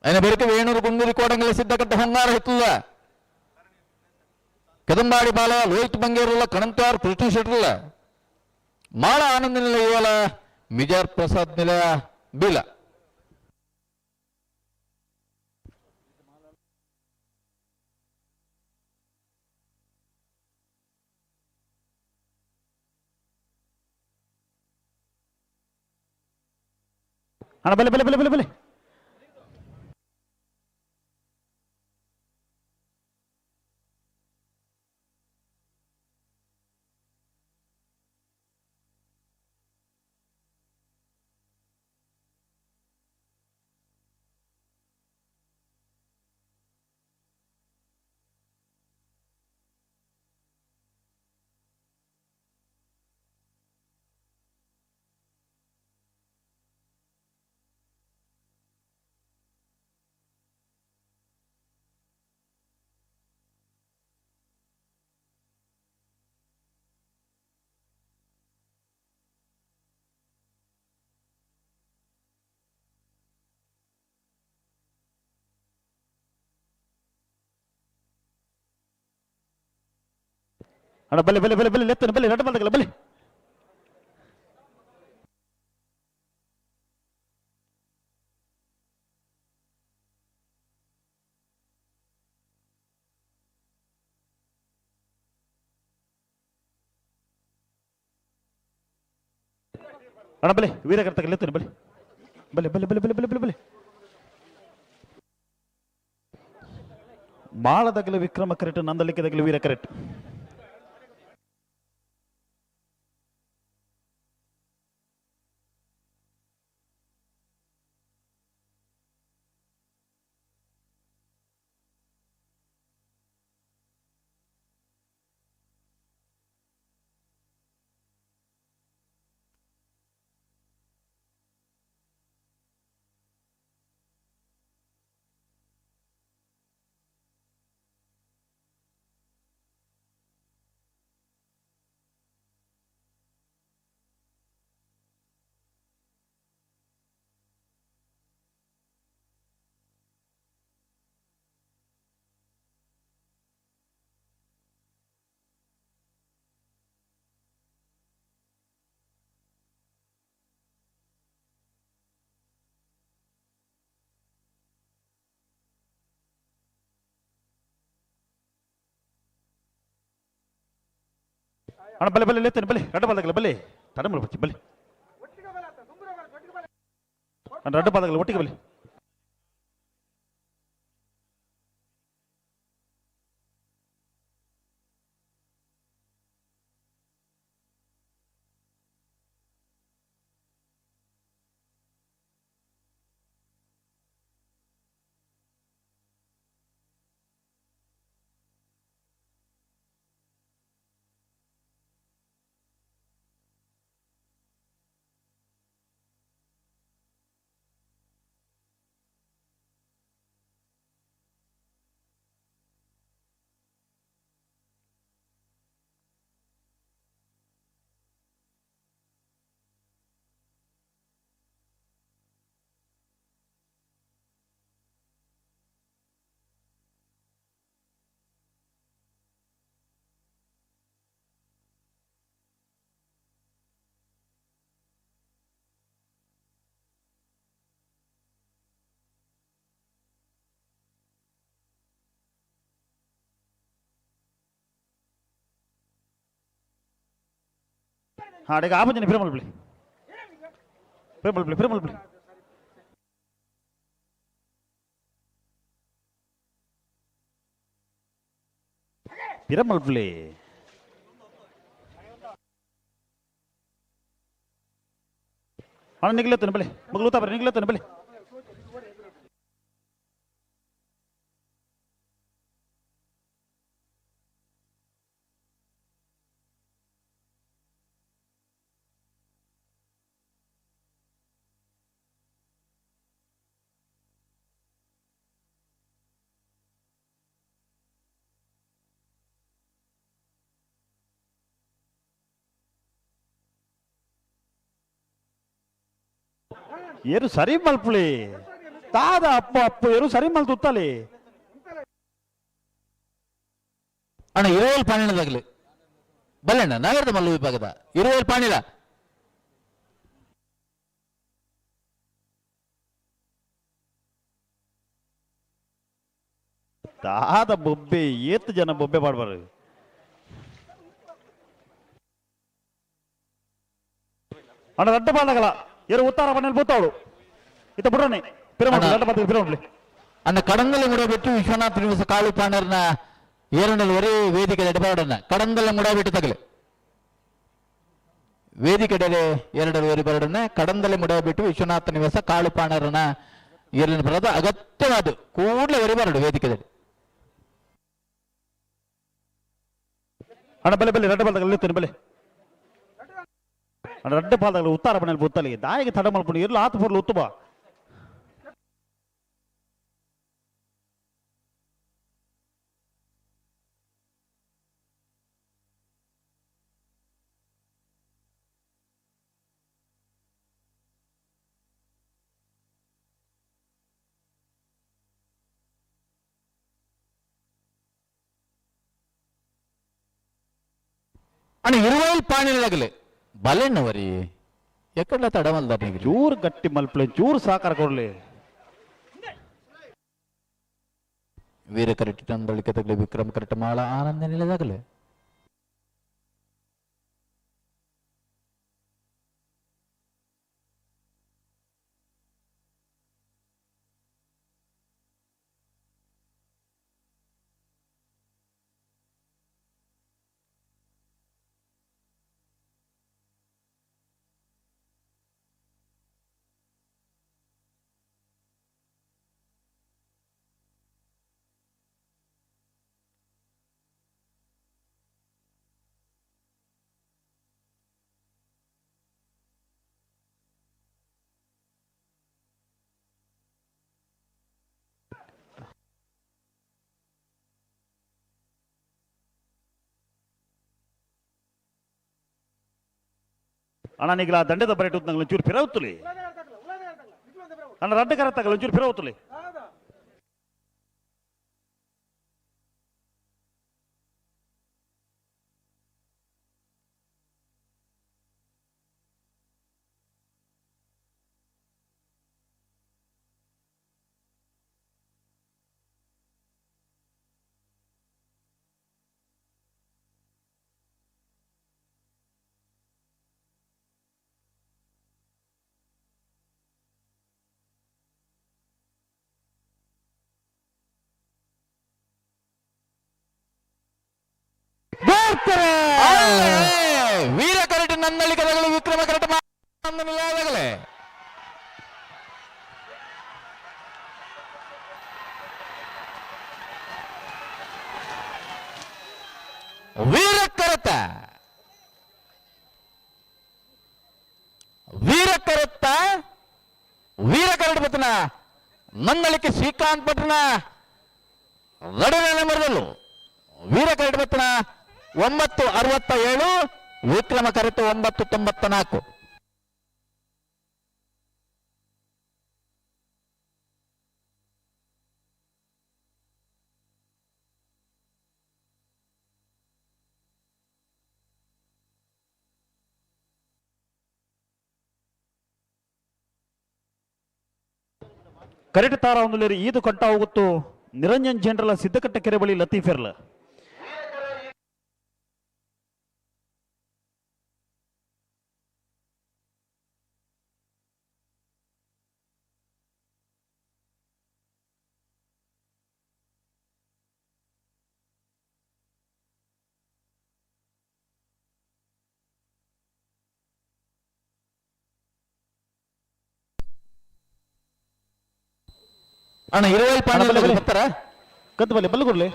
അതിനെ ಬೆರಿಕೆ ವೇಣೂರು ಗುಂಗುರಿ ಕೋಡಂಗಲ ಸಿದ್ಧಕಟ್ಟ ಹೊಂಗಾರ ಹಿತ್ತಲ್ಲ ಕೆದಂಬಾಡಿ ಬಾಲ ಲೋಹಿತ್ ಬಂಗೇರಲ್ಲ ಕಣಂತಾರ್ ಕೃಷ್ಣ ಶೆಟ್ಟರ್ಲ ಮಾಳ ಆನಂದ ನಿಲಯ ಇವಲ ಮಿಜಾರ್ ಪ್ರಸಾದ್ ನಿಲಯ ಬೀಲ. ಅಣ್ಣ ಬಲೆ ಬಲೆ ಬಲೆ ಬಲೆ ಬಲೆ ಅಣ್ಣ ಬಲೆ ಬಲೆ ಬಲೆ ಬಲೆ ಲೆತ್ತನೆ ಬಲೆ ರಡ್ಡ ಬಲ್ದಗಲ ಬಲೆ ಅಣ್ಣ ಬಲೆ ವೀರಕರ್ತಕ ಲೆತ್ತನೆ ಬಲೆ ಬಲೆ ಬಲೆ ಬಲೆ ಬಲೆ ಬಲೆ ಬಲೆ ಬಲೆ ಮಾಳದಗಲ ವಿಕ್ರಮ ಕರೆಕ್ಟ್, ನಂದಲಿಕೆದಗಲ ವೀರ ಕರೆಕ್ಟ್. ಅಣ್ಣ ಬಲೆ ಬಲೆ ಲೆತ್ತನೆ ಬಲೆ ರಡ್ಡ ಬಲ್ದಗಲ ಬಲೆ ತಡಮಲ ಬಚ್ಚಿ ಬಲೆ ಅಣ್ಣ ರಡ್ಡ ಬಲ್ದಗಲ ಒಟ್ಟಿಗೆ ಬಲೆ ಹಾಂ ಈಗ ಆಪಂಜನ ಪಿರಮಲ್ ಬಿಳಿ ಪಿರಮಲ್ ಬಿಳಿ ಪಿರಮಲ್ ಬಿಳಿ ಪಿರಮಲ್ ಬಿಳಿ ಅಣ್ಣ ನಿಗ್ಲತ್ತನ ಬಲೆ ಮಗಳು ತಾಬ್ರೆ ನಿಗ್ಲತ್ತನ ಬಲೆ ಏರು ಸರಿ ಮಲ್ಪುಳಿ ತಾದ ಅಪ್ಪ ಅಪ್ಪ ಏರು ಸರಿ ಮಲ್ತುತ್ತಲಿ ಅಣ್ಣ ಇರುವಲ್ ಪಾಣಿನದಾಗಲಿ ಬಲ್ಲಣ್ಣ ನಗರದ ಮಲ್ಲು ವಿಭಾಗದ ಇರುವಲ್ ಪಾಣಿಲ ತಾದ ಬೊಬ್ಬೆ ಏತ್ ಜನ ಬೊಬ್ಬೆ ಮಾಡಬಾರ್ದು. ಅಣ್ಣ ರಡ್ಡ ಬಾಲಗಲ ಏರು ಉತ್ತಾರ ಮನೇಲಿ ಬೂತಾವಳು. ಇತ್ತ ಬುಡನೆ ಪಿರ ಅನ್ನ ಕಡಂಗಲ ಮುಡಬಿಟ್ಟು ವಿಶ್ವನಾಥ ನಿವಾಸ ಕಾಳು ಪಾಣರ್ನ ಏರಣ್ಣಲ್ ಒರೇ ವೇದಿಕೆ ಎಡಬಾರಡನ್ನ ಕಡಂಗಲ ಮುಡಬಿಟ್ಟು ತಗಲೆ ವೇದಿಕೆ ಎರಡರ ಒರಿ ಬರಡನ್ನ ಕಡಂಗಲ ಮುಡಬಿಟ್ಟು ವಿಶ್ವನಾಥ ನಿವಾಸ ಕಾಳು ಪಾಣರನ ಏರನ ಬರೋದು ಅಗತ್ಯವಾದ ಕೂಡಲೇ ಒರಿ ಬರಡು ವೇದಿಕೆ ಅಣ್ಣ ಬಲೆ ಬಲೆ ರಡ್ಡ ಬಾಲ್ದಾಗ ಬಲೆ ಅಣ್ಣ ರಡ್ಡ ಪಾಲ್ದಾಗ ಉತ್ತಾರ ಬಣ್ಣಲ್ಲಿ ಬುತ್ತಲಿ ದಾಯಿಗೆ ತಡ ಮಲ್ಪುಂಡು ಇರ್ಲ ಆತ ಪೊರ್ಲು ಉತ್ತುಬ ಅಣ್ಣ ಇರುವೈಲ್ ಪಾಣಿಲಾಗಲಿ ಬಲೆಣ್ಣವರಿ ಎಕ್ಕಡ್ಲ ತಡಮಲ್ದಾರ ನೀವು ಚೂರು ಗಟ್ಟಿ ಮಲ್ಪಲೆ ಚೂರು ಸಾಕಾರ ಕೊಡ್ಲಿ ವೀರ ಕರೆಕ್ಟ್ ತಂದಳಿಕೆ ತಗಲಿ ವಿಕ್ರಮ್ ಕರೆಕ್ಟ್ ಮಾಳ ಆನಂದ ನಿಲದಾಗಲಿ ಅಣ್ಣ ನೀಗಲ ದಂಡೆದ ಬರೆಟು ನಂಗೆ ಒಂಚೂರು ಫಿರೌತ್ತುಲಿ ಅಣ್ಣ ರಡ್ಡ ಕರತ್ತಾಗಲ್ಲ ಒಂಚೂರು ಫಿರೌತ್ತುಲಿ ವೀರ ಕರಟ ನನ್ನಲ್ಲಿ ಕದಗಳು ವಿಕ್ರಮ ಕರಟ ನಿಲ್ಲದಾಗಲೇ ವೀರ ಕರತ ವೀರ ಕರತ್ತ ವೀರ ಕರಟ ಬತ್ತನ ನನ್ನಳಿಕೆ ಶ್ರೀಕಾಂತ್ ಭಟ್ರನ ನಡುವೆ ಮರದಲ್ಲು ವೀರ ಕರಟ ಬತ್ತನ 9:67 ವಿಕ್ರಮ ಕರೆತು 9:94. ಕರೆಕ್ಟ್ ತಾರ ಒಂದು ಈದು ಕಂಟ ಹೋಗುತ್ತು ನಿರಂಜನ್ ಜನರಲ್ ಸಿದ್ದಕಟ್ಟೆ ಕೆರೆ ಬಳಿ ಲತೀಫೆರ್ಲ. ಅಣ್ಣ ಇರುವೈ ಪಾಂಡೆ ಬರ್ತಾರ ಕದ್ದು ಬಲ್ಲೆ ಬಲ್ಗುರ್ಲಿ.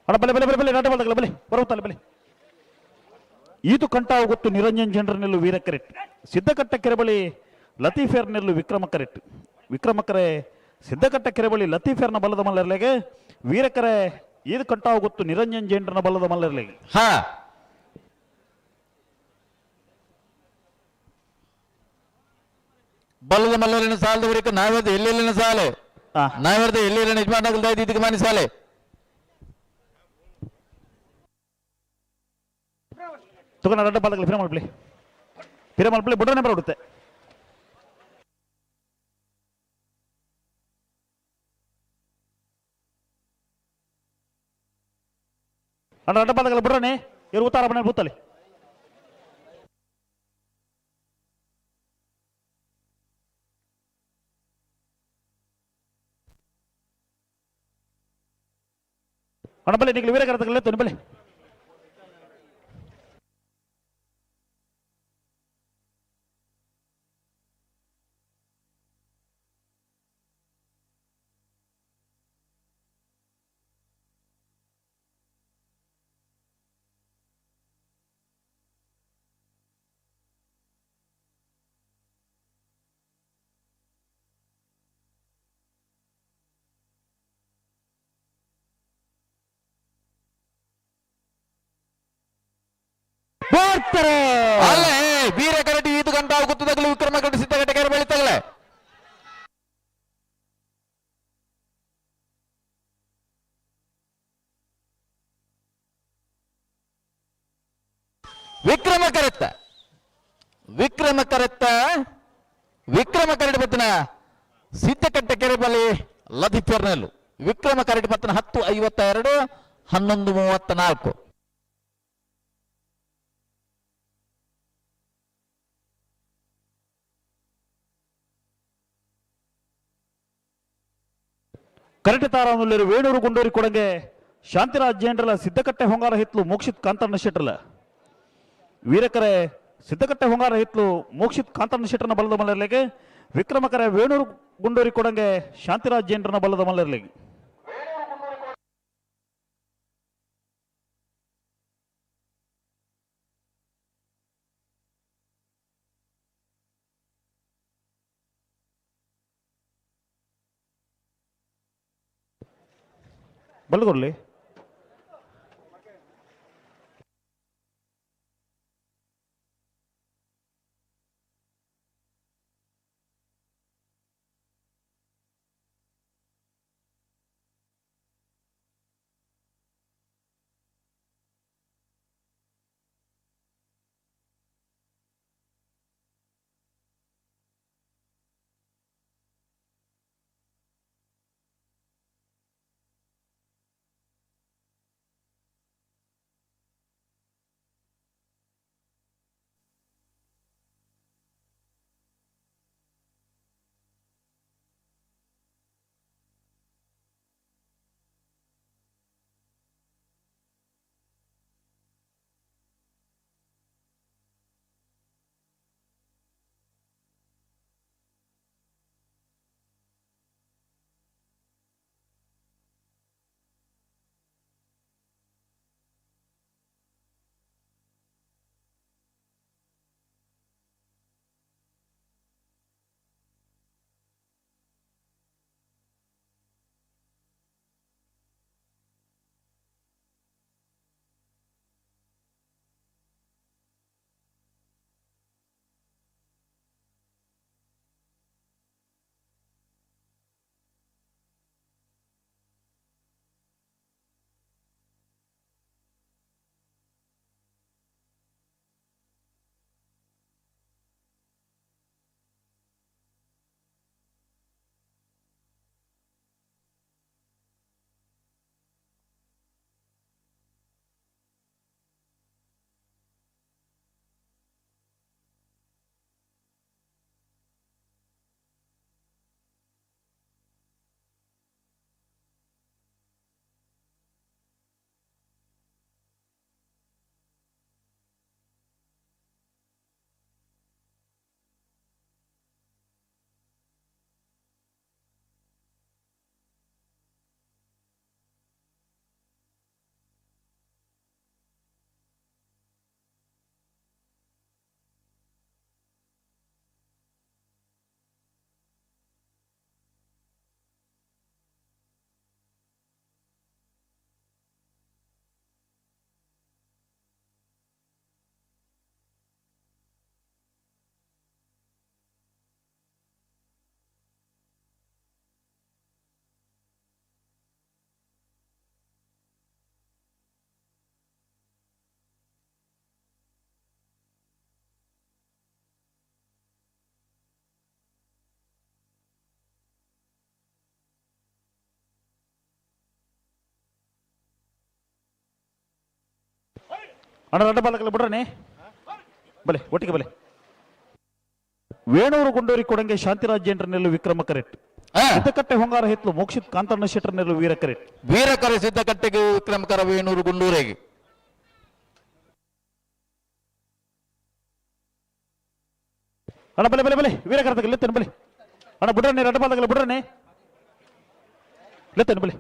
ಅಣ್ಣ ಬಲೆ ಬಲೆ ಬಲೆ ಬಲೆ ನಾಟ ಬಲ್ದಾಗಲ್ಲ ಬಲೆ ಬರುತ್ತಲ್ಲ ಬಲೆ. ಈತು ಕಂಟಾವು ಗೊತ್ತು ನಿರಂಜನ್ ಜನರನೆಲ್ಲು ವೀರ ಕರೆಟ್. ಸಿದ್ದಕಟ್ಟ ಕೆರೆಬಳಿ ಲತೀಫೇರ್ನೆಲ್ಲು ವಿಕ್ರಮ ಕರೆಟ್. ವಿಕ್ರಮಕರೆ ಸಿದ್ದಕಟ್ಟ ಕೆರೆಬಳಿ ಲತೀಫೇರ್ನ ಬಲದ ಮಲ್ಲರ್ಲೆಗೆ ವೀರಕರೆ ಈದು ಕಂಟಾವು ಗೊತ್ತು ನಿರಂಜನ್ ಜೇಂಡ್ರನ ಬಲದ ಮಲ್ಲರ್ಲೆಗೆ. ಹಾ ಬಲ್ಲದ ಮಲ್ಲರಿನ ಸಾಲದವರಿಗೆ ನಾವೇದ ಎಲ್ಲೆಲ್ಲಿನ ಸಾಲೆ ನಾವೇದ ಎಲ್ಲೆಲ್ಲಿನ ಯಜಮಾನಗಲ್ದ ಇದಕ್ಕೆ ಮಾನಿ ಸಾಲೆ. ತುಗನ ರಡ್ಡ ಪಾದಗಳು ಫಿರ ಮಲ್ಪಲಿ ಫಿರ ಮಲ್ಪಲಿ ಬುಡನೆ ಬರುತ್ತೆ. ಅಣ್ಣ ರಡ್ಡ ಪಾದಗಳ ಬುಡ್ರನೆ ಇವರು ಉತ್ತಾರ ಬಣ್ಣ ಬೂತಲ್ಲಿ. ಅಣ್ಣ ಬಲ್ಲಿ ನೀವು ವೀರ ಕರೆತಗಲೇ ತೊನಿ ಬಲ್ಲಿ. ಬರ್ತಾರೆ ಅಲ್ಲೇ ವೀರ ಕರಟಿ ಈದು ಗಂಟ ಗೊತ್ತದಾಗಲೂ ವಿಕ್ರಮ ಕರಟಿ ಸಿದ್ಧಗಟ್ಟೆ ಕೆರೆ ಬೆಳಿತಾಗಲೇ. ವಿಕ್ರಮ ಕರೆತ್ತ ವಿಕ್ರಮ ಕರೆತ್ತ ವಿಕ್ರಮ ಕರಡಿ ಪತ್ತನ ಸಿದ್ದಕಟ್ಟೆ ಕೆರೆ ಬಳಿ ಲತಿಫರ್ನಲ್ಲು ವಿಕ್ರಮ ಕರಡಿ ಪತ್ತನ 10:52 11:34. ಕರಟಿ ತಾರಾನುಲ್ಲೇರು ವೇಣೂರು ಗುಂಡೂರಿ ಕೊಡಂಗೆ ಶಾಂತಿರಾಜ್ ಜೇಂಡ್ರಲ ಸಿದ್ದಕಟ್ಟೆ ಹೊಂಗಾರ ಹಿತ್ಲು ಮೋಕ್ಷಿತ್ ಕಾಂತಣ್ಣ ಶೆಟ್ರಲ. ವೀರಕರೆ ಸಿದ್ದಕಟ್ಟೆ ಹೊಂಗಾರ ಹಿತ್ಲು ಮೋಕ್ಷಿತ್ ಕಾಂತಣ್ಣ ಶೆಟ್ಟರ್ನ ಬಲದ ಮಲ್ಲರ್ಲೆಗೆ ವಿಕ್ರಮಕರೆ ವೇಣೂರು ಗುಂಡೂರಿ ಕೊಡಂಗೆ ಶಾಂತಿರಾಜ್ ಜೇಂಡ್ರನ ಬಲದ ಮಲ್ಲರ್ಲೆಗೆ. ಬಲ್ಗೊರ್ಲಿ ಅಣ್ಣ ರಡ್ಡ ಬಾಲಕಲ್ಲ ಬಿಡ್ರನೆ ಬಲೆ ಒಟ್ಟಿಗೆ ಬಲೆ. ವೇಣೂರು ಗುಂಡೂರಿ ಕೊಡಂಗೆ ಶಾಂತಿರಾಜ್ ಜೇಂಟ್ರನೆಲ್ಲು ವಿಕ್ರಮ ಕರೆಕ್ಟ್. ಸಿದ್ದಕಟ್ಟೆ ಹೊಂಗಾರ ಹಿತ್ಲು ಮೋಕ್ಷಿತ್ ಕಾಂತಣ್ಣ ಶೆಟ್ಟರ್ನೆಲ್ಲು ವೀರ ಕರೆಕ್ಟ್. ವೀರಕರ ಸಿದ್ದಕಟ್ಟೆಗೆ ವಿಕ್ರಮಕರ ವೇಣೂರು ಗುಂಡೂರಿಗೆ. ಅಣ್ಣ ಬಲೆ ಬಲೆ ಬಲೆ ವೀರಕರತಕ್ಕೆ ಲೆತ್ತೇನೆ ಬಲೆ. ಅಣ್ಣ ಬಿಡ್ರನೆ ರಡ್ಡ ಬಾಲಕಲ್ಲ ಬಿಡ್ರನೆ ಲೆತ್ತೇನೆ ಬಲೆ.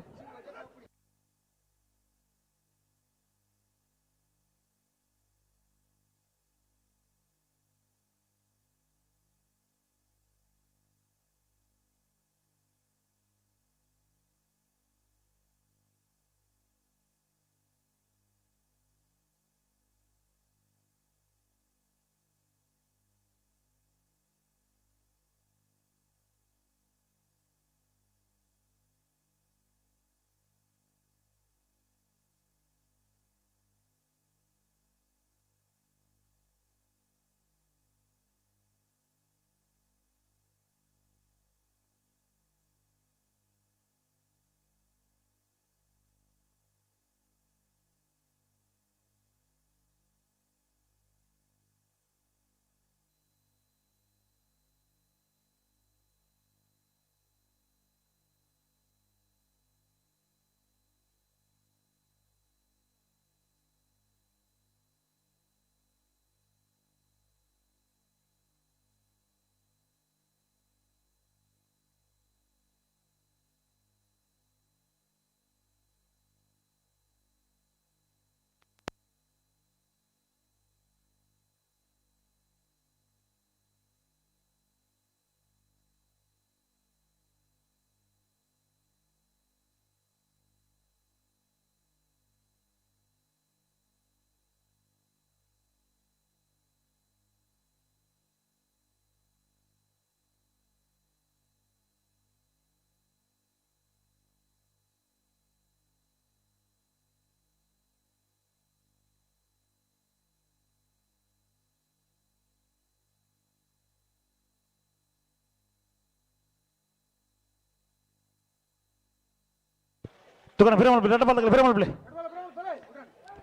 ತುಕನ ಫಿರಮಲ್ ರಡ್ಡ ಬಾಲಕಲ್ಲ ಫಿರಮಲ್ ಬಿಳಿ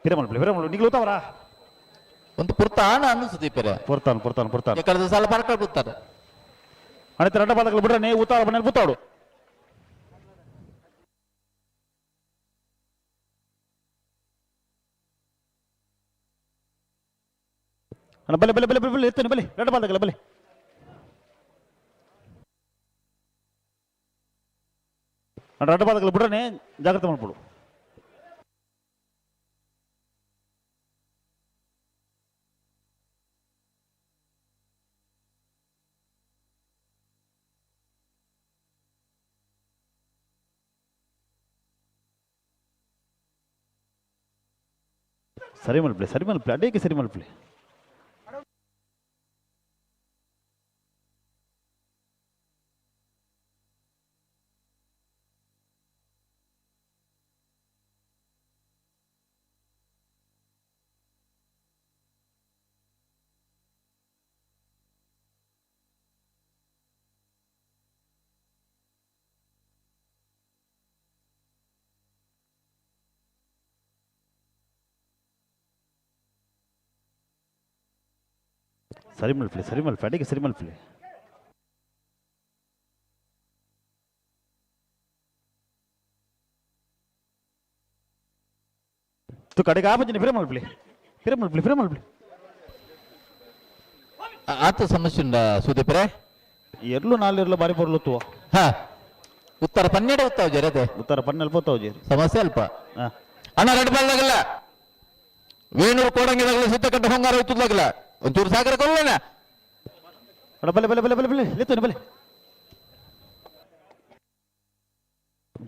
ಫಿರಮಲ್ ಬಿಳಿ ಫಿರಮಲ್ ನೀವು ಊತವರಾ. ಒಂದು ಪುರ್ತಾನ ಅನ್ನು ಸುದೀಪರೆ. ಪುರ್ತಾನ ಪುರ್ತಾನ ಪುರ್ತಾನ. ಕಳೆದ ಸಾಲ ಪರ್ಕ ಬಿಡ್ತಾರೆ. ಅಣ್ಣ ರಡ್ಡ ಬಾಲಕಲ್ಲ ಬಿಡ್ರನೆ ಊತಾರ ಮನೇಲಿ ಬುತ್ತಾಡು. ಅಣ್ಣ ಬಲೆ ಬಲೆ ಬಲೆ ಬಲೆ ಎತ್ತೇನೆ ಬಲೆ ರಡ್ಡ ಬಾಲಕಲ್ಲ ಬಲೆ. ಅಣ್ಣ ರಡ್ಡ ಬಾಲಕಲ್ಲ ಬಿಡ್ರನೆ ಜಾಗ್ರತೆ ಮಾಡ್ಬಿಡು. ಸರಿ ಮಲ್ಪ್ಲೆ ಸರಿ ಮಲ್ಪ್ಲೆ ಅಡೇಕೆ ಸರಿ ಮಲ್ಪ್ಲೆ. ಸರಿ ಮಲ್ಪ್ಲೆ ಸರಿ ಮಲ್ಪ್ಲೆ ಅಡಿಗೆ ಸರಿ ಮಲ್ಪ್ಲೆ. ತು ಕಡೆಗೆ ಆಪಂಜಿನ ಫಿರ ಮಲ್ಪ್ಲೆ ಫಿರ ಮಲ್ಪ್ಲೆ ಫಿರ ಮಲ್ಪ್ಲೆ. ಆತ ಸಮಸ್ಯೆ ಉಂಡ ಸುದೀಪ್ರೆ? ಎರ್ಲು ನಾಲೆರ್ಲು ಬಾರಿ ಪೊರ್ಲು ಹಾ ಉತ್ತರ ಪನ್ನೆರಡು ಉತ್ತಾವ ಜರದೆ. ಉತ್ತರ ಪನ್ನೆರಡು ಪೋತಾವ ಜೇರಿ. ಸಮಸ್ಯೆ ಅಲ್ಪ. ಅಣ್ಣ ರೆಡ್ ಬಾಲ್ದಾಗಲ್ಲ ವೇಣೂರು ಕೋಡಂಗಿದಾಗಲ ಸಿದ್ದಕಟ್ಟ ಹೊಂಗಾರ ಹೋಯ್ತದಾಗಲ ಒಂಚೂರು ಸಾಗರ ಕೊಲ್ಲೋಣ. ಅಣ್ಣ ಬಲೆ ಬಲೆ ಬಲೆ ಬಲೆ ಬಲೆ ಲೆತ್ತೋನಿ ಬಲೆ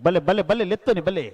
ಬಲೆ ಬಲೆ ಬಲೆ ಲೆತ್ತೋನಿ ಬಲೆ.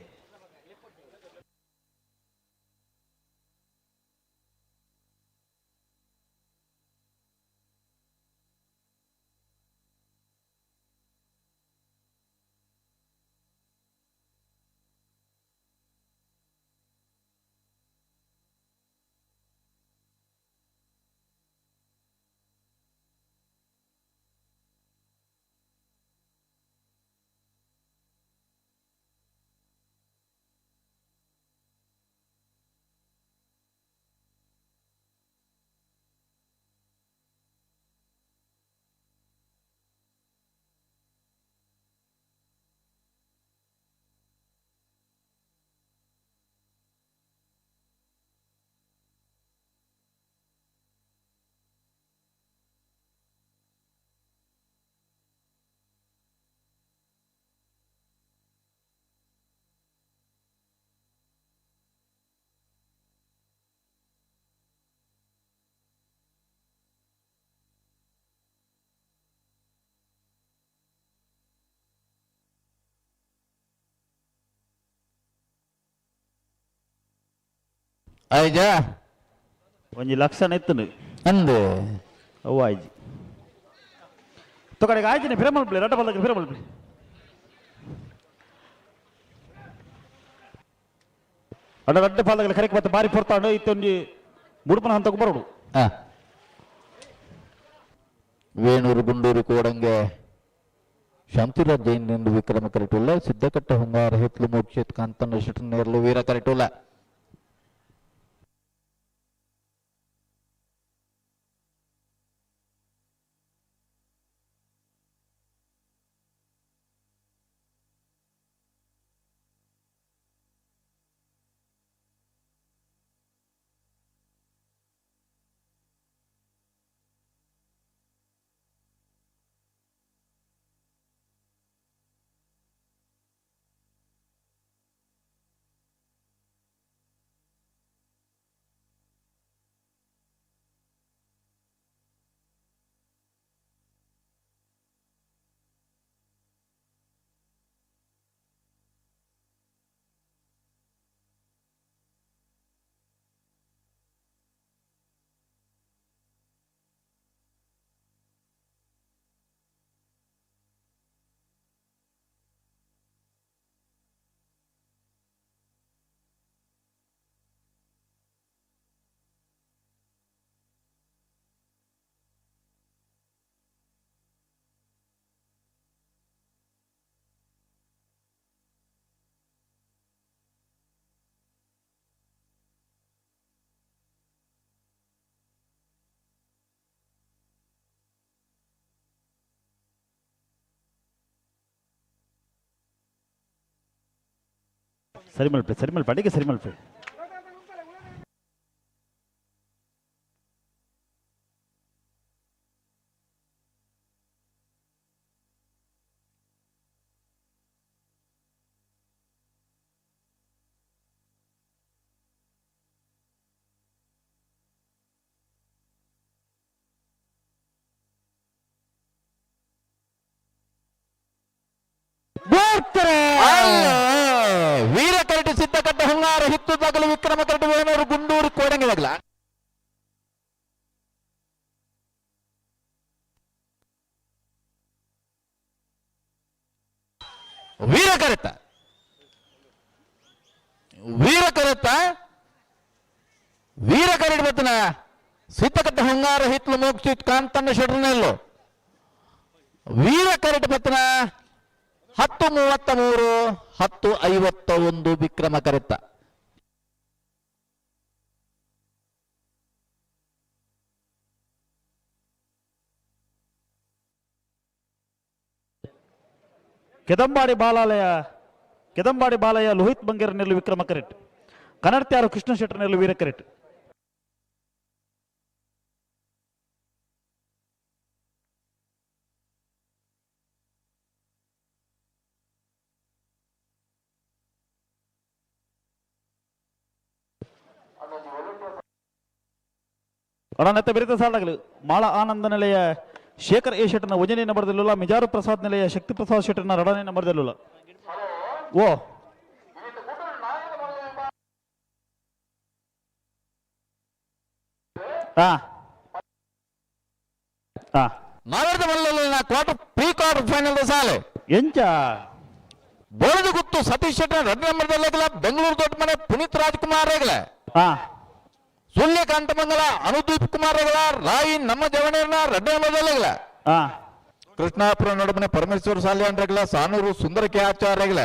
ಆಯ್ಜಾ ಒಂಜಿ ಲಕ್ಷಣ ಇತ್ತನು ಅಂದು ಅವು ಆಯ್ಜಿ ತೊಕಡೆಗೆ ಆಯ್ಜಿನ ಫಿರಮಲ್ಪ್ಲೆ ರಡ್ಡ ಬಲ್ಲಕ್ಕೆ ಫಿರಮಲ್ಪ್ಲೆ ಅಡ್ಡ ರಡ್ಡ ಪಾದಗಳ ಕರೆಕ್ ಮತ್ತೆ ಬಾರಿ ಪೊರ್ತಾಂಡು ಇತ್ತೊಂಜಿ ಬುಡುಪನ ಹಂತಕ್ಕೆ ಬರೋಡು. ವೇಣೂರು ಗುಂಡೂರು ಕೋಡಂಗೆ ಶಾಂತಿರಾಜ್ ಜೈನ್ ಎಂದು ವಿಕ್ರಮ ಕರೆಟುಲ್ಲ. ಸಿದ್ದಕಟ್ಟ ಹೊಂಗಾರ ಹಿತ್ಲು ಮೋಕ್ಷಿತ್ ಕಾಂತನ ಶೆಟ್ಟನೇರ್ಲು ವೀರ ಕರೆಟುಲ್ಲ. ಸರಿ ಮಲ್ಪೆ, ಸರಿ ಮಲ್ಪೆ, ಅಡಿಗೆ ಸರಿ ಮಲ್ಪೆ. ವೀರ ಕರಟು ಸಿದ್ಧಕಟ್ಟ ಹುಂಗಾರ ಹಿತ್ತು ತಗಲು ವಿಕ್ರಮ ಕರಟು ವೇಣೂರು ಗುಂಡೂರು ಕೋಡಂಗಿದಾಗಲ. ವೀರ ಕರೆತ ವೀರ ಕರೆತ ವೀರ ಕರಡಿ ಬತ್ತನ ಸಿದ್ಧಕಟ್ಟ ಹುಂಗಾರ ಹಿತ್ಲು ಮೋಕ್ಷಿತ್ ಕಾಂತಣ್ಣ ಶೆಟ್ರನೆಲ್ಲು ವೀರ ಕರಟ ಬತ್ತನ 10:33 10:51 ವಿಕ್ರಮ ಕರೆತ. ಕೆದಂಬಾಡಿ ಬಾಲಾಲಯ ಕೆದಂಬಾಡಿ ಬಾಲಯ್ಯ ಲೋಹಿತ್ ಬಂಗೇರ ನೆಲ್ಲು ವಿಕ್ರಮ ಕರೆಟ್. ಕನ್ನಡತ್ಯಾರು ಕೃಷ್ಣ ಶೆಟ್ಟರ್ ನೆಲ್ಲು ವೀರ ಕರೆಟ್. ಅಡನತ್ತೆ ಬೆರೆತ ಸಾಲಾಗಲು ಮಾಳ ಆನಂದ ನೆಲೆಯ ಶೇಖರ್ ಎ ಶೆಟ್ಟನ ವಜನೆ ನಂಬರ್ದಲ್ಲಿಲ್ಲ. ಮಿಜಾರು ಪ್ರಸಾದ್ ನೆಲೆಯ ಶಕ್ತಿ ಪ್ರಸಾದ್ ಶೆಟ್ಟನ ರಡನೆ ನಂಬರ್ದಲ್ಲಿಲ್ಲ. ಓ ಹಾ ಹಾ ನಾವೆರ್ದ ಮಲ್ಲಲ್ಲ quarter pre quarter final ಸಾಲೆ ಎಂಚ ಬೋಳದು ಗುತ್ತು ಸತೀಶ್ ಶೆಟ್ಟರ್ ರಡ್ ನಂಬರ್ದಲ್ಲೇಗಲ. ಬೆಂಗಳೂರು ದೊಡ್ಡ ಮನೆ ಪುನೀತ್ ರಾಜ್ಕುಮಾರ್ ರೇಗಲ. ಸೂರ್ಯಕಾಂತ ಮಂಗಲ ಅನುದೀಪ್ ಕುಮಾರ್ ರೇಗಲ. ರಾಯಿ ನಮ್ಮ ಜವಣೇರ್ನ ರಡ್ಡ ನಂಬರ್ದಲ್ಲೇಗಲ. ಕೃಷ್ಣಾಪುರ ನಡುಮನೆ ಪರಮೇಶ್ವರ ಸಾಲ್ಯಾನ್ ರೇಗಲ. ಸಾನೂರು ಸುಂದರ ಕೆ ಆಚಾರ್ಯ ರೇಗಲ.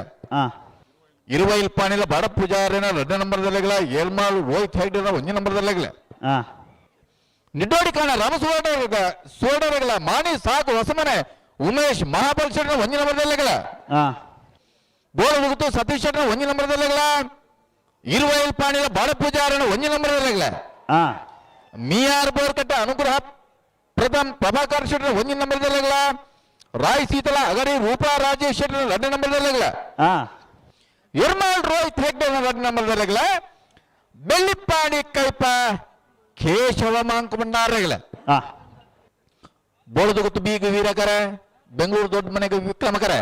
ಇರುವೈಲ್ ಪಾಣಿಲ ಬಡ ಪೂಜಾರಿನ ರಡ್ಡ ನಂಬರ್ದಲ್ಲೇಗಲ. ಏಲ್ಮಾಲ್ ರೋಹಿತ್ ಹೆಗ್ಡೆನ ಒಂಜಿ ನಂಬರ್ದಲ್ಲೇಗಲ. ನಿಡ್ಡೋಡಿ ಕಾಣ ರಾಮ ಸುವರ್ಣರೇಗಲ. ಮಾಣಿ ಸಾಕು ಹೊಸಮನೆ ಉಮೇಶ್ ಮಹಾಬಲ್ ಶೆಟ್ಟರ್ ಒಂಜಿ ನಂಬರ್ದಲ್ಲೇಗಲ. ಬೋಳಗುತ್ತು ಸತೀಶ್ ಶೆಟ್ಟರ್ ಒಂಜಿ ನಂಬರ್ದಲ್ಲೇಗಲ. ಇರುವೈಲ್ ಪಾಣಿಲ ಬಾಡ ಪೂಜಾರನ ಒಂಜಿ ನಂಬರ್ದಲ್ಲೇಗಲ. ಮಿಯಾರ್ ಬೋರ್ಕಟ್ಟ ಅನುಗ್ರಹ ಪ್ರಥಮ್ ಪ್ರಭಾಕರ್ ಶೆಟ್ಟರ್ ಒಂಜಿ ನಂಬರ್ದಲ್ಲೇಗಲ. ರಾಯ್ ಸೀತಲ ಅಗರಿ ರೂಪಾ ರಾಜೇಶ್ ಶೆಟ್ಟರ್ ರಡ್ಡ ನಂಬರ್ದಲ್ಲೇಗಲ. ಎರ್ಮಾಲ್ ರೋಹಿತ್ ಹೆಗ್ಡೆ ರಡ್ಡ ನಂಬರ್ದಲ್ಲೇಗಲ. ಬೆಳ್ಳಿಪ್ಪಾಣಿ ಕೈಪ ಕೇಶವ ಮಾಂಕು ಭಂಡಾರಗಳ. ಬೋಳದುಗುತ್ತು ಬೀಗ ವೀರಕರ ಬೆಂಗಳೂರು ದೊಡ್ಡ ಮನೆಗೆ ವಿಕ್ರಮಕರ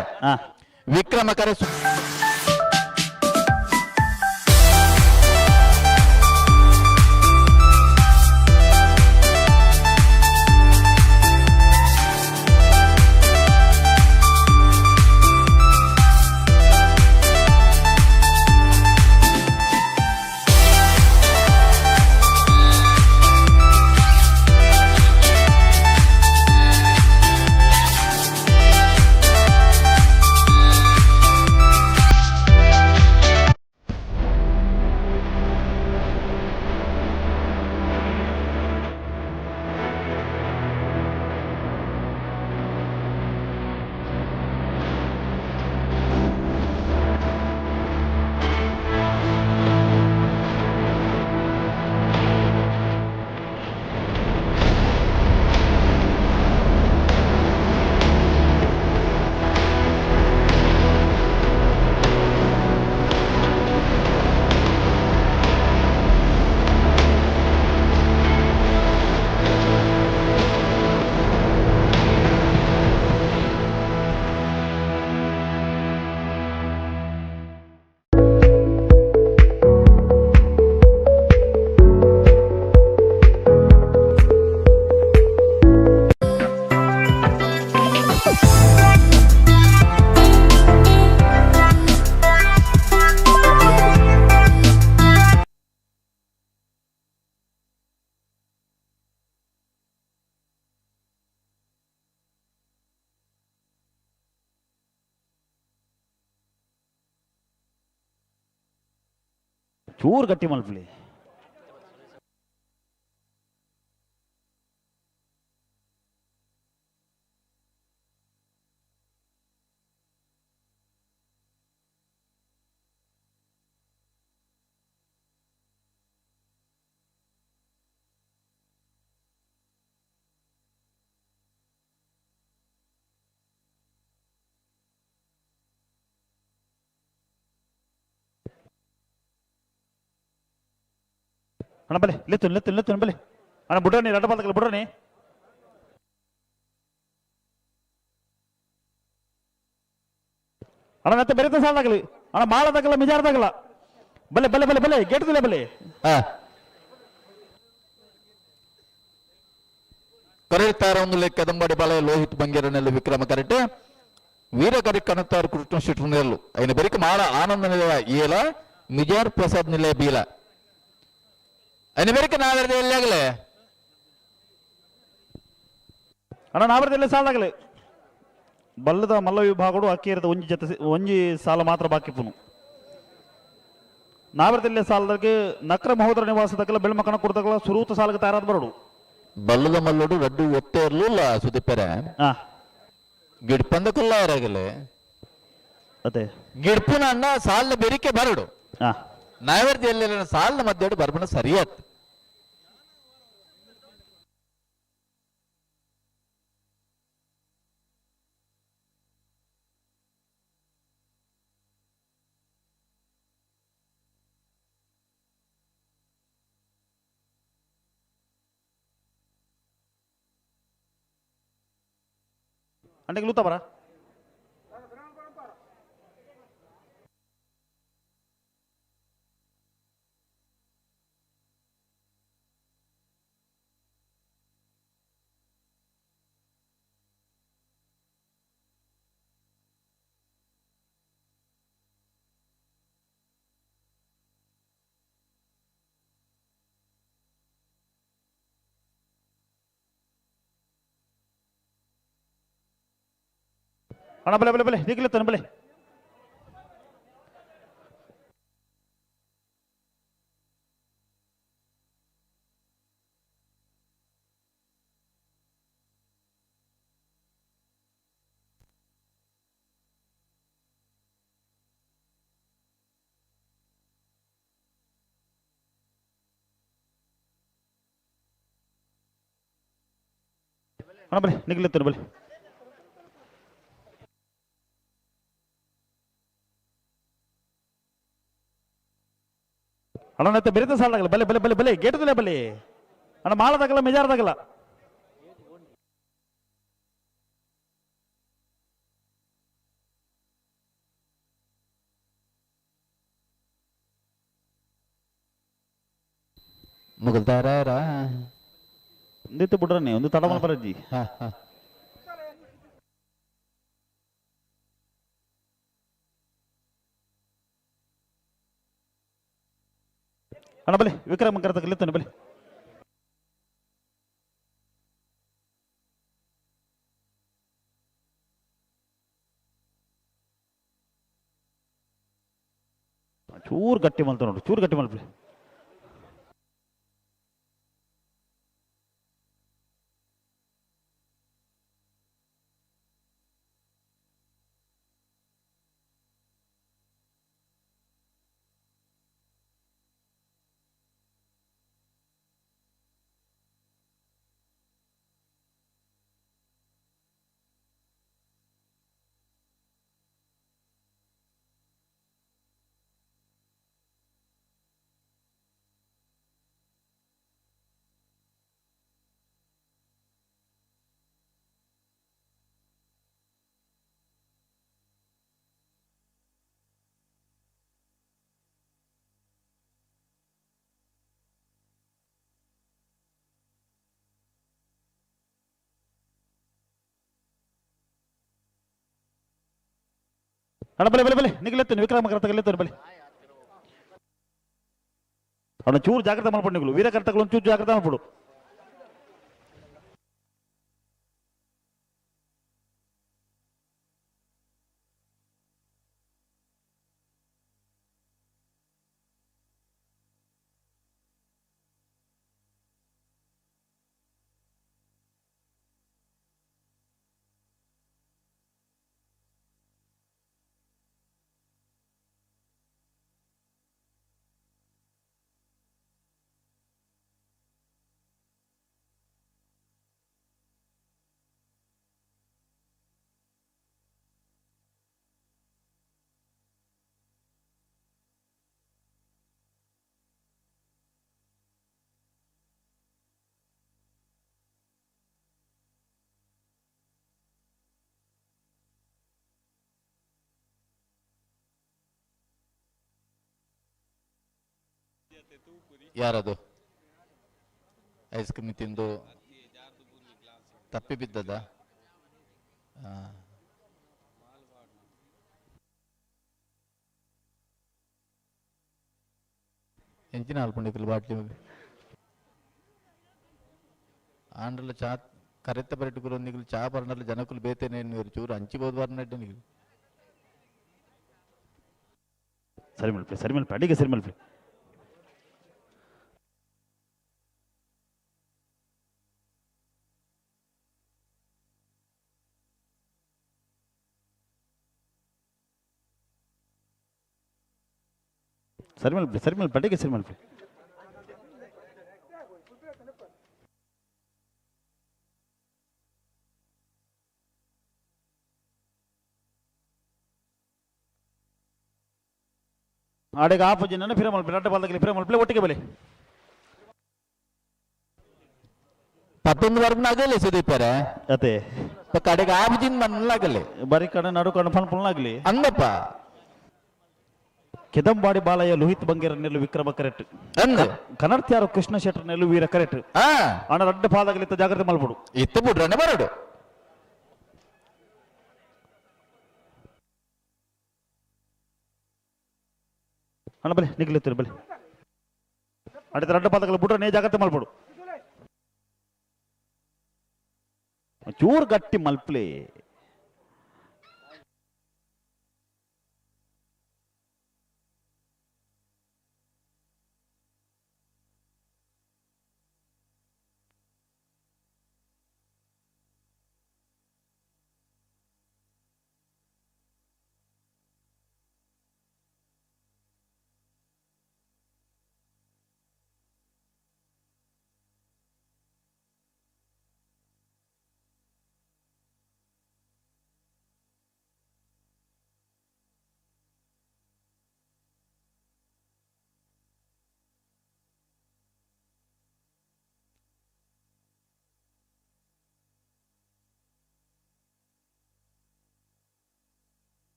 ವಿಕ್ರಮಕರ. ಚೂರು ಗಟ್ಟಿ ಮಲ್ಪಲಿ. ಅಣ್ಣ ಬಲೆ ಲೆತ್ತು ಲೆತ್ತು ಲೆತ್ತು ಬಲೆ ಅಣ್ಣ ಬುಡ್ರನಿ ರಡ್ಡ ಬಾತಕಲ್ಲ ಬುಡ್ರನಿ. ಅಣ್ಣ ಮತ್ತೆ ಬೆರೆತ ಸಾಲಾಗಲಿ ಅಣ್ಣ ಮಾಳದಾಗಲ್ಲ ಮಿಜಾರದಾಗಲ್ಲ ಬಲೆ ಬಲೆ ಬಲೆ ಬಲೆ ಗೇಟ್ ಬಲೆ. ಕರೆಯುತ್ತಾರೆ ಒಂದು ಲೆಕ್ಕ ಕದಂಬಾಡಿ ಬಾಳೆ ಲೋಹಿತ್ ಬಂಗೇರನಲ್ಲಿ ವಿಕ್ರಮ ಕರೆಕ್ಟ್ ವೀರ ಕರಿ ಕಣತ್ತಾರು ಕೃಷ್ಣ ಶೆಟ್ಟರ್ ನೆಲ್ಲು అయిన బెరికి మాಳ ಆನಂದ ನಿಲಯ ಏಲ ಮಿಜಾರ್ ಪ್ರಸಾದ್ ನಿಲಯ ಬೀಲ అయిన బెరికి ನಾವೆರದು ಎಲ್ಲಿಯಾಗಲೇ ಅಣ್ಣ ನಾವರದಲ್ಲೇ ಸಾಲಾಗಲಿ ಬಲ್ಲದ ಮಲ್ಲ ವಿಭಾಗಡು ಅಕ್ಕೇರದ ಒಂಜಿ ಜೊತೆ ಒಂಜಿ ಸಾಲ ಮಾತ್ರ ಬಾಕಿ ಪುನು. ನಾವರದಲ್ಲೇ ಸಾಲದಕ್ಕೆ ನಕ್ರ ಮಹೋದರ ನಿವಾಸದಕ್ಕೆಲ್ಲ ಬೆಳ್ಮಕಣ ಕೊಡ್ತಕ್ಕಲ್ಲ ಸುರೂತ ಸಾಲಕ್ಕೆ ತಯಾರಾದ ಬರಡು. ಬಲ್ಲದ ಮಲ್ಲೋಡು ರಡ್ಡು ಒತ್ತೆ ಇರಲಿಲ್ಲ ಸುದೀಪರೆ. ಗಿಡ್ಪಂದಕ್ಕಲ್ಲ ಯಾರಾಗಲೇ ಅದೇ ಗಿಡ್ಪುನ ಅಣ್ಣ ಸಾಲಿನ ಬೆರಿಕೆ ಬರಡು. ನಾಯವರ್ದಿ ಎಲ್ಲ ಸಾಲಿನ ಮಧ್ಯೆ ಬರ್ಬಣ ಸರಿಯಾತ್. ಅಂಡೆಗೆ ಲೂತ ಬರ ಅಣ್ಣ ಬಲೆ ಬಲೆ ಬಲೆ ನೀಗ್ಲೆತ್ತಾನೆ ಬಲೆ. ಅಣ್ಣ ಬಲೆ ನಿಗ್ಲೆತ್ತಾನೆ ಬಲೆ. ಅಣ್ಣ ಮತ್ತೆ ಬೆರೆತ ಸಾಲಾಗಲ್ಲ ಬಲೆ ಬಲೆ ಬಲೆ ಬಲೆ ಗೇಟದಲ್ಲೇ ಬಲೆ ಅಣ್ಣ ಮಾಳದಾಗಲ್ಲ ಮೆಜಾರದಾಗಲ್ಲ. ಮುಗಲ್ತಾರ ನಿಂತು ಬಿಡ್ರನಿ ಒಂದು ತಡ ಬರಜ್ಜಿ. ಅಣ್ಣ ಬಲೆ ವಿಕ್ರಮ ಕರ್ತಕಲ್ಲಿ ಬಲೆ. ಚೂರು ಗಟ್ಟಿ ಮಲ್ತ ನೋಡು, ಚೂರು ಗಟ್ಟಿ ಮಲ್ಪಲಿ. ಅಣ್ಣ ಬಲೆ ಬಲೆ ಬಲೆ ನಿಗ್ಲೆತ್ತೇನೆ ವಿಕ್ರಮ ಕರ್ತಕಲ್ಲಿ ಬಲೆ. ಅವನ ಚೂರು ಜಾಗ್ರತೆ ಮಾಡ್ಬಿಡು ನಿಗ್ಲು ವೀರ ಕರ್ತಗಳು ಚೂರು ಜಾಗ್ರತೆ ಮಾಡ್ಬಿಡು. ಯಾರದು ಐಸ್ ಕ್ರೀಮ್ ತಿಂದು ತಪ್ಪಿ ಬಿದ್ದದ? ಎಂಚಿನ ಆಲ್ಪುಂಡಿಕಲ್ ಬಾಟ್ಲಿ ಆಂಡಲ ಚಾ ಕರೆತ್ತ ಬರೆಟುಕುಲು ನಿಗುಲು ಚಾ ಪರ್ನಲ್ಲ ಜನಕುಲು ಬೇತೇನೆ ಚೂರು ಹಂಚಿಬೋದು ಬರ್ನಡ್ಡೆ ನಿಗುಲು. ಸರಿ ಮಲ್ಪೆ, ಸರಿ ಮಲ್ಪೆ, ಅಡಿಗೆ ಸರಿ ಮಲ್ಪೆ. ಸರಿ ಮಲ್ಪೆ, ಸರಿ ಮಲ್ಪೆ, ಅಡಿಗೆ ಸರಿ ಮಲ್ಪೆ. ಆಡೆಗೆ ಆಪೋಜಿನ ಫಿರ ಮಲ್ಪೆ, ರಡ್ಡ ಬಾಲ್ದಾಗಲಿ ಫಿರ ಮಲ್ಪೆ, ಒಟ್ಟಿಗೆ ಬಲೆ. ಪತ್ತೊಂದು ವರ್ಗನಾಗಲಿ ಸುದೀಪರೇ. ಅದೇ ಕಡೆಗೆ ಆಪಜಿನ್ ಮಣ್ಣಾಗಲಿ ಬರೀ ಕಡೆ ನಡು ಕಣ್ಣು ಫನ್ ಪುಲ್ನಾಗ್ಲಿ ಅಂದಪ್ಪ. ಕೆದಂಬಾಡಿ ಬಾಲಯ್ಯ ಲೋಹಿತ್ ಬಂಗೇರ ನೆಲ್ಲು ವಿಕ್ರಮ ಕರೆಕ್ಟ್. ಕನ್ನಡತ್ಯಾರು ಕೃಷ್ಣ ಶೆಟ್ಟರ್ ನೆಲ್ಲು ವೀರ ಕರೆಕ್ಟ್. ಅಣ್ಣ ರಡ್ಡ ಪಾದಾಗಲಿ ಜಾಗ್ರತೆ ಮಲ್ಪಡು. ಇತ್ತು ಬಿಡ್ರನೆ ಬರಡು. ಅಣ್ಣ ಬಲೆ ನಿಗ್ಲಿತ್ತೀರಿ ಬಲೆ. ಅಡಿತ ರಡ್ಡ ಪಾದಗಳ ಬಿಟ್ರೆ ಜಾಗ್ರತೆ ಮಲ್ಪಡು. ಚೂರು ಗಟ್ಟಿ ಮಲ್ಪ್ಲಿ.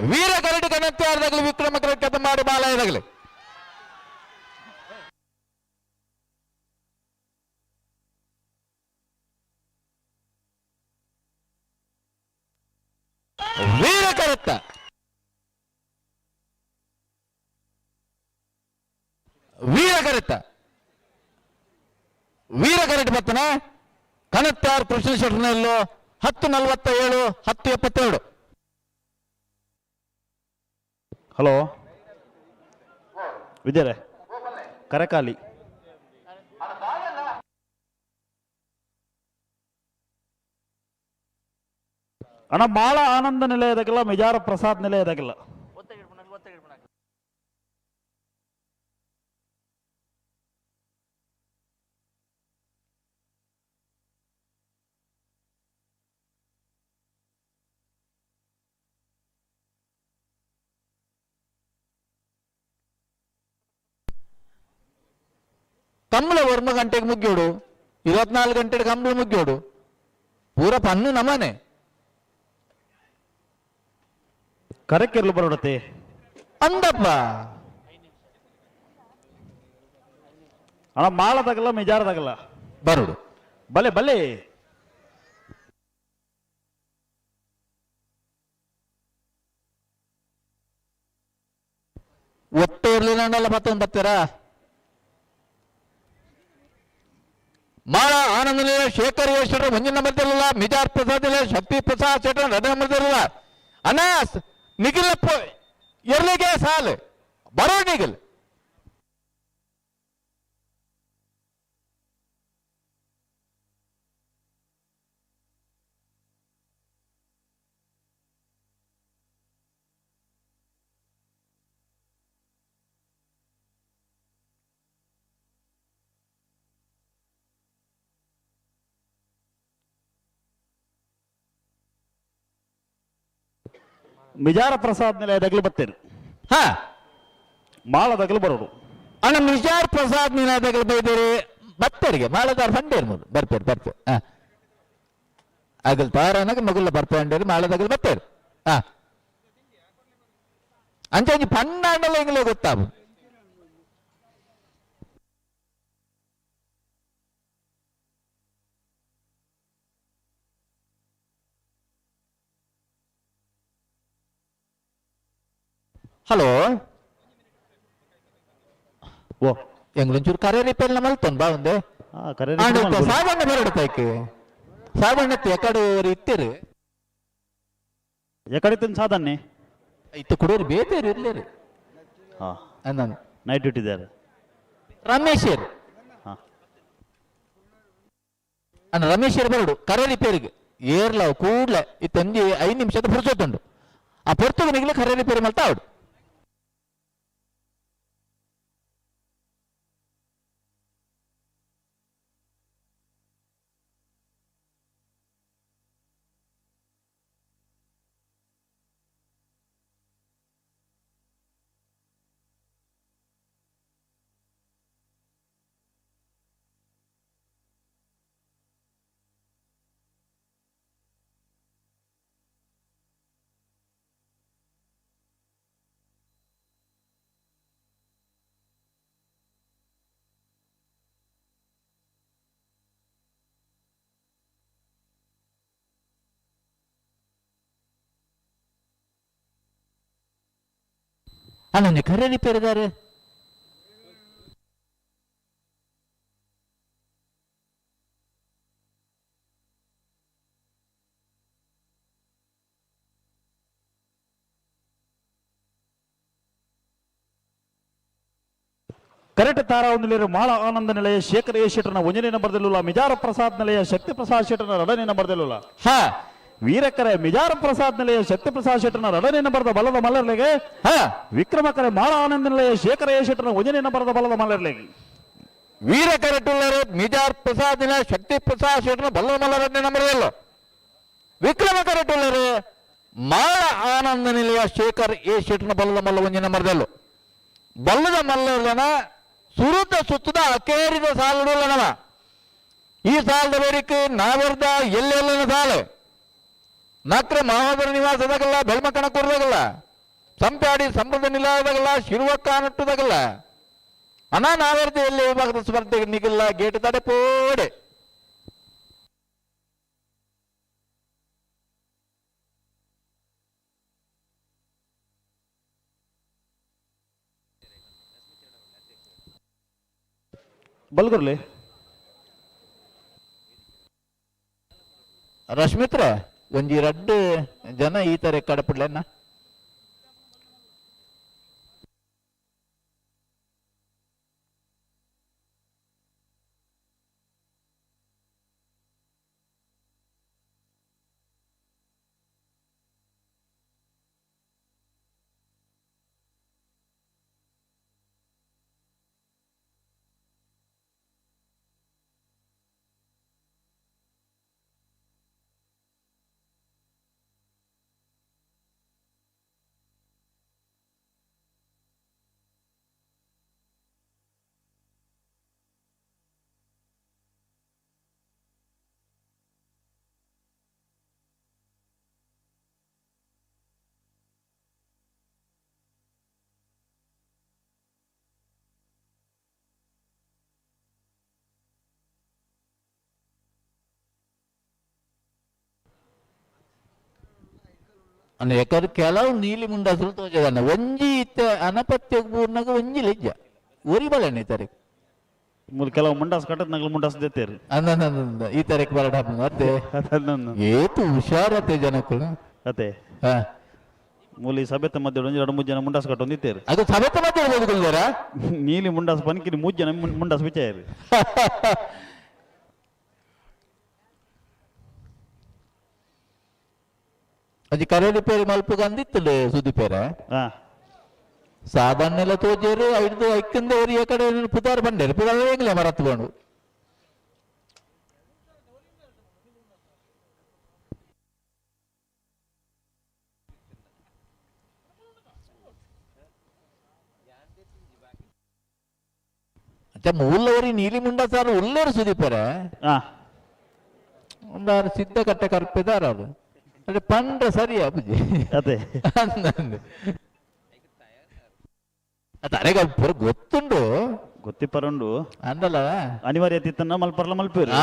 ವೀರ ಕರಡಿ ಕನತ್ಯಾರದಾಗಲಿ ವಿಕ್ರಮ ಕರಡಿ ಮಾಡಿ ಬಾಲಯದಾಗಲಿ. ವೀರ ಕರತ್ತ ವೀರ ಕರತ್ತ ವೀರ ಕರಡಿ ಬತ್ತನ ಕನತ್ಯಾರ್ ಕೃಷ್ಣ ಶೆಟ್ಟರ್ನಲ್ಲೂ 10:47 10:72. ಹಲೋ ವಿಜಯರೇ, ಕರೆಕಾಲಿ ಅಣ್ಣ ಮಾಳ ಆನಂದ ನಿಲಯದಾಗಿಲ್ಲ, ಮಿಜಾರ ಪ್ರಸಾದ್ ನಿಲಯದಾಗಿಲ್ಲ. ಕಂಬಳ 1 ಗಂಟೆಗೆ ಮುಗ್ಯೋಡು, 24 ಗಂಟೆಗೆ ಕಂಬಳ ಮುಗ್ಯೋಡು, ಪೂರ ಪನ್ನು ನಮನೆ. ಕರೆಕ್ಕಿರ್ಲು ಬರೋಡತ್ತೆ ಅಂದಪ್ಪ. ಅಣ್ಣ ಮಾಳದಾಗಲ್ಲ ಮಿಜಾರದಾಗಲ್ಲ ಬರೋಡು. ಬಲೆ ಬಲೆ. ಒತ್ತೆ ಇರ್ಲಿಲ್ಲ ಮತ್ತೊಂದು ಬರ್ತೀರಾ? ಮಾಳ ಆನಂದ ಶೇಖರ್ ಶೆಟ್ಟರ್ ಮುಂದಿನ ನಂಬರ್ದಿರಲಿಲ್ಲ, ಮಿಜಾರ್ ಪ್ರಸಾದ್ ಇಲ್ಲ, ಶಕ್ತಿ ಪ್ರಸಾದ್ ಶೆಟ್ಟರ್ ಎರಡನೇ ನಂಬರ್ದಿರಲಿಲ್ಲ. ಅಣ್ಣ ನಿಖಿಲ್ ಎರ್ಲಿಗೆ ಸಾಲು ಬರೋ ನಿಖಿಲ್. ಮಿಜಾರ ಪ್ರಸಾದ್ ನಿಲಯದಾಗಲೂ ಬರ್ತೇನೆ. ಹಾ ಮಾಳದಾಗಲೂ ಬರೋಡು. ಅಣ್ಣ ಮಿಜಾರ್ ಪ್ರಸಾದ್ ನೀನಾದಾಗ ಬೈದೇರಿ ಬತ್ತರಿಗೆ ಮಾಳದಾರ್ ಫಂಡೇರ್ ಮೂರು ಬರ್ಪೇರು ಬರ್ಪೆ ಅಗಲ್ ತಾರನಗ ಮಗುಲ್ಲ ಬರ್ಪೆ ಅಂಡೇರಿ ಮಾಳದಾಗಲ್ ಬತ್ತೇರು ಅಂಚೆ ಒಂಜಿ ಪಣ್ಣಾಂಡಲ ಎಂಗ್ಲೇ ಗೊತ್ತಾವು. ಹಲೋ ಓ ಎಂಗ್ಲೊಂಚೂರು ಕರೆ ರಿಪೇರ್ ಮಲ್ತೊನ್ ಬಾ ಒಂದೆ. ಕರೆ. ಸಾಬಣ್ಣ ಬರಡು ಪೈಕ್ ಸಾಬಣ್ಣತ್ತು ಎಕಡೆ ಇತ್ತಿರು. ಎಕಡೆ ಸಾಧನ್ನೆ ಇತ್ತು ಕುಡಿಯೋರು ಬೇತೇರು ಇರ್ಲೇರು. ಹಾ. ಅಂದಂದು ನೈಟ್ ಡ್ಯೂಟಿ ಇದ್ದಾರೆ. ರಮೇಶ್ ಹಾ. ಅಣ್ಣ ರಮೇಶ್ ಬರಡು ಕರೆ ರಿಪೇರಿಗೆ ಏರ್ಲ ಕೂಡ್ಲೆ ಇತ್ತೊಂಜಿ 5 ನಿಮಿಷದ ಪುರ್ಸೊತ್ತುಂಡು ಆ ಪೊರ್ತುಗನಿಗ್ಲೆ ಕರೆ ರಿಪೇರಿ ಮಲ್ತ ಅವಡು. ಅಲ್ಲ ಕರೆ ರಿಪೇರಿದಾರೆ. ಕರೆಕ್ಟ್ ತಾರಾ ಒಂದು ಮಾಳ ಆನಂದ ನಿಲಯ ಶೇಖರ್ ಎ ಶೆಟ್ಟರ್ನ ಒಂದನೇ ನಂಬರ್ದಲ್ಲುಲ್ಲ ಮಿಜಾರ ಪ್ರಸಾದ್ ನಿಲಯ ಶಕ್ತಿ ಪ್ರಸಾದ್ ಶೆಟ್ಟರ್ನ ಎರಡನೇ ನಂಬರ್ದಲ್ಲುಲ್ಲ. ಹಾ. ವೀರಕರೆ ಮಿಜಾರ ಪ್ರಸಾದ್ ನಿಲಯ ಶಕ್ತಿ ಪ್ರಸಾದ್ ಶೆಟ್ಟರ್ನ ಎರಡನೇ ನಂಬರ್ದ ಬಲದ ಮಲ್ಲರ್ಲೆಗೆ. ಹಾ. ವಿಕ್ರಮಕರೆ ಮಾಳ ಆನಂದ ನಿಲಯ ಶೇಖರ ಎ ಶೆಟ್ಟರ್ನ ಒಂದನೇ ನಂಬರ್ದ ಬಲದ ಮಲ್ಲರ್ಲೆಗೆ. ವೀರ ಕರೆಟುಲ್ಲರು ಮಿಜಾರ್ ಪ್ರಸಾದ್ ನಿಲಯ ಶಕ್ತಿ ಪ್ರಸಾದ್ ಶೆಟ್ಟರ್ನ ಬಲ್ಲ ಮಲ್ಲರನೇ ನಂಬರ್ದಲ್ಲು. ವಿಕ್ರಮ ಕರೆಟುಲ್ಲರು ಮಾಳ ಆನಂದ ನಿಲಯ ಶೇಖರ್ ಎ ಶೆಟ್ಟರ್ನ ಬಲ್ಲದ ಮಲ್ಲ ಒಂಜಿ ನಂಬರ್ದಲ್ಲು. ಬಲ್ಲದ ಮಲ್ಲರ್ಲನ ಸುರುತ ಸುತ್ತದ ಅಕೇರಿದ ಸಾಲುಡಲ್ಲನವ. ಈ ಸಾಲದ ಬೇರಿಕ್ ನಾವೆರ್ದ ಎಲ್ಲೆಲ್ಲನ ಸಾಲು ನಕ್ರ ಮಹೋದರ ನಿವಾಸದಾಗಲ್ಲ, ಬೆಳ್ಮಕಣಕೂರ್ದಾಗಲ್ಲ, ಸಂಪ್ಯಾಡಿ ಸಮೃದ್ಧ ನಿಲಯದಾಗಲ್ಲ, ಶಿರುವಕ್ಕ ನಟ್ಟುದಾಗಲ್ಲ, ಅಣ್ಣ ನಾವೆರ್ದ ಎಲ್ಲಿ ವಿಭಾಗದ ಸ್ಪರ್ಧೆಗೆ ನಿಗಲ್ಲ ಗೇಟ್ ತಡೆ ಪೋಡೆ. ಬಲ್ಗುರ್ಲಿ ರಶ್ಮಿತ್ರ ಒಂಜಿ ರಡ್ಡ್ ಜನ ಈ ತರ ಕಡಪಡ್ಲೆನ್ನ. ಅನ್ನ ಯಾಕಂದ್ರೆ ಕೆಲವು ನೀಲಿ ಮುಂಡಾಸುಲು ತೋಜದನ್ನ ಒಂಜಿ ಇತ್ತ ಅನಪತ್ಯ ಪೂರ್ಣಗ ಒಂಜಿ ಲೆಜ್ಜ ಒರಿ ಬಲನೆ ತಾರೀಕು ಮೂಲ ಕೆಲವು ಮುಂಡಾಸ್ ಕಟ್ಟದ್ ನಗಲು ಮುಂಡಾಸ್ ದೇತೇರಿ. ಅಂದ ಈ ತಾರೀಕು ಬರಡ ಮತ್ತೆ ಏತು ಹುಷಾರತೆ ಜನಕ್ಕುಲು. ಅದೇ ಹಾ. ಮೂಲಿ ಸಭೆತ ಮಧ್ಯೆ ಒಂಜಿ ಎರಡು ಮೂರು ಜನ ಮುಂಡಾಸ್ ಕಟ್ಟೊಂದಿತ್ತೇರಿ. ಅದು ಸಭೆತ ಮಧ್ಯೆ ಬದುಕುಲ್ದಾರ? ನೀಲಿ ಮುಂಡಾಸ್ ಪನ್ಕಿನಿ ಮೂರು ಜನ ಮುಂಡಾಸ್ ಬಿಚ್ಚಾಯರಿ. ಒಂಜಿ ಕರೆ ರಿಪೇರಿ ಮಲ್ಪುಗ ಅಂದಿತ್ತಲೆ ಸುದೀಪೇರ. ಸಾಧಾರಣ ತೋಜೇರು ಐದು ಐಕ್ಕಿಂದ ಏರಿಯ ಕಡೆ ಪುದಾರ್ ಬಂಡೇರು ಪುದಾರ್ ಏಗ್ಲೆ ಮರತ್ಕೊಂಡು. ಅಂಚ ಮೂಲವರಿ ನೀಲಿ ಮುಂಡ ಸಾರು ಉಲ್ಲೇರು ಸುದೀಪರ. ಒಂದಾರು ಸಿದ್ಧ ಕಟ್ಟೆ ಕರ್ಪಿದಾರ ಅವರು. ಅದೇ ಪಂಡ ಸರಿಯಾ ಬುಜಿ. ಅದೇ. ಅರೆಗ ಪೂರ ಗೊತ್ತುಂಡು. ಗೊತ್ತಿಪ್ಪರುಂಡು. ಅಂದಲ್ಲ. ಅನಿವಾರ್ಯ ತಿತ್ತನ್ನ ಮಲ್ಪರ್ಲ ಮಲ್ಪೇರು.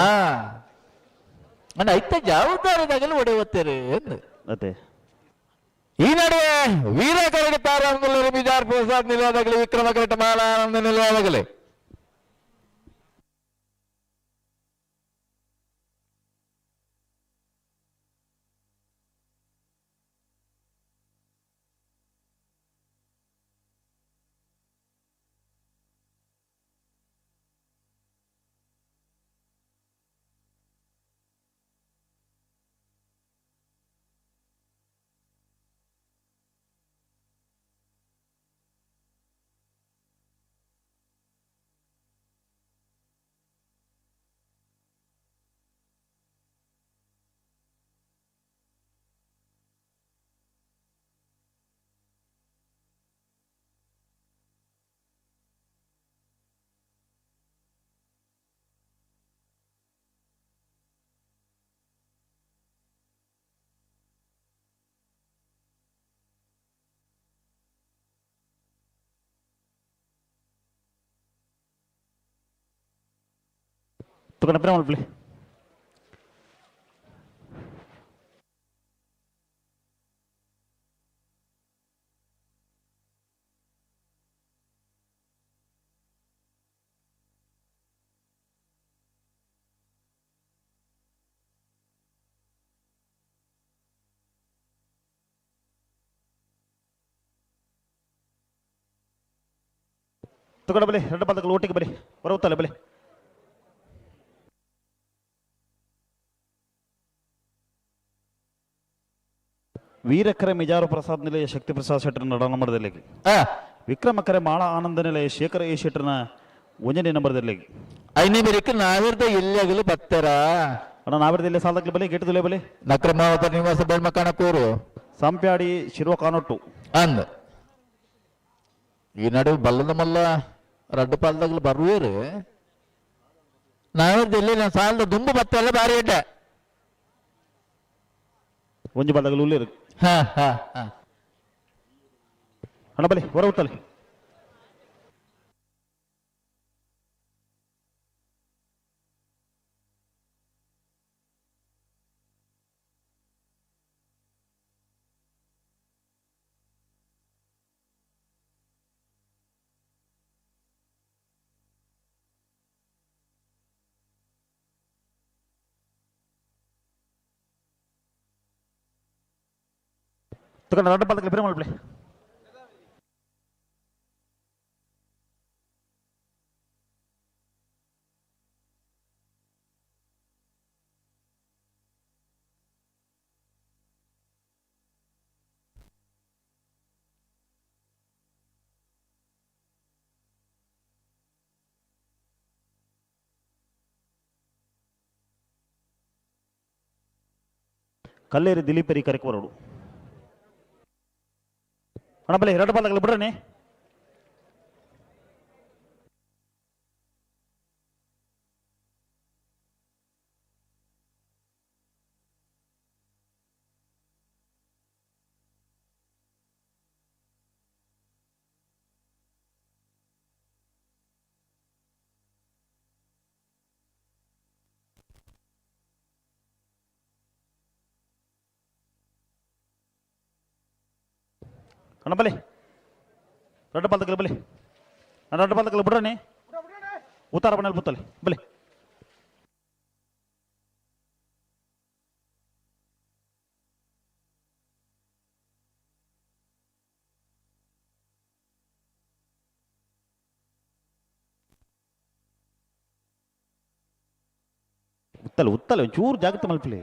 ಅಂಡ ಐತ ಜವಾಬ್ದಾರಿ ಒಡೆಯುತ್ತಾರೆ. ಅದೇ. ಈ ನಡುವೆ ವೀರ ಕರಡಿ ತಾರಾಂಗುಲರು ಬಿಜಾರ್ ಪ್ರಸಾದ್ ನಿಲಯದಾಗಲಿ ವಿಕ್ರಮ ಕರಟ ಮಾಲಾನಂದ ನಿಲಯದಾಗಲಿ. ತುಕನ ಪ್ರೇಮ ಮಲ್ಪಲೆ. ತುಕಡ ಬಲೆ ಎರಡು ಪದಗಳು ಒಟ್ಟಿಗೆ ಬಲೆ ಬರುತ್ತಲ್ಲ ಬಲೆ. ವೀರಕರೆ ಮಿಜಾರು ಪ್ರಸಾದ್ ನಿಲಯ ಶಕ್ತಿ ಪ್ರಸಾದ್ ಶೆಟ್ಟರ್ ನಡ ನಂಬರ್ದಲ್ಲಿ. ವಿಕ್ರಮಕರೆ ಮಾಳ ಆನಂದ ನಿಲಯ ಶೇಖರ ಎ ಶೆಟ್ಟರ್ನ ಒಂಜನೇ ನಂಬರ್ದಲ್ಲಿ. ಐನೇ ಬೇರೆ ನಾವಿರ್ದ ಎಲ್ಲಿ ಬತ್ತಾರ. ಅಣ್ಣ ನಾವಿರ್ದ ಇಲ್ಲಿ ಸಾಲದಾಗ್ಲಿ ಬಲೆ ಗೆಟ್ಟದುಲೆ ಬಲೆ. ನಕ್ರಮಾವತ ನಿವಾಸ ಬೆಳ್ಮಕಾಣಕೂರು. ಸಂಪ್ಯಾಡಿ ಶಿರುವ ಕಾನೊಟ್ಟು. ಅಂದ ಈ ನಡುವೆ ಬಲ್ಲದ ಮಲ್ಲ ರಡ್ಡು ಪಾಲ್ದಾಗ್ಲು ಬರುವೇರು. ನಾವಿರ್ದ ಎಲ್ಲಿ ನಾನು ಸಾಲದ ದುಂಬು ಬತ್ತಲ್ಲ ಬಾರಿ ಅಡ್ಡ. ಒಂಜಿ ಬಾಲ್ದಾಗಲು ಉಲ್ಲೇರು. ಹಾ ಹಾ ಹಾ. ಅಣ್ಣ ಬಲೆ ಹೊರ ಹುಟ್ಟಲೆ. ತುಕನ ರಡ್ಡು ಪಾದಕ್ಕೆ ಪ್ರೇಮ ಮಲ್ಪಲೆ. ಕಲ್ಲೇರಿ ದಿಲೀಪರಿ ಕರೆಕ್ ಬರೋಡು. ಅಣ್ಣ ಬಲೆ ಎರಡು ಪಾದಗಳು ಬಿಡ್ರನೆ. ಅಣ್ಣ ಬಲೆ ರಡ್ಡು ಪಾದಗಳು ಬಲೆ. ರಡ್ಡು ಪಾದಗಳು ಬಿಡ್ರನೆ. ಉತ್ತಾರ ಬಣ್ಣಲ್ಲಿ ಬುತ್ತಲೆ ಬಲೆ. ಉತ್ತಲೆ ಉತ್ತಲೆ ಒಂಚೂರು ಜಾಗ್ರತೆ ಮಲ್ಪಲೆ.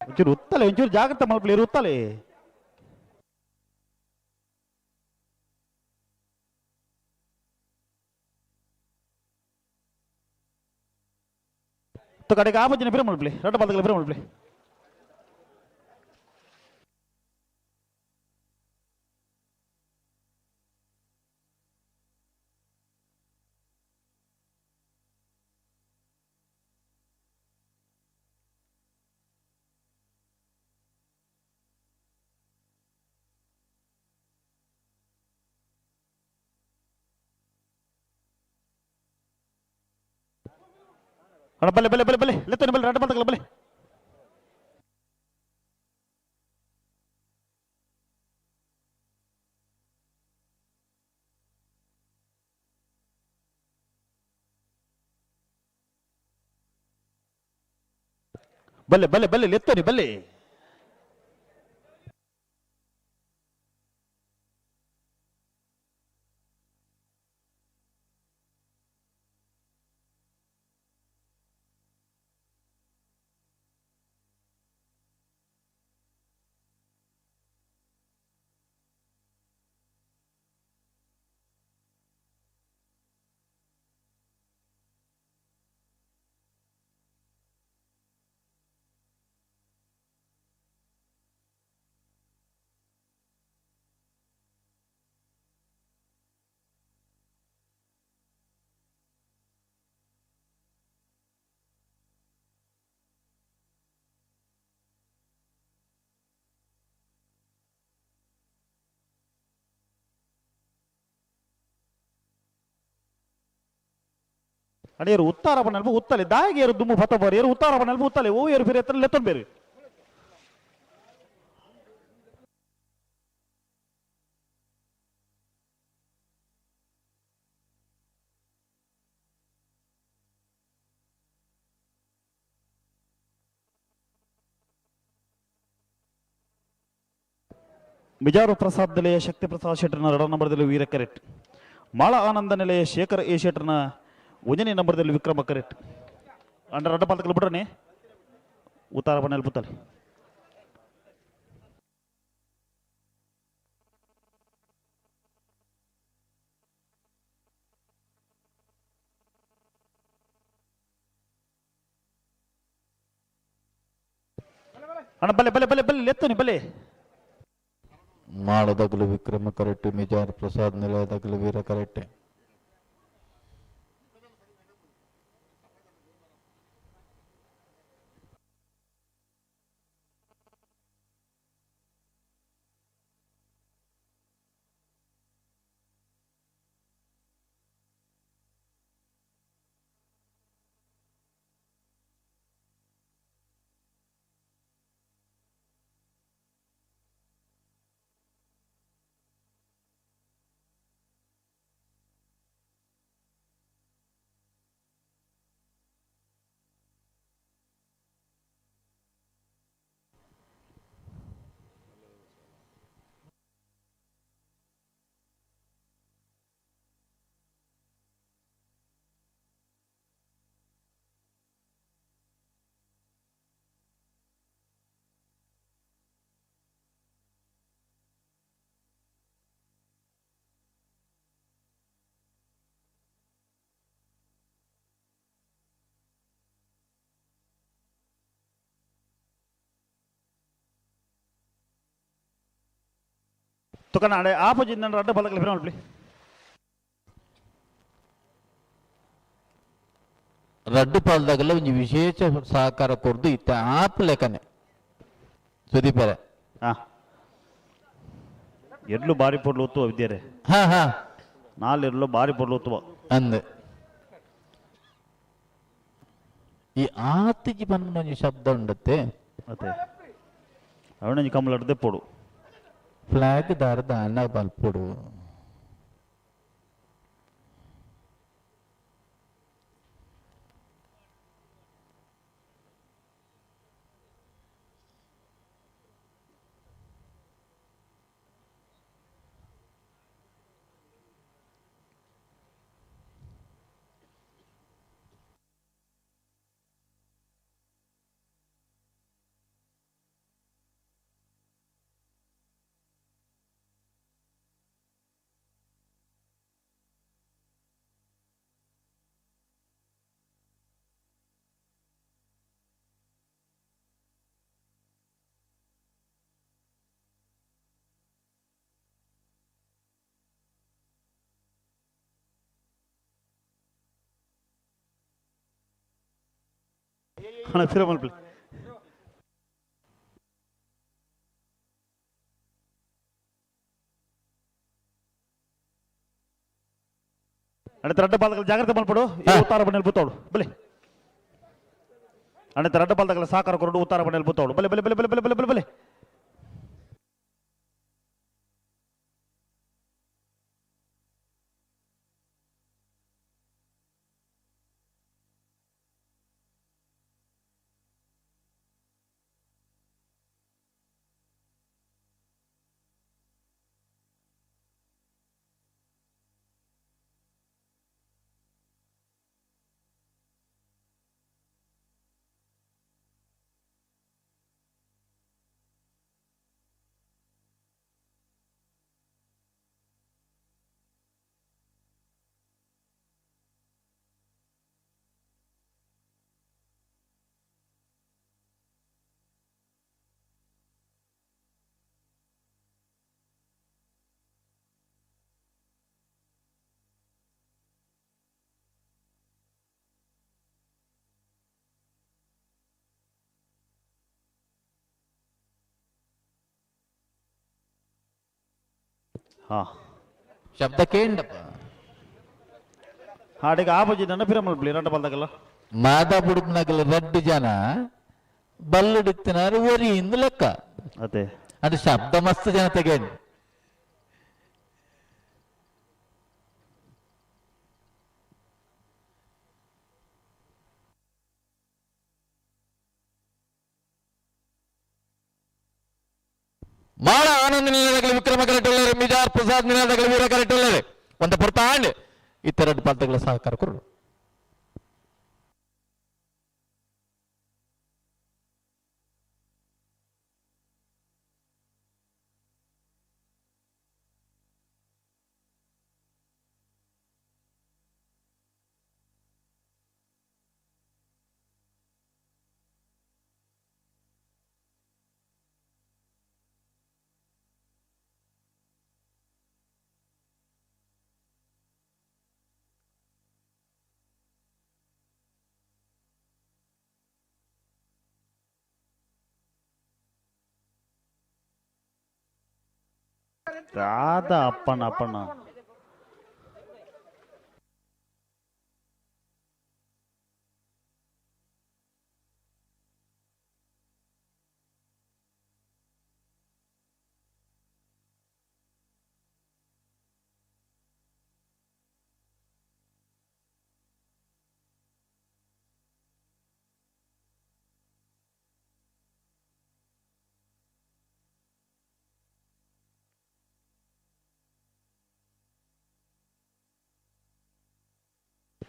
ಒಂಚೂರು ಉತ್ತಲೆ ಒಂಚೂರು ಜಾಗ್ರತೆ ಮಲ್ಪಲೆ ಉತ್ತಲೆ. ಕಡೆಗೆ ಆ ಬಜ್ಜಿನ ಬಿರ ಮಲ್ಪ್ಲಿ ರಡ್ಡ ಪಾದಗಳ ಬಿರ ಮಲ್ಪ್ಲಿ. ಅಣ್ಣ ಬಲ್ಲೆ ಬಲ್ಲೆ ಬಲ್ಲೆ ಬಲ್ಲೆ ಲೆತ್ತನೆ ಬಲ್ಲೆ ರಡ್ಡ ಪಾದಗಳ ಬಲ್ಲೆ. ಬಲ್ಲೆ ಬಲ್ಲೆ ಬಲ್ಲೆ ಲೆತ್ತನೆ ಬಲ್ಲೆ. ಅಡಿಯರು ಉತ್ತಾರ ಬಣ್ಣಲ್ಪ ಉತ್ತಲೆ ದಾಯಿಗೆ ಏರು ದುಮ್ಮು ಫತ ಬೋರು ಏರು ಉತ್ತಾರ ಬಣ್ಣಲ್ಪ ಉತ್ತಲೆ ಓ ಏರು ಫಿರೆ ಎತ್ತರ ಲೆತ್ತೊಂದು ಬೇರು. ಮಿಜಾರು ಪ್ರಸಾದ್ ನಿಲಯ ಶಕ್ತಿ ಪ್ರಸಾದ್ ಶೆಟ್ಟರ್ನ ಎರಡನೇ ನಂಬರ್ದಲ್ಲಿ ವೀರ ಕರೆಕ್ಟ್. ಮಾಳ ಆನಂದ ನಿಲಯ ಶೇಖರ್ ಎ ಶೆಟ್ಟರ್ನ ಒಂದನೇ ನಂಬರ್ದಲ್ಲಿ ವಿಕ್ರಮ ಕರೆಕ್ಟ್. ಅಂಡರ್ ಅಡ್ಡ ಪಾಲ್ತಕಲ್ ಬಿಡ್ರನೆ ಉತ್ತಾರ ಬಣ್ಣಲ್ಲಿ ಬುತ್ತಲೆ. ಅಣ್ಣ ಬಲ್ಲೆ ಬಲ್ಲೆ ಬಲ್ಲೆ ಬಲ್ಲೆ ಲೆತ್ತನೆ ಬಲ್ಲೆ. ಮಾಳದಗಲು ವಿಕ್ರಮ ಕರೆಕ್ಟ್, ಮಿಜಾರ್ ಪ್ರಸಾದ್ ನಿಲಯದಗಲು ವೀರ ಕರೆಕ್ಟ್. ತುಕನಾಡೆ ಆಪೋಸಿಟ್ ನನ್ನ ಅಡ್ಡ ಬಲಕಲಿ ಫಿರ ಮಲ್ಪ್ಲಿ. ರಡ್ಡು ಪಾಲ್ದಾಗಲ್ಲ ಒಂಜಿ ವಿಶೇಷ ಸಹಕಾರ ಕೊರ್ದು ಇತ್ತ ಆಪ್ ಲೆಕ್ಕನೆ ಸುದೀಪರೆ. ಹಾ ಎಡ್ಲು ಬಾರಿ ಪೊಡ್ಲು ಒತ್ತುವ ವಿದ್ಯಾರೆ. ಹಾ ಹಾ ನಾಲೆರ್ಲು ಬಾರಿ ಪೊಡ್ಲು ಒತ್ತುವ ಅಂದೆ ಈ ಆತಿಜಿ ಪನ್ಪುನ ಒಂಜಿ ಶಬ್ದ ಉಂಡತ್ತೆ. ಅತ್ತೆ ಅವನೊಂಜಿ ಕಮ್ಮಲಡ್ದೆ ಪೊಡು ಫ್ಲಾಗ್ ದಾರದ ಅನ್ನ ಬಲ್ಪೊಡು. ಅಣ್ಣ ಫಿರ ಮಲ್ಪಲಿ. ಅಣ್ಣ ರಡ್ಡ ಬಾಲಕಲ ಜಾಗ್ರತೆ ಮಲ್ಪಡು, ಈ ಉತ್ತಾರ ಬಣ್ಣಲ್ಲಿ ಬುತ್ತೋಡು ಬಲೆ. ಅಣ್ಣ ರಡ್ಡ ಬಾಲಕಲ ಸಾಕಾರ ಕೊರಡು ಉತ್ತಾರ ಬಣ್ಣಲ್ಲಿ ಬುತ್ತೋಡು ಬಲೆ ಬಲೆ ಬಲೆ ಬಲೆ ಬಲೆ ಬಲೆ ಬಲೆ ಬಲೆ. ಹಾ ಶಬ್ದ ಕೇಂಡಪ್ಪ ಹಾಡಿಗೆ ಆಪೋಜಿ ನನ್ನ ಫಿರ ಮಲ್ಪಲಿ ರಡ್ಡ ಬಾಲಕಲ. ಮಾದ ಬುಡುಪ್ನಗಲ ರಡ್ಡು ಜನ ಬಲ್ಲುಡಿತ್ತಿನಾರು ಒರಿ ಇಂದು ಲೆಕ್ಕ. ಅದೇ ಅದು ಶಬ್ದ ಮಸ್ತ್ ಜನ ತೆಗೆಂಡ್. ಮಾಳ ಆನಂದ ನಿಲಯಗಳ ವಿಕ್ರಮ ಕರೆಟುಳ್ಳರು ಮಿಜಾರ್ ಪ್ರಸಾದ್ ನಿಲಯಗಳ ವೀರ ಕರೆಟುಳ್ಳರು ಒಂದು ಪುರ್ತಾಂಡ್ ಇತ್ತೆರಡು ಪಾತ್ರಗಳ ಸಹಕಾರ ಕೊರಡು. ದಾದ ಅಪ್ಪಣ್ಣ ಅಪ್ಪಣ್ಣ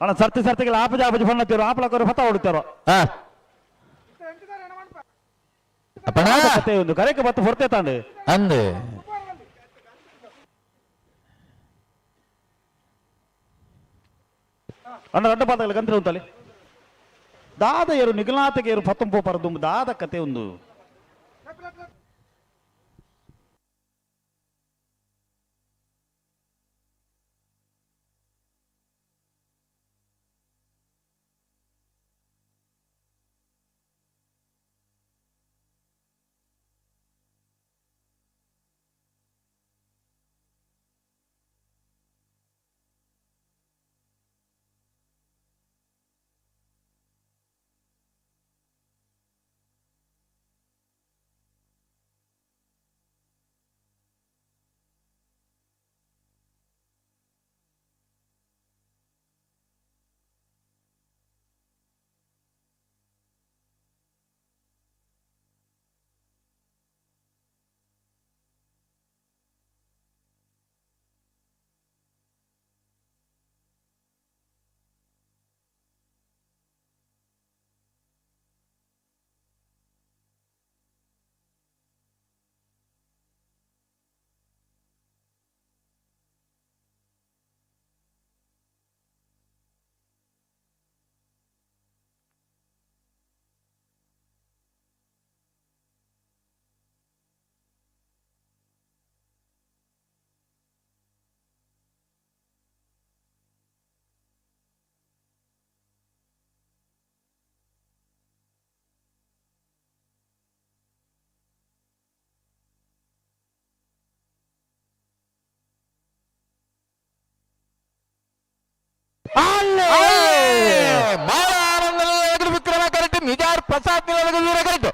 ಅಣ್ಣ ಸರ್ತಿ ಸರ್ತಿಗಳ ಆಪಜ ಆಪಜ ಬಣ್ಣತ್ತೀರೋ ಆಪಲಕೋರು ಫತ ಹೊಡಿತಾರೋ ಕತೆ ಒಂದು ಕರೆಕ್ಕೆ ಬತ್ತು ಹೊರತೆ ತಾಂಡು ಅಂದೆ ಅಣ್ಣ ದೊಡ್ಡ ಪಾದಗಳ ಗಂತ್ರ ಉಂಟಲ್ಲಿ ದಾದ ಏರು ನಿಗಲಾತಗೆ ಏರು ಪತ್ತಂಪು ಪರದು ದಾದ ಕತೆ ಒಂದು. ಪ್ರಸಾದ್ ನಿಲದ ವೀರ ಕರೆಕ್ಟ್.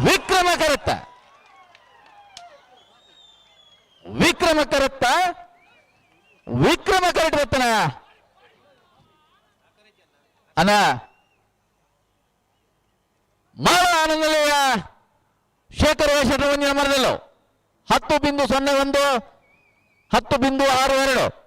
ವಿಕ್ರಮ ಕರೆಕ್ಟ, ವಿಕ್ರಮ ಕರೆಕ್ಟ, ವಿಕ್ರಮ ಕರೆಕ್ಟ್ ಬರ್ತಾನ ಅಣ್ಣ. ಮಾಳ ಆನಂದಲಯ ಶೇಖರ್ ಶೆಟ್ಟರ್ ಒಂದಿನ ಮರದಲ್ಲೂ 10.01, 10.62.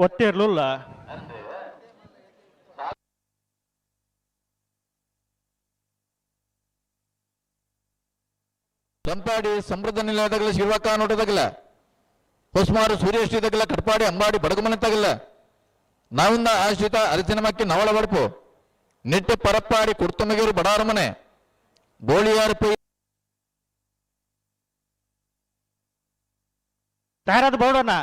ಒತ್ತಿರ್ಲಿಲ್ಲ. ಸಂಪಾಡಿ ಸಮೃದ್ಧ ನಿಲಯದಾಗಲ ಶಿವಕ ನೋಟದಾಗಲ ಹೊಸ್ಮಾರು ಸೂರ್ಯಶ್ರೀ ತಗಲ ಕಟ್ಪಾಡಿ ಅಂಬಾಡಿ ಬಡಗುಮನೆ ತಗಲ ನಾವಿಂದ ಆಶ್ರಿತ ಅರಿಸಿನ ಮಕ್ಕಿ ನವಳ ಬಡಪು ನಿಟ್ಟೆ ಪರಪ್ಪಾಡಿ ಕುರ್ತಮಗೇರು ಬಡಾರಮನೆ ಬೋಳಿಯಾರ್ ಪೈ ತಯಾರಾದ ಬೋರ್ಡನ್ನ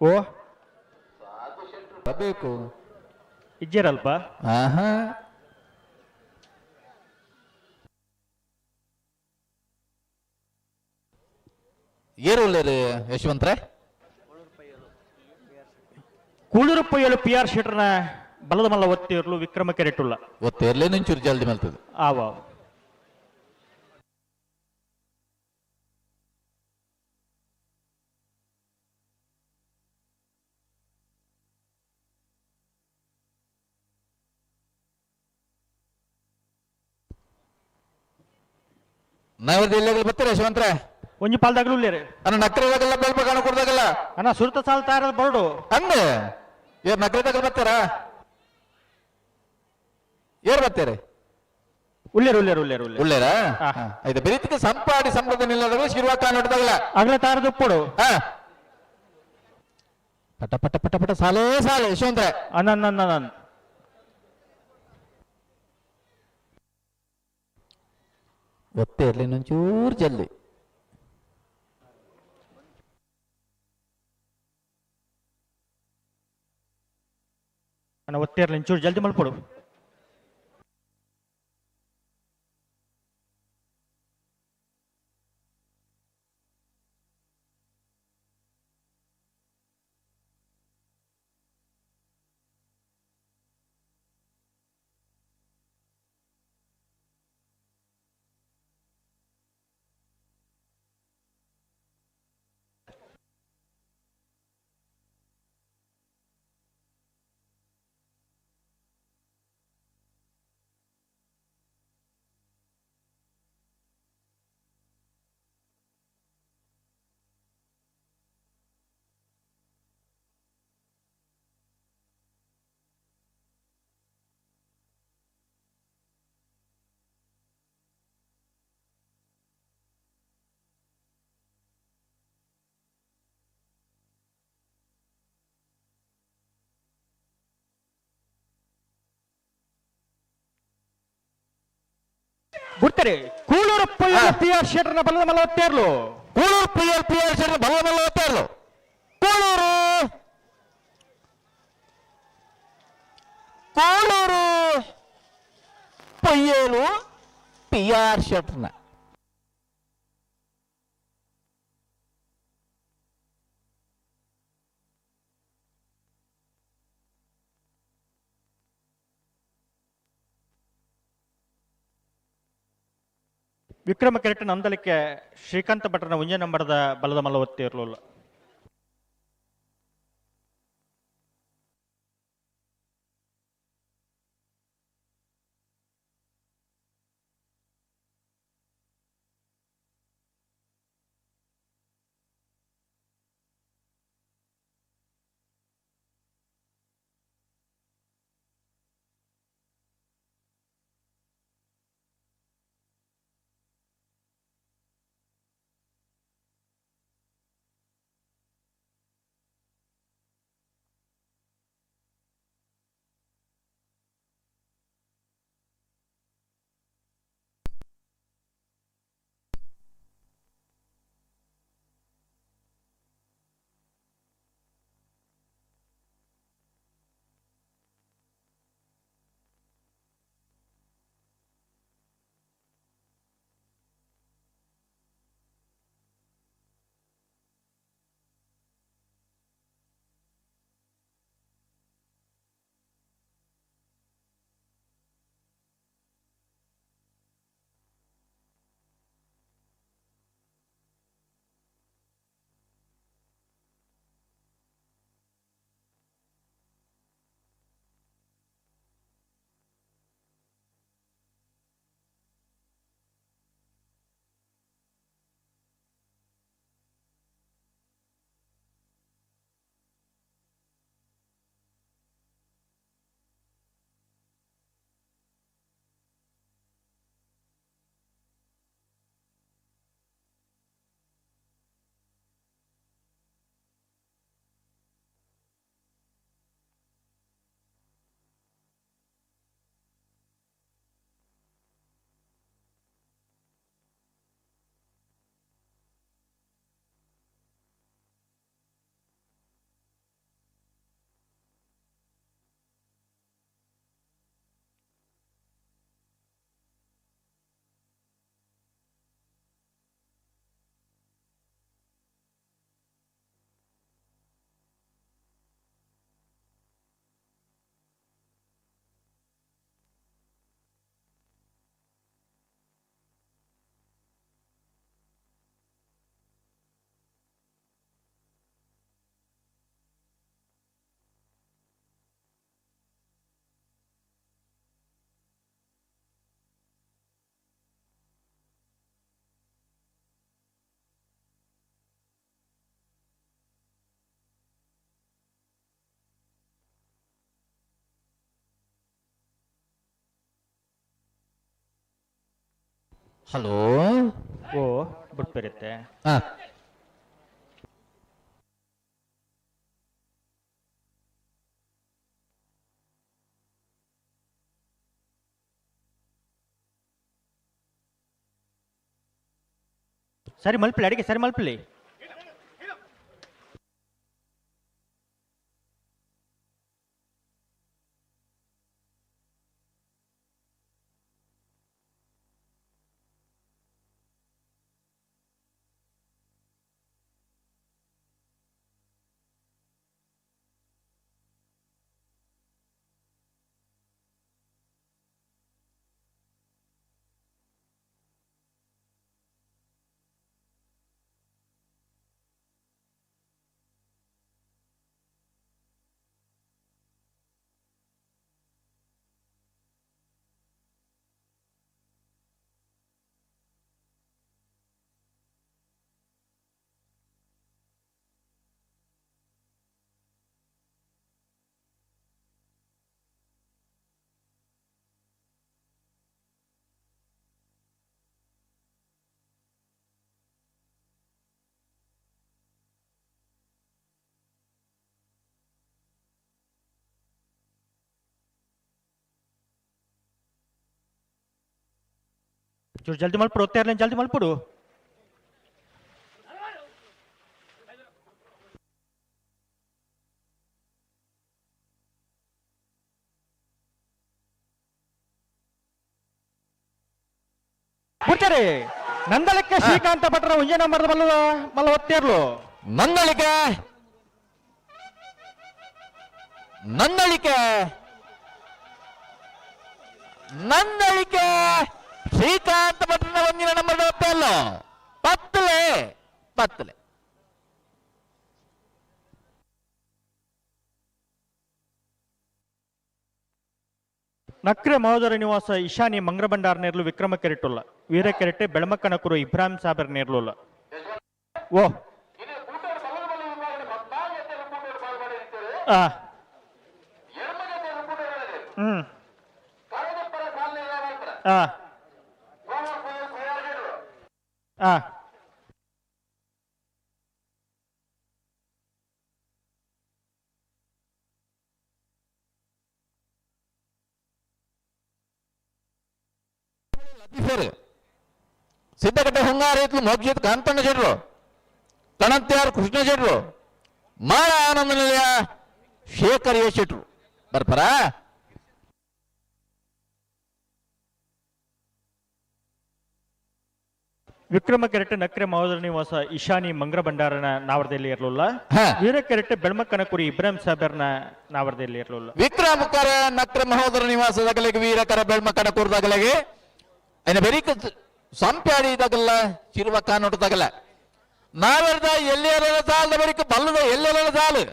ಓ ಬೇಕು ಇಜ್ಜೇರಲ್ಪ. ಆಹಾ ಏರುಲ್ಲೇರು ಯಶವಂತ್ರೆ. ಕೂಳೂರು ಪೊಯ್ಯಲು ಪಿ ಆರ್ ಶೆಟ್ಟರ್ನ ಬಲದ ಮಲ್ಲ ಒತ್ತಿರ್ಲು ವಿಕ್ರಮ ಕೆರೆಟುಲ್ಲ. ಒತ್ತೇರ್ಲೇ ನಿಂಚೂರು ಜಲ್ದಿ ಮಲ್ತದೆ. ಆವ ನಾವದ್ದು ಎಲ್ಲೆಗಳು ಬರ್ತಾರೆ ಯಶವಂತ್ರೆ? ಒಂಜಿ ಪಾಲ್ದಾಗಲೂ ಉಲ್ಲೇರು. ಅಣ್ಣ ನಕ್ರದಾಗಲ್ಲ ಬೆಲ್ಪ ಕಾಣ ಕೊಡ್ದಾಗಲ್ಲ. ಅಣ್ಣ ಸುರುತ ಸಾಲ್ ತಯಾರದ ಬೋರ್ಡು. ಅಂದೆ ಏರ್ ನಕ್ರದಾಗಲ್ಲ ಬರ್ತಾರಾ? ಏರ್ ಬರ್ತಾರೆ? ಉಲ್ಲೇರು ಉಲ್ಲೇರು ಉಲ್ಲೇರು ಉಲ್ಲೇರು. ಉಳ್ಳೇರಾ? ಆಯ್ತು. ಬೆರೀತಿಗೆ ಸಂಪಾಡಿ ಸಮೃದ್ಧ ನಿಲ್ಲದಾಗ ಶಿರ್ವಾಕ ನೋಡಿದಾಗಲ್ಲ. ಅಗಲ ತಯಾರದ ಉಪ್ಪುಡು. ಪಟ ಪಟ ಪಟ ಪಟ ಸಾಲೇ ಸಾಲೆ ಯಶವಂತ್ರೆ. ಅಣ್ಣ ಅಣ್ಣ ಅಣ್ಣ. ಒತ್ತೆ ಇರಲಿ ಇನ್ನೊಂಚೂರು ಜಲ್ದಿ. ಅಣ್ಣ ಒತ್ತೆ ಇರಲಿ ಒಂಚೂರು ಜಲ್ದಿ ಮಲ್ಪಡು. ಬಿಡ್ತಾರೆ ಕೂಳೂರು ಪೊಯ್ಯಲು ಪಿ ಆರ್ ಶೆಟ್ಟರ್ನ ಬಲದ ಮಲ್ಲ ಒತ್ತೇರ್ಲು. ಕೂಳೂರು ಪೊಯ್ಯಲು ಪಿ ಆರ್ ಶೆಟ್ಟರ್ನ ಬಲದ ಮಲ್ಲ ಒತ್ತೇರ್ಲು. ಕೂಳೂರು ಕೂಳೂರು ಪೊಯ್ಯಲು ಪಿ ಆರ್ ಶೆಟ್ಟರ್ನ ವಿಕ್ರಮ ಕೆರೆಟ್ ನಂದಲಿಕ್ಕೆ ಶ್ರೀಕಾಂತ ಭಟ್ರನ ಒಂಜೆ ನಂಬರದ ಬಲದ ಮಲ್ಲ ಒತ್ತಿರಲಿಲ್ಲ. ಹಲೋ. ಓ ಬುಡ್ಪೆರುತ್ತೆ. ಸರಿ ಮಲ್ಪಲಿ, ಅಡಿಗೆ ಸರಿ ಮಲ್ಪಲಿ. ಚೂರು ಜಲ್ದಿ ಮಲ್ಪಡು, ಒತ್ತೆ ಇರ್ಲಿ, ಜಲ್ದಿ ಮಲ್ಪಡು. ಬಿಡ್ತಾರೆ. ನಂದಳಿಕೆ ಶ್ರೀಕಾಂತ ಭಟ್ರ ಒಂಜೇ ನಂಬರ್ ಮಲ್ಲ ಮಲ್ಲ ಒತ್ತೇರ್ಲು. ನಂದಳಿಕೆ, ನಂದಳಿಕೆ, ನಂದಳಿಕೆ ಶ್ರೀಕಾಂತ ಭಟ್ರನ ಒಂದಿನ ನಂಬರ್ ಒತ್ತೇರ್ಲು. ಪತ್ತಲೆ ಪತ್ತಲೆ. ನಕ್ರೆ ಮಹೋದರ ನಿವಾಸ ಇಶಾನಿ ಮಂಗ್ರಭಂಡಾರ್ ನೇರ್ಲು ವಿಕ್ರಮ ಕೆರೆಟುಲ್ಲ. ವೀರ ಕೆರೆಟೆ ಬೆಳಮಕ್ಕನಕುರು ಇಬ್ರಾಹಿಂ ಸಾಬರ್ ನೇರ್ಲುಲ್ಲ. ಓ ಆ ಹ್ಮ್ ಆ ಆ ಲತೀಫರ್ ಸಿದ್ದಕಟ್ಟೆ ಹೊಂಗಾರ ಮೋಕ್ಷಿತ್ ಕಾಂತಣ್ಣ ಶೆಟ್ರು, ಕಣಂತ್ಯಾರ್ ಕೃಷ್ಣ ಶೆಟ್ರು, ಮಾಳ ಆನಂದ ನಿಲಯ ಶೇಖರ್ ಎ ಶೆಟ್ರು ಬರ್ಪರ. ವಿಕ್ರಮ ಕೆರೆಟೆ ನಕ್ರೆ ಮಹೋದರ ನಿವಾಸ ಇಶಾನಿ ಮಂಗ್ರ ಭಂಡಾರನ ನಾವರದಲ್ಲಿ ಇರಲಿಲ್ಲ. ವೀರ ಕೆರೆಟೆ ಬೆಳಮಕ್ಕನಕುರಿ ಇಬ್ರಾಹಿಂ ಸಾಬರ್ನ ನಾವರದಲ್ಲಿ ಇರಲಿಲ್ಲ. ವಿಕ್ರಮಕರ ನಕ್ರೆ ಮಹೋದರ ನಿವಾಸದಗಲಿಗೆ ವೀರಕರ ಬೆಳ್ಮಕ್ಕನಕುರ್ದಗಲಿಗೆ ಐನ ಬೆರಿಕ ಸಂಪ್ಯಾಡಿ ತಗಲ್ಲ ಚಿರುವ ಕಾನೋಟ ತಗಲ ನಾವೆರ್ದ ಎಲ್ಲೆರ ಸಾಲದ ಬರಿಕ ಬಲ್ಲದ ಎಲ್ಲೆರ ಸಾಲು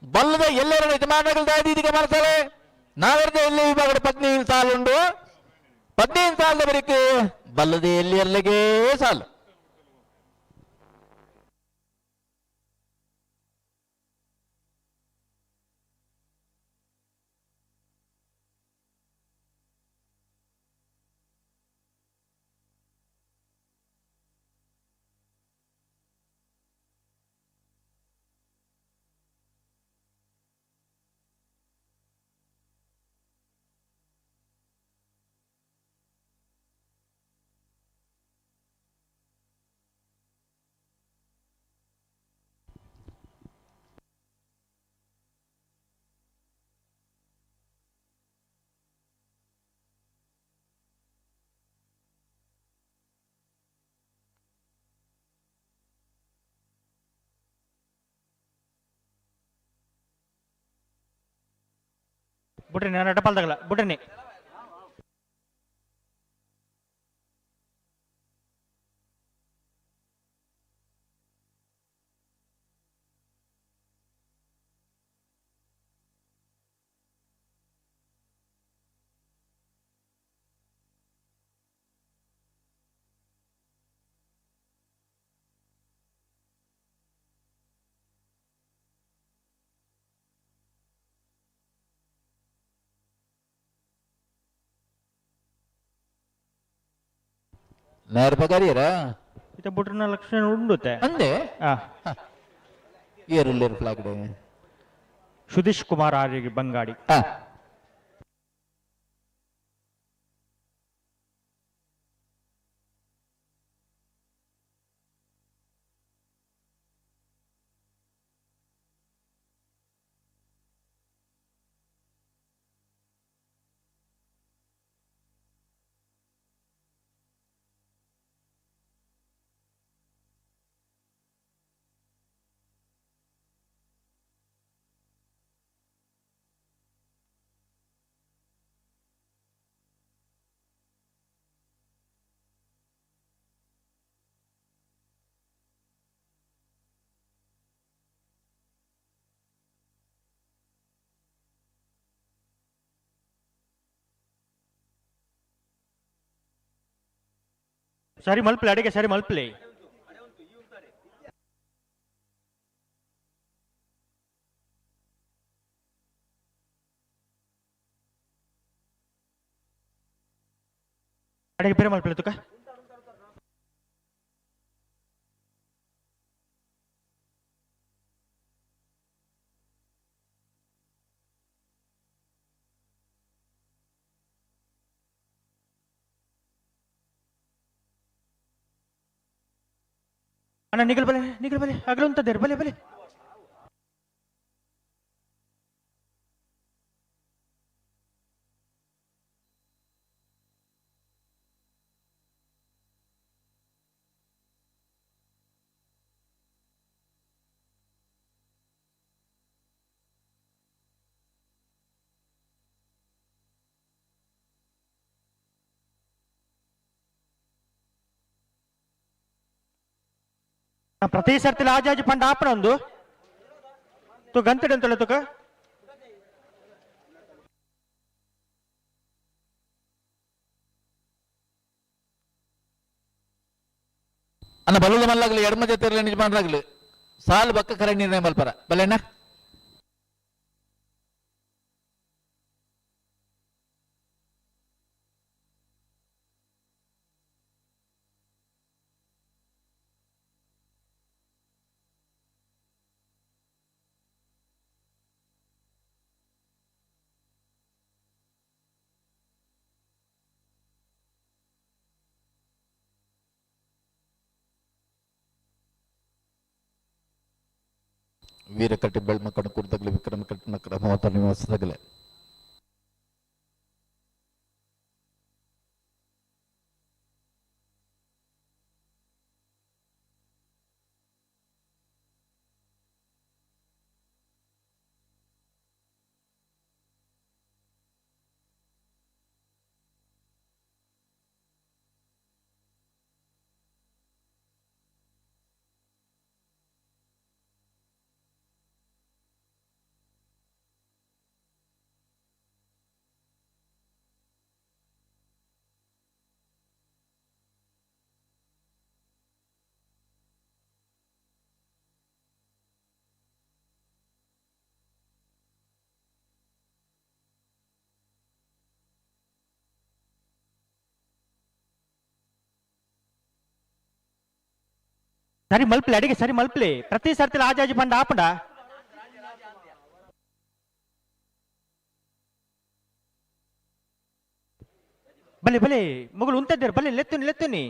ಬಲ್ಲದ ಎಲ್ಲೆರ ಯಜಮಾನಗಳ ದಾದಿಗೆ ಮಾಡ್ತಾರೆ. ನಾವೆರ್ದ ಎಲ್ಲಿ ವಿಭಾಗದ ಪತ್ನಿ ಸಾಲುಂಡು, ಪತ್ನಿ ಸಾಲದ ಬರಿಕ ಬಲ್ಲದ ಎಲ್ಲಿ ಎಲ್ಲಿಗೆ ಸಾಲು. ಬಿಡ್ರಿ, ನಾನು ಅಟಪಾಲ್ದಾಗಲ್ಲ ಬಿಡ್ರಿ. ನೇರ ಪಗಾರಿಯರ ಇತ್ತೆ ಬುಟ್ರನ ಲಕ್ಷಣ ಉಂಡುತ್ತೆ. ಅಂದೆ. ಏರುಲ್ಲೇರು ಫ್ಲಾಗ್. ಸುದೀಶ್ ಕುಮಾರ್ ಆರ್ಯಗೆ ಬಂಗಾಡಿ. ಸರಿ ಮಲ್ಪಲೆ, ಅಡಿಗೆ ಸರಿ ಮಲ್ಪಲೆ. ಅಡಿಗೆ ಬೇರೆ ಮಲ್ಪಲೆ ತುಕ. ಅಣ್ಣ ನಿಗಲ್ ಬಲೆ, ನಿಗಲ್ ಬಲೆ, ಅಗಲುಂತದೇರು ಬಲೆ ಬಲೆ. ಪ್ರತಿ ಸರ್ತಿ ಆಜಾಜಿ ಪಂಡ ಆಪಣ ಒಂದು ತು ಗಂತಡೆ ಅಂತಲ್ಲ ತುಕ. ಅನ್ನ ಬಲ್ಲದ ಮಲ್ಲಾಗ್ಲಿ ಎಡಮ ಜೊತೆ ನಿಜ ಮಾಡ್ಲಾಗ್ಲಿ ಸಾಲು ಬಕ್ಕ ಕರೆ ನಿರ್ಣಯ ಮಲ್ಪರ ಬಲ್ಲೇನ. ವೀರಕಟ್ಟಿ ಬೆಳ್ಮಕ್ಕನ್ನು ಕುರಿತಗಲಿ ವಿಕ್ರಮ ಕಟ್ಟಿನ ಕ್ರಮವಾದ ನಿವಾಸದಾಗಲೇ. ಸರಿ ಮಲ್ಪಲೆ, ಅಡಿಗೆ ಸರಿ ಮಲ್ಪಲೆ. ಪ್ರತಿ ಸರ್ತಿ ಆಜಾಜಿ ಪಂಡ ಆಪಂಡ. ಬಲೆ ಬಲೆ ಮಗಳು ಉಂತದ್ದೇರು ಬಲೆ, ಲೆತ್ತುನಿ ಲೆತ್ತುನಿ.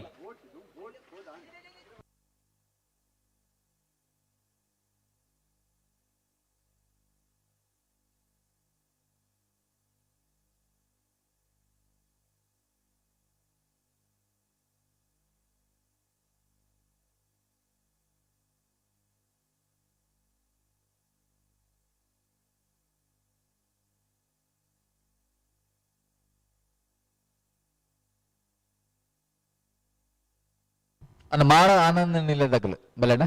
ಅನ್ನ ಮಾರ ಆನಂದ ನಿಲ್ಲದಾಗಲು ಬಲೆಣ್ಣ.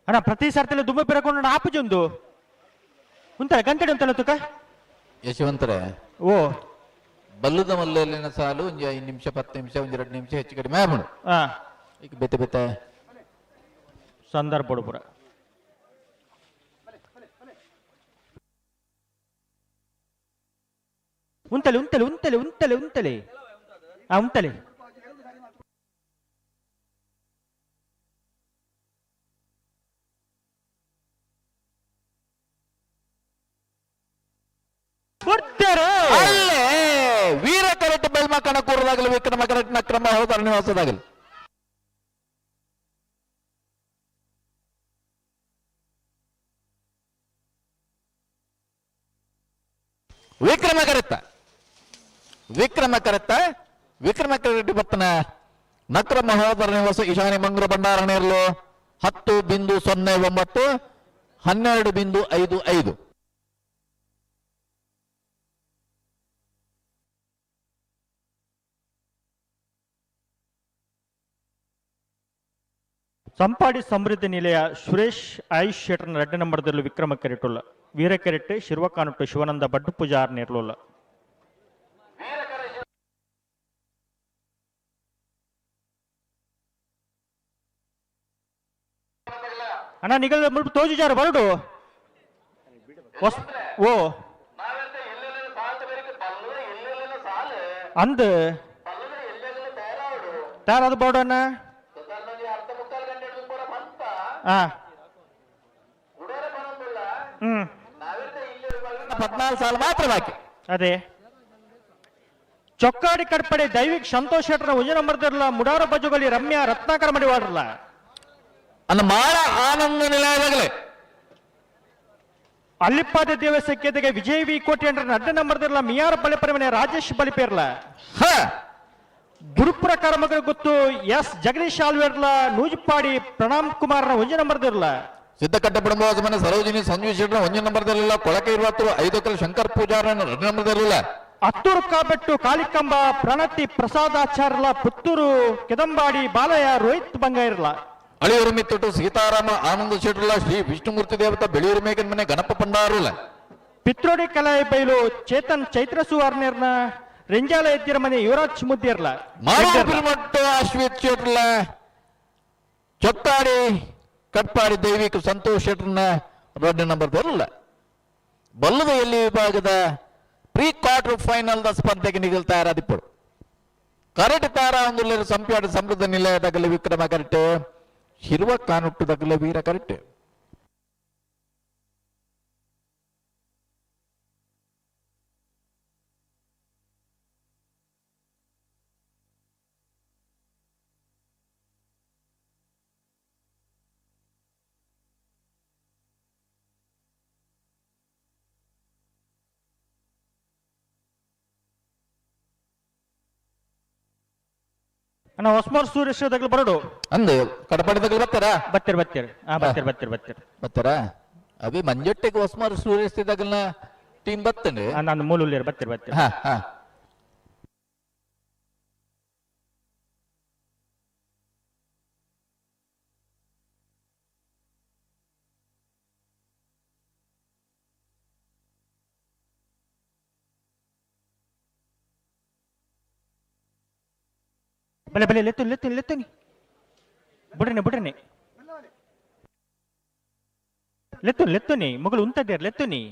ಅಣ್ಣ ಪ್ರತಿ ಸರ್ತಿಲ ದುಂಬ ಪಿರಕೊಂಡು ಆಪುಜೊಂದು ಉಂತಲ್ಲ ಗಂಟೆ ಉಂತಲ್ಲ ತುಕ. ಯಶವಂತರೇ, ಓ ಬಲ್ಲುದ ಮಲ್ಲಲ್ಲಿನ ಸಾಲು ಒಂಜಿ 5 ನಿಮಿಷ 10 ನಿಮಿಷ ಒಂಜಿ 2 ನಿಮಿಷ ಹೆಚ್ಚು ಕಡಿಮೆ ಆಪುಂಡು. ಈಗ ಬೇತೆ ಬೇತೆ ಸಂದರ್ಭ ಪೂರ. ಉಂತಲೆ ಉಂತಲೆ ಉಂತಲೆ ಉಂತಲೆ ಉಂತಲೆ ಆ ಉಂತಲೆ ಅಲ್ಲೇ ವೀರ ಕರೆಕ್ಟ್ ಬೆಲ್ಮ ಕಣಕೂರದಾಗಲಿ ವಿಕ್ರಮ ಕರೆಕ್ಟ್ ನಕ್ರಮ ಹೋದರ ನಿವಾಸದಾಗಲಿ. ವಿಕ್ರಮ ಕರೆತ್ತ ವಿಕ್ರಮ ಕರೆತ್ತ ವಿಕ್ರಮ ಕರೆಟ್ಟಿ ಬತ್ತನ ನಕ್ರ ಮಹೋದರ ನಿವಾಸ ಈಶಾನ್ಯ ಮಂಗ್ರ ಭಂಡಾರ ನೇರ್ಲು 10.09 12.55. ಸಂಪಾಡಿ ಸಮೃದ್ಧಿ ನಿಲಯ ಸುರೇಶ್ ಆಯುಷ್ ಶೆಟ್ಟರ್ನ ಎರಡನೇ ನಂಬರ್ದಲ್ಲಿ ವಿಕ್ರಮ ಕೆರೆಟುಲ್ಲ ವೀರಕೆರೆಟ್ಟೆ ಶಿರ್ವಕಾನುಟ್ಟು ಶಿವಾನಂದ ಬಡ್ಡು ಪೂಜಾರ್ ನೇರ್ಲುಲ್ಲ. ಅಣ್ಣ ನಿಗಲ್ ಮುಲ್ಪ ತೋಜುಜಾರ ಬರಡು ಓ ಅಂದ್ ತಯಾರಾದ ಬೋರ್ಡ್ ಅಣ್ಣ. ಹ್ಮ್ 14 ಸಾಲ ಮಾತ್ರ ಬಾಕಿ. ಅದೇ ಚೊಕ್ಕಾಡಿ ಕಡ್ಪಡೆ ದೈವಿಕ್ ಸಂತೋಷ್ ಶೆಟ್ಟರ್ ಒಂಜಿ ನಂಬರ್ದಿರಲ್ಲ ಮುಡಾರ ಬಜುಗಲಿ ರಮ್ಯಾ ರತ್ನಾಕರ ಮಡಿವಾಡ್ರಲ್ಲ. ಅನ್ನ ಮಾಳ ಆನಂದ ನಿಲಯದಾಗಲೇ ಅಲ್ಲಿಪ್ಪಾದ ದೇವಸ್ಥಾನಕ್ಕೆ ವಿಜಯ್ ವಿ ಕೋಟಿ ಅಂದ್ರೆ ಅಡ್ಡ ನಂಬರ್ದಿರಲ್ಲ ಮಿಯಾರ ಬಲಿಪರಿಮನೆ ರಾಜೇಶ್ ಬಲಿಪೇರ್ಲ. ಗುರುಪುರ ಕರ್ಮಗಳ ಗೊತ್ತು ಎಸ್ ಜಗದೀಶ್ ಆಲ್ವೇರ್ಲ ನೂಜುಪಾಡಿ ಪ್ರಣಾಮ್ ಕುಮಾರ್ನ ಒಂಜಿ ನಂಬರ್ದಿರಲ್ಲ. ಸಿದ್ದಕಟ್ಟ ಬಿಡಂಬ ಮನೆ ಸರೋಜಿನಿ ಸಂಜೀವ್ ಶೆಟ್ಟರ್ ಒಂಜಿ ನಂಬರ್ದಿರಲಿಲ್ಲ. ಕೊಳಕೆ ಇರುವತ್ತು ಐದಕ್ಕಲ್ ಶಂಕರ್ ಪೂಜಾರ ಎರಡು ನಂಬರ್ದಿರಲಿಲ್ಲ. ಅತ್ತೂರು ಕಾಬೆಟ್ಟು ಕಾಳಿಕಂಬ ಪ್ರಣತಿ ಪ್ರಸಾದಾಚಾರ್ಲ ಪುತ್ತೂರು ಕೆದಂಬಾಡಿ ಬಾಲಯ್ಯ ರೋಹಿತ್ ಬಂಗಾಯಿರ್ಲ. ಅಳಿಯೂರು ಮಿತ್ತೊಟ್ಟು ಸೀತಾರಾಮ ಆನಂದ ಶೆಟ್ಟರ್ಲ ಶ್ರೀ ವಿಷ್ಣುಮೂರ್ತಿ ದೇವತಾ ಬೆಳೆಯೂರು ಮೇಕನ್ ಮನೆ ಗಣಪ ಪಂಡಾರುಲ. ಪಿತ್ರೋಡಿ ಕಲಾಯ ಬೈಲು ಚೇತನ್ ಚೈತ್ರ ಸುವರ್ಣರ್ನ ರೆಂಜಾಲ ಎದ್ದಿರ ಮನೆ ಯುವರಾಜ್ ಮುದ್ದಿರ್ಲ. ಮಾರುಮಟ್ಟ ಅಶ್ವಿತ್ ಶೆಟ್ಟರ್ಲ ಚೊಕ್ಕಾಡಿ ಕಟ್ಪಾಡಿ ದೈವಿಕ ಸಂತೋಷ್ ಶೆಟ್ಟರ್ನ ಎರಡು ನಂಬರ್ ಬರಲ್ಲ. ಬಲ್ಲದ ಎಲ್ಲಿ ವಿಭಾಗದ ಪ್ರೀ ಕ್ವಾರ್ಟರ್ ಫೈನಲ್ the ಸ್ಪರ್ಧೆಗೆ ನಿಗಲ್ ತಯಾರಾದಿಪ್ಪಡು. ಕರೆಕ್ಟ್ ತಾರ ಒಂದು ಸಂಪ್ಯಾಡ ಸಮೃದ್ಧ ನಿಲಯದಾಗಲಿ ವಿಕ್ರಮ ಕರೆಕ್ಟ್ ಶಿರುವ ಕಾನುಟ್ಟುದಾಗಲಿ ವೀರ ಕರೆಕ್ಟ್. ಅಣ್ಣ ಹೊಸ್ಮೋರ್ ಸೂರ್ಯ ದಗ್ಲು ಬರಡು ಅಂದು ಕಡಪಾಡಿ ದಗ್ಲು ಬರ್ತಾರಾ? ಬತ್ತೀರ್ ಬತ್ತೀರ್. ಹಾ ಬತ್ತೀರ್ ಬತ್ತೀರ್ ಬತ್ತೀರ್ ಬರ್ತಾರಾ? ಅವಿ ಮಂಜೊಟ್ಟೆಗೆ ಹೊಸ್ಮಾರ್ ಸೂರ್ಯ ದಗ್ಲನ ಟೀಮ್ ಬರ್ತೇನೆ. ನಾನು ಮೂಲುಲ್ಲೇರು ಬತ್ತೀರ್ ಬತ್ತೀರ್. ಹಾ ಹಾ ಬಲೆ ಬಲೆ ಲೆತ್ತು ಲೆತ್ತು ಲೆತ್ತನಿ ಬುಡ್ರನೆ ಬುಡ್ರನೆ ಲೆತ್ತು ಲೆತ್ತುನಿ ಮಗಳು ಉಂತದೇರ್ ಲೆತ್ತುನಿ.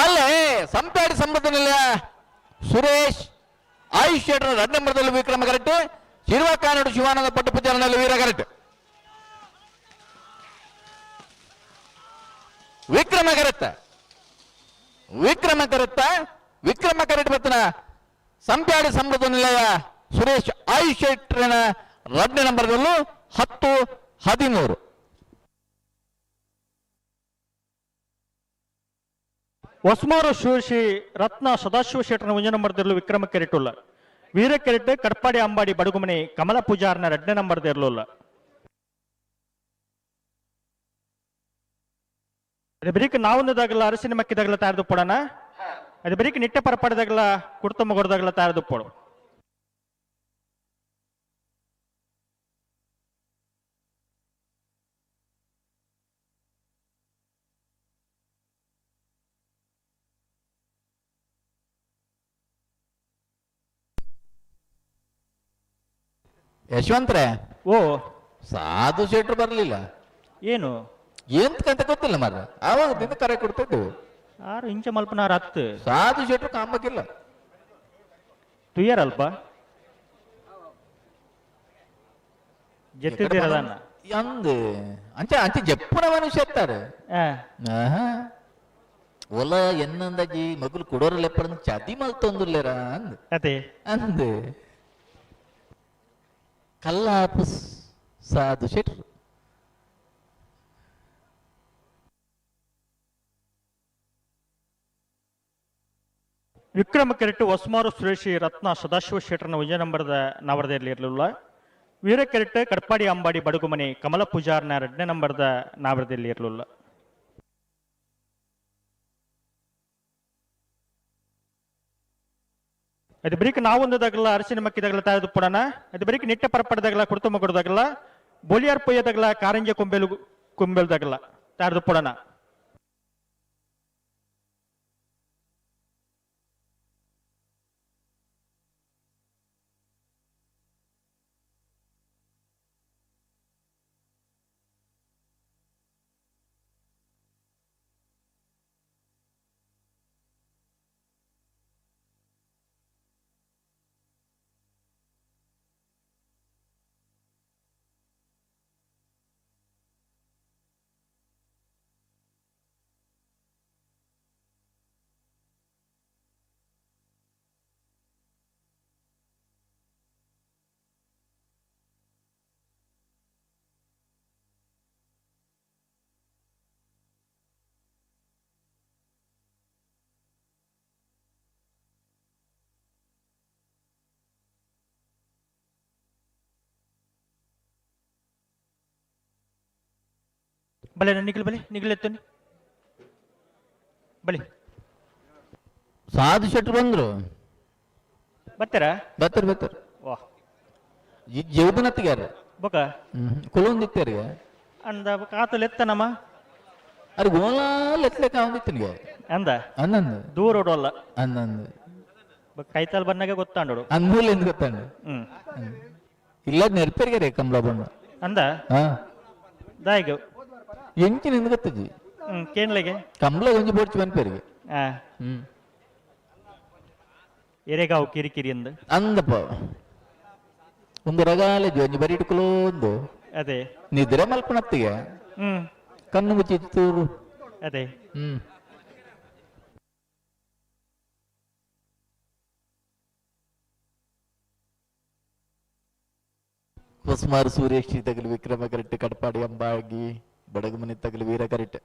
ಅಲ್ಲೇ ಸಂಪಾಡಿ ಸಮೃದ್ಧ ನಿಲಯ ಸುರೇಶ್ ಆಯುಷ್ ಶೆಟ್ಟರ್ ಎರಡು ನಂಬರ್ದಲ್ಲಿ ವಿಕ್ರಮ ಕರೆಕ್ಟ್. ಶಿರ್ವ ಕಾನಡು ಶಿವಾನಂದ ಪಟ್ಟು ಪೂಜಾರನಲ್ಲಿ ವೀರ ಕರೆಕ್ಟ್. ವಿಕ್ರಮ ಕರೆಕ್ಟ್ ವಿಕ್ರಮ ಕರೆಕ್ಟ್ ವಿಕ್ರಮ ಕರೆಕ್ಟ್ ಬರ್ತನ ಸಂಪ್ಯಾಡಿ ಸಮೃದ್ಧ ನಿಲಯ ಸುರೇಶ್ ಆಯುಷ್ ಶೆಟ್ಟರ್ನ ಎರಡನೇ ನಂಬರ್ದಲ್ಲೂ 10 13. ಹೊಸ್ಮಾರು ಶಿವಶ್ರೀ ರತ್ನ ಸದಾಶಿವ ಶೆಟ್ಟರ್ನ ಒಂಜಿ ನಂಬರ್ದಿರಲು ವಿಕ್ರಮ ಕೆರೆಟುಲ್ಲ. ವೀರ ಕೆರೆಟ್ ಕಡ್ಪಾಡಿ ಅಂಬಾಡಿ ಬಡುಗುಮನೆ ಕಮಲ ಪೂಜಾರ್ನ ಎರಡನೇ ನಂಬರ್ದಿರಲಿಲ್ಲ. ಅದು ಬರೀಕ್ ನಾವೊಂದುದಾಗಲ ಅರಸಿನ ಮಕ್ಕಿದಾಗಲ ತಯಾರದು ಪೋಡಣ. ಅದು ಬರೀಕ್ ನಿಟ್ಟೆ ಪರಪಡದಾಗಲ ಕುಡ್ತ ಮೊಗರ್ದಾಗಲ ತಯಾರದು ಪೋಡು. ಯಶವಂತ್ರೆ, ಓ ಸಾಧು ಶೆಟ್ರು ಬರ್ಲಿಲ್ಲ. ಏನು ಎಂತಕಂತ ಗೊತ್ತಿಲ್ಲ ಮಾರ್ರೆ, ಆವಾಗದಿಂದ ಕರೆ ಕೊಡ್ತಿದ್ದೇವೆ. ಆರು ಇಂಚ ಮಲ್ಪನಾರ ಹತ್ತು ಸಾಧು ಶೆಟ್ರು ಕಾಂಬಕ್ಕಿಲ್ಲ. ತುಯ್ಯರಲ್ಪ ಜೆತ್ತಿದ್ದೀರದನ್ನ ಅಂದ್ ಅಂಚೆ ಅಂಚೆ ಜಪ್ಪುನ ಮನುಷ್ಯ ಎತ್ತಾರೆ. ಒಲ ಎನ್ನಂದಾಜಿ ಮಗುಲು ಕೊಡೋರಲ್ಲ ಎಪ್ಪಡಂದು ಚದಿ ಮಲ್ತೊಂದುಲ್ಲೇರ ಅಂದ್. ಅದೇ ಅಂದ್ ಕಲ್ಲಾಪು ಸಾಧು ಶೆಟ್ರು. ವಿಕ್ರಮ ಕೆರೆಟ್ಟು ಹೊಸ್ಮಾರು ಸುರೇಶಿ ರತ್ನ ಸದಾಶಿವ ಶೆಟ್ಟರ್ನ ವಿಜಯ ನಂಬರದ ನವರದಲ್ಲಿ ಇರಲಿಲ್ಲ. ವೀರ ಕೆರೆಟ್ಟು ಕಡ್ಪಾಡಿ ಅಂಬಾಡಿ ಬಡಗುಮನೆ ಕಮಲ ಪೂಜಾರ್ನ ಎರಡನೇ ನಂಬರದ ನಾವರದಲ್ಲಿ ಇರಲಿಲ್ಲ. ಅದು ಬರೀಕ್ ನಾವೊಂದುದಾಗಲ ಅರಸಿನ ಮಕ್ಕಿದಾಗಲ ತಾಯದು ಪುಡಣ. ಅದು ಬರೀಕ್ ನಿಟ್ಟೆ ಪರಪಡದಾಗಲ ಕುಡ್ತ ಮಗುಡದಾಗಲ ಬೋಲಿಯಾರ್ ಪೊಯ್ಯದಾಗಲ ಕಾರಂಜೆ ಕೊಂಬೆಲು ಕೊಂಬೆಲ್ದಾಗಲ ತಾಯದು ಪುಡಣ. ಬಲೆ ನಿಖಿಲ್ ಬಲೆ ನಿಖಿಲ್ ಎತ್ತನಿ ಬಲಿ. ಸಾಧು ಶೆಟ್ರು ಬಂದ್ರು. ಬರ್ತಾರಾ? ಬರ್ತಾರೆ ಬರ್ತಾರೆ. ವಾ. ಜೀವನತ್ತಿಗಾರ ಬೊಕ ಕುಲೊಂದಿತ್ತರಿಗೆ ಅಂದ ಕಾತಲ್ ಎತ್ತನಮ್ಮ. ಅರೆ ಗೋಲಾಲ್ ಎತ್ತಲೆಕ ಅವನಿತ್ತನಿಗೆ ಅಂದ ಅಂದಂದು ದೂರ ಓಡೋಲ್ಲ ಅಂದಂದು ಕೈತಾಲ್ ಬಂದಾಗ ಗೊತ್ತಾಂಡೋಡು ಅಂದೂಲ್ ಎಂದು ಗೊತ್ತಾಂಡು. ಇಲ್ಲ ನೆನಪರಿಗೆ ರೇ ಕಮಲ ಬಣ್ಣ ಅಂದ ಹಾ ದಾಯಿಗ ಎಂಚಿನ ಎಂದು ಗೊತ್ತಜಿ. ಕೇನ್ಲೆಗೆ ಕಮಲ ಒಂಜಿ ಬೋಡ್ಚಿ ಮನ್ಪೇರಿಗೆ. ಎರೆಗಾವು ಕಿರಿಕಿರಿ ಅಂದ ಅಂದಪ್ಪ ಒಂದು ರಗಾಲೆ ಒಂಜಿ ಬರೀಟು ಕುಲೋಂದು ಅದೇ ನಿದ್ರೆ ಮಲ್ಪಣತ್ತಿಗೆ ಕಣ್ಣು ಮುಚ್ಚಿ ತೂರು. ಅದೇ ಹೊಸ್ಮಾರು ಸೂರ್ಯಶ್ರೀ ತಗಲು ವಿಕ್ರಮ ಕರೆಕ್ಟ್, ಕಡಪಾಡಿ ಅಂಬಾಗಿ ಬಡಗುಮನೆ ತಗಲು ವೀರ ಕರೆಕ್ಟ್.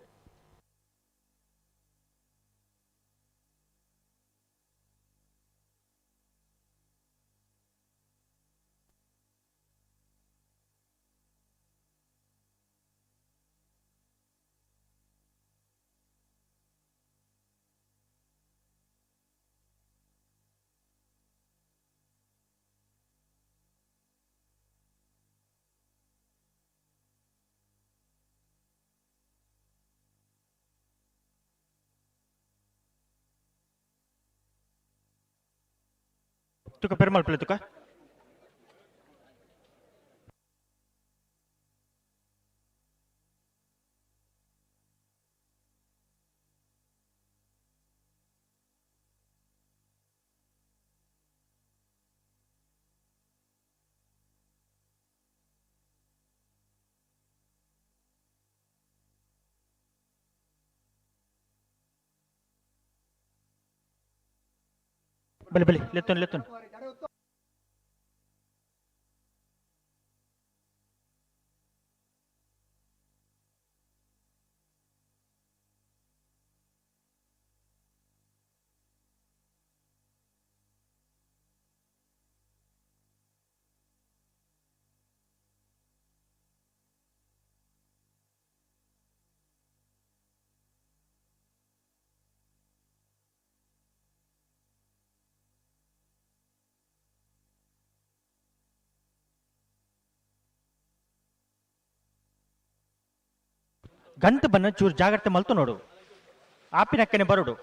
ತುಕ ಪೆರುಮಾಳ್ ಪಿಳ್ಳೆ ತುಕ ಬಲಿ ಬಲಿ ಲೆತ್ತನ್ ಲೆತ್ತನ್. ಗಂತ ಬನ್ನ ಚೂರು ಜಾಗ್ರತೆ ಮಲ್ತು ನೋಡು ಆಪಿನಕ್ಕನೆ ಬರೋಡು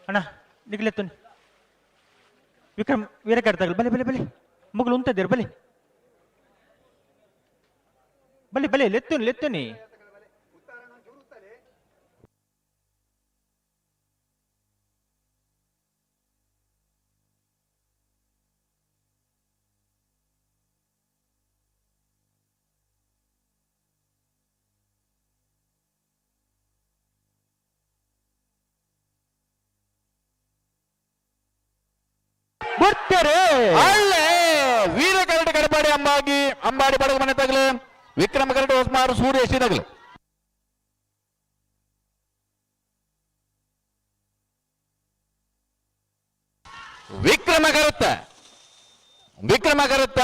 ಅಣ್ಣ ನಿಗ್ಲೆತ್ತುನಿ ವಿಕ್ರಮ್ ವೀರಕರ್ತಾಗಲ್ ಬಲೆ ಬಲೆ ಬಲೆ ಮುಗ್ಲು ಉಂತದಿರು ಬಲೆ ಬಲೆ ಬಲೆ ಲೆತ್ತುನಿ ಲೆತ್ತುನಿ ಬರ್ತಾರೆ ಅಲ್ಲೇ ವೀರ ಕರಡು ಕಡಪಾಡಿ ಅಂಬಾಗಿ ಅಂಬಾಡಿ ಬಡಗ ಮನೆ ತಗಲು ವಿಕ್ರಮ ಕರಡು ಹೊಸ್ಮಾರು ಸೂರ್ಯ ತಗಲು ವಿಕ್ರಮ ಕರುತ್ತ ವಿಕ್ರಮ ಕರುತ್ತ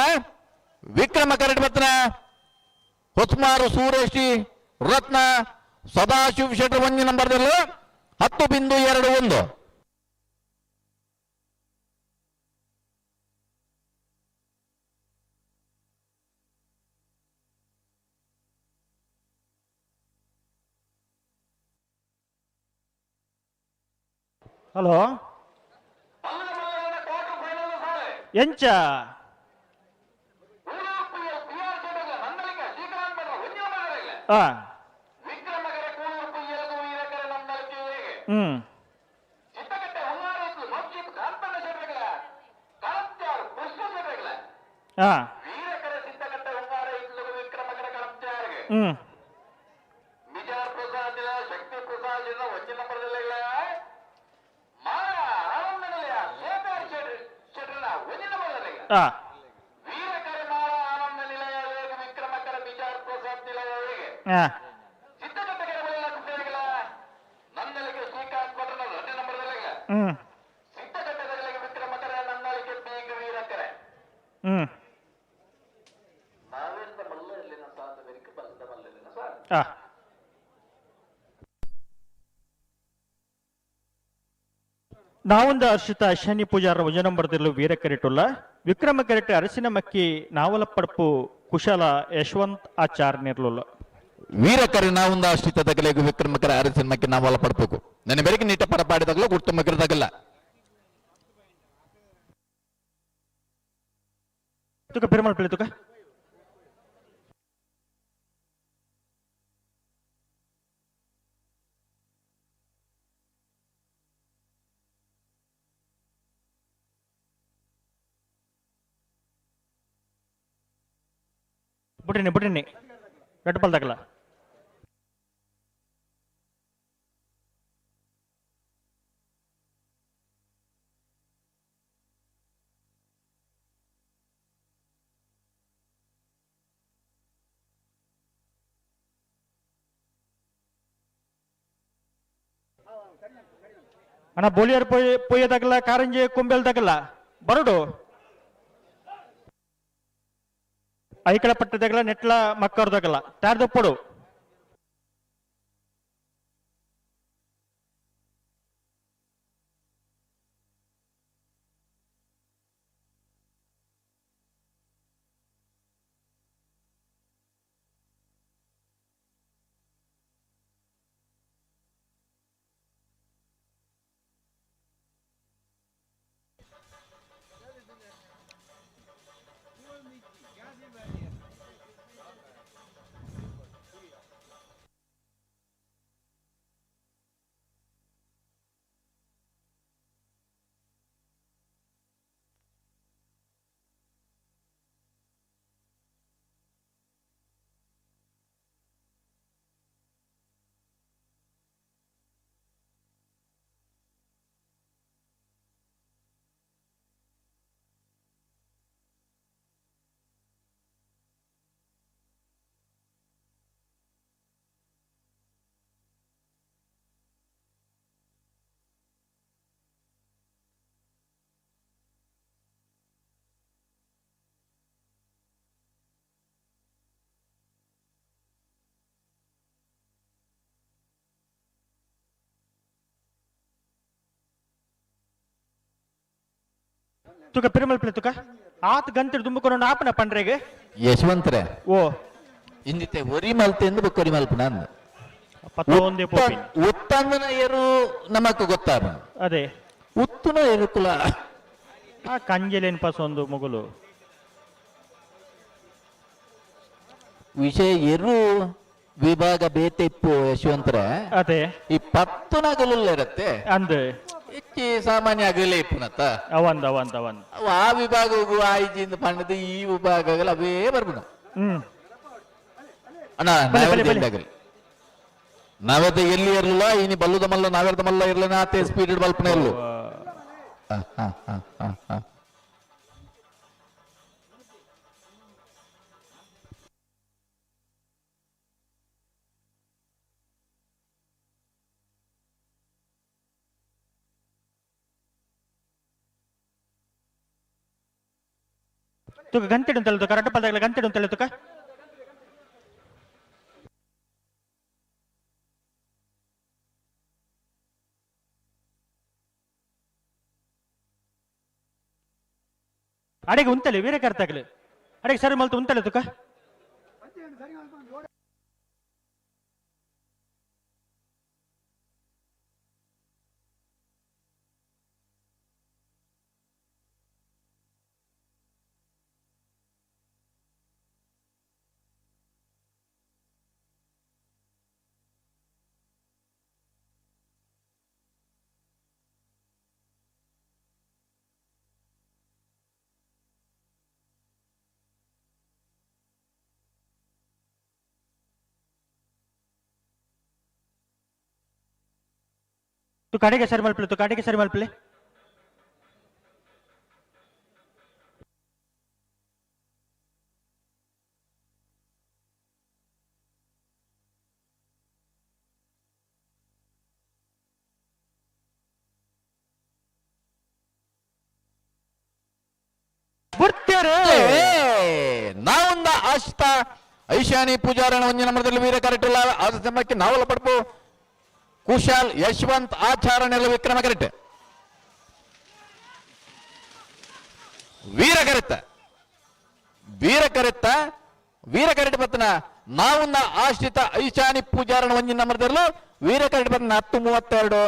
ವಿಕ್ರಮ ಕರಡು ಬತ್ತನ ಹೊಸ್ಮಾರು ಸೂರೇಶಿ ರತ್ನ ಸದಾಶಿವ ಶೆಟ್ಟರ್ ಒಂಜಿ ನಂಬರ್ದಲ್ಲಿ 10.21. ಹಲೋ ಎಂಚ ಆ ಹ್ಮ್ ಆ ಹ್ಮ್ ಆ ಆ ಹ್ಮ್ ಹ್ಮ್ ಆ ನಾವೊಂದು ಅರ್ಷಿತ ಶನಿ ಪೂಜಾರ ವಜನ ಬರೆದಿರಲು ವೀರ ಕರಿಟುಲ್ಲ ವಿಕ್ರಮ ಕರೆಟ್ ಅರಸಿನ ಮಕ್ಕಿ ನಾವಲಪಡಪು ಕುಶಲ ಯಶವಂತ್ ಆಚಾರ್ ನಿರ್ಲುಲ್ಲ ವೀರಕರಿ ನಾವೊಂದು ಆಶ್ರಿತ ತಗಲೇಗು ವಿಕ್ರಮಕರ ಅರಸಿನ ಮಕ್ಕಿ ನಾವಲ ಪಡಪು ನನ್ನ ಬೆರಗಿ ನೀಟ ಪರಪಾಡಿ ತಗಲ ಗುರ್ತು ಮಕ್ಕಳ ತಗಲ್ಲ ತುಕ ಪೆರುಮಾಳ್ ಪಿಳ್ಳೆ ತುಕ ಬುಡಿನಿ ಬುಡಿನಿ ರೆಡ್ ಬಾಲ್ ತಗಲ ಅಣ್ಣ ಬೋಲಿಯರ್ ಪೊಯ್ಯ ಪೊಯ್ಯ ತಗಲ ಕಾರಂಜಿ ಕುಂಬೆಲ್ ತಗಲ ಬರೋಡು ಐಕಳ ಪಟ್ಟದಗಲ ನೆಟ್ಲ ಮಕ್ಕರ್ದಗಲ ತಾರ್ದಪ್ಪಡು ತುಕ ಪಿರಮಲ್ಪಲೆ ತುಕ ಆತ್ ಗಂತಿಡ್ ದುಂಬುಕೊನು ಆಪನ ಪಂಡ್ರೆಗೆ. ಯಶವಂತರೆ. ಓ. ಇಂದಿತ್ತೆ ಒರಿ ಮಲ್ತೆಂದು ಬೊಕ್ಕ ಒರಿ ಮಲ್ಪುನ. ಪತ್ತೊಂದೇ ಪೋಪಿ. ಉತ್ತಂದನ ಏರು ನಮಕ್ ಗೊತ್ತಾಪ. ಅದೇ. ಉತ್ತುನ ಎರುಕುಲ. ಆ ಕಂಜಲೇನ್ ಪಸೊಂದು ಮುಗುಲು. ವಿಷಯ ಎರು ವಿಭಾಗ ಬೇತೆ ಇಪ್ಪು ಯಶವಂತರ. ಅದೇ. ಈ ಪತ್ತು ನಗಲುಲ್ಲ ಇರತ್ತೆ. ಅಂದ್. ಹೆಚ್ಚಿ ಸಾಮಾನ್ಯ ಅಗಲೇ ಇಪ್ಪುನತ್ತ. ಅವಂದ್ ಅವಂದ್ ಅವಂದ್. ಅವು ಆ ವಿಭಾಗಗೂ ಆಯ್ಜಿಂದ ಪಂಡದ ಈ ವಿಭಾಗಗಳ ಅವೇ ಬರ್ಬುನ. ಅಣ್ಣ. ಬಲೆ, ಬಲೆ, ಬಲೆ. ನಾವೆಲ್ಲ ನಾವೆದ ಎಲ್ಲಿ ಇರಲಿಲ್ಲ ಇನಿ ಬಲ್ಲುದ ಮಲ್ಲ ನಾವೆರ್ದ ಮಲ್ಲ ಇರಲಿಲ್ಲ ಆತೆ ಸ್ಪೀಡ್ ಬಲ್ಪನ ಇರ್ಲು. ಹಾ, ಹಾ, ಹಾ, ಹಾ, ಹಾ. ತುಕ ಗಂತಿಡು ಅಂತ ತುಕ ರಡ್ಡ ಪಲ್ದಾಗಲ ಗಂತಿಡು ಅಂತ ತುಕ. ಅಡೆಗೆ ಉಂತಲೆ ವೀರ ಕರ್ತಾಗಲು ಅಡೆಗೆ ಸರಿ ಮಲ್ತು ಉಂತಲೆ ತುಕ. ತುಕ ಅಡೆಗೆ ಸರಿ ಮಲ್ಪಲೆ ತುಕ ಅಡೆಗೆ ಸರಿ ಮಲ್ಪಲೆ. ನಾವೊಂದ ಆಶಿತ ಐಶಾನಿ ಪೂಜಾರಣ ಒಂಜಿ ನಂಬರದಲ್ಲಿ ವೀರ ಕರೆಕ್ಟ್ ಆದ ಸಮಯಕ್ಕೆ ನಾವಲ್ಲ ಪಡ್ಪು ಕುಶಾಲ್ ಯಶವಂತ್ ಆಚಾರಣೆಲ್ಲ ವಿಕ್ರಮ ಕರೆಕ್ಟ್. ವೀರ ಕರೆತ್ತ ವೀರ ಕರೆತ್ತ ವೀರ ಕರೆಕ್ಟ್ ಬತ್ತನ ನಾವುಂದ ಆಶ್ರಿತ ಐಶಾನಿ ಪೂಜಾರಣ ಒಂಜಿ ನಂಬರದಲ್ಲೂ ವೀರ ಕರೆಕ್ಟ್ ಬತ್ತನ 10:32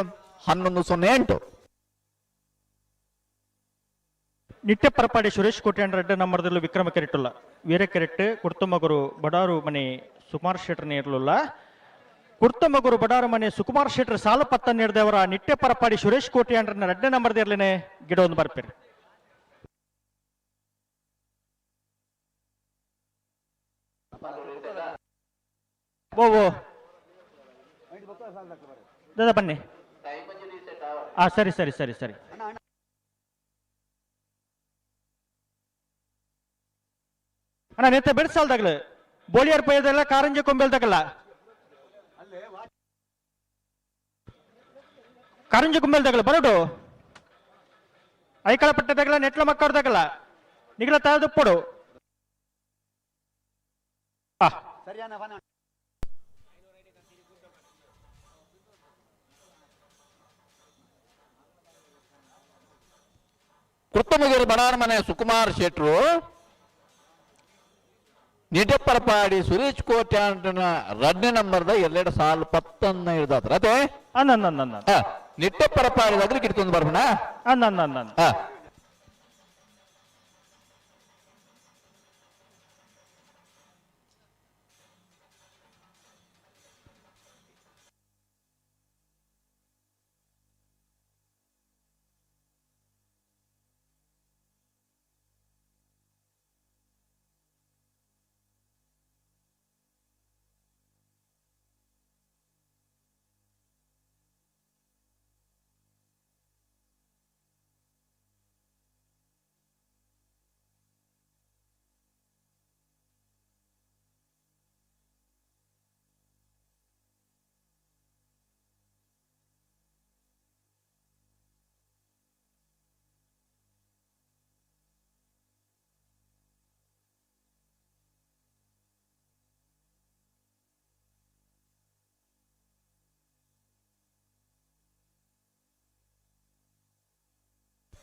11:08. ನಿತ್ಯ ಪರಪಾಡಿ ಸುರೇಶ್ ಕೋಟ್ಯಾನ್ ರೆಡ್ಡ ನಂಬರ್ದಲ್ಲೂ ವಿಕ್ರಮ ಕೆರೆಟುಲ್ಲ ವೀರ ಕೆರೆಟ್ ಕುರ್ತಮಗುರು ಬಡಾರು ಮನೆ ಸುಕುಮಾರ್ ಶೆಟ್ಟರ್ ಇರಲಿಲ್ಲ. ಕುರ್ತಮಗುರು ಬಡಾರು ಮನೆ ಸುಕುಮಾರ್ ಶೆಟ್ಟರ್ ಸಾಲು ಪತ್ತ ನೀಡಿದವರ ನಿತ್ಯ ಪರಪಾಡಿ ಸುರೇಶ್ ಕೋಟ್ಯಾನ್ರನ್ನ ರೆಡ್ಡ ನಂಬರ್ದಿರ್ಲೇನೆ ಗಿಡ ಒಂದು ಬರ್ಪೇರಿ. ಓ ಓ ದಾದಾ ಬನ್ನಿ. ಹಾ ಸರಿ ಸರಿ ಸರಿ ಸರಿ. ಅಣ್ಣ ನೆತ್ತ ಬೆಡ್ಸಾಲ್ದಾಗ್ಲು ಬೋಳಿಯಾರ್ ಪೈದೆಲ್ಲ ಕಾರಂಜಿ ಕೊಂಬೆಲ್ದಾಗಲ್ಲ ಕಾರಂಜಿ ಕೊಂಬೆಲ್ದಾಗಲ್ಲ ಬರೋಡು ಐಕಳ ಪಟ್ಟದಾಗಲ್ಲ ನೆಟ್ಲ ಮಕ್ಕರ್ದಾಗಲ್ಲ ನಿಗಲ ತಾದುಪ್ಪಡು. ಕೃತ್ತಮಗಿರಿ ಬಡಾರ ಮನೆ ಸುಕುಮಾರ್ ಶೆಟ್ರು ನಿಟಪ್ಪರಪಾಡಿ ಸುರೇಶ್ ಕೋಟ್ಯಾಂಡನ ರಡ್ನೇ ನಂಬರ್ದ ಎಲ್ಲೆರಡು ಸಾಲು ಪತ್ತನ್ನ ಹಿಡ್ದಾತ್ರ ಅದೇ. ನಿಟ್ಟೆಪ್ಪರಪಾಡಿದಾದ್ರೆ ಗಿಡ್ತೊಂದು ಬರ್ಬಣ.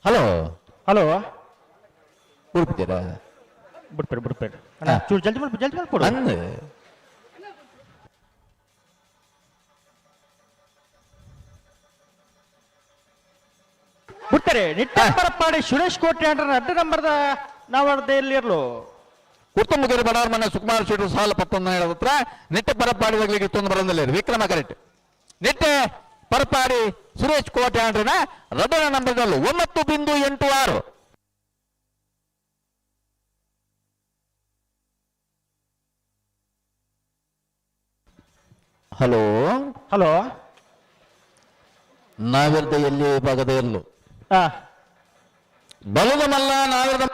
ಹಲೋ. ಹಲೋ. ಬುಡ್ಪಿದ್ದೀರ ಬಿಡ್ಪೇರು ಬಿಡ್ಪೇರು ಅಣ್ಣ ಚೂರು ಜಲ್ದಿ ಮಾಡ್ಬಿಡು ಜಲ್ದಿ ಮಾಡ್ಕೊಡು. ಅಂದ್ ಬಿಡ್ತಾರೆ. ನಿಟ್ಟಪರಪಾಡಿ ಸುರೇಶ್ ಕೋಟೆ ಅಂದ್ರೆ ಅಡ್ಡ ನಂಬರ್ದ ನಾವರ್ದೆಯಲ್ಲಿರಲು. ಕುರ್ತುಂಬಗಿರಿ ಬಡವರ ಮನೆ ಸುಕುಮಾರ್ ಶೆಟ್ರು ಸಾಲ ಪತ್ತೊಂದು ಹತ್ರ ನಿಟ್ಟೆ ಪರಪಾಡಿ ತೊಂದು ಬರಂದಿಲ್ಲ. ವಿಕ್ರಮ ಕರೆಕ್ಟ್. ನಿಟ್ಟೆ ಪರಪಾಡಿ ಸುರೇಶ್ ಕೋಟೆ ಅಂಡ್ರನ ರಡ್ಡನ ನಂಬರ್ದಲ್ಲಿ 9.86. ಹಲೋ ಹಲೋ, ನಾವಿರ್ದ ಎಲ್ಲಿ ವಿಭಾಗದ ಎಲ್ಲು ಬಲದ ಮಲ್ಲ ನಾವಿರ್ದ.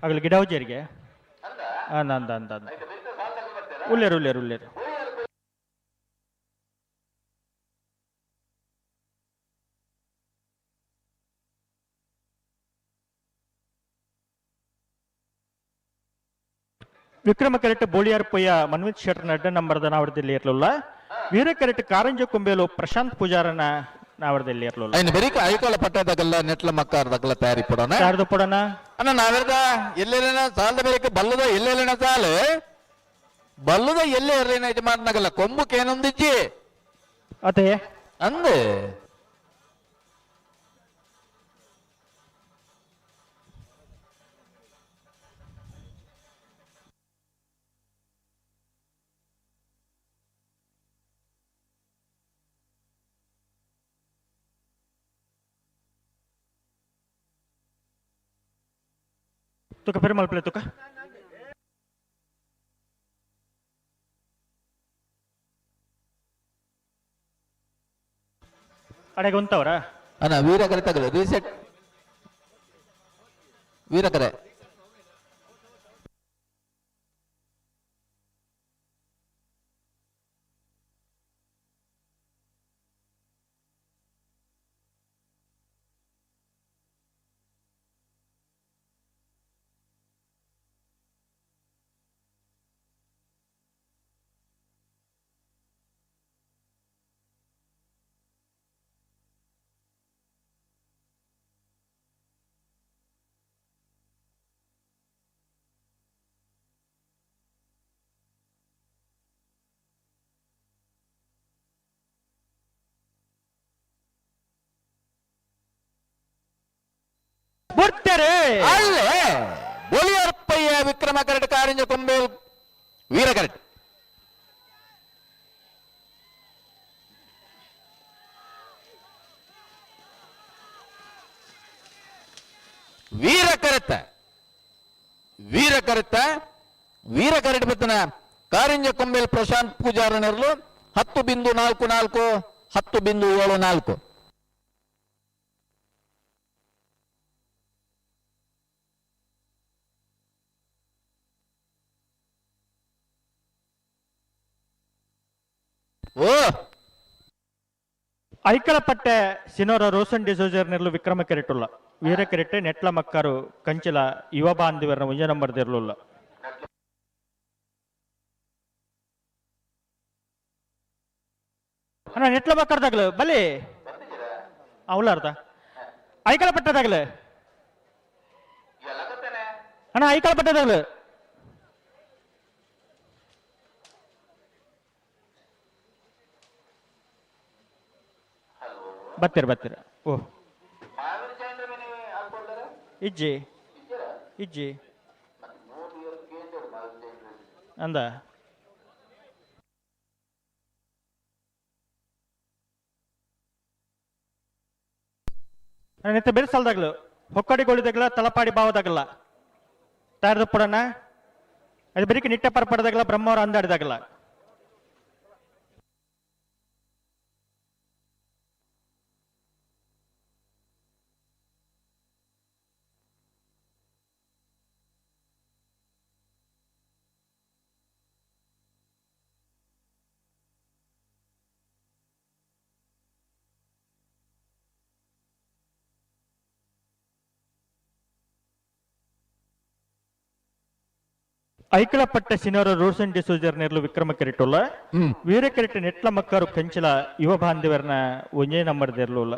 ಆಗಲಿ ಗಿಡ ಉಜ್ಜರಿಗೆ ಅಂದ ಅಂದ ಅಂದ ಅಂದ ಉಲ್ಲೇರು ಉಲ್ಲೇರು ಉಲ್ಲೇರು. ವಿಕ್ರಮ ಕರೆಕ್ಟ್ ಬೋಳಿಯಾರ್ ಪೊಯ್ಯ ಮನ್ವಿತ್ ಶೆಟ್ಟರ್ ಅಡ್ಡ ನಂಬರ್ದ ನಾವರದಲ್ಲಿ ಇರಲಿಲ್ಲ. ವೀರ ಕರೆಕ್ಟ್ ಕಾರಂಜ ಕೊಂಬೇಲು ಪ್ರಶಾಂತ್ ಪೂಜಾರನ ನಾವರದಲ್ಲಿ ಇರಲಿಲ್ಲ. ಐನ ಬೆರಿಕ ಐಕೊಳ ಪಟ್ಟದಗಲ್ಲ ನೆಟ್ಲ ಮಕ್ಕಾರ್ದಗಲ್ಲ ತಯಾರಿ ಪಡೋಣ. ಯಾರ್ದು ಪಡೋಣ? ಅಣ್ಣ, ನಾವೆರ್ದ ಎಲ್ಲೆಲ್ಲಿನ ಸಾಲದ ಬೇಕ ಬಲ್ಲದ ಎಲ್ಲೆಲ್ಲಿನ ಸಾಲ ಬಲ್ಲದ ಎಲ್ಲೇ ಇರ್ಲಿನ ಯಜಮಾನನಾಗಲ್ಲ ಕೊಂಬು ಕೇನೊಂದಿಜ್ಜಿ ಅದೇ ಅಂದೆ. ತುಕ ಪೆರುಮಾಳ್ ಪ್ಲೇ ತುಕ. ಅಡೆಗೆ ಉಂತವರ? ಅಣ್ಣ, ವೀರಕರೆ ತಗಲು ರೀಸೆಟ್ ವೀರಕರೆ. ಬಿಡ್ತಾರೆ. ಅಲ್ಲೇ ಬೊಲಿಯರ್ಪಯ್ಯ ವಿಕ್ರಮ ಕರಟ್ ಕಾರಿಂಜ ಕೊಂಬೇಲ್ ವೀರ ಕರಟ್. ವೀರ ಕರೆತ ವೀರ ಕರೆತ ವೀರ ಕರಟ್ ಬತ್ತನ ಕಾರಿಂಜ ಕೊಂಬೇಲ್ ಪ್ರಶಾಂತ್ ಪೂಜಾರನರ್ಲು 10.44 10.74. ಓ ಐಕಳಪಟ್ಟೆ ಸಿನೋರ ರೋಸನ್ ಡಿಸೋಜರ್ ನೆರ್ಲು ವಿಕ್ರಮ ಕೆರೆಟುಲ್ಲ. ವೀರ ಕೆರೆಟೆ ನೆಟ್ಲ ಮಕ್ಕಾರು ಕಂಚಿಲ ಯುವ ಬಾಂಧವರನ್ನ ಮುಂಜ ನಂಬರ್ ಇರಲಿಲ್ಲ. ಅಣ್ಣ, ನೆಟ್ಲ ಮಕ್ಕರ್ದಾಗ್ಲು ಬಲಿ ಅವಲಾರ್ದ ಐಕಳಪಟ್ಟದಾಗ್ಲು ಅಣ್ಣ, ಐಕಳಪಟ್ಟದಾಗ್ಲು ಬರ್ತೀರ ಬರ್ತೀರ. ಓ ಇಜ್ಜಿ ಇಜ್ಜಿ ಅಂದ. ನೆತ್ತ ಬೇರೆ ಸಾಲದಾಗ್ಲು ಹೊಕ್ಕಡಿಗೋಳಿದಾಗಲ ತಲಪಾಡಿ ಬಾವದಾಗಲ್ಲ ತಯಾರದ ಪುಡನ ಅದು ಬೆರಿಕೆ ನಿಟ್ಟೆ ಪರಪಡದಾಗಲ ಬ್ರಹ್ಮವರ ಅಂದಾಡಿದಾಗಲ್ಲ. ಐಕಳಪಟ್ಟ ಸಿನೋರ ರೋಷನ್ ಡಿಸೋಜರ್ ನೇರ್ಲು ವಿಕ್ರಮ ಕೆರೆಟುಲ್ಲ. ವೀರ ಕೆರೆಟ್ ನೆಟ್ಲ ಮಕ್ಕರು ಕಂಚಿಲ ಯುವ ಬಾಂಧವರ್ನ ಒಂಜೇ ನಂಬರ್ ದೇರ್ಲುಲ್ಲ.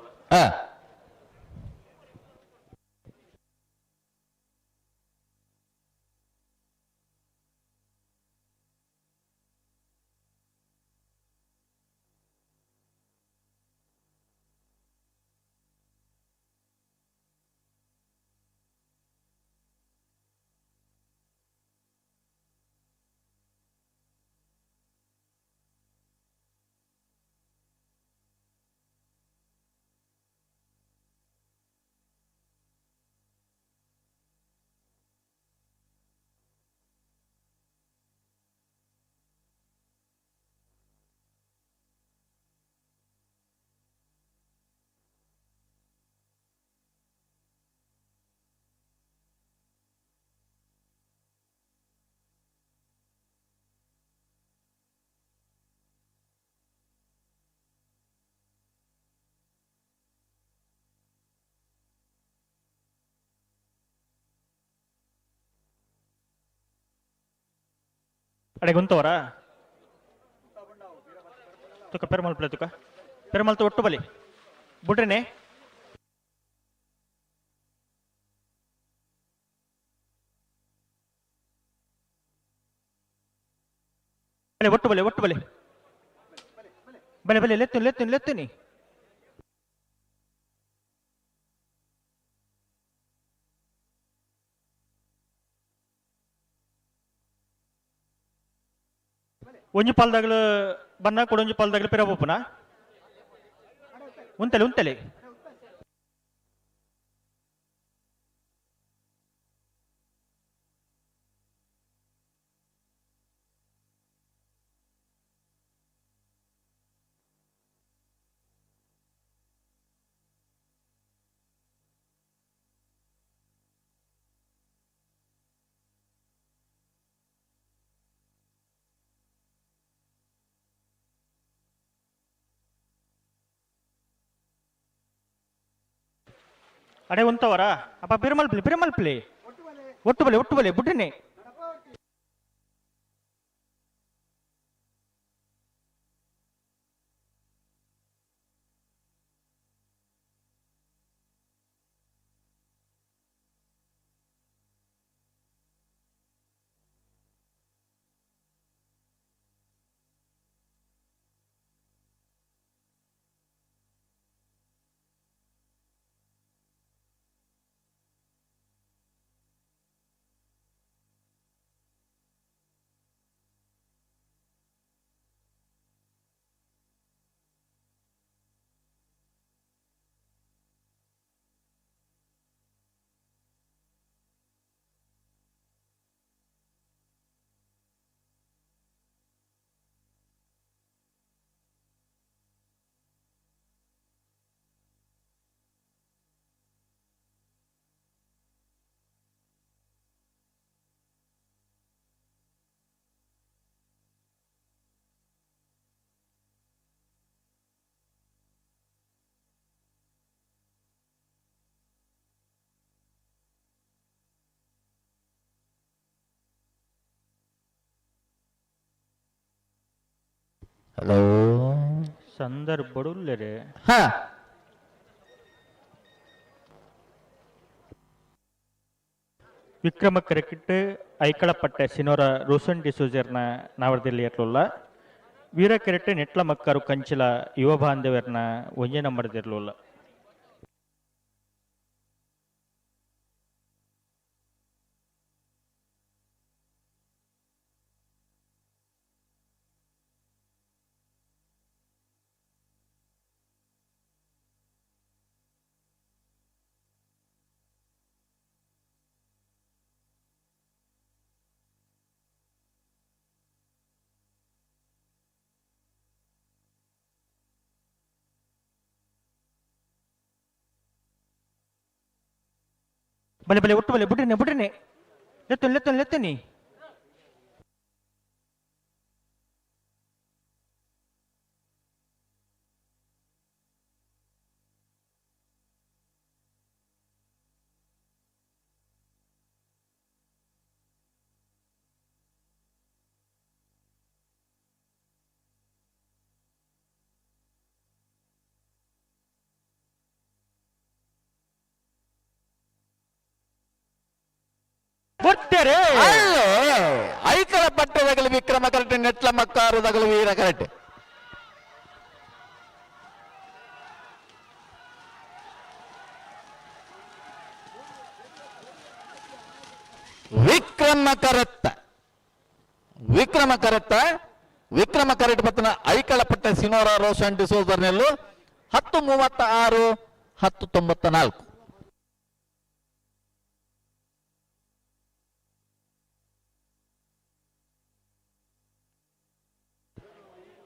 ಅಡೆ ಗುಂತವರ ತುಕ ಪೆರುಮಲ್ ಪ್ಲೇ ತುಕ ಪೆರುಮಲ್ ಒಟ್ಟು ಬಲಿ ಬುಡ್ರಿನೇ. ಬಲೆ ಒಟ್ಟು ಬಲೆ ಒಟ್ಟು ಬಲೆ ಬಲೆ ಬಲೆ ಲೆತ್ತು ಲೆತ್ತು ಲೆತ್ತುನಿ. ಒಂಜಿ ಪಾಲ್ದಾಗಲು ಬನ್ನ ಕೊಡೊಂಜಿ ಪಾಲ್ದಾಗಲು ಪಿರ ಪೋಪುನ ಉಂತಲೆ ಉಂತಲೆ. ಅಡೆ ಉಂತವರ ಅಪ್ಪ ಪಿರಮಲ್ ಪ್ಲೇ ಪಿರಮಲ್ ಪ್ಲೇ ಒಟ್ಟು ಬಲೆ ಒಟ್ಟು ಬಲೆ ಬುಡ್ರಿನೇ. ಹಲೋ ಸಂದರ್ಭಡುಲ್ಲೆರೆ. ಹಾ ವಿಕ್ರಮ ಕ್ರಿಕೆಟ್ ಐಕಳಪಟ್ಟೆ ಸಿನೋರ ರೋಸನ್ ಡಿಸೋಜರ್ನ ನಾವರದಲ್ಲಿ ಇರಲಿಲ್ಲ. ವೀರ ಕ್ರಿಕೆಟ್ ನೆಟ್ಲ ಮಕ್ಕರು ಕಂಚಿಲ ಯುವ ಬಾಂಧವ್ಯರ್ನ ಒಂಜೇ ನಂಬರ್ದಿರಲಿಲ್ಲ. ಬಲೆ ಬಲೆ ಒಟ್ಟು ಬಲೆ ಬುಡ್ರಿನೆ ಬುಡ್ರಿನೆ ಲೆತ್ತುನಿ ಲೆತ್ತುನಿ ಲೆತ್ತುನಿ. ಬುಡ್ತೆರೆ ಅಲ್ಲೇ ಐಕಳ ಪಟ್ಟದಗಲು ವಿಕ್ರಮ ಕರೆಕ್ಟ್ ನೆಟ್ಲ ಮಕ್ಕಾರುದಗಲು ವೀರ ಕರೆಕ್ಟ್ ವಿಕ್ರಮ ಕರತ್ತ ವಿಕ್ರಮ ಕರತ್ತ ವಿಕ್ರಮ ಕರೆಕ್ಟ್ ಪತ್ತನ ಐಕಳ ಪಟ್ಟ ಸಿನೋರಾ ರೋಷನ್ ಡಿಸೋಜರ್ನೆಲ್ಲು 10:36 10:94.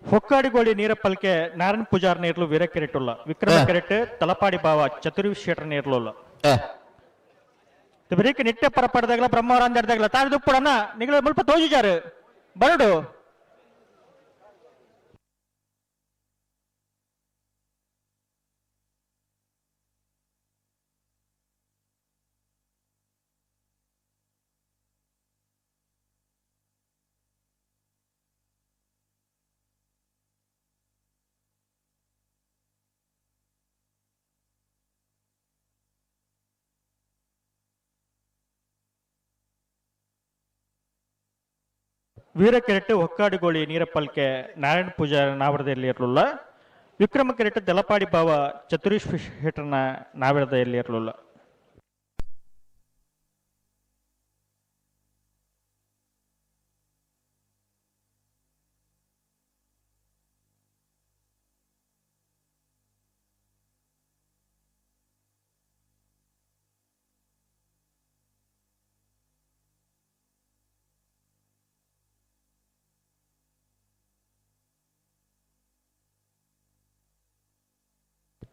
ಹೊಕ್ಕಾಡಿಗೋಳಿ ನೀರಪ್ಪಲ್ಕೆ ನಾರಾಯಣ್ ಪೂಜಾರ್ ನೇರ್ಲು ವೀರ ಕೆರೆಟುಲ್ಲ ವಿಕ್ರಮ ಕೆರೆಟ್ ತಲಪಾಡಿ ಬಾವ ಚತುರ್ವಿ ಶೇಟರ್ ನೇರ್ಲುಲ್ಲ ಬರೀಕ್ ನಿಟ್ಟೆ ಪರ ಪಡೆದಾಗಲ ಬ್ರಹ್ಮವರ ಅಂದಾಡ್ದಾಗಲ ತಾಳಿ ದುಪ್ಪಡನ್ನ ನಿಗಳ ಮುಲ್ಪ ತೋಜಿಜಾರು ಬರಡು ವೀರ ಕೆರೆಟ್ ಹೊಕ್ಕಾಡಿಗೋಳಿ ನೀರಪ್ಪಲ್ಕೆ ನಾರಾಯಣ ಪೂಜಾರ ನಾವರದಲ್ಲಿ ಇರಲಿಲ್ಲ ವಿಕ್ರಮ ಕೆರೆಟ್ ದಲಪಾಡಿ ಬಾವ ಚತುರೀಶ್ ಶೆಟ್ಟರ್ನ ನಾವರದಲ್ಲಿ ಇರಲಿಲ್ಲ.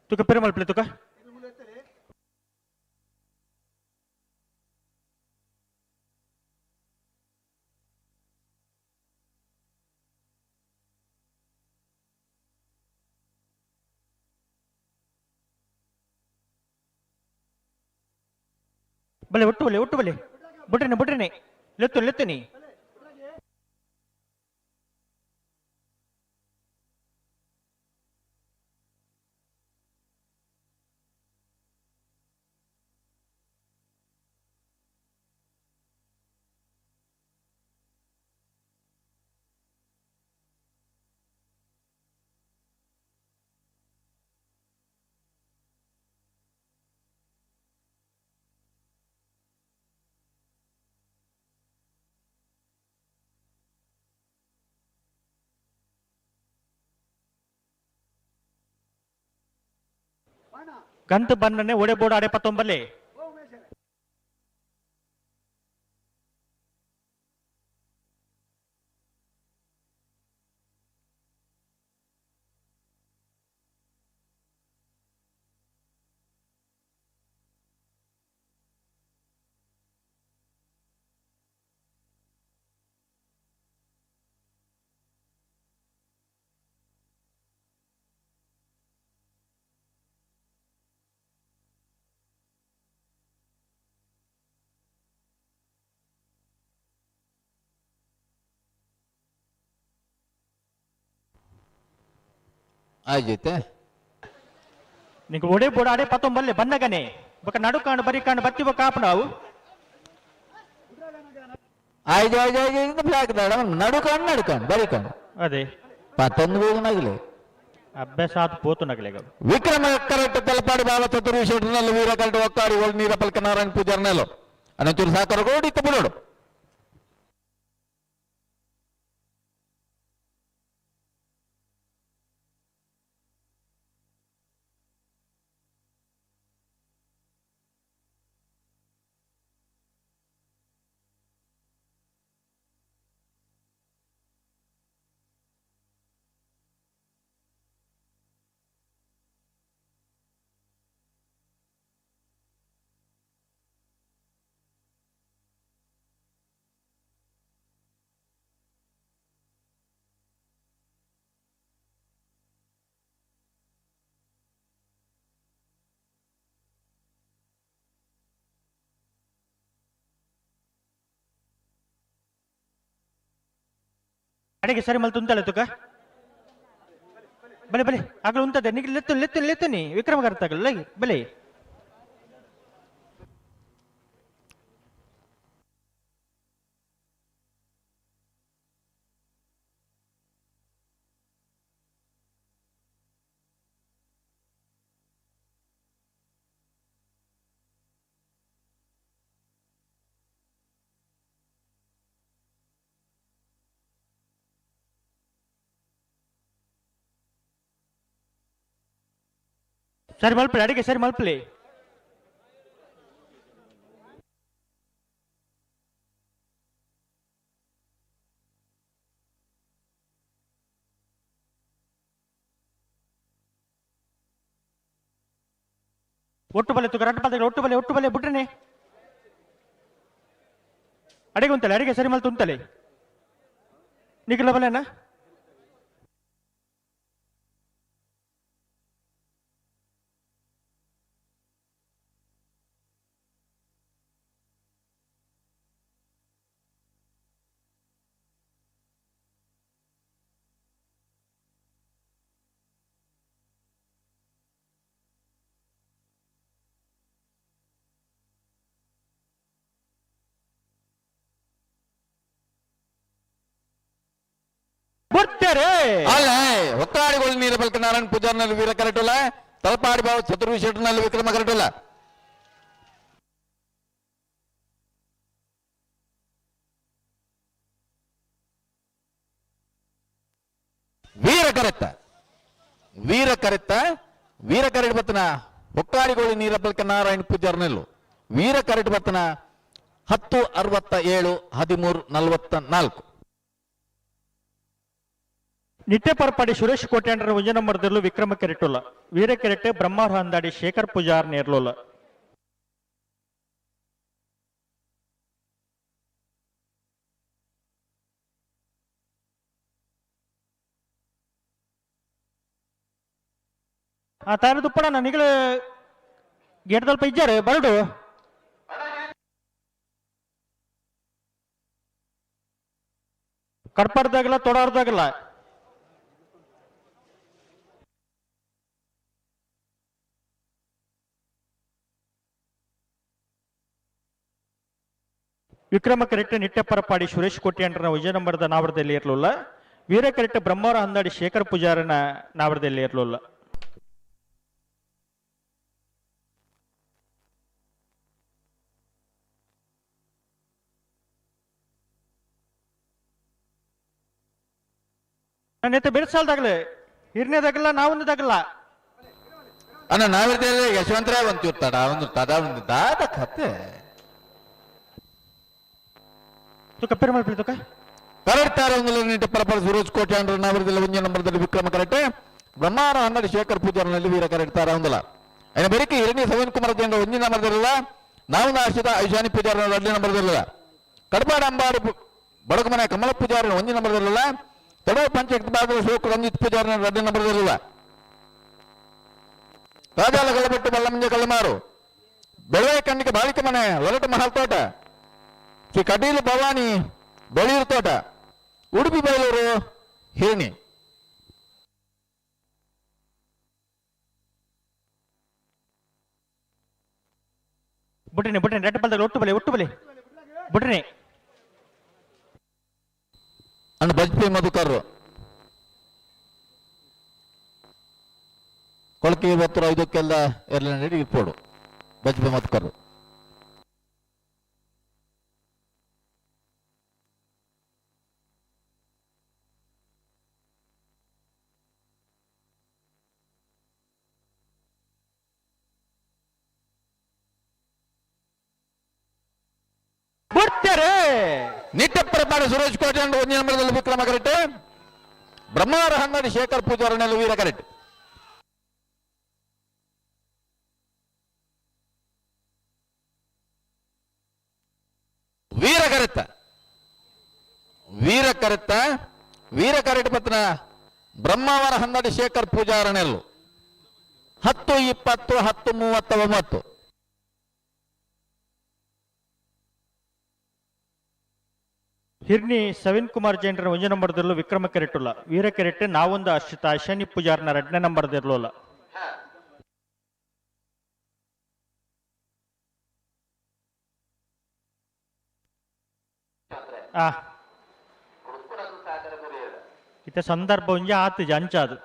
ತುಕ ಪೆರುಮಲ್ ಪ್ಲೇ ತುಕ ಬಲೆ ಒಟ್ಟು ಬಲೆ ಒಟ್ಟು ಬಲೆ ಬುಡ್ರಿನಿ ಬುಡ್ರಿನಿ ಲೆತ್ತು ಲೆತ್ತನಿ ಗಂತ ಬನ್ನನೆ ಒಡೆ ಬೋಡ ಅಡೆ ಪತ್ತೊಂಬಲ್ಲಿ ಆಯ್ತು ನಿಂಗೆ ಒಡೆ ಬೋಡ ಅಡೆ ಪತ್ತೊಂಬಲ್ಲೆ ಬನ್ನಗನೆ ಬೊಕ ನಡು ಕಾಣು ಬರಿ ಕಾಣು ಬತ್ತಿ ಬೊಕ ಆಪುಂಡು ಅವು ಆಯ್ತು ಆಯ್ತು ಆಯ್ತು ಬ್ಲಾಕ್ ದಾಡ ನಡು ಕಾಣು ನಡು ಕಾಣು ಬರಿ ಕಾಣು ಅದೇ ಪತ್ತೊಂದು ಬೇಗನಾಗಲಿ ಅಭ್ಯಾಸ ಆದ್ ಪೋತು ನಗಲೆಗ ವಿಕ್ರಮ ಕರೆಕ್ಟ್ ತಲಪಾಡಿ ಬಾಲ ಚತುರ್ವಿ ಶೆಟ್ಟರ್ನಲ್ಲಿ ವೀರ ಕರೆಕ್ಟ್ ಒಕ್ಕಾರಿ ಒಳ್ ನೀರ ಪಲ್ಕ ನಾರಾಯಣ ಪೂಜಾರ್ನೆಲ್ಲ ಅನಂತೂರು ಸಾಕರ ಕೋಡಿ ತಪ್ಪುನೋಡು ಅಡಿಗೆ ಸರಿ ಮಲ್ ತುಂತಲ್ಲ ತುಕ ಬಲೆ ಬಲೆ ಆಗಲು ಉಂತದೆ ನಿಗ್ ಲೆತ್ತು ಲೆತ್ತು ಲೆತ್ತನಿ ವಿಕ್ರಮ ಕರ್ತಾಗಲ್ಲ ಬಲೆ. ಸರಿ ಮಲ್ಪಲೆ, ಅಡಿಗೆ ಸರಿ ಮಲ್ಪಲೆ. ಒಟ್ಟು ಬಲೆ ತುಕ ರಡ್ಡು ಪಲ್ದ ಒಟ್ಟು ಬಲೆ ಒಟ್ಟು ಬಲೆ ಬಿಟ್ರನೆ ಅಡಿಗೆ ಉಂತಲೆ, ಅಡಿಗೆ ಸರಿ ಮಲ್ತು ಉಂತಲೆ ನಿಖಿಲ ಬಲೆನಾ? ಅಲ್ಲ, ಹೊತ್ತಾಡಿಗಳು ನೀರು ಬಲ್ಕ ನಾರಾಯಣ ಪೂಜಾರ್ನಲ್ಲಿ ವೀರ ಕರೆಟುಲ್ಲ, ತಲಪಾಡಿ ಬಾವು ಚತುರ್ವಿ ವಿಕ್ರಮ ಕರೆಟುಲ್ಲ. ವೀರ ಕರೆತ್ತ ವೀರ ಕರೆತ್ತ ವೀರ ಕರೆಟ್ ಬತ್ತನ ಹೊಕ್ಕಾಡಿಗೋಳಿ ನೀರ ಬಲ್ಕ ನಾರಾಯಣ ಪೂಜಾರ್ನಲ್ಲು ವೀರ ಕರೆಟ್ ಬತ್ತನ 10 67 13 44. ನಿಟ್ಟೆ ಪರಪಾಡಿ ಸುರೇಶ್ ಕೋಟ್ಯಾಂಡ್ರ ಒಂಜ ನಂಬರ್ದಲ್ಲೂ ವಿಕ್ರಮ ಕೆರೆಟುಲ್ಲ. ವೀರ ಕೆರೆಟೆ ಬ್ರಹ್ಮಾರ್ ಹಂದಾಡಿ ಶೇಖರ್ ಪೂಜಾರ್ ನೇರ್ಲೋಲ. ಆ ತಾರ ದುಪ್ಪಣ ನಿಗಳ ಗೇಟ್ ದಲ್ಪ ಇಜ್ಜಾರೆ ಬರಡು. ಕಡ್ಪಾಡ್ದಾಗಲ್ಲ ತೊಡಾರ್ದಾಗಲ್ಲ. ವಿಕ್ರಮ ಕರೆಕ್ಟ್ ನಿಟ್ಟೆ ಪರಪಾಡಿ ಸುರೇಶ್ ಕೋಟ್ಯಾಂಡ್ರನ ವಿಜಯ ನಂಬರ್ದ ನಾವರದಲ್ಲಿ ಇರಲಿಲ್ಲ. ವೀರ ಕರೆಕ್ಟ್ ಬ್ರಹ್ಮರ ಹಂದಾಡಿ ಶೇಖರ್ ಪೂಜಾರನ ನಾವರದಲ್ಲಿ ಇರಲಿಲ್ಲ. ನನ್ನ ಬೆರೆಸಾಲ್ದಾಗಲೇ ಹಿರನೇದಾಗಲ್ಲ ನಾವೊಂದಾಗಲ್ಲ. ಅಣ್ಣ ನಾವಿರ್ತೇವೆ ಯಶವಂತರಾಯ್ ಒಂದು ತಡ ಒಂದು ತಡ ಒಂದು ದಾದ ಕತೆ. ತುಕ ಪೆರುಮಾಳ್ ತುಕ ಕರೆಕ್ಟ್ ತಾರ ಪರಪರ ಸುರೋಜ್ ಕೋಟ್ಯಾಂಡ್ರ ನಾವರದಲ್ಲಿ ಒಂಜ ನಂಬರ್ದಲ್ಲಿ ವಿಕ್ರಮ ಕರೆಕ್ಟ್ ಬ್ರಹ್ಮಾರ ಹನ್ನೆರಡು ಶೇಖರ್ ಪೂಜಾರ್ನಲ್ಲಿ ವೀರ ಕರೆಕ್ಟ್ ತಾರ ಒಂದಲ್ಲ. అయిన ಬೆರಕೆ ಹಿರಣಿ ಸವೀನ್ ಕುಮಾರ್ ಜೇಂದ್ರ ಒಂಜಿ ನಂಬರ್ದಲ್ಲ, ನಾವು ಆಶಿತ ಐಶಾನಿ ಪೂಜಾರ ಎರಡನೇ ನಂಬರ್ದಲ್ಲ, ಕಡಪಾಡ ಅಂಬಾರಿ ಬಡಗಮನೆ ಕಮಲ ಪೂಜಾರಿ ಒಂಜಿ ನಂಬರ್ದಲ್ಲ, ತೊಡವ ಪಂಚಾಯತ್ ಭಾಗದ ಶೋಕ್ ರಂಜಿತ್ ಪೂಜಾರಿ ಎರಡನೇ ನಂಬರ್ದಲ್ಲ, ರಾಜಾಲ ಗಲಬೆಟ್ಟು ಬಲ್ಲಮಂಜ ಕಲ್ಲಮಾರು ಬೆಳವೆ ಕಣ್ಣಿಗೆ ಬಾಳಿಕೆ ಮನೆ ಒರಟ ಮಹಲ್ ತೋಟ ಶ್ರೀ ಕಟೀಲು ಭವಾನಿ ಬೆಳೀರು ತೋಟ ಉಡುಪಿ ಬೈಲೂರು ಹಿರಣಿ. ಬುಟ್ರಿನಿ ಬುಟ್ರಿನಿ ರೆಡ್ ಬಲ್ದಾಗ ಒಟ್ಟು ಬಲೆ ಒಟ್ಟು ಬಲೆ ಬುಟ್ರಿನಿ. ಅಂಡ್ ಬಜ್ಪಿ ಮಧುಕರ್ ಕೊಳಕೆ ಬತ್ತರ ಐದಕ್ಕೆಲ್ಲ ಎರಡನೇ ಇಪ್ಪೋಡು ಬಜ್ಪಿ ಮಧುಕರ್. ನಿಟ್ಟಪ್ಪರಪಾಡಿ ಸುರೇಶ್ ಕೋಟೆ ಒಂದೇ ನಂಬರ್ದಲ್ಲಿ ವಿಕ್ರಮ ಕರೆಕ್ಟ್ ಬ್ರಹ್ಮಾರ ಹನ್ನಡಿ ಶೇಖರ್ ಪೂಜಾರನಲ್ಲಿ ವೀರ ಕರೆಕ್ಟ್. ವೀರ ಕರೆತ್ತ ವೀರ ಕರೆತ್ತ ವೀರ ಕರೆಟ್ ಪತ್ನ ಬ್ರಹ್ಮಾವರ ಹನ್ನಡಿ ಶೇಖರ್ ಪೂಜಾರನೆಲ್ಲು 10 20 10 39. ಹಿರ್ನಿ ಸವಿನ್ ಕುಮಾರ್ ಜೈನ್ರ ಒಂಜ ನಂಬರ್ದಿರಲು ವಿಕ್ರಮ ಕೆರೆಟುಲ್ಲ. ವೀರ ಕೆರೆಟ್ ನಾವೊಂದು ಅರ್ಷಿತ ಅಶನಿ ಪೂಜಾರ್ನ ಎರಡನೇ ನಂಬರ್ದಿರಲಿಲ್ಲ. ಇತ ಸಂದರ್ಭ ಒಂಜ ಆತು ಜಂಚಾದು.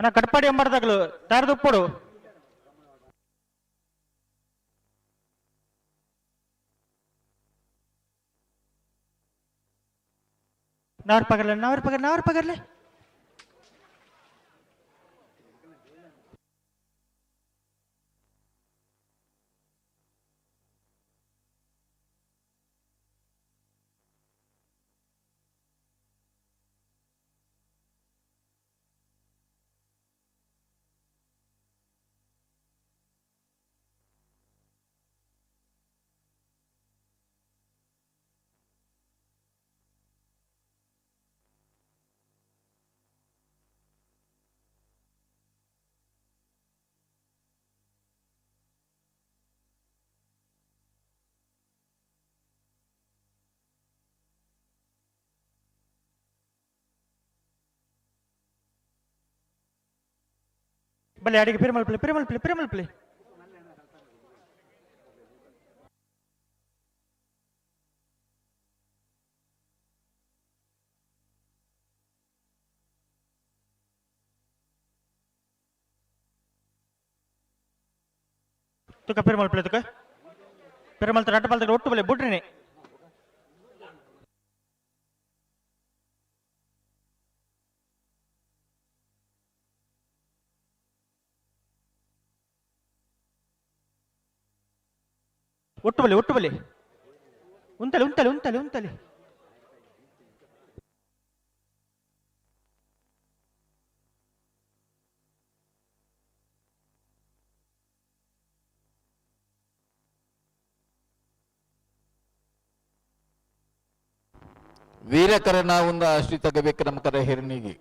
ನಾ ಕಟ್ಪಾಡಿ ಎಂಬರ್ದಾಗಲು ತಾರದುಪ್ಪಡು. ನಾವ್ರ ಪಗರ್ಲೆ ನಾವ್ರ ಪಗರ್ಲೆ ನಾವ್ರ ಪಗರ್ಲೆ. ಬಲೆ ಅಡಿಗೆ ಪಿರಮಲ್ ಪ್ಲೇ ಪಿರಮಲ್ ಪ್ಲೇ ಪಿರಮಲ್ ಪ್ಲೇ. ತುಕ ಪಿರಮಲ್ ಪ್ಲೇ ತುಕ ಪಿರಮಲ್ ರಡ್ಡ ಪಲ್ತ ಒಟ್ಟು ಬಲೆ ಬುಡ್ರಿನಿ. ಒಟ್ಟು ಬಲೆ ಒಟ್ಟು ಬಲೆ ಉಂತಲೆ ಉಂತಲೆ ಉಂತಲೆ ಉಂತಲೆ. ವೀರಕರನ ಒಂದು ಆಶ್ರಿತ ವಿಕ್ರಮಕರ ಹಿರಣಿಗೆ.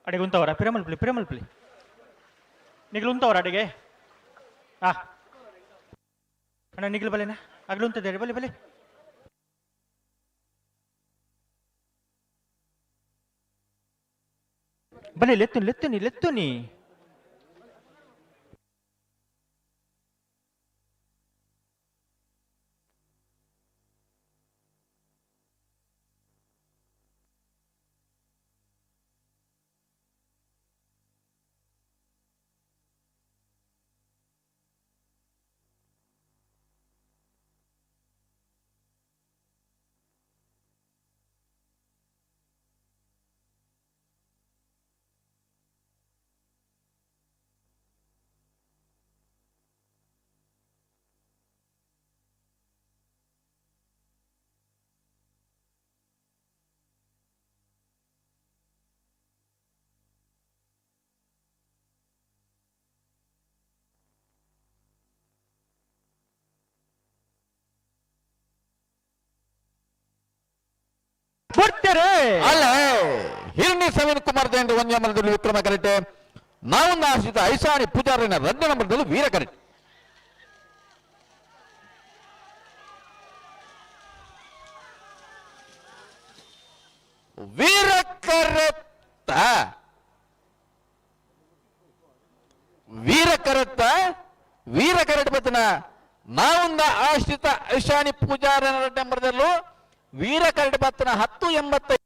ಅಡಿಗೆ ಉಂತವರ ಪಿರಮಲ್ ಪ್ಲಿ ಪಿರಮಲ್ ಪ್ಲಿ ನಿಗ್ಲು ಉಂತವರ ಅಡಿಗೆ. ಆ ಅಣ್ಣ ನಿಗ್ಲು ಬಲೆನಾ ಅಗ್ಲು ಉಂತದೆ ಬಲೆ ಬಲೆ. ಬಲೆ ಲೆತ್ತುನಿ ಲೆತ್ತುನಿ ಲೆತ್ತುನಿ. ಅಲ್ಲ ಹಿರಣಿ ಸವೀನ್ ಕುಮಾರ್ ಜೈನ್ ಒಂದೇ ನಂಬರದಲ್ಲಿ ವಿಕ್ರಮ ಕರೆಕ್ಟ್. ನಾವೊಂದು ಆಶ್ರಿತ ಐಸಾನಿ ಪೂಜಾರಿನ ರಡ್ಡ ನಂಬರದಲ್ಲಿ ವೀರ ಕರೆಕ್ಟ್. ವೀರ ಕರೆಕ್ಟ ವೀರ ಕರೆಕ್ಟ ವೀರ ಕರೆಕ್ಟ್ ಬತ್ತನ ನಾವೊಂದು ಆಶ್ರಿತ ಐಶಾನಿ ಪೂಜಾರಿನ ರಡ್ಡ ನಂಬರದಲ್ಲೂ ವೀರ ಕರಡು ಬತ್ತನ 10.85.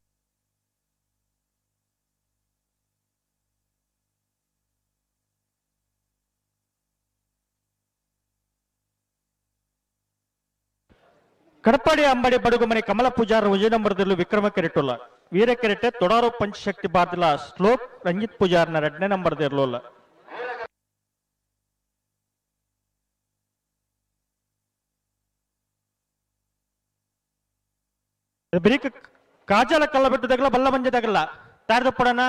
ಕಡಪಾಡಿ ಅಂಬಡಿ ಬಡುಗುಮನೆ ಕಮಲ ಪೂಜಾರ ವಿಜಯ ನಂಬರದಲ್ಲೂ ವಿಕ್ರಮ ಕೆರೆಟುಲ್ಲ. ವೀರ ಕೆರೆಟೆ ತೊಡಾರು ಪಂಚಶಕ್ತಿ ಬಾರ್ದಿಲ ಶ್ಲೋಕ್ ರಂಜಿತ್ ಪೂಜಾರ್ನ ಎರಡನೇ ನಂಬರ್ದಿರ್ಲೋಲ್ಲ. ಬ್ರೀಕ್ ಕಾಜಾಲ ಕಲ್ಲ ಬಿಟ್ಟು ತಗಲ ಬಲ್ಲ ಮಂಜೆ ತಗಲ ತಾರ್ದಪ್ಪಡನ.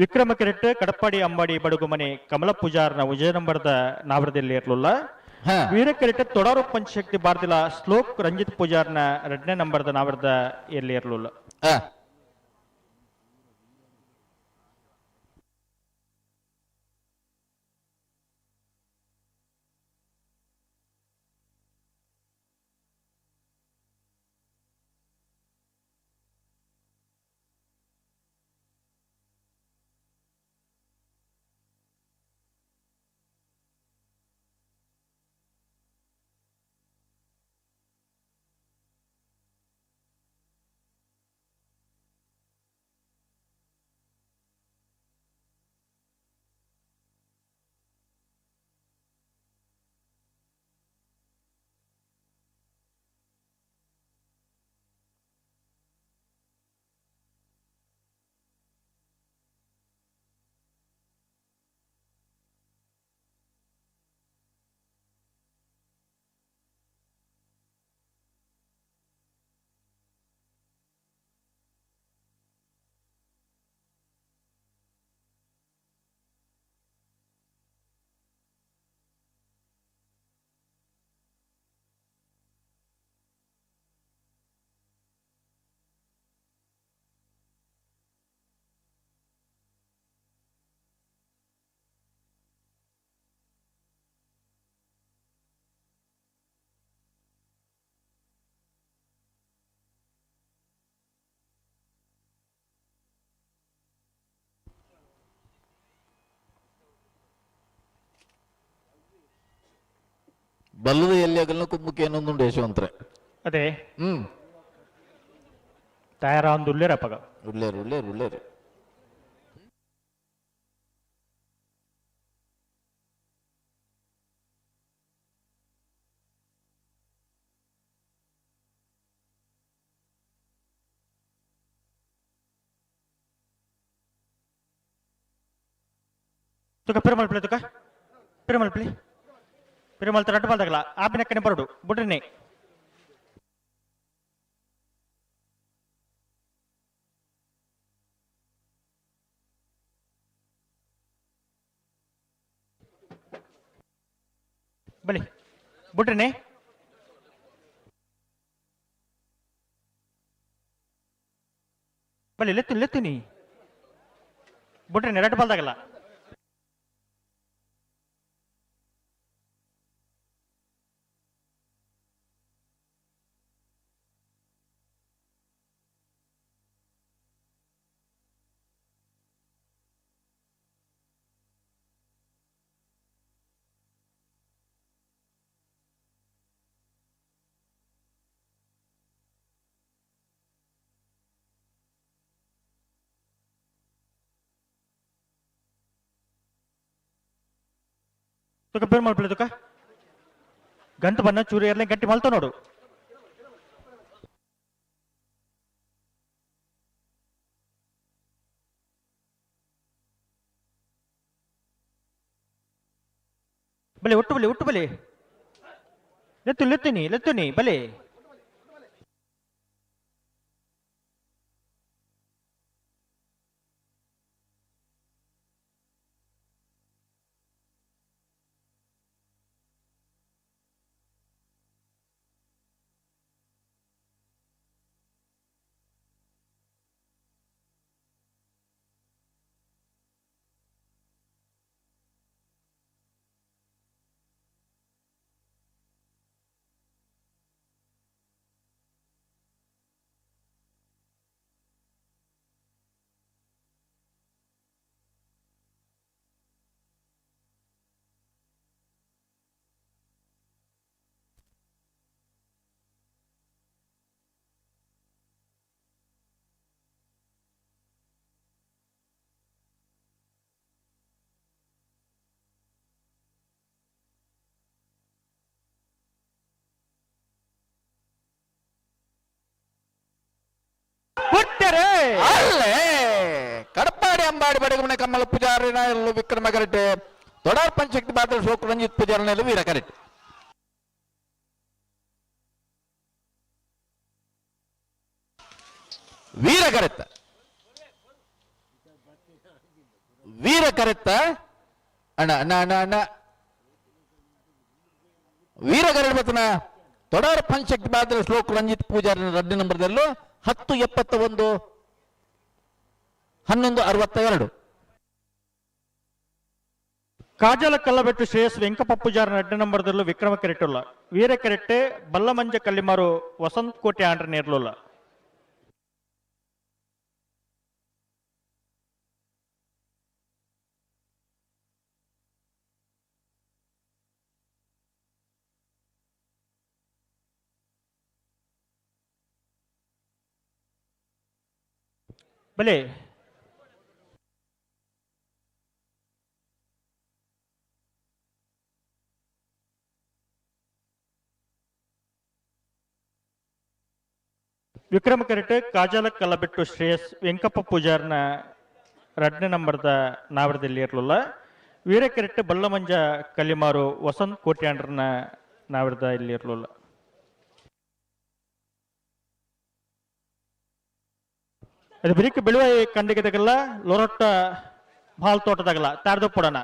ವಿಕ್ರಮ ಕೆರೆಟ್ ಕಡಪಾಡಿ ಅಂಬಾಡಿ ಬಡುಗುಮನೆ ಕಮಲ ಪೂಜಾರ್ನ ವಿಜಯನಂಬರದ ನಾವರದಲ್ಲಿ ಇರಲಿಲ್ಲ. ವೀರ ಕೆರೆಟ್ ತೊಡಾರು ಪಂಚಶಕ್ತಿ ಬಾರ್ದಿಲ ಶ್ಲೋಕ್ ರಂಜಿತ್ ಪೂಜಾರ್ನ ಎರಡನೇ ನಂಬರ್ದ ನಾವರದ ಎಲ್ಲಿ ಇರಲಿಲ್ಲ. ಬಲ್ಲದ ಎಲ್ಲಿ ಆಗಲ್ಲ ಕುಮ್ಮಕ್ಕೆ ಏನೊಂದುಂಡು ಯಶವಂತ್ರೆ. ಅದೇ ತಯಾರ ಒಂದು ಉಳ್ಳೇರಪ್ಪಗ. ಉಳ್ಳೇರು ಉಳ್ಳೇರು ಉಳ್ಳೇರು. ತುಕ ಪೆರುಮಲ್ ಪಿಳಿ, ತುಕ ಪೆರುಮಲ್ ಪಿಳಿ, ಪೆರುಮಲ್ ರಡ್ಡು ಬಾಲ್ದಾಗಲ ಆಪಿನಕ್ಕನೆ ಬರಡು ಬುಡ್ರಿನಿ. ಬಲಿ ಬುಡ್ರಿನಿ. ಬಲಿ ಲೆತ್ತು ಲೆತ್ತುನಿ ಬುಡ್ರಿನಿ ರಡ್ಡು ಬಾಲ್ದಾಗಲ. ತುಕ ಪೆರುಮಲ್ ಪಿಳಿ, ತುಕ ಗಂಟು ಬಣ್ಣ ಚೂರು ಎರ್ಲೆ ಗಟ್ಟಿ ಮಲ್ತ ನೋಡು. ಬಲಿ ಒಟ್ಟು ಬಲಿ ಒಟ್ಟು ಬಲಿ ಲೆತ್ತು ಲೆತ್ತುನಿ ಲೆತ್ತುನಿ ಬಲಿ. ಅಲ್ಲೇ ಕಡಪಾಡಿ ಅಂಬಾಡಿ ಬಡಗಮನೆ ಕಮ್ಮಲ ಪೂಜಾರಿನ ಎಲ್ಲೂ ವಿಕ್ರಮ ಕರೆಕ್ಟ್. ದೊಡಾರ್ ಪಂಚಶಕ್ತಿ ಪಾತ್ರ ಶೋಕ್ ರಂಜಿತ್ ಪೂಜಾರಿನ ವೀರ ಕರೆಕ್ಟ್. ವೀರ ಕರೆತ್ತ, ವೀರ ಕರೆತ್ತ ಅಣ್ಣ ಅಣ್ಣ ಅಣ್ಣ ಅಣ್ಣ ವೀರ ಕರೆಬತ್ತನ ತೊಡಾರ್ ಪಂಚಶಕ್ತಿ ಬಾದ್ರ ಶ್ಲೋಕ್ ರಂಜಿತ್ ಪೂಜಾರಿನ ರಡ್ಡು ನಂಬರ್ದಲ್ಲೂ 10:71 11:62. ಕಾಜಲ ಕಲ್ಲಬೆಟ್ಟು ಶ್ರೇಯಸ್ ವೆಂಕಪ್ಪ ಪೂಜಾರನ ರಡ್ಡು ನಂಬರ್ದಲ್ಲೂ ವಿಕ್ರಮ ಕೆರೆಟುಲ್ಲ. ವೀರ ಕೆರೆಟ್ಟೆ ಬಲ್ಲಮಂಜ ಕಲ್ಲಿಮಾರು ವಸಂತ್ ಕೋಟೆ ಆಂಡ್ರ ನೇರ್ಲುಲ್ಲ. ಬಲೆ ವಿಕ್ರಮ ಕರೆಟ್ ಕಾಜಾಲ ಕಲ್ಲಬಿಟ್ಟು ಶ್ರೇಯಸ್ ವೆಂಕಪ್ಪ ಪೂಜಾರ್ನ ರಡ್ನೇ ನಂಬರ್ದ ನಾವರದಲ್ಲಿ ಇರಲಿಲ್ಲ. ವೀರ ಕೆರೆಟ್ ಬಲ್ಲಮಂಜ ಕಲಿಮಾರು ವಸಂತ್ ಕೋಟ್ಯಾಂಡ್ರನ ನಾವರದ ಇಲ್ಲಿ ಇರಲಿಲ್ಲ. ಅದು ಬಿರಿಕ್ ಬೆಳುವ ಕಂಡಿಗೆದಾಗಲ್ಲ ಲೊರೊಟ್ಟ ಬಾಲ್ ತೋಟದಾಗಲ್ಲ ತಾರ್ದು ಪೊಡನ.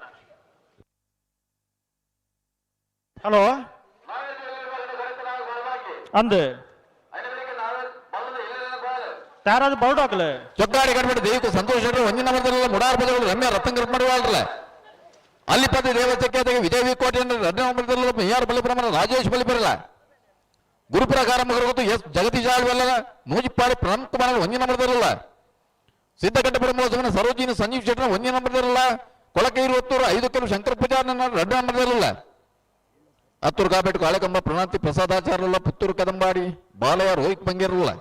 ಹಲೋ ಅಂದು ತಾರಾದ ಬೌಡ್ ಹಾಕಲ ಚೊಕ್ಕಾಡಿ ಕಟ್ಬಿಟ್ಟು ದೈವಿಕ ಸಂತೋಷ ಒಂದಿನ ನಂಬರ್ದಲ್ಲ ಮುಡಾರ್ ಪದಗಳು ರಮ್ಯ ರತ್ನ ಮಾಡುವಾಳ್ರಲ್ಲ. ಅಲ್ಲಿ ಪದ ದೇವಸ್ಥಕ್ಕೆ ವಿಜಯ ವಿ ಕೋಟೆ ರಡ್ಡ ನಂಬರ್ದಲ್ಲ ಎ ಆರ್ ಬಲಿಪುರಮನ ರಾಜೇಶ್ ಬಲಿಪುರಲ್ಲ. ಗುರುಪ್ರಕಾರ ಮಗರು ಎಸ್ ಜಗದೀಶ್ ಆಳ್ವಲ್ಲ ನೂಜಿಪ್ಪಾಡಿ ಪ್ರಮುಖ ಕುಮಾರ ಒಂದಿನ ನಂಬರ್ದಲ್ಲ. ಸಿದ್ದಘಟ್ಟಪುರ ಮಹೋತ್ಸವನ ಸರೋಜಿನಿ ಸಂಜೀವ್ ಶೆಟ್ಟರ್ ಒಂದಿನ ನಂಬರ್ದಲ್ಲ. ಕೊಳಕೈರು ಹೊತ್ತೂರು 5 ಕೆಲವು ಶಂಕರ ಪೂಜಾರನ ರಡ್ಡ ನಂಬರ್ದಲ್ಲ. ಹತ್ತೂರು ಕಾಪೇಟು ಕಾಳಕಂಬ ಪ್ರಣಾತಿ ಪ್ರಸಾದಾಚಾರ್ಯಲ್ಲ ಪುತ್ತೂರು ಕದಂಬಾಡಿ ಬಾಲಯ್ಯ ರೋಹಿತ್ ಬಂಗೇರಲ್ಲ.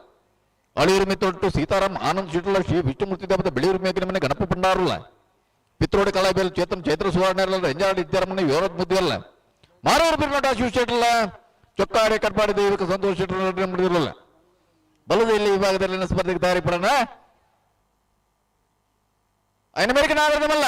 ಅಳಿಯೂರು ಮಿತ್ತೊಟ್ಟು ಸೀತಾರಾಮ್ ಆನಂದ್ ಶೆಟ್ಟಲ್ಲ ಶ್ರೀ ವಿಷ್ಣುಮೂರ್ತಿ ದೇವತೆ ಬೆಳೆಯೂರು ಮೇಗಿನ ಮನೆ ಗಣಪ ಭಂಡಾರಲ್ಲ. ಪಿತ್ರೋಡಿ ಕಲಾಬೇಲ್ ಚೇತನ್ ಚೈತ್ರ ಸುವರ್ಣ ರೆಂಜಾಡಿ ಇದ್ದಾರಮನೆ ಯೋರದ್ ಮುದ್ದಿಯಲ್ಲ. ಮಾರೂರು ಬಿರ್ನೋಟ ಶಿವ ಶೆಟ್ಟಲ್ಲ ಚೊಕ್ಕಾಡಿ ಕಟ್ಪಾಡಿ ದೈವಿಕ ಸಂತೋಷ ಶೆಟ್ಟರ್ ಮಾಡಿರಲ್ಲ. ಬಲದ ಇಲ್ಲಿ ವಿಭಾಗದಲ್ಲಿ ಸ್ಪರ್ಧೆಗೆ ತಯಾರಿ ಪಡೋಣ. ಐನ ಮೇರೆಗೆ ನಾವಲ್ಲ.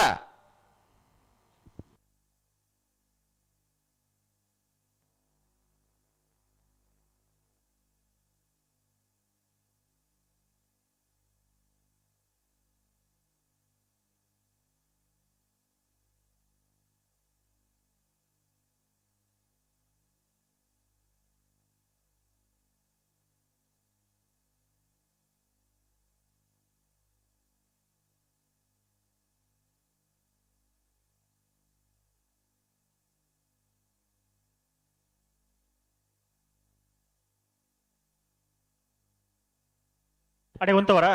ಅಡೆ ಉಂತವರ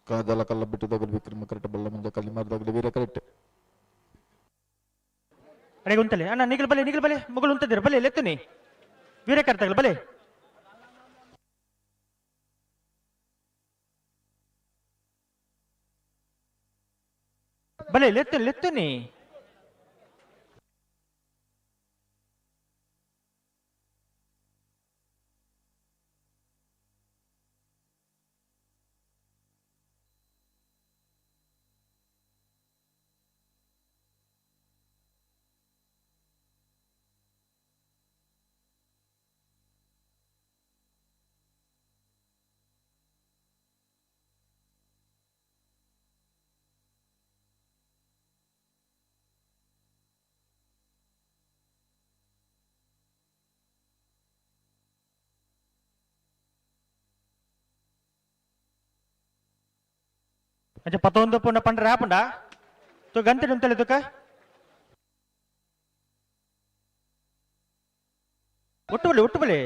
ಕಾಜಲ ಕಲ್ಲ ಬಿಟ್ಟುದಾಗಲಿ ವಿಕ್ರಮ ಕರೆಕ್ಟ್ ಬಲ್ಲ ಮುಂದೆ ಕಲ್ಲಿ ಮಾರಿದಾಗಲಿ ವೀರ ಕರೆಕ್ಟ್. ಅಡೆ ಉಂತಲೆ ಅಣ್ಣ ನಿಗಲ್ ಬಲೆ ನಿಗಲ್ ಬಲೆ ಮಗಳು ಉಂತಿದ್ದೀರ ಬಲೆ ಲೆತ್ತುನಿ ವೀರ ಕರೆಕ್ಟ್ ಬಲೆ. ಬಲೆ ಲೆತ್ತು ಲೆತ್ತುನಿ. ಅಂಚ ಪತ್ತೊಂದು ಪುಂಡ ಪಂಡ್ರೆ ಆಪುಂಡ ತು ಗಂತೆ ಉಂತಲೆ ತುಕ ಒಟ್ಟು ಬಲಿ ಒಟ್ಟು ಬಲಿ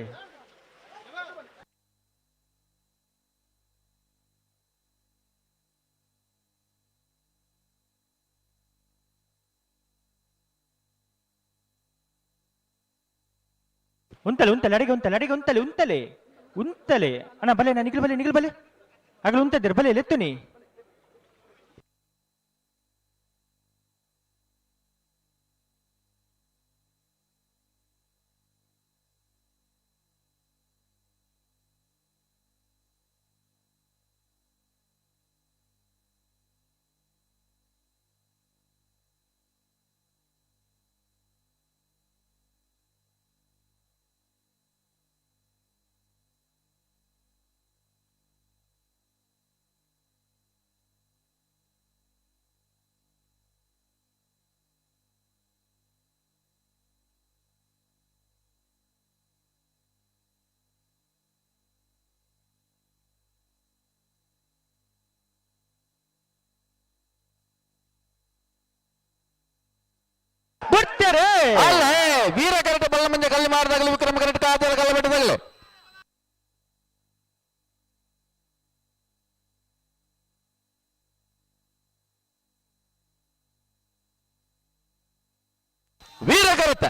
ಉಂತಲೆ ಉಂತಲೆ ಅಡಿಗೆ ಉಂತಲೆ ಅಡಿಗೆ ಉಂತಲೆ ಉಂತಲೆ ಉಂತಲೆ ಅಣ್ಣ ಬಲೆ ನಾ ನಿಗಲ್ ಬಲೆ ನಿಗಲ್ ಬಲೆ ಆಗಲು ಉಂತಿದ್ದೀರ ಬಲೆ ಲೆತ್ತುನಿ. ಪೂಜಾರಿ ಅಲ್ಲ ವೀರ ಕರೆಕ್ಟ್ ಬಲ್ಲಮಂಜ ಕಲ್ಲಿ ಮಾಡಿದಾಗಲಿ ವಿಕ್ರಮ ಕರೆಕ್ಟ್ ಕಾದ್ಯರ ಕಲ್ಲ ಬಿಟ್ಟದಾಗಲಿ. ವೀರ ಕರೆತ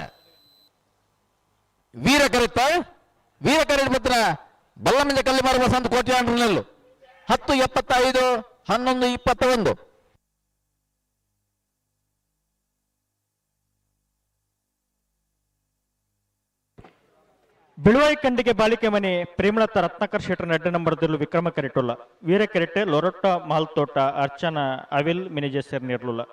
ವೀರ ಕರೆತ ವೀರ ಕರೆಟ್ ಪತ್ರ ಬಲ್ಲಮಂಜ ಕಲ್ಲಿ ಮಾರುವ ವಸಂತ ಕೋಟ್ಯಾಂಡ್ರನಲ್ಲು 10:75 11:21. ಬಿಳುವಾಯಿ ಖಂಡಿಗೆ ಬಾಲಿಕೆ ಮನೆ ಪ್ರೇಮಲತಾ ರತ್ನಾಕರ್ ಶೆಟ್ಟರ್ ನಡ್ಡ ನಂಬರ್ದಲ್ಲೂ ವಿಕ್ರಮ ಕರೆಟುಲ್ಲ. ವೀರ ಕೆರೆಟೆ ಲೊರೊಟ್ಟ ಮಾಲ್ತೋಟ ಅರ್ಚನಾ ಅವಿಲ್ ಮಿನಿಜೆಸರ್ ನಿರ್ಲುಲ್ಲ.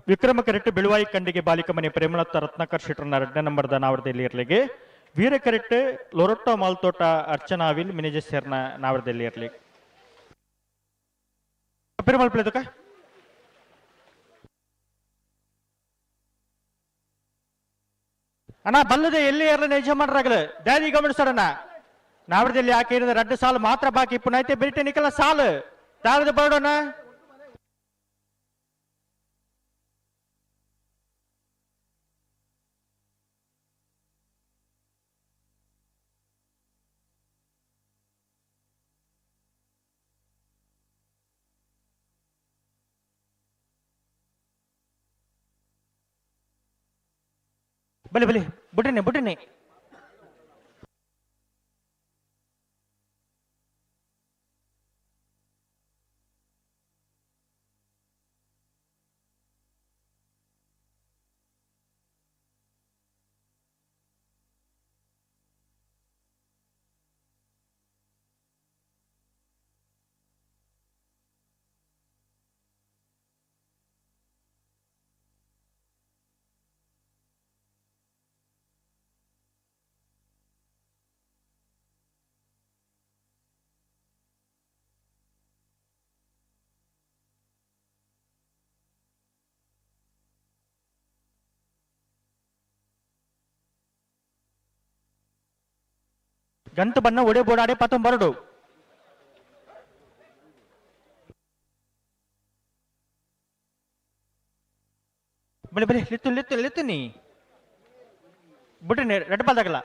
ವಿಕ್ರಮ ಕರೆಕ್ಟ್ ಬಿಳುವಾಯಿ ಖಂಡಿಗೆ ಬಾಲಿಕ ಮನೆ ಪ್ರೇಮಲತಾ ರತ್ನಾಕರ್ ಶೆಟ್ಟರ್ನ ಎರಡನೇ ನಂಬರ್ದ ನಾವರದಲ್ಲಿ ಇರಲಿಗೆ. ವೀರ ಕರೆಕ್ಟ್ ಲೊರೊಟ್ಟೊ ಮಾಲ್ತೋಟ ಅರ್ಚನಾ ಅವಿಲ್ ಮಿನೇಜೆಸರ್ನ ನಾವರದಲ್ಲಿ ಇರಲಿ. ಪೆರುಮಾಳ್ ಪ್ಲೇದಕ ಅಣ್ಣ ಬಲ್ಲದೆ ಎಲ್ಲಿ ಇರಲಿ ಯಜಮಾನರಾಗಲು ದಾದಿ ಗಮನಿಸೋಣ. ನಾವರದಲ್ಲಿ ಯಾಕೆ ಇರೋದು ರಡ್ಡು ಸಾಲು ಮಾತ್ರ ಬಾಕಿ ಪುನೈತೆ ಬಿರಿಟೆ ನಿಕಲ ಸಾಲು ತಾಳದ ಬರೋಣ. ಬಲಿ ಬಲಿ ಬುಡ್ರಿನಿ ಬುಡ್ರಿನಿ. ಗಂಟು ಬಣ್ಣ ಒಡೆ ಬೋಡಾಡೆ ಪತ್ತೊಂಬರಡು. ಬಲಿ ಬಲಿ ಲಿತ್ತು ಲಿತ್ತು ಲಿತ್ತು ನೀ ಬಿಡ್ರಿ ರೆಡ್ ಬಾಲ್ದಾಗಲ್ಲ.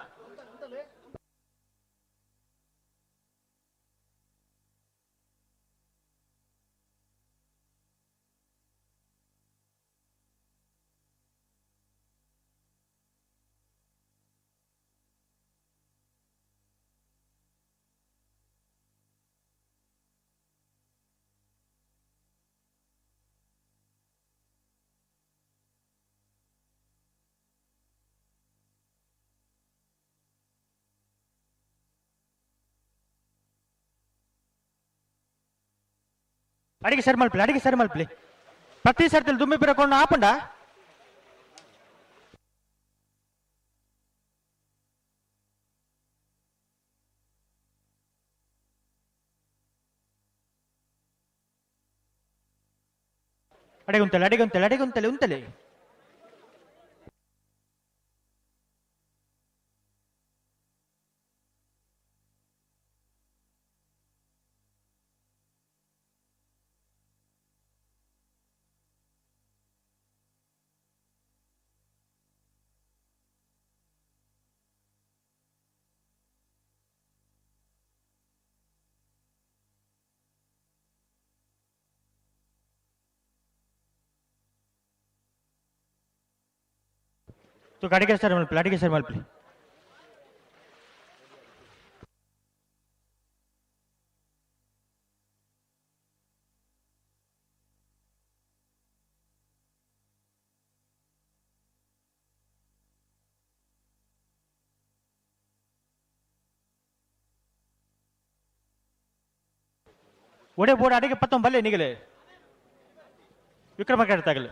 ಅಡಿಗೆ ಸರಿ ಮಲ್ಪಲಿ, ಅಡಿಗೆ ಸರಿ ಮಲ್ಪಲಿ. ಪ್ರತಿ ಸರ್ತಿ ದುಮ್ಮಿ ಬಿರಕೊಂಡು ಆಪಂಡ ಅಡಿಗೆ ಉಂತಲೆ, ಅಡಿಗೆ ಉಂತಲೆ, ಅಡಿಗೆ ಉಂತಲೆ, ಉಂತಲೆ. ತು ಅಡಿಗೆ ಸರ್ ಮಲ್ಪಲಿ, ಅಡಿಗೆ ಸರ್ ಮಲ್ಪಲಿ. ಒಡೆ ಬೋಡ ಅಡಿಗೆ ಪತ್ತೊಂದು ಬಲ್ಲೆ ನಿಗಲೆ ವಿಕ್ರಮ ಕೆಡ್ತಾಗಲು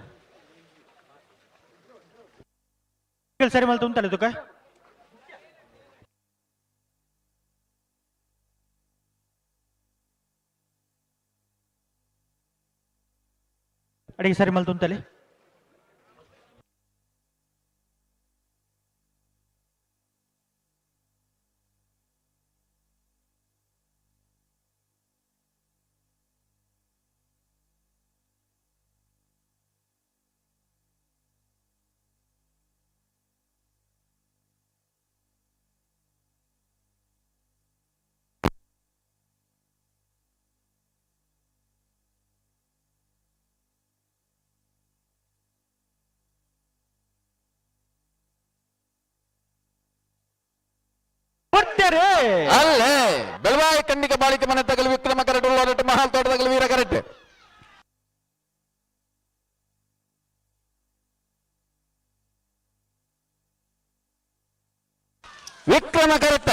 ಸರಿ ಮಲ್ತು ಉಂಟಲ್ಲ ತುಕ ಅಡಿಗೆ ಸರಿ ಮಲ್ತು ಉಂಟಲ್ಲಿ. ಅಲ್ಲೇ ಬೆಳವಾಯಿ ಕಣ್ಣಿಗೆ ಬಾಳಿಕೆ ಮನೆ ತಗಲು ವಿಕ್ರಮ ಕರೆಟ್ ಉಳ್ಳಾರಟ್ಟು ಮಹಾಲ್ ತೋಟದಗಲು ವೀರ ಕರೆಟ್. ವಿಕ್ರಮ ಕರೆಕ್ಟ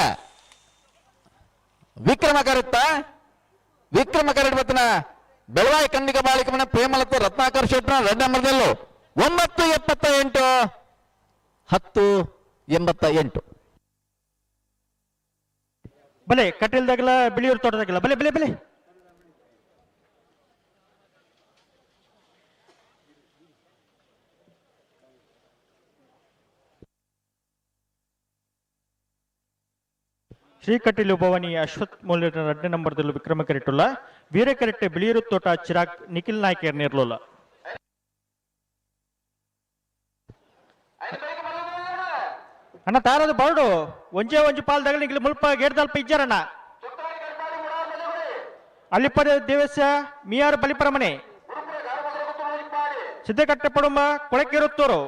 ವಿಕ್ರಮ ಕರೆಕ್ಟ ವಿಕ್ರಮ ಕರೆಕ್ಟ್ ಬತ್ತನ ಬೆಳವಾಯಿ ಕಣ್ಣಿಗೆ ಬಾಳಿಕೆ ಮನೆ ಪ್ರೇಮಲತ ರತ್ನಾಕರ್ ಶೆಟ್ನ ರೆಡ್ ನಂಬರ್ದಲ್ಲೂ 9.78 10.88. ಬಲೆ ಕಟೀಲ್ದಾಗಲ ಬಿಳಿಯೂರು ತೋಟದಾಗಲ ಬಲೆ ಬಲೆ ಬಲೆ. ಶ್ರೀ ಕಟೀಲು ಭವಾನಿ ಅಶ್ವಥ್ ಮೂಲ್ಯರ ಎರಡನೇ ನಂಬರ್ದಲ್ಲಿ ವಿಕ್ರಮ ಕರೆಟುಲ್ಲ ವೀರ ಕರೆಟ್ಟೆ ಬಿಳಿಯೂರು ತೋಟ ಚಿರಾಗ್ ನಿಖಿಲ್ ನಾಯ್ಕರ್ ನೇರ್ಲೋಲ್ಲ. ಅಣ್ಣ ತಾರದು ಬರಡು ಒಂಜೇ ಒಂಜಿ ಪಾಲ್ದಾಗ ನಿಗ್ಲಿ ಮುಲ್ಪ ಗೇರ್ದಲ್ಪ ಇಜ್ಜಾರಣ್ಣ. ಅಲ್ಲಿಪ್ಪದ ದೇವಸ್ಯ ಮಿಯಾರ್ ಬಲಿಪರ ಮನೆ ಸಿದ್ದಕಟ್ಟೆ ಪಡುಂಬ ಕೊಳಕಿರುತ್ತೋರು.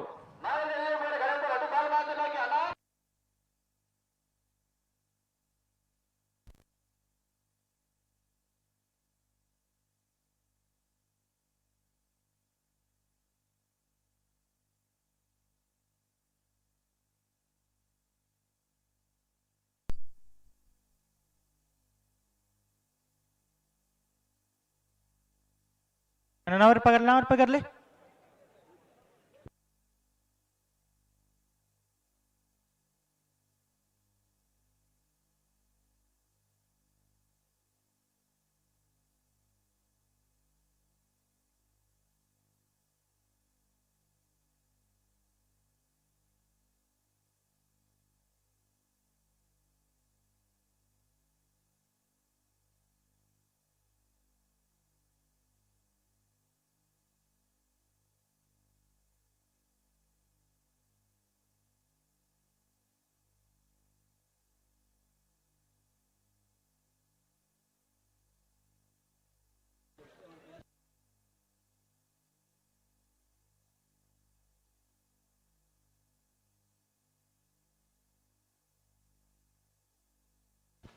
ನಾವ್ರ ಪಗರ್ಲೆ ನಾವ್ರ ಪಗರ್ಲೆ.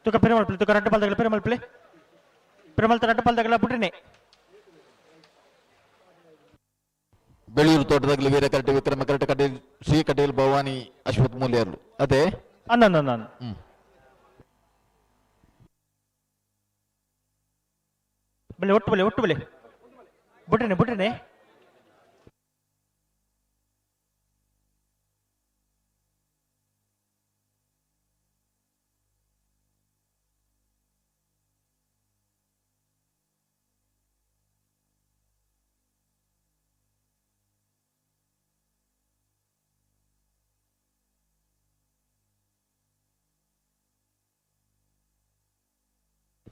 ತುಕ ಪೆರುಮಲ್ ತುಕ ರಡ್ಡು ಪಾಲ್ದಾಗಲ ಪೆರುಮಲ್ ಪ್ಲೇ ಪೆರುಮಲ್ ರಡ್ಡು ಪಾಲ್ದಾಗಲ ಬುಡ್ರಿನೆ. ಬೆಳೂರು ತೋಟದಾಗಲಿ ವೀರ ಕರಟೆ ವಿಕ್ರಮ ಕರಟೆ ಕಟೀಲ್ ಶ್ರೀ ಕಟೀಲ್ ಭವಾನಿ ಅಶ್ವಥ್ ಮೂಲ್ಯರು ಅದೇ ಅಂದ ಬಲೆ ಒಟ್ಟು ಬಲೆ ಒಟ್ಟು ಬಲೆ ಬುಡ್ರಿನೆ ಬುಡ್ರಿನೆ.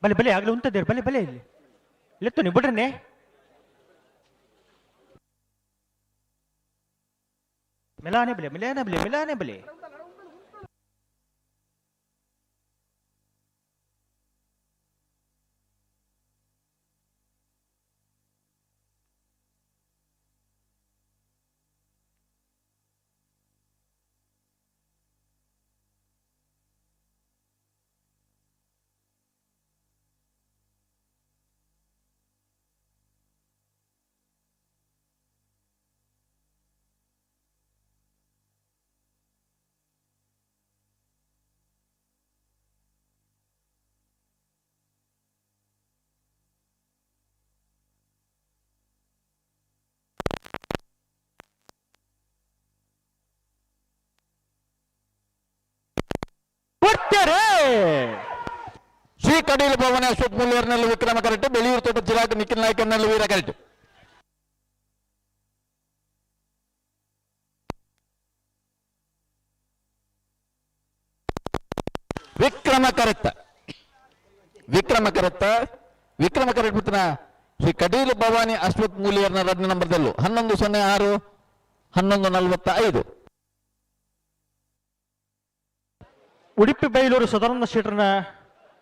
ಬಲೆ ಬಲೆ ಆಗಲೇ ಉಂಟದೇರು ಬಲೆ ಬಲೆ ಇಲ್ಲಿ ಲೆತ್ತು ನೀವು ಬಿಡ್ರನೆ. ಮಿಲಾನೆ ಬಲೆ ಮಿಲಾನೆ ಬಲೆ ಮಿಲಾನೆ ಬಲೆ. ಕಡೀಲು ಭವನ ಅಶ್ವಥ್ ಮೂಲ್ಯರ್ನಲ್ಲಿ ವಿಕ್ರಮ ಕರೆಕ್ಟ್. ಬೆಳಿಯೂರು ತೋಟ ಚಿರಾಗ್ ನಿಖಿಲ್ ನಾಯ್ಕರ್ನಲ್ಲಿ ವೀರ ಕರೆಕ್ಟ್. ವಿಕ್ರಮ ಕರೆಕ್ಟ್, ವಿಕ್ರಮ ಕರೆಕ್ಟ್, ವಿಕ್ರಮ ಕರೆಕ್ಟ್ ಪುತ್ರನ ಶ್ರೀ ಕಡೀಲು ಭವಾನಿ ಅಶ್ವಥ್ ಮೂಲಿಯರ್ನ ಎರಡನೇ ನಂಬರ್ದಲ್ಲೂ 11:06, 11:45. ಉಡುಪಿ ಬೈಲೂರು ಸದಾನಂದ ಶೆಟ್ಟರ್ನ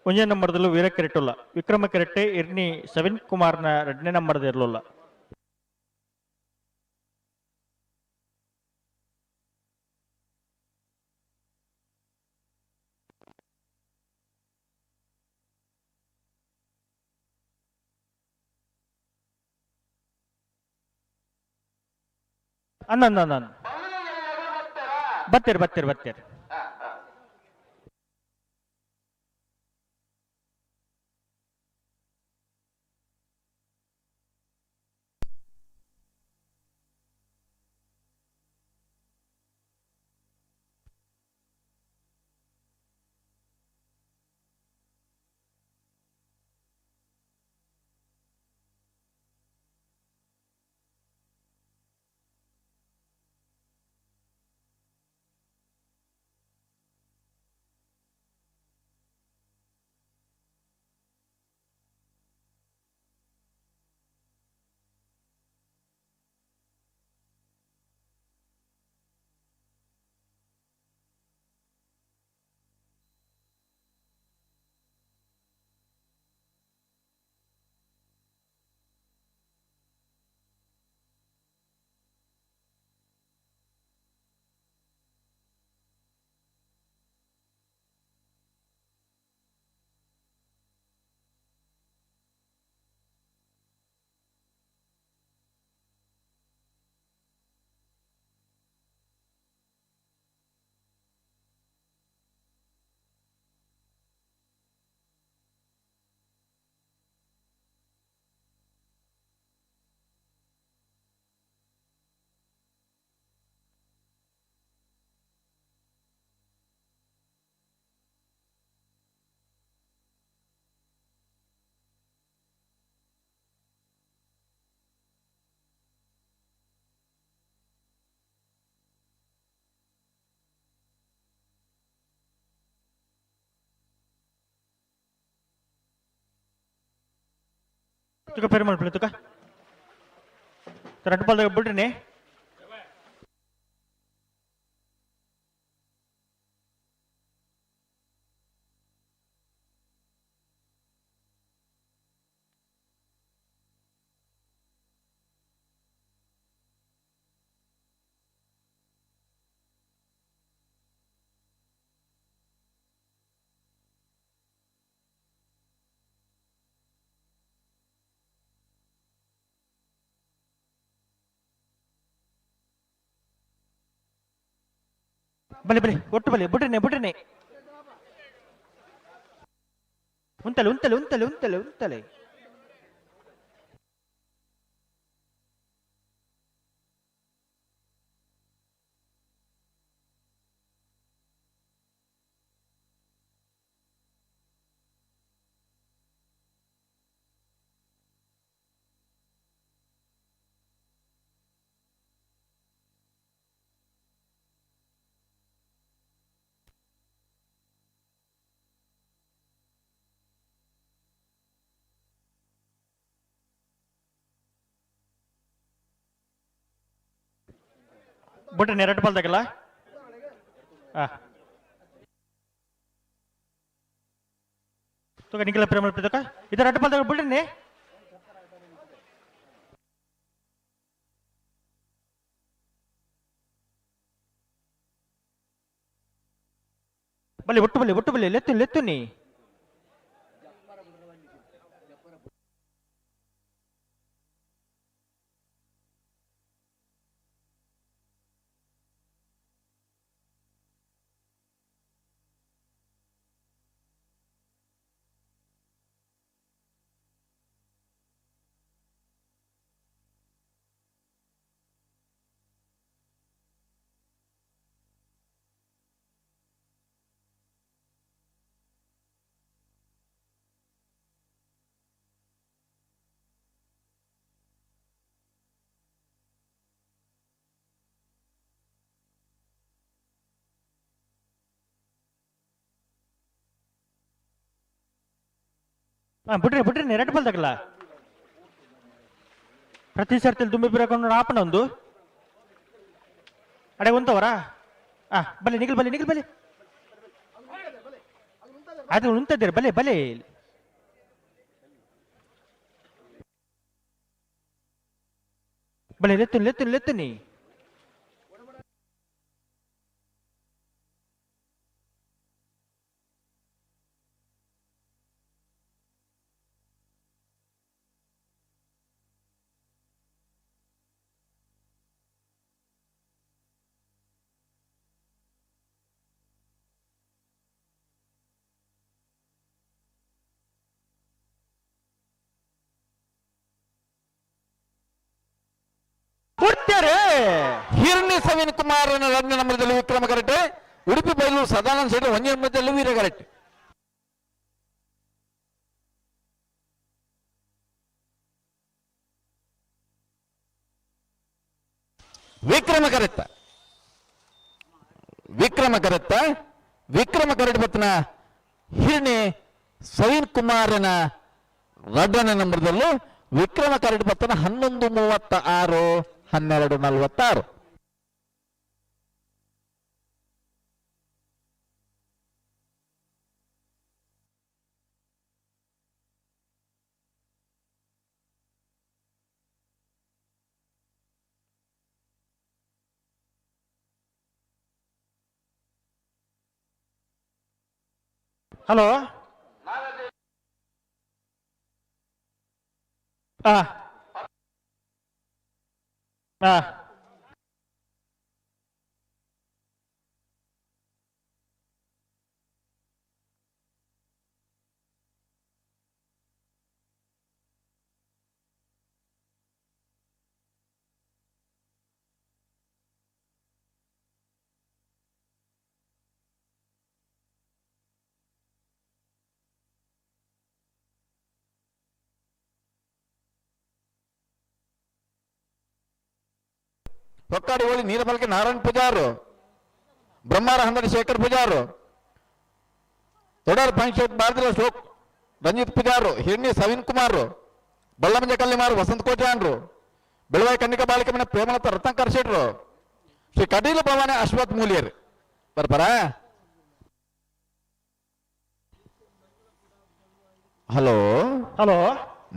ಒಂಜೇ ನಂಬರ್ದಲ್ಲೂ ವೀರ ಕೆರೆಟುಲ್ಲ. ವಿಕ್ರಮ ಕೆರೆಟ್ಟೆ ಇರ್ನಿ ಸವಿನ್ ಕುಮಾರ್ನ ಎರಡನೇ ನಂಬರ್ದ ಇರಲಿಲ್ಲ. ಅಂದ ಅಂದ ಅಂದ ಬತ್ತೀರಿ ಬತ್ತೀರಿ ಬತ್ತೀರಿ. ತುಕ ಪೇರು ಮಲ್ಪಲೆ ತುಕ ರಡ್ಡು ಬಾಲ್ದಾಗ ಬಿಡ್ರಿನಿ. ಬಲೆ ಬಲೆ ಒಟ್ಟು ಬಲೆ ಬಿಡ್ರಿನಿ ಬಿಡ್ರಿನಿ. ಉಂತಲೆ ಉಂತಲೆ ಉಂತಲೆ ಉಂತಲೆ ಉಂತಲೆ. ಬಿಟ್ರೆ ಎರಡು ಬಾಲ್ದಾಗಲ್ಲ. ತುಕ ನಿಖಿಲ ಪ್ರೇಮ ತುಕ ಇದು ಎರಡು ಬಾಲ್ದಾಗ ಬಿಡ್ರಿ. ಬಲ್ಲಿ ಒಟ್ಟು ಬಲ್ಲಿ ಒಟ್ಟು ಬಲ್ಲಿ ಲೆತ್ತು ಲೆತ್ತು ನೀ. ಬುಡ್ರಿ ಬುಡ್ರಿ ಎರಡು ಬಲ್ದಾಗಲ್ಲ ಪ್ರತಿ ಸರ್ತಿ ದುಂಬಿ ಬಿರಕೊಂಡು ಆಪಣ ಒಂದು ಅಡೆ ಉಂತವರಾ? ಆ ಬಲೆ ನಿಗಲ್ ಬಲೆ ನಿಗಲ್ ಬಲೆ ಅದು ಉಂತದ್ದೀರಿ ಬಲೆ ಬಲೆ. ಬಲೆ ಲೆತ್ತು ಲೆತ್ತು ಲೆತ್ತುನಿ. ಹಿರ್ಣಿ ಸವಿನ್ ಕುಮಾರ್ ಎರಡನೇ ನಂಬರದಲ್ಲಿ ವಿಕ್ರಮ ಕರೆಕ್ಟ್. ಉಡುಪಿ ಬೈಲೂರು ಸದಾನಂದ ಶೆಟ್ಟಿ ಒಂದನೇ ನಂಬರದಲ್ಲಿ ವೀರ ಕರೆಕ್ಟ್. ವಿಕ್ರಮ ಕರೆಕ್ತ ವಿಕ್ರಮ ಕರೆಕ್ತ ವಿಕ್ರಮ ಕರೆಕ್ಟ್ ಬತ್ತನ ಹಿರ್ಣಿ ಸವಿನ್ ಕುಮಾರನ ಎರಡನೇ ನಂಬರದಲ್ಲೂ ವಿಕ್ರಮ ಕರೆಕ್ಟ್ ಬತ್ತನ 11:36 12:46. ಹಲೋ ಆ ಆ ಹೊಕ್ಕಾಡಿ ಹೋಳಿ ನೀಲಮಲ್ಕೆ ನಾರಾಯಣ್ ಪೂಜಾರು, ಬ್ರಹ್ಮಾರ ಹಂದಡಿ ಶೇಖರ್ ಪೂಜಾರು, ತೊಡರ್ ಪಂಚಾಯತ್ ಭಾರತದ ಅಶೋಕ್ ರಂಜಿತ್ ಪೂಜಾರು, ಹಿರ್ಣಿ ಸವಿನ್ ಕುಮಾರ್, ಬಳ್ಳಮಂಜ ಕಲ್ಲಿಮಾರು ವಸಂತ ಕೋಟ್ಯಾನ್ರು, ಬೆಳವಾಯಿ ಕನ್ನಿಕಾ ಬಾಲಿಕೆ ಮನೆ ಪ್ರೇಮಲತಾ ರತ್ನಾಕರ್ ಶೆಟ್ರು, ಶ್ರೀ ಕಟೀಲು ಭವಾನಿ ಅಶ್ವಥ್ ಮೂಲಿಯರ್ ಬರ್ಬಾರ. ಹಲೋ ಹಲೋ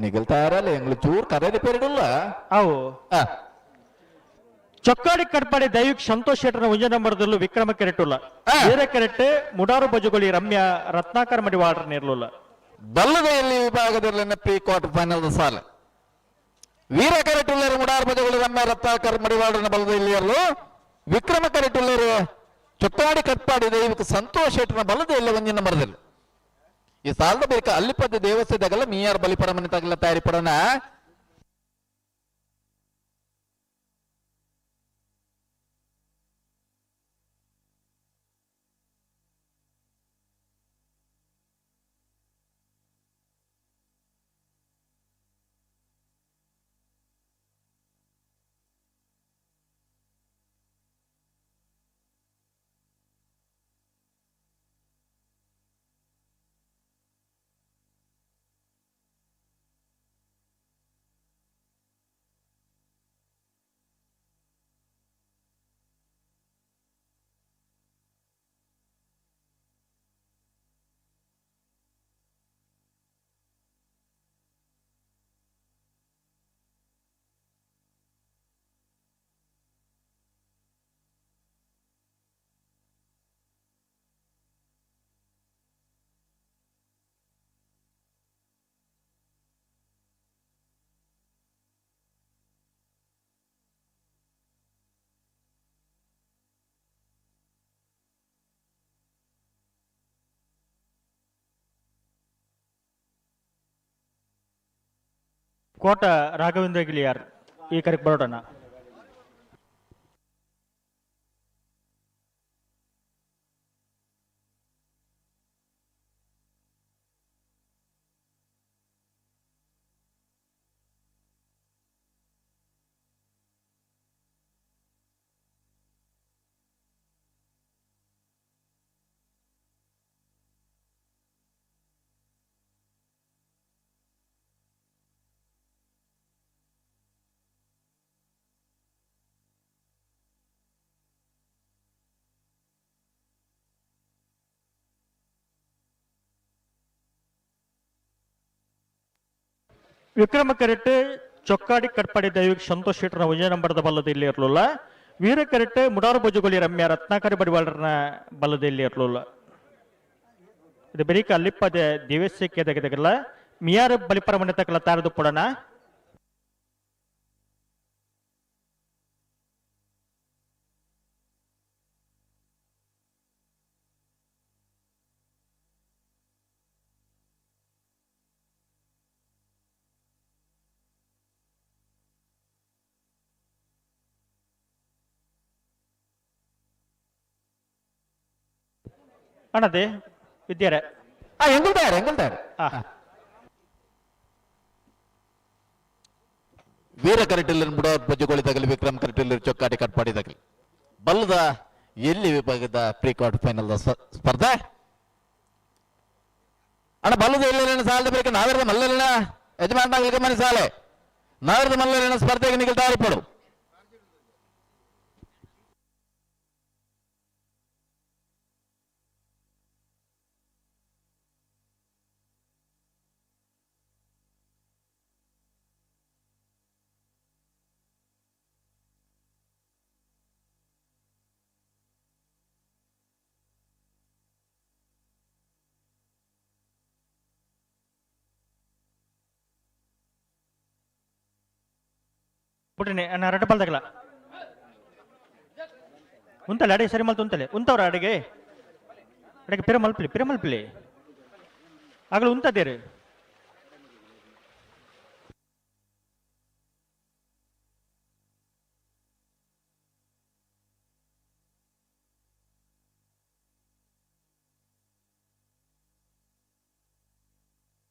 ನಿಗಲ್ತಾರಲ್ಲ ಎಂಗ್ಳು ಚೂರ್ ಕರೆ ರಿಪೇರಿಡುಲ್ಲ. ಅವು ಚೊಕ್ಕಾಡಿ ಕಟ್ಪಾಡಿ ದೈವಿಕ್ ಸಂತೋಷ್ ಶೆಟ್ಟರ್ನ ಒಂಜ ನಂಬರ್ದಲ್ಲೂ ವಿಕ್ರಮ ಕೆರೆಟುಲ್ಲ. ಬೇರೆ ಕೆರೆಟ್ ಮುಡಾರು ಬಜುಗೊಳಿ ರಮ್ಯಾ ರತ್ನಾಕರ್ ಮಡಿವಾಡ್ರ ನೇರ್ಲುಲ್ಲ. ಬಲ್ಲದೆಯಲ್ಲಿ ವಿಭಾಗದಲ್ಲಿ ಪ್ರೀ ಕ್ವಾರ್ಟರ್ ಫೈನಲ್ ಸಾಲ ವೀರ ಕರೆಟುಲ್ಲರು ಮುಡಾರು ಬಜುಗೊಳಿ ರಮ್ಯಾ ರತ್ನಾಕರ್ ಮಡಿವಾಡನ ಬಲ್ಲದೆಯಲ್ಲಿ ವಿಕ್ರಮ ಕರೆಟುಲ್ಲರು ಚೊಕ್ಕಾಡಿ ಕಟ್ಪಾಡಿ ದೈವಿಕ ಸಂತೋಷ್ ಶೆಟ್ಟರ್ನ ಬಲ್ಲದೆಯಲ್ಲಿ ಒಂಜಿನ ನಂಬರ್ದಲ್ಲಿ ಈ ಸಾಲದ ಬೇಕಾ ಅಲ್ಲಿಪದ ದೇವಸ್ಥಾನದಾಗಲ್ಲ ಮೀಯಾರ್ ಬಲಿಪರಮನೆ ತಗಲ ತಯಾರಿ ಪಡೋಣ. ಕೋಟ ರಾಘವೇಂದ್ರ ಗಿಳಿಯಾರ್ ಈ ಕರೆಕ್ ಬರೋಣ. ವಿಕ್ರಮ ಕರೆಟ್ ಚೊಕ್ಕಾಡಿ ಕಟ್ಪಾಡಿ ದೈವಿಕ್ ಸಂತೋಷ್ ಶೆಟ್ಟರ್ನ ಒಂಜೇ ನಂಬರ್ದ ಬಲ್ಲದ ಇಲ್ಲಿ ಇರಲಿಲ್ಲ. ವೀರ ಕರೆಟ್ ಮುಡಾರು ಬೊಜುಗೊಲಿ ರಮ್ಯ ರತ್ನಾಕರಿ ಬಡಿವಾಳರನ ಬಲ್ಲದ ಇಲ್ಲಿ ಇರಲಿಲ್ಲ. ಇದು ಬೆರಿಕ ಅಲ್ಲಿಪ್ಪದೆ ದೇವಸ್ಯಕ್ಕೆ ತೆಗೆದಲ್ಲ ಮಿಯಾರು ಬಲಿಪರ ಮನೆ ತಕಲ ತಾರದು ಪೊಡನ. ಅಣ್ಣದೆ ವಿದ್ಯಾರೆ ಎಂಗುಲ್ದಾರೆ ಎಂಗುಲ್ದಾರೆ ವೀರ ಕರೆಟಲ್ಲಿ ಮುಡ ಬಜ್ಜುಗೋಳಿ ತಗಲಿ ವಿಕ್ರಮ್ ಕರೆಟಲ್ಲಿ ಚೊಕ್ಕಾಟಿ ಕಟ್ಪಾಡಿ ತಗಲಿ ಬಲ್ಲದ ಎಲ್ಲಿ ವಿಭಾಗದ ಪ್ರೀ ಕ್ವಾರ್ಟರ್ ಫೈನಲ್ ಸ್ಪರ್ಧೆ ಅಣ್ಣ ಬಲ್ಲದ ಎಲ್ಲೇನ ಸಾಲದ ಬೇಕು ನಾವಿರದ ಮಲ್ಲಲಿನ ಯಜಮಾನ ಮನೆ ಸಾಲೆ ನಾವಿರದ ಮಲ್ಲಲಿನ ಸ್ಪರ್ಧೆಗೆ ನಿಗಲ್ತಾ ಇರ್ಪಡು. ಬಿಟ್ರಿ ಅಣ್ಣ ರಡ್ಡ ಬಲ್ದಾಗಲ ಉಂತಲೆ ಅಡಿಗೆ ಸರಿ ಮಲ್ತು ಉಂತಲೆ ಉಂತವ್ರ ಅಡಿಗೆ ಅಡಿಗೆ ಪಿರ ಮಲ್ಪಲಿ ಪಿರ ಮಲ್ಪಲಿ ಆಗಲು ಉಂತದೇರು.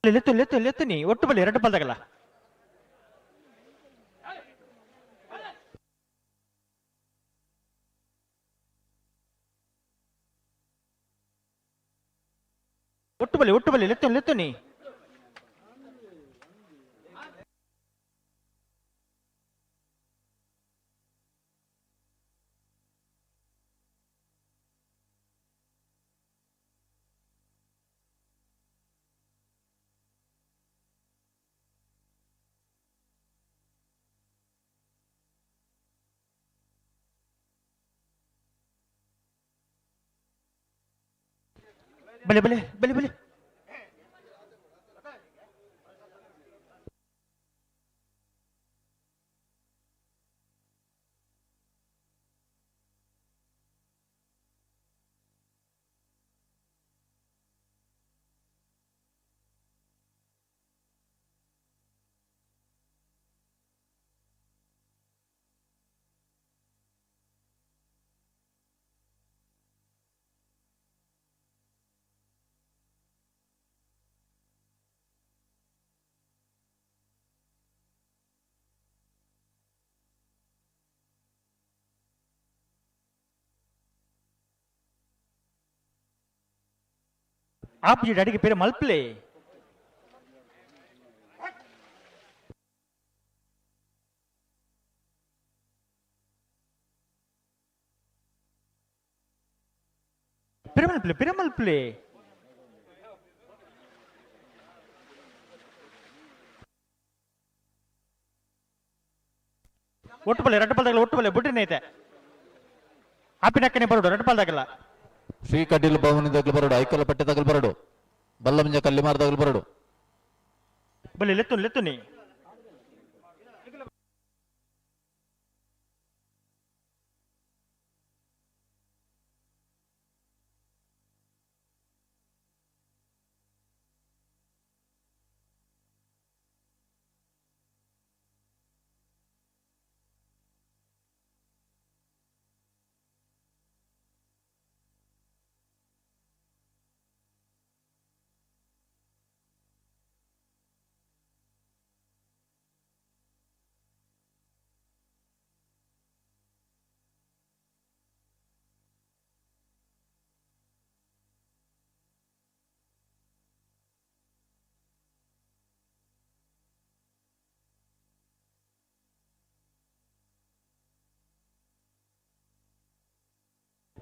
ಲೆತ್ತು ಲೆತ್ತು ಲೆತ್ತು ನೀ ಒಟ್ಟು ಬಲ್ಲಿ ಎರಡು ಬಲ್ದಾಗಲ್ಲ. ಒಟ್ಟು ಬಲ್ಲಿ ಒಟ್ಟು ಬಲ್ಲಿ ಲೆತ್ತು ಲೆತ್ತು ನೀ ಬಲೆ ಬಲೆ ಬಲೆ ಬಲೆ ಆಪೋಸಿಟ್ ಅಡಿಗೆ ಪೇರೆ ಮಲ್ಪ್ಲೆ ಪಿರಮಲ್ಪ್ಲೆ ಪಿರಮಲ್ಪ್ಲೆ ಒಟ್ಟು ಬಲ್ಲೆ ರಡ್ಡು ಬಲ್ದಾಗಲ್ಲ ಒಟ್ಟು ಬಲ್ಲೆ ಬುಡ್ಡಿನ ಐತೆ ಆಪಿನಕ್ಕನೆ ಬರೋಡು ರಡ್ಡು ಬಲ್ದಾಗಲ್ಲ. ಶ್ರೀ ಕಟೀಲು ಭವನ ತಗಲು ಬರೋಡು ಐಕಲ ಪಟ್ಟೆ ತಗಲು ಬರೋಡು ಬಲ್ಲಮಂಜ ಕಲ್ಲಿಮಾರ್ ತಗಲು ಬರೋಡು ಬಲ್ಲೆ ಲೆತ್ತು ಲೆತ್ತು ನೀ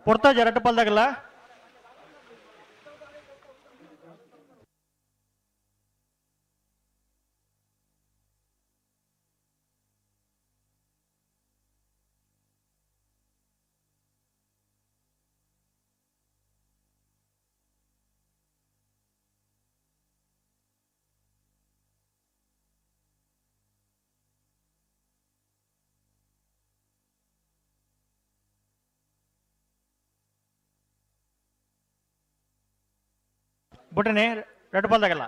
ಪೊರ್ತಾಜ ರಡ್ಡು ಬಲ್ದಾಗಲ್ಲ. ಬುಟನೆ ರೆಡ್ ಬಾಲ್ದಾಗಲ್ಲ.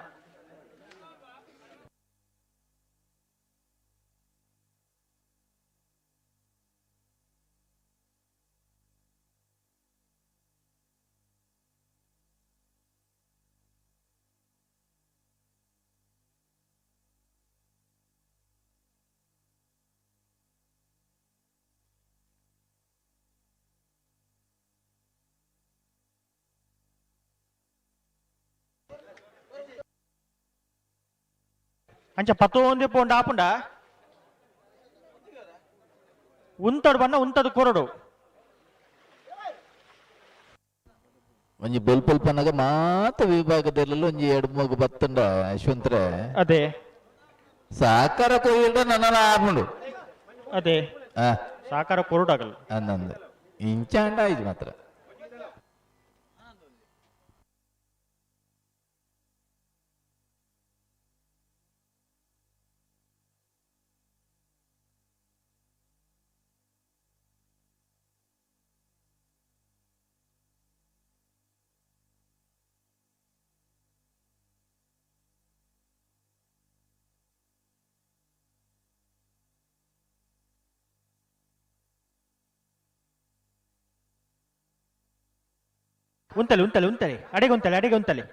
ಅಂಚ ಪತ್ತೊಂದು ಪೋಂಡ ಆಪುಂಡ ಉಂತಡು ಬಣ್ಣ ಉಂತದು ಕೊರಡು ಒಂಜಿ ಬೊಲ್ಪೊಲ್ ಪನ್ನಗ ಮಾತ ವಿಭಾಗದಲ್ಲಿ ಒಂಜಿ ಎರಡು ಮೂಗು ಬತ್ತುಂಡ ಯಶವಂತ್ರೆ. ಅದೇ ಸಹಕಾರ ಕೊಯ್ಯಲ್ದ ನನ್ನ ಆಪುಂಡು. ಅದೇ ಸಹಕಾರ ಕೊರಡಾಗಲ್ಲ ಅಂದಂದು ಇಂಚಾಂಡ ಇದು ಮಾತ್ರ. ಉಂತಲಿ ಉಂತಲಿ ಉಂತಲಿ ಅಡಿಗೆ ಉಂತಲಿ ಅಡಿಗೆ ಉಂತಲಿ.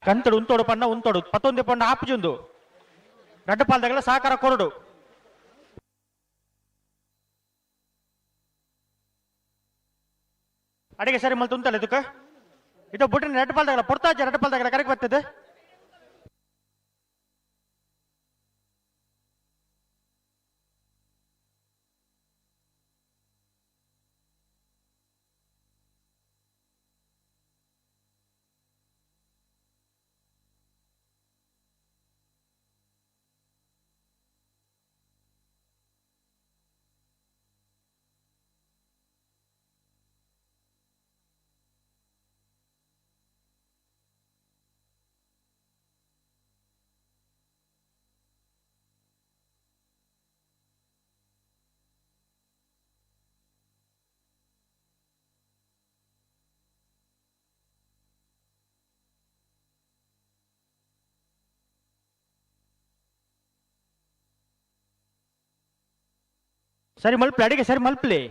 ಕಂತಡು ಉಂತೋಡು ಪಣ್ಣ ಉಂತೋಡು ಪತ್ತೊಂದು ಪಣ್ಣ ಆಪುಜುಂದು ರಡ್ಡು ಪಾಲ್ದಾಗಲ ಸಹಕಾರ ಕೊರಡು. ಅಡಿಗೆ ಸರಿ ಮಲ್ತು ಉಂತಲ್ಲ ಇದಕ್ಕೆ ಇದು ಬುಟ್ಟಿನ ರಡ್ಡು ಪಾಲ್ದಾಗಲ ಪೊರ್ತಾಜ ರಡ್ಡು ಪಾಲ್ದಾಗಲ ಕರೆಕ್ಟ್ ಬರ್ತದೆ. ಸರಿ ಮಲ್ಪ್ಲಿ ಅಡಿಗೆ ಸರಿ ಮಲ್ಪ್ಲಿ.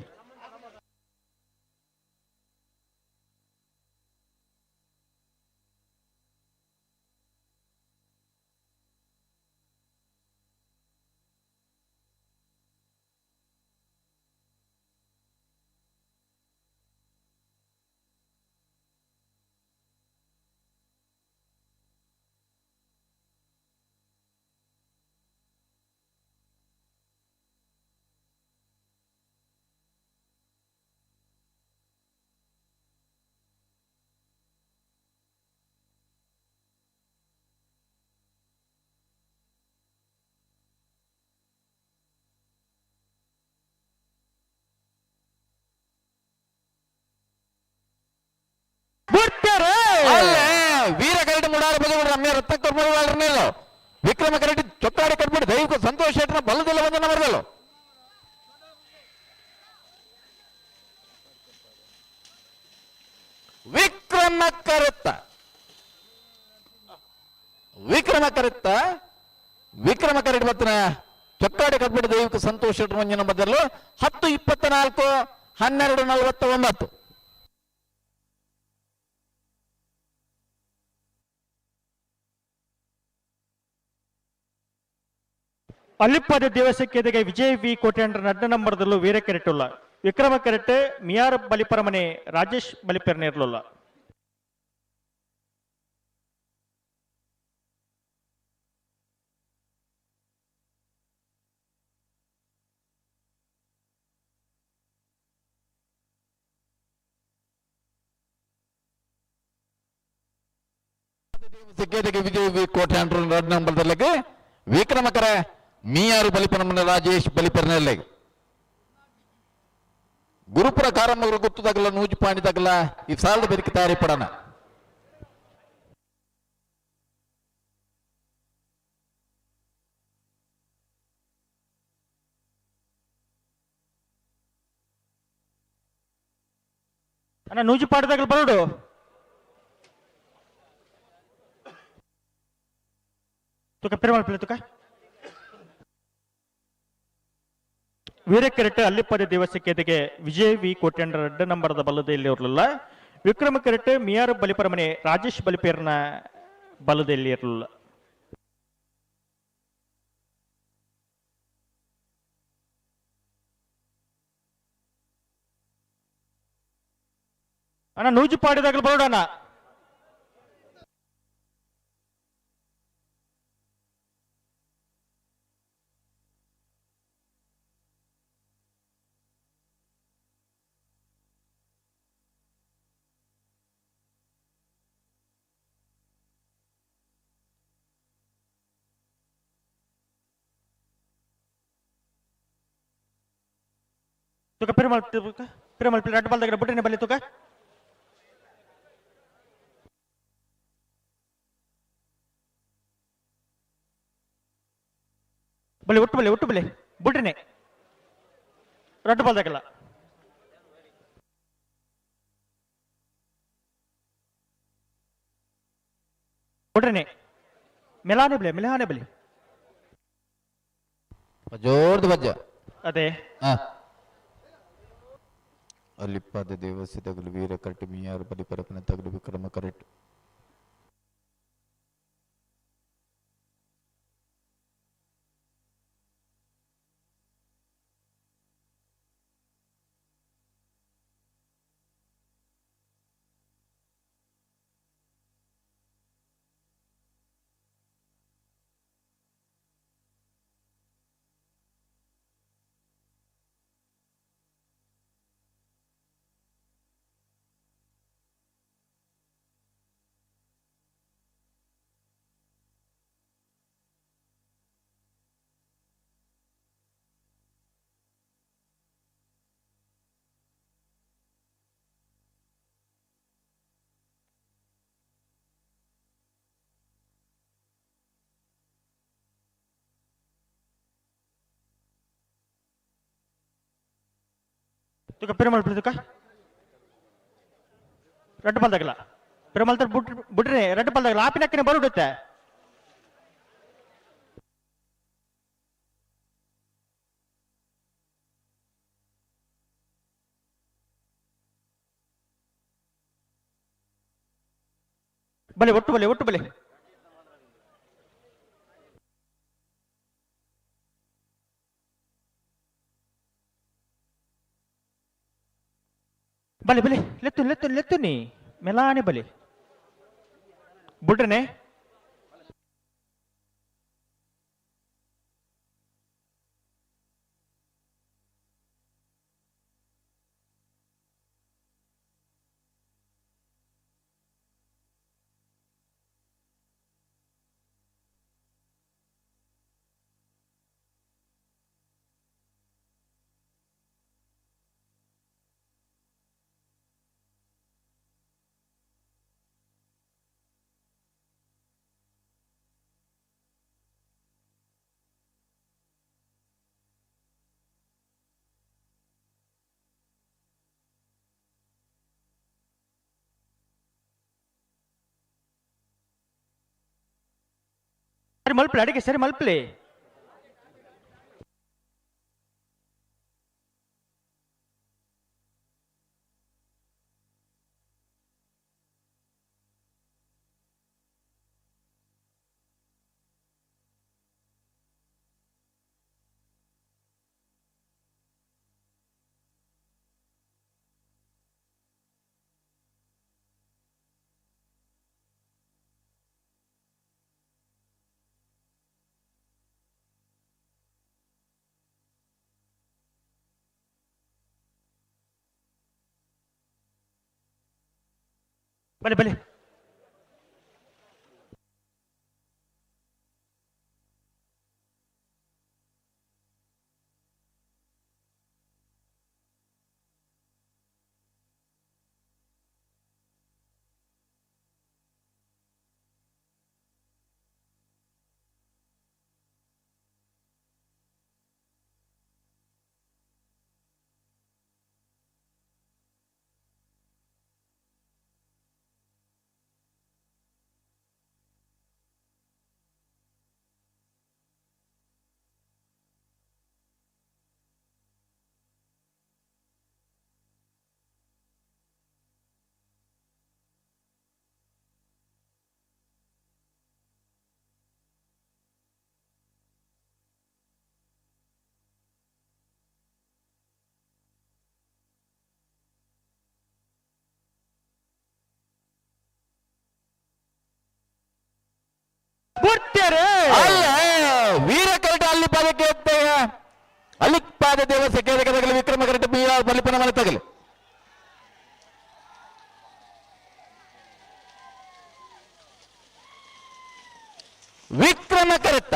ವೀರ ಕರಡಿ ಮುಡಾರ ಬದಲು ರಮ್ಯ ರತ್ನಕರ್ ವಿಕ್ರಮ ಕರಡಿ ಚೊಕ್ಕಾಡಿ ಕಟ್ಬಿಟ್ಟು ದೈವಿಕ ಸಂತೋಷ್ ಶೆಟ್ಟರ ಬಲದಿಲ್ಲ ಒಂದನ್ನ ಬರದಲ್ಲ. ವಿಕ್ರಮ ಕರೆತ್ತ ವಿಕ್ರಮ ಕರೆತ್ತ ವಿಕ್ರಮ ಕರಡಿ ಬತ್ತನ ಚೊಕ್ಕಾಡಿ ಕಟ್ಬಿಟ್ಟು ದೈವಿಕ ಸಂತೋಷ್ ಶೆಟ್ಟರ್ ಒಂಜಿ ನಂಬರ್ದಲ್ಲಿ 10:24 12:49. ಅಲ್ಲಿಪ್ಪದ ದೇವಸಕ್ಕೆದಗೆ ವಿಜಯ್ ವಿ ಕೋಟ್ಯಾಂಡ್ರ ನಡ್ಡ ನಂಬರ್ದಲ್ಲೂ ವೀರ ಕೆರೆಟುಲ್ಲ ವಿಕ್ರಮ ಕೆರೆಟ್ ಮಿಯಾರ್ ಬಲಿಪರಮನೆ ರಾಜೇಶ್ ಬಲಿಪೆರ್ನೆ ಇರಲಿಲ್ಲ. ಸಿಕ್ಕೇದಕ್ಕೆ ವಿಜಯ್ ವಿ ಕೋಟ್ಯಾಂಡ್ರ ರಡ್ ನಂಬರ್ದಲ್ಲಿಗೆ ವಿಕ್ರಮಕರ ಮೀಯಾರು ಬಲಿಪನಮನೆ ರಾಜೇಶ್ ಬಲಿಪರ್ನಲ್ಲೆ ಗುರುಪುರ ಕಾರಮ್ಮಗರು ಗೊತ್ತು ತಗಲ ನೂಜು ಪಾಣಿ ತಗಲ ಈ ಸಾಲದ ಬೆರಿಕೆ ತಯಾರಿ ಪಡಣ. ಅಣ್ಣ ನೂಜು ಪಾಡಿದಾಗಲು ಬರೋಡು ತುಕ ಪೆರುಮಾಳ್ ಪಿಳ್ಳೆ ತುಕ ವೀರಕೆರೆಟ್ ಅಲ್ಲಿಪ್ಪದ ದೇವಸಕ್ಕೆದಗೆ ವಿಜಯ್ ವಿ ಕೋಟ್ಯಾಂಡ್ರ ರಡ್ಡ ನಂಬರದ ಬಲದಲ್ಲಿ ಇರಲಿಲ್ಲ. ವಿಕ್ರಮ ಕೆರೆಟ್ ಮಿಯಾರ್ ಬಲಿಪರಮನೆ ರಾಜೇಶ್ ಬಲಿಪೇರ್ನ ಬಲದಲ್ಲಿ ಇರಲಿಲ್ಲ. ಅಣ್ಣ ನೂಜು ಪಾಡಿದಾಗಲು ಬರೋಣ. ತುಕ ಪೆರುಮಾಳ್ ತುಕ ಪೆರುಮಾಳ್ ಪಿಳ್ಳೆ ರಡ್ಡು ಬಾಲ್ದಾಗ ಬುಟ್ಟಿನ ಬಲ್ಲಿ ತುಕ ಬಲಿ ಒಟ್ಟು ಬಲಿ ಒಟ್ಟು ಬಲಿ ಬುಟ್ಟಿನೆ ರಡ್ಡು ಬಾಲ್ದಾಗಲ್ಲ. ಬುಟ್ಟಿನೆ ಮೆಲಾನೆ ಬಲಿ ಮೆಲಾನೆ ಬಲಿ ಜೋರ್ದು ಬಜ್ಜ ಅದೇ ಅಲ್ಲಿಪ್ಪಾದ ದೇವಸ್ಯ ತಗಲು ವೀರ ಕರೆಕ್ಟ್ ಮೀಯಾರು ಬಲಿಪರಪನ ತಗಲು ವಿಕ್ರಮ ಕರೆಕ್ಟ್. ತುಕ ಪೆರುಮಾಳ್ ಪಿಳ್ಳೆ ತುಕ ರಡ್ಡು ಬಾಲ್ದಾಗಲ್ಲ ಪೆರುಮಾಳ್ ತರ ಬುಟ್ ಬುಟ್ರೆ ರಡ್ಡು ಬಾಲ್ದಾಗಲ್ಲ ಆಪಿನಕ್ಕನೆ ಬರುಡುತ್ತೆ. ಬಲೆ ಒಟ್ಟು ಬಲೆ ಒಟ್ಟು ಬಲೆ ಬಲೆ ಬಲೆ ಲೆತ್ತು ಲೆತ್ತು ಲೆತ್ತು ನೀ ಮೆಲಾನೆ ಬಲೆ ಬುಡ್ರನೆ ಸರಿ ಮಲ್ಪಲೆ ಅಡಿಗೆ ಸರಿ ಮಲ್ಪಲೆ. ಬಲೆ ಬಲೆ. ಅಲ್ಲ ವೀರ ಕರಟ ಅಲ್ಲಿ ಪಾದಕ್ಕೆ ಅಲ್ಲಿ ಪಾದ ದೇವಸ್ಥಕ್ಕೆ ತಗಲಿ ವಿಕ್ರಮ ಕರಟ ಬಿ ಆರ್ ಬಲಿಪನ ಮನೆ ತಗಲಿ. ವಿಕ್ರಮ ಕರೆತ್ತ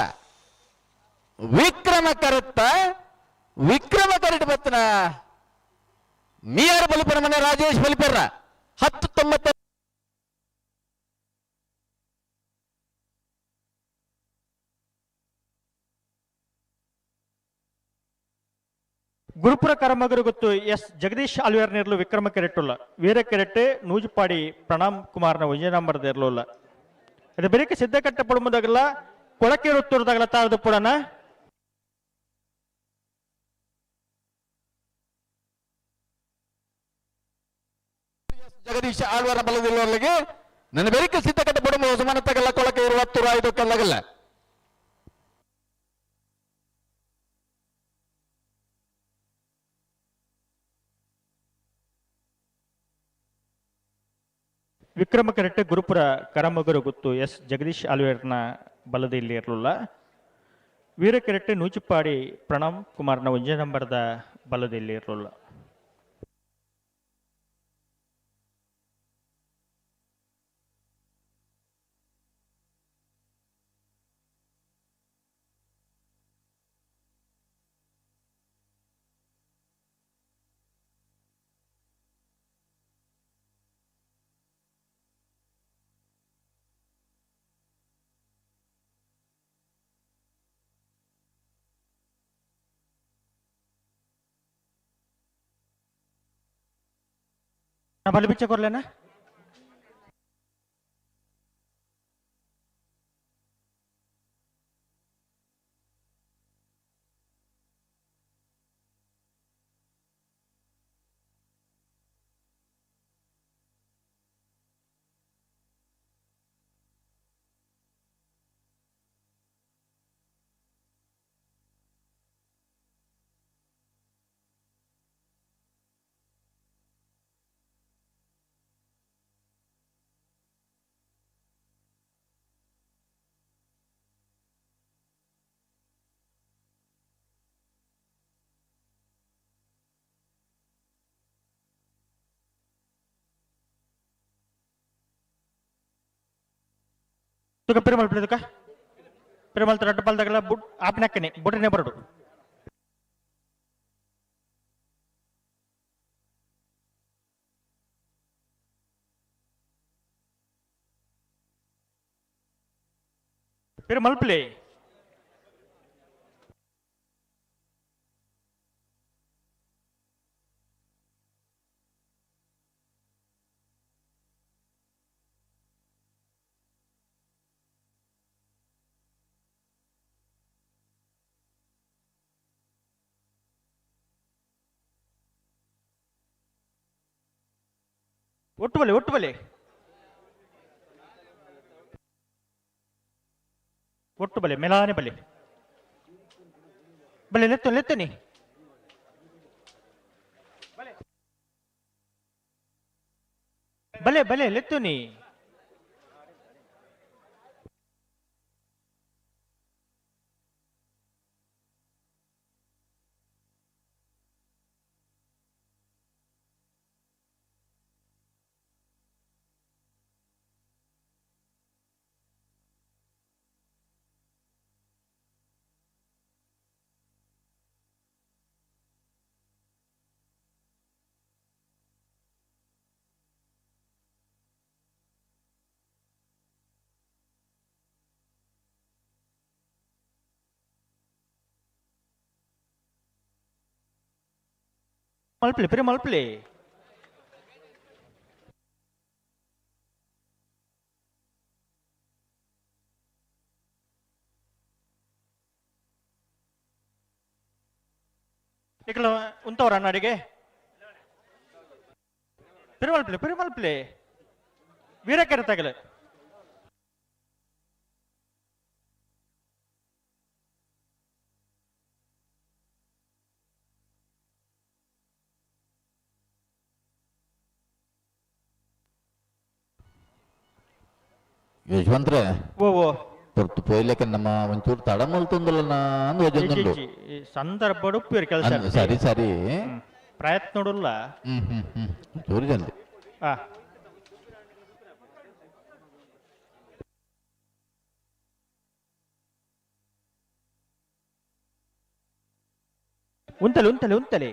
ವಿಕ್ರಮ ಕರೆತ್ತ ವಿಕ್ರಮ ಕರೆಟ್ ಬತ್ತನ ಮಿಯಾರ್ ಬಲಿಪನ ಮನೆ ರಾಜೇಶ್ ಬಲಿಪರ್ರ 10.90. ಗುರುಪುರ ಕರಮಗರು ಗೊತ್ತು ಎಸ್ ಜಗದೀಶ್ ಆಲ್ವೇರ್ ನೇರ್ಲು ವಿಕ್ರಮ ಕೆರೆಟ್ಟುಲ್ಲ. ವೀರ ಕೆರೆಟ್ಟೆ ನೂಜುಪಾಡಿ ಪ್ರಣಾಮ್ ಕುಮಾರ್ನ ಒಂಜೇ ನಂಬರ್ ದೇರ್ಲುಲ್ಲ. ಅದು ಬೆರಿಕೆ ಸಿದ್ಧಕಟ್ಟೆ ಪಡುವುದಾಗಲ್ಲ ಕೊಳಕೆ ಉತ್ತರದಾಗಲ್ಲ ತಾರದು ಪುಡನ. ಜಗದೀಶ್ ಆಳ್ವಾರ ಬಲದಿಲ್ಲವರಿಗೆ ನನ್ನ ಬೆರಿಕೆ ಸಿದ್ಧಕಟ್ಟೆ ಪಡುವ ಸಮಾನ ತಗಲ್ಲ ಕೊಳಕೆ ಇರುವ ತುರಾಯ್ದು ಕಲ್ಲಗಲ್ಲ. ವಿಕ್ರಮ ಕರೆಟ್ಟೆ ಗುರುಪುರ ಕರಮಗರು ಗೊತ್ತು ಎಸ್ ಜಗದೀಶ್ ಆಲ್ವೇರ್ನ ಬಲದಲ್ಲಿ ಇರಲಿಲ್ಲ. ವೀರ ಕೆರೆಟ್ಟೆ ನೂಚಿಪಾಡಿ ಪ್ರಣಾಮ್ ಕುಮಾರ್ನ ಒಂಜೇ ನಂಬರ್ದ ಬಲದಲ್ಲಿ ಇರಲಿಲ್ಲ. ಬಲಿ ಬಿಚ್ಚ ಕೊರ್ಲೇನಾ? ತುಕ ಪೆರುಮಲ್ ತುಕ ಪೆರುಮಲ್ ರಡ್ಡು ಪಾಲ್ದಾಗಲ ಬುಡ್ ಆಪ್ನಕ್ಕನೆ ಬುಡನೆ ಬರಡು. ಪೆರುಮಲ್ ಪ್ಲೇ ಒಟ್ಟು ಬಲೆ ಒಟ್ಟು ಬಲೆ ಒಟ್ಟು ಬಲೆ ಮೆಲಾನೆ ಬಲೆ ಬಲೆ ಲೆತ್ತು ಲೆತ್ತನಿ ಬಲೆ ಬಲೆ ಲೆತ್ತುನಿ. ಮಲ್ಪಲೆ ಪಿರ ಮಲ್ಪಲೆ ನಿಕಲ ಉಂತವರ ಅಣ್ಣಾಡಿಗೆ ಪಿರ ಮಲ್ಪಲೆ ವೀರಕೆರೆ ತಗಲೆ ಯಶವಂತ್ರೆ ಓ ಓ ಪೊರ್ತು ಪೋಯ್ಲೆಕ್ಕ ನಮ್ಮ ಒಂಚೂರು ತಡ ಮಲ್ತೊಂದುಲ್ಲ ಅಂದ್ ವಜೊಂದುಂಡು ಸಂದರ್ಭ ಉಪ್ಪೇರು ಕೆಲಸ ಸರಿ ಸರಿ ಪ್ರಯತ್ನ ನೋಡಲ್ಲ ಹ್ಮ್ ಹ್ಮ್ ಹ್ಮ್ ಚೂರು ಜಲ್ದಿ ಆ ಉಂತಲೆ ಉಂತಲೆ ಉಂತಲೆ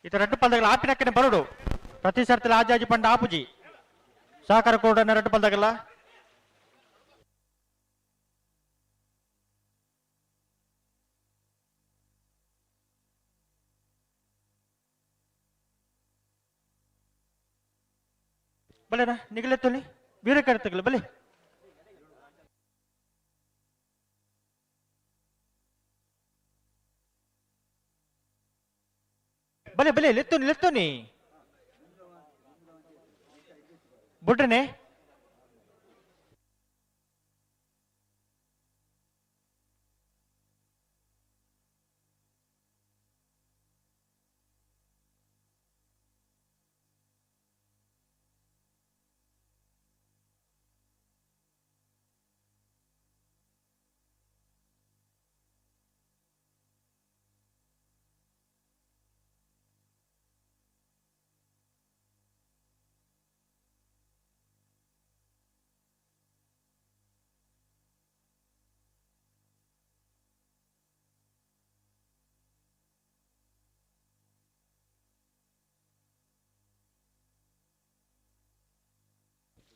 ಇತ ರಡ್ಡು ಪಲ್ದಗಲ ಆಪಿನಕ್ಕನೆ ಬರಡು ಪ್ರತಿ ಸರ್ತಿಲ ಆಜಾಜಿ ಪಂಡ ಆಪುಜಿ ಸಹಕಾರ ಕೋಡನ್ನ ರಡ್ಡು ಪಲ್ದಗಲ ಬಲೆನಾ ನಿಗಲೆತ್ತೊಲಿ ವೀರ ಕರೆತಗಲ ಬಲೆ ಬಲೆ ಬಲೆ ಲೆತ್ತೋನಿ ಲೆತ್ತೋನಿ ಬುಡ್ರನೆ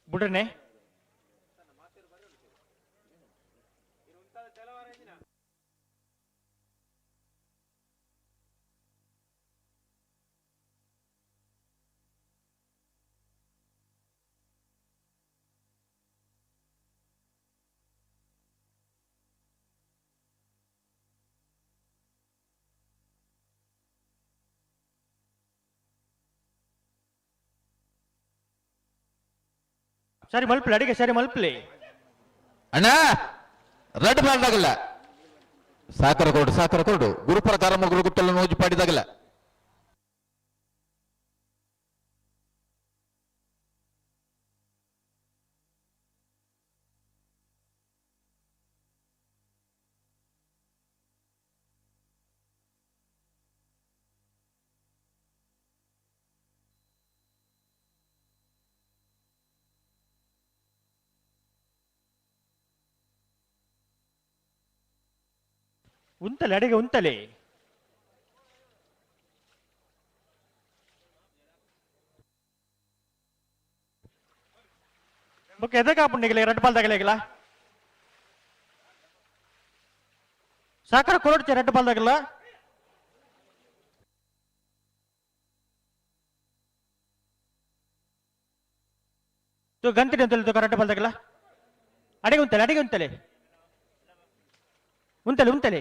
ಬುಡ್ರನೆ ಸರಿ ಮಲ್ಪಲೆ ಅಡಿಗೆ ಸರಿ ಮಲ್ಪಲೆ ಅಣ್ಣ ರೆಡ್ ಬಾಲ್ದಾಗಲ್ಲ ಸಾಕರ ಕೊಡು ಸಾಕರ ಕೊಡು ಗುರುಪರ ಕಾರ ಗುರು ಗುತ್ತಲ್ಲ ನೋಜಿ ಪಾಡಿದಾಗಲ್ಲ ಉಂತಲೆ ಅಡಿಗೆ ಉಂತಲೆ ಬೊಕ್ಕ ಎದಕ್ಕೆ ಆಪುಂಡಿಗಲ ರಡ್ಡು ಪಾಲ್ದಾಗಲೇಗಿಲ್ಲ ಸಾಕಾರ ಕೊರಡ್ಚೆ ರಡ್ಡು ಪಾಲ್ದಾಗಲ್ಲ ಗಂತಿನ ಅಂತ ರಡ್ಡು ಪಾಲ್ದಾಗಲ್ಲ ಅಡಿಗೆ ಉಂತಲೆ ಅಡಿಗೆ ಉಂತಲೆ ಉಂತಲೆ ಉಂತಲೆ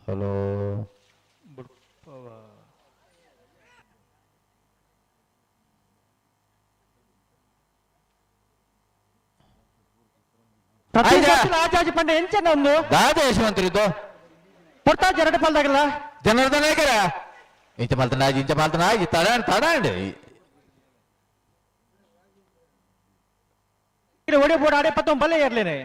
ಹಲೋ ಆಜಾಜಿ ಪಂಡ ಎಂಚನ ಒಂದು ದಾದ ಯಶವಂತರಿದ್ದು ಪೊರ್ತಾಜ್ ಎರಡು ಪಾಲ್ದಾಗಲ್ಲ ಜನಾರ್ದನ ನಾಯಕರ ಇಂಚ ಮಲ್ತನ ಇಂಚ ಮಲ್ತನ ತಡ ತಡ ಒಡೆ ಬೋರ್ಡ್ ಆಡೆ ಪತ್ತೊಂದು ಬಲ್ಲೆ ಇರ್ಲೇನೆ.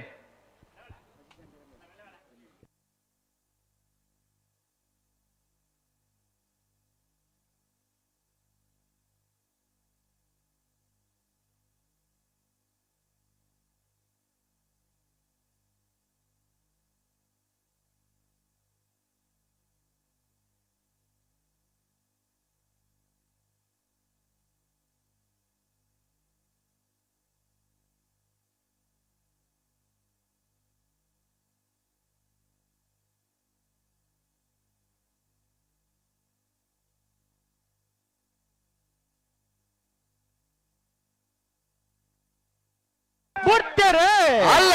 ಅಲ್ಲ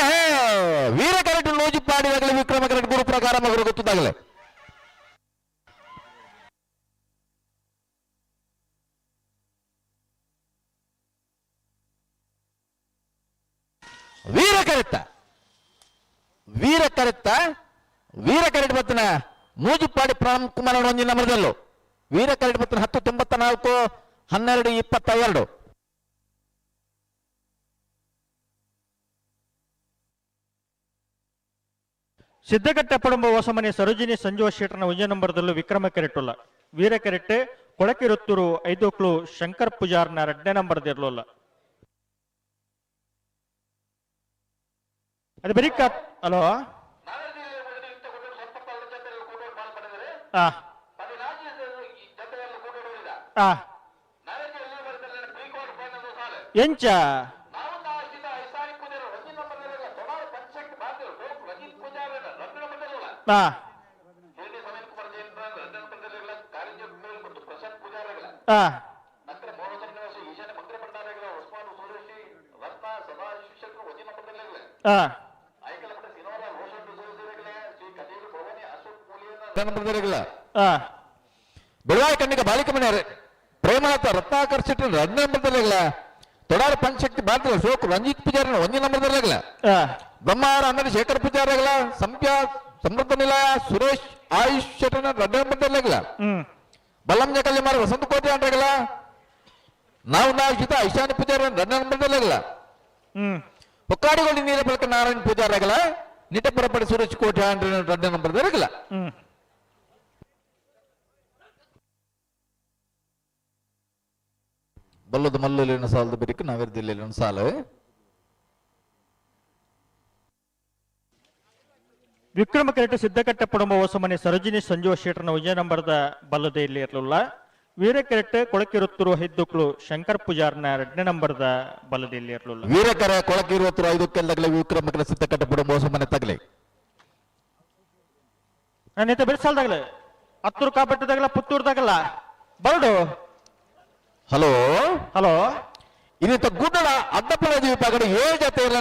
ವೀರ ಕರೆಕ್ಟ್ ಲೋಜಿ ಪಾಡಿದಾಗಲೇ ವಿಕ್ರಮ ಕರೆಕ್ಟ್ ಗುರು ಪ್ರಕಾರ ಮಗರು ಗೊತ್ತಾಗಲೇ. ವೀರ ಕರೆಕ್ಟ ವೀರ ಕರೆಕ್ಟ ವೀರ ಕರೆಕ್ಟ್ ಬತ್ತನ ನೂಜುಪಾಡಿ ಪ್ರಾಣ್ ಕುಮಾರ ಒಂಜಿ ನಂಬರ್ದಲ್ಲೂ ವೀರ ಕರೆಕ್ಟ್ ಬತ್ತನ 10:94 12:22. ಸಿದ್ದಘಟ್ಟ ಪಡಂಬ ಹೊಸಮನೆ ಸರೋಜಿನಿ ಸಂಜುವ ಶೇಟ್ರನ ಒಂಜೇ ನಂಬರ್ದಲ್ಲೂ ವಿಕ್ರಮ ಕೆರೆಟುಲ್ಲ. ವೀರ ಕೆರೆಟ್ಟೆ ಕೊಳಕಿರುತ್ತೂರು ಐದೋಕ್ಲು ಶಂಕರ್ ಪೂಜಾರ್ನ ಎರಡನೇ ನಂಬರ್ದಿರ್ಲಲ್ಲ. ಅದು ಬರೀ ಹಲೋ ಆ ಆ ಎಂಚ ಆ ಆ ಆ ಬೆಳವಾಯ ಕಣ್ಣಿಗೆ ಬಾಲಿಕ ಮನೆ ಪ್ರೇಮಲತಾ ರತ್ನಾಕರ್ ಶೆಟ್ಟಿ ಎರಡನೇ ನಂಬರ್ದಲ್ಲಿಲ್ಲ. ತೊಡಾರ ಪಂಚಶಕ್ತಿ ಭಾರತ ಶೋಕ್ ರಂಜಿತ್ ಪೂಜಾರಿ ಒಂದೇ ನಂಬರ್ದಲ್ಲಿಲ್ಲ. ಬ್ರಹ್ಮಾರ ಹನ್ನೆರಡು ಶೇಖರ್ ಪೂಜಾರಿಗಳ ಸಂಪ್ಯ ಸಮೃದ್ಧ ನಿಲಯ ಸುರೇಶ್ ಆಯುಷ್ ಶೆಟ್ಟನ ಎರಡನೇ ನಂಬರ್ದಲ್ಲಿಲ್ಲ. ಬಲ್ಲಂಜ ಕಲ್ಲಿಮಾರ ವಸಂತ ಕೋಟೆ ಅಂಡ್ರಗಳ ನಾವು ನಾಶಿತ ಐಶಾನಿ ಪೂಜಾರಿ ಎರಡನೇ ನಂಬರ್ದಲ್ಲಿಲ್ಲ. ಹೊಕ್ಕಾಡಿಗೋಡಿ ನೀರ ಬಳಕ ನಾರಾಯಣ ಪೂಜಾರಿಗಳ ನಿಟಪುರಪಡಿ ಸುರೇಶ್ ಕೋಟೆ ಅಂಡ್ರ ಎರಡನೇ ನಂಬರ್ದಲ್ಲಿಲ್ಲ. ಬಲ್ಲದ ಮಲ್ಲಲಿನ ಸಾಲದ ಬಿರಿಕು ನಾವಿರ್ದಿಲ್ಲ ಸಾಲ. ವಿಕ್ರಮ ಕೆರೆಟ ಸಿದ್ದಕಟ್ಟೆ ಪಡಂಬ ಹೊಸಮನೆ ಸರೋಜಿನಿ ಸಂಜುವ ಶೇಟ್ರನ ವಿಜಯ ನಂಬರ್ದ ಬಲ್ಲದೆ ಇಲ್ಲಿ ಇರಲಿಲ್ಲ. ವೀರ ಕೆರೆಟ್ ಕೊಳಕಿರುತ್ತೂರು ಹೆದ್ದುಕ್ಳು ಶಂಕರ್ ಪೂಜಾರ್ನ ಎರಡನೇ ನಂಬರ್ದ ಬಲ್ಲದೆ ಇಲ್ಲಿ ಇರಲಿಲ್ಲ. ವೀರಕರ ಕೊಳಕಿರುವತ್ತರು ಐದು ಕೆಲ್ದಗಲೆ ವಿಕ್ರಮ ಕೆರೆ ಸಿದ್ದಕಟ್ಟೆ ಪಡಂಬ ಹೊಸಮನೆ ತಗಲೆ. ನನ್ನ ಬೆಳೆಸಲ್ದಾಗಲೆ ಹತ್ತೂರು ಕಾಪಟ್ಟದಾಗಲ್ಲ ಪುತ್ತೂರ್ದಾಗಲ್ಲ ಬರಡು. ಹಲೋ ಹಲೋ ಇನ್ನಿತ ಗುಡ್ಡದ ಅಡ್ಡಪ್ಪಳ ದ್ವೀಪ ಏಳು ಜೊತೆ ಇಲ್ಲ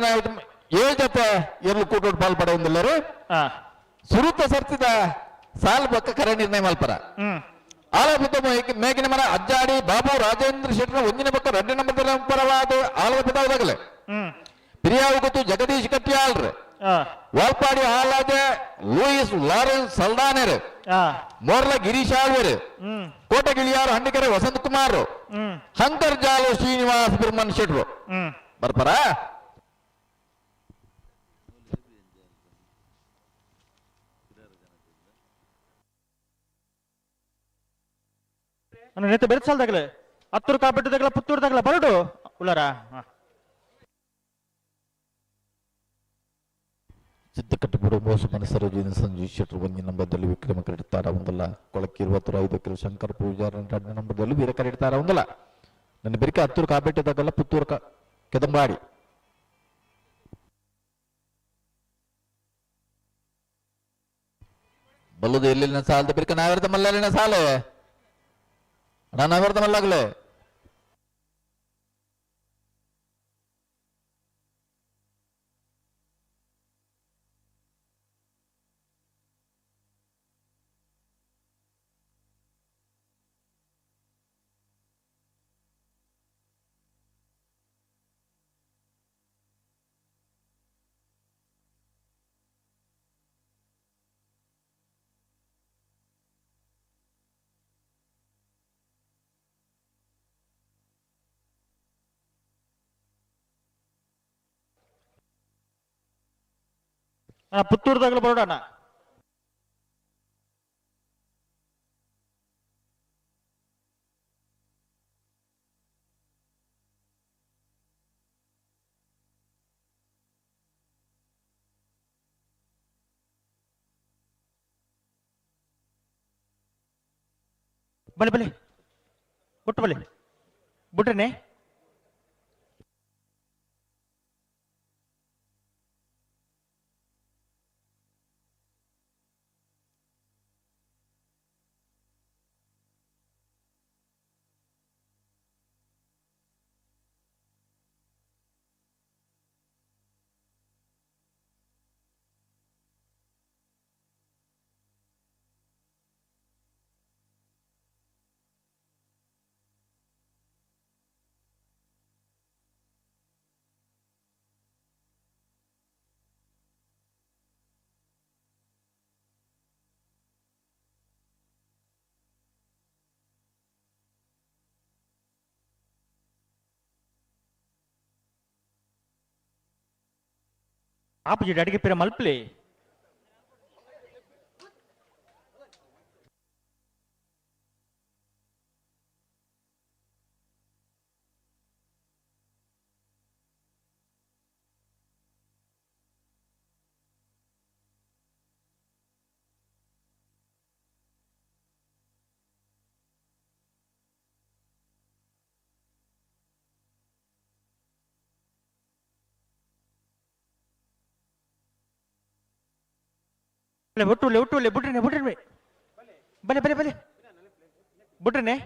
ಏಳು ಜೊತೆ ಎರಡು ಕೂಟೋಡ್ ಪಾಲ್ ಪಡೆಯುವುದಿಲ್ಲರು. ಸುರುತ ಸರ್ತಿದ ಸಾಲ್ ಬಕ್ಕ ಕರೆ ನಿರ್ಣಯ ಮಲ್ಪರ. ಆಲಬುದ್ಧ ಮೇಗಿನ ಮರ ಅಜ್ಜಾಡಿ ಬಾಬು ರಾಜೇಂದ್ರ ಶೆಟ್ಟರ ಒಂದಿನ ಬಕ್ಕ ಎರಡನೇ ನಂಬರ್ ಪರವಾದ ಆಲದ ಪದಾಗಲೆ. ಪಿರಿಯಾವು ಗೊತ್ತು ಜಗದೀಶ್ ಕಟ್ಟಿಯಾಳ್ರು ವಾಲ್ಪಾಡಿ ಹಾಲಾಜೆ ಲೂಯಿಸ್ ಲಾರೆನ್ಸ್ ಸಲ್ದಾನೆರ್ ಮೋರ್ಲ ಗಿರೀಶ್ ಆಳ್ವೆರ್ ಕೋಟಗಿಳಿಯಾರು ಹಂಡಿಕೆರೆ ವಸಂತ ಕುಮಾರ್ ಹಂಕರ್ ಜಾಲು ಶ್ರೀನಿವಾಸ್ ಬಿರ್ಮನ್ ಶೆಟ್ರು ಬರ್ತಾರ. ನೇತ ಬೆರೆಸಲ್ದಾಗಲೆ ಹತ್ತೂರು ಕಾಪಟ್ಟದಾಗಲ ಪುತ್ತೂರ್ದಾಗಲ ಬರಡು ಉಳ್ಳಾರ. ಸಿದ್ದಕಟ್ಟೆಪುರ ಮೋಸಮನ ಸರೋಜಿನಿ ಸಂಜೀವ್ ಶೆಟ್ಟರ್ ಒಂದೇ ನಂಬರ್ದಲ್ಲಿ ವಿಕ್ರಮ ಕರೆಡ್ತಾರ ಒಂದಲ್ಲ. ಕೊಳಕಿರುವತ್ತರ ಐದು ಕಿಲೋ ಶಂಕರ್ ಪೂಜಾರ ಎರಡನೇ ನಂಬರ್ದಲ್ಲಿ ವೀರ ಕರೆಡ್ತಾರ ಒಂದಲ್ಲ. ನನ್ನ ಬೆರಿಕೆ ಹತ್ತೂರು ಕಾಪೇಟೆದಾಗಲ್ಲ ಪುತ್ತೂರು ಕೆದಂಬಾಡಿ. ಬಲ್ಲದು ಎಲ್ಲಿನ ಸಾಲದ ಬೆರಿಕೆ ನಾವಿರ್ದ ಮಲ್ಲಲಿನ ಸಾಲೆ ನಾವಿರ್ದ ಮಲ್ಲಾಗಲೇ. ಪುತ್ತೂರ್ದಾಗಲೂ ಬರೋಡಣ. ಬಲೆ ಬಲೆ ಬುಟ್ಟು ಬಲೆ ಬುಟ್ರನೆ. ಆಪೋಸಿಟ್ ಅಡಿಗೆ ಪಿರ ಮಲ್ಪ್ಲೆ. ಒಟ್ಟು ಒಟ್ಟು ಬುಡ್ರನೆ ಬುಡ್ರನೆ ಬಲೆ ಬಲೆ ಬಲೆ ಬುಡ್ರನೆ.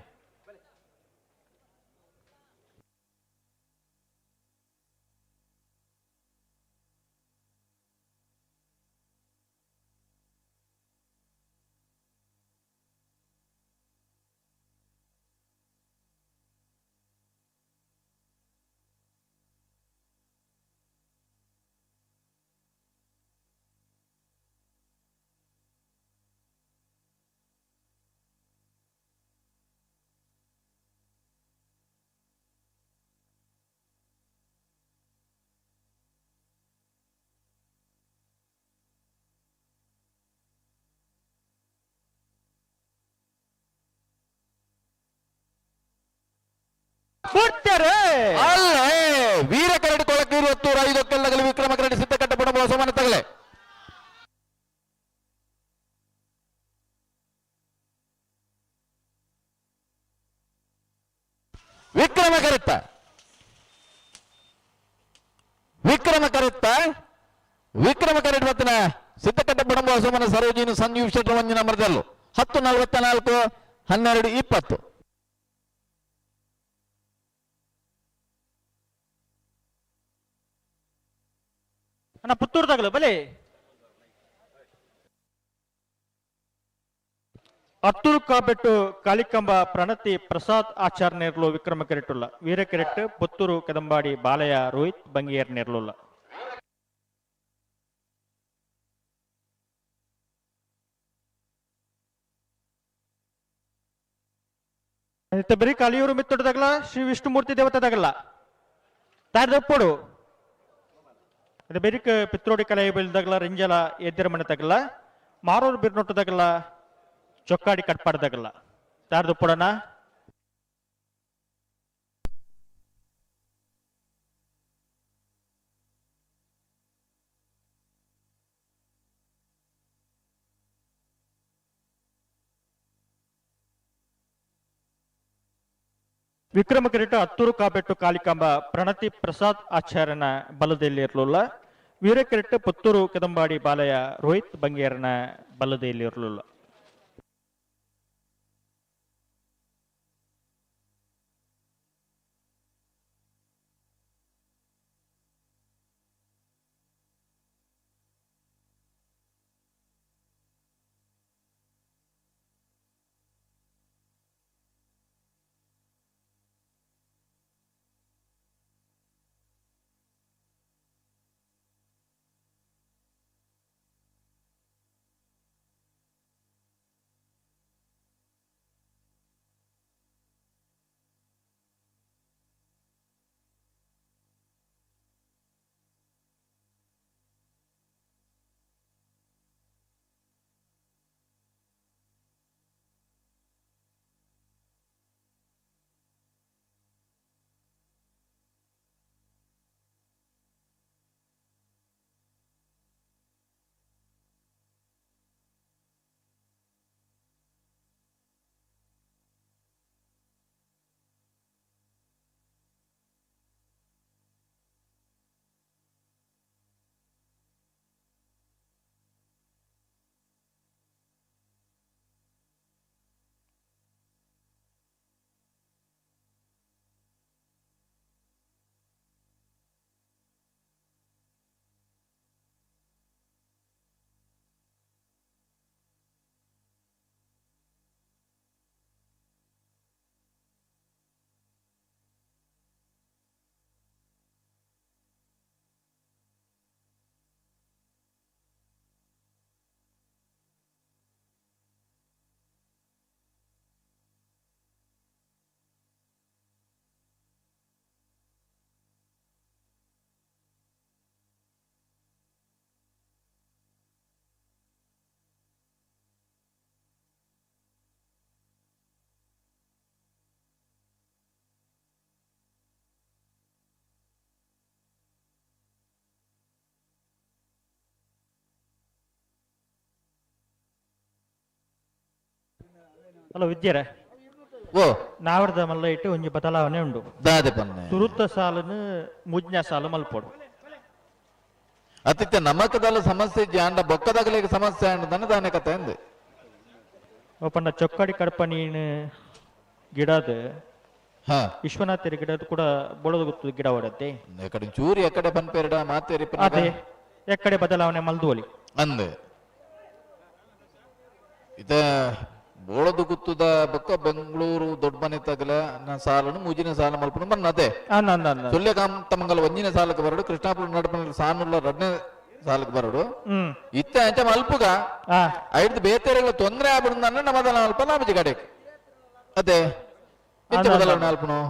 ಅಲ್ಲೇ ವೀರ ಕರಡಿ ಕೊಳಕೀರು ಹತ್ತೂರು ಐದು ಕೆಲ್ಲಗಲಿ ವಿಕ್ರಮ ಕರಡಿ ಸಿದ್ಧ ಕಟ್ಟಪಡ ಸಮಾನ ತಗಲೆ. ವಿಕ್ರಮ ಕರೆತ್ತ ವಿಕ್ರಮ ಕರೆತ್ತ ವಿಕ್ರಮ ಕರೆಟ್ ಮತ್ತಿನ ಸಿದ್ಧಕಟ್ಟ ಬಡಂಬ ಸೋಮನ ಸರೋಜಿನ ಸಂಜೀವ್ ಶೆಟ್ಟರ್ ಒಂಜಿನ ಮರದಲ್ಲು 10:44 12:20. ಅಣ್ಣ ಪುತ್ತೂರ್ದಾಗಲು ಬಲೆ. ಅತ್ತೂರು ಕಾಬೆಟ್ಟು ಕಾಳಿಕಂಬ ಪ್ರಣತಿ ಪ್ರಸಾದ್ ಆಚಾರ್ ನೇರ್ಲು ವಿಕ್ರಮ ಕೆರೆಟುಲ್ಲ. ವೀರ ಕೆರೆಟ್ ಪುತ್ತೂರು ಕೆದಂಬಾಡಿ ಬಾಲಯ್ಯ ರೋಹಿತ್ ಬಂಗಿಯರ್ ನೇರ್ಲುಲ್ಲ. ಬರೀ ಕಾಲಿಯೂರು ಮಿತ್ತೊಡ್ದಾಗಲ ಶ್ರೀ ವಿಷ್ಣುಮೂರ್ತಿ ದೇವತೆದಾಗಲ್ಲ ತಾರ್ದಪ್ಪೋಡು ಅದು ಬೆರಿಕ ಪಿತ್ರೋಡಿ ಕಲೆ ಬೀಳ್ದಾಗಲ ರಿಂಜಲ ಎದ್ದಿರ ಮನೆ ತಗಲ್ಲ ಮಾರೋರು ಬಿರ್ನೊಟ್ಟದಾಗಲ್ಲ ಚೊಕ್ಕಾಡಿ ಕಟ್ಪಾಡ್ದಾಗಲ್ಲ ತಾರ್ದು ಪೊಡನ. ವಿಕ್ರಮ ಕಿರೀಟ ಹತ್ತೂರು ಕಾಬೆಟ್ಟು ಕಾಳಿಕಾಂಬ ಪ್ರಣತಿ ಪ್ರಸಾದ್ ಆಚಾರ್ಯನ ಬಲದಲ್ಲಿ ಇರಲಿಲ್ಲ. ವೀರ ಕಿರೀಟ ಪುತ್ತೂರು ಕೆದಂಬಾಡಿ ಬಾಲಯ್ಯ ರೋಹಿತ್ ಬಂಗೇರನ ಬಲದಲ್ಲಿ ಇರಲಿಲ್ಲ. ಹಲೋ ವಿದ್ಯರ. ಓ. ನಾವರ್ದ ಮಲ್ಲ ಇಟ್ಟು ಒಂಜಿ ಬದಲಾವಣೆ ಉಂಡು. ದಾದೆ ಪನ್ನೆ. ಸುರುತ್ತ ಸಾಲನು ಮುಜ್ಞ ಸಾಲು ಮಲ್ಪೋಡು. ಅತಿಥ್ಯ ನಮಕದಲ್ಲ ಸಮಸ್ಯೆ ಇಜ್ಜಿ, ಆಂಡ ಬೊಕ್ಕದಗಲಿಗೆ ಸಮಸ್ಯೆ ಅಂಡ ದಾನೆ ಕತೆ ಅಂದೆ. ಓಪಂಡ ಚೊಕ್ಕಡಿ ಕಡಪ ನೀನು ಗಿಡದ ವಿಶ್ವನಾಥರ ಗಿಡದ ಕೂಡ ಬೊಳದು ಗೊತ್ತು ಗಿಡ ಹೊಡತ್ತೆ. ಎಕಡೆ ಚೂರಿ ಎಕಡೆ ಪನ್ಪೇರಡ ಮಾತೇರಿ. ಅದೇ ಎಕ್ಕಡೆ ಬದಲಾವಣೆ ಮಲ್ದೋಲಿ. ಅಂದೆ ಇದ ಬೋಳದು ಗುತ್ತುದ ಬೊಕ್ಕ ಬೆಂಗಳೂರು ದೊಡ್ಡ ಮನೆ ತಗಲ ನಾ ಸಾಲನು ಮೂಜಿನ ಸಾಲ ಮಲ್ಪನು ಬನ್ನ ಅದೇ. ಸುಳ್ಯಕಾಂತ ಮಂಗಲ ಒಂಜಿನ ಸಾಲಕ್ಕೆ ಬರಡು, ಕೃಷ್ಣಾಪುರ ನಡುಪನ ಸಾನುಲ್ಲ ರಡ್ನೇ ಸಾಲಕ್ಕೆ ಬರಡು. ಇತ್ತ ಅಂಚ ಮಲ್ಪುಗ ಐದು ಬೇತೆರೆಗಳ ತೊಂದರೆ ಆಗ್ಬಿಡು ನನ್ನ ಮೊದಲ ಅಲ್ಪ ನಾಮಜಿ ಕಡೆ ಅದೇ ಎಂಚ ಬದಲಾವಣೆ ಅಲ್ಪನು.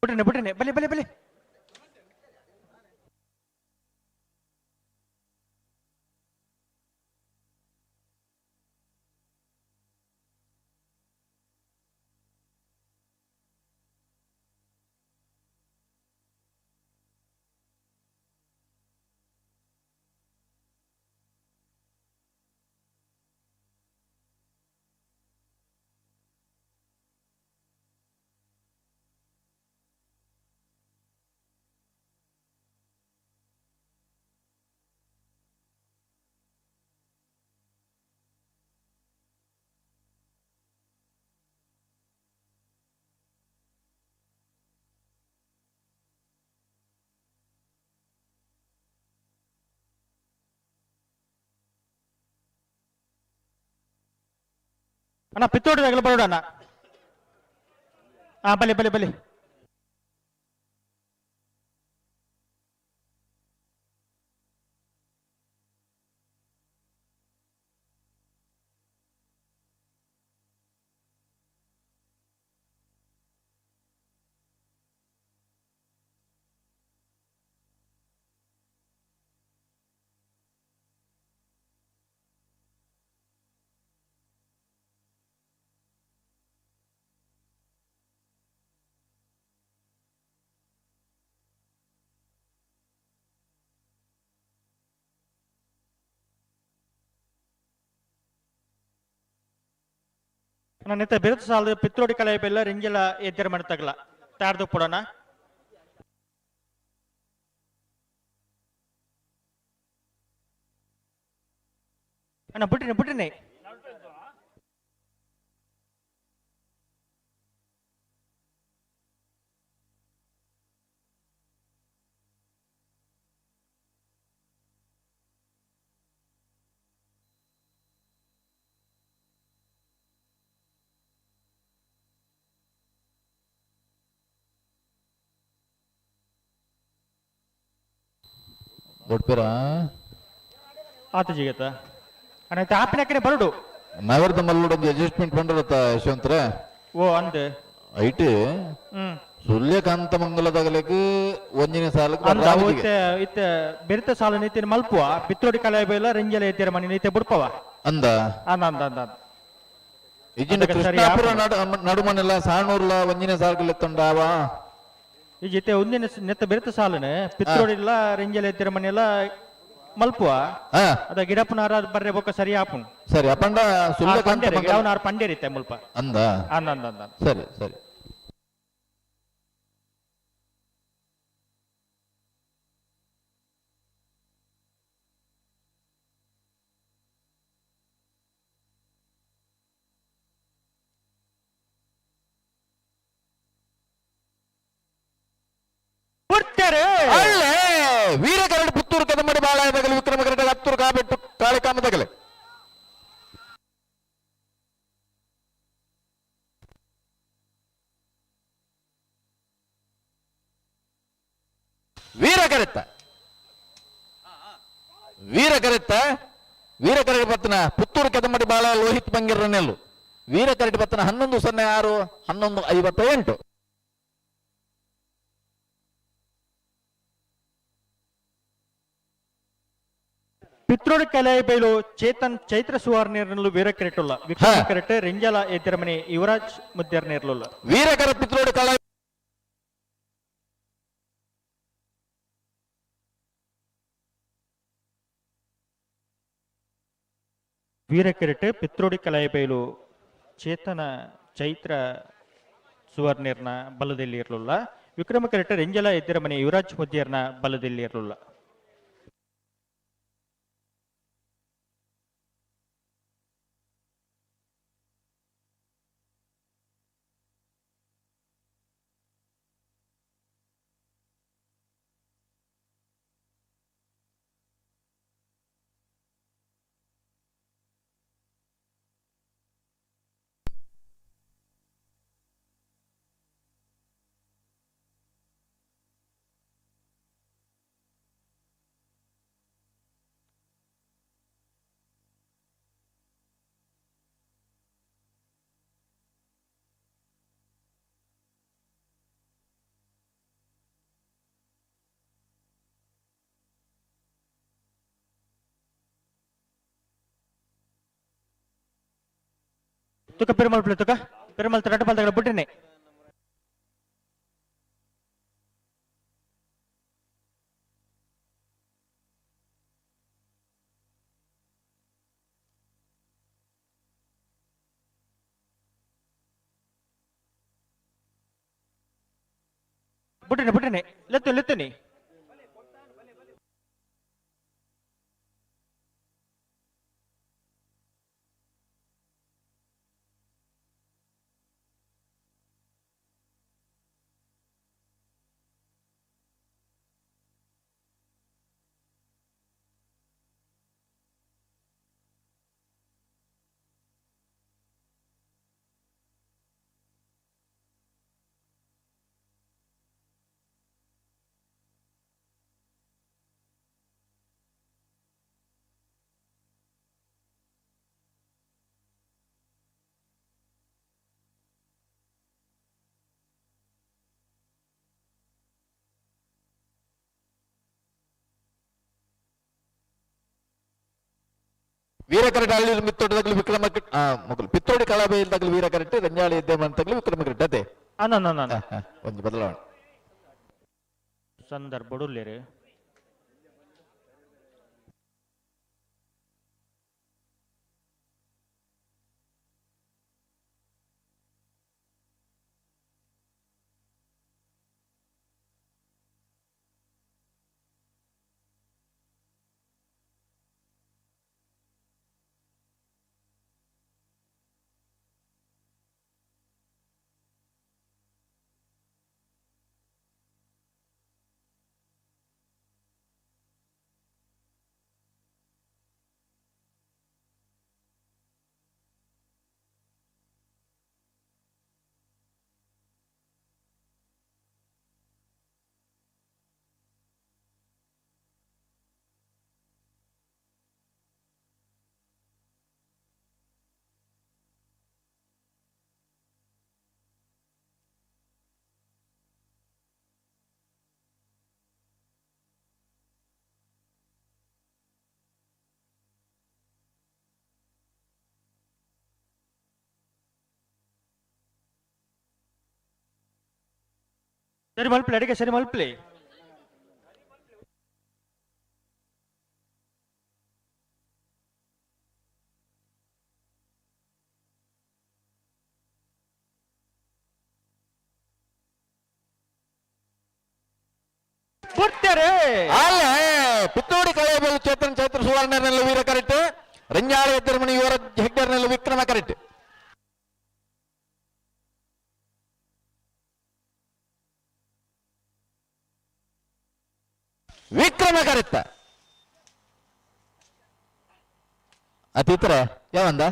ಬಿಡ್ರಿ ಬಿಡ್ರಿ, ಬಲಿ ಬಲಿ ಬಲಿ. ಅಣ್ಣ ಪಿತ್ತೋಟದಾಗಲ ಬರೋಣ ಅಣ್ಣ. ಹಾ ಬಲಿ ಬಲಿ ಬಲಿ. ನನ್ನ ಬಿರುದು ಸಾಲದ ಪಿತ್ರೋಡಿ ಕಲೆ ಬೆಲ್ಲ ರಿಂಗೆಲ ಎದ್ದರ ಮಾಡ್ತಗಲ ತಾರ್ದು ಪೊಡೋಣ. ಅಣ್ಣ ಬಿಟ್ರಿ ಬಿಟ್ರಿ. ಕೊಡ್ತೀರಾ? ಆತ ಜಿಗತ ಅಣ್ಣ ಆಪಿನ ಕಡೆ ಬರಡು. ನಗರದ ಮಲ್ಲೋಡ್ ಒಂಜಿ ಅಡ್ಜಸ್ಟ್ಮೆಂಟ್ ಪಂಡರತ್ತ ಯಶವಂತರ. ಓ ಅಂದ್ ಐಟ್ ಸುಳ್ಯಕಾಂತ ಮಂಗಲದಾಗಲಿಕ್ಕೆ ಒಂಜಿನ ಸಾಲಕ್ಕೆ ಅಂದ ಇತ್ತೆ ಇತ್ತೆ ಬೆರಿತ ಸಾಲ ನೀತಿನ ಮಲ್ಪುವ ಪಿತ್ರೋಡಿ ಕಲೆ ಬೆಲ್ಲ ರಿಂಗೆಲ ಎತ್ತರ ಮನೆ ನೀತೆ ಬುಡ್ಪವ. ಅಂದ ಅಂದ ಅಂದ ಅಂದ ಅಂದ. ಇಜಿನ ಕೃಷ್ಣಾಪುರ ನಡುಮನೆಲ್ಲ ಸಾಣೂರ್ಲ ಒಂಜಿನ ಸಾಲಕ್ಕೆ ಎತ್ತುಂಡಾವ. ಈ ಜೊತೆ ಒಂದಿನ ನೆತ್ತ ಬೆರೆತ ಸಾಲನೆ ಪಿತ್ರೋಡಿಲ್ಲ ರಿಂಗೆಲ ಎತ್ತರ ಮನೆಲ್ಲ ಮಲ್ಪುವ ಅದ ಗಿಡಪ್ಪನಾರ ಬರ್ರೆ ಬೊಕ್ಕ ಸರಿ ಆಪುನ್. ಸರಿ ಅಪಂಡ ಸುಳ್ಯಕಾಂತ ಮಂಗಲ ಗಿಡವನಾರ ಪಂಡೇರಿತ್ತೆ ಮುಲ್ಪ. ಅಂದ ಅಂದ ಅಂದ ಅಂದ. ಸರಿ ಸರಿ. ಬುಡ್ತಾರೆ. ಅಲ್ಲೇ ವೀರಕರಡು ಪುತ್ತೂರು ಕೆದಮಡಿ ಬಾಳಾಯದಗಲು ವಿಕ್ರಮ ಕರಡು ಹತ್ತೂರು ಕಾಬೆಟ್ಟು ಕಾಳಿಕಾಮದಗಲೆ. ವೀರಕರೆತ್ತ ವೀರಕರೆತ್ತ ವೀರಕರಡಿ ಪತ್ತನ ಪುತ್ತೂರು ಕೆದಮಡಿ ಬಾಳ ಲೋಹಿತ್ ಬಂಗಿರನೆಲ್ಲು ವೀರಕರಡಿ ಪತ್ತನ 11:06 11:58. ಪಿತ್ರೋಡಿ ಕಲೆ ಬೈಲು ಚೇತನ್ ಚೈತ್ರ ಸುವಾರ್ನೇರ್ನಲ್ಲೂ ವೀರಕರೆಟ್ಟುಲ್ಲ. ವಿಕ್ರಮ ಕರೆಟ್ ರಿಂಜಾಲ ಎದ್ದಿರಮನೆ ಯುವರಾಜ್ ಮುದ್ದೇರ್ನೇರ್ಲುಲ್ಲ. ವೀರಕರ ಪಿತ್ರೋಡಿ ಕಲೆ ವೀರಕೆರೆಟ್ ಪಿತ್ರೋಡಿ ಕಲಾಯಬೈಲು ಚೇತನ ಚೈತ್ರ ಸುವರ್ಣರ್ನ ಬಲದಲ್ಲಿ ಇರಲಿಲ್ಲ. ವಿಕ್ರಮ ಕೆರೆಟ್ ರೆಂಜಲ ಎದ್ದಿರಮನೆ ಯುವರಾಜ್ ಮುದ್ದಿಯರ್ನ ಬಲದಲ್ಲಿ ಇರಲಿಲ್ಲ. ತುಕ ಪೆರುಮಲ್ ಪ್ಲೇ ತುಕ ಪೆರುಮಲ್ ತರಟ ಪಲ್ತಗಳ ಬುಟ್ಟಿನೆ. ಬುಟ್ಟಿನೆ ಬುಟ್ಟಿನೆ ಲೆತ್ತು ಲೆತ್ತುನಿ. ವೀರಕರಟ ಹಳ್ಳಿ ಮಿತ್ತೋಟದಾಗಲಿ ವಿಕ್ರಮ ಮಗಲು ಪಿತ್ತೋಡಿ ಕಲಾಬೈಲ್ದಾಗಲಿ ವೀರಕರಟೆ ರಂಜಾಳಿ ಇದ್ದೆ ವಿಕ್ರಮ ಕರೆಟ್ ಅದೇ ಒಂದು ಬದಲಾವಣೆ ಸಂದರ್ಭ ಸರಿ ಮಲ್ಪಲೆ ಅಡಿಗೆ ಸರಿ ಮಲ್ಪಲೆ. ಕೊಡ್ತಾರೆ ಅಲ್ಲ ಪಿತ್ತೋಡಿ ಕಳೆಯಬೇಲು ಚೇತನ್ ಚೈತ್ರ ಸುವರ್ಣನಲ್ಲಿ ವೀರ ಕರೆಕ್ಟ್, ರಂಜಾಳಿ ಎದ್ದರಮಣಿ ಯುವರ ಹೆಗ್ಡರ್ನಲ್ಲಿ ವಿಕ್ರಮ ಕರೆಕ್ಟ್. Vikrama ಕರೆತ್ತ ಅತಿತ್ರ ಯಾವಂದ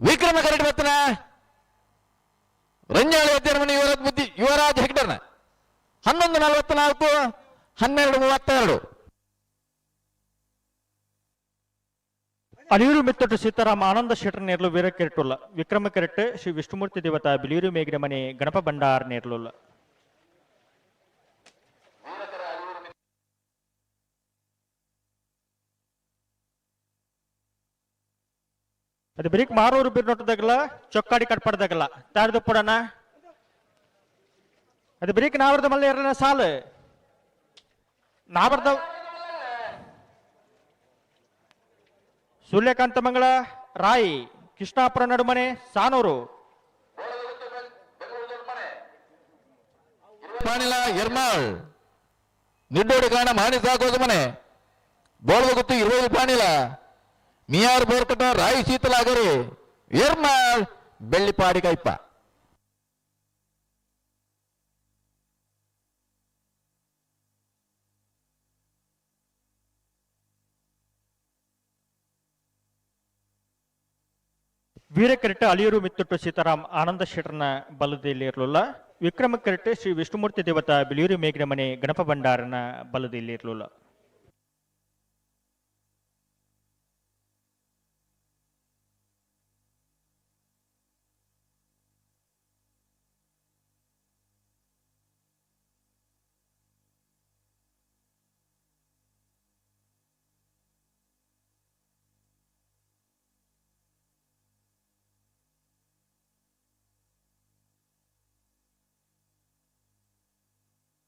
ವಿಕ್ರಮ ಕರೆಟ್ ಬತ್ತನ ರಂಜಾಳಿ ಅಧ್ಯಯನ ಯುವರಾಜ್ ಬುದ್ಧಿ ಯುವರಾಜ್ ಹೆಗ್ಡರ್ನ 11:44 12:32. ಅಲಿಯೂರು ಮಿತ್ತೊಟ್ಟು ಸೀತಾರಾಮ ಆನಂದ ಶೆಟ್ಟರ್ ನೇರ್ಲು ವೀರ ಕೆರೆಟುಲ್ಲ. ವಿಕ್ರಮ ಕೆರೆಟ್ ಶ್ರೀ ವಿಷ್ಣುಮೂರ್ತಿ ದೇವತಾ ಬಿಳಿಯೂರು ಮೇಗಿನ ಮನೆ ಗಣಪ ಭಂಡಾರ್ ನೇರ್ಲುಲ್ಲ. ಅದು ಬಿರಿಕ್ ಮಾರೂರು ಬಿರ್ನೊಟ್ಟದಾಗಲ್ಲ ಚೊಕ್ಕಾಡಿ ಕಟ್ಪಡ್ದಾಗಲ್ಲ ತಾಡ್ದು ಪುಡಣ ಅದು ಬಿರಿಕ್ ನಾವರ್ದ ಮಲ್ಲ ಎರಡನ ಸಾಲು ನಾವರ್ದ ಸೂರ್ಯಕಾಂತ ಮಂಗಳ ರಾಯಿ ಕೃಷ್ಣಾಪುರ ನಡುಮನೆ ಸಾನೂರು ಪಾಣಿಲ ಎರ್ಮಾಳ್ ನಿಡ್ಡೋಡಿ ಕಾಣ ಮಾಣಿ ಸಾಕೋದು ಮನೆ ಬೋಳದ ಗುತ್ತು 20 ಪಾಣಿಲ ಮಿಯಾರ್ ಬೋರ್ಕಟ ರಾಯಿ ಶೀತಲಾಗರಿ ಎರ್ಮಾಳ್ ಬೆಳ್ಳಿಪಾಡಿ ಕೈಪ. ವೀರಕೆರೆಟ್ ಅಲಿಯೂರು ಮಿತ್ತೊಟ್ಟು ಸೀತಾರಾಮ್ ಆನಂದ ಶೆಟ್ಟರ್ನ ಬಲದಲ್ಲಿ ಇರಲಿಲ್ಲ. ವಿಕ್ರಮ ಕೆರೆಟ್ ಶ್ರೀ ವಿಷ್ಣುಮೂರ್ತಿ ದೇವತಾ ಬಿಳಿಯೂರು ಮೇಗಿನ ಮನೆ ಗಣಪ ಭಂಡಾರನ ಬಲದಲ್ಲಿ ಇರಲಿಲ್ಲ.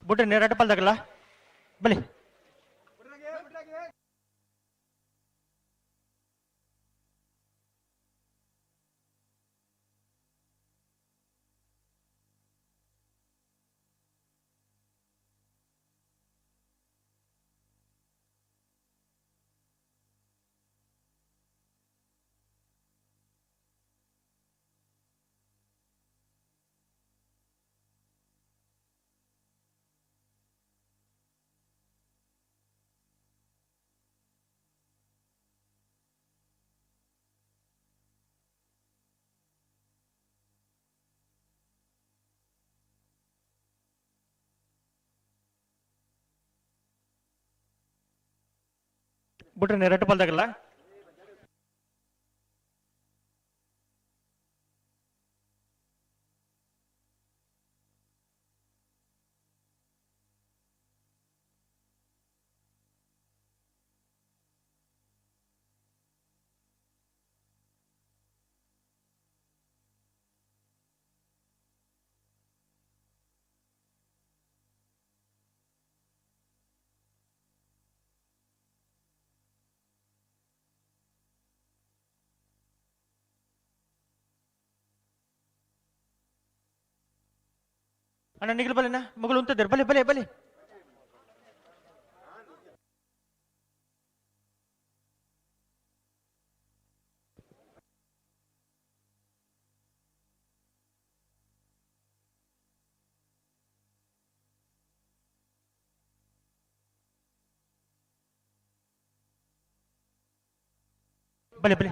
ಬುಡ್ಡ ನೇರಾಟ ಪಲ್ದಾಗಲ್ಲ ಬಲಿ ಬಿಟ್ರೆ ನೆರಟು ಪಲ್ದಾಗಲ್ಲ. ಅಣ್ಣ ನಿಗಿಲ್ ಬಲೆನಾ ಮಗಳು ಉಂತದ್ದಾರೆ ಬಲೆ ಬಲೆ ಬಲೆ. ಬಲೆ ಬಲೆ.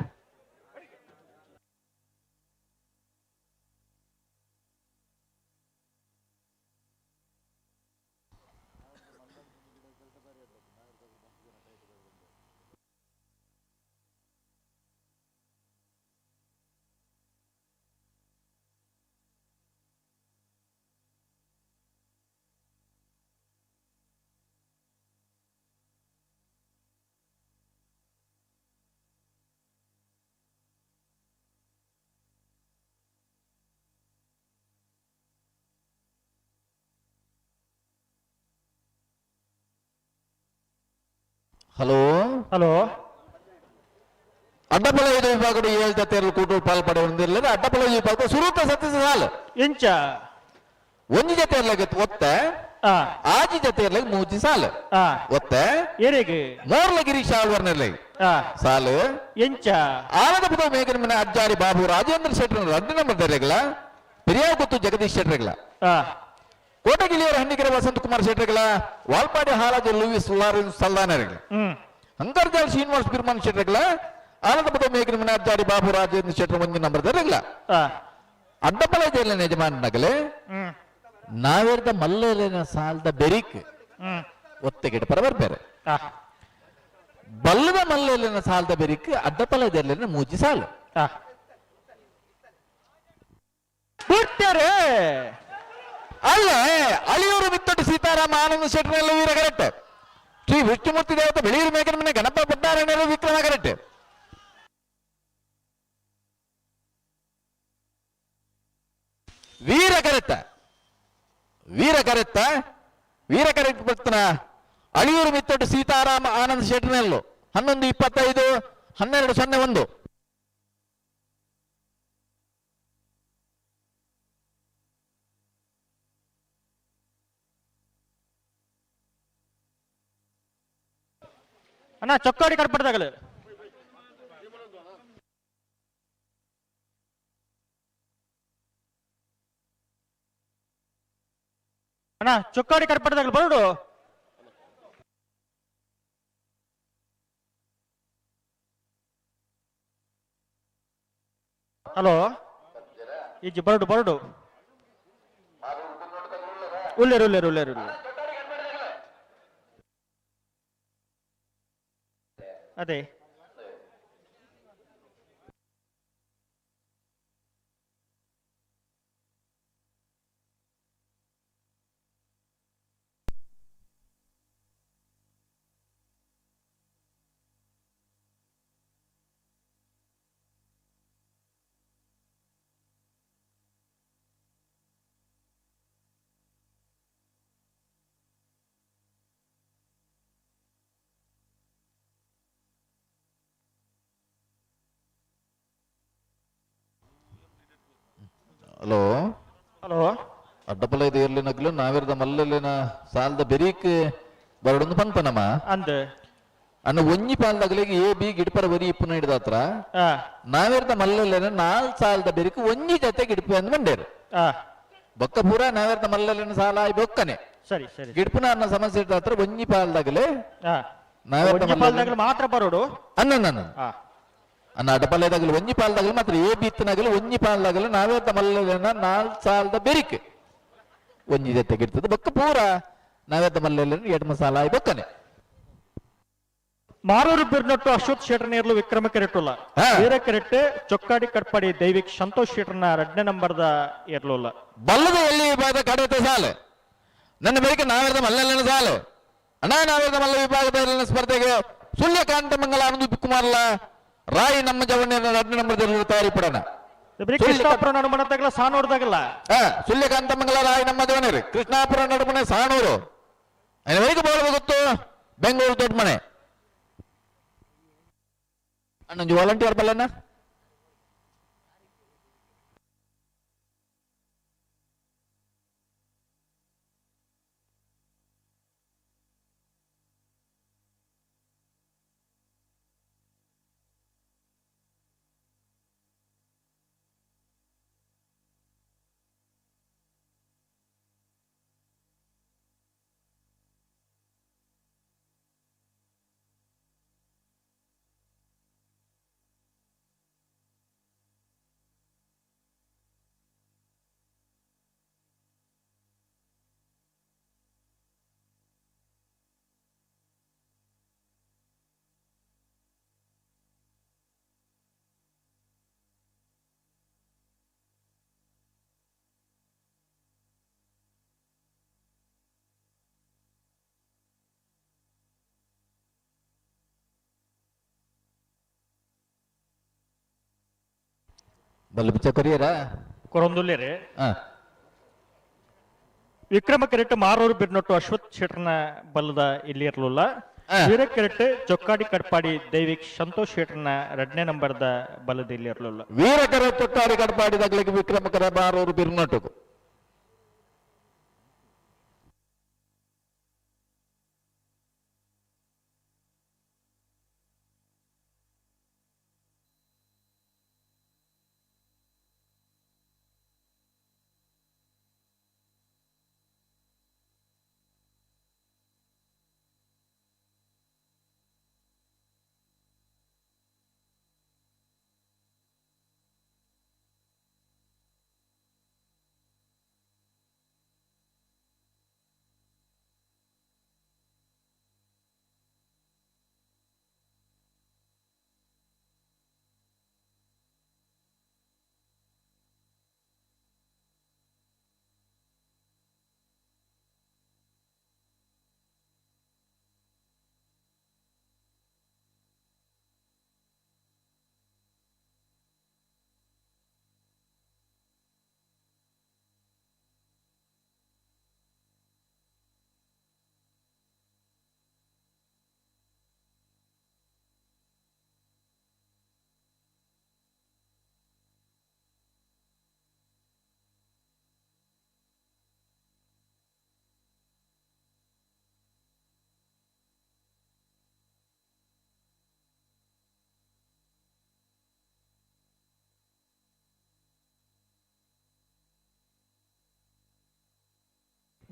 ಹಲೋ ಹಲೋ ಅಡ್ಡಪಲ ಇದು ವಿಭಾಗದ ಏಳು ಜತೆಯರು ಕೂಟು ಪಾಲ್ಪಡೆ ಹೊಂದಿರಲಿಲ್ಲ. ಅಡ್ಡಪಲ ವಿಭಾಗ ಸುರೂತ ಸತ್ಯ ಸಾಲು ಎಂಚ ಒಂಜಿ ಜತೆ ಇರ್ಲಾಗ ಒತ್ತೆ ಆಜಿ ಜತೆ ಇರ್ಲಾಗ ಮೂಜಿ ಸಾಲು ಒತ್ತೆ ಏರೆಗೆ ಮೋರ್ಲ ಗಿರೀಶ್ ಆಳ್ವರ್ನಿರ್ಲಾಗ ಸಾಲು ಎಂಚ ಆನಂದ ಪುದ ಮೇಘನ ಮನೆ ಅಜ್ಜಾರಿ ಬಾಬು ರಾಜೇಂದ್ರ ಶೆಟ್ಟರ್ 2 ನಂಬರ್ ದರ್ರೆಗಳ ಪೆರಿಯಾಗುತ್ತು ಜಗದೀಶ್ ಶೆಟ್ಟರ್ಗಳ ಕೋಟಗಿಲಿಯರ ಹಣ್ಣಿಕೆರೆ ವಸಂತ ಕುಮಾರ್ ಶೆಟ್ಟರ್ಗಳ ವಾಲ್ಪಾಡಿ ಹಾಲಾಜ ಲೂಯಿಸ್ ಲಾರೆನ್ಸ್ ಸಲ್ದಾನರ್ಗಳ ಅಂಕರ್ಜಾಲ್ ಶ್ರೀನಿವಾಸ್ ಬಿರ್ಮಾನ್ ಶೆಟ್ಟರ್ಗಳ ಆನಂದಪದ ಮೇಘನ ಮನಾಚಾರಿ ಬಾಬು ರಾಜೇಂದ್ರ ಶೆಟ್ಟರ್ ಒಂಜಿ ನಂಬರ್ ದರ್ಗಳ ಅಡ್ಡಪಲ ಜೈಲಿನ ಯಜಮಾನ ನಗಲೆ ನಾವೇರ್ದ ಮಲ್ಲೇಲಿನ ಸಾಲದ ಬೆರಿಕ್ ಒತ್ತೆಗೆಡ ಪರ ಬರ್ಬೇರೆ ಬಲ್ಲದ ಮಲ್ಲೇಲಿನ ಸಾಲದ ಬೆರಿಕ್ ಅಡ್ಡಪಲ ಜೈಲಿನ ಮೂಜಿ ಸಾಲು. ಬಿಡ್ತಾರೆ. ಅಲ್ಲ, ಅಳಿಯೂರು ಮಿತ್ತೊಟ್ಟು ಸೀತಾರಾಮ ಆನಂದ ಶೆಟ್ಟರೆಲ್ಲ ವೀರ ಕರೆಕ್ಟ್. ಶ್ರೀ ವಿಷ್ಣುಮೂರ್ತಿ ದೇವತೆ ಬೆಳೆಯೂರು ಮೇಕನ ಮನೆ ಗಣಪ ಬಡ್ಡಾರಣ್ಯರು ವಿಕ್ರಮ ಕರೆಕ್ಟ್. ವೀರ ಕರೆತ್ತ, ವೀರ ಕರೆತ್ತ, ವೀರ ಕರೆಕ್ಟ್ ಬರ್ತಾನ. ಅಳಿಯೂರು ಮಿತ್ತೊಟ್ಟು ಸೀತಾರಾಮ ಆನಂದ ಶೆಟ್ಟರ್ನೆಲ್ಲು 11:25, 12:01. ಅಣ್ಣ, ಚೊಕ್ಕಾಡಿ ಕಡ್ಪಡ್ದಾಗಲು. ಅಣ್ಣ, ಚೊಕ್ಕಾಡಿ ಕಡ್ಪಡ್ದಾಗಲು ಬರೋಡು. ಹಲೋ, ಈಜಿ ಬರಡು ಬರಡು. ಉಲ್ಲೇರು ಉಲ್ಲೇರು ಉಲ್ಲೇರು ಉಲ್ಲೇರು. ಅದೇ. ಹಲೋ. ಹಲೋ. ಅಡ್ಡಪಲ ಇದು ಇರ್ಲಿ ನಗ್ಲು ನಾವಿರದ ಮಲ್ಲಲ್ಲಿನ ಸಾಲದ ಬೆರೀಕ್ ಬರಡೊಂದು ಪನ್ಪನಮ್ಮ. ಅಂದ್. ಅನ್ನ ಒಂಜಿ ಪಾಲ್ದಾಗಲಿಗೆ ಎ ಬಿ ಗಿಡಪರ ಬರಿ ಇಪ್ಪು ಹಿಡಿದ ಹತ್ರ ನಾವಿರದ ಮಲ್ಲಲ್ಲಿನ ನಾಲ್ ಸಾಲದ ಬೆರಿಕ್ ಒಂಜಿ ಜೊತೆ ಗಿಡಪು ಅಂದ್ ಮಂಡೇರು. ಬೊಕ್ಕ ಪೂರ ನಾವಿರದ ಮಲ್ಲಲ್ಲಿನ ಸಾಲ ಆಯ್ ಬೊಕ್ಕನೆ. ಸರಿ ಸರಿ. ಗಿಡಪುನ ಅನ್ನ ಸಮಸ್ಯೆ ಇದ್ದ ಹತ್ರ ಒಂಜಿ ಪಾಲ್ದಾಗಲೇ ನಾವಿರದ ಪಾಲ್ದಾಗಲು ಮಾತ್ರ ಬರೋಡು. ಅನ್ನ ನನ್ನ ಅನ್ನ ಅಡ್ಡಪಲ್ಯದಾಗಲಿ ಒಂಜಿ ಪಾಲ್ದಾಗಲಿ ಮಾತ್ರ ಎ ಬಿ ಇತ್ತನಾಗಲಿ ಒಂಜಿ ಪಾಲ್ದಾಗಲಿ ನಾವೇ ಮಲ್ಲಲಿನ ನಾಲ್ ಸಾಲದ ಬೆರಿಕೆ ಒಂಜಿ ಜೊತೆ ಗಿಡ್ತದೆ. ಬೊಕ್ಕ ಪೂರ ನಾವೇ ಮಲ್ಲಲ್ಲಿ ಎಡ್ ಮಸಾಲ ಆಯ್ ಬೊಕ್ಕನೆ. ಮಾರೂರು ಬಿರ್ನೊಟ್ಟು ಅಶ್ವಥ್ ಶೆಟ್ಟರ್ ನೇರ್ಲು ವಿಕ್ರಮ ಕೆರೆಟುಲ್ಲ. ವೀರ ಕೆರೆಟ್ ಚೊಕ್ಕಾಡಿ ಕಟ್ಪಾಡಿ ದೈವಿಕ್ ಸಂತೋಷ್ ಶೆಟ್ಟರ್ನ ಎರಡನೇ ನಂಬರ್ದ ಏರ್ಲುಲ್ಲ. ಬಲ್ಲದ ಎಲ್ಲಿ ವಿಭಾಗದ ಕಡೆತ ಸಾಲು ನನ್ನ ಬಳಿಕ ನಾವೇದ ಮಲ್ಲಲ್ಲಿನ ಸಾಲು ಅಣ್ಣ ನಾವೇದ ಮಲ್ಲ ವಿಭಾಗದ ಸ್ಪರ್ಧೆಗೆ ಸೂರ್ಯಕಾಂತ ಮಂಗಲ ಆನಂದ್ ಕುಮಾರ್ಲ ರಾಯಿ ನಮ್ಮ ಜವಣ್ಯ ಎರಡನೇ ನಂಬರ್ ತಯಾರಿ ಪಡೋಣ. ಕೃಷ್ಣಾಪುರ ನಡುಮನದಾಗಲ ಸಾನೂರ್ದಾಗಲ್ಲ. ಸೂರ್ಯಕಾಂತ ಮಂಗಲ ರಾಯಿ ನಮ್ಮ ಜವಣ್ಯರು ಕೃಷ್ಣಾಪುರ ನಡುಮನೆ ಸಾಣೂರು ವರೆಗೆ ಬೋಲ್ಬೇಕು ಗೊತ್ತು ಬೆಂಗಳೂರು ದೊಡ್ಡ ಮನೆ. ಅಣ್ಣಂಜು ವಾಲಂಟಿಯರ್ ಬಲ್ಲಣ್ಣ. ಬಲ್ಲ ಬಿಚ್ಚ ಕೊರಿಯರಾ. ಕೊರೊಂದುಲ್ಲೇರೆ. ವಿಕ್ರಮ ಕೆರೆಟ್ ಮಾರೂರು ಬಿರ್ನೊಟ್ಟು ಅಶ್ವಥ್ ಶೆಟ್ಟರ್ನ ಬಲ್ಲದ ಇಲ್ಲಿ ಇರಲಿಲ್ಲ. ವೀರ ಕೆರೆಟ್ ಚೊಕ್ಕಾಡಿ ಕಟ್ಪಾಡಿ ದೈವಿಕ್ ಸಂತೋಷ್ ಶೆಟ್ಟರ್ನ ಎರಡನೇ ನಂಬರ್ದ ಬಲ್ಲದ ಇಲ್ಲಿ ಇರಲಿಲ್ಲ. ವೀರಕರ ಚೊಕ್ಕಾಡಿ ಕಟ್ಪಾಡಿ ತಗ್ಲಿಕ್ಕೆ ವಿಕ್ರಮಕರ ಮಾರೂರು ಬಿರ್ನೊಟ್ಟು.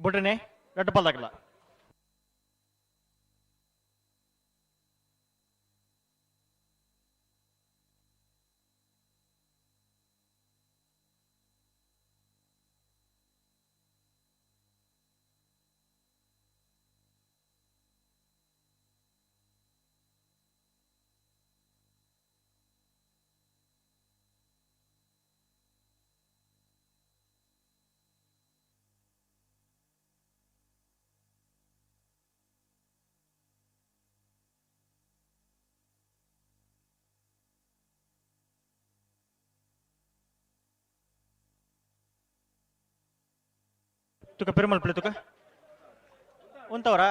ಬುಡನೆ ರಡ್ಡ್. ತುಕ ಪೆರುಮಲ್ ಪ್ಲೇ ತುಕ ಉಂತವರಾ?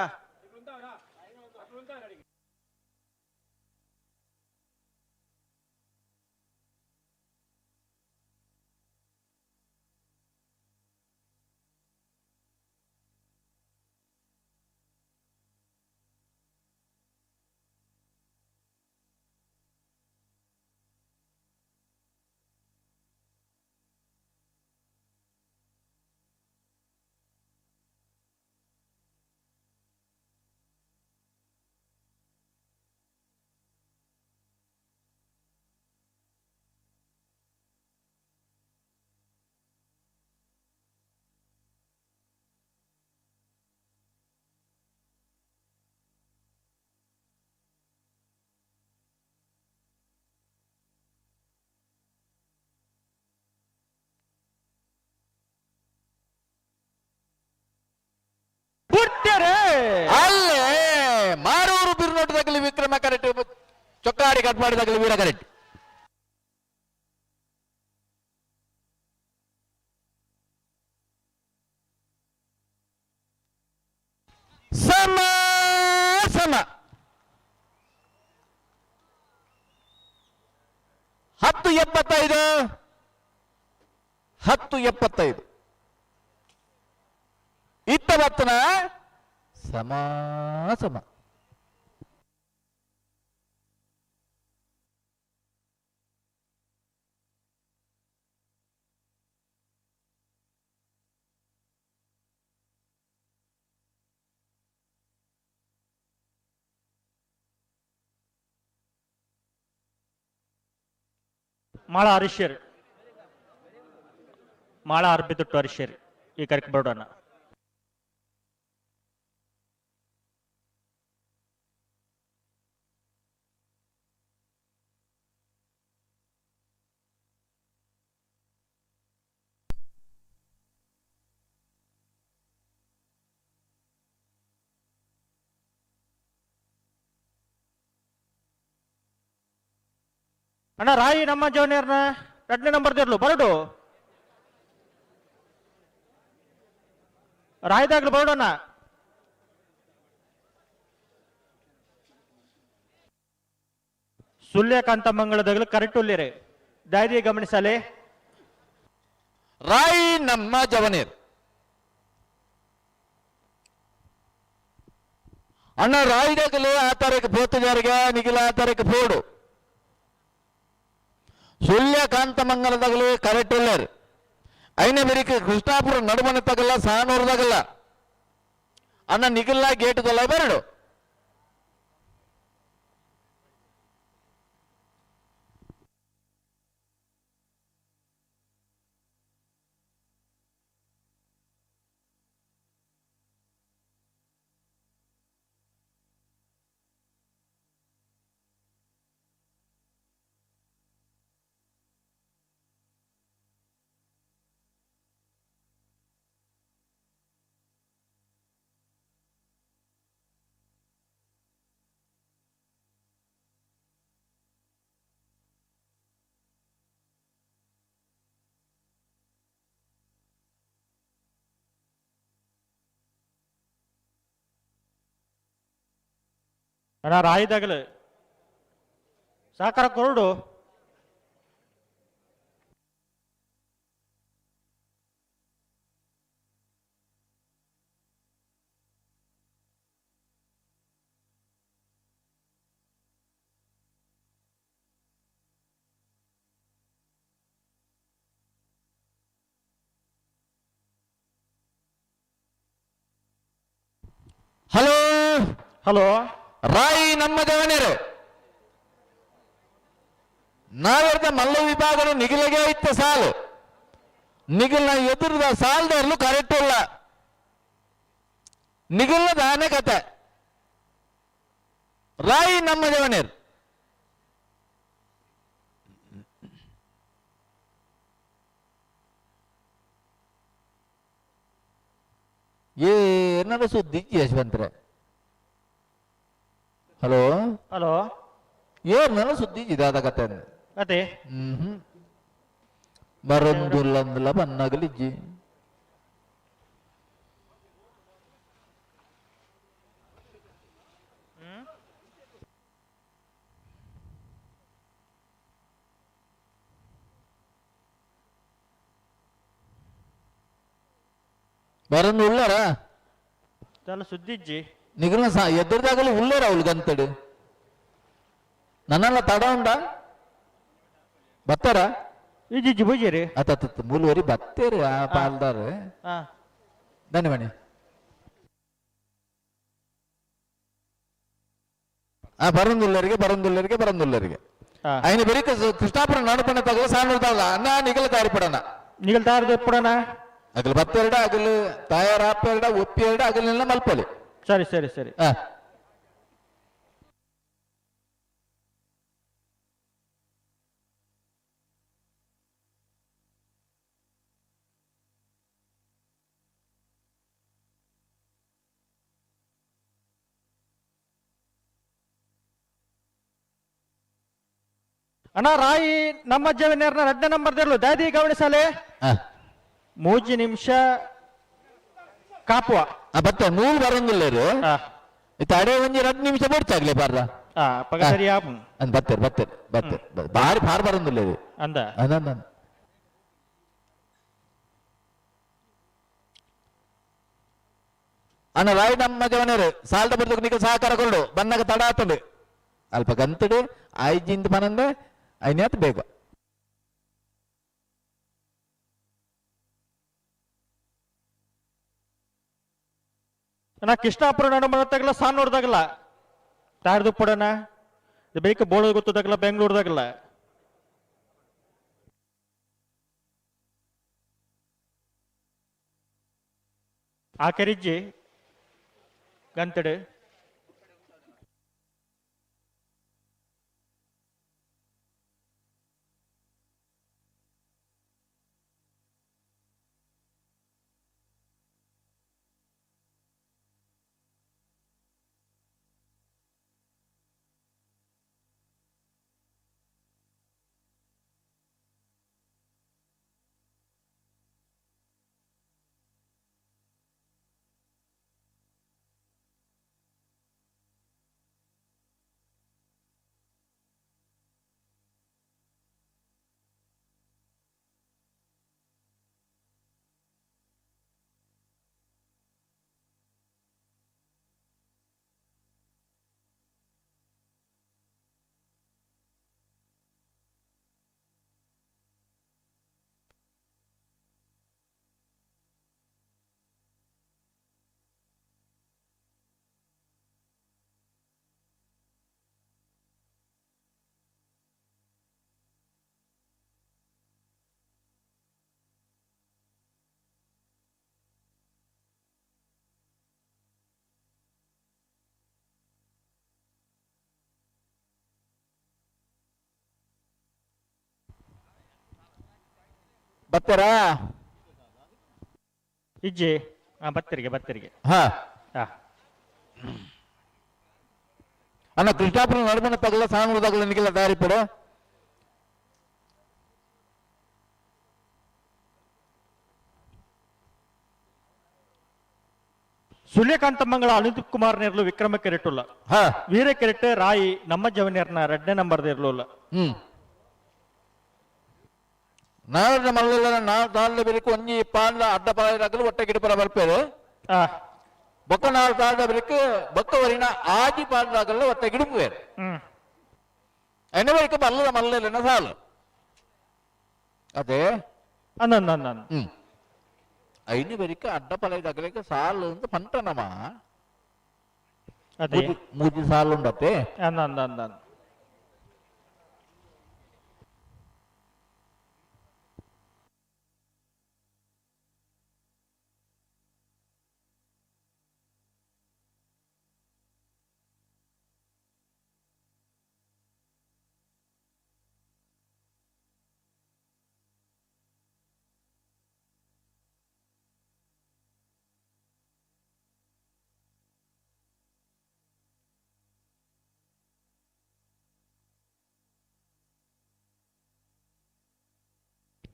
ಅಲ್ಲೇ ಮಾರೂರು ಬಿರುನೋಟದಾಗಲಿ ವಿಕ್ರಮ ಕರೆಕ್ಟ್, ಚೊಕ್ಕಾಡಿ ಕಟ್ ಮಾಡಿದಾಗಲಿ ವೀರ ಕರೆಕ್ಟ್. ಸಮ ಸಮ 10.75, 10.75 ಇತ್ತ ಬತ್ತನ ಸಮ ಸಮ. ಮಾಳ ಹರೀಶರ್, ಮಾಳ ಅರ್ಬಿದುಟ್ಟು ಹರೀಶರ್ ಈ ಕರೆಕ್ ಬರೋಣ. ಅಣ್ಣ ರಾಯಿ ನಮ್ಮ ಜೋನಿಯರ್ನ ಎರಡನೇ ನಂಬರ್ ದೇರ್ಲು ಬರಡು ರಾಯ್ದಾಗ್ಲು ಬರಡೋಣ. ಸುಳ್ಯಕಾಂತ ಮಂಗಳದಾಗಲು ಕರೆಕ್ಟ್ ಉಲ್ಲಿರೆ ದಾರಿ ಗಮನಿಸಲೆ. ರಾಯಿ ನಮ್ಮ ಜವನೇರ್ ಅಣ್ಣ ರಾಯ್ದಾಗಲೇ ಆ ತಾರೀಕು ಪೋತುಜಾರಿಗೆ ನಿಗಿಲ ಆ ತಾರೀಕು ಪೋಡು ಸುಳ್ಯಕಾಂತ ಮಂಗಲದಾಗಲಿ ಕರೆಕ್ಟ್ ಇಲ್ಲರ್ ಐನ ಬೆರಿಕೆ ಕೃಷ್ಣಾಪುರ ನಡುಮನೆ ತಗಲ್ಲ ಸಾನೂರ್ದಾಗಲ್ಲ ಅಣ್ಣ ನಿಗಿಲ್ಲ ಗೇಟ್ದಲ್ಲ ಬರಡು. ಅಣ್ಣ ರಾಯಿದಾಗಲು ಸಹಕಾರ ಕೊರಡು. ಹಲೋ. ರಾಯಿ ನಮ್ಮ ಜವನೇರು ನಾವೆರ್ದ ಮಲ್ಲ ವಿಭಾಗದ ನಿಗಿಲಗೆ ಇತ್ತ ಸಾಲು ನಿಗಿಲ್ನ ಎದುರದ ಸಾಲದರ್ಲು ಕರೆಕ್ಟ್ ಇಲ್ಲ ನಿಗಿಲ್ನ ದಾನೆ ಕತೆ. ರಾಯಿ ನಮ್ಮ ಜವನೇರು. ಏನಾರ ಸುದ್ದಿ ಯಶವಂತ್ರೆ? ಹಲೋ. ಹಲೋ. ಏನಾರ ಸುದ್ದಿ ಇದಾದ ಕತೆ. ಅದೇ. ಹ್ಮ್, ಬರೊಂದುಲ್ಲಂದಲ ಬನ್ನಗಲಿಜ್ಜಿ. ಬರೊಂದು ಉಳ್ಳಾರ? ದಾಲ ಸುದ್ದಿಜ್ಜಿ. ನಿಗಲ್ನ ಸಾ ಎದುರ್ದಾಗಲೂ ಉಳ್ಳಾರ ಅವಳು ಗಂತಡು ನನ್ನೆಲ್ಲ ತಡ ಉಂಡ ಬತ್ತಾರ? ಇಜ್ಜಿ ಬುಜಿರಿ. ಅತ್ತ ಮೂಲುವರಿ ಬತ್ತೇರು ಆ ಪಾಲ್ದಾರ. ಧನ್ಯವಾಣಿ. ಆ ಬರಂದುಲ್ಲರಿಗೆ ಬರಂದುಲ್ಲರಿಗೆ ಬರಂದುಲ್ಲರಿಗೆ ఆయన ಬೆರಿಕ ಕೃಷ್ಣಾಪುರ ನಡುಪಣ ತಗಲ ಸಾಣುದಾಗಲ ಅನ್ನ ನಿಗಲ ತಾರಿಪಡಣ. ನಿಗಲ್ ತಾರದು ಪಡಣ. ಅಗಲು ಬತ್ತೆರಡ ಅಗಲು ತಾಯಾರ ಆಪೆರಡ ಒಪ್ಪಿ ಎರಡ ಅಗಲೆಲ್ಲ ಮಲ್ಪಲಿ. ಸರಿ ಸರಿ ಸರಿ. ಅಣ್ಣ, ರಾಯಿ ನಮ್ಮ ಜವನೇರ್ನ ರಡ್ಡ ನಂಬರ್ ದಿರ್ಲು ದಾದಿ ಗಮನಿಸಲೆ. ಮೂಜಿ ನಿಮಿಷ ಕಾಪುವ. ಬತ್ತ ನೂಲು ಬರಂಗಿಲ್ಲ ರೀ. ಇತ್ತ ಅಡೆ ಒಂಜಿ 2 ನಿಮಿಷ ಬೋಡ್ಚಾಗ್ಲೆ ಬಾರ್ರ. ಪಗ ಸರಿ ಆಪು. ಅಂದ್ ಬತ್ತೇರ್ ಬತ್ತೇರ್ ಬತ್ತೇರ್ ಬಾರಿ ಬಾರ್ ಬರಂಗಿಲ್ಲ ರೀ. ಅಂದ. ಅಂದ. ಅಣ್ಣ, ರಾಯ್ ನಮ್ಮ ಜವನೇರು ಸಾಲ್ದ ಬರ್ದಕ್ಕೆ ನಿಕ ಸಹಕಾರ ಕೊಡು. ಬನ್ನಾಗ ತಡ ಆತಂಡು ಅಲ್ಪ ಗಂತಡು ಐಜಿಂದ ಪನಂದೆ ಐನ್ಯಾತ್ ಬೇಗ. ಅಣ್ಣ, ಕೃಷ್ಣಾಪುರ ನಡುಮನತ್ತಾಗಲ್ಲ ಸಾನ್ನೂರ್ದಾಗಲ್ಲ ತಾರ್ದು ಪಡಣ ಬೇಕು ಬೋಳ ಗೊತ್ತದಾಗಲ್ಲ ಬೆಂಗಳೂರ್ದಾಗಲ್ಲ. ಆ ಕೆರಿಜ್ಜಿ ಗಂತಡು. ಬತ್ತಾರಾ? ಇಜ್ಜಿ. ಹಾ, ಬತ್ತರಿಗೆ ಬತ್ತರಿಗೆ. ಹಾ. ಹಾ. ಅಣ್ಣ, ಕೃಷ್ಣಾಪುರ ನಡುಮನ ತಗಲ ಸಾನೂರ್ದಾಗಲ ನಿಗಿಲ್ಲ ದಾರಿ ಪಡು. ಸೂರ್ಯಕಾಂತ ಮಂಗಳ ಅನುದೀಪ್ ಕುಮಾರ್ ನೇರ್ಲು ವಿಕ್ರಮ ಕೆರೆಟುಲ್ಲ. ವೀರ ಕೆರೆಟ್ ರಾಯಿ ನಮ್ಮ ಜವನೇರ್ನ ಎರಡನೇ ನಂಬರ್ ಇರ್ಲುಲ್ಲ. ನಾಳೆ ಮಲ್ಲ ನಾಲ್ ತಾಳ್ದ ಬೆರಿಕು ಒಂಜಿ ಪಾಂಡ ಅಡ್ಡ ಪಾಯದಾಗಲು ಒಟ್ಟೆ ಗಿಡಪರ ಬರ್ಪೇರು. ಬೊಕ್ಕ ನಾಲ್ ತಾಳ್ದ ಬೆರಿಕು ಬೊಕ್ಕ ವರಿನ ಆಜಿ ಪಾಂಡಾಗಲ್ಲ ಒಟ್ಟೆ ಗಿಡುಪುವೇರು. ಎಣ್ಣೆ ಬಳಿಕ ಬಲ್ಲದ ಮಲ್ಲ ಸಾಲು ಅದೇ. ಅಂದ ಅಂದ. ಐನು ಬರಿಕ ಅಡ್ಡ ಪಲೈದಾಗಲಿಕ್ಕೆ ಸಾಲು ಅಂತ ಪಂಟನಮ್ಮ. ಅದೇ. ಮೂಜಿ ಸಾಲು ಉಂಡತ್ತೆ. ಅಂದ ಅಂದ ಅಂದ ಅಂದ.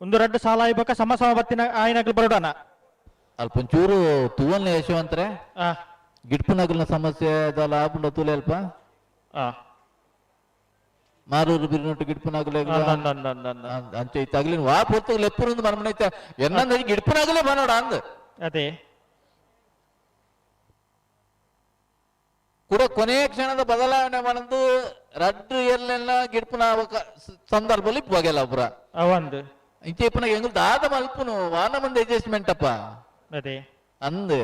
ಒಂದು ರಡ್ಡು ಸಾಲ ಆಯ್ಬೇಕ ಸಮ ಸಮ ಬತ್ತಿನ ಆಯ್ನಾಗ್ಲು ಬರೋಡಣ. ಅಲ್ಪ ಒಂಚೂರು ತೂವಲ್ನ ಯಶವಂತ್ರೆ, ಗಿಡ್ಪುನಗಲ್ನ ಸಮಸ್ಯೆ ಅದಲ್ಲ ಆಪುಂಡ ತೂಲೆ ಅಲ್ಪ. ಮಾರೂರು ಬಿರಿನೊಟ್ಟು ಗಿಡ್ಪುನಗಲೆ ಅಂದ ಅಂದ ಅಂದ ಅಂದ. ಅಂಚೆ ಇತ್ತಾಗ್ಲಿ ವಾ ಪೊತ್ತು ಲೆಪ್ಪುರಂದು ಮನಮನೈತೆ ಎನ್ನ ಗಿಡ್ಪುನಗಲೇ ಬನ್ನೋಡ ಅಂದ್. ಅದೇ ಕೂಡ ಕೊನೆಯ ಕ್ಷಣದ ಬದಲಾವಣೆ ಮಾಡಂದು ರಡ್ಡು ಎಲ್ಲೆಲ್ಲ ಗಿಡ್ಪುನ ಸಂದರ್ಭದಲ್ಲಿ ಇಪ್ಪಗೆಲ್ಲ ಪುರ. ಅವಂದು ಇಂಚೆ ಇಪ್ಪನ ಎಂಗುಲ್ ದಾದ ಮಲ್ಪುನು ವಾನ ಮಂದಿ ಅಡ್ಜಸ್ಟ್ಮೆಂಟ್ ಅಪ್ಪ. ಅದೇ ಅಂದ್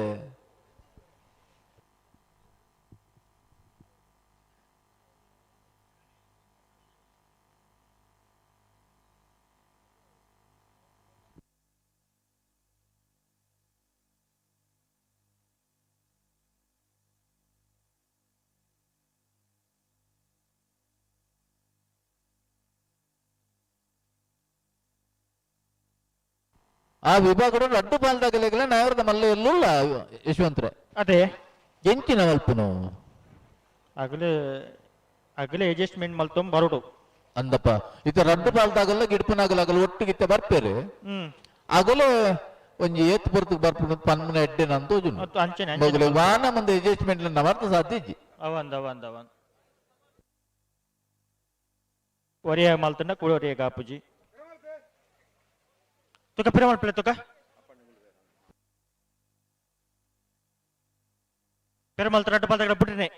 ಆ ವಿಭಾಗದ ರಡ್ಡು ಪಾಲ್ದಾಗಲೆಗಳ ನಾಯರದ ಮಲ್ಲ ಎಲ್ಲುಲ್ಲ ಯಶವಂತ್ರೆ. ಅದೇ ಎಂಚಿನ ಮಲ್ಪುನು ಅಗಲೇ ಅಗಲೇ ಅಡ್ಜಸ್ಟ್ಮೆಂಟ್ ಮಲ್ತೊಂಬ ಬರೋಡು ಅಂದಪ್ಪ ಇತ್ತ ರಡ್ಡು ಪಾಲ್ದಾಗಲ್ಲ ಗಿಡ್ಪುನಾಗಲಾಗಲ್ಲ ಒಟ್ಟಿಗಿತ್ತ ಬರ್ಪೇರು. ಅಗಲೇ ಒಂಜಿ ಏತ್ ಪೊರ್ತು ಬರ್ಪುನು ಪನ್ಮನ ಎಡ್ಡೆ ನಂತ ತೋಜುನು. ಅಂಚನೆ ಮೊಗಲೆ ವಾನ ಮಂದ ಅಡ್ಜಸ್ಟ್ಮೆಂಟ್ ನಮರ್ತ ಸಾಧ್ಯ ಇಜ್ಜಿ. ಅವಂದ ಅವಂದ ಅವಂದ ಒರಿಯ ಮಲ್ತಂಡ ಕೂಡ ಒರಿಯ ಗಾಪುಜಿ ತುಕ ಪಿರ ಮಲ್ಪಲೆ ತುಕ ಪಿರ ಮಲ್ತ ರಡ್ಡು ಪಾಲ್ದಾಗಡ ಬುಡ್ರಿನೆ.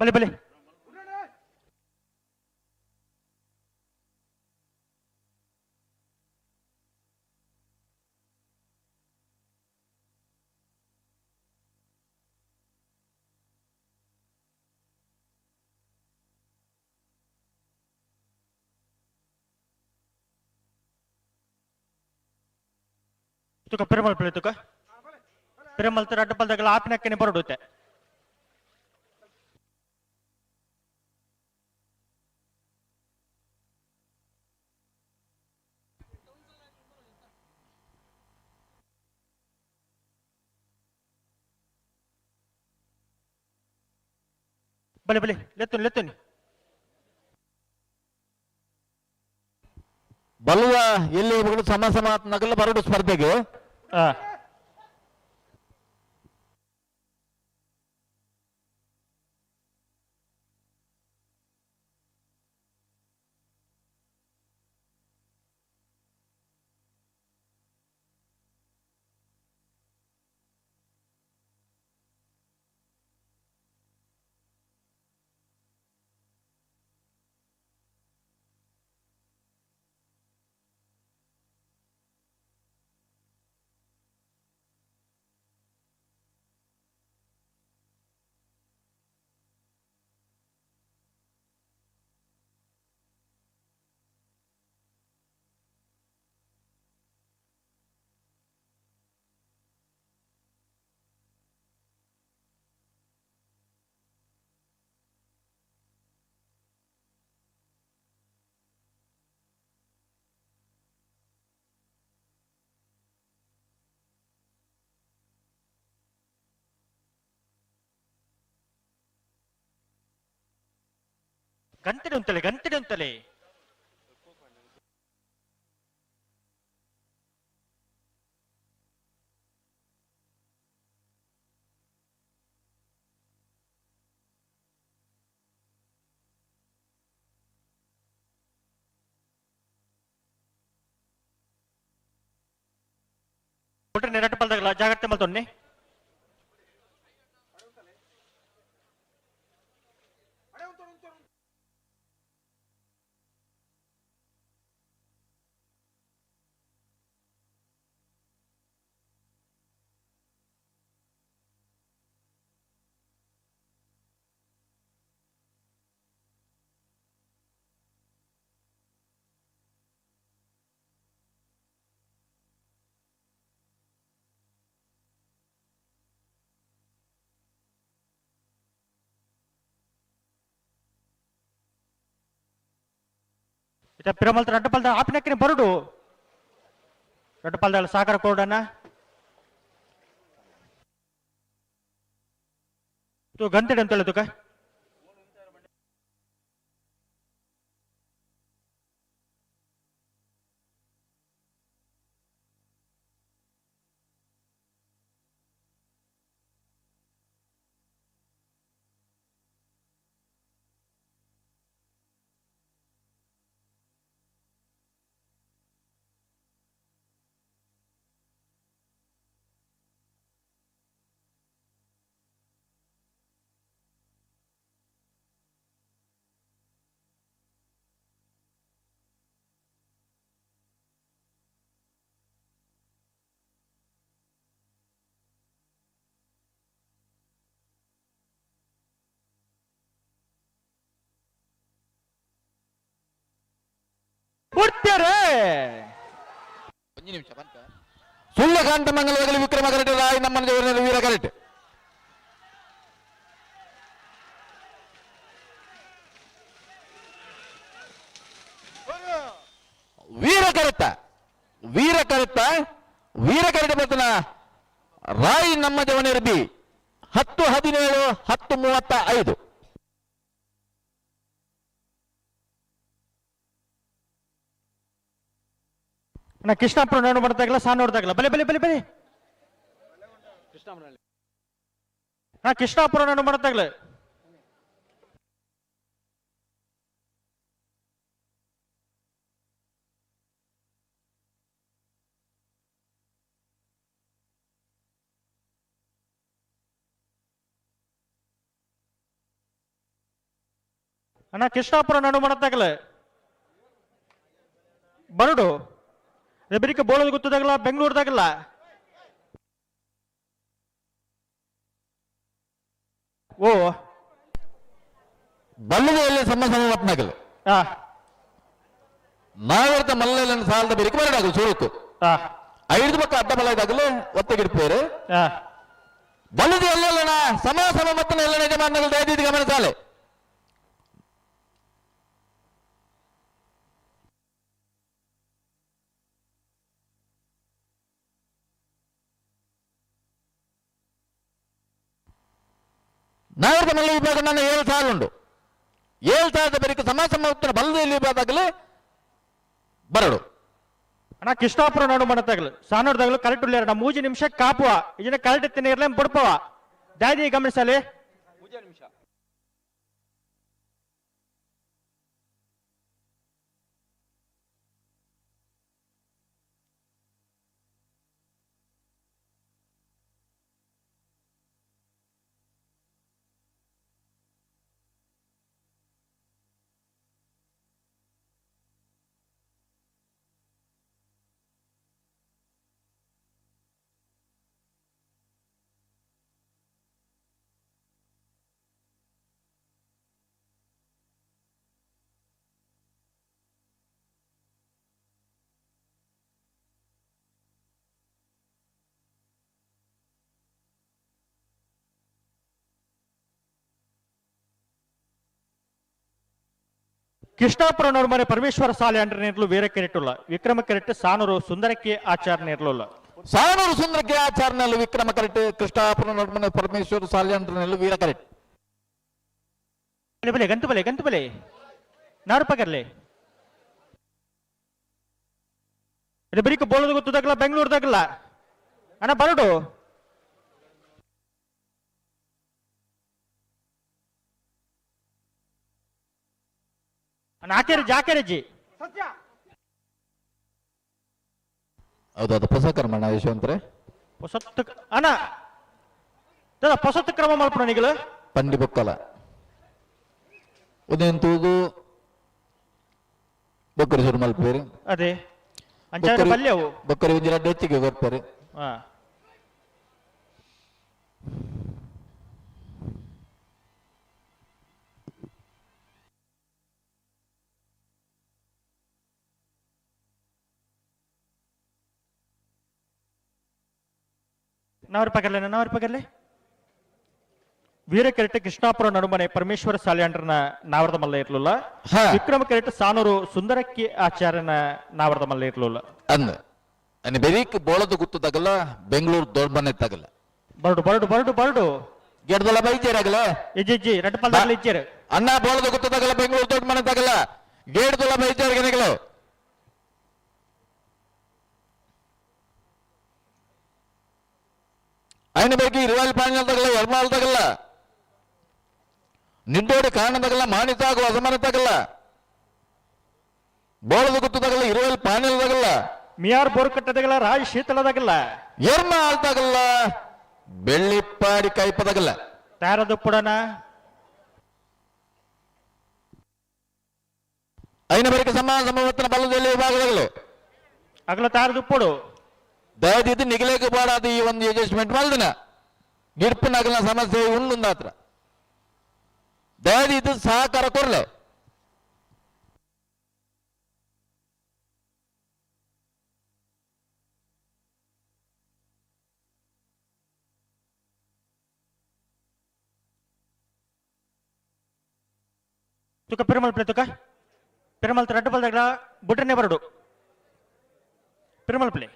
ಬಲೆ ಬಲೆ ತುಕ ಪಿರಮಲ್ ಪಿಳೆ ತುಕ ಪಿರಮಲ್ ರಡ್ಡು ಪಲ್ದಾಗಲ ಆಪಿನಕ್ಕನೆ ಬರಡುತ್ತೆ. ಬಲೆ ಬಲೆ ಲೆತ್ತುನಿ ಲೆತ್ತುನಿ ಬಲುವ ಎಲ್ಲಿ ಸಮ ಸಮ ನಗಲ ಬರಡು ಸ್ಪರ್ಧೆಗೆ. ಗಂಟೆ ಉಂತಲೆ ಗಂಟೆ ಉಂತಲೆ ನೆರಟು ಪಲ್ದಾಗಲ ಜಾಗ್ರತೆ ಮಲ್ತೊನ್ನೆ. ಇತ್ತ ಪಿರಮಲ್ತ ರಡ್ಡಪಲ್ದ ಆಪಿನಕ್ಕಿನ ಬರುಡು ರಡ್ಡಪಲ್ದ ಸಾಗರ ಕೋಡಣ್ಣ ಗಂಟೆ ಅಂತ ಹೇಳುತ್ತಕ ಕೊಡ್ತಾರೆ. ಒಂಜಿ ನಿಮಿಷ ಪನ್ಪ. ಸುಳ್ಯಕಾಂತ ಮಂಗಲದಲ್ಲಿ ವಿಕ್ರಮ ಕರೆಟ್ ರಾಯ್ ನಮ್ಮನ ಜವರಿನ ವೀರ ಕರೆಟ್. ವೀರ ಕರೆತ ವೀರ ಕರೆತ ವೀರ ಕರೆಟ ಬರ್ತನ ರಾಯ್ ನಮ್ಮ ಜವನಿರ ಬಿ 10 17 10 35. ನಾ ಕೃಷ್ಣಾಪುರ ನೋಡು ಬರ್ತಾಗಲ್ಲ ಸಾ ನೋಡ್ದಾಗಲ್ಲ ಬಲೆ ಬಲೆ ಬಲೆ ಬಲೆ ನಾ ಕೃಷ್ಣಾಪುರ ನೋಡು ಮಾಡ್ತಾಗಲ. ಅಣ್ಣ ಕೃಷ್ಣಾಪುರ ನಡು ಮಾಡತ್ತಾಗಲ ಬರಡು ಬೆರಿಕೆ ಬೋಳೋದು ಗೊತ್ತದಾಗಲ್ಲ ಬೆಂಗಳೂರದಾಗಲ್ಲ. ಓ ಬಲ್ಲದಲ್ಲಿ ಸಮ ಸಮವತ್ನಾಗಲು ನಾವರ್ತ ಮಲ್ಲಲ್ಲಿ ಸಾಲದ ಬೆರಿಕೆ ಬರಡಾಗಲು ಸುರುಕು ಐದು ಪಕ್ಕ ಅಡ್ಡ ಬಲ ಇದಾಗಲು ಒತ್ತಗಿಡ್ಪೇರು ಬಲ್ಲದ ಎಲ್ಲೆಲ್ಲನ ಸಮ ಸಮ ಮತ್ತನ ಎಲ್ಲ ಯಜಮಾನಗಳು ದಯದೀತಿ ಗಮನ ಸಾಲೆ. ನಾವರ್ತ ಮಲ್ಲ ವಿಭಾಗ ನನ್ನ 7 ಸಾಲ ಉಂಟು. 7 ಸಾವಿರದ ಬೆರಿಕೆ ಸಮ ಸಮ ಉತ್ತರ ಬಲ್ಲದಲ್ಲಿ ವಿಭಾಗದಲ್ಲಿ ಬರಡು. ಅಣ್ಣ ಕೃಷ್ಣಾಪುರ ನೋಡು ಮಾಡತ್ತಾಗಲು ಸಾನೋಡ್ದಾಗಲು ಕರೆಕ್ಟ್ ಉಳ್ಳ್ಯಾರ ನಾ 3 ನಿಮಿಷ ಕಾಪುವ ಇದನ್ನ ಕರೆಕ್ಟ್ ಎತ್ತಿನ ಇರ್ಲೇ ಬುಡ್ಪವ ದಾದಿ ಗಮನಿಸಲಿ. ಕೃಷ್ಣಾಪುರ ನೋಡ್ಮನೆ ಪರಮೇಶ್ವರ ಸಾಲೆ ಅಂಡ್ರೆ ನೇರ್ಲು ವೀರ ಕೆರೆಟುಲ್ಲ ವಿಕ್ರಮ ಕೆರೆಟ್ ಸಾನೂರು ಸುಂದರಕ್ಕೆ ಆಚಾರ ನೇರ್ಲುಲ್ಲ. ಸಾನೂರು ಸುಂದರಕ್ಕೆ ಆಚಾರನಲ್ಲಿ ವಿಕ್ರಮ ಕರೆಟ್ ಕೃಷ್ಣಾಪುರ ನೋಡ್ಮನೆ ಪರಮೇಶ್ವರ ಸಾಲೆ ಅಂಡ್ರೆ ವೀರ ಕರೆಟ್. ಬಲೆ ಬಲೆ ಗಂತು ಬಲೆ ಗಂತು ಬಲೆ ನಾರುಪಗರ್ಲೆ ಇದು ಬರೀಕ ಬೋಳೋದು ಗೊತ್ತದಾಗಲ್ಲ ಬೆಂಗಳೂರದಾಗಲ್ಲ ಅಣ್ಣ ಬರಡು. ಅಣ್ಣ ಆಕೇರಜ್ಜಿ ಹೌದೌದು ಹೊಸ ಕರ್ಮಣ್ಣ ಯಶವಂತ್ರೆ ಹೊಸತ್ತು ಅಣ್ಣ ದಾದಾ ಹೊಸತ್ತು ಕ್ರಮ ಮಲ್ಪಣ ನಿಗಲು ಪಂಡಿ ಬೊಕ್ಕಲ ಉದಯನ್ ತೂದು ಬೊಕ್ಕರಿ ಸುರು ಮಲ್ಪೇರು ಅದೇ ಅಂಚಾರ ಪಲ್ಯವು ಬೊಕ್ಕರಿ ಒಂಜಿ ರಡ್ಡು ಹೆಚ್ಚಿಗೆ ಕೊರ್ಪೇರು. ಹಾ ನಾವ್ರ ಪಗರ್ಲೆ ನಾವ್ರ ಪಗರ್ಲೆ ವೀರಕೆರೆಟ್ ಕೃಷ್ಣಾಪುರ ನಡುಮನೆ ಪರಮೇಶ್ವರ ಸಾಲ್ಯಾಂಡ್ರನ ನಾವರದ ಮಲ್ಲ ಇರ್ಲಿಲ್ಲ. ವಿಕ್ರಮ ಕೆರೆಟ್ ಸಾನೂರು ಸುಂದರಕ್ಕಿ ಆಚಾರ್ಯನ ನಾವರದ ಮಲ್ಲ ಇರ್ಲಿಲ್ಲ. ಅಂದ್ ಅನಿ ಬೆರೀಕ್ ಬೋಳದ ಗುತ್ತು ತಗಲ್ಲ, ಬೆಂಗಳೂರು ದೊಡ್ಡ ಮನೆ ತಗಲ್ಲ. ಬರಡು ಬರಡು ಬರಡು ಬರಡು. ಗೆಡ್ದಲ ಬೈಜೇರಾಗಲ. ಇಜ್ಜಿ ರಡ್ಡು ಪಲ್ದಾಗಲ ಇಜ್ಜೇರು. ಅಣ್ಣ ಬೋಳದ ಗುತ್ತು ತಗಲ್ಲ, ಬೆಂಗಳೂರು ದೊಡ್ಡ ಮನೆ ತಗಲ್ಲ, ಗೇಡ್ದಲ ಬೈಜೇರ್ಗೆನಗಲ. అయిన ಬಗ್ಗೆ ಇರುವಾಲಿ ಪಾಂಜಲ್ ತಗಲ್ಲ, ಎರ್ಮಾಲ್ ತಗಲ್ಲ, ನಿಡ್ಡೋಡಿ ಕಾರಣ ತಗಲ್ಲ, ಮಾಣಿತಾಗು ಅಸಮಾನ ತಗಲ್ಲ, ಬೋಳದ ಗುತ್ತು ತಗಲ್ಲ, ಇರುವಲ್ಲಿ ಪಾಣಿಲ್ ತಗಲ್ಲ, ಮಿಯಾರ್ ಬೋರ್ಕಟ್ಟದಗಲ್ಲ, ರಾಜ್ ಶೀತಲದಾಗಲ್ಲ, ಎರ್ಮಾಲ್ ತಗಲ್ಲ, ಬೆಳ್ಳಿಪ್ಪಾಡಿ ಕೈಪದಗಲ್ಲ. ತಾರದ ಪುಡನ. అయిన ಬಳಿಕ ಸಮಾನ ಸಮವರ್ತನ ಬಲದಲ್ಲಿ ವಿಭಾಗದಾಗಲು ಅಗಲ ತಾರದು ಪೊಡು. ದಯದಿದ್ದು ನಿಗಲೇಕ ಬಾಡಾದ ಈ ಒಂದು ಅಡ್ಜಸ್ಟ್ಮೆಂಟ್ ಮಲ್ದಿನ ಗಿಡ್ಪು ನಗಲ ಸಮಸ್ಯೆ ಉಂಡು ಹತ್ರ ದಯದಿದ್ದು ಸಹಕಾರ ಕೊರ್ಲೆ. ತುಕ ಪೆರುಮಲ್ ಪ್ಲೇ ತುಕ ಪೆರುಮಲ್ ರಡ್ಡು ಬಲ್ದಾಗಲ ಬುಡ್ರನೆ ಬರಡು ಪೆರುಮಲ್ ಪ್ಲೇ.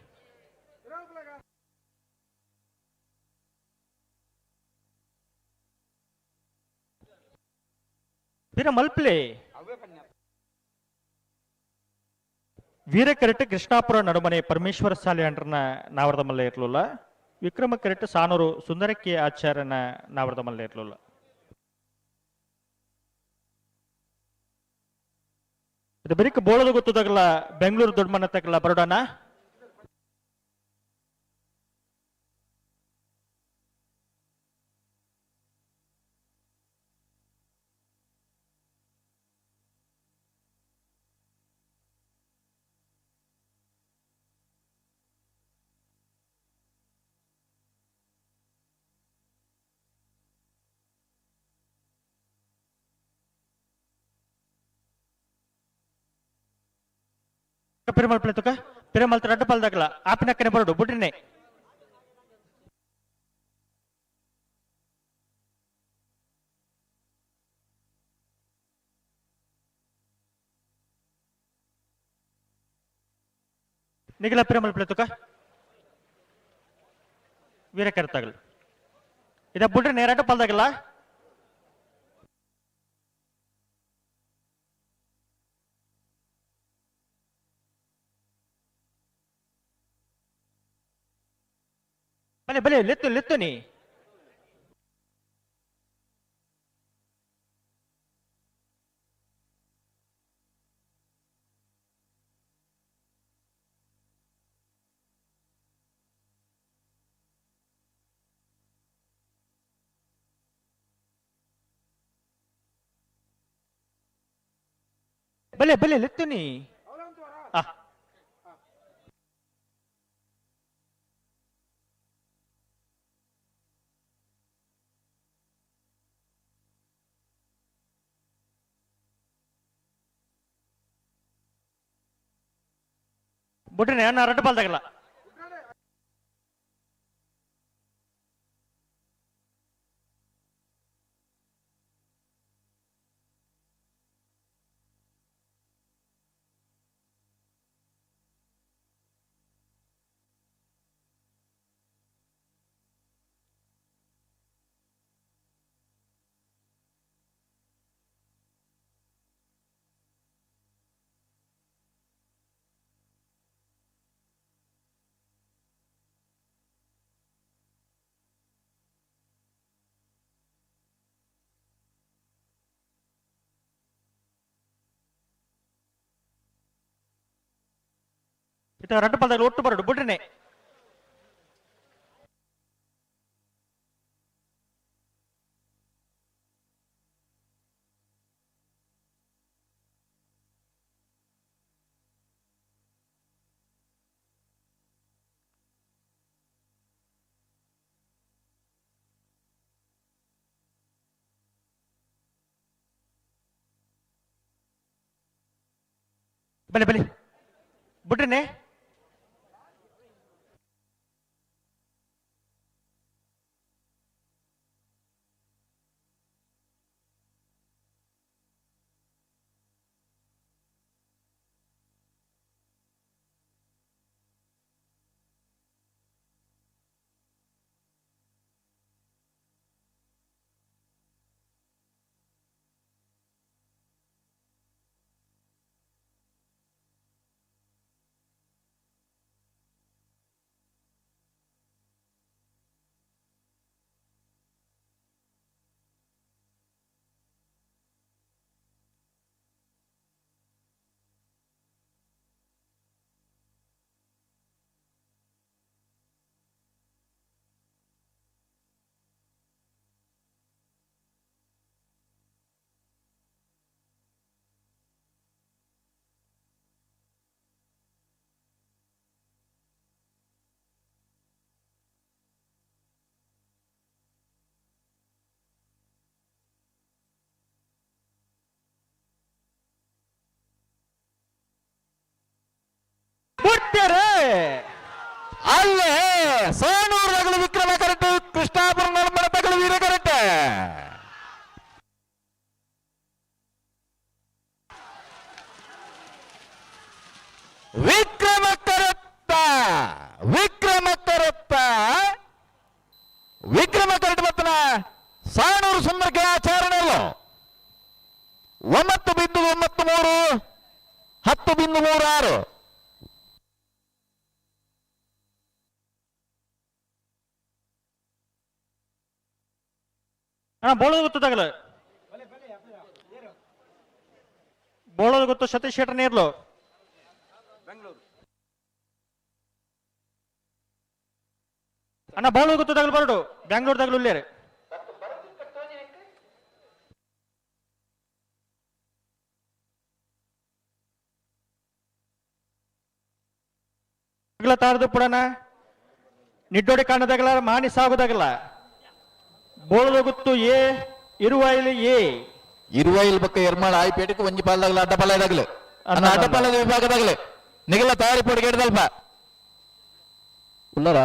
ಪಿರಮಲ್ಪ್ಲೆ. ವೀರಕೆರೆಟ್ ಕೃಷ್ಣಾಪುರ ನಡುಮನೆ ಪರಮೇಶ್ವರ ಸಾಲ್ಯಾಂಡ್ರನ ನಾವರದ ಮಲ್ಲ ಇರ್ಲಿಲ್ಲ. ವಿಕ್ರಮ ಕೆರೆಟ್ ಸಾನೂರು ಸುಂದರಕ್ಕೆ ಆಚಾರ್ಯನ ನಾವರದ ಮಲ್ಲ ಇರ್ಲಿಲ್ಲ. ಇದು ಬರೀಕ್ ಬೋಳದು ಗೊತ್ತದಾಗಲ್ಲ, ಬೆಂಗಳೂರು ದೊಡ್ಡ ಮನೆ ತಗಲ್ಲ ಬರೋಡಣ. ಪೆರುಮಲ್ ಪ್ಲೇ ತುಕ ಪೆರುಮಲ್ ರಡ್ಡು ಪಲ್ದಾಗಲ ಆಪಿನಕ್ಕನೆ ಬರಡು ಬುಡ್ರಿನೆ. ನಿಗಲ ಪೆರುಮಲ್ ಪ್ಲೇ ತುಕ ವೀರಕರ್ತಾಗಲ್ ಇದ ಬುಡ್ರಿನೆ ರಡ್ಡು ಪಲ್ದಾಗಲ. ಬಲೆ ಬಲೆ ಲೆತ್ತು ಲೆತ್ತು ನೀ. ಬಲೆ ಬಲೆ ಲೆತ್ತು ನೀ. ಆ ಬುಡ್ರಿನೆ ಅಣ್ಣ ರಡ್ಡು ಪಾಲ್ದಾಗಲ್ಲ. ಇತ್ತ ರಡ್ಡು ಪಲ್ದಾಗ ಒಟ್ಟು ಬರಡು ಬುಡ್ರಿನೆ. ಬಲೆ ಬಲೆ ಬುಡ್ರಿನೆ. ಏರ್ಲತ್ತೇರು ಅಲ್ಲೇ ಸೋನೂರು ವಿಕ್ರಮ ಕರೆಕ್ಟ್, ಕೃಷ್ಣಾಪುರ ತಗಲು ವೀರ ಕರೆಕ್ಟ್. ವಿಕ್ರಮ ಕರೆಕ್ಟ, ವಿಕ್ರಮ ಕರೆಕ್ಟ, ವಿಕ್ರಮ ಕರೆಕ್ಟ್ ಬತ್ತನ ಸಾಣೂರು ಸುಂದರಕ್ಕೆ ಆಚಾರಣೆಯಲ್ಲೋ 9.93, 10.36. ಅಣ್ಣ ಬೋಳದ ಗೊತ್ತು ತಗಲು, ಬೋಳದ ಗೊತ್ತು ಸತೀಶ್ ಶೆಟ್ಟರ್ ನೇರ್ಲು. ಅಣ್ಣ ಬೋಳದ ಗೊತ್ತು ತಗಲು ಬರಡು, ಬ್ಯಾಂಗ್ಳೂರ್ ತಗಲು ಉಲ್ಲೇರು. ತಾರದು ಪುಡನ ನಿಡ್ಡೋಡಿ ಕಾಣದಾಗಲ ಮಾನಿ ಸಾಗುದಾಗಲ. ಬೋಳದ ಗೊತ್ತು ಎ ಇರುವಾಯಿಲು ಎ ಇರುವಾಯಿಲ್ ಬಕ್ಕ ಎರ್ಮಾಳ ಆಯ್ಪೇಟಕ್ಕೆ ಒಂಜಿ ಪಾಲ್ದಾಗಲ ಅಡ್ಡಪಾಲದಾಗಲು ಅಣ್ಣ ಅಡ್ಡಪಾಲದ ವಿಭಾಗದಾಗಲು ನಿಗಲ ತಯಾರಿ ಪೊಡಿಗೆ ಹಿಡ್ದಲ್ಪ ಉಲ್ಲರ.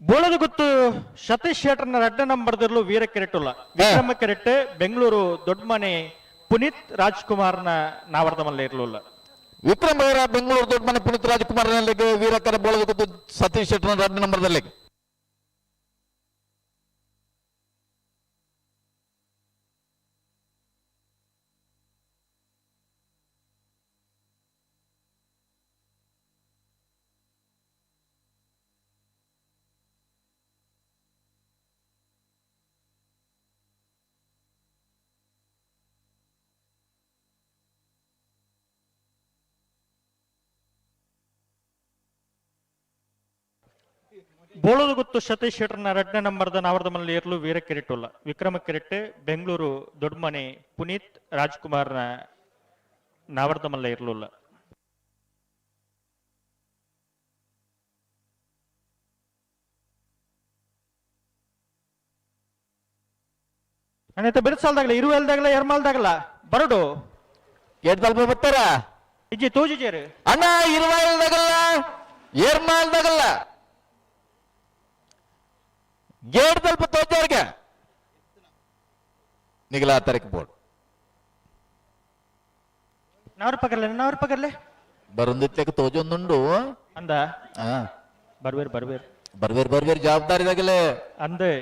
ಬೋಳದ ಗೊತ್ತು ಸತೀಶ್ ಶೆಟ್ಟರ್ನ ರಡ್ಡ ನಂಬರ್ದಿರ್ಲು ವೀರ ಕೆರೆಟುಲ್ಲ. ವಿಕ್ರಮ ಕೆರೆಟ್ ಬೆಂಗಳೂರು ದೊಡ್ಡಮನೆ ಪುನೀತ್ ರಾಜ್ಕುಮಾರ್ನ ನಾವರ್ದ ಮಲ್ಲ ಇರ್ಲಿಲ್ಲ. ವಿಕ್ರಮ್ ಬೈರ ಬೆಂಗಳೂರು ದೊಡ್ಡಮನೆ ಪುನೀತ್ ರಾಜ್ಕುಮಾರ್ ವೀರಕರ ಬೋಳದ ಗೊತ್ತು ಸತೀಶ್ ಶೆಟ್ಟರ್ನ ರಡ್ಡ ನಂಬರ್ದಲ್ಲಿ. ಬೋಳದ ಗೊತ್ತು ಸತೀಶ್ ಶೆಟ್ಟರ್ನ ರಡ್ಡ ನಂಬರ್ದ ನಾವರ್ದ ಮಲ್ಲಿ ಇರ್ಲು ವೀರ ಕೆರೆಟುಲ್ಲ. ವಿಕ್ರಮ ಕೆರೆಟ್ ಬೆಂಗಳೂರು ದೊಡ್ಡಮನೆ ಪುನೀತ್ ರಾಜ್ಕುಮಾರ್ನ ನಾವರ್ದ ಮಲ್ಲ ಇರ್ಲಿಲ್ಲ. ಅಣ್ಣ ಬಿರುಸಾಲ್ದಾಗಲ ಇರುವೆಲ್ದಾಗಲ ಎರ್ಮಾಲ್ದಾಗಲ ಬರಡು ಗೇಟ್ ತಲುಪ ಬರ್ತಾರ ಇಜ್ಜಿ ತೋಜಿಜೇರು ಅಣ್ಣ ಇರುವಾಯಿಲ್ದಾಗಲ್ಲ ಏರ್ಮಾಲ್ದಾಗಲ್ಲ ಗೇಟ್ ತಲುಪ ತೋಜಾರ್ಗೆ ನಿಗಲ ತಾರೀಕು ಬೋರ್ಡ್ ನವರ್ ಪಗರ್ಲೆ ನವರ್ ಪಗರ್ಲೆ ಬರುಂದಿತ್ತಕ್ಕೆ ತೋಜೊಂದುಂಡು ಅಂದ ಬರ್ವೇರ್ ಬರ್ವೇರ್ ಬರ್ವೇರ್ ಬರ್ವೇರ್ ಜವಾಬ್ದಾರಿದಾಗಲೇ ಅಂದೆ.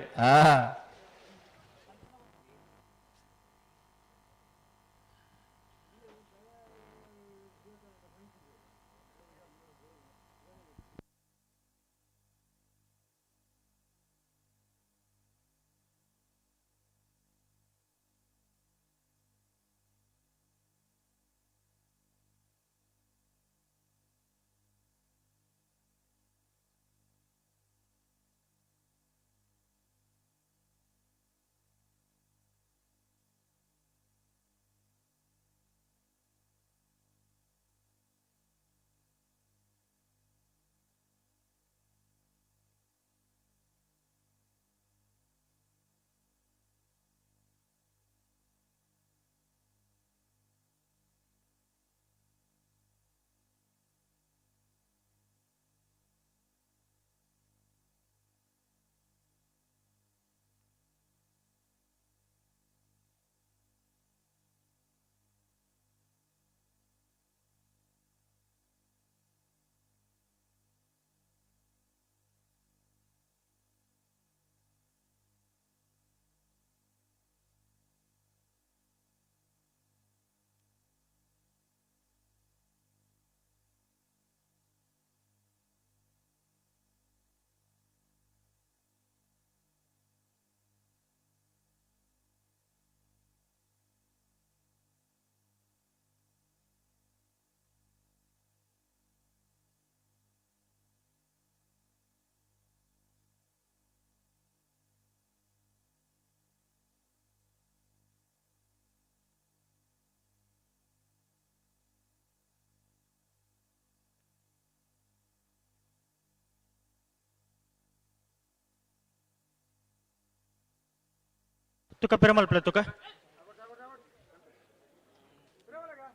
ತುಕ ಪಿರಮಲ್ ಪ್ಲೇ ತುಕ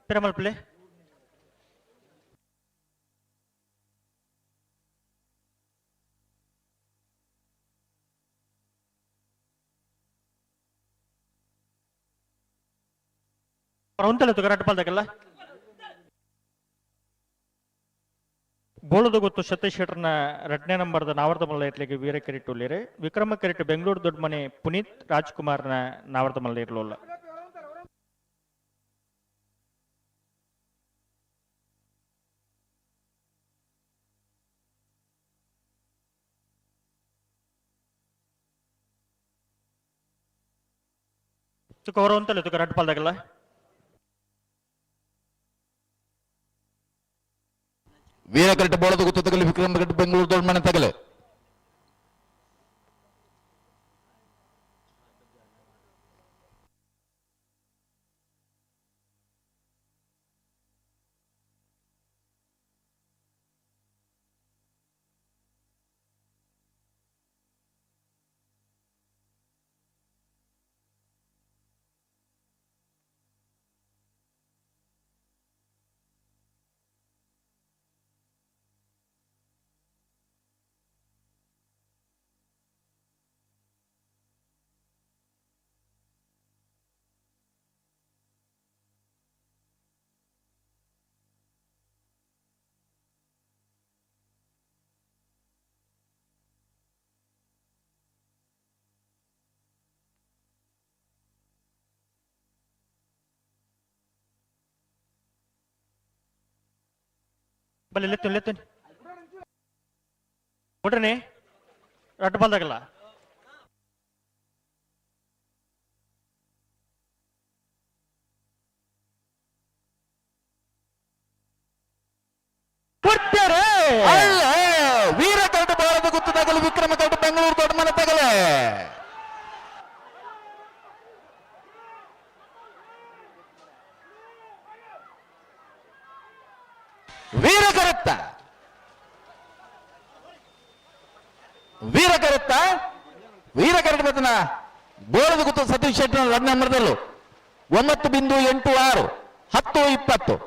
ಪಿರಮಲ್ ಪ್ಲೇ ಉಂತಲ್ಲ ತುಕ ರಡ್ಡ್ ಪಾಲ್ದಾಗಲ್ಲ ಬೋಳದ ಗೊತ್ತು ಸತೀಶ್ ಶೆಟ್ಟರ್ನ ಎರಡನೇ ನಂಬರ್ದ ನಾವರ್ದ ಮಲ್ಲ ಇರ್ಲಿಗೆ ವೀರ ಕೆರಿಟ್ ಉಳ್ಳೇರೆ ವಿಕ್ರಮ ಕೆರಿಟ್ ಬೆಂಗಳೂರು ದೊಡ್ಡಮನೆ ಪುನೀತ್ ರಾಜ್ಕುಮಾರ್ನ ನಾವರ್ದ ಮಲ್ಲ ಇರ್ಲೋಲ್ಲ. ತುಕ ಹೊರ ಉಂತಲ್ಲ ತುಕ ರಡ್ಡ್ ಪಾಲ್ದಾಗಲ್ಲ. ವೀರ ಕರೆಕ್ಟ್ ಬೋಳದ ಗುತ್ತು ತಗಲಿ ವಿಕ್ರಮ ಕರೆಕ್ಟ್ ಬೆಂಗಳೂರು ದೊಡ್ಡ ಮನೆ ತಗಲೆ. ಬಲೆ ಲೆತ್ತುನ್ ಲೆತ್ತುನ್ ಉಡನೆ ರಡ್ಡ್ ಬಾಲ್ದಾಗಲ್ಲ. ಕೊಡ್ತಾರೆ ಅಲ್ಲ ವೀರ ಕರೆಕ್ಟ್ ಬೋಳದ ಗುತ್ತು ತಗಲು ವಿಕ್ರಮ ಕರೆಕ್ಟ್ ಬೆಂಗಳೂರು ದೊಡ್ಡ ಮನೆ ತಗಲೆ. ವೀರ ಕರೆಕ್ತ ವೀರ ಕರೆಕ್ತ ವೀರ ಕರೆಕ್ಟ್ ಬತ್ತನ ಬೋಳದ ಗುತ್ತು ಸತೀಶ್ ಶೆಟ್ಟಿ ಎರಡನೇ ನಂಬರ್ದಲ್ಲೂ 9.86 10:20.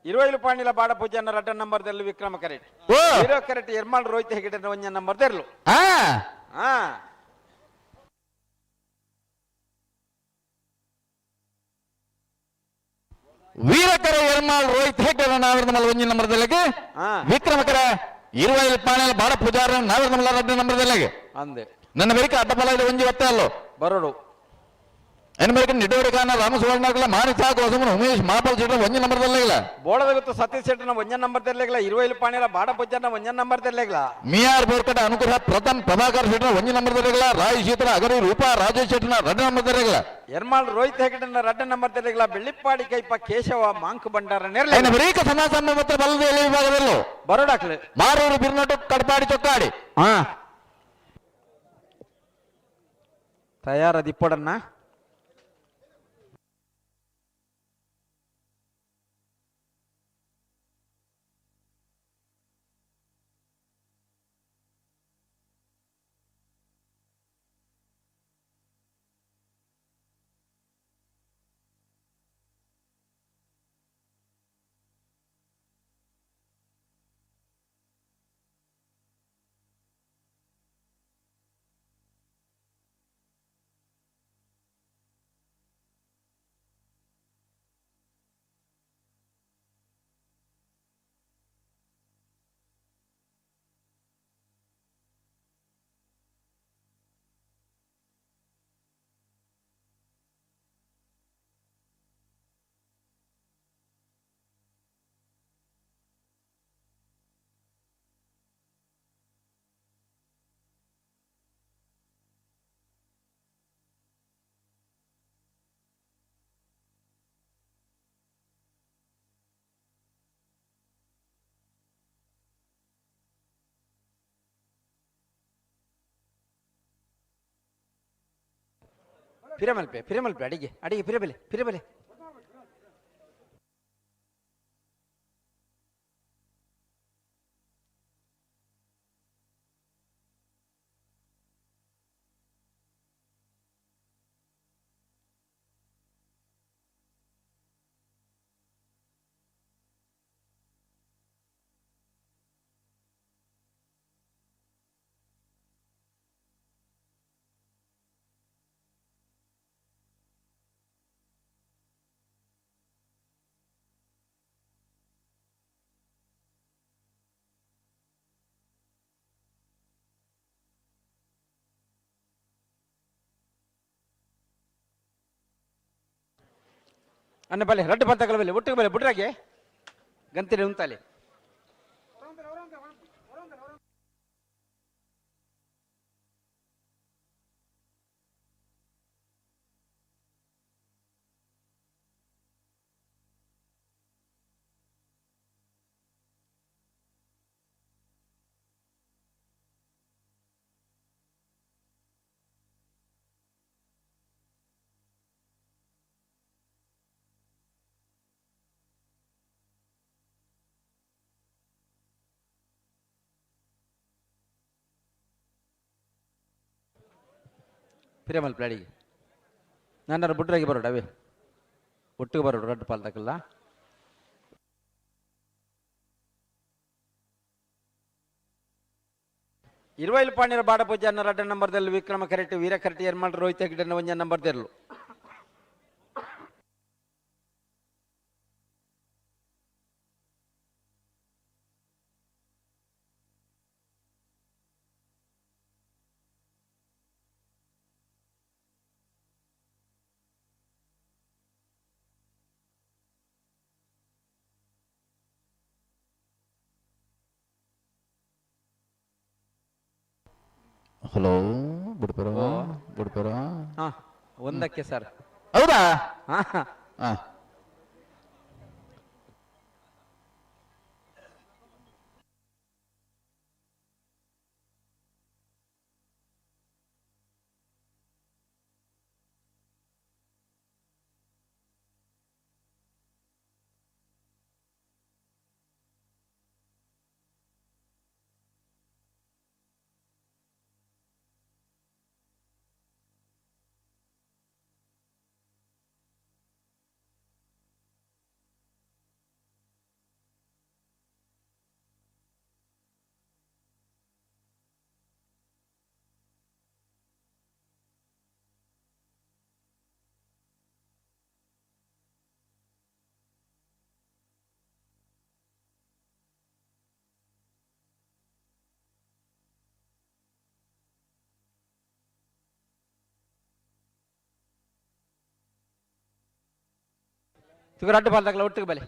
ಇರುವೈಲು ಪಾಂಡಿಲ ಬಾಡ ಪೂಜಾನ ರಡ್ಡ ನಂಬರ್ ದೆಲ್ಲು ವಿಕ್ರಮ ಕರೆಟ್ ಹೀರೋ ಕರೆಟ್ ಎರ್ಮಾಲ್ ರೋಹಿತ್ ಹೆಗಡೆ ಒಂಜ ನಂಬರ್ ದೆರ್ಲು. ಹಾ ವೀರಕರ ಎರ್ಮಾಲ್ ರೋಹಿತ್ ಹೆಗಡೆ ನಾವರ್ ನಮ್ಮಲ್ಲಿ ಒಂಜಿ ನಂಬರ್ ದೆಲ್ಲಗೆ ವಿಕ್ರಮಕರ ಇರುವೈಲು ಪಾಣಿಲ ಬಾಡ ಪೂಜಾರ ನಾವರ್ ನಮ್ಮಲ್ಲ ರಡ್ಡ ನಂಬರ್ ದೆಲ್ಲಗೆ ಅಂದೆ ನನ್ನ ಬಳಿಕ ಅಡ್ಡಬಲ ಇದೆ ಒಂಜಿ ಒತ್ತೆ ಅಲ್ಲೋ ಬರೋಡು ಎನ್ ಬಳಿಕ ನಿಡೋಡಿ ಖಾನ ರಾಮ ಸುವರ್ಣಾಗಲ ಮಾನಿಸಾ ಕೋಸಮನ ಉಮೇಶ್ ಮಾಪಲ್ ಶೆಟ್ಟರ್ ಒಂಜಿ ನಂಬರ್ ದೆಲ್ಲಗಿಲ್ಲ. ಬೋಳದ ಗೊತ್ತು ಸತೀಶ್ ಶೆಟ್ಟರ್ನ ಒಂಜ ನಂಬರ್ ದೆಲ್ಲೆಗಿಲ್ಲ ಇರುವೈಲು ಪಾಣಿಲ ಬಾಡ ಪೂಜಾರನ ಒಂಜ ನಂಬರ್ ದೆಲ್ಲೆಗಿಲ್ಲ. ಮಿಯಾರ್ ಬೋರ್ಕಟ ಅನುಗ್ರಹ ಪ್ರಥಮ್ ಪ್ರಭಾಕರ್ ಶೆಟ್ಟರ್ ಒಂಜಿ ನಂಬರ್ ದೆಲ್ಲೆಗಿಲ್ಲ. ರಾಯ್ ಶೀತರ ಅಗರಿ ರೂಪಾ ರಾಜೇಶ್ ಶೆಟ್ಟರ್ನ ರಡ್ಡ ನಂಬರ್ ದೆಲ್ಲೆಗಿಲ್ಲ. ಎರ್ಮಾಲ್ ರೋಹಿತ್ ಹೆಗಡೆನ ರಡ್ಡ ನಂಬರ್ ದೆಲ್ಲೆಗಿಲ್ಲ. ಬೆಳ್ಳಿಪ್ಪಾಡಿ ಕೈಪ ಕೇಶವ ಮಾಂಕ್ ಭಂಡಾರ ನೆರ್ಲೆ. ಎನ್ನ ಬರೀಕ ಸಮಾಸಮ ಮತ್ತು ಬಲದ ಎಲೆ ವಿಭಾಗದಲ್ಲೂ ಬರೋಡಾಕ್ಲೆ ಮಾರೂರು ಬಿರ್ನಟು ಕಡ್ಪಾಡಿ ಚೊಕ್ಕಾಡಿ. ತಯಾರದ ಇಪ್ಪಡನ್ನ ಪಿರಮಲ್ಪೆ ಪಿರಮಲ್ಪೆ ಅಡಿಗೆ ಅಡಿಗೆ ಪಿರಬಲೆ ಪಿರಬಲೆ ಅನ್ನ ಬಲೆ ರಡ್ಡು ಪಂತಗಳ ಬಲೆ ಒಟ್ಟಿಗೆ ಬಲೆ ಬುಡ್ರಾಗೆ ಗಂತಿರೆ ಉಂತಾಲೆ ಪಿರಮಲ್ಪೆ ಅಡಿಗೆ ನನ್ನ ಬುಡ್ರಾಗಿ ಬರೋಡು ಅವೇ ಒಟ್ಟಿಗೆ ಬರೋಡು ರಡ್ಡು ಪಾಲ್ ತಕಲ್ಲ ಇರುವೈಲ್ ಪಾಂಡ್ಯರ ಬಾಡಪೂಜೆ ಅನ್ನ ರಡ್ಡ ನಂಬರ್ದಲ್ಲಿ ವಿಕ್ರಮ ಕರೆಕ್ಟ್ ವೀರ ಕರೆಕ್ಟ್ ಏರ್ಮಾಲ್ ರೋಹಿತ ಗಿಡನ ಒಂಜ ನಂಬರ್ ತೆರಲು ಹಲೋ ಬಿಡ್ಪರ ಬಿಡ್ಪರ ಹಾ ಒಂದಕ್ಕೆ ಸರ್ ಹೌದಾ ಹಾ ಹಾ ತುಗ ರಡ್ಡು ಪಾಲ್ ತಕಲ ಒಟ್ಟಿಗೆ ಬಲೆ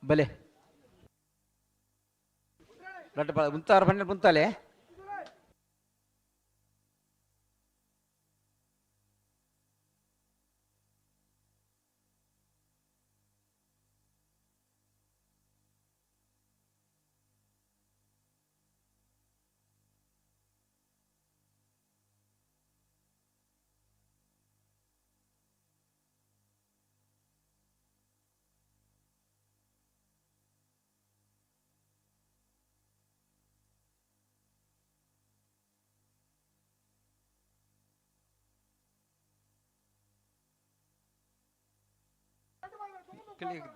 ಬಲೆ ರಡ್ಡು ಪಾಲ್ ಮುಂತಾರ ಬಣ್ಣ ಮುಂತಾಲೆ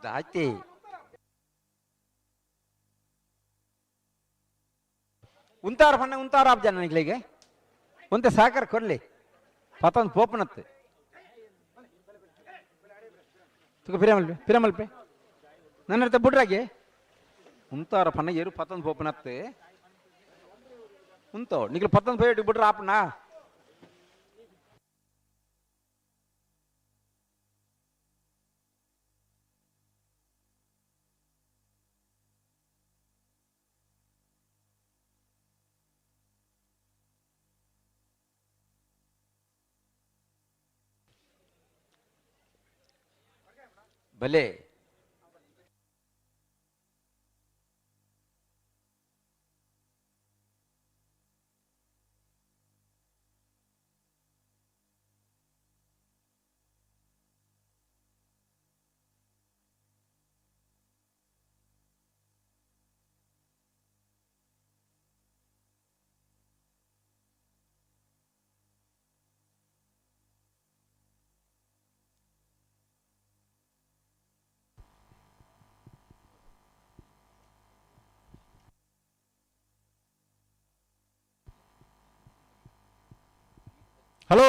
ದಾತಿ ಉಂತಾರ ಬಣ್ಣ ಉಂತಾರ ಆಪ್ ಜನ ನಿಕ್ಲಿಗೆ ಒಂತೆ ಸಾಕರ್ ಕೊರ್ಲಿ ಪತೊಂದು ಪೋಪನತ್ತು ತುಕ ಪಿರಮಲ್ಪೆ ಪಿರಮಲ್ಪೆ ನನ್ನ ಅರ್ಥ ಬುಡ್ರಾಗೆ ಉಂತಾರ ಪನ್ನ ಏರು ಪತೊಂದು ಪೋಪನತ್ತು ಉಂತೋ ನಿಕ್ಲು ಪತ್ತೊಂದು ಪೋಯಿಟ್ಟು ಬಿಡ್ರ ಆಪನಾ ಭಲೆ. ಹಲೋ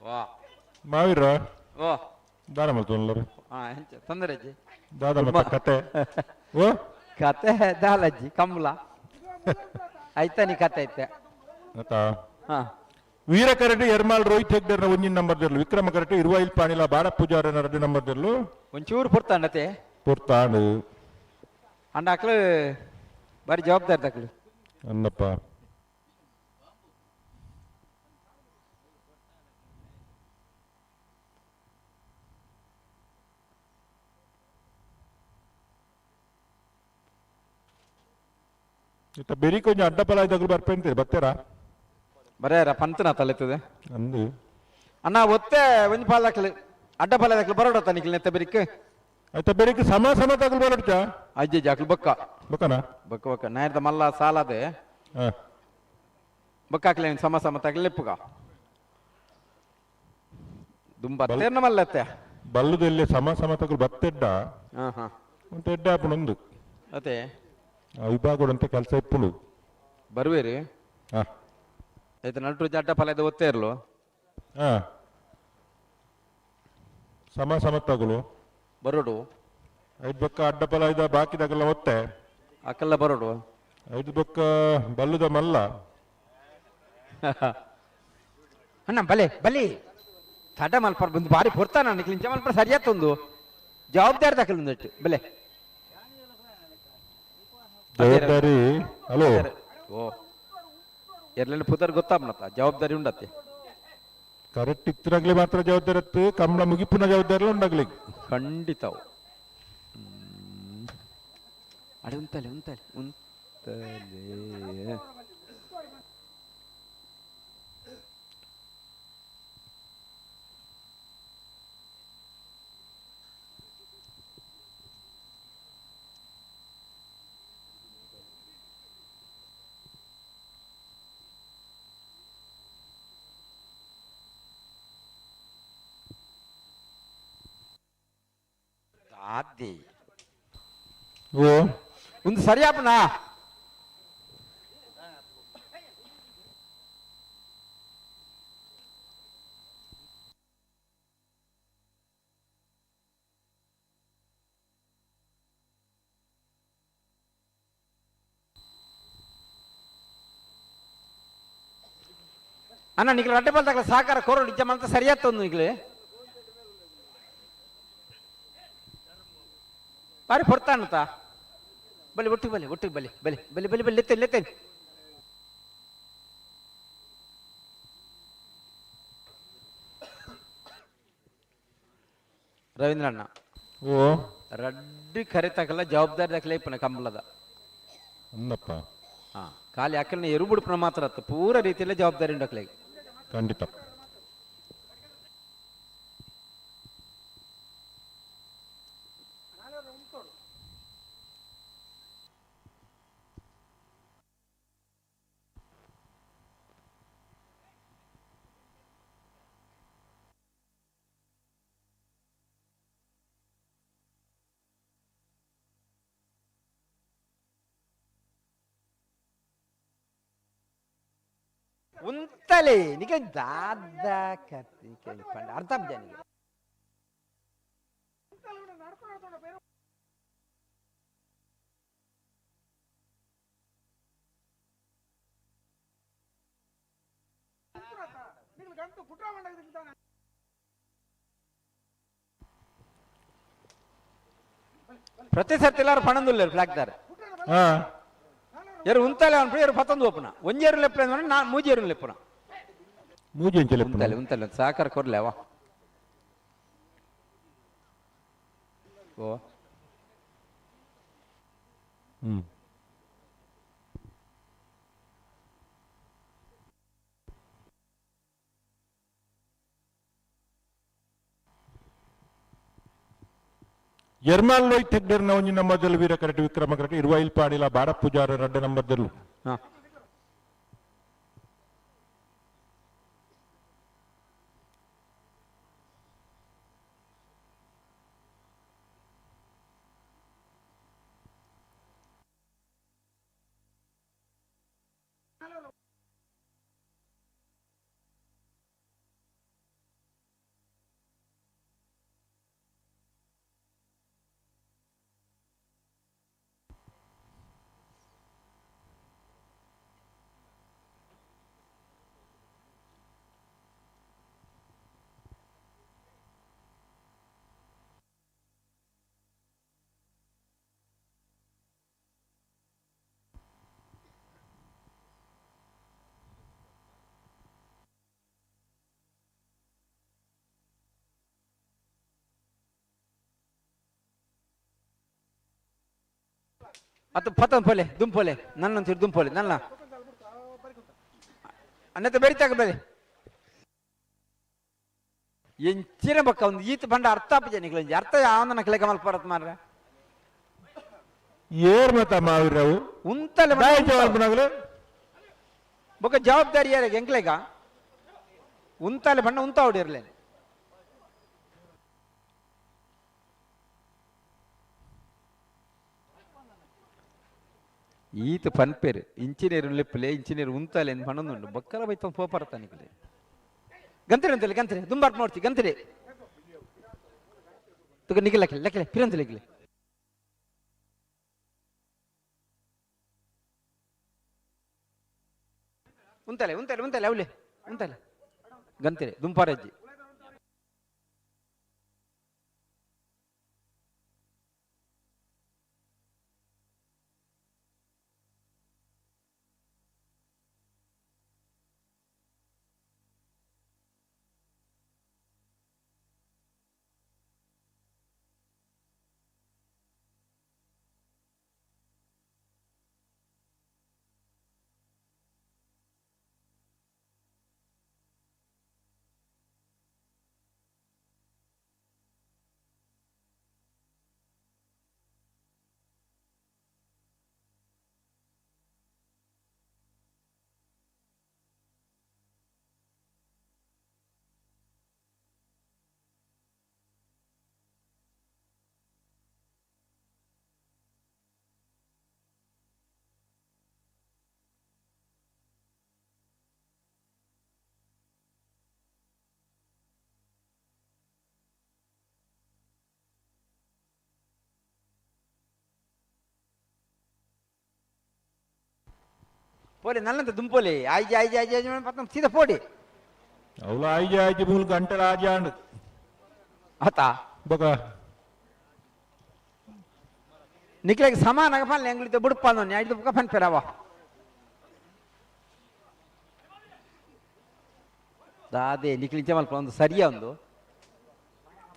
ವಾ ಮಾವೀರ ಓ ದಾರ ಮಲ್ತೊಂದಲ್ಲರು ಹಾ ಎಂಚ ತೊಂದರೆ ಅಜ್ಜಿ ದಾದ ಮತ್ತ ಕತೆ ಓ ಕತೆ ದಾಲಜ್ಜಿ ಕಂಬಳ ಐತಾನಿ ಕತೆ ಐತೆ ಆತಾ ಹಾ ವೀರ ಕರಟಿ ಎರ್ಮಾಲ್ ರೋಹಿತ್ ಹೆಗ್ಡೆರ್ನ ಒಂಜಿನ ನಂಬರ್ ದಿರ್ಲು ವಿಕ್ರಮ ಕರಟಿ ಇರುವೈಲ್ ಪಾಣಿಲ ಬಾಡ ಪೂಜಾರನ ಎರಡು ನಂಬರ್ ದಿರ್ಲು ಒಂಚೂರು ಪುರ್ತಾಂಡತೆ ಪುರ್ತಾಂಡು ಅಂಡ ಅಕ್ಲು ಬಾರಿ ಜವಾಬ್ದಾರಿ ತಕ್ಲು ಅನ್ನಪ್ಪ ಇತ್ತ ಬೆರಿ ಕೊಂಚ ಅಡ್ಡಪಲ ಇದ್ದಾಗಲೂ ಬರ್ಪೇಂತೀರಿ ಬರ್ತೀರಾ ಬರೇರ ಪಂತನ ತಲೆತದೆ ಅಂದು ಅಣ್ಣ ಒತ್ತೆ ಒಂಜಿ ಪಾಲಕ್ಲು ಅಡ್ಡ ಪಾಲಕ್ಲು ಬರೋಡ ತನಿಕ್ಲು ನೆತ್ತ ಬೆರಿಕ್ ಆಯ್ತಾ ಬೆರಿಕ್ ಸಮ ಸಮ ತಗಲು ಬರೋಡ್ಚ ಅಜ್ಜಿ ಜಾಕ್ಲು ಬೊಕ್ಕ ಬೊಕ್ಕನಾ ಬೊಕ್ಕ ಬೊಕ್ಕ ನಾಯರ್ದ ಮಲ್ಲ ಸಾಲದೆ ಹಾ ಬೊಕ್ಕಾಕ್ಲೆ ಸಮ ಸಮ ತಗಲೆಪ್ಪುಗ ದುಂಬತ್ತೇರ್ನ ಮಲ್ಲತ್ತೆ ಬಲ್ಲುದೆಲ್ಲಿ ಸಮ ಸಮ ತಗಲು ಬತ್ತೆಡ್ಡ ಹಾ ಹಾ ಒಂದು ಎಡ್ಡೆ ಆಪುಣೊಂದು ಅದೇ ಆ ವಿಭಾಗದಂತೆ ಕೆಲಸ ಇಪ್ಪುಂಡು ಬರುವೇರಿ ಹಾ ಆಯ್ತು ನಟು ಅಡ್ಡ ಫಲದ ಒತ್ತೇ ಇರ್ಲು ಹಾ ಸಮ ಸಮ ತಗಲು ಬರೋಡು ಐದು ಬೊಕ್ಕ ಅಡ್ಡ ಫಲ ಇದ ಬಾಕಿ ತಗಲ ಒತ್ತೆ ಅಕ್ಕಲ್ಲ ಬರೋಡು ಐದು ಬೊಕ್ಕ ಬಲ್ಲುದ ಮಲ್ಲ ಅಣ್ಣ ಬಲೆ ಬಲೆ ತಡ ಮಲ್ಪರ್ ಬಂದು ಬಾರಿ ಪೊರ್ತಾನ ನಿಕ್ಲಿಂಚ ಮಲ್ಪರ್ ಸರಿಯಾತ್ತೊಂದು ಜವಾಬ್ದಾರಿ ದಾಖಲು ಬಲೆ ಜವಾಬ್ದಾರಿ ಹಲೋ ಓ ಎರ್ಲೆಲ್ಲ ಪುದರ್ ಗೊತ್ತಾಪ್ನತ್ತ ಜವಾಬ್ದಾರಿ ಉಂಡತ್ತೆ ಕರೆಕ್ಟ್ ಇತ್ತರಾಗ್ಲಿ ಮಾತ್ರ ಜವಾಬ್ದಾರಿ ಇತ್ತು ಕಂಬಳ ಮುಗಿಪುನ ಜವಾಬ್ದಾರಿ ಉಂಡಾಗ್ಲಿ ಖಂಡಿತ ಅಡೆ ಉಂತಲೆ ಉಂತಲೆ ಉಂತಲೆ ದಾದಿ ಓ ಒಂದು ಸರಿಯಾಪನಾ ಅಣ್ಣ ನಿಖಿಲ್ ರಡ್ಡೆ ಬಲ್ದಾಗಲ ಸಹಕಾರ ಕೊರೋಡು ನಿಜ ಮಂತ ಸರಿಯಾತ್ತೊಂದು ನಿಖಿಲ್ ಬಾರಿ ಪೊರ್ತಾನತ ಬಲಿ ಒಟ್ಟಿಗೆ ಬಲಿ ಒಟ್ಟಿಗೆ ಬಲಿ ಬಲಿ ಬಲಿ ಬಲಿ ಬಲಿ ಲೆತ್ತೇನೆ ಲೆತ್ತೇನೆ ರವೀಂದ್ರ ಅಣ್ಣ ಓ ರಡ್ಡಿ ಕರೆ ತಕಲ ಜವಾಬ್ದಾರಿ ದಾಖಲೆ ಇಪ್ಪನ ಕಂಬಳದ ಅನ್ನಪ್ಪ ಹಾ ಖಾಲಿ ಅಕ್ಕಲ್ನ ಎರು ಮಾತ್ರ ಅತ್ತ ಪೂರ ರೀತಿಯಲ್ಲೇ ಜವಾಬ್ದಾರಿ ಉಂಡಕ್ಲೆ ಖಂಡಿತ ಉಂತಲೆ ನಿಕ ದಾದ ಕತ್ತಿ ಪಂಡ ಅರ್ಥ ನಿಗೆ ಪ್ರತಿ ಸರ್ತಿ ಎಲ್ಲಾರು ಪಣಂದುಲ್ಲೇರು ಫ್ಲಾಗ್ದಾರೆ ಹಾ ಎರು ಉಂತಲೆ ಅನ್ಪು ಎರು ಪತ್ತೊಂದು ಓಪನ ಒಂಜೇರು ಲೆಪ್ಪು ಅಂದ್ರೆ ನಾ ಮೂಜೇರು ಲೆಪ್ಪುನ ಮೂಜಿ ಅಂಚೆ ಲೆಪ್ಪುನ ಉಂತಲೆ ಉಂತಲೆ ಸಹಕಾರ ಕೊರ್ಲೆ ಅವ ಓ ಹ್ಮ್ ಎರ್ಮಾಲ್ ಲೋಹಿತ್ ಹೆಗ್ಡೆರ್ನ ಒಂಜಿ ನಂಬರ್ದಲ್ಲಿ ವೀರ ಕರಟಿ ವಿಕ್ರಮ ಕರಟಿ ಇರುವೈಲ್ ಪಾಡಿಲ ಬಾಡ ಪೂಜಾರ ರಡ್ಡೆ ನಂಬರ್ದಲ್ಲೂ ಹಾ ಅತ್ತ ಪತ್ತೊಂದು ಪೋಲೆ ದುಂಪೋಲೆ ನನ್ನ ದುಂಪೋಲೆ ನನ್ನ ಅನ್ನತ ಬೆರಿತಾಗ ಬೇರೆ ಎಂಚಿನ ಬಕ್ಕ ಒಂದು ಈತ ಬಂಡ ಅರ್ಥ ಆಪಜ ನಿಕ್ಲಂಜಿ ಅರ್ಥ ಯಾವನ ಕಲೆಕ ಮಲ್ಪರತ್ ಮಾರ್ರೆ ಏರ್ ಮತ ಮಾವಿರವು ಉಂತಲೆ ಬೊಕ್ಕ ಜವಾಬ್ದಾರಿ ಯಾರ ಎಂಕ್ಲೆಗ ಉಂತಾಲೆ ಬಣ್ಣ ಉಂತ ಹೊಡಿರ್ಲೆ ಈತ ಪನ್ಪೇರು ಇಂಚಿನೇರು ಲೆಪ್ಪಲೆ ಇಂಚಿನೇರು ಉಂತಾಲೆ ಎಂದು ಪಣ್ಣೊಂದುಂಡು ಬಕ್ಕಲ ಬೈತ ಪೋಪರತ ನಿಕ್ಲೆ ಗಂತ್ರೆ ಅಂತಲೆ ಗಂತ್ರೆ ದುಂಬಾರ್ಪ ನೋಡ್ತಿ ಗಂತ್ರೆ ತುಗ ನಿಖಿಲ್ ಲಕ್ಲೆ ಲಕ್ಲೆ ಪಿರಂತ ಲಕ್ಲೆ ಉಂತಲೆ ಉಂತಲೆ ಉಂತಲೆ ಅವಲೆ ಉಂತಲೆ ಗಂತಿರೆ ದುಂಪಾರಜ್ಜಿ ಪೋಲೆ ನಲ್ಲಂತ ದುಂಪೋಲೆ ಆಯ್ಜಿ ಆಯ್ಜಿ ಆಯ್ಜಿ ಆಯ್ಜಿ ಪತ್ತಂ ಸೀದಾ ಪೋಡಿ ಅವಳು ಆಯ್ಜಿ ಆಯ್ಜಿ ಮೂಲ ಗಂಟೆ ಆಜಿ ಆಂಡ್ ಆತ ಬೊಕ ನಿಕ್ಲೆಗ್ ಸಮಾನ ಫಾನ್ ಎಂಗ್ಲಿತ ಬುಡ್ಪ ಅಂದೋನಿ ಐದು ಬುಕ್ಕ ಫನ್ ಪೆರವ ದಾದೆ ನಿಕ್ಲಿ ಜಮಲ್ಪ ಒಂದು ಸರಿಯಾ ಒಂದು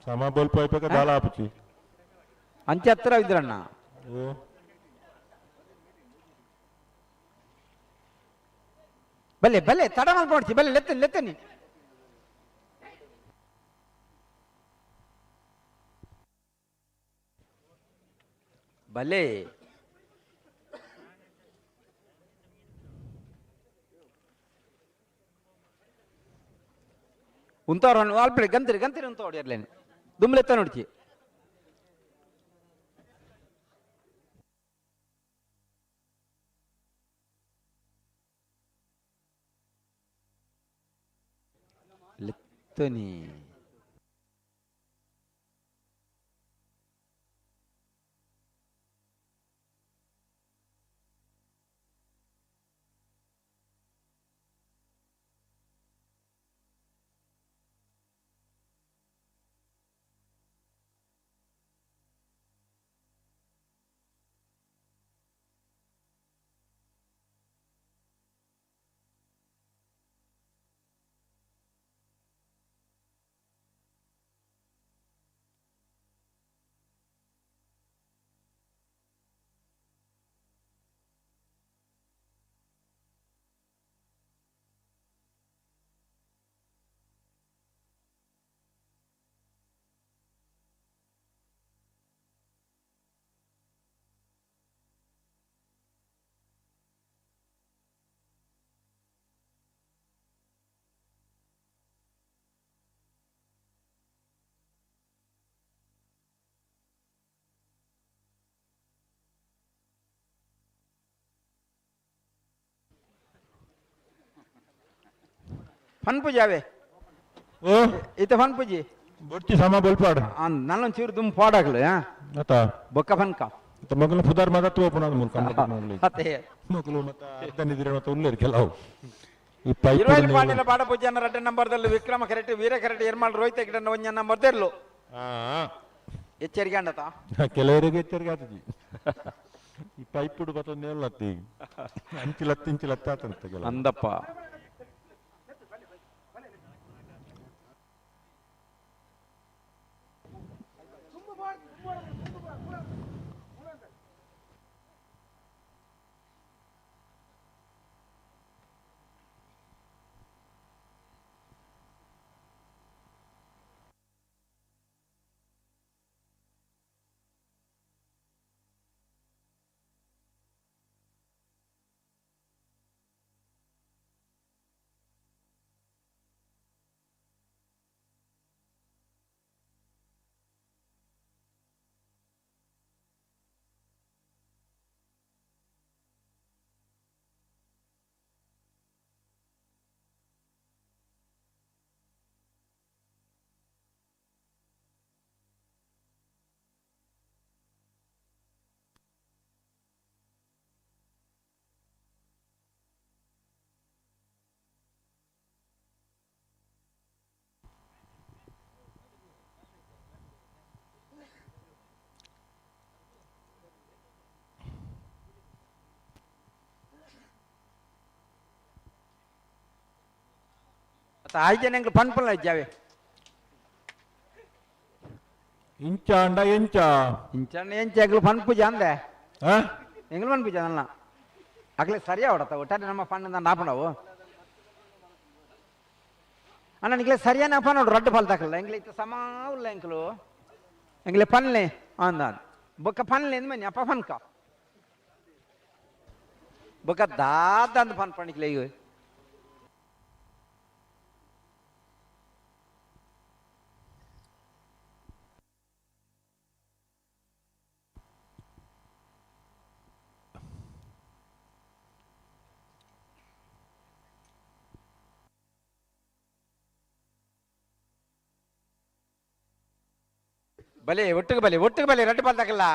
ಸಮ ಬೋಲ್ಪ ಪೈಪಕ ದಾಲ ಆಪುಚಿ ಅಂಚೆ ಹತ್ರ ಇದ್ರಣ್ಣ ಬಲ್ಲೆ ಬಲ್ಲೆ ತಡ ಮಾಡ್ಕೊಡ್ತಿ ಬಲ್ಲೆ ಲೆತ್ತನಿ ಲೆತ್ತನಿ ಬಲ್ಲೆ ಉಂತವ್ರು ಅಲ್ಪಡೆ ಗಂತಿರಿ ಗಂತಿರಿ ಉಂತ ಹೊಡಿಯರ್ಲೇನು ದುಮ್ಲೆತ್ತ ನೋಡ್ತಿ ಲೆತ್ತನಿ ಫನ್ ಪೂಜೆ ಅವೇ ಇತ್ತ ಫನ್ ಪೂಜೆ ಬೊಡ್ಚಿ ಸಮ ಬೊಲ್ಪಾಡ್ ನಲ್ಲೊಂದು ಚೂರು ದುಮ್ ಪಾಡಾಗ್ಲು ಅತ್ತ ಬೊಕ್ಕ ಫನ್ಕ ಮಗನ ಪುದಾರ್ ಮಗ ತೋಪುನ ಮೂಲಕ ಅತ್ತೆ ಮಗಲು ಮತ್ತೆ ಅರ್ಧನಿದ್ರೆ ಮತ್ತೆ ಉಳ್ಳೇರು ಕೆಲವು ಈ ಪೈಪ್ ಇರುವಲ್ಲಿ ಪಾಟೀಲ ಪಾಡ ಪೂಜೆಯನ್ನ ರಡ್ಡ ನಂಬರ್ದಲ್ಲಿ ವಿಕ್ರಮ ಕರೆಕ್ಟ್ ವೀರ ಕರೆಕ್ಟ್ ಎರ್ಮಾಳ್ ರೋಹಿತ ಗಿಡನ ಒಂಜ ನಂಬರ್ ದೆರ್ಲು ಎಚ್ಚರಿಕೆ ಅಂಡತ ಕೆಲವರಿಗೆ ಎಚ್ಚರಿಕೆ ಆಗ್ತದೆ ಈ ಪೈಪ್ ಬತ್ತೊಂದು ಹೇಳತ್ತಿ ಅಂಚಿಲತ್ತಿ ಇಂಚಿಲತ್ತ ಆತಂತ ಕೆಲವು ಅಂದಪ್ಪ ಆಯ್ಜನ ಎಂಕ್ಲು ಪನ್ಪುಲ್ಲ ಇಜ್ಜಾವೆ ಇಂಚ ಅಂಡ ಎಂಚ ಇಂಚ ಎಂಚ ಎಂಕ್ಲು ಪನ್ಪುಜ ಅಂದೆ ಎಂಗ್ಲು ಪನ್ಪುಜ ಅಲ್ಲ ಅಕ್ಲೆ ಸರಿಯಾ ಹೊಡತ ಒಟ್ಟಾರೆ ನಮ್ಮ ಪಣ್ಣ ನಾಪಣವು ಅಣ್ಣ ನಿಕ್ಲೆ ಸರಿಯಾನ ಪನ್ನೋಡು ರಡ್ಡು ಪಾಲ್ ತಕಲ್ಲ ಎಂಗ್ಲೆ ಇತ್ತ ಸಮಾ ಉಲ್ಲ ಎಂಕ್ಲು ಎಂಗ್ಲೆ ಪನ್ಲೆ ಅಂದ ಬೊಕ್ಕ ಪನ್ಲೆ ಅಂದ್ ಮನಿ ಅಪ್ಪ ಪನ್ಕ ಬೊಕ್ಕ ದಾದ ಅಂದ್ ಪನ್ ಪಣಿಕ್ಲೆ ಈಗ ಬಲೆ ಒಟ್ಟಿಗೆ ಬಲೆ ಒಟ್ಟಿಗೆ ಬಲೆ ರಡ್ಡು ಪಾಲ್ ತಕಲ್ಲ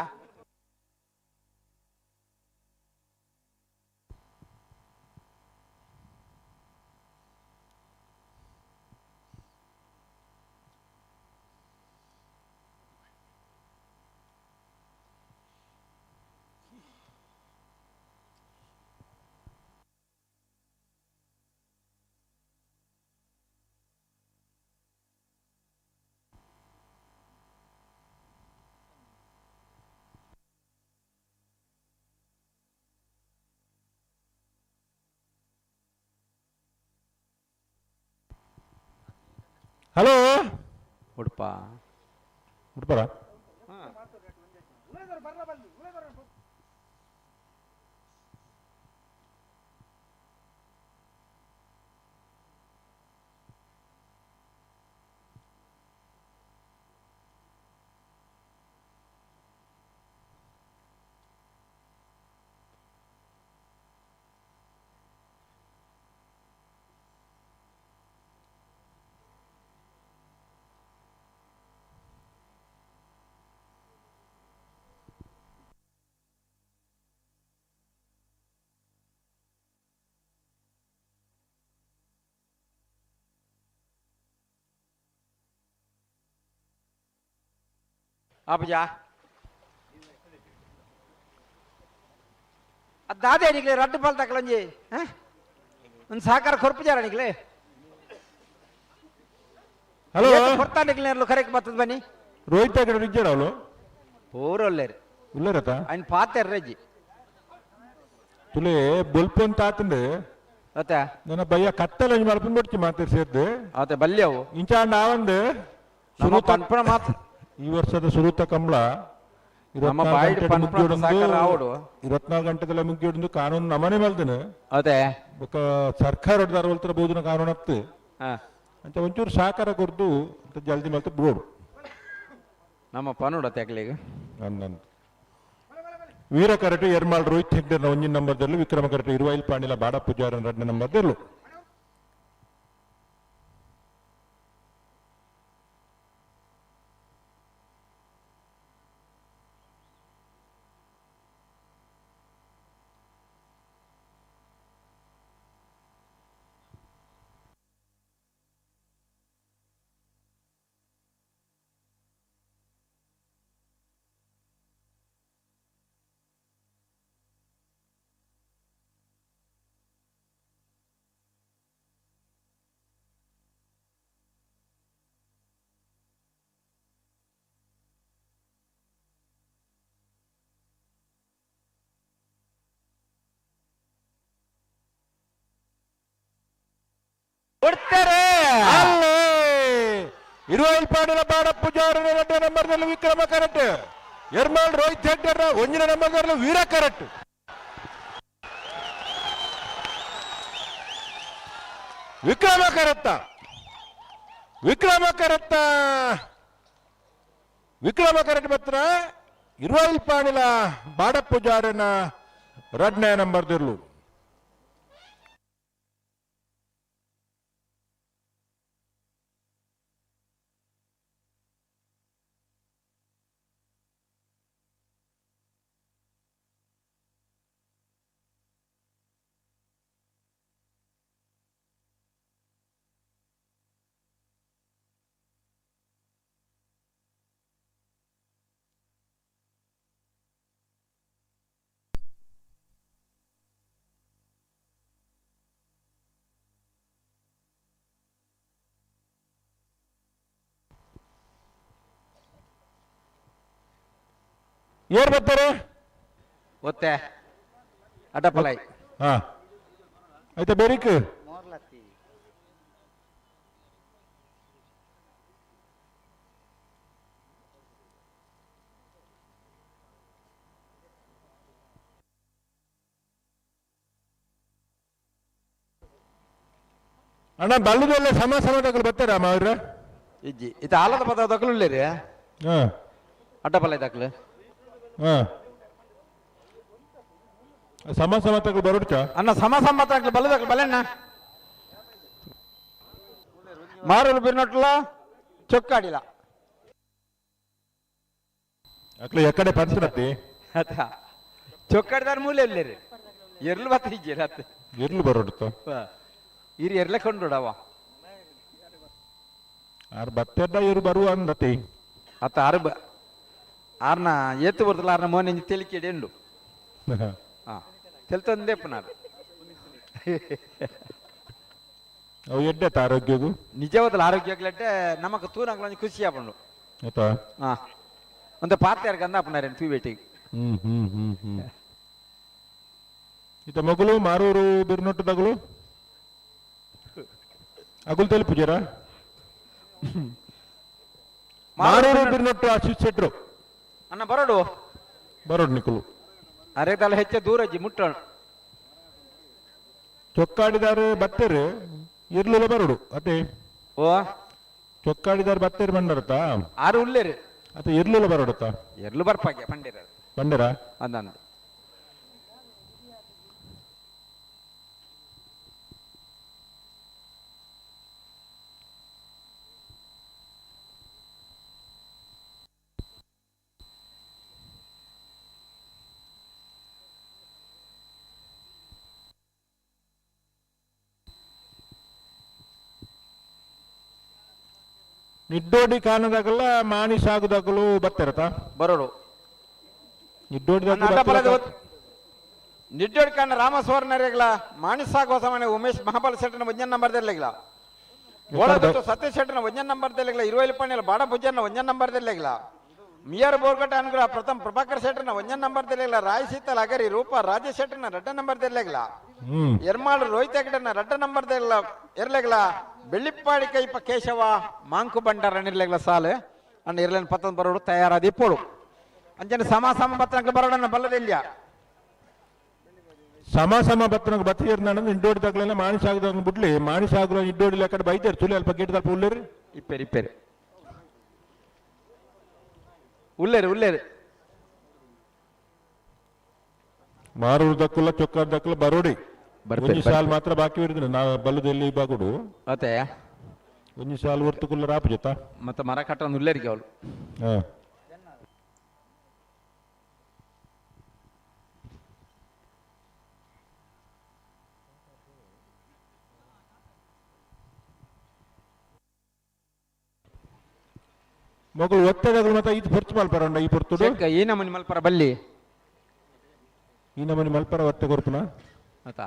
ಹಲೋ ಉಡುಪ ಉಡುಪರ ಆಪುಜಾ ದಾದೆ ನಿಕ್ಲೆ ರಡ್ಡು ಪಾಲ್ ತಕಲಂಜಿ ಒಂದು ಸಹಕಾರ ಕೊರ್ಪುಜಾರ ನಿಕ್ಲೆ ಹಲೋ ಕೊರ್ತಾ ನಿಕ್ಲೆ ಕರೆಕ್ಟ್ ಬರ್ತದ ಬನ್ನಿ ರೋಹಿತ್ ಆಗಡೆ ಇಜ್ಜಾಡ ಅವಳು ಪೂರ ಒಲ್ಲೇರು ಉಲ್ಲೇರತ ఆయన ಪಾತೆರ್ ರಜ್ಜಿ ತುಲೆ ಬೊಲ್ಪು ಅಂತ ಆತಂದು ಅತ್ತೆ ನನ್ನ ಬಯ್ಯ ಕತ್ತಲ ಮಲ್ಪನ್ ಬಿಡ್ತಿ ಮಾತಾಡ್ ಸೇರ್ದು ಅತ್ತೆ ಬಲ್ಯವು ಇಂಚ ಆವಂದು ನಮ್ಮ ಪನ್ಪುನ ಮಾತು ಈ ವರ್ಷದ ಸುರುತ ಕಂಬಳ ನಮ್ಮ ಬಾಯಿಡ್ ಪನ್ಪುನ ಸಹಕಾರ ಆವಡು. 24 ಗಂಟೆದಲ್ಲ ಮುಗಿಯೋಡು ಕಾನೂನು ನಮನೆ ಮಲ್ದನು ಅದೇ ಬೊಕ ಸರ್ಕಾರ ಹೊಡ್ದಾರ ಬೋಧನ ಕಾನೂನು ಅತ್ತು ಅಂತ ಒಂಚೂರು ಸಹಕಾರ ಕೊರ್ದು ಅಂತ ಜಲ್ದಿ ಮಲ್ತು ಬೋಡು ನಮ್ಮ ಪನುಡ ತೆಗ್ಲಿಗ ನನ್ನ ವೀರ ಕರಟು ಎರ್ಮಾಳ್ ರೋಹಿತ್ ಹೆಗ್ಡೆರ್ನ ಒಂಜಿನ ನಂಬರ್ದಲ್ಲೂ ವಿಕ್ರಮ ಕರಟು ಇರುವೈಲ್ ಪಾಂಡಿಲ ಬಾಡ ಪೂಜಾರನ ಎರಡನೇ ನಂಬರ್ದಲ್ಲೂ ಕೊಡ್ತಾರೆ ಅಲ್ಲೇ ಇರುವೈಲ್ ಪಾಂಡಿಲ ಬಾಡ ಪೂಜಾರನ ಎರಡನೇ ನಂಬರ್ದಲ್ಲಿ ವಿಕ್ರಮ ಕರಟ್ ಎರ್ಮಾಳ್ ರೋಹಿತ್ ಹೆಗ್ಡೆರ್ನ ಒಂದಿನ ನಂಬರ್ದಲ್ಲಿ ವೀರ ಕರಟ್ ವಿಕ್ರಮ ಕರತ್ತ ವಿಕ್ರಮ ಕರತ್ತ ವಿಕ್ರಮ ಕರಟ್ ಪತ್ರ ಇರುವೈಲ್ ಪಾಂಡಿಲ ಬಾಡ ಪೂಜಾರನ ಎರಡನೇ ನಂಬರ್ದಿರ್ಲು ಏರ್ ಬರ್ತಾರೆ ಒತ್ತೆ ಅಡ್ಡಪಲಾಯಿ ಹಾ ಆಯ್ತಾ ಬೇರಿಕ್ ಅಣ್ಣ ಬಲ್ಲದೆಲ್ಲ ಸಮ ಸಮದಗಳು ಬರ್ತಾರ ಅವ್ರ ಇಜ್ಜಿ ಇದು ಆಲದ ಪದ ದಕ್ಕಲು ರೀ ಹಾ ಅಡ್ಡಪಲಾಯಿ ದಾಖಲು ಹಾ ಸಮ ಸಮತಗಳು ಬರೋಡ್ಚ ಅಣ್ಣ ಸಮ ಸಮ ದಾಖಲು ಬಲ್ಲದಾಕ್ಲು ಬಲ್ಲಣ್ಣ ಮಾರಲು ಬಿರ್ನೊಟ್ಲ ಚೊಕ್ಕಾಡಿಲ್ಲ ಅಕ್ಲೆ ಎಕ್ಕಡೆ ಪಂಚನತ್ತಿ ಅತ್ತ ಚೊಕ್ಕಾಡಿದಾರ ಮೂಲೆ ಇಲ್ಲ ರೀ ಎರ್ಲು ಬತ್ತ ಇಜ್ಜಿ ಅತ್ತ ಎರ್ಲು ಬರೋಡ್ತ ಇರಿ ಎರ್ಲೆ ಕೊಂಡುಡವ ಆರ್ ಬತ್ತೆಡ್ಡ ಇರು ಬರುವ ಅಂದತಿ ಅತ್ತ ಆರು ಬ ಆರ್ನ ಏತು ಬರ್ತಲ್ಲ ಆರ್ನ ಮೋನೆ ತೆಲಿಕೆಡೆ ಉಂಡು ಹಾ ತೆಲ್ತಂದೇ ಪುನಾರ್ ಅವು ಎಡ್ಡೆತ್ತ ಆರೋಗ್ಯಗೂ ನಿಜವಾದ ಆರೋಗ್ಯ ನಮಕ್ ತೂನಂಗ್ಲ ಖುಷಿ ಆಪುಂಡು ಆಯ್ತಾ ಹಾ ಒಂದು ಪಾತ್ಯಾರ್ ಗಂಧ ಅಪ್ಪನಾರೇನು ತೂ ಬೇಟಿಗೆ ಹ್ಮ್ ಹ್ಮ್ ಹ್ಮ್ ಹ್ಮ್ ಇತ ಮಗಳು ಮಾರೂರು ಬಿರ್ನೊಟ್ಟದಗಳು ಅಗುಲ್ ತಲುಪುಜರ ಮಾರೂರು ಬಿರ್ನೊಟ್ಟು ಆಶೀಶ್ ಶೆಟ್ರು ಅಣ್ಣ ಬರೋಡು ಬರೋಡು ನಿಕುಲು ಅರೆ ತಲೆ ಹೆಚ್ಚ ದೂರಜ್ಜಿ ಮುಟ್ಟೋಣ ಚೊಕ್ಕಾಡಿದಾರೆ ಬತ್ತೇರು ಇರ್ಲಿಲ್ಲ ಬರೋಡು ಅದೇ ಓ ಚೊಕ್ಕಾಡಿದಾರೆ ಬತ್ತೇರು ಬಂಡರತ ಆರು ಉಲ್ಲೇರು ಅತ್ತ ಇರ್ಲಿಲ್ಲ ಬರೋಡತ್ತ ಎರ್ಲು ಬರ್ಪಾಗೆ ಪಂಡಿರ ಬಂಡರ ಅಂದಂದು ನಿಡ್ಡೋಡಿ ಕಾಣದಾಗಲ್ಲ ಮಾಣಿ ಸಾಗುದಾಗಲು ಬತ್ತಿರತ ಬರೋಡು ನಿಡ್ಡೋಡಿ ನಿಡ್ಡೋಡಿ ಕಾಣ ರಾಮ ಸುವರ್ಣರೇಗ್ಲ ಮಾಣಿ ಸಾಗುವ ಸಮಯ ಉಮೇಶ್ ಮಹಾಬಲ ಶೆಟ್ಟನ ಒಂಜನ್ ನಂಬರ್ ದೆಲ್ಲೆಗ್ಲ ಬೋಳದತ್ತು ಸತೀಶ್ ಶೆಟ್ಟನ ಒಂಜನ್ ನಂಬರ್ ದೆಲ್ಲೆಗ್ಲ ಇರುವೈಲ್ ಪಣ್ಣಿಲ ಬಾಡ ಭುಜನ್ನ ಒಂಜನ್ ನಂಬರ್ ದೆಲ್ಲೆಗ್ಲ ಮಿಯರ್ ಬೋರ್ಗಟ್ಟ ಅನುಗ್ರಹ ಪ್ರಥಮ್ ಪ್ರಭಾಕರ್ ಶೆಟ್ಟನ ಒಂಜನ್ ನಂಬರ್ ದೆಲ್ಲೆಗ್ಲ ರಾಯ್ ಸೀತಲ್ ಅಗರಿ ರೂಪ ರಾಜೇಶ್ ಶೆಟ್ಟನ ರಡ್ಡ ನಂಬರ್ ದೆಲ್ಲೆಗ್ಲ ಎರ್ಮಾಳು ರೋಹಿತ್ ಹೆಗಡೆನ ರಡ್ಡ ನಂಬರ್ ದೆಲ್ಲ ಎರ್ಲೆಗ್ಲ ಬೆಳ್ಳಿಪ್ಪಾಡಿ ಕೈಪ ಕೇಶವ ಮಾಂಕು ಬಂಡಾರ ನಿರ್ಲೆಗ್ಲ ಸಾಲು ಅಣ್ಣ ಇರ್ಲೇನ್ ಪತ್ತೊಂದು ಬರೋಡು ತಯಾರಾದ ಇಪ್ಪೋಡು ಅಂಚನೆ ಸಮ ಸಮ ಬತ್ತನಕ್ಕೆ ಬರೋಡನ್ನ ಬಲ್ಲದೆಲ್ಲ ಸಮ ಸಮ ಬತ್ತನకు ಬತ್ತಿರ್ನಾಡ ನಿಡ್ಡೋಡಿ ತಗ್ಲೆಲ್ಲ ಮಾಣಿ ಸಾಗುದಾಗ ಬಿಡ್ಲಿ ಮಾಣಿ ಸಾಗುಲ ನಿಡ್ಡೋಡಿ ಲೆಕ್ಕಡೆ ಬೈತೇರು ತುಲಿ ಅಲ್ಪ ಗೇಟ್ ತಲ್ಪ ಉಲ್ಲೇರಿ ಇಪ್ಪೇರು ಇಪ್ಪೇರು ಉಲ್ಲೇರು ಉಲ್ಲೇರು ಮಾರೂರು ದಕ್ಕುಲ್ಲ ಚೊಕ್ಕಾರ ದಕ್ಕುಲ್ಲ ಬರೋಡಿ ಬರ್ಪೇರು, ಒಂಜಿ ಸಾಲ್ ಮಾತ್ರ ಬಾಕಿ ಇರುದಿಲ್ಲ ನಾ ಬಲ್ಲದಲ್ಲಿ ಬಾಗುಡು ಅತ್ತೆ ಒಂಜಿ ಸಾಲ್ ಒರ್ತುಕುಲ್ಲ ರಾಪು ಜೊತ ಮತ್ತೆ ಮರ ಕಟ್ಟೊಂದು ಉಲ್ಲೇರಿಗೆ ಅವಳು ಹಾ ಮಗಳು ಒತ್ತಡಗಳು ಮತ್ತೆ ಇದು ಪೊರ್ತು ಮಲ್ಪರಂಡ ಈ ಪೊರ್ತುಡು ಈ ನಮೂನಿ ಮಲ್ಪರ ಬಲ್ಲಿ ಈ ನಮೂನಿ ಮಲ್ಪರ ಒತ್ತೆ ಕೊರ್ಪುನ ಆತಾ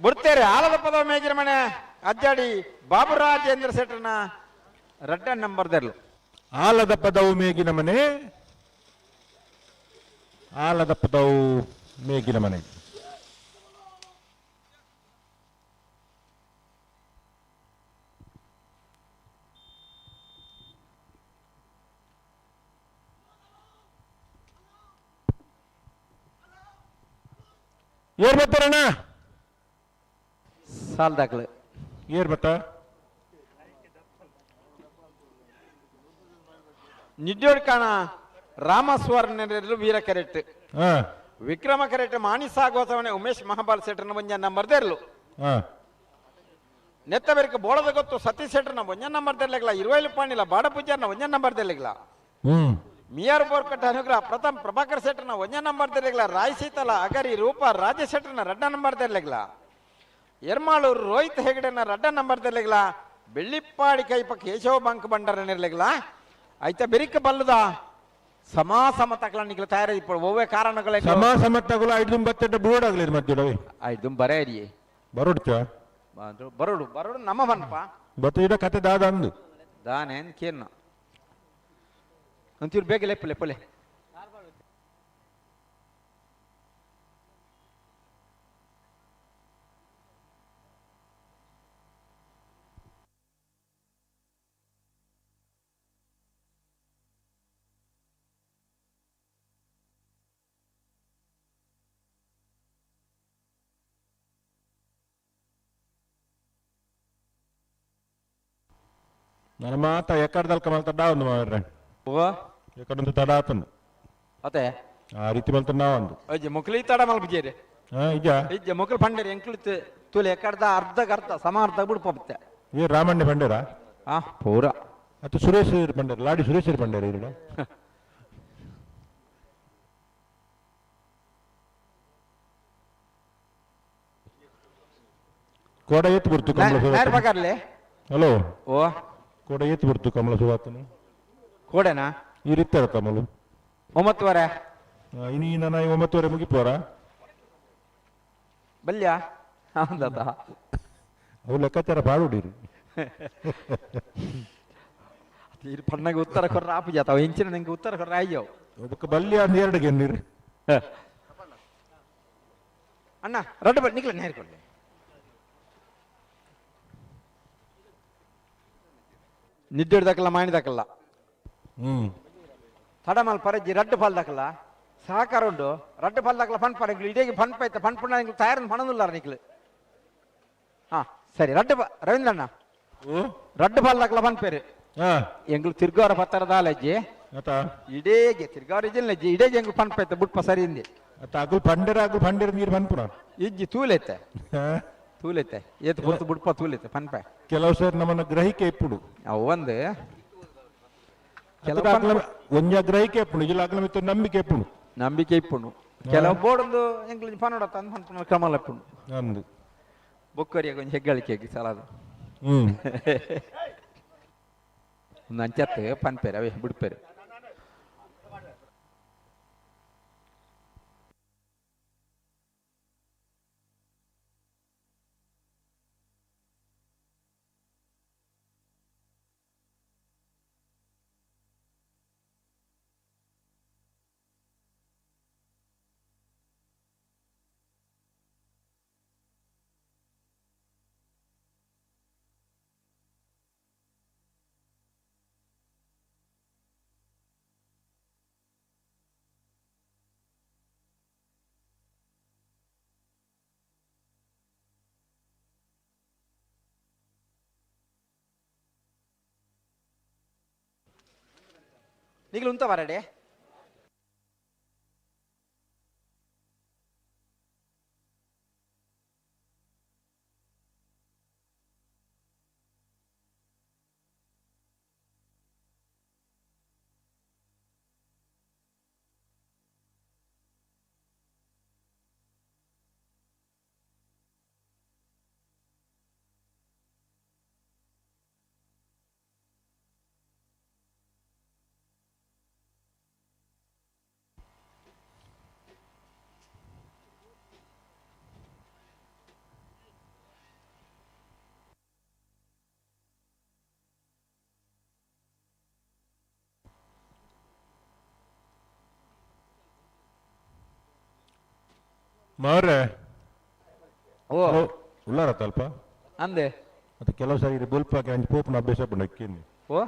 ಬುಡ್ತೇರೆ ಆಲದ ಪದ ಮೇಜಿನ ಮನೆ ಅಜ್ಜಾಡಿ ಬಾಬುರಾಜೇಂದ್ರ ಶೆಟ್ಟರ್ನ ರಡ್ಡ ನಂಬರ್ ದೆರ್ಲು ಆಲದ ಪದವು ಮೇಗಿನ ಮನೆ ಆಲದ ಪದವು ಮೇಗಿನ ಮನೆ ಏರ್ ಬರ್ತಾರಣ್ಣ ಸಾಲ್ ದಾಖಲೆ ಏರ್ ಬತ್ತ ನಿಡ್ಯೋಡ್ ಕಾಣ ರಾಮ ಸುವರ್ಣರೆಲ್ಲೂ ವೀರ ಕರೆಕ್ಟ್ ಹಾ ವಿಕ್ರಮ ಕರೆಕ್ಟ್ ಮಾಣಿ ಸಾಗೋಸವನೆ ಉಮೇಶ್ ಮಹಾಬಾಲ್ ಶೆಟ್ಟರ್ನ ಒಂಜ ನಂಬರ್ ದೆರ್ಲು ಹಾ ನೆತ್ತ ಬೆರಕ ಬೋಳದ ಗೊತ್ತು ಸತೀಶ್ ಶೆಟ್ಟರ್ನ ಒಂಜ ನಂಬರ್ ದೆರ್ಲೆಗ್ಲ ಇರುವೈಲು ಪಾಣಿಲ ಬಾಡ ಪೂಜಾರ್ನ ಒಂಜ ನಂಬರ್ ದೆರ್ಲೆಗ್ಲ ಹ್ಮ್ ಮಿಯಾರ್ ಬೋರ್ಕಟ್ಟ ಅನುಗ್ರಹ ಪ್ರಥಮ್ ಪ್ರಭಾಕರ್ ಶೆಟ್ಟರ್ನ ಒಂಜ ನಂಬರ್ ದೆರ್ಲೆಗ್ಲ ರಾಯ್ ಸೀತಲ ಅಗರಿ ರೂಪ ರಾಜೇಶ್ ಶೆಟ್ಟರ್ನ ರಡ್ಡ ನಂಬರ್ ದೆರ್ಲೆಗ್ಲ ಎರ್ಮಾಳೂರು ರೋಹಿತ್ ಹೆಗಡೆನ ರಡ್ಡ ನಂಬರ್ ದೆರ್ಲೆಗ್ಲ ಬೆಳ್ಳಿಪ್ಪಾಡಿ ಕೈಪ ಕೇಶವ ಬಂಕ್ ಬಂಡರ ನಿರ್ಲೆಗ್ಲ ಐತ ಬೆರಿಕ ಬಲ್ಲದ ಸಮ ಸಮ ತಕಲ ನಿಕ್ಲ ತಯಾರಿ ಇಪ್ಪಡು ಒವ್ವೆ ಕಾರಣಗಳ ಸಮ ಸಮತ್ತಗುಲ ಐದು ಬತ್ತೆಟ್ಟ ಬೋರ್ಡ್ ಆಗಲಿ ಮಧ್ಯಡವೆ ಐದು ಬರೇ ಅರಿಯೇ ಬರೋಡ್ಚ ಬರೋಡು ಬರೋಡು ನಮ್ಮ ಬನ್ಪ ಬತ್ತ ಕತೆ ದಾದ ಅಂದು ದಾನೆ ಕೇರ್ನ ಒಂಚೂರು ಬೇಗ ಲೆಪ್ಪಲೆ ಪೊಲೆ ನನ್ನ ಮಾತ ಎಕ್ಕಡ್ದಲ್ಕ ಮಲ್ತ ಒಂದು ಮಾರ್ರೆ ಓ ಎಕ್ಕಡೊಂದು ತಡ ಆತನು ಅದೇ ಆ ರೀತಿ ಮಲ್ತ ಒಂದು ಅಜ್ಜಿ ಮೊಕ್ಲಿ ತಡ ಮಲ್ಪಜೇರಿ ಹಾ ಇಜ ಇಜ್ಜೆ ಮೊಕ್ಲು ಪಂಡೇರಿ ಎಂಕ್ಲು ತೂಲೆ ಎಕ್ಕಡ್ದ ಅರ್ಧಕ್ಕೆ ಅರ್ಧ ಸಮ ಅರ್ಧ ಬಿಡ್ಪತ್ತೆ ಏ ರಾಮಣ್ಣ ಪಂಡೇರ ಆ ಪೂರ ಅದು ಸುರೇಶ್ ಪಂಡೇರ್ ಲಾಡಿ ಸುರೇಶ್ ಪಂಡೇರ ಇರಡ ಕೋಡ ಏತ್ ಬಿಡ್ತು ಕಮಲ ನೇರ ಬಗಾರ್ಲೆ ಹಲೋ ಓ ಕೋಡ ಏತ್ ಬಿಡ್ತು ಕಮಲ ಸುವಾತನು ಕೋಡೆನಾ ಈ ರೀತಿ ಕಮಲು ಒಂಬತ್ತುವರೆ ಇನಿ ನಾನು 9:30 ಮುಗಿಪೋರ ಬಲ್ಯ ಹೌದಾ ಅವು ಲೆಕ್ಕಾಚಾರ ಬಾಳುಡಿರಿ ಇರು ಪಣ್ಣಗೆ ಉತ್ತರ ಕೊರ್ರ ಆಪು ಜಾತ ಅವು ಹೆಂಚಿನ ನಿಂಗೆ ಉತ್ತರ ಕೊರ್ರ ಅಯ್ಯೋ ಒಬ್ಬಕ್ಕೆ ಬಲ್ಯ ಅಂದ್ ಎರಡು ಗೆನ್ನಿರಿ ಅಣ್ಣ ರಡ್ಡು ಬ ನಿಕ್ಲ ನೇರ ಕೊಡ್ಲಿ ನಿದ್ದೆ ಹಿಡ್ದಕ್ಕಲ್ಲ ಮಾಡಿದಕ್ಕಲ್ಲ ತಡಮಲ್ ಪರಜ್ಜಿ ರಡ್ಡು ಫಾಲ್ದಕ್ಕಲ್ಲ ಸಹಕಾರ ಉಂಡು ರಡ್ಡು ಫಾಲ್ದಕ್ಕಲ್ಲ ಫನ್ ಪರ ಇಡೀ ಫನ್ ಪೈತ ಫನ್ ಪುಣ್ಣ ನಿಂಗೆ ತಯಾರು ಪಣದುಲ್ಲಾರ ನಿಕ್ಲು ಹಾ ಸರಿ ರಡ್ಡು ರವೀಂದ್ರಣ್ಣ ರಡ್ಡು ಫಾಲ್ದಕ್ಕಲ್ಲ ಫನ್ ಪೇರು ಎಂಗ್ಳು ತಿರ್ಗೋರ ಪತ್ತರ ದಾಲಜ್ಜಿ ಇಡೇಗೆ ತಿರ್ಗಾರ ಇಜಿಲ್ನಜ್ಜಿ ಇಡೇಗೆ ಎಂಗ್ಳು ಫನ್ ಪೈತ ಬುಟ್ಪ ಸರಿ ಇಂದಿ ಅಗುಲ್ ಪಂಡೇರ ಅಗುಲ್ ಪಂಡೇರ ನೀರು ಪನ್ಪುನ ಇಜ್ಜಿ ತೂಲೈತೆ ತೂಲೈತೆ ಏತ್ ಪೊರ್ತು ಬುಡ್ಪ ತೂಲೈತೆ ಪನ್ಪೆ ಕೆಲವು ಸರ್ ನಮ್ಮನ್ನ ಗ್ರಹಿಕೆ ಇಪ್ಪುಡು ಅವು ಒಂದು ಒಂಜ ಗ್ರಹಿಕೆ ಇಪ್ಪುಡು ಇಲ್ಲ ಅಗ್ಲ ಮಿತ್ತು ನಂಬಿಕೆ ಇಪ್ಪುಡು ನಂಬಿಕೆ ಇಪ್ಪುಡು ಕೆಲವು ಬೋರ್ಡ್ ಎಂಗ್ಲು ಪನ್ನಡ ತಂದು ಪನ್ಪುನ ಕ್ರಮಲ ಇಪ್ಪುಡು ಅಂದು ಬೊಕ್ಕರಿಯಾಗ ಒಂಜಿ ಹೆಗ್ಗಳಿಕೆ ಸಲಾದ ಒಂದು ಅಂಚತ್ತು ಪನ್ಪೇರು ಅವೇ ಬಿಡ್ಪೇರು ನಿಗ್ಲು ಉಂತ ಬರಡೆ ಮಾವ್ರೆ ಓ ಉಳ್ಳಾರತ್ತ ಅಲ್ಪ ಅಂದೆ ಮತ್ತೆ ಕೆಲವು ಸಾರಿ ಬುಲ್ಪಾಕಿ ಅಂಚು ಪೋಪುನ ಅಭ್ಯಾಸ ಪಂಡ ಓ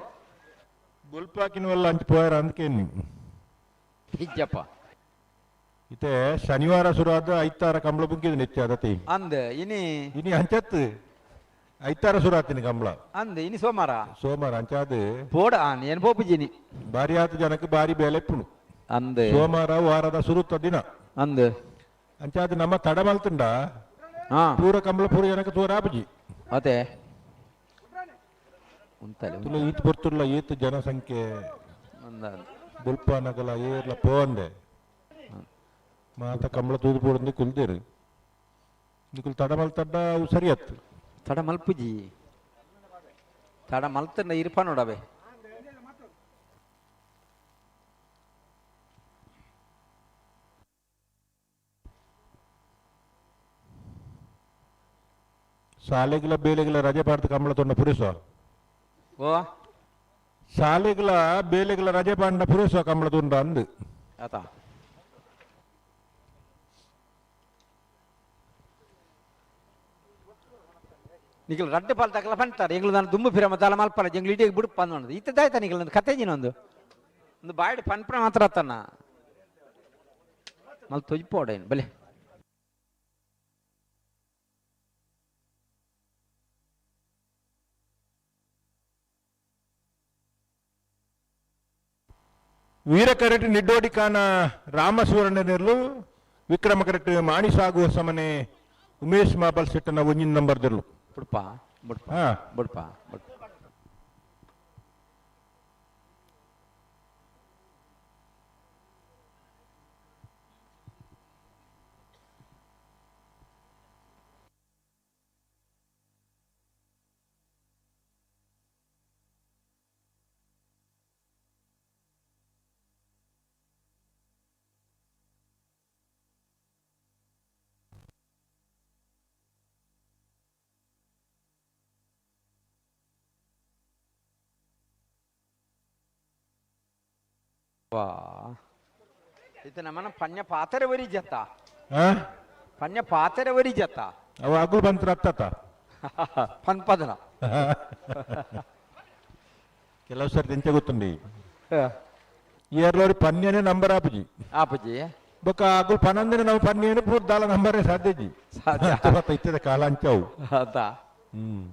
ಬುಲ್ಪಾಕಿನವಲ್ಲ ಅಂಚು ಪೋಯರ ಅಂದ್ಕೇನಿ ಇಜ್ಜಪ್ಪ ಇತ್ತೆ ಶನಿವಾರ ಶುರು ಆದ ಐತಾರ ಕಂಬಳ ಬುಗ್ಗಿದ ನೆಚ್ಚ ಅದತಿ ಅಂದ ಇನಿ ಇನಿ ಅಂಚತ್ ಐತಾರ ಶುರು ಆತೀನಿ ಕಂಬಳ ಅಂದ ಇನಿ ಸೋಮಾರ ಸೋಮಾರ ಅಂಚಾದ ಪೋಡ ಏನ್ ಪೋಪುಜಿನಿ ಬಾರಿ ಆತ ಜನಕ್ಕೆ ಬಾರಿ ಬೇಲೆ ಇಪ್ಪುನು ಅಂದ ಸೋಮಾರ ವಾರದ ಸುರುತ್ತ ದಿನ ಅಂದ ಅಂಚಾದ ನಮ್ಮ ತಡ ಮಲ್ತುಂಡ ಪೂರ ಕಂಬಳ ಪೂರ ಜನಕ್ಕೆ ತೋರ ಆಪುಜಿ ಅದೇ ತುಲ ಈತ್ ಬರ್ತುಲ್ಲ ಈತ್ ಜನಸಂಖ್ಯೆ ಬುಲ್ಪಾನಗಲ ಏರ್ಲ ಪೋಂದೆ ಮಾತ ಕಂಬಳ ತೂದು ಪೋಡಂದು ಕುಲ್ದೇರು ನಿಕುಲ್ ತಡ ಮಲ್ತಡ್ಡ ಅವು ಸರಿಯತ್ತು ತಡ ಮಲ್ಪುಜಿ ತಡ ಮಲ್ತಂಡ ಇರ್ಪ ನೋಡವೆ. ಶಾಲೆಗಳ ಬೇಲೆಗಳ ರಜೆ ಪಾಡ್ದು ಕಂಬಳ ತೊಂಡ ಪುರುಷ ಓ ಶಾಲೆಗಳ ಬೇಲೆಗಳ ರಜೆ ಪಾಂಡ ಪುರುಷ ಕಂಬಳ ತುಂಡ ಅಂದು ಆತ ನಿಖಲ್ ರಡ್ಡೆ ಪಾಲ್ ತಕಲ ಪಂತಾರೆ ಎಂಗ್ಲು ನಾನು ದುಂಬು ಫಿರಮ ದಾಲ ಮಲ್ಪಲ ಜಂಗ್ಲು ಇಡೀ ಬುಡುಪ್ ಅಂದ್ ಇತ್ತದಾಯ್ತಾ ನಿಖಲ್ ಒಂದು ಕತೆ ಒಂದು ಒಂದು ಬಾಯ್ಡ್ ಪನ್ಪಣ ಮಾತ್ರ ಅತ್ತನ್ನ ಮಲ್ ತೊಜ್ಪೋಡೇನು ಬಲೆ ವೀರಕರಟಿ ನಿಡ್ಡೋಡಿಕಾನ ರಾಮಸುವರ್ಣನೆರ್ಲು ವಿಕ್ರಮ ಕರೆಕ್ಟ್ ಮಾಣಿಸಾಗುವ ಸಮನೆ ಉಮೇಶ್ ಮಾಬಲ್ ಸೆಟ್ಟನ ಒಂಜಿನ ನಂಬರ್ ದಿರ್ಲು ಬುಡ್ಪ ಬುಡ್ಪ ಬುಡ್ಪ ಬುಡ್ಪ ವಾ ಇದು ನಮ್ಮನ ಪನ್ಯ ಪಾತರೆ ವರಿ ಜತ್ತ ಪನ್ಯ ಪಾತರೆ ವರಿ ಜತ್ತ ಅವ ಅಗುಲ್ ಬಂತ್ರ ಅತ್ತತ ಪನ್ಪದನ ಕೆಲವು ಸರ್ತಿ ಎಂಚ ಗೊತ್ತುಂಡಿ ಇಯರ್ಲೋರಿ ಪನ್ಯನೇ ನಂಬರ್ ಆಪುಜಿ ಆಪುಜಿ ಬೊಕ್ಕ ಅಗುಲ್ ಪನಂದಿನ ನಾವು ಪನ್ಯನೇ ಪೂರ್ ದಾಲ ನಂಬರೇ ಸಾಧ್ಯಜಿ ಸಾಧ್ಯ. ಇತ್ತದ ಕಾಲ ಅಂಚವು ಅದ ಹ್ಮ್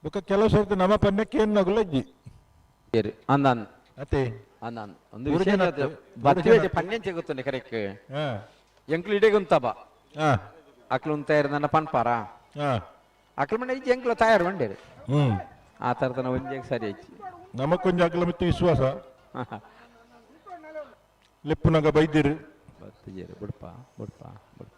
ಬೊಕ್ಕ ಕೆಲವು ಸರ್ತಿ ನಮ್ಮ ಪನ್ಯಕ್ಕೆ ಏನು ನಗುಲಜ್ಜಿ ಅಂದನ್ ಅತೆ ಅಂದನ್ ಒಂದು ಮೂರು ವಿಶೇಷ ಜನ ಅತ್ತೆ. ಮೂರು ಬತ್ತಿ ಜನ ಪನ್ಯಂ ಚೆಗುತ್ತುಂಡೆ ಕರೆಕ್ಟ್ ಹಾ. ಎಂಕ್ಲು ಇಡೀ ಗುಂತಬ ಹಾ. ಅಕ್ಲು ಉಂತಾಯರ್ ನನ್ನ ಪನ್ಪಾರ ಹಾ. ಅಕ್ಲು ಮನೆ ಇಜ್ಜಿ ಎಂಕ್ಲು ತಯಾರು ಮಂಡೇರು ಹ್ಮ್ ಆ ಥರದನ ಒಂಜೆ ಸರಿ ಐಚಿ ನಮಕ್ ಕೊಂಚ ಅಗ್ಲ ಮಿತ್ತು ವಿಶ್ವಾಸ ಲೆಪ್ಪುನಗ ಬೈದಿರು ಬತ್ತಿಜೇರು ಬುಡ್ಪ ಬುಡ್ಪ ಬುಡ್ಪ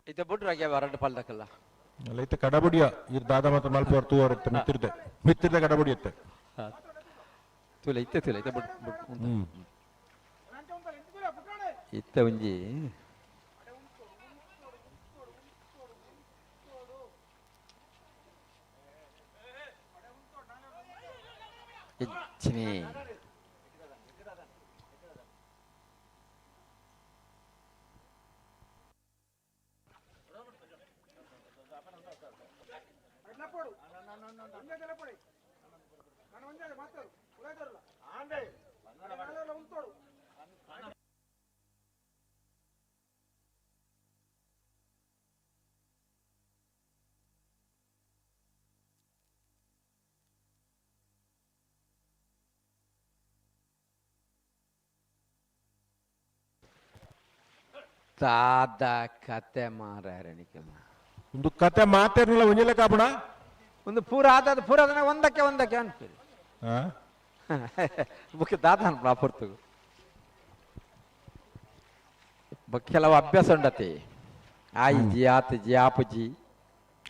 ಇತ್ತೆ ಬುಡ್ರಾಗೆ ರಡ್ಡು ಪಾಲ್ದಕ್ಕಲ್ಲ ಅಲ್ಲ ಇತ್ತೆ ಕಡಬುಡಿಯ ಇರ್ ದಾದ ಮಾತ್ರ ಮಲ್ಪವರ್ ತೂವರ್ ಇತ್ತೆ ಮಿತ್ತಿರ್ದೆ ಮಿತ್ತಿರ್ದೆ ಕಡಬುಡಿ ಇತ್ತೆ ತುಲೆ ಇತ್ತೆ ತುಲೆ ಇತ್ತೆ ಬುಡ್ ಬುಡ್ ಉಂತ. ಹ್ಮ್. ಇತ್ತೆ ಒಂಜಿ ಹೆಚ್ಚಿನಿ ದಾದ ಕತೆ ಮಾರಾರೆ ನಿಕಲ್ನ ಒಂದು ಕತೆ ಮಾತೇರ್ನಿಲ್ಲ ಒಂಜಿಲೆ ಕಾಪುಣ ಒಂದು ಪೂರ ಆದದ ಪೂರ ಅದನ್ನ ಒಂದಕ್ಕೆ ಒಂದಕ್ಕೆ ಅನ್ಪಿರಿ ಹಾ ಬುಕ್ ದಾದ ಅನ್ಪ ಪೊರ್ತು ಕೆಲವು ಅಭ್ಯಾಸ ಉಂಡತಿ ಆಯಿಜಿ ಆತಜಿ ಆಪುಜಿ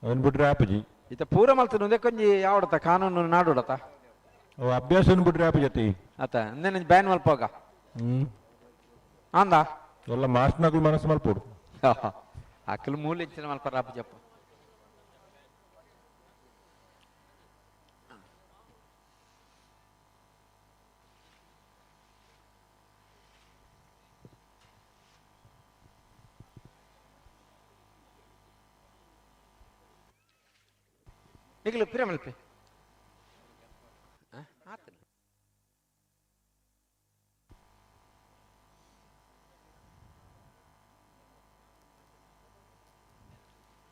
ಅವನ್ ಬಿಟ್ರೆ ಆಪುಜಿ ಇತ್ತ ಪೂರ ಮಲ್ತನ ಒಂದೇ ಕೊಂಜಿ ಯಾವಡತ ಕಾನೂನು ನಾಡುಡತ ಅವ ಅಭ್ಯಾಸ ಬಿಟ್ರೆ ಆಪುಜತಿ ಆತ ಅಂದೇನ ಬ್ಯಾನ್ ಮಲ್ಪೋಗ ಹ್ಮ್ ಅಂದ ಎಲ್ಲ ಮಾಸ್ನಗಳು ಮನಸ್ಸು ಮಲ್ಪೋಡು ಅಕ್ಕಲು ಮೂಲೆ ಇಚ್ಚಿನ ಮಲ್ಪರ ಆಪುಜಪ್ಪ ನಿಗಲು ಪಿರಮಲ್ಪೆ ಆತನ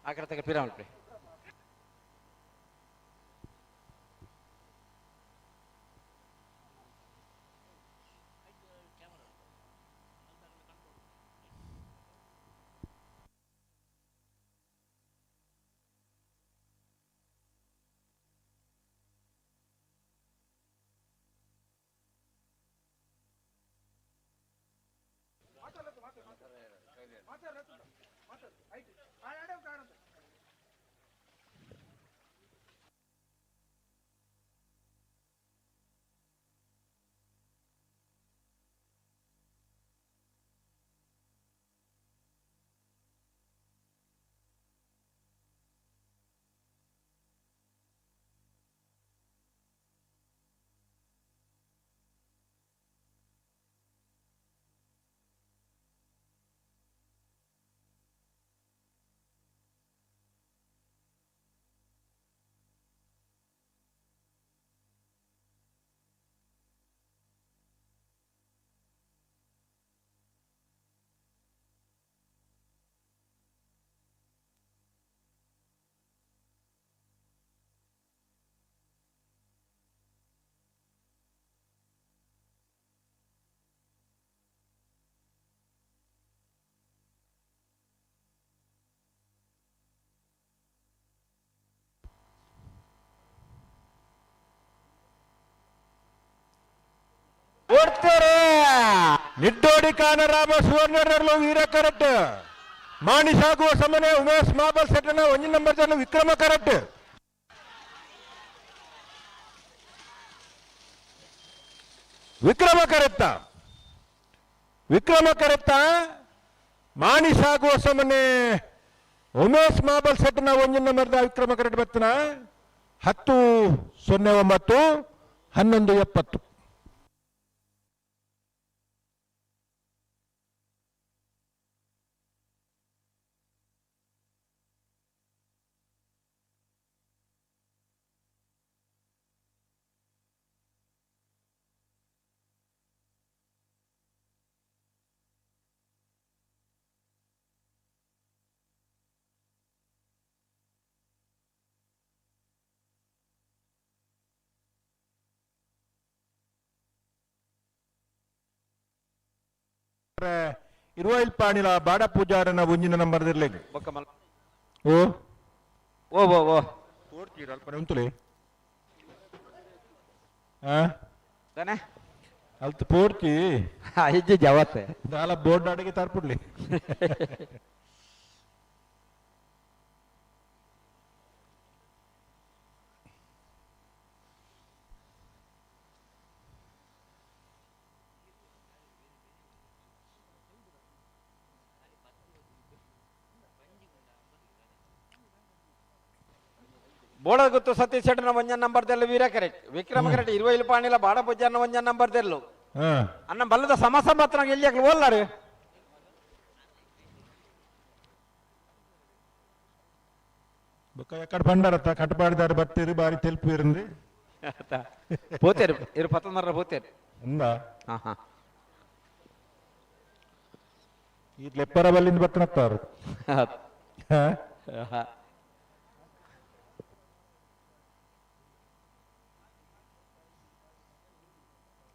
ಆಕರತಕ ಪಿರಮಲ್ಪೆ ನಿಡ್ಡೋಡಿ ಕಾನರಾಮ ಸುವರ್ಣರಲ್ಲೂ ವೀರ ಕರೆಕ್ಟ್ ಮಾಣಿಸಾಗುವ ಸಮನೆ ಉಮೇಶ್ ಮಾಬಲ್ ಸೆಟ್ಟನ ಒಂಜಿ ನಂಬರ್ ಜನ ವಿಕ್ರಮ ಕರೆಕ್ಟ್ ವಿಕ್ರಮ ಕರೆಕ್ತ ವಿಕ್ರಮ ಕರೆಕ್ತ ಮಾಣಿಸಾಗುವ ಸಮನೆ ಉಮೇಶ್ ಮಾಬಲ್ ಸೆಟ್ಟನ ಒಂಜಿ ನಂಬರ್ ವಿಕ್ರಮ ಕರೆಕ್ಟ್ ಬತ್ತನ 10:09 11:70. ಇರುವೈಲ್ ಪಾಣಿಲ ಬಾಡ ಪೂಜಾರನ ಒಂಜಿನ ನಂಬರ್ ಇರ್ಲಿಕ್ಕೆ ಓ ಓ ಓ ಓ ತೋರ್ತೀರ ಅಲ್ಪ ಉಂತುಲೆ ತಾನೆ ಅಲ್ತ ಪೋರ್ತಿ ಇಜ್ಜಿ ಜವತ್ತೆ ದಾಲ ಬೋರ್ಡ್ ಅಡಿಗೆ ತರ್ಪುಡ್ಲಿ ಬೋಳಗುತ್ತು ಸತೀಶ್ ಶೆಟ್ಟನ ಒಂಜನ್ ನಂಬರ್ ತೆಲ್ಲು ವೀರ ಕರೆಕ್ಟ್ ವಿಕ್ರಮ ಕರೆಕ್ಟ್ ಇರುವೈಲು ಪಾಣಿಲ ಬಾಡ ಪೂಜಾರನ ಒಂಜನ್ ನಂಬರ್ ತೆಲ್ಲು ಅನ್ನ ಬಲ್ಲದ ಸಮಸ ಮಾತ್ರ ಎಲ್ಲಿ ಓಲ್ಲಾರು ಬೊಕ್ಕ ಎಕ್ಕಡ ಬಂಡಾರತ್ತ ಕಟ್ಟಪಾಡಿದಾರ ಬತ್ತೀರಿ ಬಾರಿ ತೆಲ್ಪು ಇರಂದು ಪೋತೇರು ಇರು ಪತ್ತೊಂದರ ಪೋತೇರು ಅಂದ ಹಾ ಹಾ ಈ ಲೆಪ್ಪರ ಬಲ್ಲಿಂದ ಬತ್ತನತ್ತಾರು ಹಾ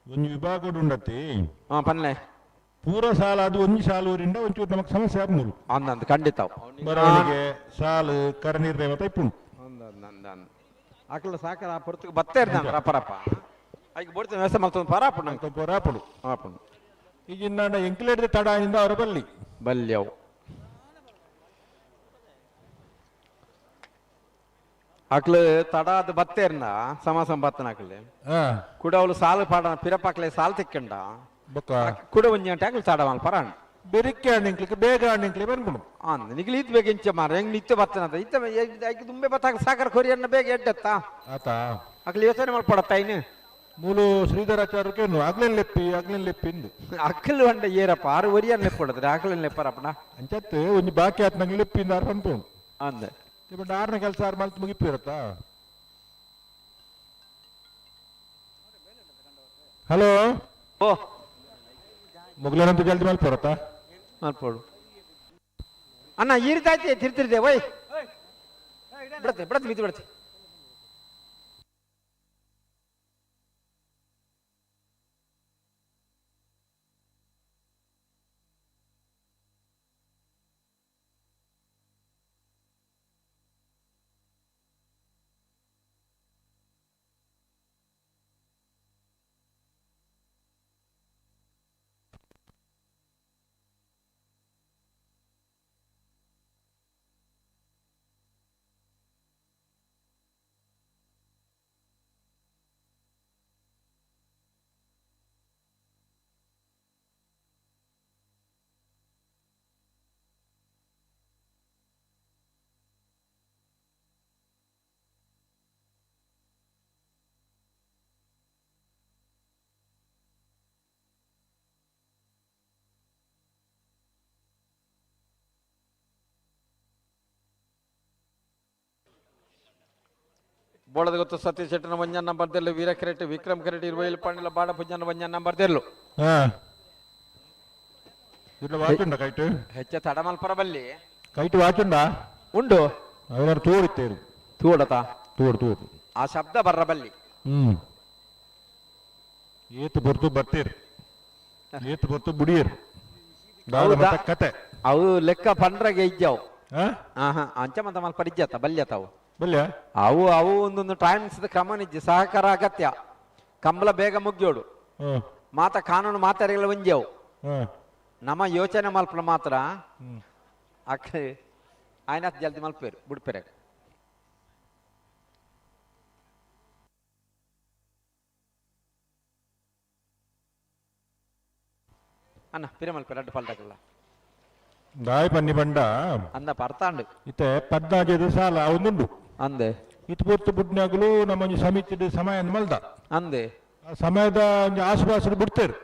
ಒಂಜಿ ವಿಭಾಗ ಉಂಡತಿ ಪನ್ಲೆ ಪೂರ ಸಾಲ ಅದು ಒಂಜಿ ಸಾಲು ಊರಿಂದ ಒಂಚೂರು ನಮಗ್ ಸಮಸ್ಯೆ ಆಗ್ಮೂಲು ಅಂದಂದು ಖಂಡಿತ ಬರವಣಿಗೆ ಸಾಲು ಕರನೀರ್ ದೇವತ ಇಪ್ಪುಂಡು ಅಕ್ಲ ಸಾಕರ ಆ ಪೊರ್ತುಗೆ ಬತ್ತೇ ಇರ್ತಾನೆ ರಪ್ಪ ಐಕ್ ಬೋಡ್ತ ವ್ಯವಸ್ಥೆ ಮಲ್ತೊಂದು ಪರಾಪುಂಡು ನಂಗೆ ಪರಾಪುಡು ಆಪುಂಡು ಈಗ ಇನ್ನ ಎಂಕ್ಲೇಡ್ದ ತಡ ಇಂದ ಅವರ ಬಲ್ಲಿ ಬಲ್ಲಿ ಅವು ಅಕ್ಲು ತಡ ಅದು ಬತ್ತೇರ್ನ ಸಮ ಸಂಬತ್ತನ ಅಕ್ಲೆ ಕುಡ ಅವಳು ಸಾಲು ಪಾಡ ಪಿರಪಾಕ್ಲೆ ಸಾಲು ತಿಕ್ಕಂಡ ಕುಡ ಒಂಜಿ ಗಂಟೆ ಅಕ್ಲು ತಡ ಮಾಲ್ ಪರಾಣ ಬೆರಿಕೆ ಅಣ್ಣಿಂಕ್ಲಿಕ್ಕೆ ಬೇಗ ಅಣ್ಣಿಂಕ್ಲಿ ಬಂದ್ಬಿಡು ಅಂದ ನಿಗ್ಲಿ ಇತ್ ಬೇಗ ಇಂಚ ಮಾರ ಹೆಂಗ್ ನಿತ್ಯ ಬತ್ತನಂತ ಇತ್ತ ಐಕ್ ದುಂಬೆ ಬತ್ತಾಕ ಸಾಕರ್ ಕೊರಿಯನ್ನ ಬೇಗ ಎಡ್ಡೆತ್ತ ಆತ ಅಕ್ಲು ಯೋಚನೆ ಮಾಡ್ಪಡತ್ತ ಇನ್ನು ಮೂಲು ಶ್ರೀಧರಾಚಾರ್ಯಕ್ಕೆ ಆಗ್ಲೇನ್ ಲೆಪ್ಪಿ ಆಗ್ಲೇನ್ ಲೆಪ್ಪಿ ಇಂದು ಅಕ್ಕಲು వంಡ ಏರಪ್ಪ ಆರು ಒರಿಯನ್ ಲೆಪ್ಪಡದ್ರೆ ಅಕ್ಕಲು ಲೆಪ್ಪರಪ್ಪನ ಅಂಚತ್ತು ಒಂಜಿ ಬಾಕಿ ಆತ್ ನಂಗೆ ಲೆಪ್ಪಿ ಇಂದ ಆರು ಪನ್ಪುಂಡು ಅಂದ ఇప్పుడు ಆರನೇ ಕೆಲಸ ಆರು ಮಲ್ತ್ ಮುಗಿಪಿರತ್ತಾ ಹಲೋ. ಓ. ಮುಗ್ಲನಂತೂ ಜಲ್ದಿ ಮಲ್ಪೋರತ್ತ? ಮಲ್ಪೋಡು ಅಣ್ಣ, ಈ ರೀತಿ ಆಯ್ತು ತಿರ್ತಿರ್ದೆ. ಓಯ್, ಬಿಡತ್ತೆ ಬಿಡತ್ತೆ, ಬಿದ್ದು ಬಿಡತ್ತೆ. ಬೋಳದ ಗೊತ್ತು ಸತೀಶ್ ಶೆಟ್ಟನ ಒಂಜನ್ ನಂಬರ್ ದೆಲ್ಲು ವೀರ ಕೆರೆಟ್ ವಿಕ್ರಮ್ ಕೆರೆಟ್ ಇರುವೈಲ್ ಪಾಂಡಿಲ ಬಾಡ ಪುಜ್ಜನ ಒಂಜನ್ ನಂಬರ್ ದೆಲ್ಲು. ಹಾ, ಇట్లా ವಾಚುಂಡ ಕೈಟ್? ಹೆಚ್ಚ ತಡಮಲ್ಪರ ಬಲ್ಲಿ. ಕೈಟ್ ವಾಚುಂಡ? ಉಂಡು. ಅವರ ತೋಡಿತ್ತೇರು. ತೋಡತಾ? ತೋಡು ತೋಡು. ಆ ಶಬ್ದ ಬರ್ರ ಬಲ್ಲಿ. ಏತು ಬರ್ತು ಬರ್ತೀರ್, ಏತು ಬರ್ತು ಬುಡಿಯರ್, ದಾದ ಮತ್ತ ಕತೆ. ಅವು ಲೆಕ್ಕ ಪಂಡ್ರಗೆ ಇಜ್ಜವು. ಆಹಾ, ಅಂಚ ಮಂತ ಮಲ್ಪ ಇಜ್ಜತ್ತ ಬಲ್ಯತಾವು. ಬಲ್ಯ. ಅವು ಅವು ಒಂದೊಂದು ಟೈಮ್ಸ್ ಕ್ರಮ ನಿಜ್ಜಿ, ಸಹಕಾರ ಅಗತ್ಯ. ಕಂಬಳ ಬೇಗ ಮುಗ್ಯೋಡು, ಮಾತ ಕಾನೂನು ಮಾತಾರಿಗಳ ಒಂಜವು. ನಮ್ಮ ಯೋಚನೆ ಮಲ್ಪನ ಮಾತ್ರ ಅಕ್ಕ ಆಯ್ನ ಜಲ್ದಿ ಮಲ್ಪೇರು ಬುಡ್ಪೇರೆ. ಅಣ್ಣ ಪಿರ ಮಲ್ಪೇರು ಅಡ್ಡು ಪಲ್ಟಕಲ್ಲ. ದಾಯ್ ಪನ್ನಿ ಬಂಡ. ಅಂದ ಪರ್ತಾಂಡು. ಇತ್ತೆ ಪದ್ನಾಜದ ಸಾಲ ಒಂದುಂಡು. ಅಂದೆ. ಇತ್ತು ಪೊರ್ತು ಬುಡ್ನಾಗಲು ನಮ್ಮ ಒಂಜಿ ಸಮಿತಿದ ಸಮಯ ಅಂದ್ ಮಲ್ದ. ಅಂದೆ. ಆ ಸಮಯದ ಒಂಜಿ ಆಸುಪಾಸು ಬಿಡ್ತೇರು.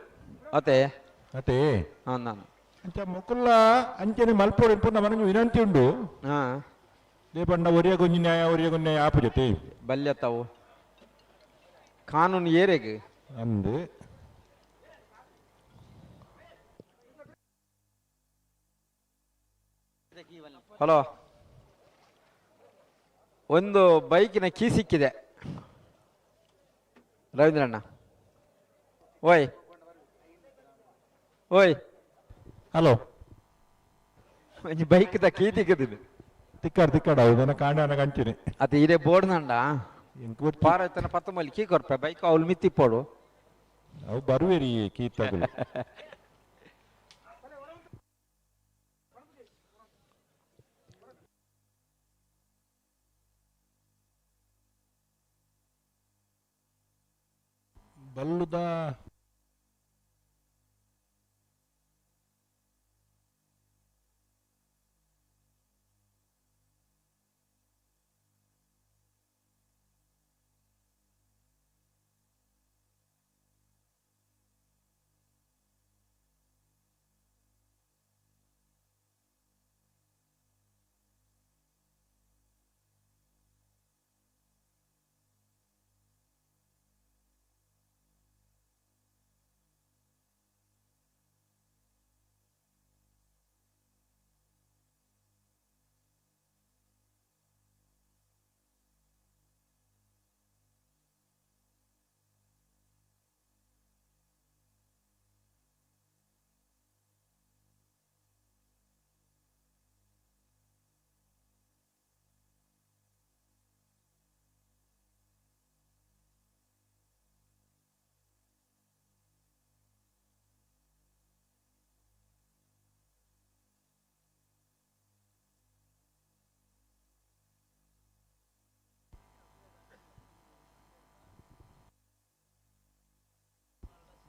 ಅತೆ. ಅತೆ. ಅಂದ. ಅಂಚ ಮುಕುಲ್ಲ ಅಂಚನೆ ಮಲ್ಪೋಡು ಇಪ್ಪು ನಮ್ಮ ವಿನಂತಿ ಉಂಡು. ದೇಪಂಡ ಒರಿಯಗೊಂಜಿ ನ್ಯಾಯ, ಒರಿಯಗೊಂಜಿ ನ್ಯಾಯ ಆಪು ಜೊತೆ. ಬಲ್ಯತಾವು ಕಾನೂನು ಏರೆಗ್. ಅಂದು. ಹಲೋ, ಒಂದು ಬೈಕಿನ ಕೀ ಸಿಕ್ಕಿದೆ ರವೀಂದ್ರಣ್ಣ. ಓಯ್ ಓಯ್. ಹಲೋ. ಒಂಜಿ ಬೈಕ್ದ ಕೀ ತಿಕ್ಕದಿದ್ದು. ತಿಕ್ಕಾಡ್ ತಿಕ್ಕಾಡ ಹೌದನ ಕಾಂಡ ಕಂಚಿನಿ. ಅದು ಇದೇ ಬೋರ್ಡ್ ನಂಡ ಪಾರೈತನ ಪತ್ತ ಮಲ್ಲಿ ಕೀ ಕೊರ್ಪೆ ಬೈಕ್ ಅವಳು ಮಿತ್ತಿಪ್ಪೋಡು. ಅವು ಬರುವೇರಿ ಕೀ ತಗಲು. ಬಲ್ಲುದ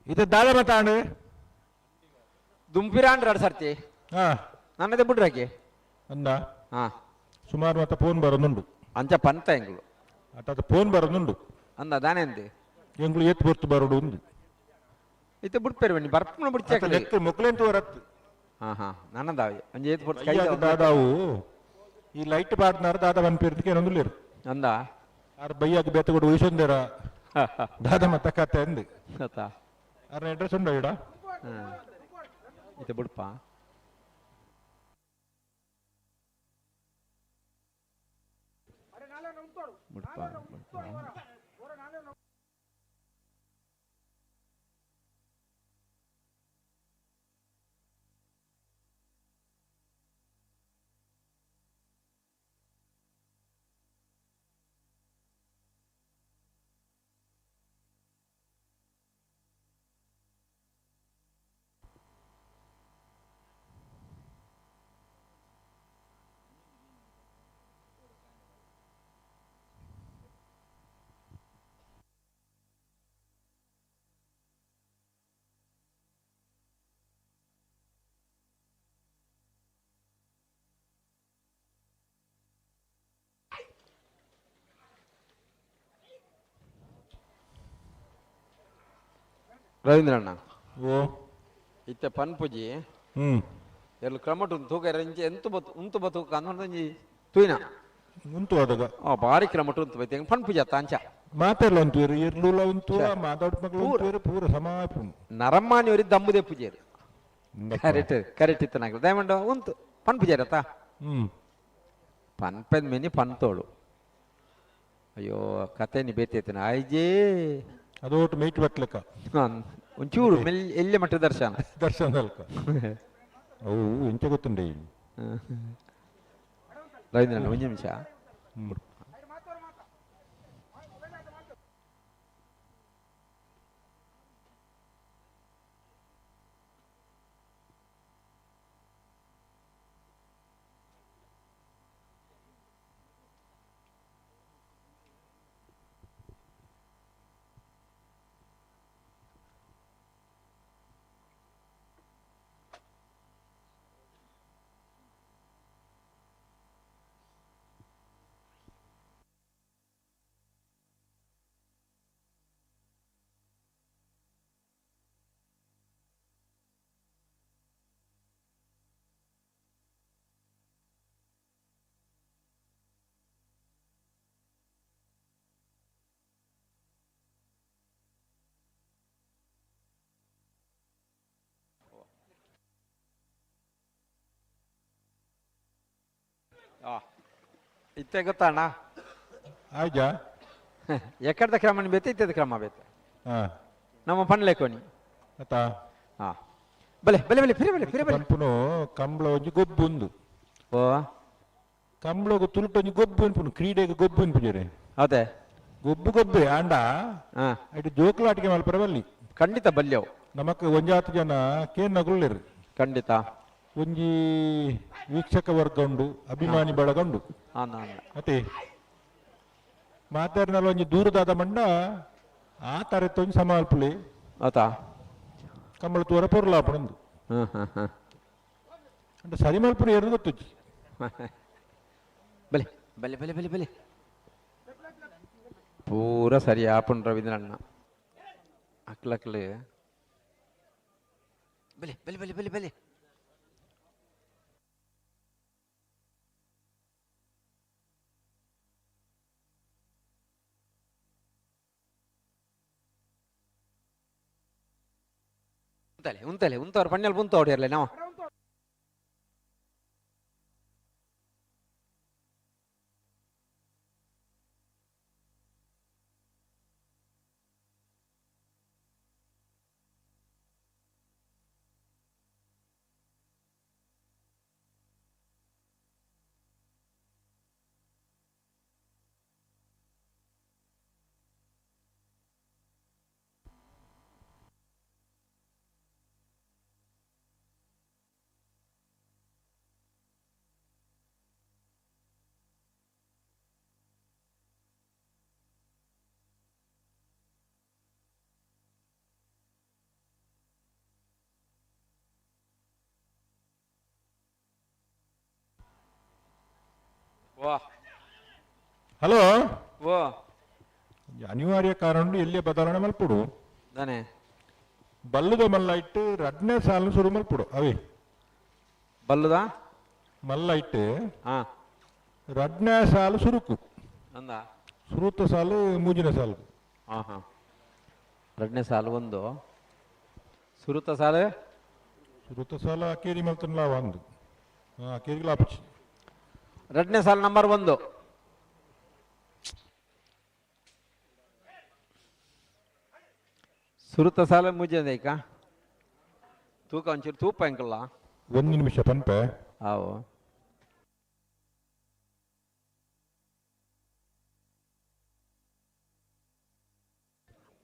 ಇದು ದಾದ ಮತಾಂಡು ದುಂಪಿರಾಂಡ್ರ ಸರ್ತಿ. ನನ್ನದೇ ಬುಡ್ರಾಕಿ. ಅಂದ. ಹಾ. ಸುಮಾರು ಮತ್ತೆ ಫೋನ್ ಬರೋದುಂಡು. ಅಂಚ ಪಂತ ಎಂಗ್ಲು. ಅತ್ತ ಫೋನ್ ಬರೋದುಂಡು. ಅಂದ ದಾನೆ ಅಂದೆ. ಎಂಗ್ಲು ಏತ್ ಬೊರ್ತು ಬರೋಡು ಉಂದು. ಇತ್ತೆ ಬುಡ್ಪೇರು ಬನ್ನಿ ಬರ್ಪುನ ಬುಡ್ಚಾಕಲಿ. ಲೆಕ್ಕ ಮೊಕ್ಲೆಂತು ಬರತ್ತು. ಹಾ ಹಾ ನನ್ನದಾವೆ ಅಂಜ ಏತ್ ಬೊರ್ತು ಕೈ ದಾದಾವು ಈ ಲೈಟ್ ಬಾಡ್ನಾರ ದಾದ ಬನ್ಪೇರ್ದಕ್ಕೆ ಏನೊಂದುಲ್ಲೇರು. ಅಂದ. ಆರ್ ಬೈಯಾಗ ಬೇತಗೋಡು ಉಯಿಸೊಂದೇರ ದಾದ ಮತ್ತ ಕತೆ ಅಂದು. ಅತ್ತ. ಅರ್ನ ಅಡ್ರೆಸ್ ಉಂಡ ಇಡ ಇತ್ತೆ ಬುಡ್ಪ ಬುಡ್ಪ ರವೀಂದ್ರಣ್ಣ ಓ ಇತ್ತೆ ಪನ್ಪುಜಿ ಎಲ್ಲಿ ಕ್ರಮಟು ತೂಕ ಎಂಚ ಎಂತು ಬತ್ತು ಉಂತು ಬತ್ತು ಅಂದೊಂಜಿ ತೂಯಿನ ಉಂತು ಅದಾಗ ಆ ಬಾರಿ ಕ್ರಮಟು ಉಂತು ಬೈತೆ ಪನ್ಪುಜಿ ಅತ್ತ ಅಂಚ ಮಾತೆಲ್ಲ ಉಂತು ಇರ್ಲುಲ ಉಂತು ಮಾತಾಡ್ ಮಕ್ಕಳು ಉಂತು ಪೂರ ಸಮಾಪು ನರಮ್ಮಾನಿ ಒರಿ ದಮ್ಮುದೆ ಪೂಜೆರು ಕರೆಕ್ಟ್ ಕರೆಕ್ಟ್ ಇತ್ತು ನಾಗ ದಯಮಂಡ ಉಂತು ಪನ್ಪುಜಾರತ್ತ ಪನ್ಪೆದ ಮೆನಿ ಪನ್ತೋಳು ಅಯ್ಯೋ ಕತೆ ನೀ ಬೇತೈತನ ಆಯ್ಜೇ ಅದು ಒಟ್ಟು ಮೇಟ್ ಬಟ್ಲಕ್ಕ ಒಂಚೂರು ಮೆಲ್ ಎಲ್ಲಿ ಮಟ್ಟ ದರ್ಶನ ದರ್ಶನ ಅಲ್ಕ ಅವು ಎಂಚ ಗೊತ್ತುಂಡೆ ರವೀಂದ್ರಣ್ಣ ಒಂದು ನಿಮಿಷ. ಇತ್ತೆ ಗೊತ್ತಣ್ಣ ಆಯ್ಜಾ ಎಕ್ಕಡ್ದ ಕ್ರಮನ ಬೇತೆ ಇತ್ತದ ಕ್ರಮ ಬೇತೆ ನಮ್ಮ ಪನ್ಲೇಕೋನಿ ಅತಾ ಹಾ ಬಲೆ ಬಲೆ ಬಲೆ ಫಿರೆ ಬಲೆ ಫಿರೆ ಬಲೆ ಪನ್ಪುನು ಕಂಬಳ ಒಂಜಿ ಗೊಬ್ಬು ಉಂದು ಓ ಕಂಬಳಗು ತುಳುಟು ಒಂಜಿ ಗೊಬ್ಬು ಅನ್ಪುನು ಕ್ರೀಡೆಗೆ ಗೊಬ್ಬು ಅನ್ಪುಜರೆ ಅದೇ ಗೊಬ್ಬು ಗೊಬ್ಬೆ ಆಂಡ ಇಟ್ಟು ಜೋಕುಲಾಟಿಕೆ ಮಲ್ಪರ ಬಲ್ಲಿ ಖಂಡಿತ ಬಲ್ಯವು ನಮಕ್ ಒಂಜಾತು ಜನ ಕೇನ್ ನಗುಳ್ಳಿರು ಖಂಡಿತ ಒಂಜಿ ವೀಕ್ಷಕ ವರ್ಗ ಉಂಡು ಅಭಿಮಾನಿ ಬಳಗ ಉಂಡು ಮತ್ತೆ ಮಾತಾಡಿನಲ್ಲ ಒಂಜಿ ದೂರದಾದ ಮಂಡ ಆ ತರತ್ ಒಂಜಿ ಸಮಾಲ್ಪುಲಿ ಆತಾ ಕಂಬಳ ತೂರ ಪೊರ್ಲಾಪುಣಂದು ಅಂದ್ರೆ ಸರಿ ಮಲ್ಪುನ ಏರ್ದು ಗೊತ್ತುಜ್ಜಿ ಬಲೆ ಬಲೆ ಬಲೆ ಬಲೆ ಬಲೆ ಪೂರ ಸರಿ ಆಪುಂಡು ರವೀಂದ್ರಣ್ಣ ಅಕ್ಲಕ್ಲೆ ಬಲೆ ಬಲೆ ಬಲೆ ಬಲೆ ಬಲೆ ಉಂತಲೆ ಉಂತಲೆ ಉಂತವ್ರು ಪಣ್ಣೆಲ್ ಉಂತ ಹೊಡಿಯರ್ಲೆ ನಾವು ವಾ ಹಲೋ ಓ ಅನಿವಾರ್ಯ ಕಾರಣ ಎಲ್ಲಿ ಬದಲಾವಣೆ ಮಲ್ಪುಡು ದಾನೆ ಬಲ್ಲುದ ಮಲ್ಲ ಇಟ್ಟು ರಡ್ನೇ ಸಾಲ ಶುರು ಮಲ್ಪುಡು ಅವೇ ಬಲ್ಲುದ ಮಲ್ಲ ಇಟ್ಟು ಹಾ ರಡ್ನೇ ಸಾಲು ಸುರುಕು ಅಂದ ಸುರುತ ಸಾಲು ಮೂಜಿನ ಸಾಲು ಹಾ ಹಾ ಎರಡನೇ ಸಾಲು ಒಂದು ಸುರುತ ಸಾಲ ಸುರುತ ಸಾಲ ಅಕೇರಿ ಮಲ್ತನ್ಲ ಒಂದು ಅಕೇರಿಗಳ ಆಪುಚಿ ರಡ್ನೇ ಸಾಲ ನಂಬರ್ 1 ಸುರುತ ಸಾಲ ಮುಜಂದೈಕ ತೂಕ ಒಂಚೂರು ತೂಪ ಎಂಕಲ್ಲ ಒಂದು ನಿಮಿಷ ಪನ್ಪೆ ಆವು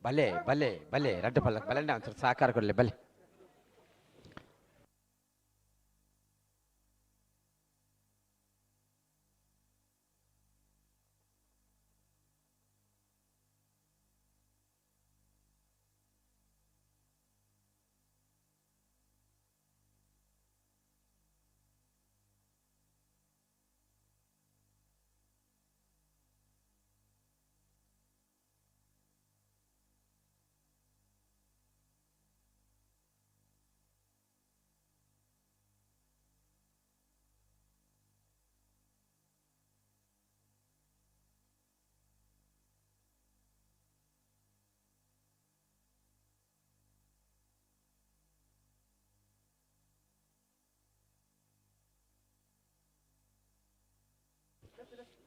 ಬಲೆ ಬಲೆ ಬಲೆ ರಡ್ಡು ಪಲ್ಲ ಬಲೆ ಒಂಚೂರು ಸಹಕಾರ ಕೊಡಲಿ ಬಲೆ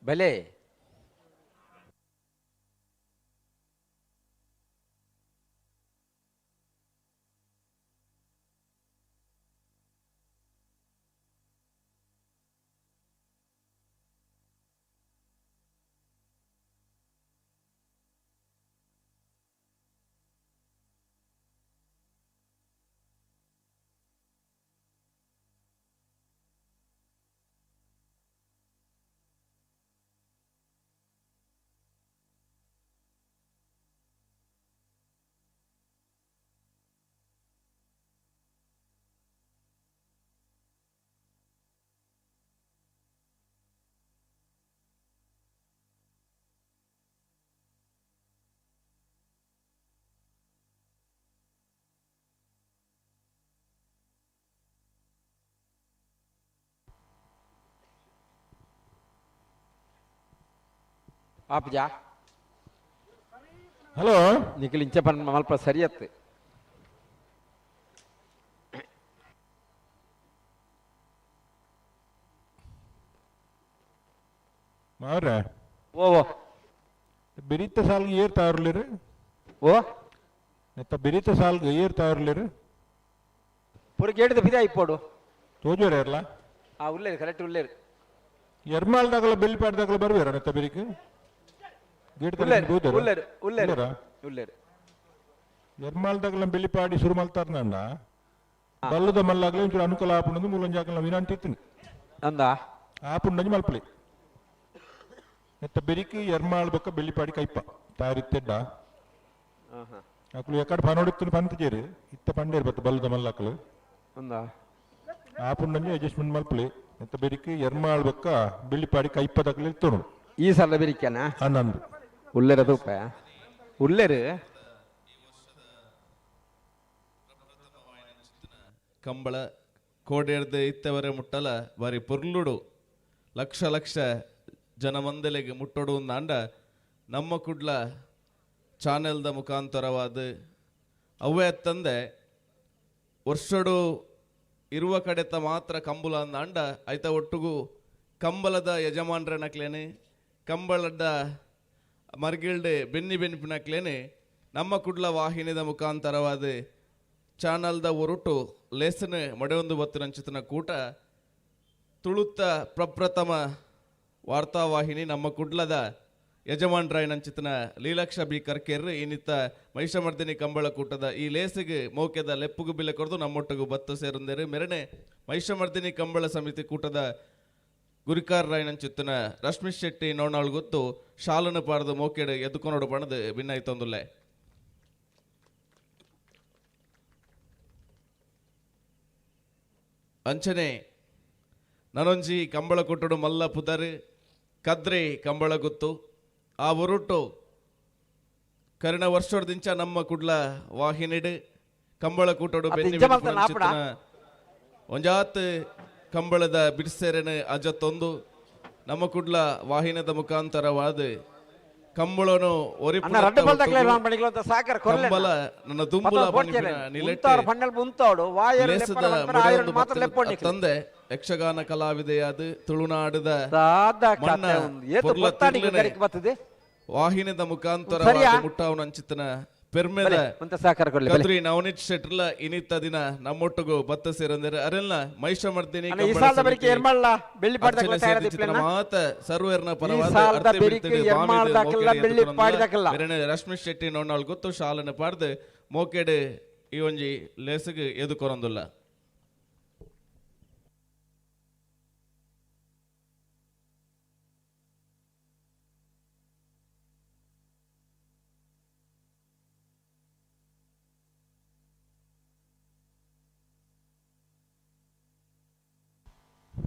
ಬಲೆ ಆಪ್ಜಾ ಹಲೋ ನಿಖಿಲ್ ಇಂಚ ಪನ್ ಮಲ್ಪ ಸರಿಯತ್ತು ಮಾವ್ರೆ ಓ ಓ ಬಿರಿತ ಸಾಲ್ಗೆ ಏರ್ ತಾರ್ಲಿರು ಓ ನೆತ್ತ ಬಿರಿತ ಸಾಲ್ಗೆ ಏರ್ ತಾರ್ಲಿರು ಪೂರ ಗೇಟ್ದ ಬಿದೆ ಇಪ್ಪೋಡು ತೋಜೋರ ಇರ್ಲ ಆ ಉಲ್ಲೇರು ಕರೆಕ್ಟ್ ಉಲ್ಲೇರು ಎರ್ಮಾಲ್ದಾಗಲ ಬೆಲ್ಪಾಡ್ದಾಗಲ ಬರ್ಬೇರ ನೆತ್ತ ಬಿರಿಕ್ ಗೇಟ್ ಉಲ್ಲೇರು ಉಲ್ಲೇರು ಉಲ್ಲೇರು ಉಲ್ಲೇರು ಎರ್ಮಾಲ್ದಾಗಲ ಬೆಳ್ಳಿಪಾಡಿ ಶುರು ಮಲ್ತಾರ ನನ್ನ ಬಲ್ಲದ ಮಲ್ಲಾಗ್ಲೆ ಒಂಚೂರು ಅನುಕೂಲ ಆಪುಂಡು ಮೂಲಂಜಾಕಲ ವಿನಂತಿ ಇತ್ತು ಅಂದ ಆಪುಂಡಂಜಿ ಮಲ್ಪಲಿ ನೆತ್ತ ಬೆರಿಕ್ ಎರ್ಮಾಳ್ ಬೊಕ್ಕ ಬೆಳ್ಳಿಪಾಡಿ ಕೈಪ ತಾರಿತ್ತೆಡ್ಡ ಅಕ್ಲು ಎಕ್ಕಡ ಪನೋಡಿತ್ತು ಪಂತ ಜೇರು ಇತ್ತ ಪಂಡೇರು ಬತ್ತ ಬಲ್ಲದ ಮಲ್ಲಕ್ಲು ಅಂದ ಆಪುಂಡಂಜಿ ಅಡ್ಜಸ್ಟ್ಮೆಂಟ್ ಮಲ್ಪಲಿ ನೆತ್ತ ಬೆರಿಕ್ ಎರ್ಮಾಳ್ ಬೊಕ್ಕ ಬೆಳ್ಳಿಪಾಡಿ ಕೈಪದಕ್ಲು ಇತ್ತೋನು ಈ ಸಲ ಬೆರಿಕ್ಯಾನ ಅನ್ನಂದು ಉಲ್ಲೇರ ತೂಪ ಉಲ್ಲೇರು ಕಂಬಳ ಕೋಡೇರ್ದ ಇತ್ತವರೆ ಮುಟ್ಟಲ ಬಾರಿ ಪೊರ್ಲುಡು ಲಕ್ಷ ಲಕ್ಷ ಜನಮಂದಲೆಗೆ ಮುಟ್ಟೊಡು ಅಂಡ ನಮ್ಮ ಕುಡ್ಲ ಚಾನೆಲ್ದ ಮುಖಾಂತರವಾದ ಅವೇ ತಂದೆ ವರ್ಷಡು ಇರುವ ಕಡೆತ ಮಾತ್ರ ಕಂಬುಲ ಅಂದ ಐತ ಒಟ್ಟುಗು ಕಂಬಳದ ಯಜಮಾನ್ರನಕ್ಲೇನೆ ಕಂಬಳದ ಮರ್ಗಿಲ್ಡೆ ಬೆನ್ನಿ ಬೆನ್ಪಿನಕ್ಲೇನೆ ನಮ್ಮ ಕುಡ್ಲ ವಾಹಿನಿದ ಮುಖಾಂತರವಾದ ಚಾನಲ್ದ ಒರುಟು ಲೇಸನ ಮಡೆಯೊಂದು ಬತ್ತಿನಂಚಿತನ ಕೂಟ ತುಳುತ್ತ ಪ್ರಪ್ರಥಮ ವಾರ್ತಾವಾಹಿನಿ ನಮ್ಮ ಕುಡ್ಲದ ಯಜಮಾನ್ರಾಯನಂಚಿತನ ಲೀಲಾಕ್ಷ ಬಿ ಕರ್ಕೇರ್ ಇನ್ನಿತ್ತ ಮಹಿಷಮರ್ದಿನಿ ಕಂಬಳ ಕೂಟದ ಈ ಲೇಸಿಗೆ ಮೌಕ್ಯದ ಲೆಪ್ಪುಗು ಬಿಲೆ ಕೊರದು ನಮ್ಮೊಟ್ಟಿಗೂ ಬತ್ತು ಸೇರುಂದೇರು ಮೆರಣೆ ಮಹಿಷಮರ್ದಿನಿ ಕಂಬಳ ಸಮಿತಿ ಕೂಟದ ಗುರಿಕಾರ್ ರಾಯನಂಚಿತ್ತನ ರಶ್ಮಿ ಶೆಟ್ಟಿ ನೋಣಾಳ್ ಗೊತ್ತು ಶಾಲನ ಪಾರ್ದು ಮೋಕೆಡು ಎದ್ದುಕೊನೋಡು ಬಣದು ಭಿನ್ನಾಯ್ತೊಂದುಲ್ಲೆ. ಅಂಚನೆ ನನೊಂಜಿ ಕಂಬಳ ಕೊಟ್ಟಡು ಮಲ್ಲ ಪುದರ್ ಕದ್ರಿ ಕಂಬಳ ಗುತ್ತು ಆ ಒರುಟು ಕರಿನ ವರ್ಷದಿಂಚ ನಮ್ಮ ಕುಡ್ಲ ವಾಹಿನಿಡು ಕಂಬಳ ಕೂಟಡು ಬೆನ್ನಿ ಒಂಜಾತ್ ಕಂಬಳದ ಬಿಡ್ಸೆರೆನ ಅಜತ್ತೊಂದು ನಮ್ಮ ಕುಡ್ಲ ವಾಹಿನದ ಮುಖಾಂತರವಾದ ಕಂಬಳನು ಅಣ್ಣ ರಡ್ಡು ಬಲ್ದಕ್ಲೆ ರಾನ್ ಪಣಿಗಳು ಅಂತ ಸಾಕರ್ ಕೊರ್ಲೆ ಕಂಬಳ ನನ್ನ ದುಂಬುಲ ಪನ್ಪಿನ ನಿಲೆಟ್ ಪಣ್ಣಲ್ ಉಂತಾಡು ವಾಯರು ಲೇಸದ ಲೆಪ್ಪರ ಪನ್ಪರ ಆಯರು ಮುಡಿಯೊಂದು ಮಾತ್ರ ಲೆಪ್ಪೊಂಡಿ ತಂದೆ ಯಕ್ಷಗಾನ ಕಲಾವಿದೆಯಾದ ತುಳುನಾಡದ ದಾದ ಮಣ್ಣ ಕತೆ ಉಂದು. ಏತು ಪೊರ್ಲ ಗೊತ್ತಾಡಿಗೆ ತಿರ್ಲನೆ ಕರಿಕ್ ಬರ್ತದೆ? ವಾಹಿನಿದ ಮುಖಾಂತರ ಸರಿಯಾ? ಮುಟ್ಟಾವನ ಅಂಚಿತನ ಪೆರ್ಮೆದ ಬಲೆ, ಒಂತ ಸಹಕಾರ ಕೊಡ್ಲಿ, ಬಲೆ. ಕದ್ರಿ ನವನೀತ್ ಶೆಟ್ರ್ಲ ಇನಿತ ದಿನ ನಮ್ಮೊಟ್ಟಿಗೂ ಬತ್ತ ಸೇರಂದರೆ ಅರೆಲ್ಲ ಮಹಿಷಮರ್ದಿನಿ ಅಣ್ಣ, ಈ ಸಾಲದ ಬರಿಕೆ ಎರ್ಮಳ್ಳ ಬೆಳ್ಳಿ ಪಾಡ್ದಕ್ಲ ತಯಾರಾದ ಇಪ್ಲೆನ? ಮಾತ ಸರ್ವೇರ್ನ ಈ ಪರವಾದ ಸಾಲದ ಅರ್ತಿ ಬೆರಿಕೆ ಬಿಡ್ತಿಡು ಎರ್ಮಾಳ್ ಬಾಮಿದು ದಾಕಲ್ಲ, ಮೋಕೆಡೆ ಬೆಳ್ಳಿ ಎತ್ತುಕೊಂಡ ಪಾಡ್ದಕಲ್ಲ. ಬೆರಣೆ ರಶ್ಮಿ ಶೆಟ್ಟಿ ನೋಡ್ನಾಳ್ ಗೊತ್ತು ಶಾಲನ ಪಾಡ್ದು ಮೋಕೆಡೆ ಈ ಒಂಜಿ ಲೇಸುಗು ಎದು ಕೊರಂದುಲ್ಲ.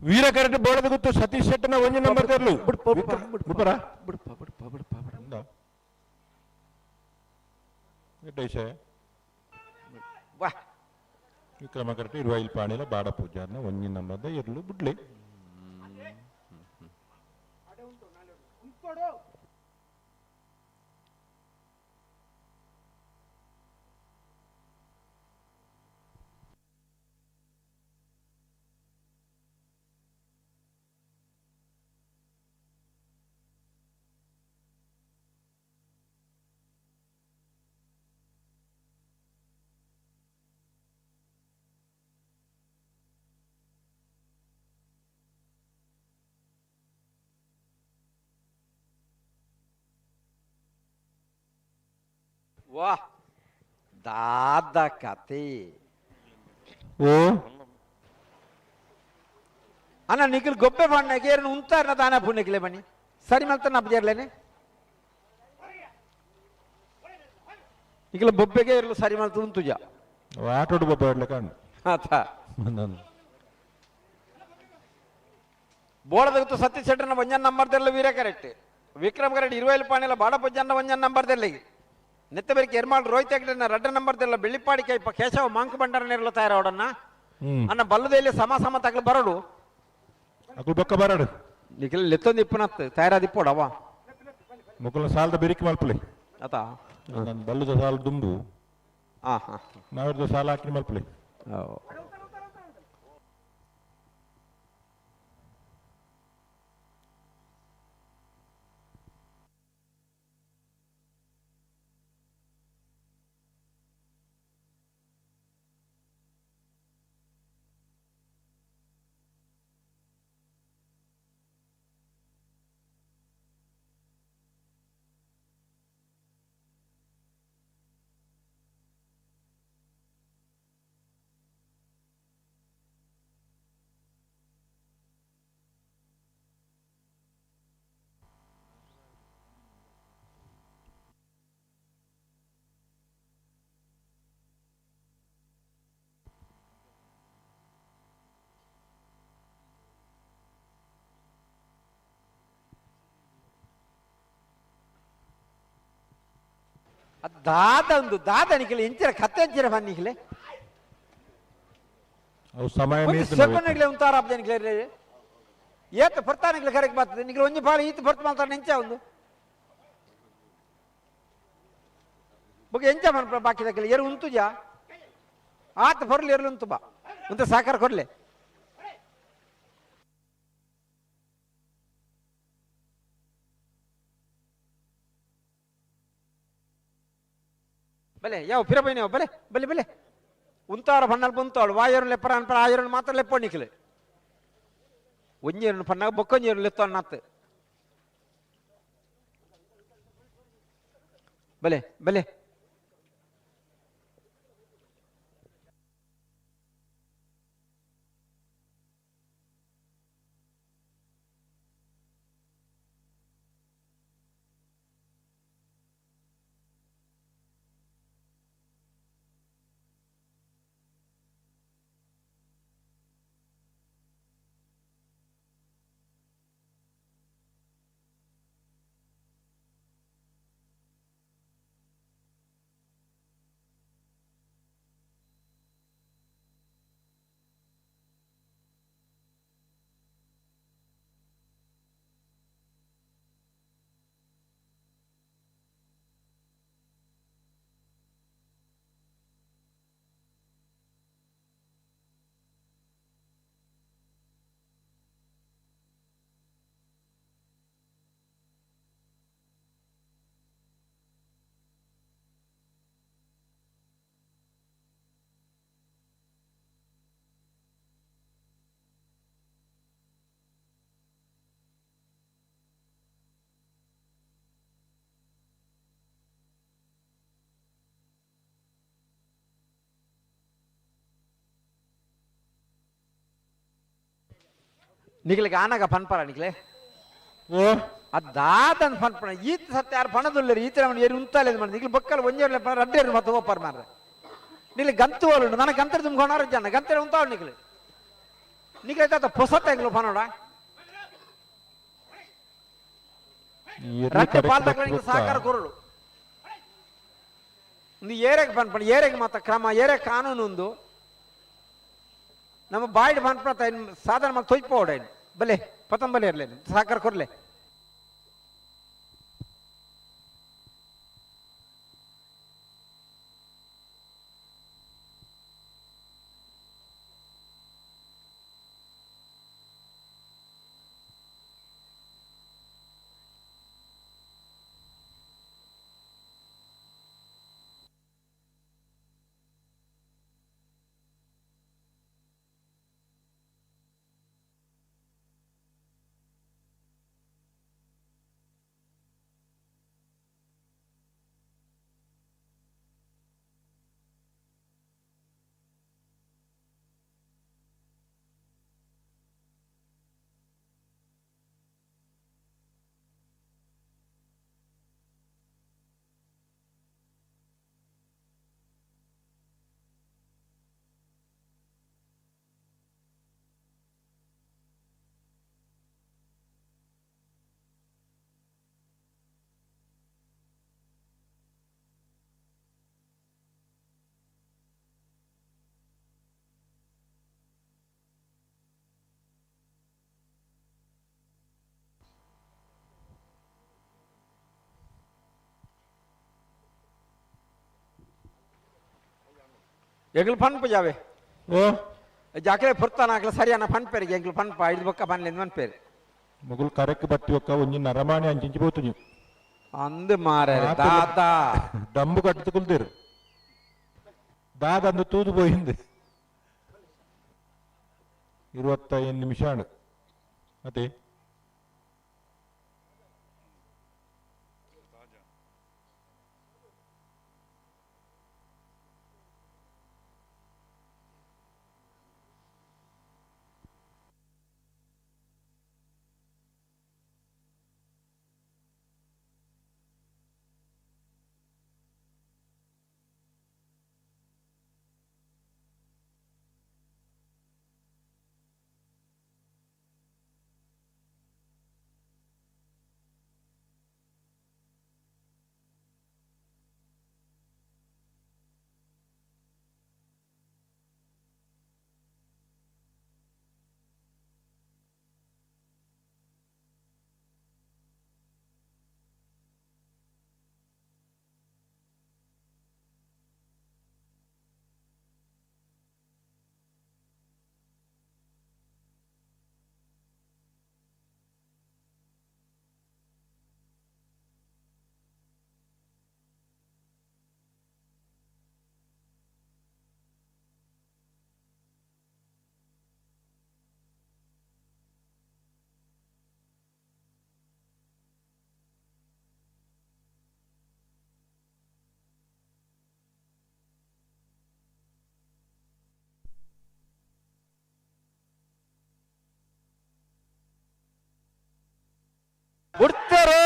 ವೀರ ಕರೆಕ್ಟ್ ಬೋಳದ ಗೊತ್ತು ಸತೀಶ್ ಶೆಟ್ಟನ ಒಂಜಿ ನಂಬರ್ ತೆರ್ಲು ಬಿಡ್ಪರ ವಾಹ್. ವಿಕ್ರಮ ಕರೆಕ್ಟ್ ಇರುವೈಲ್ ಪಾಣಿಲ ಬಾಡ ಪೂಜಾರ್ನ ಒಂಜಿ ನಂಬರ್ದ ಇರ್ಲು ಬಿಡ್ಲಿ. ವಾಹ್ ದಾದ ಕತೆ. ಓ ಅಣ್ಣ ನಿಖಿಲ್ ಗೊಬ್ಬೆ ಬಣ್ಣ ಏರ್ನ ಉಂತಾರ್ನ ದಾನ ಪುಣ್ಯಕ್ಲೆ ಬನ್ನಿ ಸರಿ ಮಲ್ತ ನಬ್ಜರ್ಲೇನೆ ನಿಖಿಲ್ ಬೊಬ್ಬೆಗೆ ಇರಲು ಸರಿ ಮಲ್ತ ಉಂತುಜ. ಆಟೋಡು ಬೊಬ್ಬೆ ಆಡ್ಲಿಕ್ಕೆ ಕಾಣು. ಆತ ನಾನು ಬೋಳದ ಸತ್ಯ ಶೆಟ್ಟರ್ನ ಒಂಜನ್ ನಂಬರ್ ದೆಲ್ಲ ವೀರ ಕರೆಕ್ಟ್ ವಿಕ್ರಮ್ ಕರೆಕ್ಟ್ ಇರುವೈಲ್ ಪಾಣಿಲ ಬಾಡ ಪೊಜ್ಜನ್ನ ಒಂಜನ್ ನಂಬರ್ ದೆಲ್ಲ ನೆತ್ತ ಬೆರಿಕೆ ಎರ್ಮಾಳ್ ರೋಹಿತ್ ಹೆಗ್ಡೆನ ರಡ್ಡ ನಂಬರ್ ದೆಲ್ಲ ಬೆಳ್ಳಿಪಾಡಿ ಕೈಪ ಕೇಶವ ಮಾಂಕ ಬಂಡಾರ ನೆರಳು ತಯಾರಾವಡನ್ನ. ಅನ್ನ ಬಲ್ಲದಲ್ಲಿ ಸಮ ಸಮ ತಗಲು ಬರಡು. ಅಕುಲ್ ಬೊಕ್ಕ ಬರಡು. ನಿಖಿಲ್ ಲೆತ್ತೊಂದು ಇಪ್ಪನತ್ ತಯಾರಾದಿಪ್ಪೋಡವ. ಮುಕುಲ ಸಾಲದ ಬೆರಿಕೆ ಮಲ್ಪಲೆ. ಆತ ನಾನು ಬಲ್ಲದ ಸಾಲ ದುಂಬು. ಹಾ ಹಾ ನಾವಿರ್ದ ಸಾಲ ಹಾಕಿ ಮಲ್ಪಲೆ. ದಾದ ಒಂದು ದಾದ ನಿಖಿಲ್ ಎಂಚಿನ ಕತ್ತೆ ಎಂಚಿನ ಬನ್ನಿ ನಿಖಿಲೆ. ಅವು ಸಮಯ ಒಂದು ಮೀರ್ದು ಸೆಕೆಂಡ್ ನಿಖಿಲೆ ಉಂತಾರ ಅಬ್ಜ ನಿಖಿಲೆ ಏತ ಬರ್ತಾ ನಿಖಿಲೆ ಕರೆಕ್ಟ್ ಬರ್ತದೆ ನಿಖಿಲ್ ಒಂಜಿ ಪಾಲು ಈತ ಬರ್ತ ಮಾತಾಡ ಎಂಚ ಒಂದು ಬೊಕ್ಕ ಎಂಚ ಮನ್ಪ ಬಾಕಿ ದಕ್ಕಿಲ್ಲ ಏರು ಉಂತುಜ ಆತ ಬರ್ಲಿ ಎರ್ಲು ಉಂತು ಬಾ ಉಂತ ಸಾಕಾರ ಕೊಡ್ಲೆ. ಬಲೆ ಯಾವ ಪಿರಬೈನ ಬಲೆ ಬಲೆ ಬಲೆ ಉಂತಾರ ಬಣ್ಣಲ್ ಬಂತಾಳು ವಾಯರು ಲೆಪ್ಪರ ಅನ್ಪರ ಆಯರು ಮಾತ್ರ ಲೆಪ್ಪೋ ನಿಖಿಲೆ ಒಂಜೇರು ಪನ್ನಾಗ ಬೊಕ್ಕೊಂಜೇರು ಲೆತ್ತೋ ಅನ್ನತ್ತು ಬಲೆ ಬಲೆ. ನಿಕ್ಲೆಗ್ ಆನಗ ಪನ್ಪರ ನಿಕ್ಲೆ ಓ ಅದಾದನ್ ಪನ್ಪಣ ಈತ ಸತ್ಯ ಯಾರು ಪಣದುಲ್ಲೆರ್ ಈತ ನಮನ ಏರಿ ಉಂತಾಲೆ ಮಾಡ ನಿಕ್ಲೆ ಬೊಕ್ಕಲ್ ಒಂಜೇರ್ಲೆ ಪಣ ರಡ್ಡೇರು ಮತ್ತೆ ಓಪರ್ ಮಾರ್ರೆ. ನಿಕ್ಲೆ ಗಂತು ಓಲುಂಡು ನನಗೆ ಗಂತರ ತುಂಬ್ಕೊಂಡಾರ ಜನ ಗಂತರ ಉಂತಾವ್ ನಿಕ್ಲೆ. ನಿಕ್ಲೆ ತಾತ ಪೊಸತ್ತ ಎಂಗ್ಲು ಪನೋಡ ರಡ್ಡೆ ಪಾಲ್ದಕ್ಲೆ ನಿಕ್ಲೆ ಸಹಕಾರ ಕೊರಡು. ಒಂದು ಏರೆಗ್ ಪನ್ಪಣ ಏರೆಗ್ ಮಾತ ಕ್ರಮ ಏರೆ ಕಾನೂನು ಉಂದು ನಮ್ಮ ಬಾಯಿಡ್ ಪನ್ಪಣ ಸಾಧನ ಮಾತ ತೊಯ್ಪೋಡ ಬಲೆ ಪತಂಬಲೆ ಇರಲಿ ಸಹಕಾರ ಕೊರ್ಲೆ. ಎಂಗ್ಲು ಪನ್ಪು ಜಾವೆ ಓ ಜಾಕ್ಲೆ ಪುರ್ತಾನ ಆಕ್ಲೆ ಸರಿಯಾನ ಪನ್ಪೇರಿಗೆ ಎಂಗ್ಲು ಪನ್ಪ ಐದು ಬೊಕ್ಕ ಪನ್ಲೆ ಪನ್ಪೇರು ಮೊಗುಲ್ ಕರೆಕ್ ಬತ್ತಿ ಒಕ್ಕ ಒಂಜಿ ನರಮಾಣಿ ಅಂಚಿಂಚಿ ಪೋತುಜಿ ಅಂದು ಮಾರೆ ದಾದಾ ಡಂಬು ಕಟ್ಟು ಕುಲ್ದಿರು ದಾದ ಅಂದು ತೂದು ಪೋಯಿಂದು 25 ನಿಮಿಷ ಮತ್ತೆ ಬಿಡ್ತಾರೆ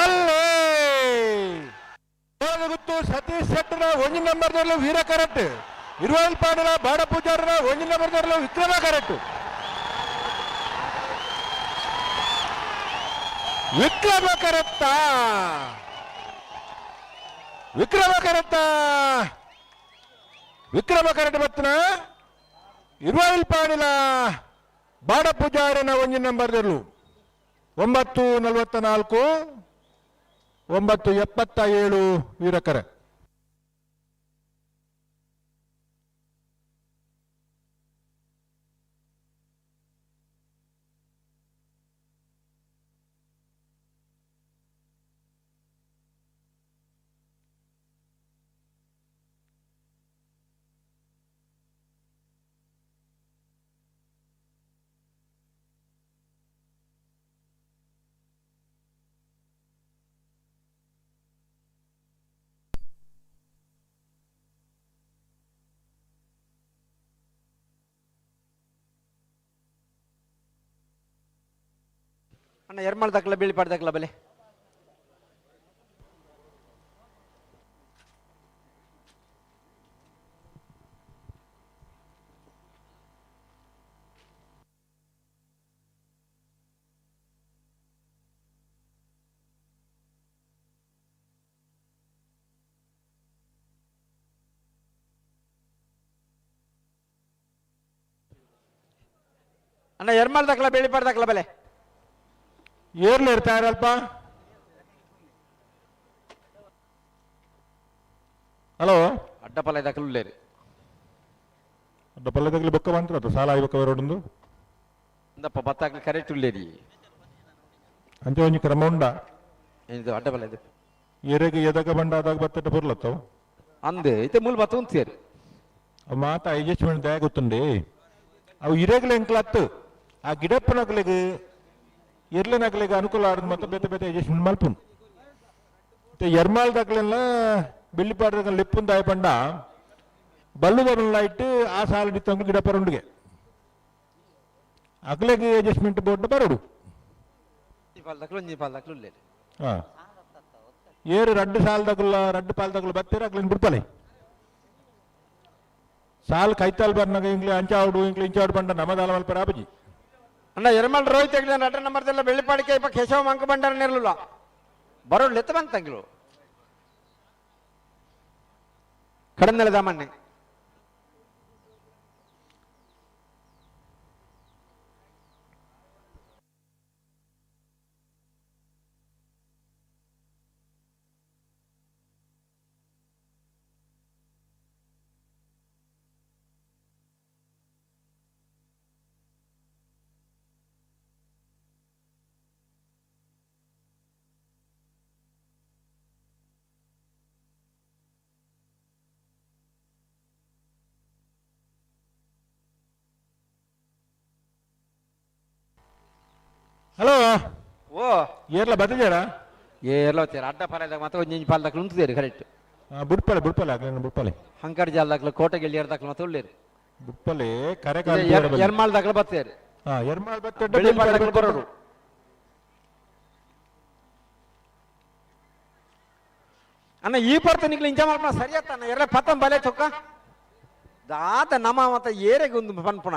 ಅಲ್ಲೇ ಗೊತ್ತು ಸತೀಶ್ ಶೆಟ್ಟರ ಒಂಜಿ ನಂಬರ್ದಲ್ಲೂ ವೀರ ಕರೆಕ್ಟ್ ಇರುವಲ್ ಪಾಂಡಲ ಬಾಡ ಪೂಜಾರನ ಒಂಜಿ ನಂಬರ್ದಲ್ಲೂ ವಿಕ್ರಮ ಕರೆಕ್ಟ್ ವಿಕ್ರಮ ಕರೆಕ್ಟ ವಿಕ್ರಮ ಕರೆಕ್ಟ ವಿಕ್ರಮ ಕರೆಕ್ಟ್ ಬತ್ತನ ಇರುವಲ್ ಪಾಂಡಲ ಬಾಡ ಪೂಜಾರನ ಒಂಜಿ ನಂಬರ್ದಲ್ಲೂ 9:44 9:77 ವೀರಕರೆ. ಅಣ್ಣ ಎರ್ಮಲ್ ದಾಖಲ ಬೀಳಿಪಾಡ್ ದಾಖಲ ಬಲೆ ಅಣ್ಣ ಎರ್ಮಲ್ ದಾಖಲ ಬೀಳಿಪಾಡ್ ದಾಖಲ ಬಲೆ ಏರ್ಲು ಇರ್ತಾರಲ್ಪ ಹಲೋ ಅಡ್ಡಪಲ್ಲ ದಾಖಲು ಉಳ್ಳೇರು ಅಡ್ಡ ಪಲ್ಲದಗ್ಲಿ ಬೊಕ್ಕ ಬಂತ್ರ ಸಾಲ ಆಯಿ ಬೊಕ್ಕ ಬರೋಡೊಂದು ಇಂದಪ್ಪ ಬತ್ತಾಕ್ಲಿ ಕರೆಕ್ಟ್ ಉಳ್ಳೇರಿ ಅಂಚೆ ಒಂಜಿ ಕ್ರಮ ಉಂಡ ಇದು ಅಡ್ಡಪಲ್ಲ ಇದು ಏರೆಗೆ ಎದಗ ಬಂಡ ಆದಾಗ ಬತ್ತಟ ಬುರ್ಲತ್ತವು ಅಂದೆ ಇತ್ತೆ ಮೂಲ ಬತ್ತ ಉಂತೇರಿ ಅವು ಮಾತ ಅಡ್ಜಸ್ಟ್ಮೆಂಟ್ ದಯ ಗೊತ್ತುಂಡೆ ಅವು ಇರೆಗ್ಲ ಎಂಕ್ಲತ್ತು ಆ ಗಿಡಪ್ಪನಕ್ಲೆಗ್ ಎರ್ಲೆನಕ್ಲೆಗ್ ಅನುಕೂಲ ಆಡೋದು ಮತ್ತೆ ಬೇತೆ ಬೇತೆ ಅಡ್ಜಸ್ಟ್ಮೆಂಟ್ ಮಲ್ಪುನ್ ಮತ್ತೆ ಎರ್ಮಾಲ್ ದಕ್ಲೆಲ್ಲ ಬೆಳ್ಳಿಪಾಡ್ದ ಲೆಪ್ಪುನ್ ದಾಯ ಪಂಡ ಬಲ್ಲುದಲ್ಲ ಇಟ್ಟು ಆ ಸಾಲ ಡಿತ್ತಂಗ್ ಗಿಡ ಪರುಂಡಿಗೆ ಅಕ್ಲೆಗ್ ಅಡ್ಜಸ್ಟ್ಮೆಂಟ್ ಬೋರ್ಡ್ ಬರೋಡು ಒಂಜಿ ಪಾಲ್ ದಾಖಲು ಉಳ್ಳೇರಿ ಹಾ ಏರು ರಡ್ಡು ಸಾಲ ದಗುಲ ರಡ್ಡು ಪಾಲ್ ದಗುಲ ಬತ್ತೀರ ಅಕ್ಲೆನ್ ಬಿಡ್ಪಲೆ ಸಾಲ್ ಕೈತಾಲ್ ಬರ್ನಾಗ ಇಂಗ್ಲಿ ಅಂಚಾವಡು ಇಂಗ್ಲಿ ಇಂಚಾವಡು ಬಂಡ ನಮದಾಲ ಮಲ್ಪ ರಾಬಜಿ ಅಣ್ಣ ಎರ್ಮಲ್ ರೋಹಿತ್ ಹೆಗ್ಡೆ ಅಡ್ಡ ನಂಬರ್ದೆಲ್ಲ ಬೆಳ್ಳಿಪಾಡಿಕೆ ಇಪ್ಪ ಕೇಶವ ಮಂಕ ಬಂಡಾರ ನೆರಲಿಲ್ಲ ಬರೋಡ್ ಲೆತ್ತ ಬಂತಂಗಿಲು ಕಡಂದಲ ದಾಮಣ್ಣೆ ಹಲೋ ಓ ಏರ್ಲ ಬತ್ತಿದ್ದೀರಾ ಏರ್ಲ వచ్చారు ಅಡ್ಡ ಪಾಲ ಮಾತ್ರ ಒಂಜಿ ಪಾಲ್ ದಾಖಲು ಉಂತುದೇರು ಕರೆಕ್ಟ್ ಬುಡ್ಪಲೆ ಬುಡ್ಪಲೆ ಅಗ್ಲೇನ ಬುಡ್ಪಲೆ ಹಂಕರ್ ಜಾಲ್ ದಾಖಲು ಕೋಟೆ ಗೆಳ್ಳಿಯರ್ ದಾಖಲು ಮಾತ್ರ ಉಳ್ಳೇರು ಬುಡ್ಪಲೆ ಕರೆ ಎರ್ಮಾಲ್ ದಾಖಲು ಬತ್ತೇರು ಹಾ ಎರ್ಮಾಲ್ ಬತ್ತೆ ಬೆಳ್ಳಿಪಾಡ್ ದಾಖಲು ಬರೋಡು ಅಣ್ಣ ಈ ಪರ್ತ ನಿಕ್ಲು ಇಂಚ ಮಲ್ಪನ ಸರಿಯತ್ತ ಅಣ್ಣ ಎರ್ಲೆ ಪತ್ತಂ ಬಲೆ ಚೊಕ್ಕ ದಾತ ನಮ ಮತ್ತ ಏರೆಗೆ ಒಂದು ಪನ್ಪುಣ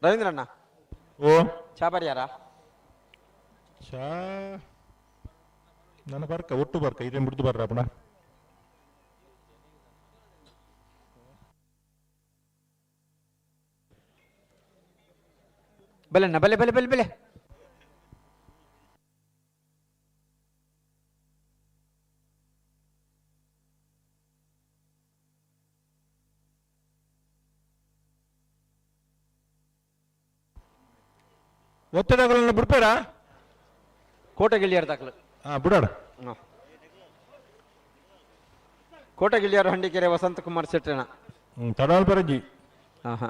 ರವೀಂದ್ರಣ್ಣ ಓ ಚಾ ಬರ್ಯಾರ ಚಾ ನನ್ನ ಬರ್ಕ ಒಟ್ಟು ಬರ್ಕ ಇದೇನು ಬಿಡ್ದು ಬರ್ರ ಅಪ್ಪಣ ಬಲೆ ಅಣ್ಣ ಬಲೆ ಬಲೆ ಬಲೆ ಬಲೆ ಒತ್ತಡಗಳನ್ನ ಬಿಡ್ಬೇಡ ಕೋಟೆ ಗಿಳಿಯರ್ ದಾಖಲು ಹಾ ಬಿಡೋಣ ಕೋಟೆ ಗಿಳಿಯರ್ ಹಂಡಿಕೆರೆ ವಸಂತ ಕುಮಾರ್ ಶೆಟ್ಟಣ್ಣ ಹ್ಮ್ ತಡವಲ್ ಬರಜ್ಜಿ ಹಾ ಹಾ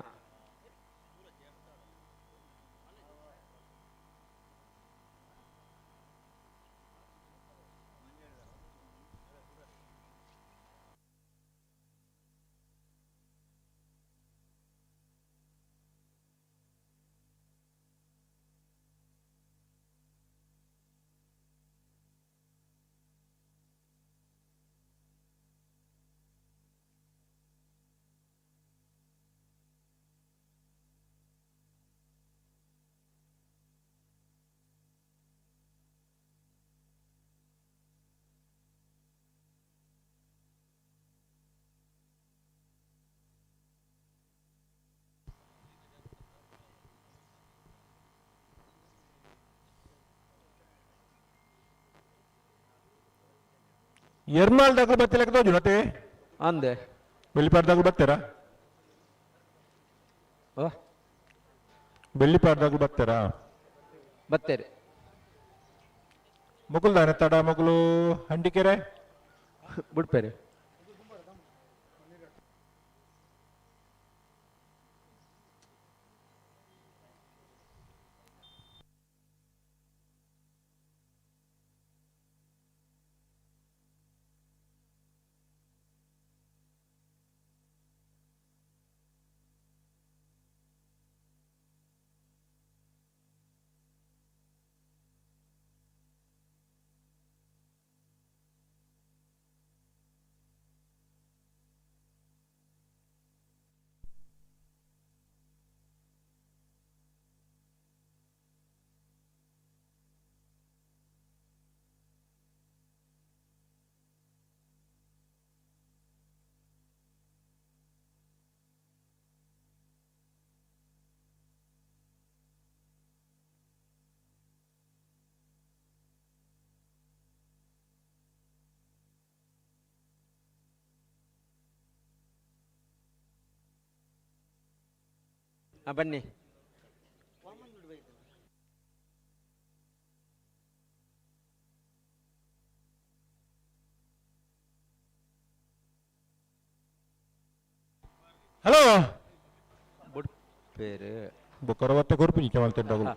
ಎರ್ಮಾಲ್ ದಾಖಲು ಬತ್ತಿಲಕ್ಕ ತೋಜು ಮತ್ತೆ ಅಂದೆ ಬೆಳ್ಳಿಪಾಡ್ ದಾಖಲು ಬರ್ತೀರಾ ಓ ಬೆಳ್ಳಿಪಾಡ್ ದಾಖಲು ಬರ್ತೀರಾ ಬತ್ತೇರಿ ಮುಕುಲ್ದಾನೆ ತಡ ಮುಗುಲು ಹಂಡಿಕೆರೆ ಬಿಡ್ಪೇರಿ ಬನ್ನಿ. ಹಲೋ ಬೇರೆ ಬೊಕ್ಕರವತ್ತೆ ಕೊರ್ಪುಜಿ ಚಮಲ್ತೆಂಡಗುಲು.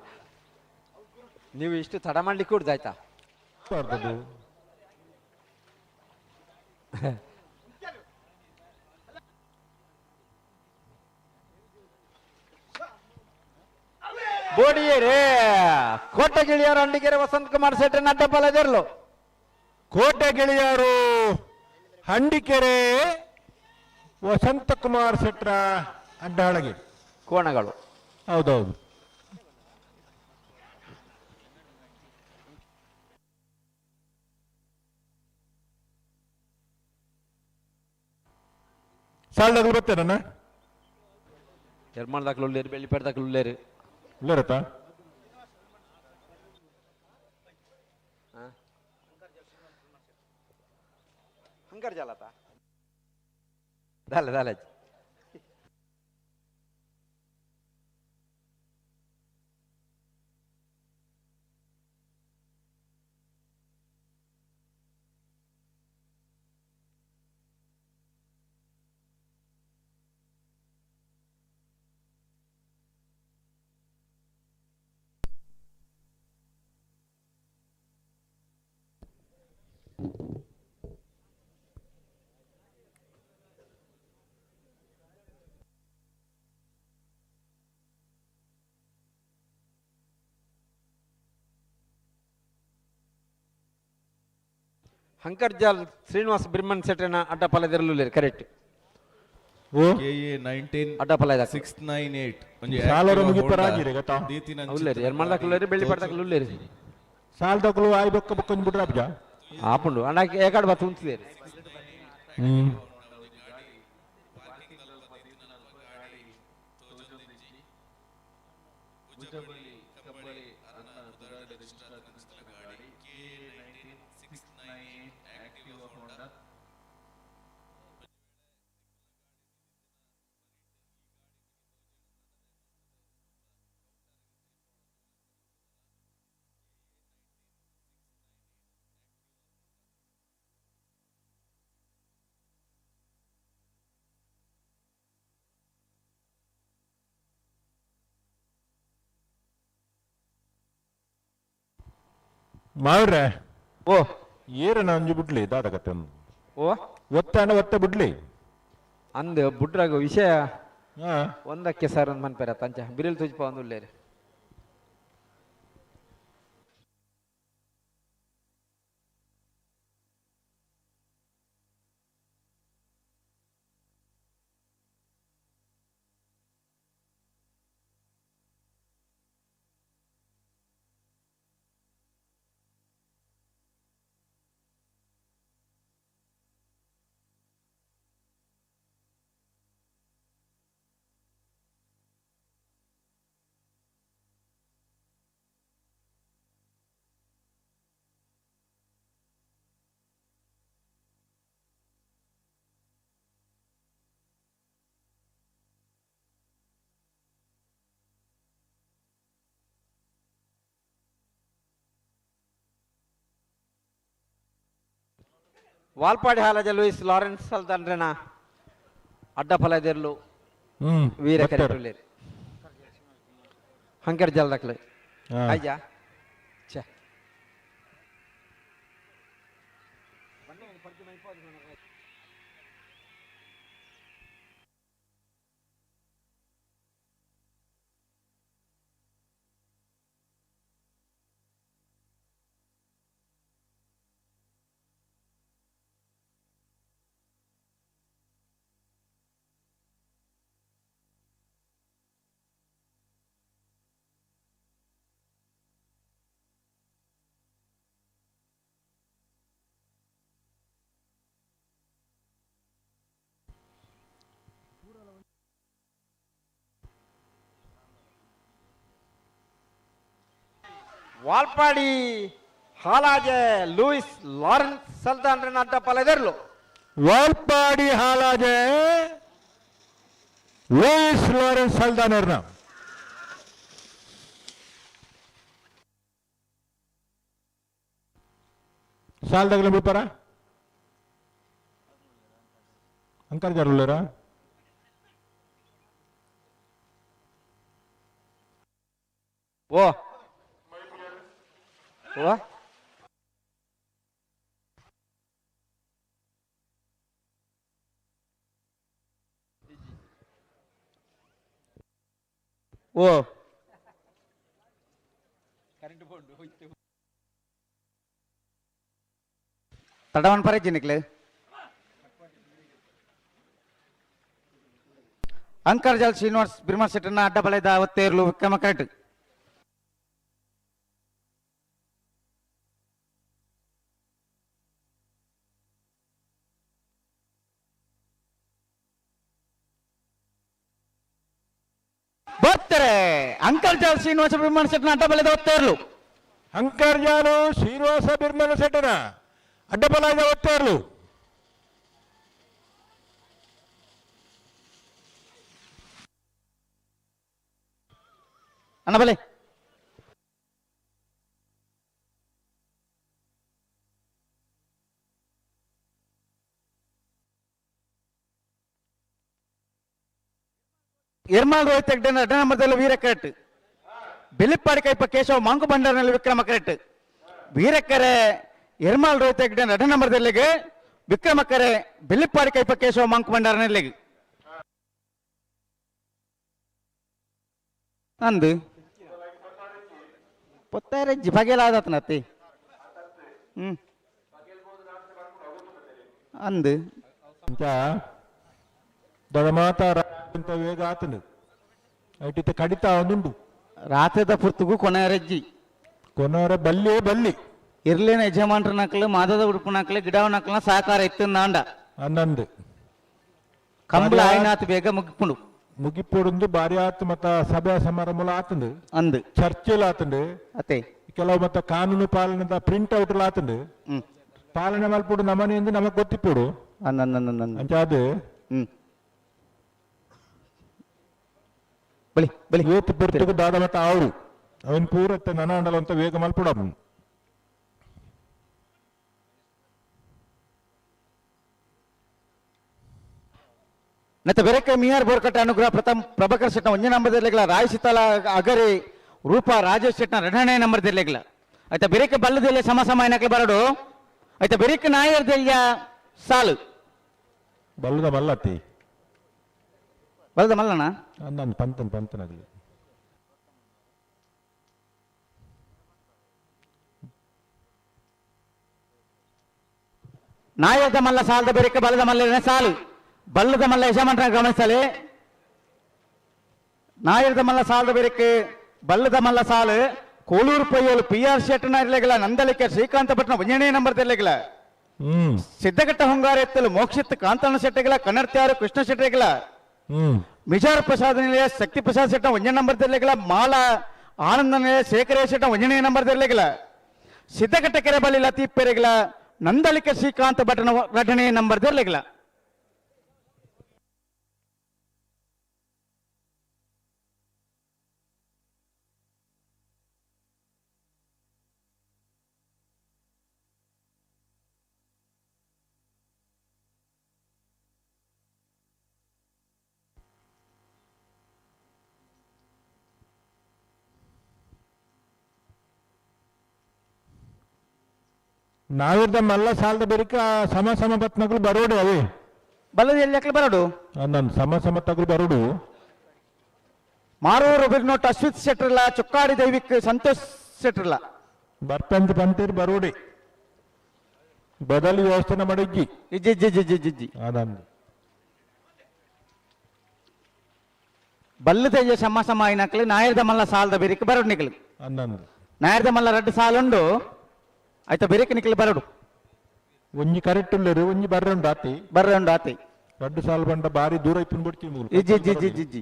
ನೀವು ಇಷ್ಟು ತಡ ಮಾಡ್ಲಿಕ್ಕೆ ಕೂಡ್ದು ಆಯ್ತಾ? ಬಾರ್ದದು. ಬೋಡಿಯೇರೇ ಕೋಟೆ ಗಿಳಿಯರು ಅಂಡಿಗೆರೆ ವಸಂತ್ ಕುಮಾರ್ ಶೆಟ್ಟಿ ನಡ್ಡಪಾಲದಿರ್ಲು. ಕೋಟೆ ಗಿಳಿಯಾರು ಹಂಡಿಕೆರೆ ವಸಂತ ಕುಮಾರ್ ಶೆಟ್ರ ಅಡ್ಡಾಳಗೆ ಕೋಣಗಳು. ಹೌದೌದು. ಸಾಲದಾಗಲು ಬರ್ತೇನಣ್ಣ? ಎರ್ಮಾಳ್ದಾಕ್ಲು ಉಳ್ಳೇರು, ಬೆಳ್ಳಿಪೇಟದಾಕ್ಲು ಉಳ್ಳೇರು. ಉಳ್ಳೇರತ್ತ? ಹಂಗಾರ ಜಾಲತ ದಾಲೆ ದಾಲೆ. ಹಂಕರ್ಜಾಲ್ ಶ್ರೀನಿವಾಸ್ ಬಿರ್ಮನ್ ಸೆಟ್ರನ ಅಡ್ಡಪಾಲದಿರಲು ಕರೆಕ್ಟ್. KA 19 ಅಡ್ಡಪಾಲ 698 ಒಂಜಿ ಸಾಲರ Activa ಮುಗಿಪರ Honda ಆಜಿರೆ ಗೊತ್ತಾ? ದೀತಿನ ಉಲ್ಲೇರಿ ಎರ್ಮಾಳ್ದಾಕ್ಲು ಉಲ್ಲೇರಿ, ಬೆಳ್ಳಿಪೇಟದಾಕ್ಲು ಉಲ್ಲೇರಿ. ಸಾಲದಾಗಲು ಆಯ್ ಬೊಕ್ಕ ಬೊಕ್ಕ ಬಿಡ್ರ ಅಬ್ಜ. ಆಪುಂಡು ಅಣ್ಣ ಏಕಾಡ್ ಬತ್ತು ಉಂತಿದೇರಿ. ಹ್ಮ್. ಮಾವ್ರೆ. ಓ ಏರನ ಒಂಜಿ ಬಿಡ್ಲಿ ದಾದಕತ್ತೆ. ಓ ಒತ್ತಾಣ ಒತ್ತ ಬಿಡ್ಲಿ. ಅಂದ್ ಬುಡ್ರಾಗ ವಿಷಯ ಒಂದಕ್ಕೆ ಸರ್ ಒಂದು ಮನ್ಪೇರ ತಂಚ ಬಿರಿಲ್ ತುಜ್ಪ ಒಂದು ಉಲ್ಲೇರಿ. ವಾಲ್ಪಾಡಿ ಹಾಲಜ ಲೂಯಿಸ್ ಲಾರೆನ್ಸ್ ಅಲ್ದಂಡ್ರೆನ ಅಡ್ಡಫಲದಿರ್ಲು ವೀರ ಕರೆಟುಲ್ಲೇರಿ ಹಂಕರ್ ಜಲ್ದಕ್ಲೆ ಆಯ್ಜಾ ಛೇ. ವಾಲ್ಪಾಡಿ ಹಾಲಾಜೆ ಲೂಯಿಸ್ ಲಾರೆನ್ಸ್ ಸಲ್ತಾನ್ ಅಡ್ಡ ಪಲದೆರ್ಲು. ವಾಲ್ಪಾಡಿ ಹಾಲಾಜೆ ಲೂಯಿಸ್ ಲಾರೆನ್ಸ್ ಸಲ್ದಾನರ್ನ. ಸಾಲ್ದಗಲ ಬಿಡ್ಪಾರ ಅಂಕರ್ಜಾರ್ ಉಳ್ಳೇರಾ? ಓ ಓ ಓ ತಡವನ್ ಪರೆ ಜಿನಿಕ್ಲೆ. ಅಂಕರ್ಜಾಲ್ ಶ್ರೀನಿವಾಸ್ ಬಿರ್ಮಾ ಶೆಟ್ಟರ್ನ ಅಡ್ಡ ಬಲದ ಒತ್ತೇರ್ಲು ವಿಕ್ರಮ ಕರೆಕ್ಟ್. ಬರ್ತಾರೆ ಅಂಕರ್ಜಾಲ್ ಶ್ರೀನಿವಾಸ ಬಿರ್ಮಾ ಶೆಟ್ಟರ್ನ ಅಡ್ಡ ಬಲದ ಒತ್ತೇರ್ಲು. ಅಂಕರ್ಜಾಲು ಶ್ರೀನಿವಾಸ ಬಿರ್ಮಲ ಶೆಟ್ಟನ ಅಡ್ಡಬಲಾದ ಒತ್ತೇರ್ಲು. ಅಣ್ಣ ಬಲೆ. ಎರ್ಮಾಲ್ ರೋಹಿತ್ ಹೆಗ್ಡೆ ಅಡ್ಡ ನಂಬರ್ದಲ್ಲಿ ವೀರ correct. ಬಿಳಿಪ್ಪಾಡಿ ಕೈಪ Keshava Monk ಭಂಡಾರನಲ್ಲಿ Vikrama correct. ವೀರಕ್ಕರೆ Ermal Rohit Hegde ಅಡ್ಡ ನಂಬರ್ದಲ್ಲಿಗೆ ವಿಕ್ರಮಕ್ಕರೆ ಬಿಳಿಪ್ಪಾಡಿ ಕೈಪ ಕೇಶವ ಮಾಂಕು ಭಂಡಾರನಲ್ಲಿಗೆ ಅಂದು ಪೊತ್ತಾರೆ ಬಗೆಲಾದತ್ನತ್ತಿ ಅಂದು ದಡಮಾತ ಅಂತ ವೇಗ ಆತನು ಐಟಿತ ಕಡಿತ ಒಂದುಂಡು. ರಾತ್ರಿದ ಪುರ್ತುಗು ಕೊನೆಯರಜ್ಜಿ ಕೊನೆಯರ ಬಲ್ಲಿಯೇ ಬಲ್ಲಿ ಇರ್ಲೇನ ಯಜಮಾನ್ರ ನಕಲು ಮಾದದ ಉಡುಪು ನಕಲು ಗಿಡವ ನಕಲ ಸಹಕಾರ ಇತ್ತು ನಾಂಡ ಅನ್ನಂದು ಕಂಬಳ ಆಯ್ನಾತ್ ಬೇಗ ಮುಗಿಪುಂಡು ಮುಗಿಪುಡುಂದು ಬಾರಿ ಆತು ಮತ್ತ ಸಭೆ ಸಮಾರಂಭ ಆತಂದು ಅಂದು ಚರ್ಚೆಲ್ ಆತಂದು ಅತೆ ಕೆಲವು ಮತ್ತ ಕಾನೂನು ಪಾಲನೆದ ಪ್ರಿಂಟ್ ಔಟ್ ಆತಂದು ಪಾಲನೆ ಮಲ್ಪುಡು ನಮನೆ ಎಂದು ನಮಗ್ ಗೊತ್ತಿಪ್ಪುಡು ಅಂಚ ಅದು ಬಲಿ ಬಲಿ ಏತ್ ಪುರ್ತುಗು ದಾದ ಮತ್ತ ಅವರು ಅವನ್ ಪೂರ ನನ ಅಂತ ವೇಗ ಮಲ್ಪುಡ. ಮತ್ತೆ ಬೆರಕೆ ಮಿಯಾರ್ ಬೋರ್ಕಟ್ಟ ಅನುಗ್ರಹ ಪ್ರಥಮ್ ಪ್ರಭಾಕರ್ ಶೆಟ್ನ ಒಂಜೇ ನಂಬರ್ ಇರ್ಲಿಲ್ಲ. ರಾಯ್ ಸೀತಾಲ ಅಗರಿ ರೂಪಾ ರಾಜೇಶ್ ಶೆಟ್ನ ಎರಡನೇ ನಂಬರ್ ಇರ್ಲಿಲ್ಲ. ಆಯ್ತಾ ಬೆರಕೆ ಬಲ್ಲದಲ್ಲೇ ಸಮ ಸಮ ಏನಕ್ಕೆ ಬರಡು. ಆಯ್ತಾ ಬೆರಕೆ ನಾಯರ್ದೆಲ್ಲ ಸಾಲು ಬಲ್ಲದ ಮಲ್ಲತಿ ಬಲ್ಲದ ಮಲ್ಲಣ್ಣ ನಾನು ಪಂತನ್ ಪಂತನಾಗಲಿ ನಾಯದ ಮಲ್ಲ ಸಾಲದ ಬೆರಕೆ ಬಲ್ಲದ ಮಲ್ಲ ಸಾಲು ಬಲ್ಲದ ಮಲ್ಲ ಯಜಮಾನ್ರ ಗಮನಿಸಲಿ. ನಾಯರದ ಮಲ್ಲ ಸಾಲದ ಬೆರಕೆ ಬಲ್ಲದ ಮಲ್ಲ ಸಾಲು ಕೋಲೂರು ಪೊಯ್ಯೋಲು ಪಿ ಆರ್ ಶೆಟ್ಟನ ಇರ್ಲಿಲ್ಲ. ನಂದಲಿಕೆ ಶ್ರೀಕಾಂತ ಭಟ್ನ ಒಂಜನೇ ನಂಬರ್ ಇರ್ಲಿಲ್ಲ. ಸಿದ್ದಘಟ್ಟ ಹೊಂಗಾರ ಎತ್ತಲು ಮೋಕ್ಷಿತ್ ಕಾಂತಣ್ಣ ಶೆಟ್ಟಿಗಳ ಕನ್ನಡ್ತ್ಯಾರು ಕೃಷ್ಣ ಶೆಟ್ಟಿಗಳ ಮಿಜಾರ್ ಪ್ರಸಾದ್ ನಿಲಯ ಶಕ್ತಿ ಪ್ರಸಾದ್ ಶೆಟ್ಟ ಒಂಜನೇ ನಂಬರ್ ಇರ್ಲಿಲ್ಲ. ಮಾಲಾ ಆನಂದ ನಿಲಯ ಶೇಖರ ಶೆಟ್ಟ ಒಂಜನೇ ನಂಬರ್ ಇರ್ಲಿಲ್ಲ. ಸಿದ್ದಘಟ್ಟ ಕೆರೆಬಳ್ಳಿ ಲತೀಫ್ ಪೆರೆಗಳ ನಂದಲಿಕೆ ಶ್ರೀಕಾಂತ ಭಟ್ನ ಎರಡನೇ ನಂಬರ್ ಇರ್ಲಿಲ್ಲ. ನಾವಿರ್ದ ಮಲ್ಲ ಸಾಲದ ಬೆರಿಕ ಸಮ ಸಮ ಪತ್ನಗಳು ಬರೋಡು ಅವೇ ಬಲ್ಲದ ಎಲ್ಲಿ ಬರೋಡು ನಾನು ಸಮ ಸಮ ತಗಲು ಬರೋಡು. ಮಾರೂರು ಬಿರ್ನೋಟ್ ಅಶ್ವಿತ್ ಶೆಟ್ರಲ್ಲ ಚೊಕ್ಕಾಡಿ ದೈವಿಕ್ ಸಂತೋಷ್ ಶೆಟ್ರಲ್ಲ ಬರ್ತಂತ ಬಂತೀರಿ ಬರೋಡಿ ಬದಲಿ ವ್ಯವಸ್ಥೆನ ಮಾಡಿಜ್ಜಿ ಇಜ್ಜಿ ಇಜ್ಜಿ ಇಜ್ಜಿ ಇಜ್ಜಿ ಅದಂದು ಬಲ್ಲದ ಸಮ ಸಮ అయినట్లు ನಾಯರ್ದ ಮಲ್ಲ ಸಾಲದ ಬೆರಿಕ ಬರೋಡು ನಿಕಲು ಅನ್ನಂದು ನಾಯರ್ದ ಮಲ್ಲ ರಡ್ಡು ಸಾಲುಂಡು ಆಯ್ತಾ ಬೆರಿಕ ನಿಕಲು ಬರೋಡು ಒಂಜಿ ಕರೆಕ್ಟ್ ಉಳ್ಳರು ಒಂಜಿ ಬರ್ರೆ ಆತಿ ಬರ್ರೆ ಉಂಡು ಆತಿ ರಡ್ಡು ಸಾಲು ಬಂಡ ಬಾರಿ ದೂರ ಇಪ್ಪು ಬಿಡ್ತೀವಿ ಮೂಲು. ಇಜ್ಜಿ ಇಜ್ಜಿ ಇಜ್ಜಿ ಇಜ್ಜಿ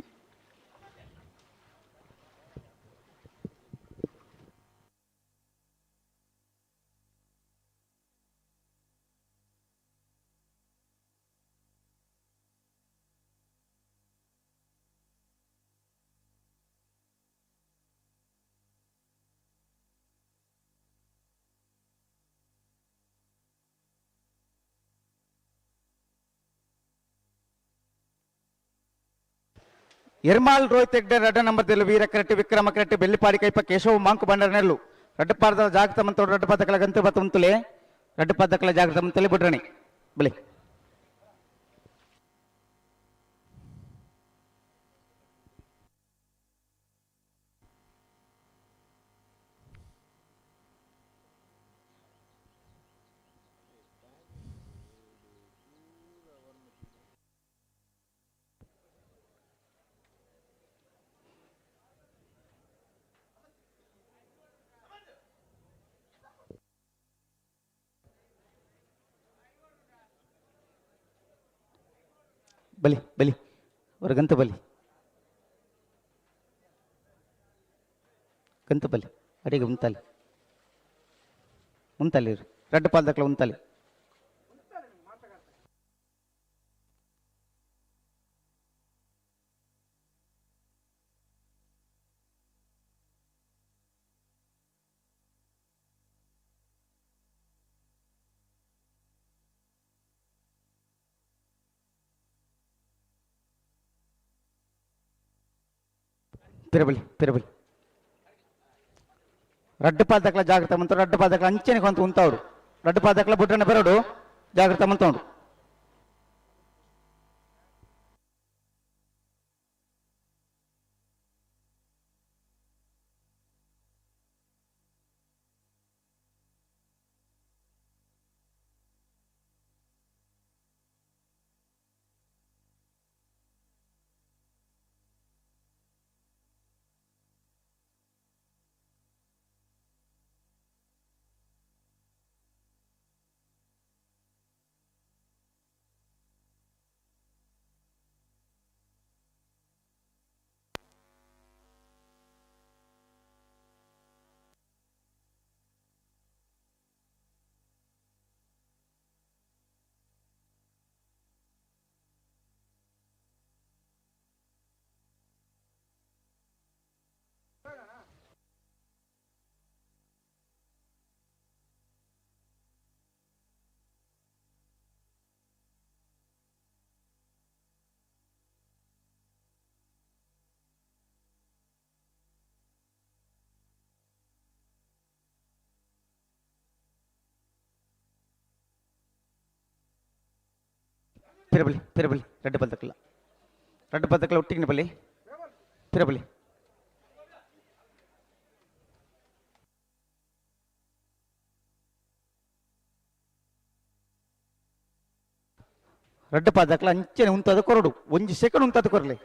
ಎರ್ಮಾಲ್ ರೋಹಿತ್ ಹೆಗ್ಡೆ ರಡ್ಡ ನಂಬರ್ದಲ್ಲಿ ವೀರ ಕರೆಟ್ಟಿ ವಿಕ್ರಮ ಕರೆಟ್ಟಿ ಬೆಳ್ಳಿಪಾಡಿ ಕೈಪ ಕೇಶವ ಮಾಂಕು ಬಂಡರನೆಲ್ಲು ರಡ್ಡಪಾರದ ಜಾಗೃತ ಮಂತೋಡು ರಡ್ಡ ಪದಕಲ ಗಂತು ಬತ್ತ ಮುಂತುಲೆ ರಡ್ಡ ಪದಕಲ ಜಾಗೃತ ಮಂತಲೆ ಬಿಡ್ರಣಿ ಬಲಿ ಬಲಿ ಬಲಿ ಹೊರಗಂತ ಬಲಿ ಗಂತ ಬಲಿ ಅಡಿಗೆ ಉಂತಾಲಿ ಉಂತಾಲಿ ರಡ್ಡು ಪಾಲ್ದಕ್ಲ ಉಂತಾಲಿ ತಿರಬಲಿ ತಿರಬಲಿ ರಡ್ಡು ಪಾದಕ್ಲ ಜಾಗ್ರತೆ ಮಂತ ರಡ್ಡು ಪಾದಕ್ಲ ಅಂಚನೆ ಕೊಂತ ಉಂತಾವ್ರು ರಡ್ಡು ಪಾದಕ್ಲ ಬುಡ್ರನ ಬರೋಡು ಜಾಗ್ರತೆ ಮಂತೌಂಡು ಪಿರಬಲಿ ಪಿರಬಲಿ ರಡ್ಡು ಪದಕ್ಲ ರಡ್ಡು ಪದಕ್ಲ ಒಟ್ಟಿಗೆ ಬಲಿ ಪಿರಬಲಿ ರಡ್ಡು ಪದಕ್ಲ ಅಂಚನೆ ಉಂತಾದ ಕೊರಡು ಒಂಜಿ ಸೆಕೆಂಡ್ ಉಂತಾದ ಕೊರಲಿ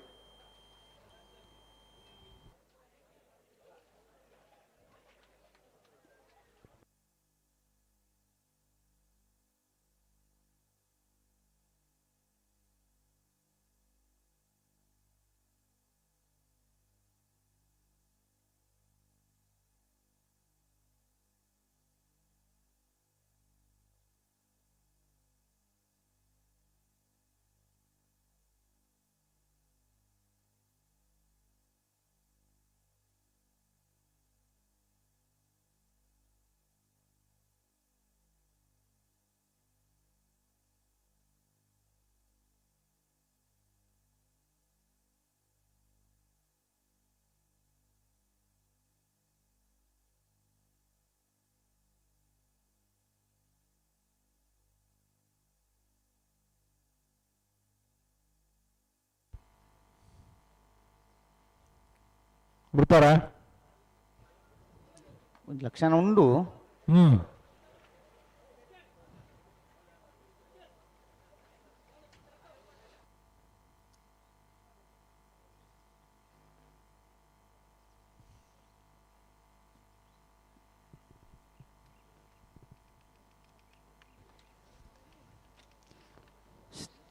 ಬಿಡ್ತಾರ ಒಂದು ಲಕ್ಷಣ ಉಂಡು.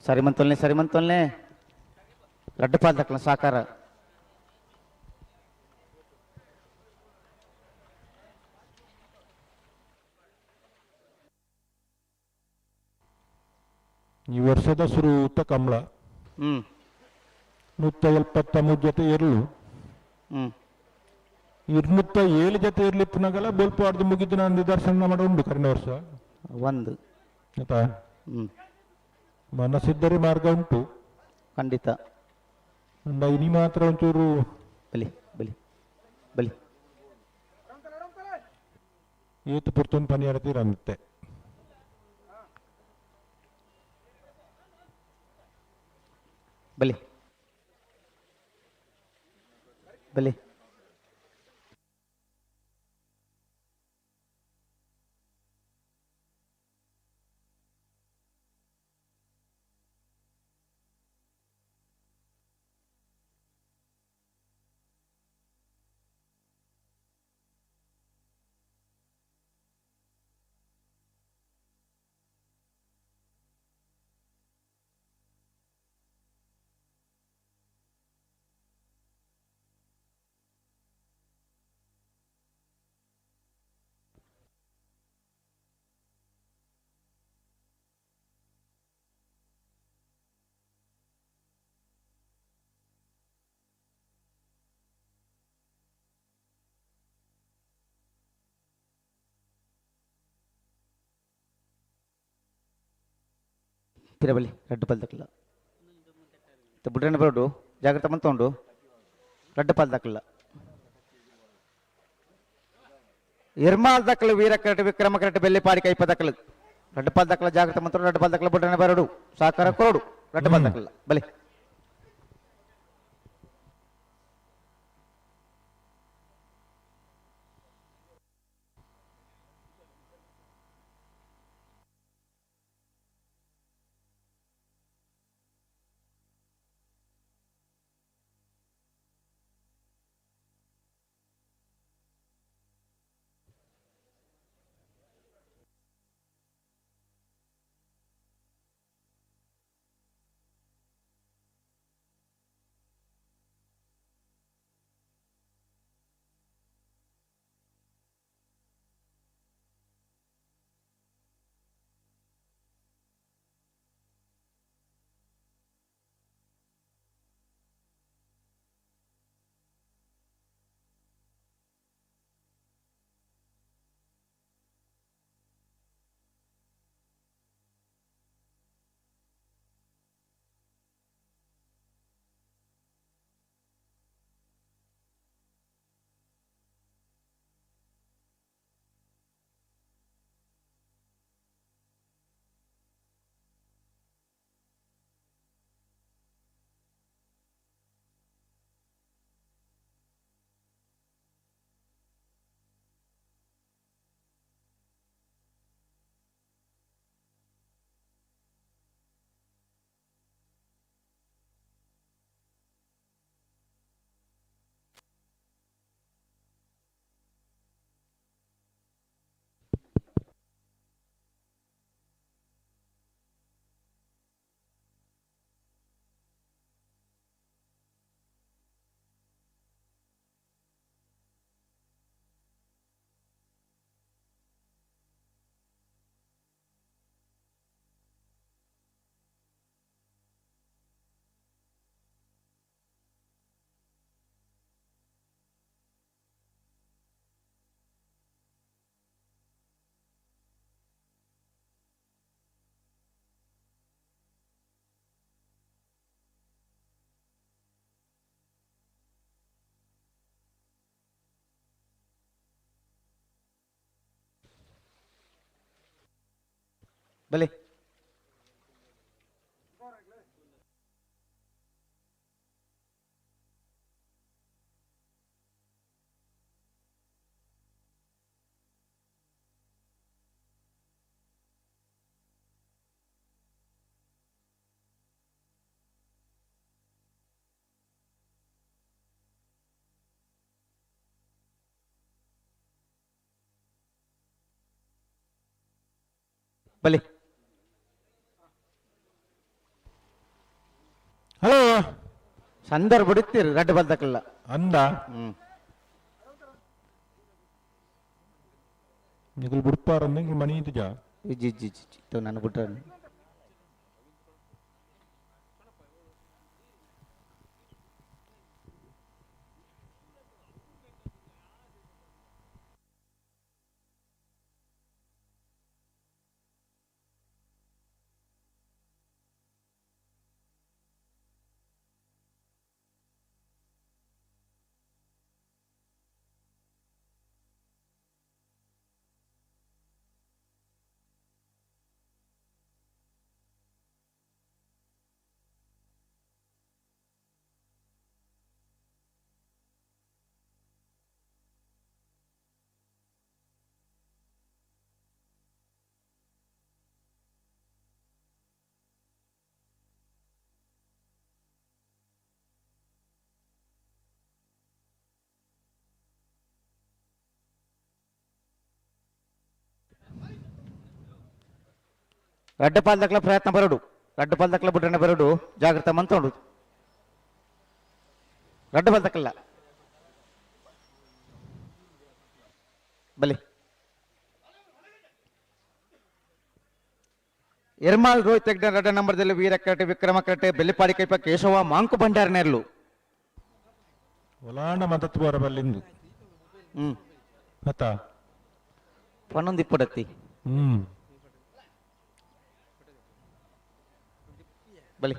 ಸರಿಮಂತೊಲ್ನೆ ಸರಿಮಂತೊಲ್ನೆ ರಡ್ಡು ಪಾಲ್ದಕ್ಲ ಸಾಕಾರ. ಈ ವರ್ಷದ ಸುರೂತ ಕಮಲ 173 ಜೊತೆ ಎರ್ಲು 207 ಜೊತೆ ಎರ್ಲಿ ಪುನಗಲ ಬೋಲ್ಪು ಆಡ್ದು ಮುಗಿದು ನಾನು ನಿದರ್ಶನ ಮಾಡ ಉಂಟು ಕರಿನ ವರ್ಷ ಒಂದು ಆಯ್ತಾ? ಮನಸ್ಸಿದ್ದರೆ ಮಾರ್ಗ ಉಂಟು ಖಂಡಿತ. ಅಂಡ ಇನಿ ಮಾತ್ರ ಒಂಚೂರು ಬಲಿ ಬಲಿ ಬಲಿ ಏತು ಪುರ್ತೊಂದು ಪನಿಯಾರ ತೀರಂತೆ. ಬಲಿ ಬಲಿ ಪಿರಬಲಿ ರಡ್ಡು ಪಲ್ದಕ್ಲ ಬುಡ್ರಣ್ಣ ಬರೋಡು ಜಾಗ್ರತೆ ಮಂತೊಂಡು ರಡ್ಡು ಪಲ್ದಕ್ಲ ಇರ್ಮಾಲ್ ದಕ್ಕಲು ವೀರ ಕರಟು ವಿಕ್ರಮ ಕರಟು ಬೆಳ್ಳಿಪಾಡಿ ಕೈಪದಕ್ಕಲು ರಡ್ಡು ಪಲ್ದಕ್ಲ ಜಾಗ್ರತೆ ಮಂತೊಂಡು ರಡ್ಡು ಪಲ್ದಕ್ಲ ಬುಡ್ರಣ್ಣ ಬರೋಡು ಸಾಕಾರ ಕೊರಡು ರಡ್ಡು ಪಲ್ದಕ್ಲ ಬಲಿ. ಬಲೆ ಬಲೆ ಹಲೋ ಸಂದರ್ಭ ಬಿಡುತ್ತೀರಿ ರಡ್ಡು ಬಲ್ದಕ್ಕಲ್ಲ ಅಂದ ನಿಗುಲ್ ಬುಡ್ಪಾರ ಅಂದಂಗೆ ಮನಿ ಇದ್ದ ಇಜ್ಜಿ ಇಜ್ಜಿ ಇಜ್ಜಿ ತೋ ನಾನು ಬಿಟ್ರೆ ರಡ್ಡ ಪಾಲ್ದಕ್ಲ ಪ್ರಯತ್ನ ಬರೋಡು, ರಡ್ಡ ಪಾಲ್ದಕ್ಲ ಬುಡ್ಡಣ್ಣ ಬರೋಡು, ಜಾಗ್ರತೆ ಮಂತೋಡು. ರಡ್ಡ ಪಾಲ್ದಕ್ಕಲ್ಲ ಬಲಿ. ಎರ್ಮಾಲ್ ರೋಹಿತ್ ಹೆಗ್ಡೆ ರಡ್ಡ ನಂಬರ್ದಲ್ಲಿ ವೀರ karate Vikrama karate Bellipadi Kaipa Keshava Monk ಭಂಡಾರನೆರ್ಲು. ಒಲಾಂಡ ಮತತ್ವರ ಬಲ್ಲಿಂದು. ಮತ್ತ ಪನ್ನೊಂದು ಇಪ್ಪಡತ್ತಿ. ಬಲಿ.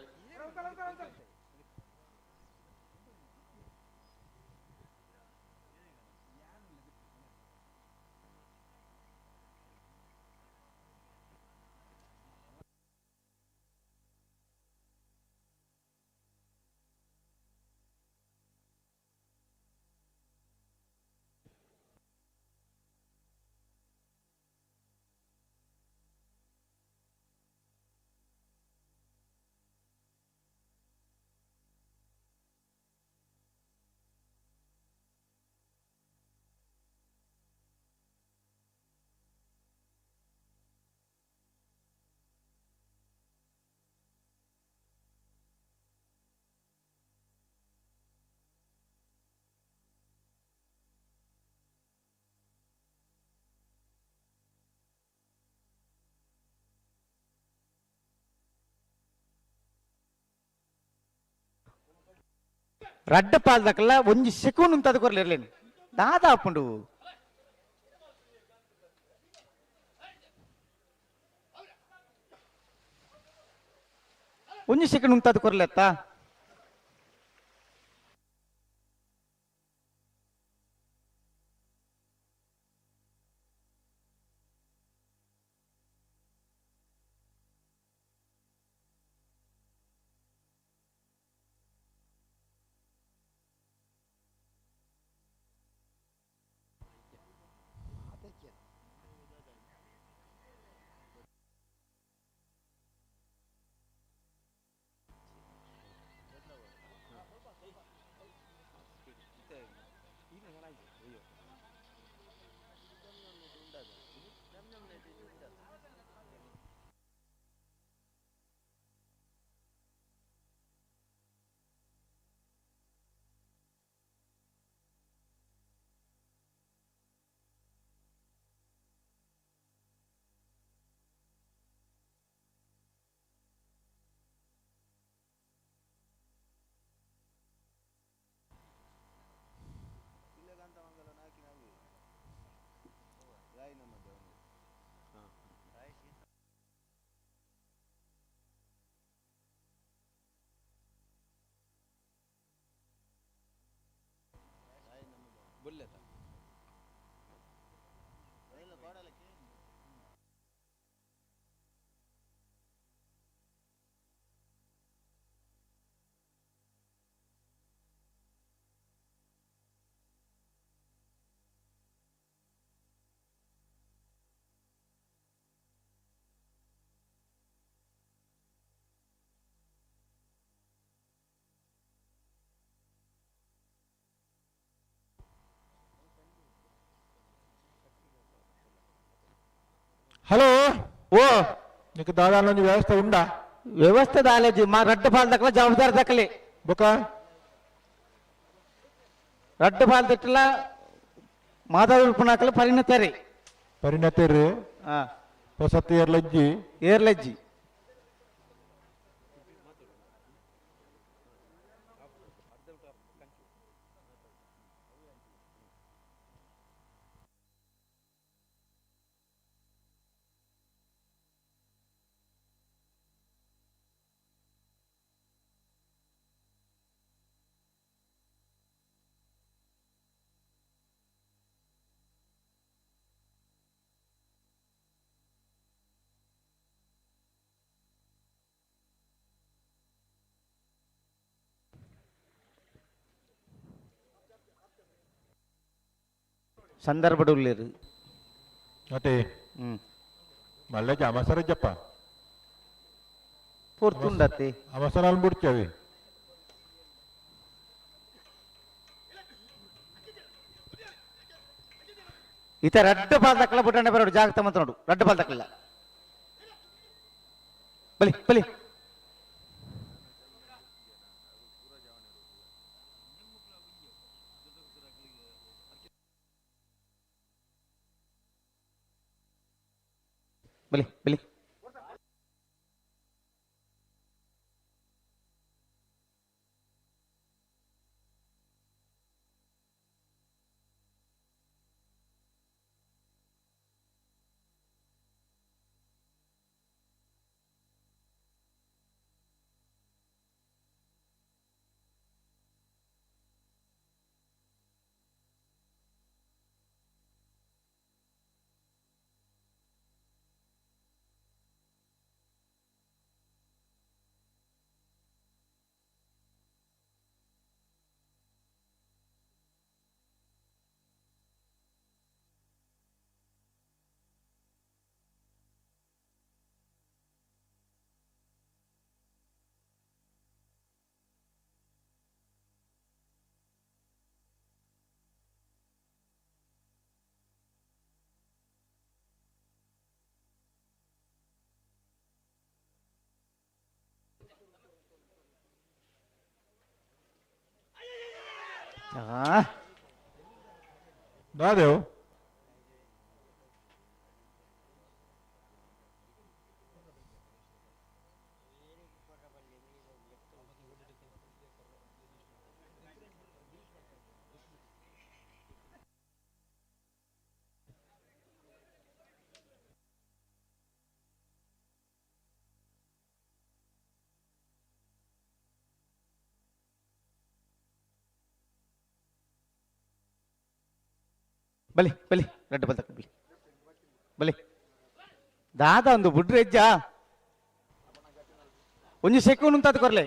ರಡ್ಡ ಪಾಲ್ದಕ್ಕಲ್ಲ ಒಂಜಿ ಸೆಕೆಂಡ್ ಉಂತದ ಕೊರ್ಲಿರ್ಲೇನು ದಾದಾ ಅಪ್ಪುಂಡು. ಒಂಜಿ ಸೆಕೆಂಡ್ ಉಂತದ ಕೊರ್ಲೆತ್ತ. ಹಲೋ ಓ నీకు దాదాపు వ్యవస్థ ఉందా? ವ್ಯವಸ್ಥೆ ದಾಲೇಜಿ ಮಾ ರಡ್ಡ ಪಾಲ್ ದಕ್ಕಲ ಜವಾಬ್ದಾರಿ ದಕ್ಕಲಿ ಬೊಕ ರಡ್ಡ ಪಾಲ್ ದಟ್ಟಲ ಮಾಧವ ಉಳ್ಪುಣಾಕಲ ಪರಿಣತರಿ ಪರಿಣತರು ಹೊಸತಿ ಏರ್ಲಜ್ಜಿ ಏರ್ಲಜ್ಜಿ. ಸಂದರ್ಭಡುಳ್ಳೇರು ಅದೇ ಮಲ್ಲ ಅವಸರ ಜಪ್ಪ ಪೂರ್ತುಂಡತ್ತೆ ಅವಸರ ಬಿಡ್ತೇವೆ. ಈತ ರಡ್ಡ ಪಾಲ್ ದಕ್ಕಲ ಬುಟ್ಟಣ್ಣ ಬರೋಡು ಜಾಗ್ರತೆ ಮಂತ ನೋಡು ರಡ್ಡ ಪಾಲ್ ದಕ್ಕಲ. ಬಲಿ ಬಲಿ ಬಲಿ ಬಲಿ ದಾದೇವ್ ಬಲಿ ಬಲಿ ರೆಡ್ ಬಲ್ ಬಲಿ ಬಲಿ ದಾದ ಒಂದು ಬುಡ್ರಿ ಹೆಜ್ಜ ಒಂಜಿ ಸೆಕೆಂಡ್ ಉಂತಾದ ಕೊರ್ಲೆ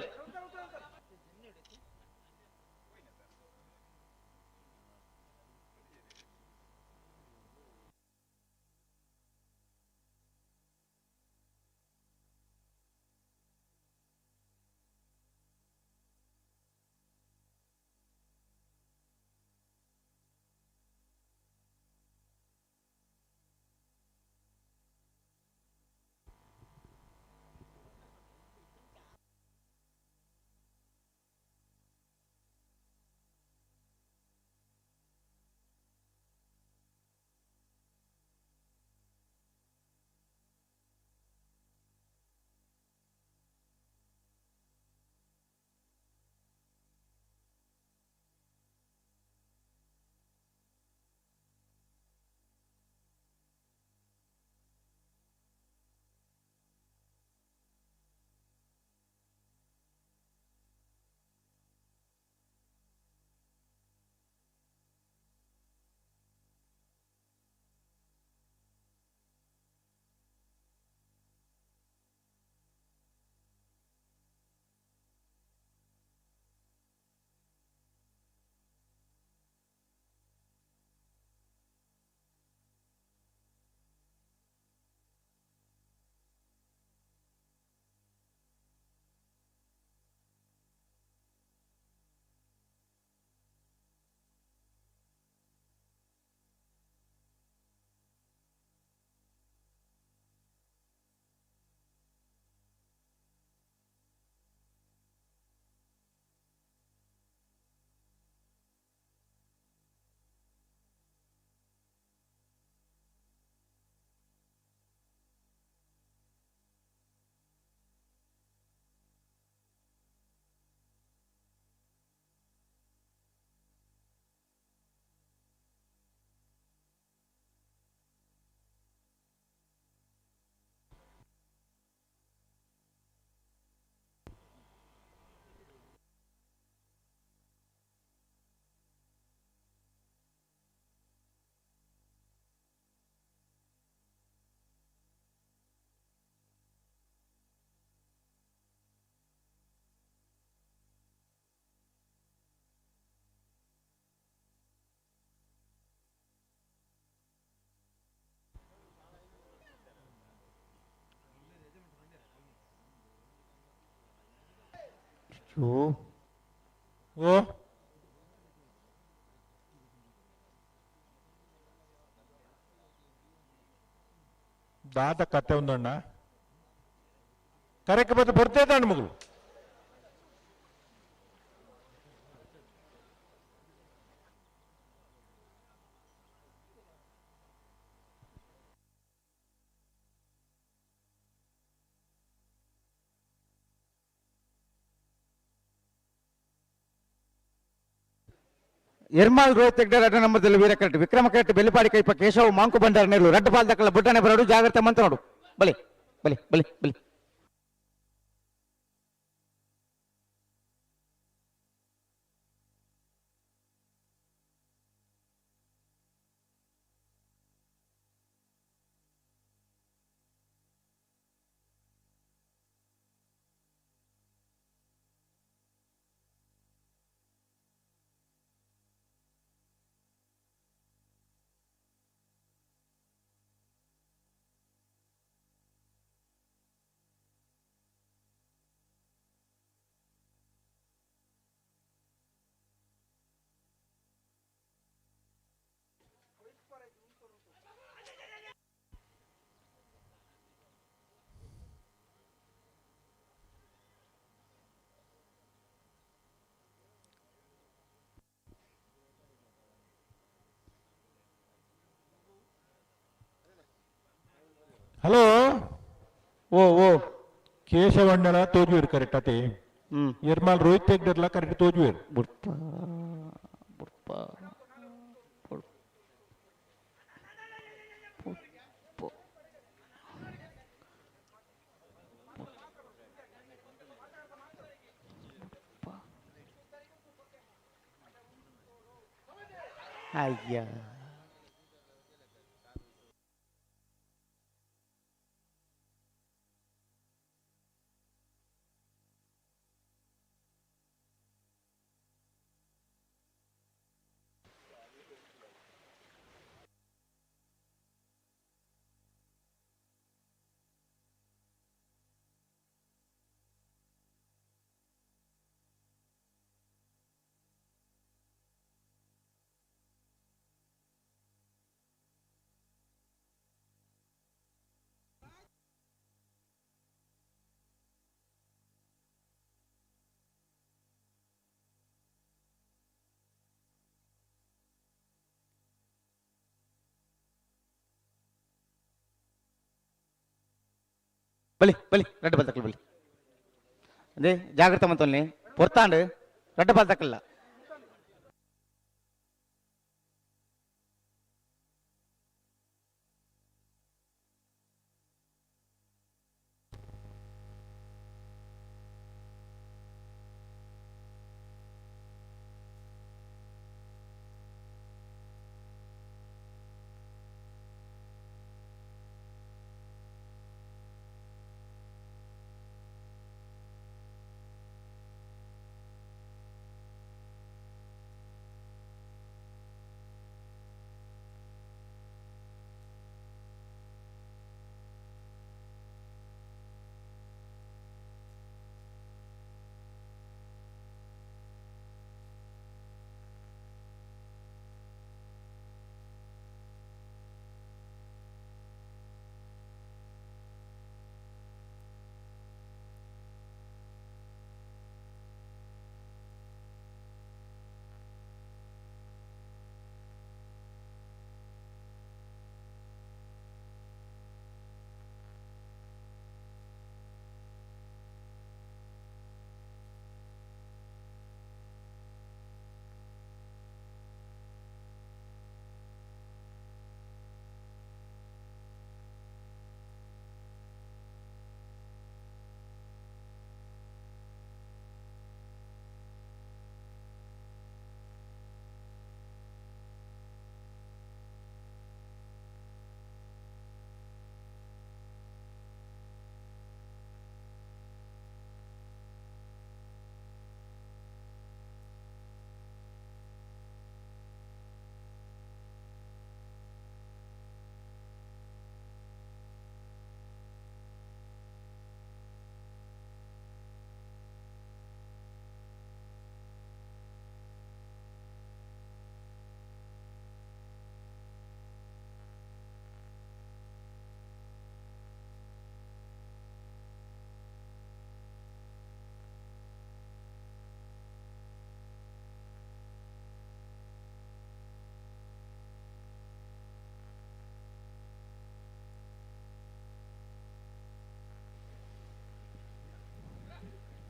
ಓ ಓ ದಾದ ಕತೆ ಒಂದಣ್ಣ. ಕರೆಕ್ ಬತ್ತು ಬರ್ತೇ ತಾಂಡು ಮಗಳು. ಎರ್ಮಾಲ್ ರೋಹಿತ್ ಹೆಗ್ಡೆ ರಡ್ಡ ನಂಬರ್ದಲ್ಲಿ ವೀರ ಕರೆಕ್ಟ್ ವಿಕ್ರಮ ಕರೆಕ್ಟ್ ಬೆಲ್ಲಪಾಡಿ ಕೈಪ ಕೇಶವ್ ಮಾಂಕು ಬಂಡಾರ ನೇರ್ಲು ರಡ್ಡ ಬಾಲ್ ದಕ್ಕಲ ಬುಡ್ಡನೆ ಬರಡು ಜಾಗ್ರತೆ ಮಂತ ನೋಡು ಬಲಿ ಬಲಿ ಬಲಿ ಬಲಿ. ಹಲೋ. ಓ ಓ ಕೇಶವಣ್ಣಲ ತೋಜುವಿರು ಕರೆಕ್ಟ್ ಅತೆ. ಎರ್ಮಾಲ್ ರೋಹಿತ್ ಹೆಗ್ಡೆರ್ಲ ಕರೆಕ್ಟ್ ತೋಜುವಿರು. ಬುಡ್ಪ ಬುಡ್ಪ. ಅಯ್ಯ ಬಲಿ ಬಲಿ ರಡ್ಡು ಬಾಲ್ ತಕ್ಕಲ್ ಬಲಿ ಅದೇ ಜಾಗ್ರತೆ ಮಂತೊಲ್ಲಿ ಪೊರ್ತಾಂಡು ರಡ್ಡು ಬಾಲ್ ತಕ್ಕಲ್ಲ.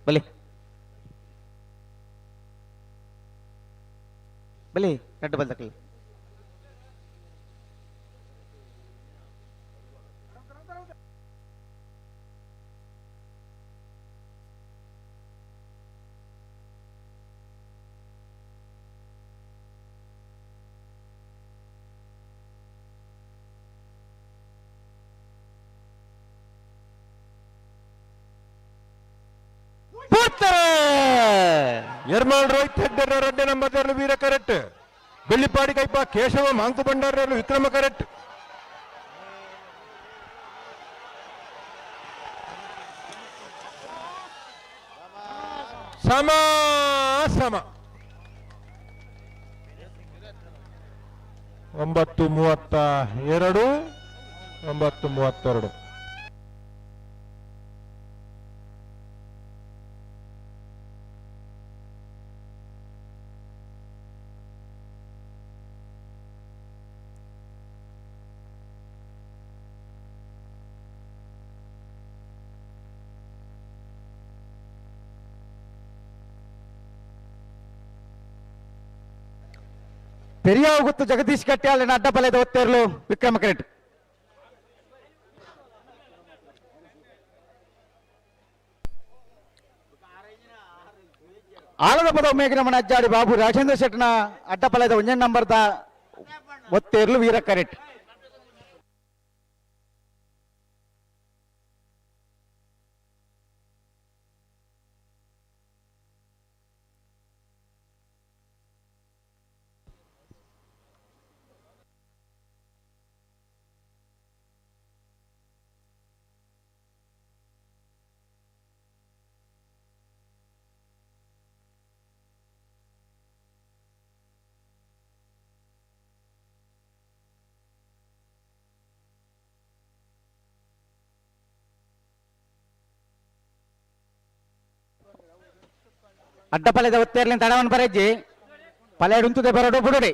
ಬಲೆ ಬಲೆ ರಡ್ಡು ಬಲ್ದಕ್ಲೆ ಎರ್ಮಾಳ್ ರೋಹಿತ್ ಹೆಗ್ಡೆರ ರಡ್ಡೆ ನಂಬರ್ ವೀರ correct. Bellipadi Kaipa Keshava Monk ಭಂಡಾರರು Vikrama correct. ಸಮ ಸಮ 9:32 9:32. ಪೆರಿಯಾವ್ ಗೊತ್ತು ಜಗದೀಶ್ ಕಟ್ಯಾಳಿನ ಅಡ್ಡಪಲೆದ ಒತ್ತೇರ್ಲು ವಿಕ್ರಮ ಕ್ರೆಟ್. ಆಳದ ಪದ ಮೇಘನಮನ ಅಜ್ಜಾಡಿ ಬಾಬು ರಾಜೇಂದ್ರ ಶೆಟ್ಟನ ಅಡ್ಡಪಲೆದ ಒಂಜನ್ ನಂಬರ್ದ ಒತ್ತೇರ್ಲು ವೀರ ಕರೆಟ್. ಅಡ್ಡಪಲೆದ ಒತ್ತೇರ್ಲಿನ ತಡವನ್ ಪರೆಜ್ಜಿ ಪಲೆಡುಂತುದೆ ಬರಡು ಬುಡುಡೆ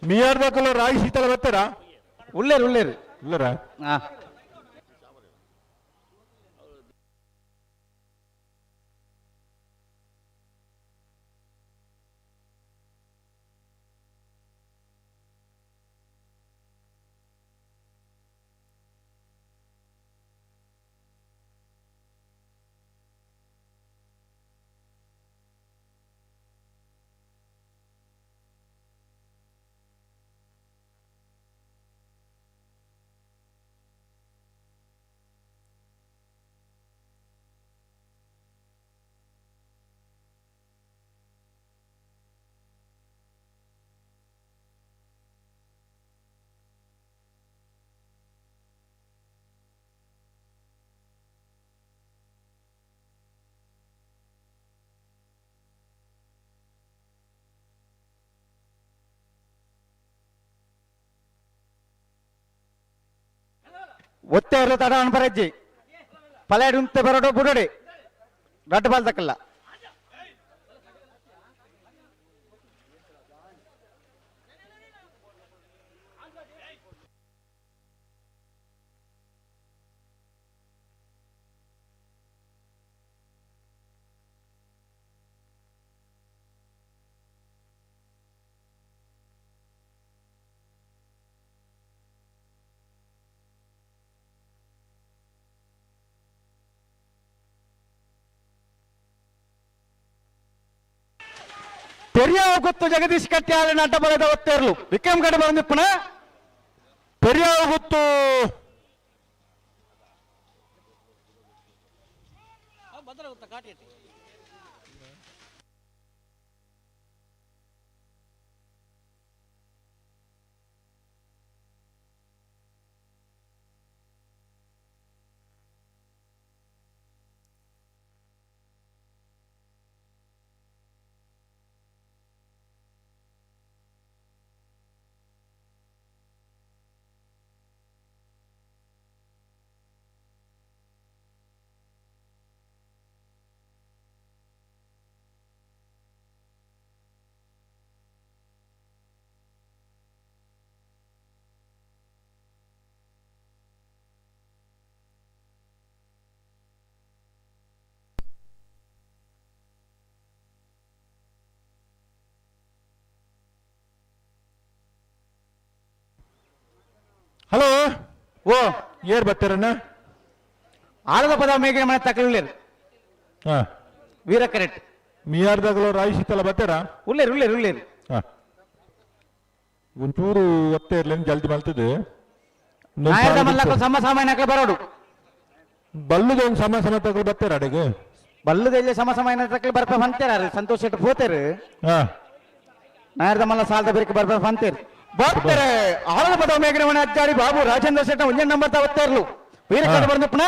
ಮಿಯಾರ್ದಕಲ ರಾಯಿ ಶೀತಲ ಬರ್ತಾರ ಉಳ್ಳೇರು ಉಳ್ಳೇರು ಉಳ್ಳೇರಾ? ಹಾ. ಒತ್ತೆ ಇರಲು ತಡ ಅನ್ಪರಜ್ಜಿ ಪಲೆಡುಂತೆ ಬರಡು ಬುಡುಡಿ ರಡ್ಡು ಬಾಲ್ ತಕ್ಕಲ್ಲ. ಪೆರಿಯಾವ್ ಗೊತ್ತು ಜಗದೀಶ್ ಕಟ್ಯಾಳಿನ ಅಡ್ಡಬಲದ ಒತ್ತೇರ್ಲು ವಿಕ್ರಮ್ ಗಡ ಬಂದಿಪ್ಪನ ಪೆರಿಯಾವ್ ಗೊತ್ತು ಹಲೋ. ಓ. ಏರ್ ಬರ್ತಾರಣ್ಣ? ಆಳದ ಪದ ಮೇಗಿನ ಮನೆ ತಕಲಿಲ್ಲೇರು. ಹಾ. ವೀರ ಕರೆಕ್ಟ್. ಮಿಯಾರ್ದಾಗಲೋ ರಾಯಿ ಶೀತಲ ಬರ್ತಾರಾ? ಉಳ್ಳೇರು ಉಳ್ಳೇರು ಉಳ್ಳೇರು. ಹಾ, ಒಂಚೂರು ಒತ್ತೆ ಇರ್ಲೇನು, ಜಲ್ದಿ ಮಲ್ತದೆ. ನಾಯರ್ದ ಮಲ್ಲಕ್ಕ ಸಮ ಸಾಮಾನ್ಯ ಬರೋಡು. ಬಲ್ಲುದ ಒಂದು ಸಮ ಸಮ ತಗೊಳ್ ಬರ್ತಾರ ಅಡೆಗೆ. ಬಲ್ಲದ ಇಲ್ಲಿ ಸಮ ಸಮ ತಕಲಿ ಬರ್ಪ ಅಂತೀರ, ಸಂತೋಷ್ ಶೆಟ್ಟಿ ಹೋತೇರು. ಹಾ. ನಾಯರ್ದ ಮಲ್ಲ ಸಾಲದ ಬೇರೆ ಬರ್ಪ ಅಂತೀರಿ. ಬರ್ತಾರೆ ಆಳದ ಪದ ಮೇಗಿನ ಮನೆ ಅಜ್ಜಾಡಿ ಬಾಬು ರಾಜೇಂದ್ರ ಶೆಟ್ಟ ಒಂದೇ ನಂಬರ್ ತಾವತ್ತೇರ್ಲು ವೀರ ಕಡೆ ಬಂದಪ್ಪನ.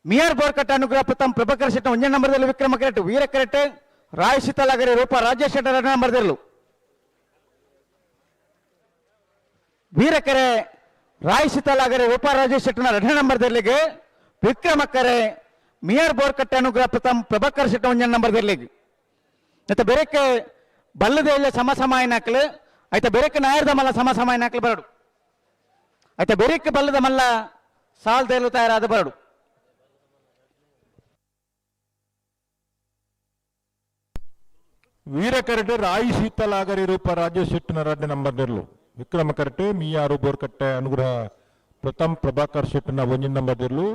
ಮಿಯರ್ ಬೋರ್ಕಟ್ಟ ಅನುಗ್ರಹ ಪ್ರಥಮ್ ಪ್ರಭಾಕರ್ ಶೆಟ್ಟ ಒಂದೇ ನಂಬರ್ದಲ್ಲಿ ವಿಕ್ರಮ ಕರೆಕ್ಟ್. ವೀರ ಕರೆಕ್ಟ್ ರಾಯ್ ಶೀತಲಾಗರಿ ರೂಪ ರಾಜೇಶ್ ಶೆಟ್ಟರ್ ಎರಡನೇ ನಂಬರ್ದಲ್ಲೂ. ವೀರಕರೆ ರಾಯ್ ಶೀತಲಾಗರಿ ರೂಪ ರಾಜೇಶ್ ಶೆಟ್ಟನ ಎರಡನೇ ನಂಬರ್ದಲ್ಲಿಗೆ. ವಿಕ್ರಮ ಕರೆ ಮಿಯರ್ ಬೋರ್ಕಟ್ಟೆ ಅನುಗ್ರಹ ಪ್ರಥಮ್ ಪ್ರಭಾಕರ್ ಶೆಟ್ಟ ಒಂದೇ ನಂಬರ್ದಲ್ಲಿಗೆ. ಮತ್ತೆ ಬೇರೆಕ್ಕೆ ಬಲ್ಲದೆ ಇಲ್ಲ ಸಮ ಸಮಾಯನ ಹಾಕಲು ಆಯ್ತಾ, ಬೇರೆಕ್ಕೆ ನಾಯರ್ದ ಮಲ್ಲ ಸಮ ಸಮಾಯನ ಹಾಕಲು ಬರಡು ಆಯ್ತಾ, ಬೇರೆಕ್ಕೆ ಬಲ್ಲದ ಮಲ್ಲ ಸಾಲ್ದೇಲು ತಯಾರಾದ ಬರಡು. ವೀರ ಕರಟೆ ರಾಯಿ ಶೀತಲಾಗರಿ ರೂಪ ರಾಜೇಶ್ ಶೆಟ್ಟಿನ ಎರಡನೇ ನಂಬರ್ ನೆರಳು. ವಿಕ್ರಮ ಕರಟೆ ಮಿಯಾರು ಬೋರ್ಕಟ್ಟೆ ಅನುಗ್ರಹ ಪ್ರಥಮ್ ಪ್ರಭಾಕರ್ ಶೆಟ್ಟಿನ ಒಂದಿನ ನಂಬರ್ ನೆರಳು.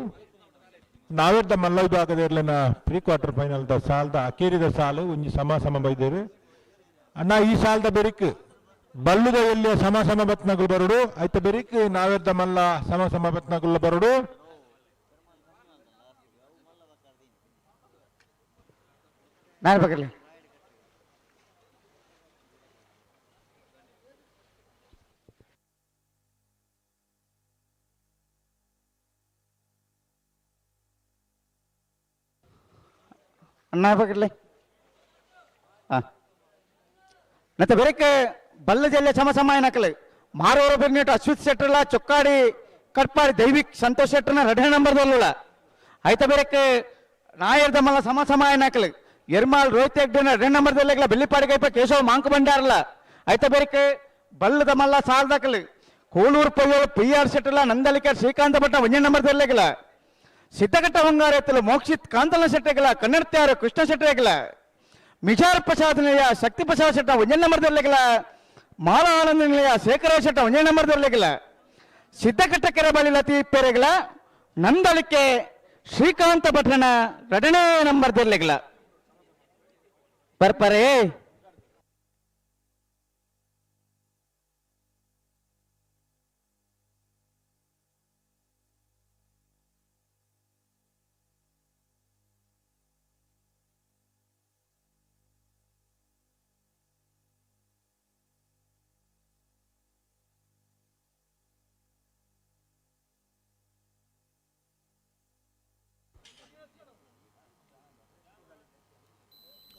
ನಾವೆರ್ದ ಮಲ್ಲ ವಿಭಾಗದ ಇರ್ಲಿನ ಪ್ರೀ ಕ್ವಾರ್ಟರ್ ಫೈನಲ್ the ಸಾಲ್ದ ಅಕೇರಿದ ಸಾಲು ಒಂಜಿ ಸಮ ಸಮ ಬೈದೇರು ಅಣ್ಣ. ಈ ಸಾಲದ ಬೆರಿಕ್ ಬಲ್ಲುದ ಎಲ್ಲಿಯ ಸಮ ಸಮ ಬತ್ನಗಳು ಬರುಡು ಆಯ್ತ, ಬೆರಿಕ್ ನಾವೆರ್ದ ಮಲ್ಲ ಸಮ ಸಮ ಬತ್ನಗಳು ಬರುಡು. ನಾನು ಬಗರ್ಲಿ ಅಣ್ಣ ಬಗರ್ಲಿ. ಹಾ, ಮತ್ತೆ ಬೇರೆಕ್ಕೆ ಬಲ್ಲ ಜಲ್ಲೆ ಸಮ ಸಮ ಏನಕಲೆ ಮಾರೋರ ಬೆರ್ನೇಟು ಅಶ್ವಿತ್ ಶೆಟ್ಟರ್ಲ ಚೊಕ್ಕಾಡಿ ಕಟ್ಪಾಡಿ ದೈವಿಕ್ ಸಂತೋಷ್ ಶೆಟ್ಟರ್ನ ಎರಡನೇ ನಂಬರ್ದಲ್ಲ ಆಯ್ತಾ. ಬೇರೆಕ್ಕೆ ನಾಯರ್ದ ಮಲ್ಲ ಸಮ ಸಮ ಏನಕಲೆ ಎರ್ಮಾಲ್ ರೋಹಿತ್ ಹೆಗ್ಡೆನ ಎರಡನೇ ನಂಬರ್ದಲ್ಲ ಬೆಳ್ಳಿಪಾಡಿ ಕೈಪ ಕೇಶವ ಮಾಂಕ ಭಂಡಾರಲ್ಲ ಆಯ್ತಾ. ಬೇರೆಕ್ಕೆ ಬಲ್ಲದ ಮಲ್ಲ ಸಾಲ್ದಕಲೆ ಕೋಳೂರು ಪಯ್ಯೋಳು ಪಿ ಆರ್ ಶೆಟ್ಟರ್ಲ ನಂದಲಿಕ ಶ್ರೀಕಾಂತ ಭಟ್ಟ ಒಂದೇ ನಂಬರ್ದಲ್ಲೆಗಿಲ್ಲ. ಸಿದ್ದಘಟ್ಟ ಹೊಂಗಾರ ಮೋಕ್ಷಿತ್ ಕಾಂತಲ ಶೆಟ್ಟೆಗಲ ಕನ್ನಡತ್ಯಾರು ಕೃಷ್ಣ ಶೆಟ್ಟೆಗಲ ಮಿಜಾರ್ ಪ್ರಸಾದ್ ನಿಲಯ ಶಕ್ತಿ ಪ್ರಸಾದ್ ಶೆಟ್ಟ ಒಂದೇ ನಂಬರ್ದಲ್ಲೆಗಲ ಮಾಲ ಆನಂದ ನಿಲಯ ಶೇಖರ ಶೆಟ್ಟ ಒಂದೇ ನಂಬರ್ದಲ್ಲೆಗಲ ಸಿದ್ದಘಟ್ಟ ಕೆರೆಬಳಿ ಲತಿ ಪೆರೆಗಲ ನಂದಳಿಕೆ ಶ್ರೀಕಾಂತ ಭಟ್ರನ ಎರಡನೇ ನಂಬರ್ದಲ್ಲೆಗಲ ಬರ್ಪರೇ.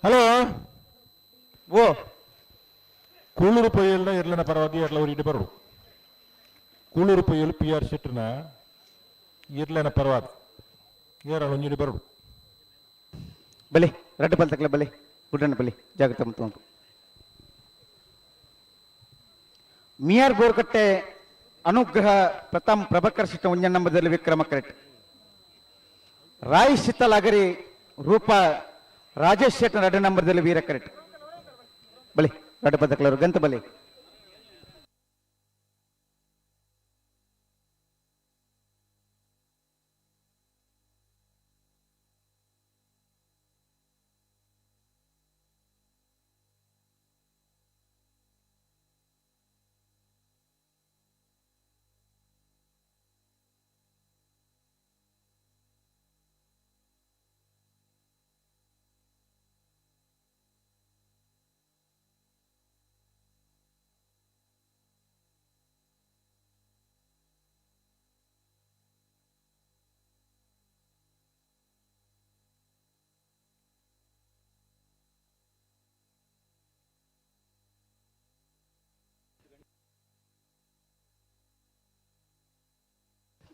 ಹಲೋ. ಓ. ಕೂಳೂರು ಪೊಯ್ಯಲ್ನ ಎರ್ಲನ ಪರವಾಗಿ ಎರ್ಲ ಇಡಿ ಬರು. ಕೂಳೂರು ಪೊಯ್ಯಲು ಪಿ ಆರ್ ಶೆಟ್ಟರ್ನ ಇರ್ಲನ ಪರವಾಗಿ ಏರ ಒಂಜಿಡಿ ಬರು. ಬಲಿ ರಡ್ಡು ಬಲ್ ತಕಲೆ ಬಲಿ ಗುಡ್ಡಣ್ಣ ಬಲಿ ಜಾಗ್ರತೆ ಮತ್ತು ಮಿಯಾರ್ ಬೋರ್ಕಟ್ಟೆ ಅನುಗ್ರಹ ಪ್ರಥಮ್ ಪ್ರಭಾಕರ್ ಶೆಟ್ಟ ಒಂಜ ನಂಬರ್ದಲ್ಲಿ ವಿಕ್ರಮ ಕರೆಕ್ಟ್. ರಾಯ್ ಶೀತಲಾಗರಿ ರೂಪ ರಾಜೇಶ್ ಶೆಟ್ಟ ಎರಡು ನಂಬರ್ದಲ್ಲಿ ವೀರ ಕರೆಕ್ಟ್. ಬಲಿ ರಡ್ಡು ಪದಕಲರು ಗಂತ ಬಲಿ.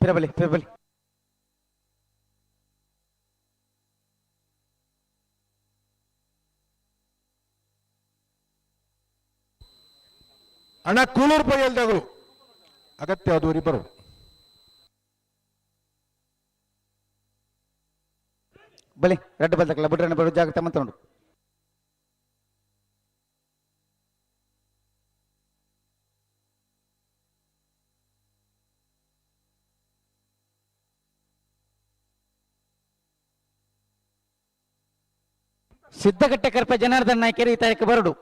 ಪಿರಬಲಿ ಪಿರಬಲಿ. ಅಣ್ಣ ಕೂಳೂರು ಪೊಯ್ಯಲ್ದಗಳು ಅಗತ್ಯ ಅದು ಇಬ್ಬರು. ಬಲಿ ರಡ್ಡು ಬಲ್ದಕ್ಲ ಬುಡ್ರನ ಬರು ಜಾಗ್ರತೆ ಮಂತುಂಡು. ಸಿದ್ಧಗಟ್ಟೆ ಕರ್ಪ ಜನಾರ್ದನ್ ನಾಯ್ಕರು ಈ ತಾರೀಕು ಬರಡು.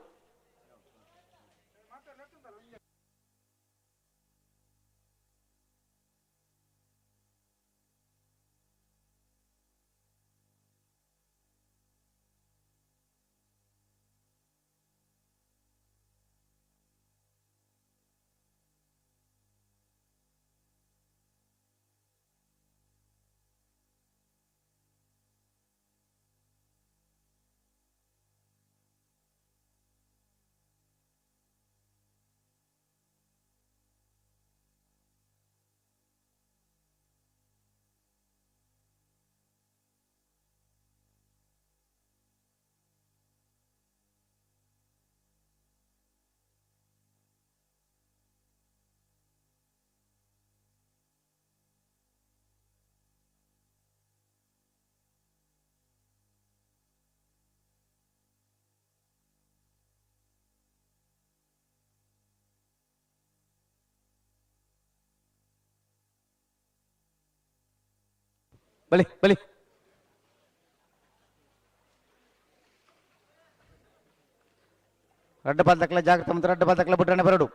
ಬಲಿ ಬಲಿ ರಡ್ಡ ಪಾಲ್ ತಕ್ಕಲ ಜಾಗ್ರತೆ ಮತ್ತು ರಡ್ಡ ಪಾಲ್ ತಕ್ಕಲ ಬಿಟ್ರೆ ಬರಡು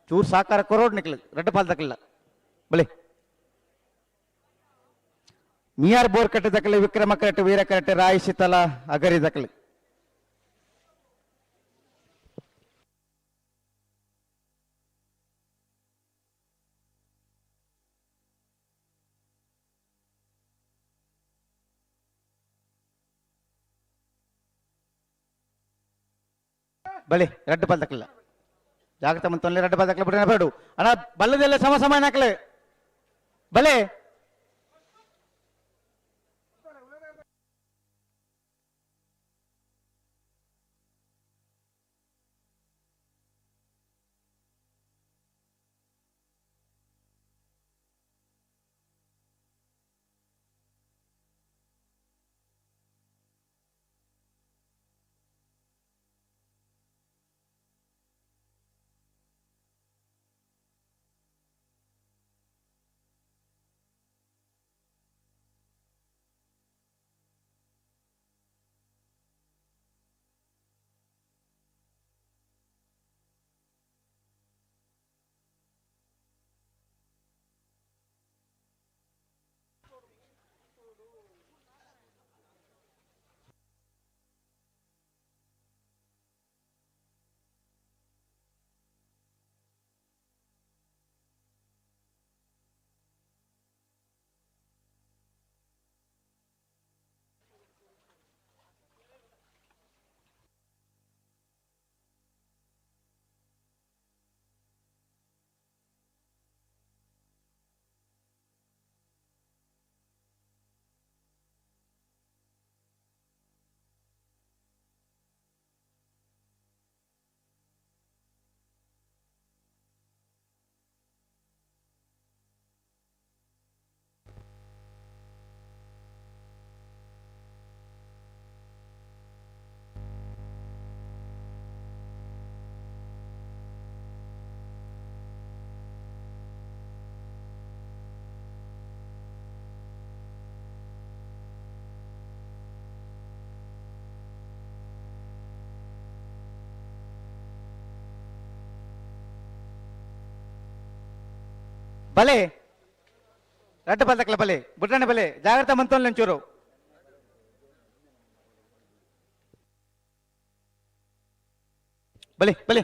ಚೂರು ಸಾಕಾರ ಕೊರೋಡ್ ನಿಕ್ಲ ರಡ್ಡ ಪಾಲ್ ತಕ್ಕಲ್ಲ ಬಲಿ ಮಿಯಾರ್ ಬೋರ್ ಕಟ್ಟೆ ತಕ್ಕಲೆ ವಿಕ್ರಮ ಕರೆಟ್ ವೀರ ಕರೆಟ್ ರಾಯಿ ಶೀತಲ ಅಗರಿ ತಕ್ಕಲೆ ಬಲಿ ರಡ್ಡು ಪಾಲ್ ತಕ್ಕಲ್ಲ ಜಾಗ್ರತೆ ಮಂತೊನ್ಲೆ ರಡ್ಡು ಪಾಲ್ ತಕ್ಕಲ ಬಿಟ್ರೆ ಬರಡು ಅಣ್ಣ ಬಲ್ಲದೆಲ್ಲ ಸಮ ಸಮ ಹಾಕಲೆ ಬಲೆ ಬಲೆ ರಡ್ಡು ಪಾಲ್ ತಕ್ಕಲ ಬಲೆ ಬುಡ್ರಣ್ಣ ಬಲೆ ಜಾಗ್ರತೆ ಮಂತೊನ್ಲೆ ಒಂಚೂರು ಬಲೆ ಬಲೆ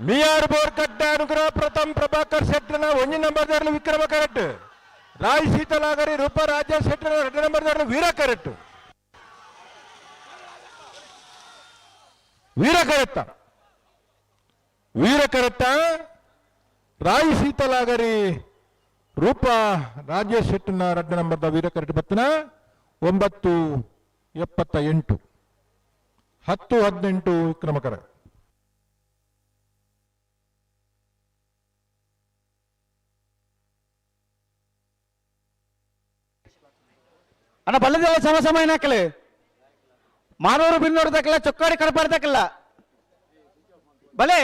ಮಿಯಾರ್ ಬೋರ್ಕಟ್ಟೆ ಅನುಗ್ರಹ ಪ್ರಥಮ್ ಪ್ರಭಾಕರ್ ಶೆಟ್ಟರ್ನ ಒಂಜಿ ನಂಬರ್ ವಿಕ್ರಮ ಕರೆಕ್ಟ್. ರಾಯ್ ಶೀತಲಾಗರಿ ರೂಪ ರಾಜೇಶ್ ಶೆಟ್ಟರ್ನ ಎರಡು ನಂಬರ್ ವೀರ ಕರೆಕ್ಟ್. ವೀರ ಕರೆಕ್ಟ, ವೀರ ಕರೆಕ್ಟ. ರಾಯ್ ಶೀತಲಾಗರಿ ರೂಪ ರಾಜೇಶ್ ಶೆಟ್ಟರ್ನ ಎರಡು ನಂಬರ್ದ ವೀರ ಕರೆಕ್ಟ್ ಬತ್ತನ. 9.78, 10.18 ವಿಕ್ರಮಕರ. ಅಣ್ಣ ಬಲ್ಲದೆಲ್ಲ ಸಮ ಸಮ ಏನಾಕಲಿ ಮಾನವರು ಬಿನ್ನೋರು ತಕ್ಕಲ್ಲ, ಚೊಕ್ಕಾಡಿ ಕಡಪಾಡ್ತಕ್ಕಲ್ಲ ಬಲೆ.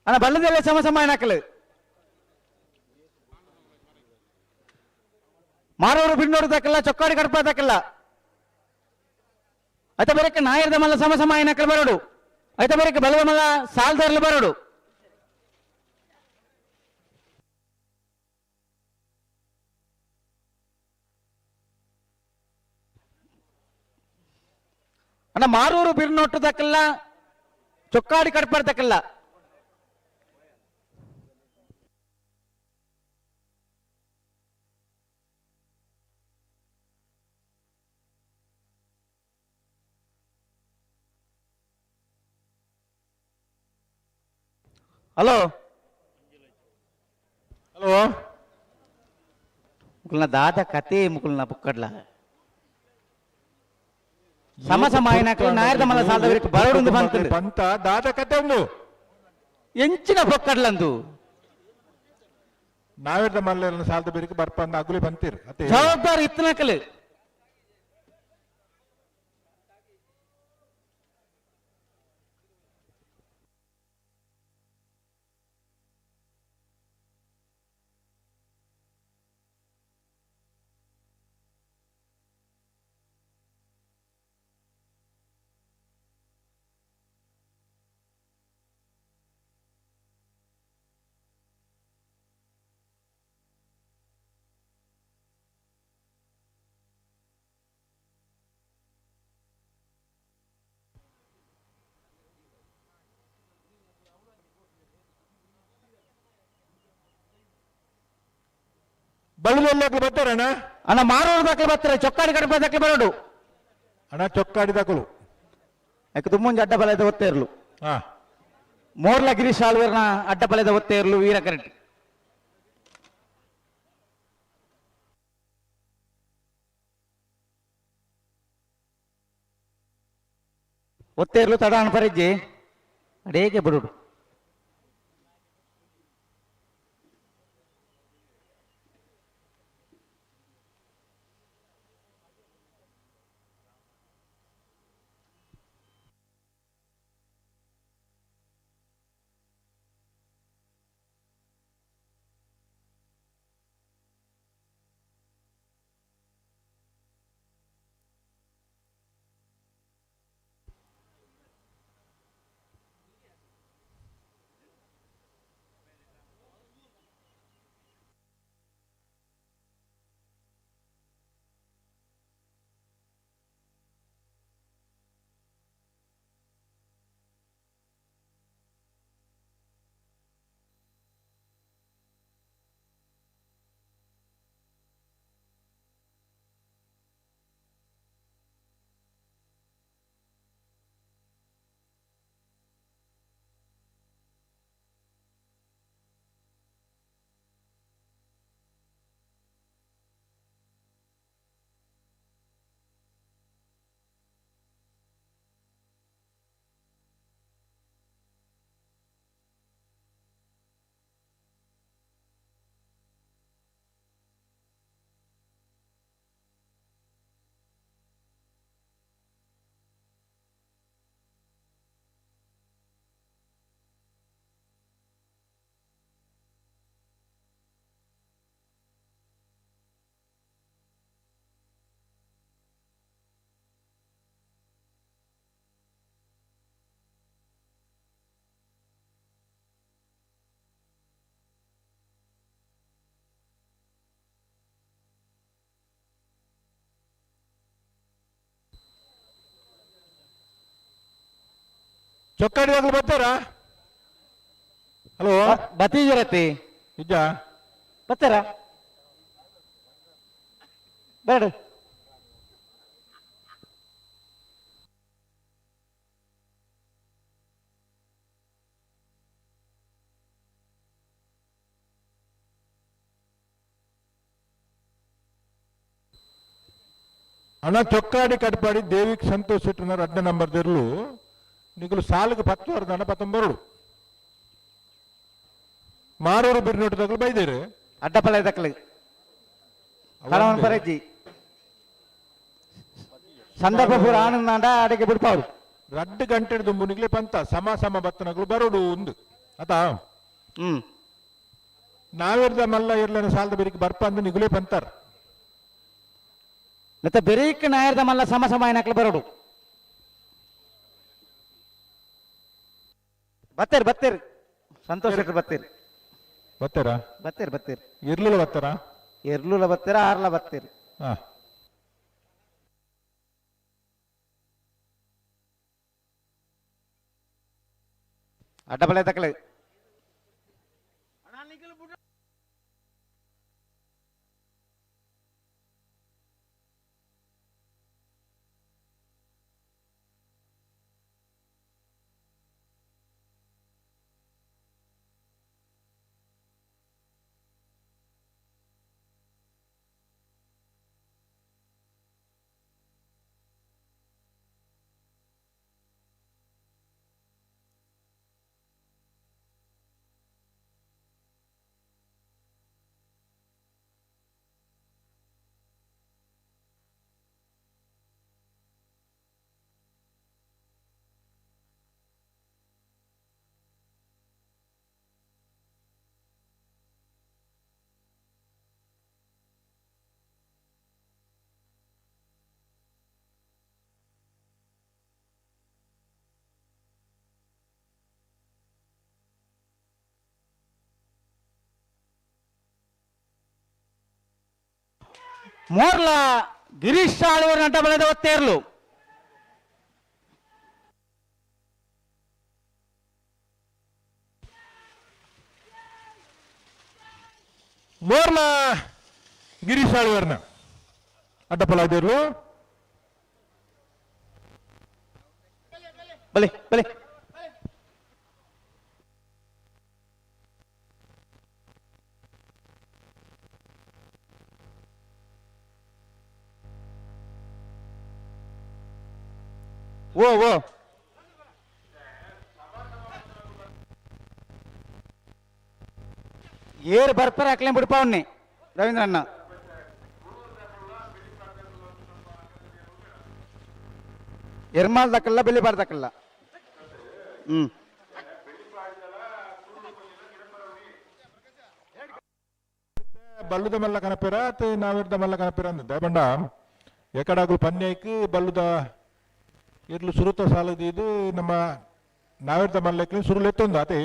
ಅಣ್ಣ ಬಲ್ಲದೆಲ್ಲ ಸಮ ಸಮ ಏನಾಕಲಿ ಮಾರೋರು ಬಿನ್ನೋರು ತಕ್ಕಲ್ಲ, ಚೊಕ್ಕಾಡಿ ಕಡಪ ತಕ್ಕಲ್ಲ. ಆಯ್ತಾ ಬರಕ್ಕೆ ನಾಯರ್ದ ಮಲ್ಲ ಸಮ ಸಮ ಏನಾಕಲ್ ಬರೋಡು. ಆಯ್ತಾ ಬರಕ್ಕೆ ಬಲದ ಮಲ್ಲ ಸಾಲ್ದರ್ಲು ಬರೋಡು. ಅಣ್ಣ ಮಾರೂರು ಬಿರ್ನೊಟ್ಟು ತಕ್ಕಲ್ಲ, ಚೊಕ್ಕಾಡಿ ಕಡಪಾಡ್ ತಕ್ಕಲ್ಲ. ಹಲೋ ಹಲೋ, ಮುಕುಲ್ನ ದಾದ ಕತೆ ಮುಕುಲ್ನ ಪುಕ್ಕಡ್ಲ ಸಮ ಸಮ ಏನಾಕಲಿ ನಾಯರ್ದ ಮಲ್ಲ ಸಾಲದವರಿಗೆ ಬರೋಡು ಬಂತು ಬಂತ ದಾದ ಕತೆ ಒಂದು ಎಂಚಿನ ಪೊಕ್ಕಡ್ಲಂದು ನಾವೇರ್ದ ಮಲ್ಲ ಸಾಲದ ಬೇರಿಗೆ ಬರ್ಪಂದ ಅಗುಲಿ ಬಂತೀರ್ ಅತ್ತೆ. ಜವಾಬ್ದಾರಿ ಇತ್ತನಕಲಿ. ಬಳ್ಳಲ್ಲಿ ಬರ್ತಾರಣ್ಣ? ಅಣ್ಣ ಮಾರೋರು ದಾಖಲೆ ಬರ್ತಾರೆ, ಚೊಕ್ಕಾಡಿ ಕಡಪ ದಾಖಲೆ ಬರೋಡು. ಅಣ್ಣ ಚೊಕ್ಕಾಡಿ ದಾಖಲು ಯಾಕೆ ತುಂಬೊಂಜಿ ಅಡ್ಡ ಬಲದ ಒತ್ತೇ ಇರ್ಲು. ಹಾ. ಮೋರ್ಲ ಗಿರೀಶ್ ಆಳ್ವೇರ್ನ ಅಡ್ಡ ಬಲದ ಒತ್ತೇ ಇರ್ಲು ವೀರ ಕರೆಕ್ಟ್. ಒತ್ತೇ ಇರ್ಲು ತಡ ಅನ್ಪರಿಜ್ಜಿ ಅಡೇಗೆ ಬಿಡುಡು. ಚೊಕ್ಕಾಡಿ ದಾಗಲು ಬರ್ತಾರಾ? ಹಲೋ, ಬತ್ತೀಜರತಿ ನಿಜ ಬತ್ತಾರ ಬೇಡ. ಅಣ್ಣ, ಚೊಕ್ಕಾಡಿ ಕಟ್ಪಾಡಿ ದೇವಿಗೆ ಸಂತೋಷ್ ಶೆಟ್ಟರ್ನವ್ರು ಅಡ್ಡ ನಂಬರ್ ದಿರ್ಲು ನಿಗುಲು ಸಾಲಿಗೆ 10 ವರ್ದ 19 ಮಾರೂರು ಬಿರ್ನೋಟದಾಗಲು ಬೈದೇರು. ಅಡ್ಡಪಲ್ಲ ದಕ್ಕಲು ಕಳವನ್ ಪರಜ್ಜಿ ಸಂದರ್ಭ ಪೂರ ಆನಂದ ಅಡಿಗೆ ಬಿಡ್ಪಾವ್ರು. ರಡ್ಡು ಗಂಟೆ ದುಂಬು ನಿಗ್ಲೆ ಪಂತ ಸಮ ಸಮ ಬತ್ತನಗಳು ಬರೋಡು ಒಂದು ಅತಾ. ನಾವಿರ್ದ ಮಲ್ಲ ಇರ್ಲನ ಸಾಲದ ಬೆರಿಕೆ ಬರ್ಪ ಅಂದು ನಿಗುಲೇ ಪಂತಾರ. ಮತ್ತೆ ಬೆರೀಕ್ ನಾಯರ್ದ ಮಲ್ಲ ಸಮ ಸಮ ಏನಕ್ಲೆ ಬರೋಡು. ಬತ್ತೇರಿ ಬತ್ತೇರಿ ಸಂತೋಷ್ ಶೆಟ್ರು ಬತ್ತೀರಿ. ಬತ್ತೇರಾ? ಬತ್ತೀರಿ ಬತ್ತೀರಿ. ಇರ್ಲುಲ ಬತ್ತಾರಾ? ಎರ್ಲುಲ ಬತ್ತೀರ, ಆರ್ಲ ಬತ್ತೀರಿ. ಅಡ್ಡಬಲೆ ತಕಲೆ ಮೋರ್ಲ ಗಿರೀಶ್ ಆಳ್ವರ್ ನಟ ಬಲದ ಒತ್ತೇರ್ಲು. ಮೋರ್ಲ ಗಿರೀಶ್ ಆಳ್ವರ್ನ ಅಡ್ಡಪಲಾದಿರ್ಲು. ಬಲೆ ಬಲೆ ಓ ಓ ಏರ್ ಬರ್ಪರ ಹಾಕ್ಲೇನ್ ಬಿಡಪ್ಪ ಅವನ್ನಿ ರವೀಂದ್ರಣ್ಣ. ಎರ್ಮಾಲ್ ದಕ್ಕಲ್ಲ, ಬೆಳ್ಳಿಬಾರ್ ದಕ್ಕಲ್ಲ. ಬಲ್ಲುದ ಮಲ್ಲ ಕನಪೇರ ನಾವಿರ್ದ ಮಲ್ಲ ಕನಪೇರ ಅಂದ ಬಂಡ ಎಕಡಾಗಲು ಪನ್ಯಕ್ಕೆ ಬಲ್ಲುದ ಇರ್ಲು ಸುರುತ ಸಾಲದ ಇದು ನಮ್ಮ ನಾವಿರ್ದ ಮಲ್ಲಕ್ಕೆ ಸುರುಲು ಎತ್ತೊಂದು ಆತೆ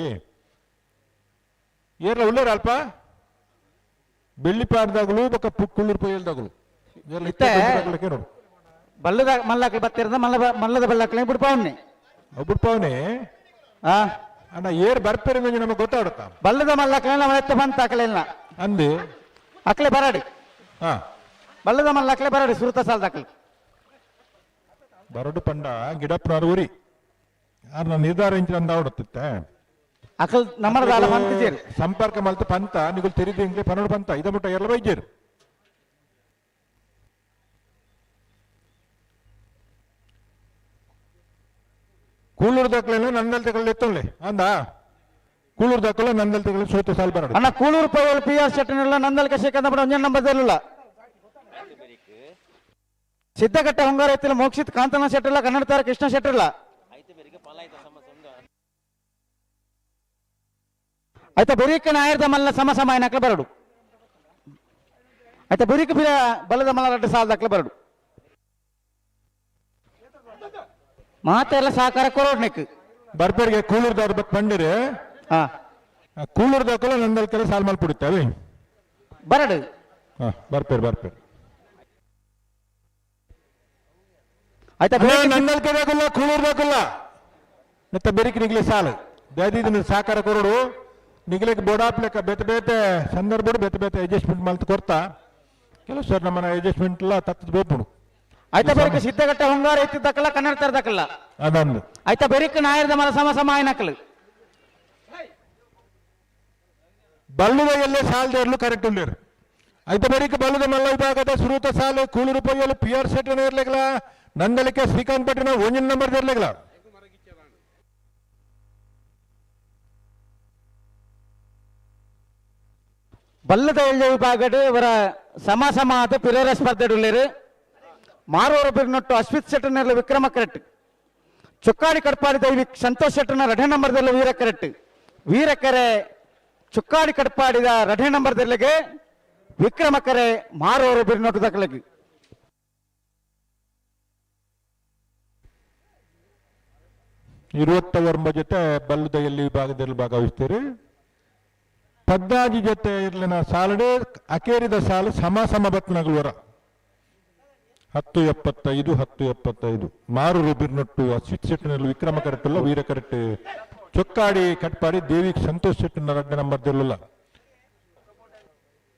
ಏರ್ಲ ಉಳ್ಳೇರ ಅಲ್ಪ ಬೆಳ್ಳಿ ಪಾಡ್ದಾಗಲು ಬೊಕ್ಕ ಕುಳ್ಳೂರು ಪೊಯ್ಯಲ್ದಾಗಲು. ಇತ್ತೆ ಬಲ್ಲದ ಮಲ್ಲಕ್ಕೆ ಬತ್ತಿರದ ಮಲ್ಲ ಮಲ್ಲದ ಬಲ್ಲಕ್ಕೆ ಬಿಡ್ಪಾವನ್ನಿ ಬಿಡ್ಪಾವನೆ. ಅಣ್ಣ ಏರ್ ಬರ್ಪೇರೆ ನಮಗೆ ಗೊತ್ತಾಡುತ್ತ ಬಲ್ಲದ ಮಲ್ಲಕ್ಕೆ ನಮ್ಮ ಎತ್ತ ಬಂತ ಅಕಲೆಲ್ಲ ಅಂದು ಅಕ್ಲೆ ಬರಾಡಿ. ಬಲ್ಲದ ಮಲ್ಲಕ್ಲೆ ಬರಾಡಿ ಸುರುತ ಸಾಲದ ಅಕ್ಲೆ ಬರಡು ಪಂಡ ಗಿಡಪ್ಪನವ್ರ ಊರಿ ಆರ್ ನಿರ್ಧಾರ ಇಂಚಿನ ಅಂದಾವಡುತ್ತೆ. ಅಕಲ್ ನಮ್ಮದಾಲ ಪಂತ ಸಂಪರ್ಕ ಮಲ್ತ ಪಂತ ನಿಗುಲ್ ತೆರಿದು ಇಂಗ್ಲೆ ಪನ್ನೊಡು ಪಂತ ಇದ ಮುಟ್ಟ ಎಲ್ಲ ಬೈಜೇರು. ಕೂಳೂರು ದಾಖಲೆ ನಂದಲ್ ತಗೊಳ್ಳಿ ಎತ್ತೊಳ್ಳೆ ಅಂದ ಕೂಳೂರು ದಾಖಲೆ ನಂದಲ್ ತಗೊಳ್ಳಿ ಸೋತ ಸಾಲ್ ಬರಡು. ಅಣ್ಣ ಕೂಳೂರು ಪೈವಲ್ ಪಿ ಆರ್ ಶೆಟ್ಟನೆಲ್ಲ ನಂದಲ್ ಕಶೇಕಂದ ಬಿಡ ಒಂಜನ್ ನಂಬರ್ ಇರಲಿಲ್ಲ. ಸಿದ್ದಘಟ್ಟ ಹೊಂಗಾರ ಎತ್ತಿಲ್ಲ ಮೋಕ್ಷಿತ್ ಕಾಂತನ ಶೆಟ್ಟಲ್ಲ, ಕನ್ನಡ ತಾರ ಕೃಷ್ಣ ಶೆಟ್ಟಲ್ಲ. ಆಯ್ತಾ ಬೆರೀಕ ನಾಯರ್ದ ಮಲ್ಲ ಸಮ ಸಮ ಏನಕ್ಲೆ ಬರಡು. ಆಯ್ತಾ ಬೆರೀಕ ಬಿರ ಬಲದ ಮಲ್ಲ ರಡ್ಡು ಸಾಲದಕ್ಲೆ ಬರಡು. ಮಾತೆಲ್ಲ ಸಹಕಾರ ಕೊರೋಡ್ನಿಕ್ ಬರ್ಪೇರಿಗೆ ಕೂಳೂರ್ದವ್ರ ಬತ್ ಬಂದಿರಿ. ಕೂಳೂರು ದಾಖಲೆ ನಂದಲ್ ಕೆಲ ಸಾಲ್ ಮಲ್ಪಿಡುತ್ತವೆ ಬರಡು. ಬರ್ಪೇರು ಬರ್ಪೇರು. ಆಯ್ತಾ ನಂದಲ್ ಕೆದಾಗಲ್ಲ ಕೂಳೂರು ದಾಖಲ್ಲ ನೆತ್ತ ಬೆರಿಕ್ ನಿಗ್ಲೆ ಸಾಲು ದಯದೀದಿನ ಸಹಕಾರ ಕೊರಡು ನಿಗ್ಲೆಗ್ ಬೋಡಾಪ್ಲೆಕ್ಕ ಬೇತೆ ಬೇತೆ ಸಂದರ್ಭಡು ಬೇತೆ ಬೇತೆ ಅಡ್ಜಸ್ಟ್ಮೆಂಟ್ ಮಲ್ತ್ ಕೊರ್ತಾ ಕೆಲವು ಸರ್ ನಮ್ಮನ ಅಡ್ಜಸ್ಟ್ಮೆಂಟ್ ಎಲ್ಲ ತತ್ತದ ಬೋಪುಡು. ಐತ ಬೆರಿಕ್ ಸಿದ್ಧಗಟ್ಟ ಹೊಂಗಾರ ಎತ್ತಿದ್ದಕ್ಕಲ್ಲ ಕನ್ನಡ ತರದಕ್ಕಲ್ಲ. ಅದೊಂದು. ಐತ ಬೆರಿಕ್ ನಾಯರ್ದ ಮಲ ಸಮ ಸಮ ಆಯ್ನಕಲು. ಬಲ್ಲುದ ಎಲ್ಲೆ ಸಾಲದೇರ್ಲು ಕರೆಕ್ಟ್ ಉಳ್ಳೇರು. ಐತ ಬೆರಿಕ್ ಬಲ್ಲುದ ಮಲ್ಲ ವಿಭಾಗದ ಸುರೂತ ಸಾಲು Kuluru ಪೊಯ್ಯಲು P are set ಇರ್ಲಿಕ್ಲ Nandalike Srikanth ಪಟ್ಟಿನ ಒಂಜಿನ ನಂಬರ್ ಇರ್ಲಿಕ್ಲ. ಬಲ್ಲದ ಎಳ್ಳೆ ವಿಭಾಗಡ್ ಇವರ ಸಮ ಸಮ ಆದ ಪಿರೇರ ಸ್ಪರ್ಧೆ ಉಳ್ಳೇರು. ಮಾರೋರ ಬಿರ್ನೊಟ್ಟು ಅಶ್ವಿತ್ ಶೆಟ್ಟರ್ನಲ್ಲಿ ವಿಕ್ರಮ ಕರೆಕ್ಟ್. ಚೊಕ್ಕಾಡಿ ಕಡ್ಪಾಡಿ ದೈವಿಕ್ ಸಂತೋಷ್ ಶೆಟ್ಟರ್ನ ರಢೆ ನಂಬರ್ದಲ್ಲಿ ವೀರ ಕರೆಕ್ಟ್. ವೀರಕರೆ ಚೊಕ್ಕಾಡಿ ಕಡ್ಪಾಡಿದ ರಢೆ ನಂಬರ್ದಲ್ಲಿಗೆ ವಿಕ್ರಮ ಕರೆ ಮಾರೋರು ಬಿರ್ನೊಟ್ಟು ದಕ್ಕಲಗಿ. 29 ಜೊತೆ ಬಲ್ಲದ ಎಲ್ಲಿ ವಿಭಾಗದಲ್ಲಿ ಭಾಗವಹಿಸ್ತೀರಿ. ಪದ್ದಾಜಿ ಜೊತೆ ಇರ್ಲಿನ ಸಾಲಡೆ ಅಕೇರಿದ ಸಾಲು ಸಮ ಸಮ ಬತ್ನಗುವರ 10.75 10.75. ಮಾರೂರು ಬಿರ್ನೊಟ್ಟು ಅಶ್ವಿತ್ ಶೆಟ್ಟಿನಲ್ಲಿ ವಿಕ್ರಮ ಕರೆಕ್ಟ್ ವೀರ ಕರೆಕ್ಟ್. ಚೊಕ್ಕಾಡಿ ಕಟ್ಪಾಡಿ ದೇವಿ ಸಂತೋಷ್ ಶೆಟ್ಟಿನ ರಡ್ಡ ನಂಬರ್ ದಿಲ್ಲ.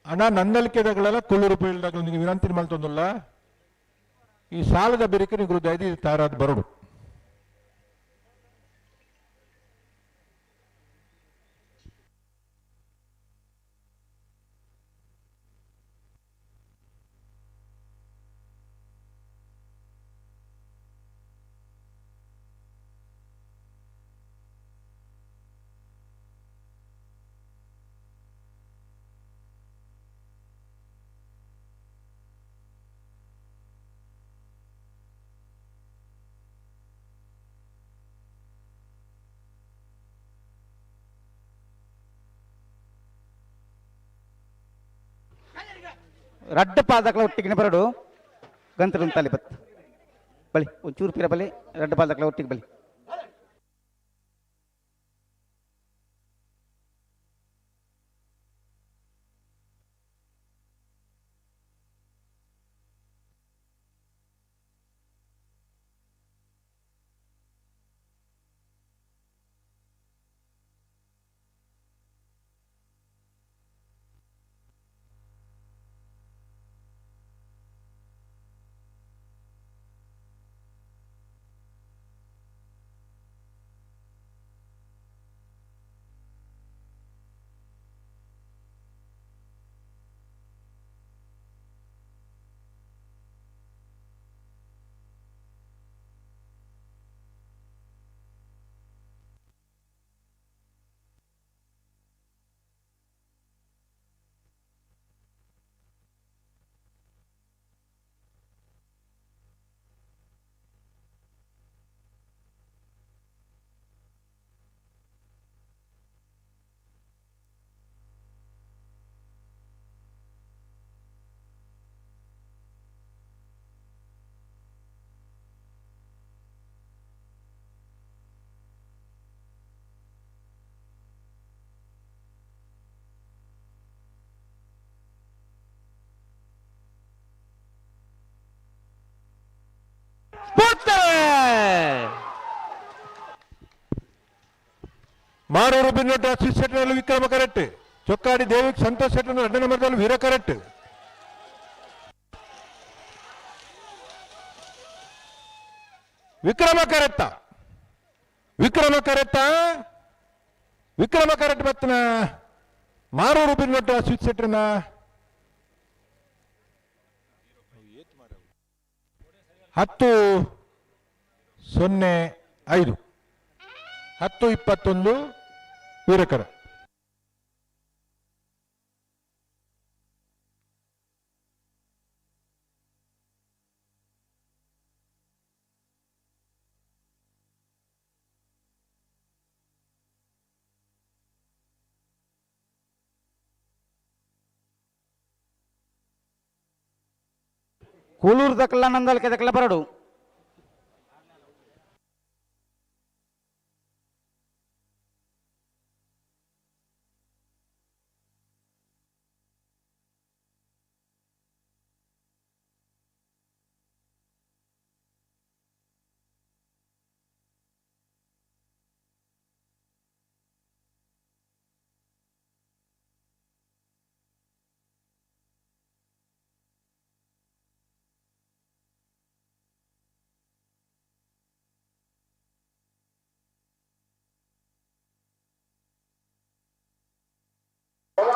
ಅಣ್ಣ ನಂದಲಿಕೆದಗಳೆಲ್ಲ ಕೊಲ್ಲೂರು ಪೈಲ್ದಾಗಲ ನಿಮಗೆ ವಿನಂತಿ ಮಲ್ತೊಂದುಲ್ಲ ಈ ಸಾಲದ ಬೆರಿಕೆ ನೀವು ದಯದಿ ತಾರಾದ ಬರಡು. ರಡ್ಡ ಪಾದಕಲ ಒಟ್ಟಿಗೆ ಬರಡು ಗಂತರು ತಲೆ ಬತ್ ಬಲಿ ಒಂಚೂರು ಪಿರ ಬಲಿ ರಡ್ಡ ಪಾದಕಲ ಒಟ್ಟಿಗೆ ಬಲಿ. ಮಾರೂರು ಬಿನ್ನೊಡ್ಡ ಅಶ್ವಿತ್ ಶೆಟ್ಟರಲ್ಲಿ ವಿಕ್ರಮ ಕರೆಕ್ಟ್. ಚೊಕ್ಕಾಡಿ ದೇವಿಕ್ ಸಂತೋಷ್ ಶೆಟ್ಟರ್ ಎರಡನೇ ನಂಬರ್ದಲ್ಲಿ ವೀರ ಕರೆಕ್ಟ್. ವಿಕ್ರಮ ಕರೆಕ್ಟ ವಿಕ್ರಮ ಕರೆಕ್ಟ ವಿಕ್ರಮ ಕರೆಕ್ಟ್ ಬತ್ತನ ಮಾರೂರು ಬಿನ್ನೊಡ್ಡ ಅಶ್ವಿತ್ ಶೆಟ್ಟರ್ನ 10.05 10.21 ವೀರಕರ. ಕೂಲೂರು ದಕ್ಕಲ್ಲ ನಂದಲ್ಕೆ ದಕ್ಕಲ್ಲ ಬರಡು.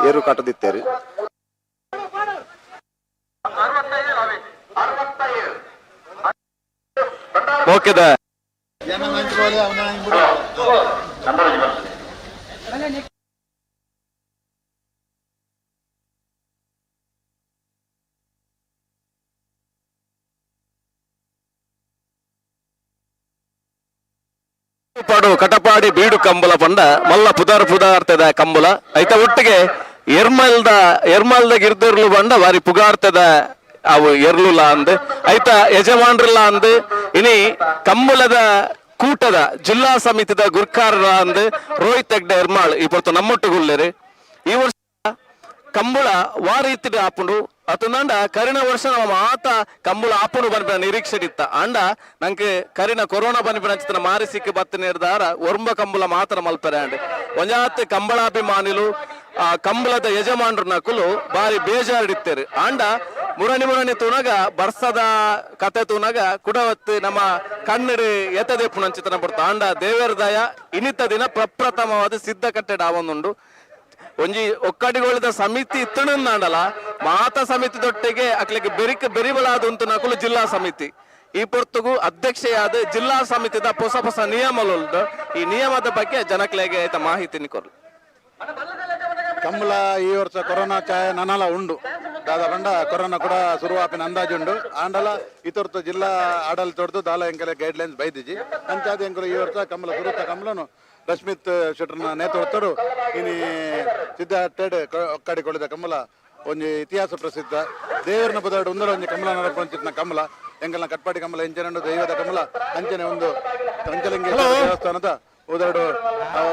ಏರು ಕಟ್ಟದಿತ್ತೇರು. ಓಕೆದ ಪಾಡು ಕಟಪಾಡಿ ಬೀಡು ಕಂಬಳ ಪಂಡ ಮಲ್ಲ ಪುದಾರ್ ಪುದಾರ್ತದ ಕಂಬಳ ಐತ ಒಟ್ಟಿಗೆ ಎರ್ಮಲ್ದ ಎರ್ಮಲ್ದ ಗಿರ್ದಿರ್ಲು ಬಂಡ ಬಾರಿ ಪುಗಾರ್ತದ ಅವು ಎರ್ಲುಲ ಅಂದ್ ಐತ ಯಜಮಾನ್ರಲ್ಲ ಅಂದ್ ಇನಿ ಕಂಬಳದ ಕೂಟದ ಜಿಲ್ಲಾ ಸಮಿತಿದ ಗುರ್ಕಾರರ ಅಂದ್ ರೋಹಿತ್ ಹೆಗ್ಡೆ ಎರ್ಮಾಳ್ ಈ ಪೊರ್ತು ನಮ್ಮೊಟ್ಟುಗುಲ್ಲೇರು. ಈ ವರ್ಷ ಕಂಬಳ ವಾರೀತಿಡ್ ಆಪುಂಡು ಅತುಂದಾಂಡ ಕರಿನ ವರ್ಷ ನಮ್ಮ ಮಾತ ಕಂಬಳ ಆಪುಂಡು ಪನ್ಪಿನ ನಿರೀಕ್ಷೆ ಇತ್ತ ಆಂಡ ನಂಗೆ ಕರಿನ ಕೊರೋನಾ ಪನ್ಪಿನ ಅಂಚಿನ ಮಾರಿ ಸಿಕ್ಕ ಬತ್ತ ನೇರ್ದಾರ ಒರ್ಂಬ ಕಂಬಳ ಮಾತ್ರ ಮಲ್ಪೆರೆ ಅಂಡ್ ಒಂಜಾತ್ ಕಂಬಳಾಭಿಮಾನಿಲು ಆ ಕಂಬಳದ ಯಜಮಾನ್ರ ನಕುಲು ಬಾರಿ ಬೇಜಾರಿಡಿತ್ತೇರು. ಆಂಡ ಮುರಣಿ ಮುರಣಿ ತೂನಗ ಬರ್ಸದ ಕತೆ ತೂನಗ ಕುಡವತ್ತು ನಮ್ಮ ಕಣ್ಣಡು ಎತ್ತದೆಪ್ಪು ನಂಚಿತನ ಪಡ್ತ ಆಂಡ ದೇವರ ದಯ ಇನಿತ ದಿನ ಪ್ರಪ್ರಥಮವಾದ ಸಿದ್ಧ ಕಟ್ಟಡ ಆವೊಂದುಂಡು. ಒಂಜಿ ಒಕ್ಕಡಿಗೋಳಿದ ಸಮಿತಿ ಇತ್ತಣಂದಾಂಡಲ ಮಾತಾ ಸಮಿತಿ ದೊಟ್ಟಿಗೆ ಅಕ್ಲಿಗೆ ಬೆರಿಕ್ ಬೆರಿಬಲಾದ ಉಂಟು ನಕುಲು ಜಿಲ್ಲಾ ಸಮಿತಿ ಈ ಪೊರ್ತುಗು ಅಧ್ಯಕ್ಷೆಯಾದ ಜಿಲ್ಲಾ ಸಮಿತಿದ ಹೊಸ ಹೊಸ ನಿಯಮಲು ಈ ನಿಯಮದ ಬಗ್ಗೆ ಜನಕ್ಲೆಗೆ ಆಯ್ತ ಮಾಹಿತಿ ಕೊರ್ಲು. ಕಂಬಳ ಈ ವರ್ಷ ಕೊರೋನಾ ಛಾಯೆ ನನಲ ಉಂಡು ದಾದ ಪಂಡ ಕೊರೋನಾ ಕೂಡ ಶುರುವಾಪಿನ ಅಂದಾಜು ಉಂಡು ಆಂಡಲ ಇತೊರ್ತು ಜಿಲ್ಲಾ ಆಡಳಿತೊಡ್ದು ದಾಲ ಎಂಕಲೆ ಗೈಡ್ ಲೈನ್ಸ್ ಬೈದಿಜಿ ಅಂಚಾದ ಎಂಕಲು ಈ ವರ್ಷ ಕಂಬಳ ಸುರುತ ಕಂಬಳನು ರಶ್ಮಿತ್ ಶೆಟ್ಟರ್ನ ನೇತೃತ್ವಡು ಇನಿ ಸಿದ್ಧಾರ್ಥೆಡ್ ಒಕ್ಕಡಿಕೊಳ್ಳಿದ ಕಂಬಳ ಒಂಜಿ ಇತಿಹಾಸ ಪ್ರಸಿದ್ಧ ದೇವರನ ಪದಾರ್ಥ ಒಂದರ ಒಂಜಿ ಕಮಲ ನಡಪಂಚಿತ್ನ ಕಮಲ ಎಂಕಲ್ನ ಕಟ್ಪಾಡಿ ಕಮಲ ಎಂಚನೆ ದೈವದ ಕಮಲ ಅಂಚನೆ ಒಂದು ಪಂಚಲಿಂಗೇಶ್ವರ ದೇವಸ್ಥಾನದ ಉದರಡು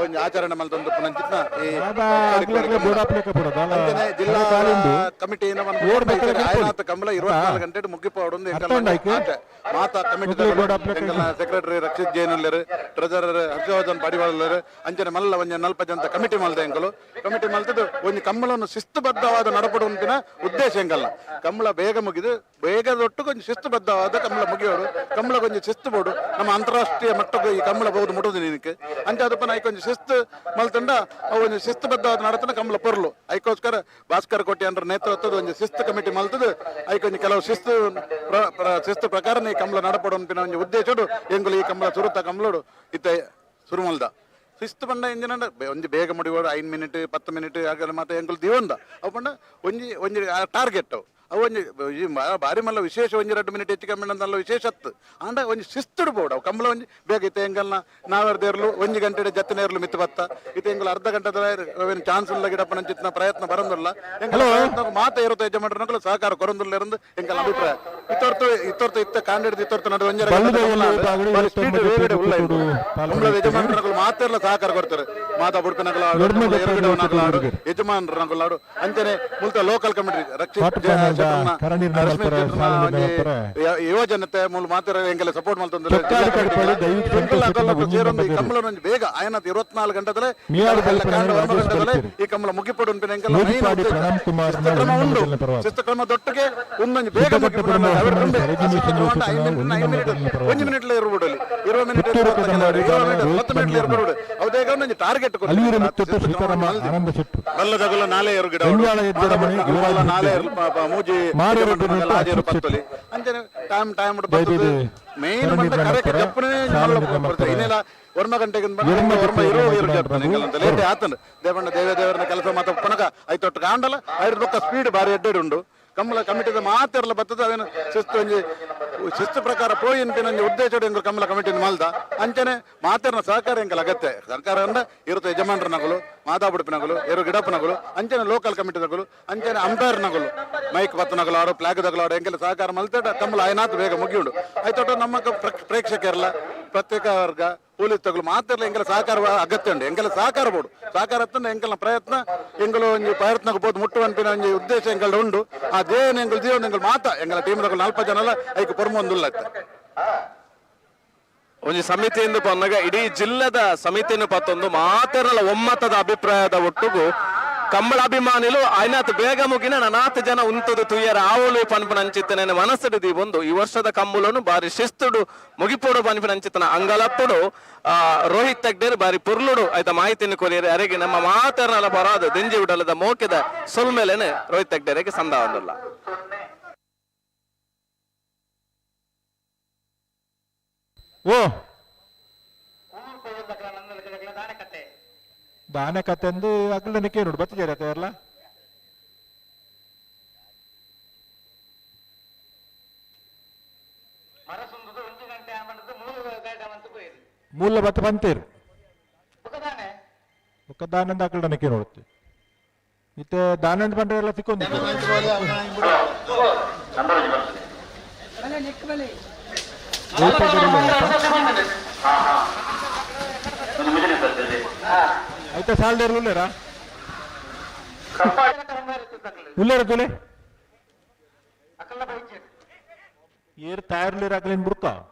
ಒಂಜಿ ಆಚರಣೆ ಮಲ್ತೊಂದು ಪುನಂಚಿತ್ನ ಈ ಅಂಚನೆ ಜಿಲ್ಲಾ ಕಮಿಟಿನ ಆಯನಾಥ ಕಮಲ 24 ಗಂಟೆ ಮುಗಿಪೋಡು ಮಾತಾ ಕಮಿಟಿ ಎಂಕಲ್ನ ಸೆಕ್ರೆಟರಿ ರಕ್ಷಿತ್ ಜೈನ್ ಉಲ್ಲೆರ್, ಟ್ರೆಜರರ್ ಹರ್ಷವರ್ಧನ್ ಪಡಿವಾಳ್ ಅಂಚನೆ ಮಲ್ಲ ಒಂಜಿ ನಲ್ಪ ಜನ ಕಮಿಟಿ ಮಲ್ದ ಎಂಕಲು ಕಮಿಟಿ ಮಲ್ತದ್ದು ಒಂಜಿ ಕಂಬಳವನ್ನು ಶಿಸ್ತುಬದ್ಧವಾದ ನಡಪಡು ಅಂತಿನ ಉದ್ದೇಶ ಎಂಕಲ್ನ ಕಂಬಳ ಬೇಗ ಮುಗಿದು ಬೇಗ ದೊಟ್ಟು ಕೊಂಚ ಶಿಸ್ತುಬದ್ಧವಾದ ಕಂಬಳ ಮುಗಿಯೋಡು ಕಂಬಳ ಕೊಂಚ ಶಿಸ್ತು ಬೋಡು ನಮ್ಮ ಅಂತಾರಾಷ್ಟ್ರೀಯ ಮಟ್ಟಕ್ಕೆ ಈ ಕಂಬಳ ಬಹುದು ಮುಟ್ಟುದು ನಿನಕ್ಕೆ ಅಂಚಾದಪ್ಪ ನಾ ಕೊಂಚ ಶಿಸ್ತು ಮಲ್ತಂಡ ಅವು ಒಂಜಿ ಶಿಸ್ತುಬದ್ಧವಾದ ನಡತನ ಕಂಬಳ ಪೊರ್ಲು ಐಕೋಸ್ಕರ ಭಾಸ್ಕರ್ ಕೋಟಿ ಅಂದ್ರ ನೇತೃತ್ವದ ಒಂಜಿ ಶಿಸ್ತು ಕಮಿಟಿ ಮಲ್ತದು ಐಕೊಂಜಿ ಕೆಲವು ಶಿಸ್ತು ಶಿಸ್ತು ಪ್ರಕಾರ ಈ ಕಂಬಳ ನಡಪಡು ಅನ್ಪಿನ ಒಂಜಿ ಉದ್ದೇಶಡು ಎಂಗುಲು ಈ ಕಂಬಳ ಸುರುತ ಕಂಬಳೋಡು ಇತ್ತ ಸುರುಮಲ್ದ ಶಿಸ್ತು ಪಂಡ ಎಂಜಿನ ಒಂಜಿ ಬೇಗ ಮುಡಿವಾಡು 5 ಮಿನಿಟ್ 10 ಮಿನಿಟ್ ಹಾಗೆಲ್ಲ ಮತ್ತೆ ಎಂಗುಲು ದಿವಂದ ಅವು ಪಂಡ ಒಂಜಿ ಒಂಜಿ ಟಾರ್ಗೆಟ್ ಅವು ಅವು ಒಂಜಿ ಬಾರಿ ಮಲ್ಲ ವಿಶೇಷ ಒಂಜಿ 2 ಮಿನಿಟ್ ಹೆಚ್ಚು ಕಮ್ಮಿ ಅಂತಲ್ಲ ವಿಶೇಷ ಹತ್ತು ಆಂಡ ಒಂಜಿ ಶಿಸ್ತುಡು ಬೋಡು ಅವು ಕಂಬಳ ಒಂಜಿ ಬೇಗ ಇತ್ತೆ ಎಂಗಲ್ನ ನಾವೆರ್ದೇರ್ಲು ಒಂಜಿ ಗಂಟೆ ಜತ್ತನೇರ್ಲು ಮಿತ್ತು ಬತ್ತ ಇತ್ತೆ ಎಂಗುಲು ಅರ್ಧ ಗಂಟೆ ಚಾನ್ಸ್ ಇಲ್ಲ ಗಿಡಪ್ಪನ ಚಿತ್ನ ಪ್ರಯತ್ನ ಬರಂದಿಲ್ಲ ಎಂಗಲ ಮಾತ ಇರುತ್ತೆ ಯಜಮಾನರು ಸಹಕಾರ ಕೊರಂದುಲ್ಲ ಇರಂದು ಎಂಗಲ್ ಅಭಿಪ್ರಾಯ ಇತ್ತೊರ್ತು ಇತ್ತೊರ್ತು ಇತ್ತ ಕಾಂಡಿಡ್ದು ಇತ್ತೊರ್ತು ನಡು ಒಂಜಿ ಸ್ಪೀಡ್ ವೇಗಡೆ ಉಲ್ಲ ಕಂಬಳದ ಯಜಮಾನರು ಮಾತೆಲ್ಲ ಸಹಕಾರ ಕೊಡ್ತಾರೆ ಮಾತಾ ಬುಡ್ಕನಗಲಾಡು ಎರಗಡವನಗಲಾಡು ಯಜಮಾನರನಗಲಾಡು ಅಂಚನೆ ಮುಲ್ತ ಲೋಕಲ್ ಕಮಿಟಿ ರಕ್ಷಿತ್ ಯುವ ಜನತೆ ಮೂಲ ಮಾತ್ರ ಎಂಗೆಲ್ಲ ಸಪೋರ್ಟ್ ಮಲ್ತೊಂದು ಕಂಬಳ ಬೇಗ ಆಯನ 24 ಗಂಟೆದಲ್ಲೇ ಈ ಕಂಬಳ ಮುಗಿಪಡು ಕ್ರಮ ಉಂಡು ಶಿಸ್ತು ಕ್ರಮ ದೊಟ್ಟಿಗೆ ಒಂದೊಂದು ಬೇಗ ಒಂಜಿ ಮಿನಿಟ್ ಇರ್ಬಿಡಲಿ 20 ಮಿನಿಟ್ 10 ಮಿನಿಟ್ ಇರ್ಬಿಡು ಅವುದೇಗ ಒಂದೊಂದು ಟಾರ್ಗೆಟ್ ಬಲ್ಲದಗಲ ನಾಲೆ ಎರು ಗಿಡ ನಾಲೆ ಮೂಜಿ ಅಂಚನೆ ಟೈಮ್ ಟೈಮ್ ಮೇನ್ ಕರೆಕ್ಟ್ ಜಪ್ಪನೇ ಇನ್ನೆಲ್ಲ ವರ್ಮ ಗಂಟೆಗೆ ವರ್ಮ ಇರೋ ಇರು ಜಪ್ಪನೆ ಲೇಟ್ ಆತನ ದೇವಣ್ಣ ದೇವ ದೇವರನ್ನ ಕೆಲಸ ಮಾತ ಪನಕ ಐತೊಟ್ಟು ಕಾಂಡಲ ಐದು ಬೊಕ್ಕ ಸ್ಪೀಡ್ ಬಾರಿ ಎಡ್ಡೆಡ್ ಉಂಡು ಕಂಬಳ ಕಮಿಟಿದ ಮಾತೆರ್ಲ ಬತ್ತದ ಅವೇನು ಶಿಸ್ತು ಒಂಜಿ ಶಿಸ್ತು ಪ್ರಕಾರ ಪೋಯಿ ಒಂಜಿ ಉದ್ದೇಶ ಎಂಕುಲು ಕಂಬಳ ಕಮಿಟಿ ಮಲ್ದ ಅಂಚನೆ ಮಾತೆರ್ನ ಸಹಕಾರ ಎಂಕಲ್ ಅಗತ್ಯ ಸರ್ಕಾರ ಅಂದ ಇರುತ್ತೆ ಯಜಮಾನ್ರ ನಗಲು ಮಾತಾಬುಡುಪಿನಗಲು ಎರು ಗಿಡಪ್ಪನಗಲು ಅಂಚನೆ ಲೋಕಲ್ ಕಮಿಟಿ ನಗಲು ಅಂಚನೆ ಅಂಪೈರ್ ನಗಲು ಮೈಕ್ ಬತ್ತ ನಗಲು ಆಡು ಫ್ಲಾಗ್ ದಗಲು ಆಡು ಎಂಕೆಲ್ಲ ಸಹಕಾರ ಮಲ್ತೇಟ ಕಂಬಳ ಆಯ್ನಾತ್ ಬೇಗ ಮುಗಿಯುಂಡು ಆಯ್ತೊಟ್ಟು ನಮ್ಮ ಪ್ರೇಕ್ಷಕರಲ್ಲ ಪ್ರತ್ಯೇಕ ವರ್ಗ ಪೊಲೀಸ್ ತಗಲು ಮಾತೆರ್ಲ ಎಂಕೆಲ್ಲ ಸಹಕಾರ ಅಗತ್ಯ ಉಂಡು ಎಂಕೆಲ್ಲ ಸಹಕಾರ ಬೋಡು ಸಹಕಾರ ಹತ್ತಂಡ ಎಂಕೆಲ್ಲ ಪ್ರಯತ್ನ ಎಂಗಳು ಒಂಜಿ ಪ್ರಯತ್ನಕ್ಕೆ ಬೋದು ಮುಟ್ಟುವಂಪಿನ ಒಂಜಿ ಉದ್ದೇಶ ಎಂಕಲ್ ಉಂಡು ಆ ದೇವನ ಎಂಕಲ್ ಜೀವನ ಎಂಕಲ್ ಮಾತ ಎಂಗಲ ಟೀಮ್ ತಗಲು 4 ಜನ ಐಕ್ ಪೊರ್ಮೊಂದುಲ್ಲ ಒಂಜಿ ಸಮಿತಿಯಿಂದ ಪನ್ನಗ ಇಡೀ ಜಿಲ್ಲೆದ ಸಮಿತಿಯನ್ನು ಪತ್ತೊಂದು ಮಾತೆರಲ ಒಮ್ಮತದ ಅಭಿಪ್ರಾಯದ ಒಟ್ಟುಗು ಕಂಬಳಾಭಿಮಾನಿಲು ಆಯ್ನಾತ್ ಬೇಗ ಮುಗಿನ ನನಾತ್ ಜನ ಉಂತದು ತುಯ್ಯರ ಆವಲು ಪನ್ಪುನ ಅಂಚಿತ್ತನೆ ಮನಸ್ಸುಡು ದೀವೊಂದು ಈ ವರ್ಷದ ಕಂಬುಲನು ಬಾರಿ ಶಿಸ್ತುಡು ಮುಗಿಪೋಡು ಪನ್ಪಿನ ಅಂಚಿತ್ತನ ಅಂಗಲಪ್ಪುಡು ರೋಹಿತ್ ತಗ್ಡೇರು ಬಾರಿ ಪುರ್ಲುಡು ಆಯ್ತ ಮಾಹಿತಿಯನ್ನು ಕೊರಿಯರೆ ಅರೆಗೆ ನಮ್ಮ ಮಾತರ್ನಲ ಬರಾದ ದಿಂಜಿ ಉಡಲದ ಮೋಕೆದ ಸೊಲ್ಮೇಲೆನೆ ರೋಹಿತ್ ತಗ್ಡೇರಿಗೆ ಸಂದ ಒಂದುಲ್ಲ. ಓ ದಾನೆ ಕತೆ ಅಂದು ಅಗ್ಲನಿಕೆ ನೋಡು ಬತ್ತಿಜಾರ ಎಲ್ಲ ಮೂಲ ಬತ್ತ ಬಂತೇರು ಬೊಕ್ಕ ದಾನಂದ ಅಕಲ್ಡನಕ್ಕೆ ನೋಡುತ್ತೆ ಇತ್ತೆ ದಾನಂದ ಪಂಡ್ರೆ ಎಲ್ಲ ತಿಕ್ಕೊಂದು ಆಯ್ತಾ ಸಾಲ್ದೇರು ಉಲ್ಲೇರಾ ಉಲ್ಲೇರ ತುಲೆ ಏರ್ ತಯಾರ್ಲೇರ ಅಕಲಿನ್ ಬುಡ್ಕ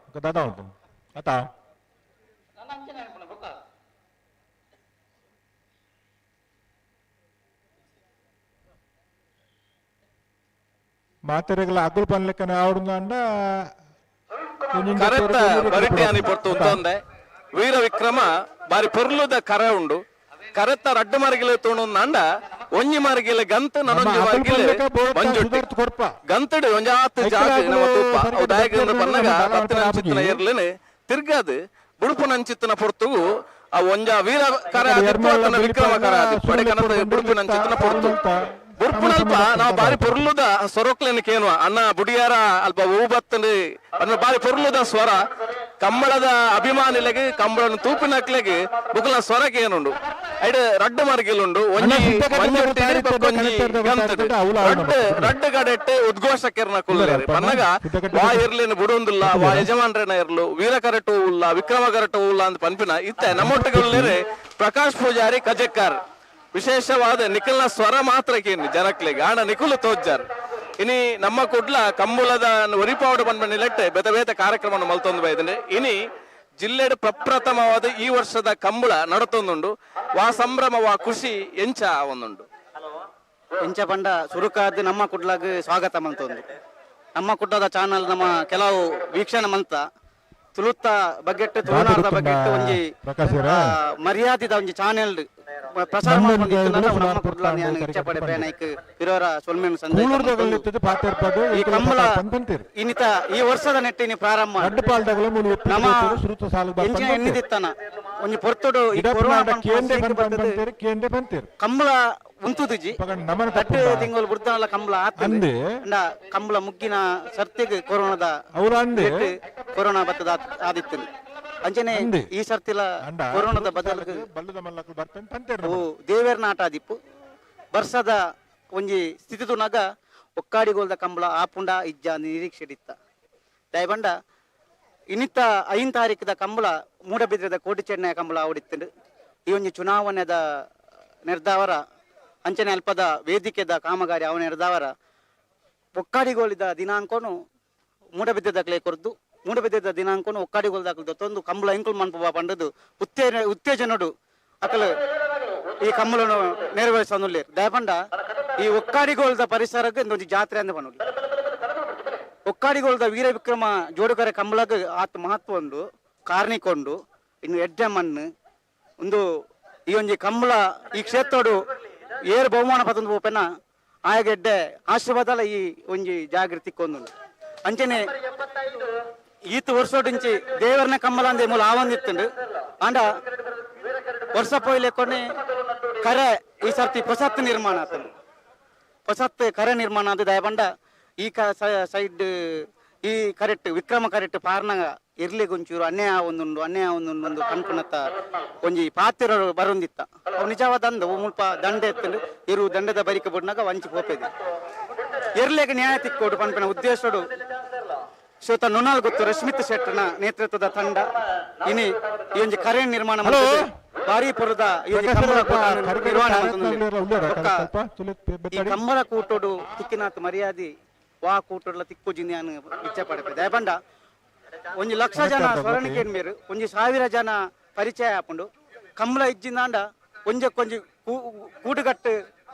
ದಾದಾ ಉಂಟು ಆತಾ ಮಾತೆರೆಗಳ ಅಗುಲ್ ಪನ್ಲೆಕ್ಕನೆ ಆವಡುಂದ ಕರೆತ್ತ ಬರಿಟೆ ಅನಿ ಪೊರ್ತು ಉಂತೊಂದೆ ವೀರ ವಿಕ್ರಮ ಬಾರಿ ಪೊರ್ಲುದ ಕರೆ ಉಂಡು ಕರೆತ್ತ ರಡ್ಡು ಮರಗಿಲೆ ತೋಣೊಂದಾಂಡ ಒಂಜಿ ಮರಗಿಲೆ ಗಂತು ನನೊಂಜಿ ಮರಗಿಲೆ ಮಂಜುಟ್ಟಿ ಗಂತಡು ಒಂಜಾತ್ ಜಾಗ ನಮ್ಮ ತೂಪ ಅವು ದಾಯಕ ಪನ್ನಗ ಬತ್ತಿನ ಅಂಚಿತ್ತಿನ ಎರ್ಲೆನೆ ತಿರ್ಗಾದು ಬುಡುಪುನ ಅಂಚಿತ್ತಿನ ಪೊರ್ತುಗು ಆ ಒಂಜ ವೀರ ಕರೆ ಆದಿಪ್ಪು ಅತ್ತನ ವಿಕ್ರಮ ಕರೆ ಆದಿಪ್ಪು ಅಡೆ ಬುಡುಪಿನ ಅಂಚಿತ್ತಿನ ಪೊರ್ತು ಬುರ್ಪುನಲ್ಪ ನಾವು ಬಾರಿ ಪೊರ್ಲುದ ಸ್ವರಕ್ಲೇನ ಕೇನುವ ಅಣ್ಣ ಬುಡಿಯಾರ ಅಲ್ಪ ಹೂ ಬತ್ತಂದು ಅನ್ನ ಬಾರಿ ಪೊರ್ಲುದ ಸ್ವರ ಕಂಬಳದ ಅಭಿಮಾನಿಲೆಗೆ ಕಂಬಳನ ತೂಪಿನಕ್ಲೆಗೆ ಬುಕಲ ಸ್ವರ ಕೇನುಂಡು ಐಡ್ ರಡ್ಡು ಮರ್ಗಿಲುಂಡು ಒಂಜಿ ಮಂಜುಟ್ಟಿ ಬೊಕ್ಕೊಂಜಿ ಗಂತಡು ರಡ್ಡು ರಡ್ಡು ಕಡೆಟ್ ಉದ್ಘೋಷಕೆರ್ನ ಕುಲ್ಲೇರು ಪನ್ನಗ ವಾ ಇರ್ಲಿನ ಬುಡೊಂದುಲ್ಲ ವಾ ಯಜಮಾನ್ರೇನ ಇರ್ಲು ವೀರ ಕರೆಟು ಉಲ್ಲ ವಿಕ್ರಮ ಕರೆಟು ಉಲ್ಲ ಅಂತ ಪನ್ಪಿನ ಇತ್ತೆ ನಮ್ಮೊಟ್ಟಿಗೆ ಉಲ್ಲೇರು ಪ್ರಕಾಶ್ ಪೂಜಾರಿ ಕಜೆಕ್ಕಾರ್ ವಿಶೇಷವಾದ ನಿಖಲ್ನ ಸ್ವರ ಮಾತ್ರ ಕೇನಿ ಜನಕ್ಲೆಗ್ ಆಣ ನಿಖುಲು ತೋಜ್ಜಾರ್ ಇನಿ ನಮ್ಮ ಕುಡ್ಲ ಕಂಬುಲದ ಒರಿಪಾವಡು ಬಂದ ನಿಲೆಟ್ಟೆ ಬೇತೆ ಬೇತೆ ಕಾರ್ಯಕ್ರಮ ಮಲ್ತೊಂದು ಬೈದಂಡೆ ಇನಿ ಜಿಲ್ಲೆಡ್ ಪ್ರಪ್ರಥಮವಾದ ಈ ವರ್ಷದ ಕಂಬುಳ ನಡತೊಂದುಂಡು ವಾ ಸಂಭ್ರಮ ವಾ ಖುಷಿ ಎಂಚ ಒಂದುಂಡು ಎಂಚ ಪಂಡ ಸುರುಕಾದ್ ನಮ್ಮ ಕುಡ್ಲಾಗ್ ಸ್ವಾಗತ ಮಲ್ತೊಂದು ನಮ್ಮ ಕುಡ್ಲದ ಚಾನಲ್ ನಮ್ಮ ಕೆಲವು ವೀಕ್ಷಣೆ ಮಂತ ತುಳುತ್ತ ಬಗ್ಗೆಟ್ಟು ತುಳುನಾಡದ ಬಗ್ಗೆಟ್ಟು ಒಂಜಿ ಮರ್ಯಾದಿದ ಒಂಜಿ ಚಾನೆಲ್ ಪ್ರಸಾರ ನಮ್ಮ ಕುಡ್ಲ ಇಚ್ಛೆ ಪಡೆ ನಾಯ್ಕ್ ಇರೋರ ಸೊಲ್ಮೆನ್ ಈ ಕಂಬಳ ಇನ್ನಿತ ಈ ವರ್ಷದ ನೆಟ್ಟಿನಿ ಪ್ರಾರಂಭ ನಮ್ಮ ಎಂಚಿನ ಎನ್ನಿದಿತ್ತನ ಒಂಜಿ ಪೊರ್ತುಡು ಈ ಕೊರೋನಾ ಕಂಬಳ ಉಂತುದುಜಿ ತಟ್ಟು ತಿಂಗಳು ಬುಡ್ದನಲ್ಲ ಕಂಬಳ ಆತಂದೆ ಕಂಬಳ ಮುಗ್ಗಿನ ಸರ್ತಿಗೆ ಕೊರೋನಾದ ಕೊರೋನಾ ಬತ್ತದ ಆದಿತ್ತು ಅಂಚನೆ ಈ ಸರ್ತಿಲ ಕೊರೋನಾದ ಬದಲು ದೇವೇರ್ನ ಆಟ ಆದಿಪ್ಪು ವರ್ಷದ ಒಂಜಿ ಸ್ಥಿತಿ ತುನಗ ಒಕ್ಕಾಡಿಗೋಲ್ದ ಕಂಬಳ ಆಪುಂಡ ಇಜ್ಜ ನಿರೀಕ್ಷೆ ಇತ್ತ ದಯಬಂಡ ಇನ್ನಿತ್ತ 5 ತಾರೀಕದ ಕಂಬಳ ಮೂಡಬಿದ್ರದ ಕೋಟಿ ಚೆನ್ನಯ ಕಂಬಳ ಆವಡಿತ್ತಂಡು ಈ ಒಂಜಿ ಚುನಾವಣೆದ ನಿರ್ಧಾವರ ಅಂಚನೆ ಅಲ್ಪದ ವೇದಿಕೆದ ಕಾಮಗಾರಿ ಅವನ ನಿರ್ಧಾವರ ಒಕ್ಕಾಡಿಗೋಲಿದ ದಿನಾಂಕನು ಮೂಡಬಿದ್ದದಕ್ಲೆ ಕೊರದು ಮೂಡಬಿದ್ದ ದಿನಾಂಕನು ಒಕ್ಕಾಡಿಗೋಲ್ದಾಕಲು ತೊಂದು ಕಂಬಳ ಎಂಕುಲ್ ಮನ್ಪುವ ಪಂಡದು ಉತ್ತೇಜನಡು ಅಕಲು ಈ ಕಂಬಳನು ನೆರವೇರಿಸನುಲ್ಲೇರು ದಯಪಂಡ ಈ ಒಕ್ಕಾಡಿಗೋಲ್ದ ಪರಿಸರಕ್ಕೆ ಒಂದೊಂದು ಜಾತ್ರೆ ಅಂದ ಪನ್ನುಲಿ ಒಕ್ಕಾಡಿಗೋಲ್ದ ವೀರ ವಿಕ್ರಮ ಜೋಡುಕರೆ ಕಂಬಳಗ್ ಆತ ಮಹತ್ವ ಉಂಡು ಕಾರ್ಣಿಕೊಂಡು ಇನ್ನು ಎಡ್ಡೆ ಮಣ್ಣು ಒಂದು ಈ ಒಂಜಿ ಕಂಬಳ ಈ ಕ್ಷೇತ್ರಡು ಏರು ಬಹುಮಾನ ಪತಂದು ಪೋಪೆನ ಆಯಗೆಡ್ಡೆ ಆಶೀರ್ವಾದಲ ಈ ಒಂಜಿ ಜಾಗೃತಿ ಕೊಂದುಂಡು ಅಂಚನೆ ಈತ ವರ್ಷೋಡಿಂಚಿ ದೇವರನ ಕಂಬಳ ಅಂದೆ ಮೂಲ ಆವಂದಿತ್ತುಂಡು ಆಂಡ ವರ್ಷ ಪೋಯ್ಲೆಕ್ಕೊನೆ ಕರೆ ಈ ಸರ್ತಿ ಹೊಸತ್ತು ನಿರ್ಮಾಣ ಆತಂದು ಹೊಸತ್ತು ಕರೆ ನಿರ್ಮಾಣ ಆದ ದಯಬಂಡ ಈ ಸೈಡ್ ಈ ಕರೆಕ್ಟ್ ವಿಕ್ರಮ ಕರೆಕ್ಟ್ ಪಾರ್ನಾಗ ಇರ್ಲಿಗೊಂಚೂರು ಅನ್ಯಾಯ ಒಂದುಂಡು ಅನ್ಯಾಯ ಒಂದುಂಡು ಒಂದು ಕಣ್ಪುಣತ್ತ ಒಂಜಿ ಪಾತಿರ ಬರೊಂದಿತ್ತ ಅವು ನಿಜವಾದ ಅಂದ ಮುಲ್ಪ ದಂಡೆ ಎತ್ತಂಡು ಇರು ದಂಡದ ಬರಿಕ ಬುಡ್ನಾಗ ವಂಚಿ ಪೋಪೆದು ಎರ್ಲೆಗೆ ನ್ಯಾಯ ತಿಕ್ಕೋಡು ಪನ್ಪಿನ ಉದ್ದೇಶಡು ಶ್ವೇತ ನುನಾಲ್ ಗೊತ್ತು ರಶ್ಮಿತ್ ಶೆಟ್ಟರ್ನ ನೇತೃತ್ವದ ತಂಡ ಇನಿ ಈ ಒಂಜಿ ಕರೆ ನಿರ್ಮಾಣ ಭಾರಿ ಪುರದ ಈ ಒಂಜಿ ಕಂಬಳ ಕೂಟ ನಿರ್ವಹಣೆ ಈ ಕಂಬಳ ಕೂಟೋಡು ತಿಕ್ಕಿನಾಥ್ ಮರ್ಯಾದಿ ವಾ ಕೂಟೋಡ್ಲ ತಿಕ್ಕು ಜಿನ್ಯಾನು ಇಚ್ಛೆ ಪಡೆಪೆ ದಯಪಂಡ ಒಂಜಿ ಲಕ್ಷ ಜನ ಸ್ವರಣಿಕೆ ಮೇರು ಒಂಜಿ 1000 ಜನ ಪರಿಚಯ ಆಪುಂಡು ಕಂಬಳ ಇಜ್ಜಿಂದಾಂಡ ಒಂಜಕ್ಕೊಂಜಿ ಕೂಡುಗಟ್ಟು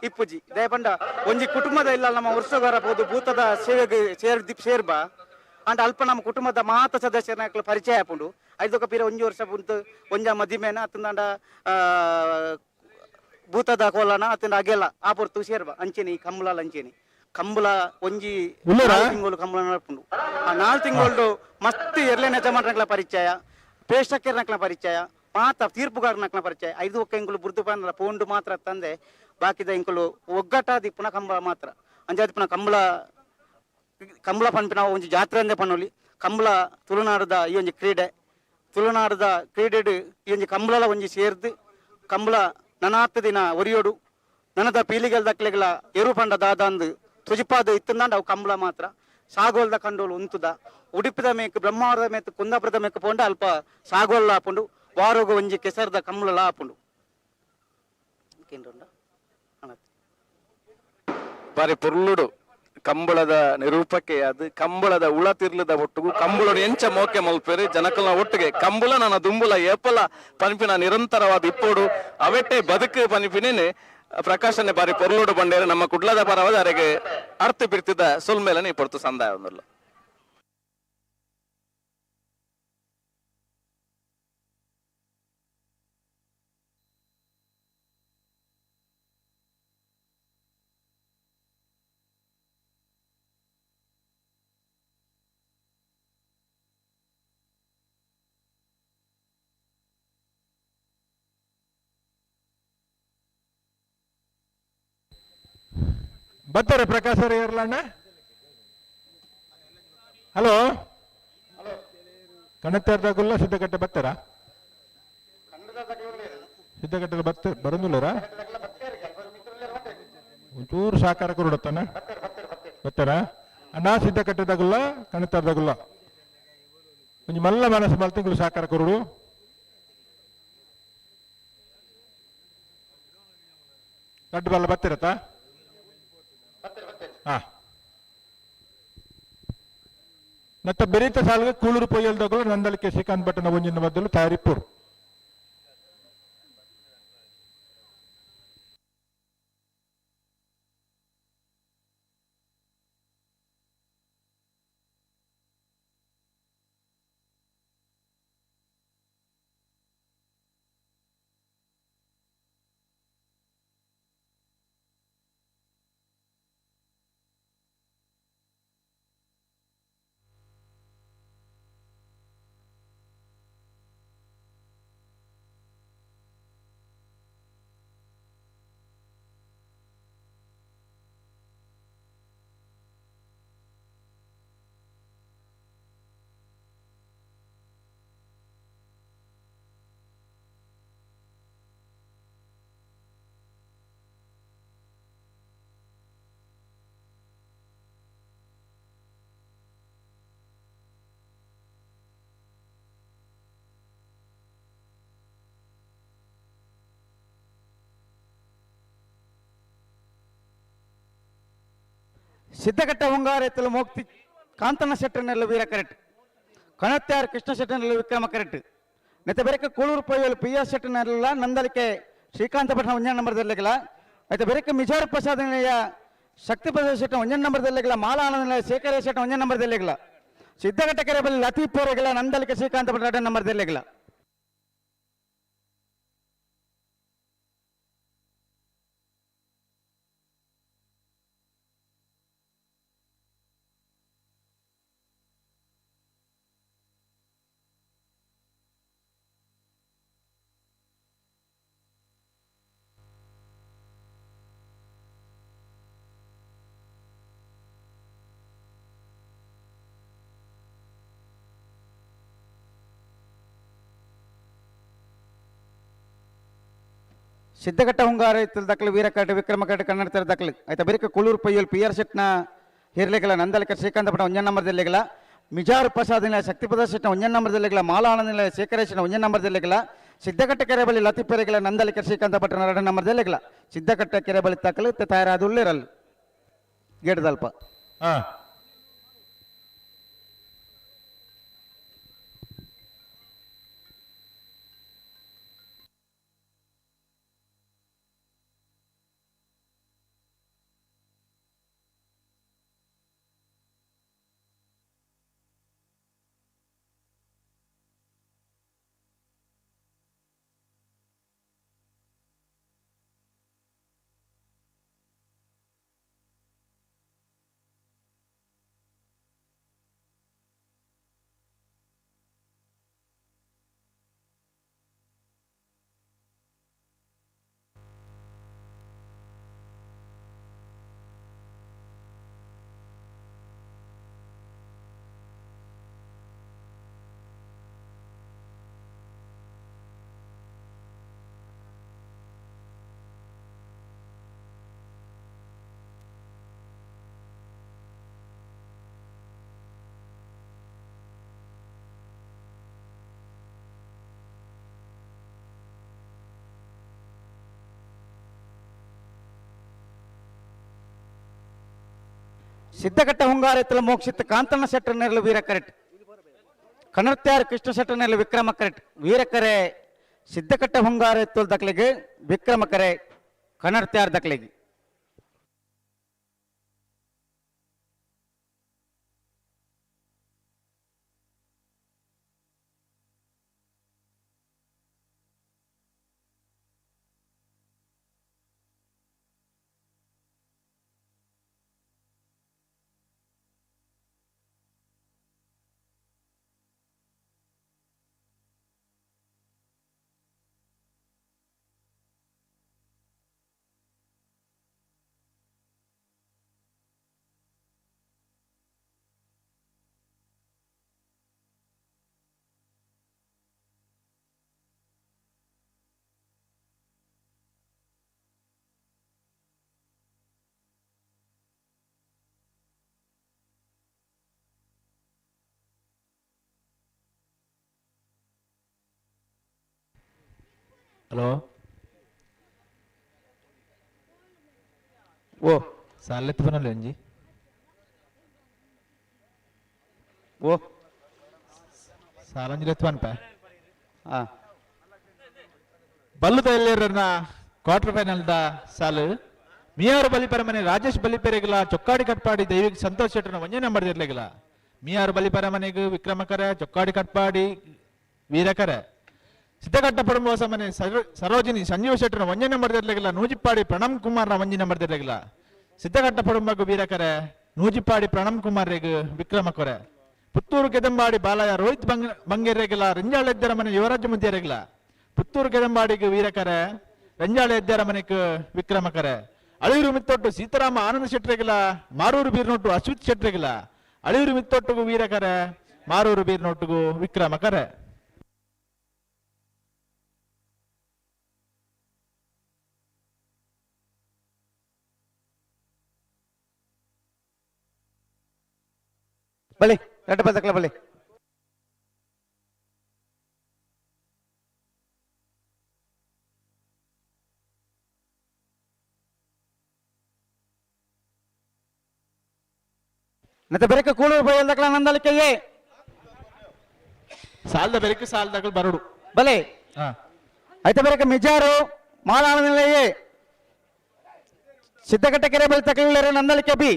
ಇಪ್ಪುಜಿ ದಯಪಂಡ ಒಂಜಿ ಕುಟುಂಬದ ಇಲ್ಲ ನಮ್ಮ ವರ್ಷಗಾರ ಪೋದು ಭೂತದ ಸೇವೆಗೆ ಸೇರ್ ಸೇರ್ಬಾ ಅಂಡ ಅಲ್ಪ ನಮ್ಮ ಕುಟುಂಬದ ಮಾತ ಸದಸ್ಯರನ್ನ ಪರಿಚಯ ಆಪುಂಡು ಐದೊಕ್ಕ ಪೀರ ಒಂಜಿ ವರ್ಷ ಪುಂತು ಒಂಜ ಮದಿಮೇನ ಅತ್ತಂದಾಂಡ ಭೂತದ ಕೋಲನ ಅತ್ತಂದ ಅಗೆಲ ಆ ಪೊರ್ತು ಸೇರ್ಬ ಅಂಚೆನೆ ಈ ಕಂಬುಲಾಲ ಅಂಚೆನೆ ಕಂಬುಲ ಒಂಜಿ ಉಲ್ಲೂರಾ? 4 ತಿಂಗಳು ಕಂಬುಲ ನಡಪುಂಡು. ಆ 4 ತಿಂಗಳು ಮಸ್ತ್ ಎರ್ಲೆನ ಯಜಮಾನ್ರಕ್ಲ ಪರಿಚಯ, ಪ್ರೇಕ್ಷಕರನಕ್ಲ ಪರಿಚಯ, ಮಾತ ತೀರ್ಪುಗಾರನಕ್ಲ ಪರಿಚಯ. 5 ಒಕ್ಕ ಇಂಕುಲು ಬುರ್ದು ಪಂದ್ರ ಪೋಂಡು ಮಾತ್ರ ತಂದೆ ಬಾಕಿದ ಇಂಕುಲು ಒಗ್ಗಟ್ಟಾದಿ ಪುನಃ ಕಂಬಳ ಮಾತ್ರ ಅಂಜಾದಿ ಪುನಃ ಕಂಬಳ ಕಂಬಳ ಪನ್ಪಿನ ಒಂಜಿ ಜಾತ್ರೆ ಅಂದೆ ಪನ್ನೊಲಿ. ಕಂಬಳ ತುಳುನಾಡದ ಈ ಒಂಜಿ ಕ್ರೀಡೆ, ತುಳುನಾಡದ ಕ್ರೀಡೆಡ್ ಈ ಒಂಜಿ ಕಂಬಳಲ ಒಂಜಿ ಸೇರ್ದು ಕಂಬಳ ನನಾತ್ ದಿನ ಒರಿಯೋಡು ನನದ ಪೀಲಿಗೆಲ್ ದಕ್ಲೆಗಳ ಎರು ಪಂಡ ದಾದಾಂದು ತುಜಿಪಾದ ಇತ್ತಂದಾಂಡ ಅವು ಕಂಬಳ ಮಾತ್ರ. ಸಾಗೋಲ್ದ ಕಂಡೋಲು ಉಂತುದ ಉಡುಪಿದ ಮೇಕ್ ಬ್ರಹ್ಮಾವರದ ಮೇಕ್ ಕುಂದಾಪುರದ ಮೇಕ್ ಪೋಂಡ ಅಲ್ಪ ಸಾಗೋಲ್ಲ ಆಪುಂಡು, ವಾರೋಗ ಒಂಜಿ ಕೆಸರದ ಕಂಬಳಲ ಆಪುಂಡು. ಬಾರಿ ಪೊರ್ಲುಡು ಕಂಬಳದ ನಿರೂಪಕ್ಕೆ ಅದು ಕಂಬಳದ ಉಳ ತಿರ್ಲದ ಒಟ್ಟುಗು ಕಂಬಳೋಡು ಎಂಚ ಮೋಕೆ ಮಲ್ಪೇರು ಜನಕಲ್ನ ಒಟ್ಟಿಗೆ ಕಂಬಳ ನನ್ನ ದುಂಬುಲ ಏಪಲ ಪನ್ಪಿನ ನಿರಂತರವಾದ ಇಪ್ಪೋಡು ಅವೆಟ್ಟೆ ಬದುಕು ಪನ್ಪಿನೇನೆ ಪ್ರಕಾಶನೆ ಬಾರಿ ಪೊರ್ಲುಡು ಬಂಡೇರು ನಮ್ಮ ಕುಡ್ಲದ ಪರವಾದ ಅರೆಗೆ ಅರ್ಥ ಬಿರ್ತಿದ್ದ ಸೊಲ್ಮೇಲನೆ ಈ ಪೊರ್ತು ಸಂದಾಯ ಒಂದುಲ್ಲ. ಬರ್ತಾರೆ ಪ್ರಕಾಶ್ ಏರ್ಲಣ್ಣ. ಹಲೋ, ಕಣತ್ತಾರ್ದಾಗುಲ್ಲ ಸಿದ್ದಕಟ್ಟೆ ಬರ್ತಾರಾ? ಸಿದ್ದಕಟ್ಟೆ ಬರ್ತ ಬರಂದಿಲ್ಲರ? ಒಂಚೂರು ಸಹಕಾರ ಕೊಡತ್ತಾನ ಬರ್ತಾರಾ ಅಣ್ಣ? ಸಿದ್ದಕಟ್ಟೆದಾಗುಲ್ಲ ಕಣತ್ತಾರ್ದಾಗುಲ್ಲ ಒಂಜಿ ಮಲ್ಲ ಮನಸ್ಸು ಮಲ್ತಿಂಗಳು ಸಹಕಾರ ಕೊರಡು. ದೊಡ್ಡ ಬಲ್ಲ ಬರ್ತಿರತ್ತಾ? ಹಾ, ಮತ್ತೆ ಬೆರೀತ ಸಾಲಿಗೆ ಕೂಳೂರು ಪೊಯ್ಯಲ್ದಾಗಲು ನಂದಲಿಕೆ ಶ್ರೀಕಾಂತ್ ಭಟ್ಟನ ಒಂಜಿನ ಮೊದಲು ತಯಾರಿಪುರ್. ಸಿದ್ದಘಟ್ಟ ಹೊಂಗಾರ ಎತ್ತಲು ಮೋಕ್ತಿ ಕಾಂತಣ್ಣ ಶೆಟ್ಟರ್ನೆಲ್ಲ ವೀರ ಕರೆಕ್ಟ್, ಕಣತ್ಯಾರ್ ಕೃಷ್ಣ ಶೆಟ್ಟರ್ನೆಲ್ಲ ವಿಕ್ರಮ ಕರೆಕ್ಟ್. ನೆತ್ತ ಬೆರಕೆ ಕೂಳೂರು ಪೊಯ್ಯಲು ಪಿ ಎಸ್ ಶೆಟ್ಟರ್ನೆಲ್ಲ ನಂದಲಿಕೆ ಶ್ರೀಕಾಂತ ಭಟ್ನ ಒಂಜನೇ ನಂಬರ್ದಲ್ಲಿಗಲ. ಆಯ್ತು ಬೆರಕೆ ಮಿಜಾರ್ ಪ್ರಸಾದ್ ನಿಲಯ ಶಕ್ತಿ ಪ್ರಸಾದ್ ಶೆಟ್ಟ ಒಂಜನೇ ನಂಬರ್ದಲ್ಲಿಗಲ, ಮಾಲಾ ಆನಂದ ನಿಲಯ ಶೇಖರ ಶೆಟ್ಟ ಒಂಜನೇ ನಂಬರ್ದಲ್ಲಿಗಲ. ಸಿದ್ದಘಟ್ಟ ಕೆರೆಬಲ್ಲಿ ಲತೀಫ್ ಪೋರೆಗಲ ನಂದಲಿಕೆ ಶ್ರೀಕಾಂತ ಭಟ್ಟ ಎರಡನೇ ನಂಬರ್ದಲ್ಲಿಗಲ. ಸಿದ್ದಘಟ್ಟ ಹುಂಗಾರ ಇತ್ತಲ್ ದಾಖಲೆ ವೀರಕಾಟ ವಿಕ್ರಮ ಕಾಟ ಕನ್ನಡ ತರ ದಾಖಲೆ. ಆಯ್ತಾ ಬೇರೆ ಕುಳೂರು ಪೈಯಲ್ ಪಿ ಆರ್ ಶೆಟ್ನ ಹಿರ್ಲಿಗಲ ನಂದಲಕ ಶ್ರೀಕಾಂತ ಭಟ್ಟ ಒಂಜನೇ ನಂಬರ್ದಲ್ಲಿಗಲ, ಮಿಜಾರ್ ಪ್ರಸಾದ್ ನಿಲಯ ಶಕ್ತಿ ಪ್ರಸಾದ್ ಶೆಟ್ನ ಒಂಜನೇ ನಂಬರ್ದಲ್ಲಿಗಲ, ಮಾಲಾ ಆನಂದ ನಿಲಯ ಶೇಖರ ಶೆಟ್ನ ಒಂಜನೇ ನಂಬರ್ದಲ್ಲಿಗಲ, ಸಿದ್ದಘಟ್ಟ ಕೆರೆಬಳಿ ಲತೀಫ್ ಪೆರೆಗಲ ನಂದಲಿಕ ಶ್ರೀಕಾಂತ ಭಟ್ಟನ ಎರಡನೇ ನಂಬರ್ದಲ್ಲಿಗಲ. ಸಿದ್ದಘಟ್ಟ ಕೆರೆಬಳಿ ತಕಲು ತಯಾರಾದುಳ್ಳಿರಲ್ ಗೇಟದಲ್ಪ. ಹಾ. ಸಿದ್ದಕಟ್ಟೆ ಹುಂಗಾರೆತ್ತಲ ಮೋಕ್ಷಿತ್ ಕಾಂತಣ್ಣ ಶೆಟ್ಟರ್ ನೆರಳು ವೀರ ಕರೆಟ್. ಕನರ್ತ್ಯಾರು ಕೃಷ್ಣ ಶೆಟ್ಟರ್ ನೆರಳು ವಿಕ್ರಮ ಕರೆಟ್. ವೀರಕರೆ ಸಿದ್ದಕಟ್ಟೆ ಹುಂಗಾರೆತ್ತಲ ದಕ್ಲಿಗೆ, ವಿಕ್ರಮ ಕರೆ ಕನರ್ತ್ಯಾರ್ ದಕ್ಲಿಗೆ. ಹಲೋ ಓ ಸಾಲೆತ್ತು ಬನಲ್ಲ ಅಂಜಿ ಓ ಸಾಲಂಜಿ ಎತ್ತು ಬನ್ಪ. ಹಾ. ಬಲ್ಲುದ ಎಲ್ಲರನ್ನ ಕ್ವಾರ್ಟರ್ ಫೈನಲ್ the ಸಾಲು. ಮಿಯಾರು ಬಲಿಪರ ಮನೆ ರಾಜೇಶ್ ಬಲಿಪೆರೆಗಿಲ, ಚೊಕ್ಕಾಡಿ ಕಟ್ಪಾಡಿ ದೈವಿಕ್ ಸಂತೋಷ್ ಶೆಟ್ಟರ್ನ ಒಂಜೇ ನಂಬರ್ ಇರ್ಲಿಗಿಲ್ಲ. ಮಿಯಾರು ಬಲಿಪರ ಮನೆಗೆ ವಿಕ್ರಮಕರ, ಚೊಕ್ಕಾಡಿ ಕಟ್ಪಾಡಿ ವೀರಕರ. ಸಿದ್ದಘಟ್ಟ ಪಡುಂಬ ಮನೆ ಸರೋಜಿನಿ ಸಂಜೀವ ಶೆಟ್ಟರ್ನ ಒಂಜೇ ನಂಬರ್ ಇರ್ಲಿಗಿಲ್ಲ. ನೂಜಿಪ್ಪಾಡಿ ಪ್ರಣಮ್ ಕುಮಾರ್ನ ಒಂಜಿ ನಂಬರ್ ಇರ್ಲಿಗಿಲ್ಲ. ಸಿದ್ದಘಟ್ಟ ಪಡುಂಬಗು ವೀರಕರೆ, ನೂಜಿಪ್ಪಾಡಿ ಪ್ರಣಮ್ ಕುಮಾರ್ ವಿಕ್ರಮ ಕೊರೆ. ಪುತ್ತೂರು ಕೆದಂಬಾಡಿ ಬಾಲಯ್ಯ ರೋಹಿತ್ ಬಂಗೇರೆಗಿಲ, ರಂಜಾಳ ಎದ್ದರ ಮನೆ ಯುವರಾಜ ಮುದ್ಯರೆಗಿಲ. ಪುತ್ತೂರು ಕೆದಂಬಾಡಿಗೆ ವೀರಕರೆ, ರಂಜಾಳ ಎದ್ದರ ಮನೆಗೆ ವಿಕ್ರಮಕರೆ. ಅಳಿಯೂರು ಮಿತ್ತೊಟ್ಟು ಸೀತಾರಾಮ ಆನಂದ ಶೆಟ್ಟರೆಗಿಲ, ಮಾರೂರು ಬೀರ್ನೊಟ್ಟು ಅಶ್ವಿತ್ ಶೆಟ್ಟರೆಗಿಲ. ಅಳಿಯೂರು ಮಿತ್ತೊಟ್ಟುಗು ವೀರಕರೆ, ಮಾರೂರು ಬೀರ್ನೊಟ್ಟುಗು ವಿಕ್ರಮಕರೆ. ಬಲಿ ಎರಡು ಬದಕಲ ಬಲಿ. ಮತ್ತೆ ಬೆರಕ ಕೂಳು ಬಯಲ್ದಕ್ಲ ನಂದಲಿಕೆಯೇ. ಸಾಲದ ಬೆರಕು ಸಾಲದಗಳು ಬರಡು. ಬಲೆ. ಐತ ಬೆರಕ ಮಿಜಾರು ಮಾಲಾನಲೆಯೇ. ಸಿದ್ದಘಟ್ಟ ಕೆರೆ ಬಳಿ ತಕಲಿಲ್ಲರೆ ನಂದಲಿಕೆ ಬಿ.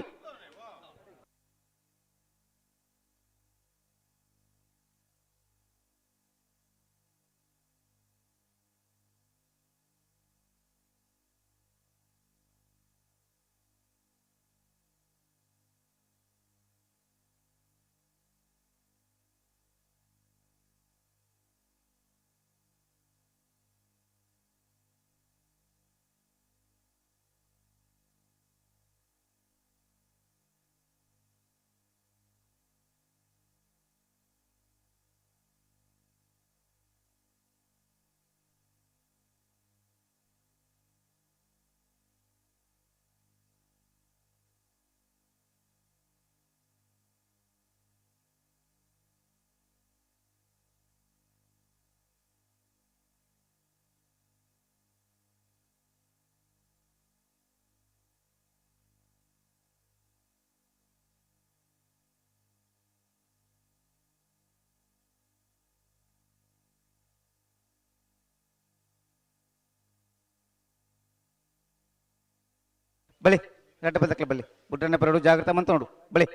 ಬಲಿ ರಡ್ಡ ಬದಕ್ಲ ಬಲಿ. ಬುಡ್ಡಣ್ಣ ಪರಡು ಜಾಗ್ರತೆ ಮಂತ ನೋಡು ಬಲಿ.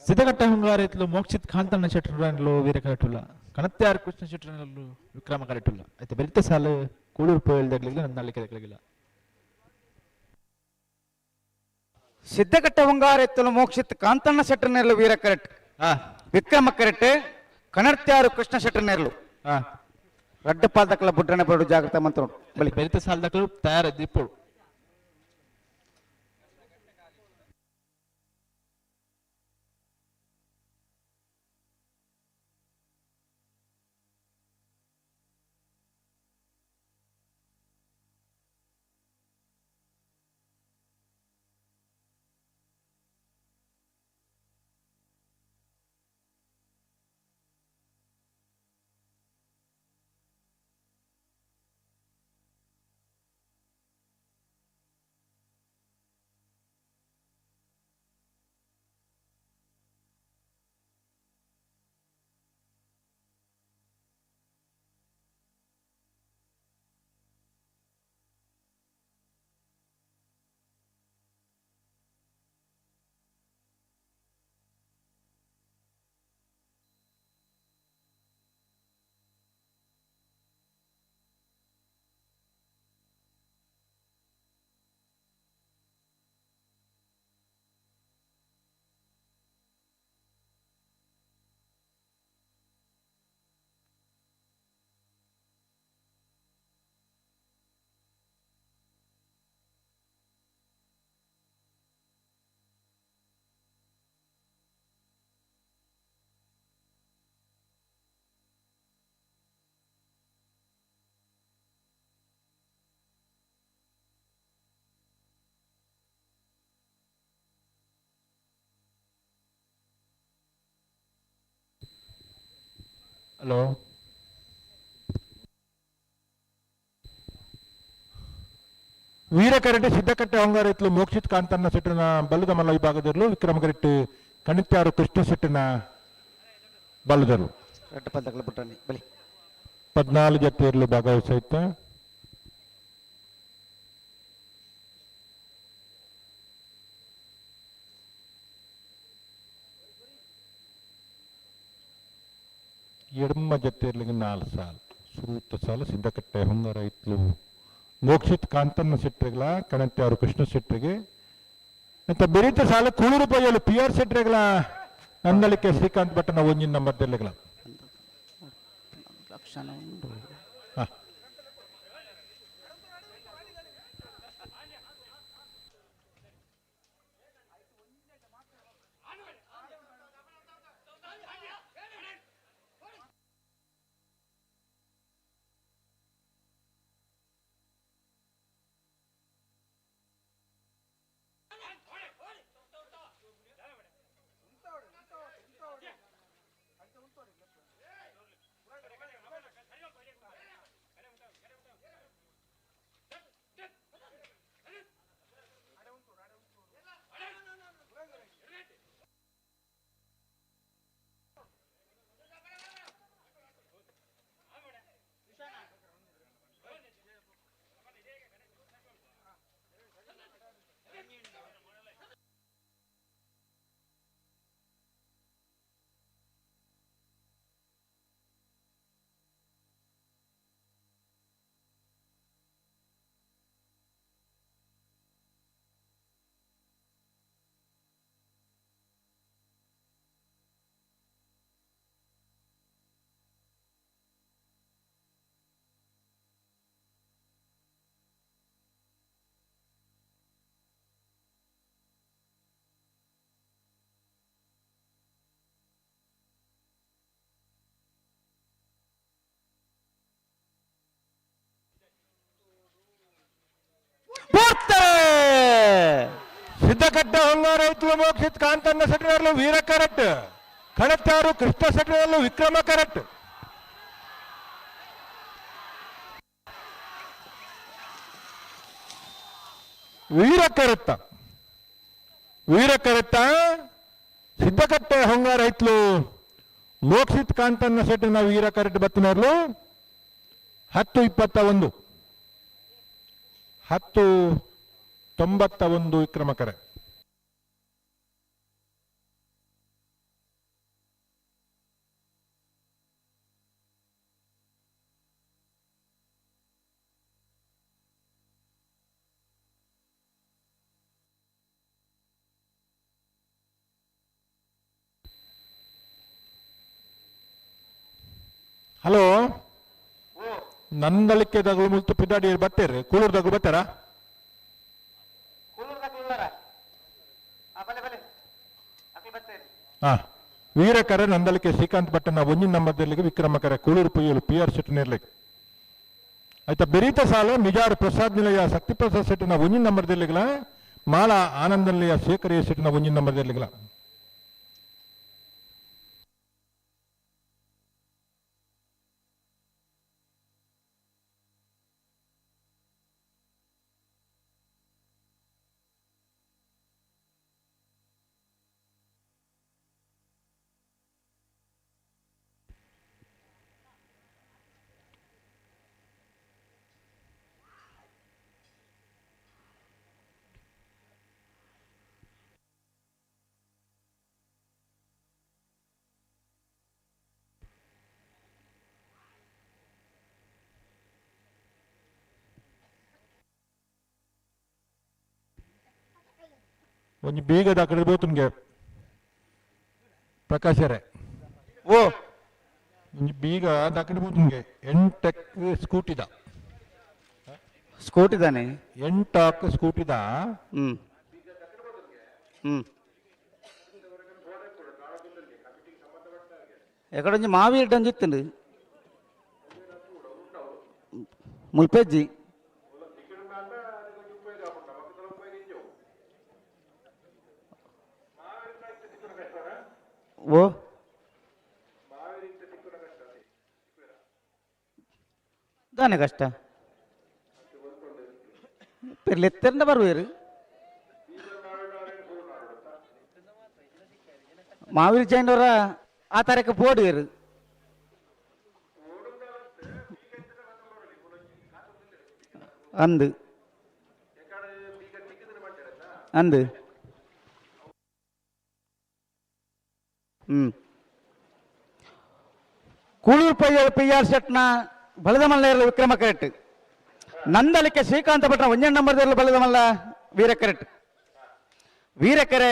ಸಿದ್ದಘಟ್ಟ ಹುಂಗಾರೆತ್ಲು ಮೋಕ್ಷಿತ್ ಕಾಂತಣ್ಣ ಶೆಟ್ಟರನ್ಲು ವೀರ ಕರೆಟುಲ್ಲ. ಕಣತ್ಯಾರ್ ಕೃಷ್ಣ ಶೆಟ್ಟರನಲ್ಲು ವಿಕ್ರಮ ಕರೆಟುಲ್ಲ. ಐತೆ ಬೆರಿತ ಸಾಲು ಕೂಳೂರು ಪೋಯಲ್ದಾಗ್ಲಿಲ್ಲ ನನ್ನ ಕೆದಕ್ಲಿಲ್ಲ. ಸಿದ್ದಘಟ್ಟ ಹುಂಗಾರೆತ್ತಲು ಮೋಕ್ಷಿತ್ ಕಾಂತಣ್ಣ ಶೆಟ್ಟರ್ನೆರ್ಲು ವೀರ ಕರೆಟ್. ವಿಕ್ರಮ ಕರೆಟ್ ಕಣರ್ತ್ಯಾರು ಕೃಷ್ಣ ಶೆಟ್ಟರ್ನೆರ್ಲು. ರಡ್ಡ ಪಾಲ್ದಕ್ಲ ಬುಡ್ಡಣ್ಣ ಪರಡು ಜಾಗ್ರತೆ ಮಂತ ನೋಡು ಬಲಿ. ಬೆರಿತ ಸಾಲದಕ್ಲು ತಯಾರ ದಿಪ್ಪುಡು. ಹಲೋ ವೀರಕರೆಡ್ಡಿ ಸಿದ್ದಕಟ್ಟೆ ಹೊಂಗಾರೈತ್ಲು ಮೋಕ್ಷಿತ್ ಕಾಂತನ್ನ ಸೆಟ್ಟಿನ ಬಲ್ಲದ ಮಲ್ಲ ವಿಭಾಗದಲ್ಲೂ ವಿಕ್ರಮಗರೆಟ್ಟಿ ಕಣಿತ್ಯಾರು ಕೃಷ್ಣ ಸೆಟ್ಟಿನ ಬಲ್ಲದರು. ರಡ್ಡ್ ಪಂತಕ್ಲ ಬುಟ್ಟಾನಿ ಬಲಿ. 14 ಜತೆಯಲ್ಲೂ ಭಾಗವಹಿಸೈತ. ಎಡಮ ಜತೆಯಲ್ಲಿಗೆ 4 ಸಾಲು ಸುರೂತ ಸಾಲು ಸಿದ್ದಕಟ್ಟೆ ಹೊಂಗಾರೈತ್ಲು ಮೋಕ್ಷಿತ್ ಕಾಂತನ್ನ ಸೆಟ್ರಿಗಳ ಕಣತ್ಯಾರು ಕೃಷ್ಣ ಶೆಟ್ಟರಿಗೆ ಅಂತ ಬೆರೀತ ಸಾಲ ಕೂಳೂರು ಪೈಯಲು ಪಿ ಆರ್ ಶೆಟ್ರಿಗಳ ನಂದಳಿಕೆ ಶ್ರೀಕಾಂತ್ ಭಟ್ಟನ ಒಂಜಿನ ನಂಬರ್ ದೆಲ್ಲೆಗಳ. ಲಕ್ಷಣ ಉಂಡು. ಸಿದ್ದಕಟ್ಟೆ ಹೊಂಗಾರೈತ್ಲು ಮೋಕ್ಷಿತ್ ಕಾಂತನ್ನ ಸೆಟ್ಟಿನಲ್ಲೂ ವೀರ ಕರೆಕ್ಟ್, ಕಣತ್ತಾರು ಕೃಷ್ಣ ಸೆಟ್ಟಿನಲ್ಲೂ ವಿಕ್ರಮ ಕರೆಕ್ಟ್. ವೀರ ಕರೆಕ್ಟ, ವೀರ ಕರೆಕ್ಟ ಸಿದ್ದಕಟ್ಟೆ ಹೊಂಗಾರೈತ್ಲು ಮೋಕ್ಷಿತ್ ಕಾಂತನ್ನ ಸೆಟ್ಟಿನ ವೀರ ಕರೆಕ್ಟ್ ಬತ್ತಿನರ್ಲು 10:21, 10:91 ವಿಕ್ರಮಕರೆ. ಹಲೋ, ನಂದಳಿಕೆ ದಗಳು ಮುಲ್ತು ಪಿದಾಡಿ ಬತ್ತೇರಿ, ಕೂಳೂರು ದಗಳು ಬತ್ತಾರಾ? ವೀರಕರೆ ನಂದಳಿಕೆ ಶ್ರೀಕಾಂತ್ ಭಟ್ಟನ ಒಂಜಿನ ನಂಬರ್ದಲ್ಲಿಗೆ ವಿಕ್ರಮಕರೆ ಕೂಳೂರು ಪುಯ್ಯಲು ಪಿ ಆರ್ ಶೆಟ್ಟಿ ನೇರ್ಲಿಕ್ಕೆ ಆಯ್ತಾ. ಬೆರೀತ ಸಾಲ ಮಿಜಾರು ಪ್ರಸಾದ್ ನಿಲಯ ಶಕ್ತಿ ಪ್ರಸಾದ್ ಶೆಟ್ಟಿನ ಒಂಜಿನ ನಂಬರ್ದಲ್ಲಿಗಲ, ಮಾಲಾ ಆನಂದ ನಿಲಯ ಶೇಖರ್ ಎ ಶೆಟ್ಟಿನ ಒಂಜಿನ ನಂಬರ್ದಲ್ಲಿಗಲ. ಒಂಜಿ ಬೀಗ ದಾಕಡೆ ಬೋತುನ್ಗೆ ಪ್ರಕಾಶರೇ. ಓ ಒಂಜಿ ಬೀಗ ದಾಕಡೆ ಬೋತುನ್ಗೆ ಎಂಟಕ್ ಸ್ಕೂಟಿದ. ಸ್ಕೂಟಿದಾನೆ? ಎಂಟಾಕ್ ಸ್ಕೂಟಿದ. ಹ್ಮ್ ಹ್ಮ್ ಎಕಡೊಂಜಿ ಮಾವೀರ್ ಒಂಜಿ ಇತ್ತುಂಡು ಮುಲ್ಪೆಜ್ಜಿ. ಓ ದಾನೆ ಕಷ್ಟ ಪಿರ್ಲೆತ್ತೆಂಡ ಬರುವೇರು ಮಾವೀರ್ ಜೈನವರ ಆ ತಾರೀಕು ಪೋಡುವೇರು ಅಂದು ಅಂದು ಹ್ಮ್ ಕೂಳೂರು ಪಯ್ಯ ಪಿ ಆರ್ ಶೆಟ್ನ ಬಲದಮಲ್ಲ ವಿಕ್ರಮ ಕರೆಕ್ಟ್ ನಂದಲಿಕೆ ಶ್ರೀಕಾಂತ ಭಟ್ರ ಒಂಜೇ ನಂಬರ್ದಲ್ಲಿ ಬಲದಮಲ್ಲ ವೀರ ಕರೆಕ್ಟ್ ವೀರಕರೆ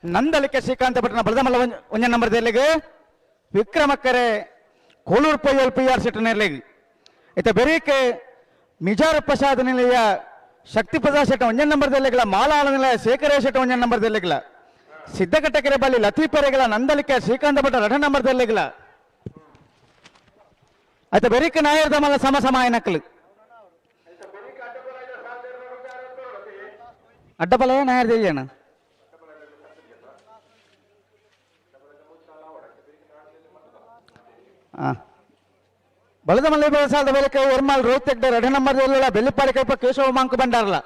ನಂದಲಿಕೆ ಶ್ರೀಕಾಂತ ಭಟ್ರನ ಬಲದಮಲ್ಲ ಒಂಜೇ ನಂಬರ್ದಲ್ಲಿಗೆ ವಿಕ್ರಮಕ್ಕರೆ ಕೋಳೂರು ಪಯ್ಯಲ್ ಪಿ ಆರ್ ಶೆಟ್ನ ಇತ ಬೆರೀಕೆ ಮಿಜಾರ ಪ್ರಸಾದ್ ನಿಲಯ ಶಕ್ತಿ ಪ್ರಸಾದ್ ಶೆಟ್ಟ ಒಂಜೇ ನಂಬರ್ದಲ್ಲಿಗಳ ಮಾಲಾಳ ನಿಲಯ ಶೇಖರ ಶೆಟ್ಟ ಒಂಜೇ ನಂಬರ್ದಲ್ಲಿಗಳ ಸಿದ್ದಕಟ್ಟಕೆರೆ ಬಲ್ಲಿ ಲತೀಪೆರೆಗಳ ನಂದಲಿಕೆ ಶ್ರೀಕಾಂತ ಭಟ್ಟ ರಡ ನಂಬರ್ದಲ್ಲಿಗಳ ಆಯ್ತಾ ಬೆರಿಕ ನಾಯರ್ ದಮಲ್ಲ ಸಮ ಸಮ ಆಯ್ನಕ್ಲು ಅಡ್ಡಬಲ ನಾಯರ್ ದೇವಿಯಣ್ಣ ಆ ಬಲದ ಮಲ್ಲೆ ಬೆಳಸಾಲದ ಬೆಲಕ್ಕೆ ಎರ್ಮಾಲ್ ರೋಹಿತ್ ಹೆಗ್ಡೆ ರಡ ನಂಬರ್ ಬೆಳ್ಳಿಪಾಡಿ ಕೈಪ ಕೇಶವ ಮಾಂಕು ಬಂಡಾರಲ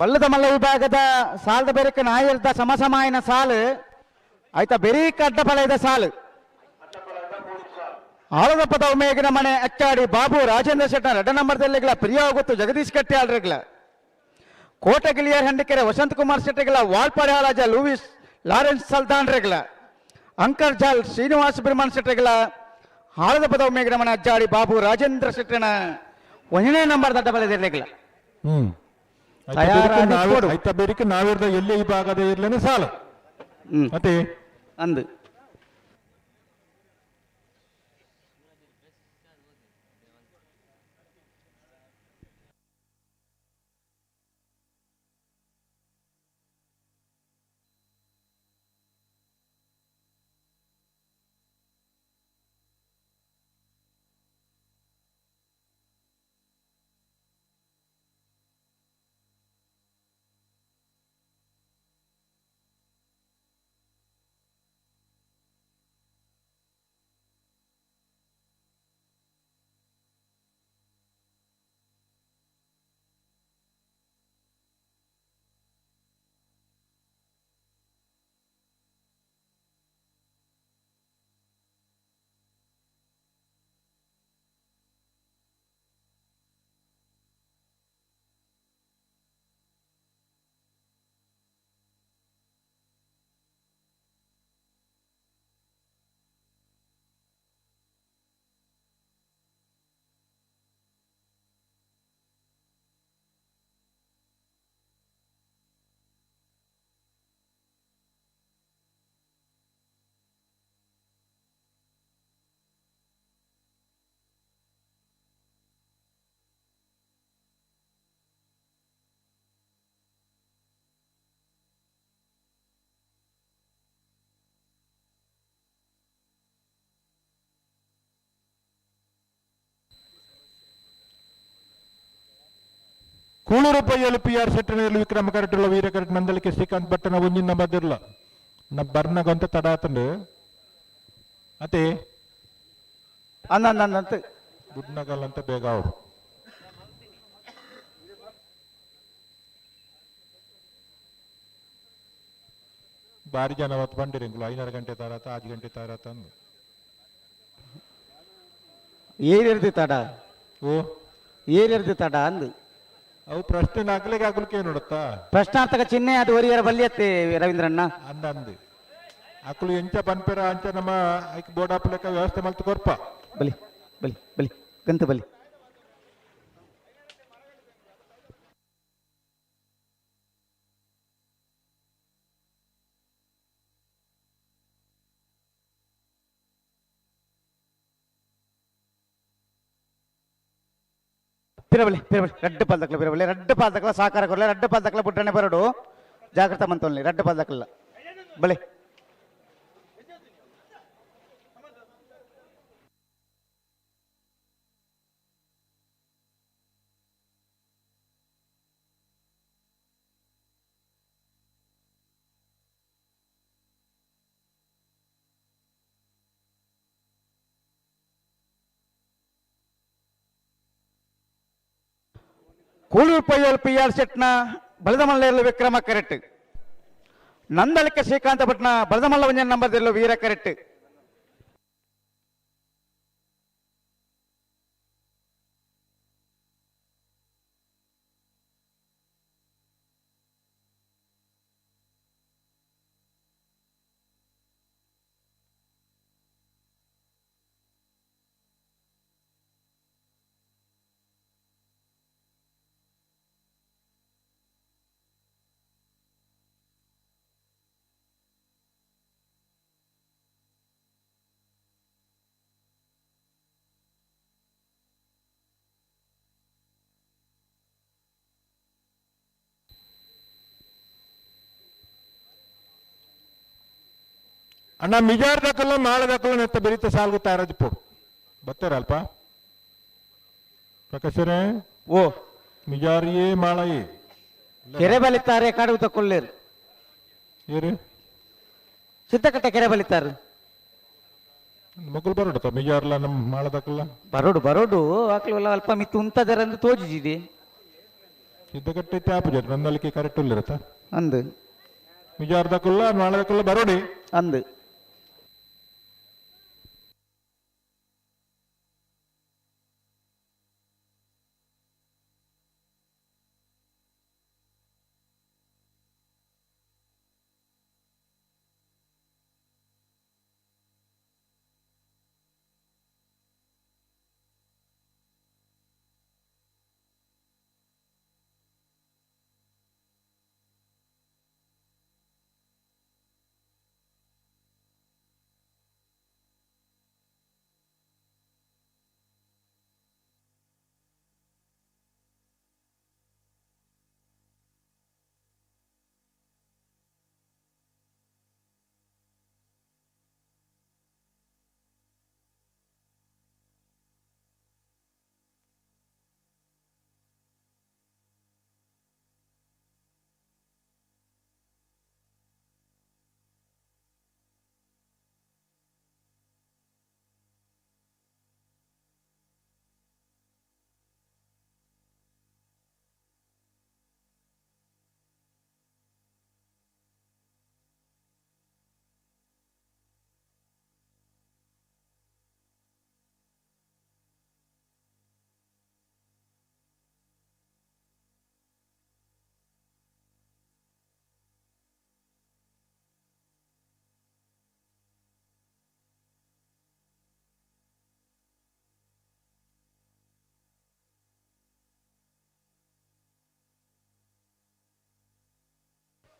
ಬಲ್ಲದ ಮಲ್ಲ ವಿಭಾಗದ ಸಾಲದ ಬೆರಕೆ ನಾಯರ್ದ ಸಮಸಮಾಯನ ಸಾಲು ಆಯ್ತಾ ಬೆರೀಕ ಅಡ್ಡಬಲ ಸಾಲು ಆಳದಪ್ಪದ ಉಮೇಗಿನ ಮನೆ ಅಚ್ಚಾಡಿ ಬಾಬು ರಾಜೇಂದ್ರ ಶೆಟ್ಟ ರಡ ನಂಬರ್ದಲ್ಲಿಗಳ ಪ್ರಿಯ ಗೊತ್ತು ಜಗದೀಶ್ ಕಟ್ಟಿ ಆಳ್ರೆಗ್ಲ ಕೋಟಗಿಲಿಯರ್ ಹಂಡಿಕೆರೆ ವಸಂತ್ ಕುಮಾರ್ ಶೆಟ್ಟಿಗಳ ವಾಲ್ಪಾಡಿ ಹಾರಾಜ ಲೂವಿಸ್ ಲಾರೆನ್ಸ್ ಸಲ್ತಾನ್ ರೆಗ್ಲ ಅಂಕರ್ ಜಾಲ್ ಶ್ರೀನಿವಾಸ ಬಿರ್ಮಾನ್ ಶೆಟ್ಟಿಗಳ ಆಳದಪ್ಪದ ಉಮೇಗಿನ ಮನೆ ಅಜ್ಜಾಡಿ ಬಾಬು ರಾಜೇಂದ್ರ ಶೆಟ್ಟನ ಒಂದನೇ ನಂಬರ್ ದಡ್ಡ ಬಲದಿರ್ಲಿಲ್ಲ ಹ್ಮ್ ತಯಾರಾಗಿ ಕೊಡು. ಐತ ಬೇರಿಕೆ ನಾವಿರ್ದ ಎಲ್ಲಿ ಈ ಭಾಗದ ಇರ್ಲೇನೆ ಸಾಲ ಮತ್ತೆ ಅಂದು ಕೂಳೂರು ಪೈಯಲ್ಲಿ ಪಿ ಆರ್ ಶೆಟ್ಟನಲ್ಲಿ ವಿಕ್ರಮ ಕರೆಟುള്ള ವೀರ ಕರೆಟ್ ನಂದಲಿಕೆ ಶ್ರೀಕಾಂತ್ ಭಟ್ಟನ ಒಂಜಿನ ಬದಿರ್ಲ ನ ಬರ್ನಗಂತ ತಡ ಆತಂಡು ಅತೆ ಅಂದ ಗುಡ್ನಗಲ್ ಅಂತ ಬೇಗ ಅವರು ಬಾರಿ ಜನ ಅವತ್ತು ಬಂಡಿರಿಂಗುಲು ಐನಾರು ಗಂಟೆ ತಾರಾತ ಆರು ಗಂಟೆ ತಾರಾತ ಅಂದು ಏರಿರ್ದಿ ತಡ ಓ ಏರಿರ್ದಿ ತಡ ಅಂದು ಅವು ಪ್ರಶ್ನೆ ನಾಲ್ಕಲಿಗೆ ಆಗ್ಲಿಕ್ಕೆ ನೋಡುತ್ತಾ ಪ್ರಶ್ನಾರ್ಥಕ ಚಿಹ್ನೆ ಅದು ಒರಿಯರ ಬಲ್ಲಿಯತ್ತೆ ರವೀಂದ್ರಣ್ಣ ಅಂದ ಅಂದು ಅಕುಲು ಎಂಚ ಪನ್ಪೆರ ಅಂಚ ನಮ್ಮ ಐಕ್ ಬೋರ್ಡ್ ಹಾಪ್ಲೆಕ್ಕ ವ್ಯವಸ್ಥೆ ಮಲ್ತು ಕೊರ್ಪ ಬಲಿ ಬಲಿ ಬಲಿ ಗಂತ ಬಲಿ ಪಿರಬಲಿ ಪಿರಬಲಿ ರಡ್ಡು ಪಾಲ್ದಕ್ಲ ಪಿರಬಲಿ ರಡ್ಡು ಪಾಲ್ದಕ್ಲ ಸಾಕಾರ ಕೊರಲೆ ರಡ್ಡು ಪಾಲ್ದಕ್ಲ ಬುಡ್ಡನೆ ಬರಡು ಜಾಗ್ರತ ಮಂತೊಲ್ಲಿ ರಡ್ಡು ಪಾಲ್ದಕ್ಲ ಬಲೆ ಕೂಳೂರು ಪಯ್ಯಲ್ ಪಿ ಆರ್ ಶೆಟ್ನ ಬಲದಮಲ್ಲೆಯಲ್ಲಿ ವಿಕ್ರಮ ಕರೆಕ್ಟ್. ನಂದಳಿಕ ಶ್ರೀಕಾಂತ ಭಟ್ನ ಬಲದಮಲ್ಲ ಒಂಜನ ನಂಬರ್ದಲ್ಲಿ ವೀರ ಕರೆಕ್ಟ್. ಅಣ್ಣ ಮಿಜಾರ್ ದಕ್ಕಲ್ಲ ಮಾಳ ದಕ್ಕಲ್ಲ ನೆತ್ತ ಬೆರೀತ ಸಾಲ್ಗು ತಾರದು ಪೋಡು ಬತ್ತಾರ ಅಲ್ಪ ಪ್ರಕಾಶರೇ. ಓ ಮಿಜಾರಿಯೇ ಮಾಳಯೇ ಕೆರೆ ಬಲಿತಾರೆ ಕಾಡು ತಕೊಳ್ಳೇರು. ಏರು ಸಿದ್ದಕಟ್ಟೆ ಕೆರೆ ಬಲಿತಾರೆ. ಮಕ್ಕಳು ಬರೋಡು ಮಿಜಾರ್ಲ ನಮ್ಮ ಮಾಳದಕ್ಕಲ್ಲ ಬರೋಡು ಬರೋಡು ಆಕ್ಲು ಅಲ್ಪ ಮಿತ್ತು ಉಂತದರಂದು ತೋಜಿದೆ. ಸಿದ್ದಕಟ್ಟೆ ತ್ಯಾಪು ಜರ ನನ್ನಲ್ಲಿಕೆ ಕರೆಕ್ಟ್ ಇಲ್ಲಿರತ್ತ ಅಂದು ಮಿಜಾರ್ ದಕ್ಕಲ್ಲ ಮಾಳದಕ್ಕಲ್ಲ ಬರೋಡಿ ಅಂದು.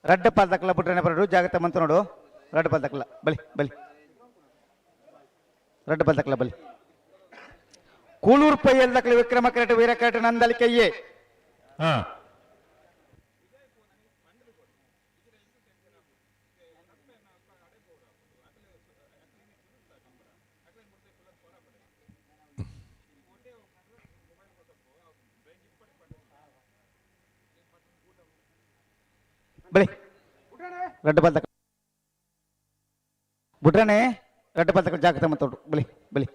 ರಡ್ಡ ಪಾಲ್ದಕ್ಕಲ್ಲ ಬಿಟ್ರೆ ಬರೋಡು ಜಾಗ್ರತೆ ಮಂತ ನೋಡು. ರಡ್ಡ ಪಾಲ್ದಕ್ಕಲ್ಲ ಬಲಿ ಬಲಿ ರಡ್ಡ ಪಾಲ್ದಕ್ಕಲ್ಲ ಬಲಿ. ಕೂಳೂರು ಪೈಯಲ್ ದಕ್ಕಲ ವಿಕ್ರಮ ಕರೆಟ್ ವೀರ ಕರೆಟ್ ನಂದಲಿಕೆಯೇ. ಬಲಿ ರಡ್ಡ ಪಾಲ್ದಕ್ಕ ಬುಟ್ರನೆ ರಡ್ಡ ಪಾಲ್ದಕ್ಕ ಜಾಗ್ರತೆ ಮಂತೋಡು ಬಲಿ ಬಲಿ.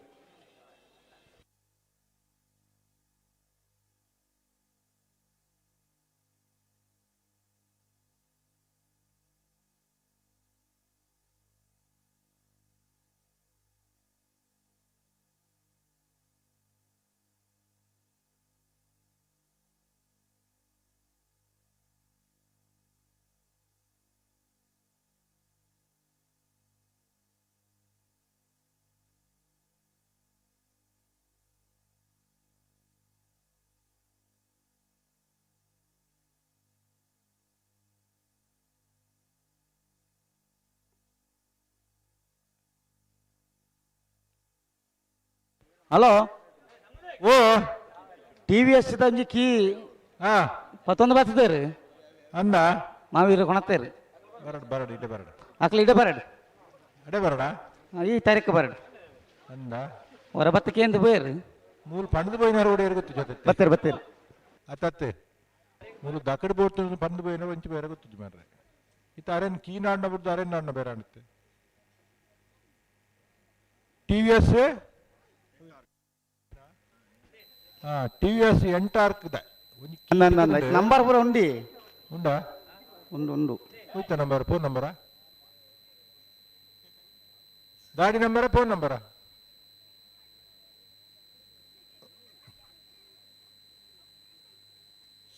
ಹಲೋ ಓ ಟಿವಿಎಸ್ ಒಂಜಿ ಕೀ ಪತ್ತೊಂದು ಬರ್ತದೆ ಅಂದ ಮಾವೀರ ಕೊಣತ್ತೇರಿ. ಬರಡ್ ಬರಡ್ ಇಡೆ ಬರಡ್ ಅಕ್ಲ ಇಡೆ ಬರಡ್ ಅಡೆ ಬರಡ ಈ ತಾರೀಕು ಬರಡ್ ಅಂದ ಹೊರ ಬತ್ತಕ್ಕೆ ಎಂದು ಬೋಯರು ಮೂಲು ಪಂಡದ ಪೋಯಿನ ರೋಡ್ ಗೊತ್ತು ಜೊತೆ ಬತ್ತೀರಿ ಬತ್ತೀರಿ ಅತ್ತತ್ತೆ ಮೂಲು ದಕಡ್ ಬೋರ್ತು ಪಂದ್ ಪೋಯಿನ ಒಂಚಿ ಬೇರೆ ಗೊತ್ತು ಮಾರ್ರೆ. ಇತ್ತ ಅರೇನ್ ಕೀ ನಾಡ್ನ ಬಿಡ್ದು ಅರೇನ್ ನಾಡ್ನ ಬೇರೆ ಆಡುತ್ತೆ. ಟಿವಿಎಸ್ ಟಿವಿಎಸ್ ಎಂಟಾರ್ಕ್ ನಂಬರ್ ಪೂರ ಉಂಡಿ ಉಂಡಾ? ಉಂಡು ಉಂಡು. ಹೋಯ್ತಾ ನಂಬರ್, ಫೋನ್ ನಂಬರಾ? ಗಾಡಿ ನಂಬರ, ಫೋನ್ ನಂಬರಾ?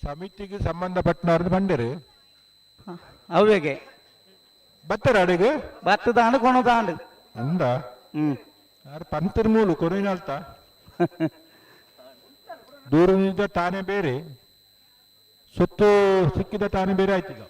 ಸಮಿತಿಗೆ ಸಂಬಂಧಪಟ್ಟನವ್ರದ್ದು ಬಂಡಿರಿ. ಅವೇಗೆ ಬತ್ತರ ಅಡಿಗೆ ಬತ್ತದ ಅಂಡ್ ಕೊಣದ ಅಂಡ್ ಅಂದ ಯಾರು ಪಂತರ್ ಮೂಲು ಕೊರಿನಾಲ್ತ ದೂರದಿಂದ ತಾನೇ ಬೇರೆ, ಸೊತ್ತು ಸಿಕ್ಕಿದ ತಾನೇ ಬೇರೆ ಆಯ್ತೀಗ.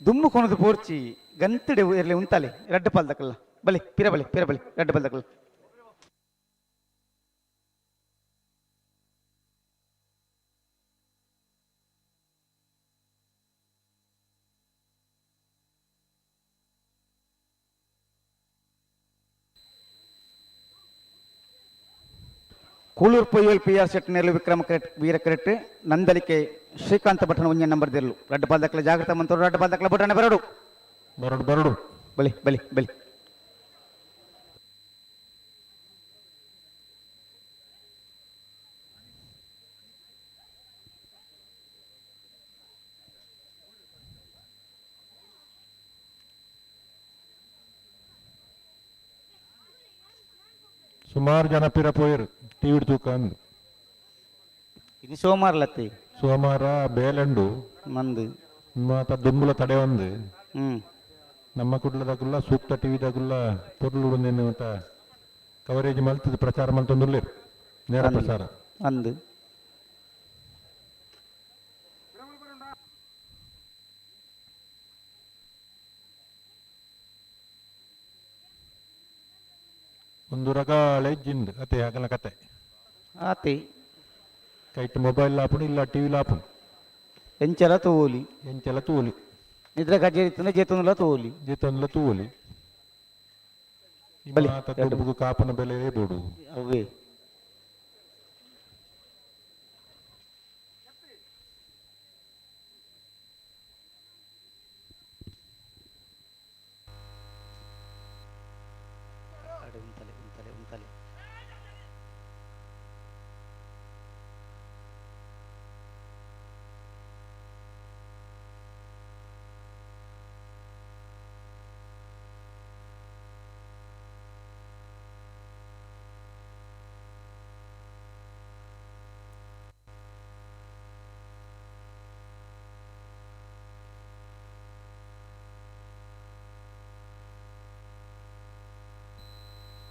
ದುಮ್ಮು ಕೊನದು ಪೋರ್ಚಿ ಗಂತಡೆ ಇರಲಿ ಉಂತಾಲೆ ರಡ್ಡ ಪಾಲ್ದಕಲ್ಲ ಬಲೆ ಪಿರ ಬಲೆ ಪಿರ ಬಲೆ ರಡ್ಡ ಪಾಲ್ದಕಲ್ಲ. ಕೂಳೂರು ಪೊಯ್ಯಲ್ ಪಿ ಆರ್ ಶೆಟ್ಟಿನಲ್ಲಿ ವಿಕ್ರಮ ಕರೆಕ್ಟ್ ವೀರ ಕರೆಕ್ಟ್ ನಂದಲಿಕೆ ಶ್ರೀಕಾಂತ ಭಟ್ಟನ ಒಂಜ ನಂಬರ್ ದಿರ್ಲು ರಡ್ಡ ಪಾಲ್ದಕ್ಕಲ ಜಾಗ್ರತ ಮಂತರು ರಡ್ಡ ಪಾಲ್ದಕ್ಕಲ ಬಟನೆ ಬರಡು ಬರಡು ಬರಡು ಬಲಿ ಬಲಿ ಬಲಿ. ಸುಮಾರು ಜನ ಪಿರ ಪೋಯರು ಟಿವಿ ತೂಕ ಅಂದು. ಇನ್ನು ಸೋಮವಾರ ಲತ್ತಿ ಸೋಮವಾರ ಬೇಲಂಡು ಮಂದು ಮಾತ ದುಂಬುಲ ತಡೆ ಒಂದು ನಮ್ಮ ಕುಡ್ಲದಾಗುಲ್ಲ ಸೂಕ್ತ ಟಿವಿದಾಗುಲ್ಲ ಪೊರ್ಲು ಅಂತ ಕವರೇಜ್ ಮಲ್ತದ ಪ್ರಚಾರ ಮಲ್ತೊಂದುಲ್ಲೇರು ನೇರ ಪ್ರಸಾರ ಅಂದು. ಒಂದು ರಗಾಳೆ ಜಿಂದ್ ಅತೆ ಆಗಲ ಕತೆ ಆತೆ ಕೈಟ್ ಮೊಬೈಲ್ ಲಾಪುಣು ಇಲ್ಲ ಟಿವಿ ಲಾಪುಣು ಎಂಚಲ ತೋಲಿ ಎಂಚಲ ತೋಲಿ ನಿದ್ರೆ ಗಜ್ಜೆ ಜೇತೊಂದುಲ ತೋಲಿ ಜೇತೊಂದುಲ ತೋಲಿ ಬಲಿ ದುಂಬುಗು ಕಾಪನ ಬೆಲೆ ಬೋಡು ಅವೇ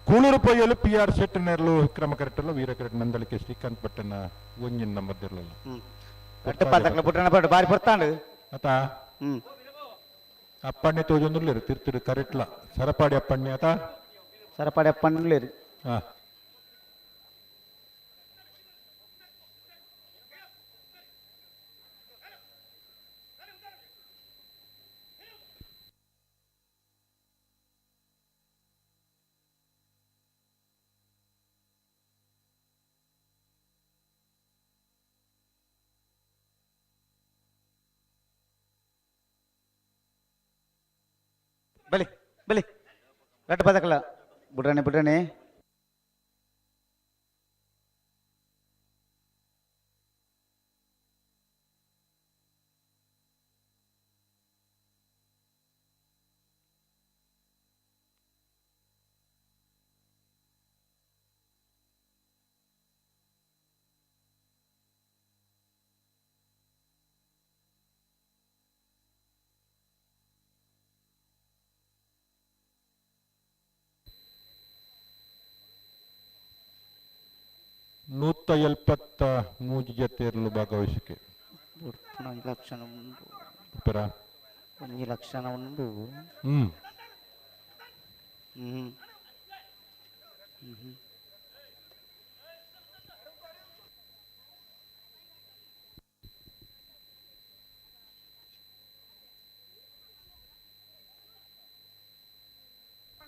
ಕೂಳೂರು ಪೊಯ್ಯಲು ಪಿ ಆರ್ ಶೆಟ್ ನೆರಳು ವಿಕ್ರಮ ಕರೆಕ್ಟಲ್ಲ ವೀರ ಕರೆಕ್ಟ್ ನಂದಳಿಕೆ ಶ್ರೀಕಾಂತ್ ಭಟ್ಟನ ಒಂಜಿನ ನಂಬರ್ದಿರಲಿಲ್ಲ. ಬಾರಿ ಪೊರ್ತಾಂಡು ಅತ ಅಪ್ಪಣ್ಣೆ ತೋಜೊಂದುಲ್ಲೇರು ತಿರ್ತಿರು ಕರೆಕ್ಟ್ಲ ಸರಪಾಡಿ ಅಪ್ಪಣ್ಣೆ ಅತ ಸರಪಾಡಿ ಅಪ್ಪಣ್ಣುಲ್ಲೇರು. ಹಾ ಬಲಿ ಬಲಿ ರಡ್ಡ ಪದಕಲ ಬುಡ್ರಣೆ ಬುಡ್ರಣೆ. 173 ಜತೆಯರಲು ಭಾಗವಹಿಸಿಕೆ. ಒಂಜಿ ಲಕ್ಷಣ ಉಂಡು. ಪರ. ಒಂಜಿ ಲಕ್ಷಣ ಉಂಡು.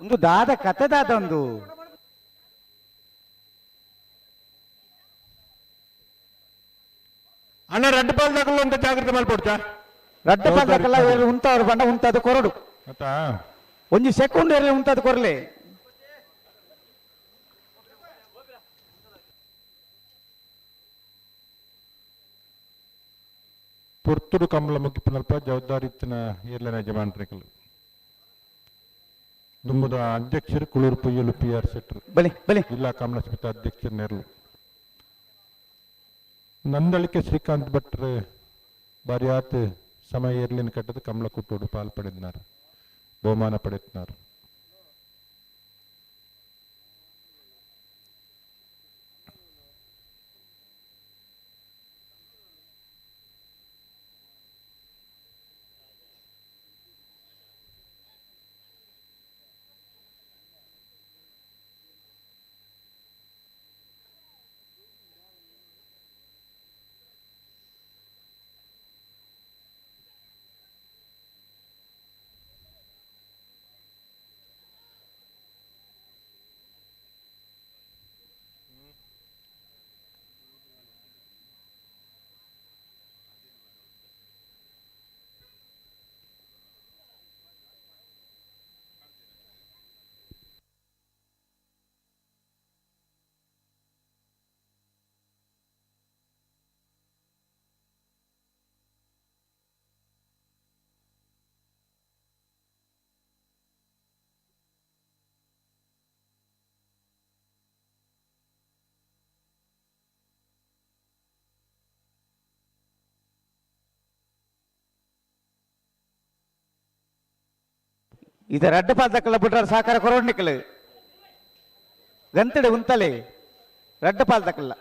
ಒಂದು ದಾದ ಕತೆ ದಾದ ಒಂದು ಅಣ್ಣ ರಡ್ಡು ಪಾಲ್ದಾಗಲ್ಲ ಅಂತ ಜಾಗ್ರತೆ ಮಲ್ಪೊಡ್ಚಾ ರಡ್ಡು ಪಾಲ್ದಾಗಲ್ಲ ಉಂತಾವ್ರು ಬಂಡ ಉಂತಾದ ಕೊರಡು. ಅತ್ತಾ ಒಂಜಿ ಸೆಕೆಂಡ್ ಇರಲಿ ಉಂತಾದ ಕೊರಲಿ. ಪೊರ್ತುಡು ಕಂಬಳ ಮುಗಿಪಿನಲ್ಪ ಜವಾಬ್ದಾರಿ ಇತ್ತಿನ ಏರ್ಲನ ಯಜಮಾನ್ರಿಕಲು ದುಂಬುದ ಅಧ್ಯಕ್ಷರು ಕುಳೂರು ಪೊಯ್ಯಲು ಪಿ ಆರ್ ಶೆಟ್ಟರು ಬಲಿ ಬಲಿ ಜಿಲ್ಲಾ ಕಮಲ ಸಮಿತಿ ಅಧ್ಯಕ್ಷರು ನೆರಳು ನಂದಳಿಕೆ ಶ್ರೀಕಾಂತ್ ಭಟ್ರು ಬಾರಿಯಾತ್ ಸಮಯ ಏರ್ಲಿನ ಕಟ್ಟದ ಕಮಲ ಕುಟ್ಟೋಡು ಪಾಲ್ ಪಡೆದಿನಾರು ಬಹುಮಾನ ಪಡೆದಿನಾರು. ಇದು ರಡ್ಡ ಪಾಲ್ದಕ್ಕಲ್ಲ ಬಿಟ್ರೆ ಸಹಕಾರ ಕೊರೋಡ್ನಿಕ್ಕಲು ಗಂತಡೆ ಉಂತಲೆ ರಡ್ಡ ಪಾಲ್ದಕ್ಕಲ್ಲ.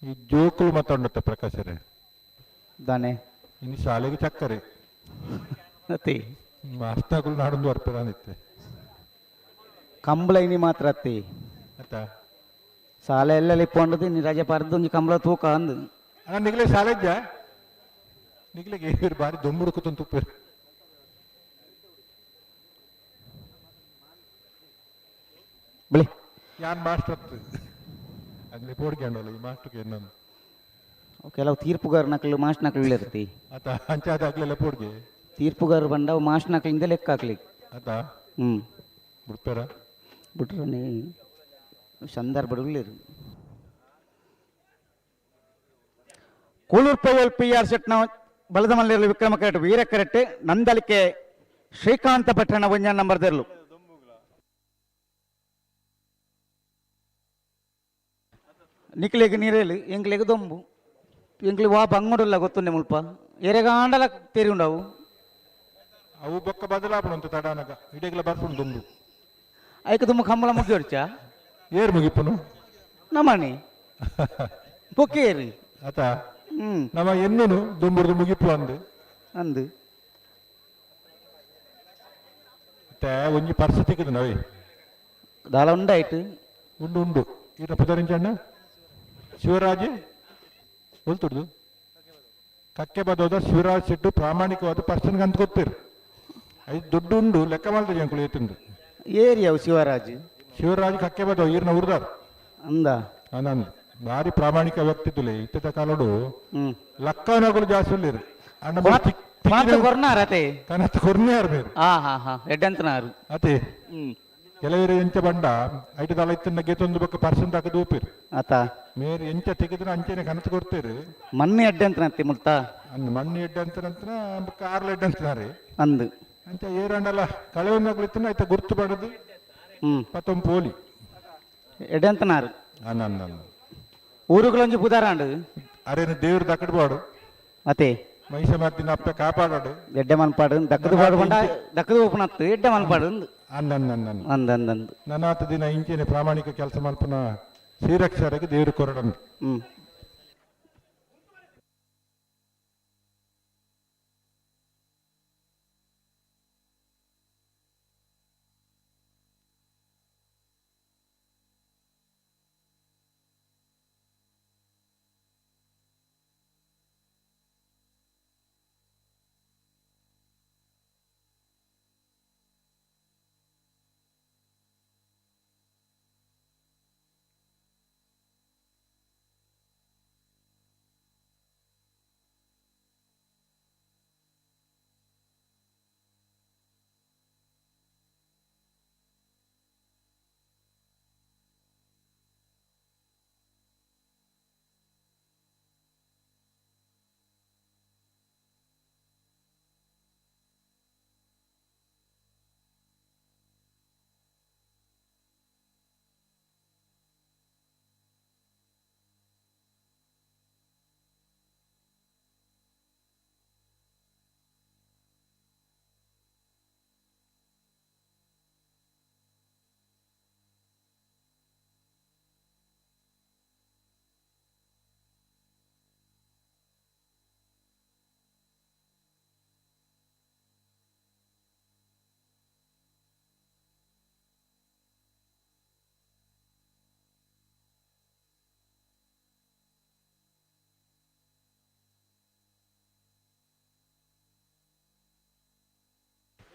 ಈ ಜೋಕುಲು ಮಾತಾಡುತ್ತ ಪ್ರಕಾಶರೇ ದಾನೆ ಇನ್ನು ಶಾಲೆಗೆ ಚಕ್ಕರೆ ಅತಿ ಮಾಸ್ತಾಗುಲು ನಾಡೊಂದು ವರ್ಪೆದಾನಿತ್ತೆ ಕಂಬಳ ಇನಿ ಮಾತ್ರ ಅತ್ತಿ ಆತಾ ಶಾಲೆ ಎಲ್ಲೆಲ್ಲಿ ಇಪ್ಪೊಂಡದು ಇನ್ನು ರಜೆ ಪಾರ್ದು ಒಂಜಿ ಕಂಬಳ ತೂಕ ಅಂದು. ಅಣ್ಣ ನಿಗ್ಲೆ ಶಾಲೆ ಇದ್ಯಾ ನಿಗ್ಲೆಗೆ ಏರು ಬಾರಿ ದೊಂಬುಡು ಕೂತಂದು ತುಪ್ಪೇರು ಬಿಳಿ ಯಾನ್ ಮಾಸ್ಟರ್ ಅತ್ತು ಅಂಗ್ಲಿ ಪೋಡ್ಗೆ ಈ ಮಾಸ್ಟರ್ಗೆ ಇನ್ನೊಂದು ಕೆಲವು ತೀರ್ಪುಗಾರ ನಕಲು ಮಾಸ್ಟ್ ನಕಲು ಇರ್ತಿ ಆತ ಅಂಚಾದ ಆಗ್ಲಿಲ್ಲ ಪೋಡ್ಗೆ ತೀರ್ಪುಗಾರ ಬಂಡವು ಮಾಸ್ಟ್ ನಕಲಿಂದ ಲೆಕ್ಕ ಹಾಕ್ಲಿ. ಆತ ಹ್ಮ್ ಬಿಡ್ತಾರ ಬಿಟ್ರೆ ಸಂದರ್ಭಗಳು ಕೂಳೂರು ಪೈಯಲ್ ಪಿ ಆರ್ ಶೆಟ್ನ ಬಲದ ಮಲ್ಲಿರಲು ವಿಕ್ರಮ ಕರೆಟ್ ವೀರ ಕರೆಟ್ ನಂದಲಿಕೆ ಶ್ರೀಕಾಂತ ಭಟ್ರನ ಒಂಜ ನಂಬರ್ ದೆರ್ಲು. ನಿಕ್ಲೆಗ್ ನೀರೇಲು ಎಂಕ್ಲೆಗ್ ದೊಂಬು ಎಂಕ್ಲಿ ವಾ ಬಂಗುಡಲ್ಲ ಗೊತ್ತುಂಡೆ ಮುಲ್ಪ ಎರೆಗಾಂಡಲ ತೇರಿ ಉಂಡವು ಅವು ಬೊಕ್ಕ ಬದಲಾಪಣ ಅಂತ ತಡಾನಗ ಇಡೀಗ್ಲ ಬರ್ಪುಂಡು ದೊಂಬು ಐಕ ದುಮ್ಮ ಕಂಬಳ ಮುಗಿ ಹೊಡ್ಚ ಏರ್ ಮುಗಿಪುನು ನಮ್ಮನಿ ಬೊಕ್ಕೇರಿ ಆತ ನಮ್ಮ ಎನ್ನುನು ದುಂಬುರ್ದು ಮುಗಿಪು ಅಂದು ಅಂದು ಮತ್ತೆ ಒಂಜಿ ಪರ್ಸ ತಿಕ್ಕದು ನಾವೇ ದಾಲ ಉಂಡಾಯ್ತು ಉಂಡು ಉಂಡು ಈತ ಪುದರಿಂಚಣ್ಣ ಶಿವರಾಜ್ ಒಲ್ತುಡ್ದು ಕಕ್ಕೆ ಬದೋದ ಶಿವರಾಜ್ ಶೆಟ್ಟು ಪ್ರಾಮಾಣಿಕವಾದ ಪರ್ಸನ್ಗೆ ಅಂತ ಗೊತ್ತಿರು ಐದು ದುಡ್ಡು ಉಂಡು ಲೆಕ್ಕ ಮಾಡ್ತಾರೆ ಜಂಕುಲು ಏತುಂಡು ಏರಿಯಾವು ಶಿವರಾಜ್ ಶಿವರಾಜ್ ಕಕ್ಕೆ ಬದೋ ಈರ್ನ ಉರ್ದಾರ್ ಅಂದ ಆನಂದ್ ಭಾರಿ ಪ್ರಾಮಾಣಿಕ ವ್ಯಕ್ತಿ ತುಲೆ ಇತ್ತದ ಕಾಲಡು ಲಕ್ಕನಗಳು ಜಾಸ್ತಿ ಉಳ್ಳೇರು ಅಣ್ಣ ಮಾತು ಕೊರ್ನಾರ ಅತೆ ಕನತ್ ಕೊರ್ನಾರ್ ಬೇರು ಹಾ ಹಾ ಹಾ ಎಡ್ಡಂತನಾರು ಅತೆ ಕೆಲವರು ಎಂಚ ಬಂಡ ಐಟ್ ದಲ ಇತ್ತಿನ ಗೆತೊಂದು ಬೊಕ್ಕ ಪರ್ಸೆಂಟ್ ಹಾಕದ್ ಊಪಿರು ಆತ ಮೇರ್ ಎಂಚ ತೆಗೆದ್ರೆ ಅಂಚೆನೆ ಕನಸು ಕೊಡ್ತೇರು ಮಣ್ಣು ಎಡ್ಡೆ ಅಂತ ನಂತಿ ಮುಲ್ತ ಅಂದ್ ಮಣ್ಣು ಎಡ್ಡೆ ಅಂತ ನಂತರ ಬೊಕ್ಕ ಆರ್ಲ ಎಡ್ಡೆ ಅಂತಾರೆ ಅಂದು ಅಂಚ ಏರಂಡಲ ಕಳೆವನ್ನಾಗ್ಲು ಇತ್ತಿನ ಐತ ಗುರ್ತು ಪಡೆದು ಪತ್ತೊಂದು ಪೋಲಿ ಎಡ್ಡೆ ಅಂತನಾರು ಅನ್ನ ಊರುಗಳೊಂಜಿ ಪುದಾರಾಂಡು ಅರೇನು ದೇವ್ರು ದಕ್ಕಡ್ಬಾಡು ಅತೆ ಮಹಿಷ ಮರ್ದಿನ ಅಪ್ಪೆ ಕಾಪಾಡಾಡು ಎಡ್ಡೆ ಮನ್ಪಾಡು ದಕ್ಕದು ಪಾಡು ಬಂಡ ದಕ್ಕದು ಓಪನತ್ತು ಎಡ್ಡೆ ಮನ್ಪಾಡು ಅಂದು ಅಂದ ಅಂದ ಅಂದ ಅಂದ ಅಂದ ಅಂದು ನನಾತ ದಿನ ಇಂಚೆನೆ ಪ್ರಾಮಾಣಿಕ ಕೆಲಸ ಮಲ್ಪನ ಶ್ರೀರಕ್ಷರಿಗೆ ದೇವರು ಕೊರಡನು ಹ್ಮ್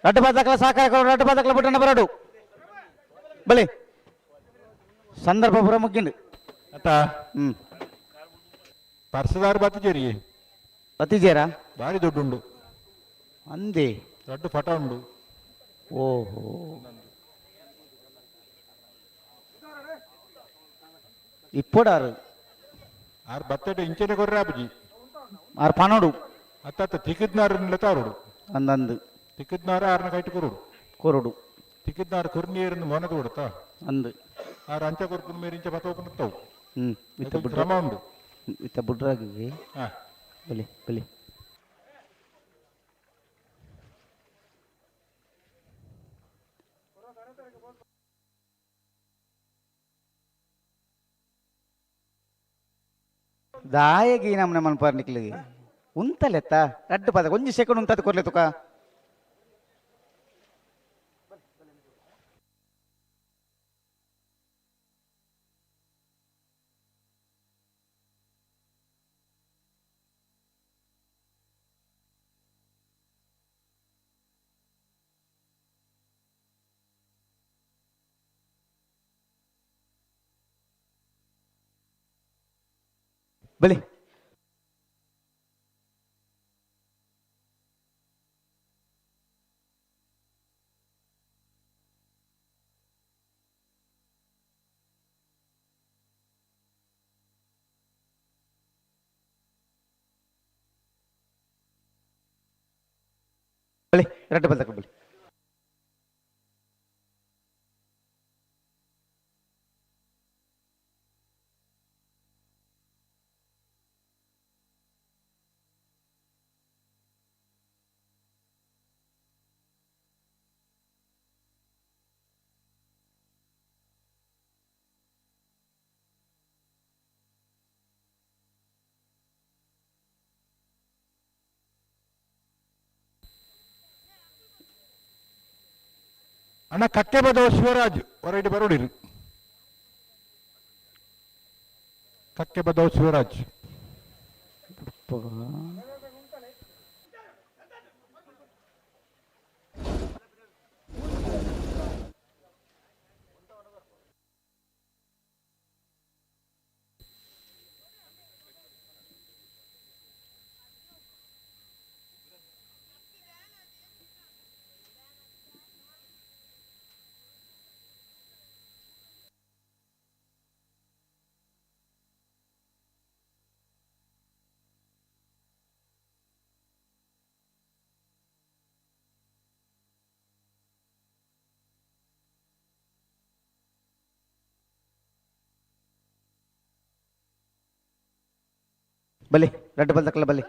ರಡ್ಡು ಪದಕಲ ಸಹಕಾರ ರಡ್ಡು ಪದಕಲ ಬುಟ್ಟಣ್ಣ ಬರಡು ಬಳಿ ಸಂದರ್ಭ ಪೂರ ಮುಗ್ಗಿಂಡು ಅತ್ತ ಪರ್ಸದಾರು ಬತ್ತಿಜೇರಿ ಬತ್ತಿಜೇರಾ ಭಾರಿ ದೊಡ್ಡುಂಡು ಅಂದೆ ದೊಡ್ಡ ಫಟ ಉಂಡು ಓಹೋ ಇಪ್ಪಡಾರು ಆರು ಬತ್ತೆಟ ಇಂಚೆನೆ ಕೊರ್ರೆ ಆಪುಜಿ ಆರು ಪನೋಡು ಅತ್ತ ಅತ್ತ ತಿಕ್ಕಿದ್ನಾರು ತಾರುಡು ಅಂದಂದು ತಿಕ್ಕಿದ್ನಾರು ಆರ್ನ ಕೈಟ್ ಕೊರುಡು ಕೊರುಡು ತಿಕ್ಕಿದ್ನಾರು ಕುರ್ನಿಯರನ್ನು ಮೊನದು ಕೊಡುತ್ತಾ ಅಂದು ಆರು ಅಂಚ ಕೊರ್ಪುನ ಮೇರೆ ಇಂಚ ಬತ್ತ ಓಪನ್ ಹ್ಮ್ ಇತ್ತ ಅದಕ್ಕೆ ಕ್ರಮ ಉಂಡು ಇತ್ತ ಬುಡ್ರಾಗಿ ಹಾ. ಬಲಿ ಬಲಿ ದಾಯಗಿ ನಮ್ಮನೆ ಮನ್ಪಾರ್ ನಿಕ್ಲಿಗೆ ಉಂತಲೆತ್ತ ರಡ್ಡು ಪದ ಒಂಜಿ ಸೆಕೆಂಡ್ ಉಂತದ ಕೊರ್ಲೆ ತುಕ ಬಲಿ ಬಲಿ ರಡ್ಡು ಬಲ್ತಕ ಬಲಿ ಅಣ್ಣ ಕಕ್ಕೆ ಬದವ ಶಿವರಾಜ್ ಹೊರಗೆ ಬರೋಡಿರಿ ಕಕ್ಕೆ ಬದವ ಶಿವರಾಜ್ ಬಲಿ ರಡ್ಡು ಬಲ್ದಕ್ಕಲ್ಲ ಬಲಿ.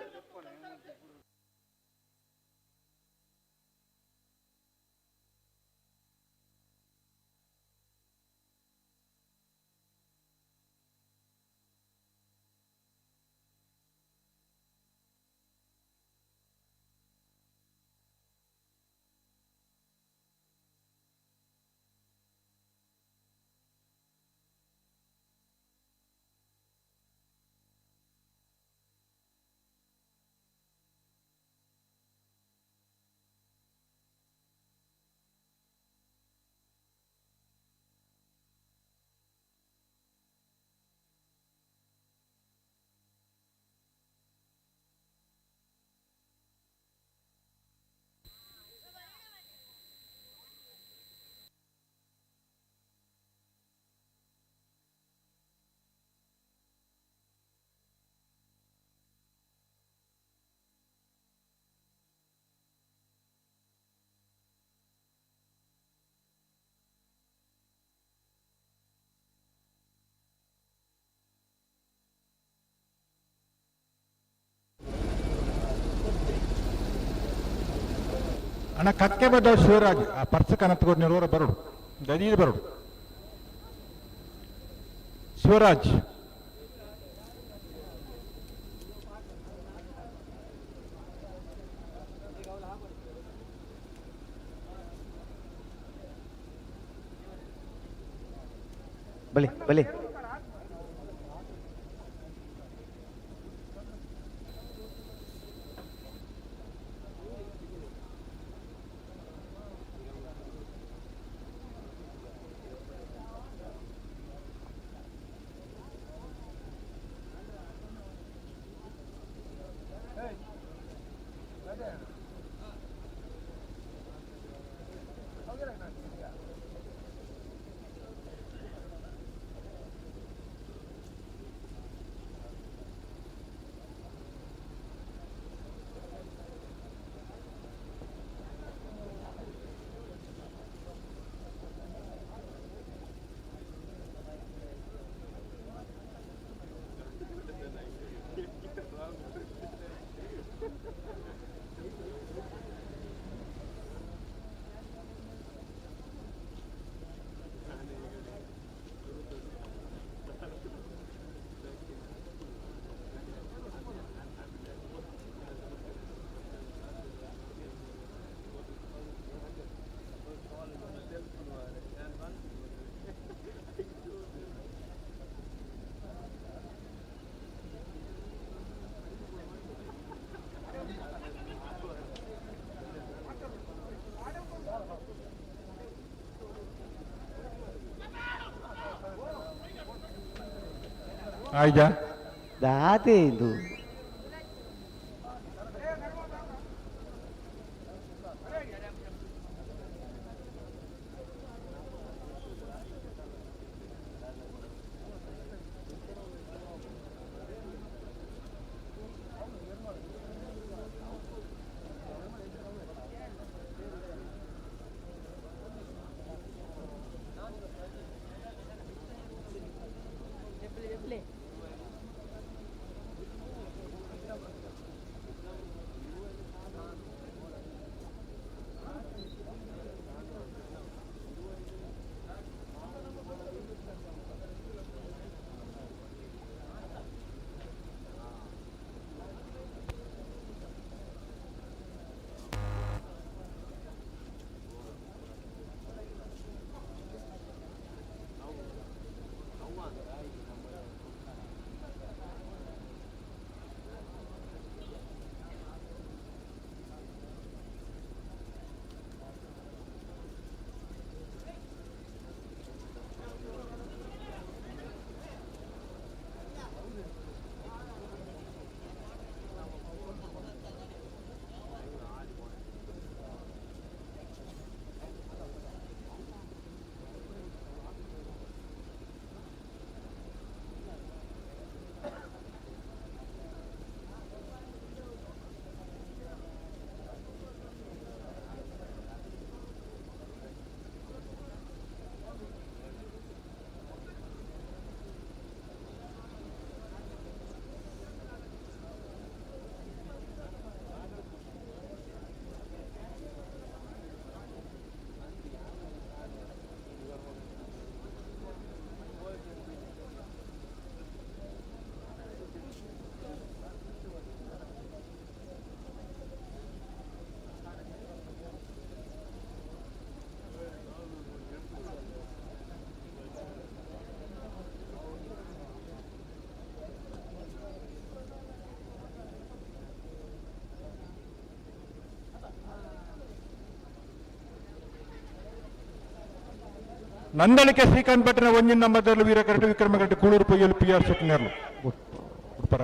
ಅಣ್ಣ ಕಕ್ಕೆ ಬದ್ದ ಶಿವರಾಜ್ ಆ ಪರ್ಸ ಕನತ್ಗೋಡ್ ನಿರೋರ ಬರೋಡು ದದೀರ್ ಬರೋಡು ಶಿವರಾಜ್. ಬಲಿ ಬಲಿ. ಆಯ್ತಾ ದಾತೆ ಇದು. ನಂದಳಿಕೆ ಶ್ರೀಕಾಂತ್ ಭಟ್ನ ಒಂಜಿನ ನಂಬರ್ದಲ್ಲಿ ವೀರ ಕರೆಕ್ಟ್ ವಿಕ್ರಮ ಕರೆಕ್ಟ್ ಕೂಳೂರು ಪೊಯ್ಯಲು ಪಿ ಆರ್ ಶೆಟ್ಟಿನರ್ಲು ಉಡ್ಪರ.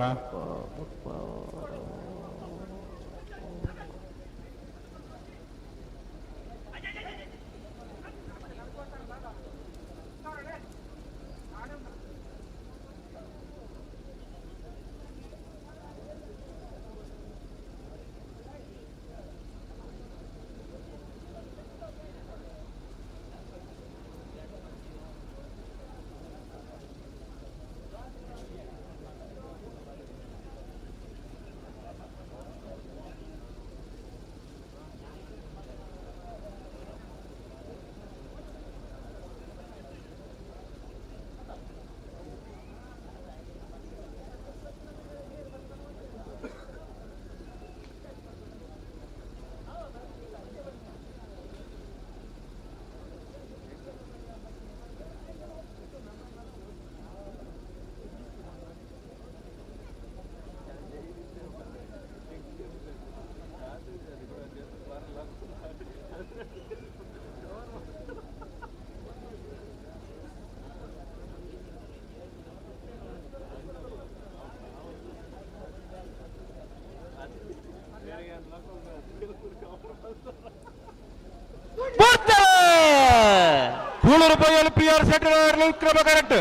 ಕೂಳೂರು ಪೊಯ್ಯಲು ಪಿ ಆರ್ ಶೆಟ್ಟಿನರ್ಲು ವಿಕ್ರಮ ಕರೆಕ್ಟ್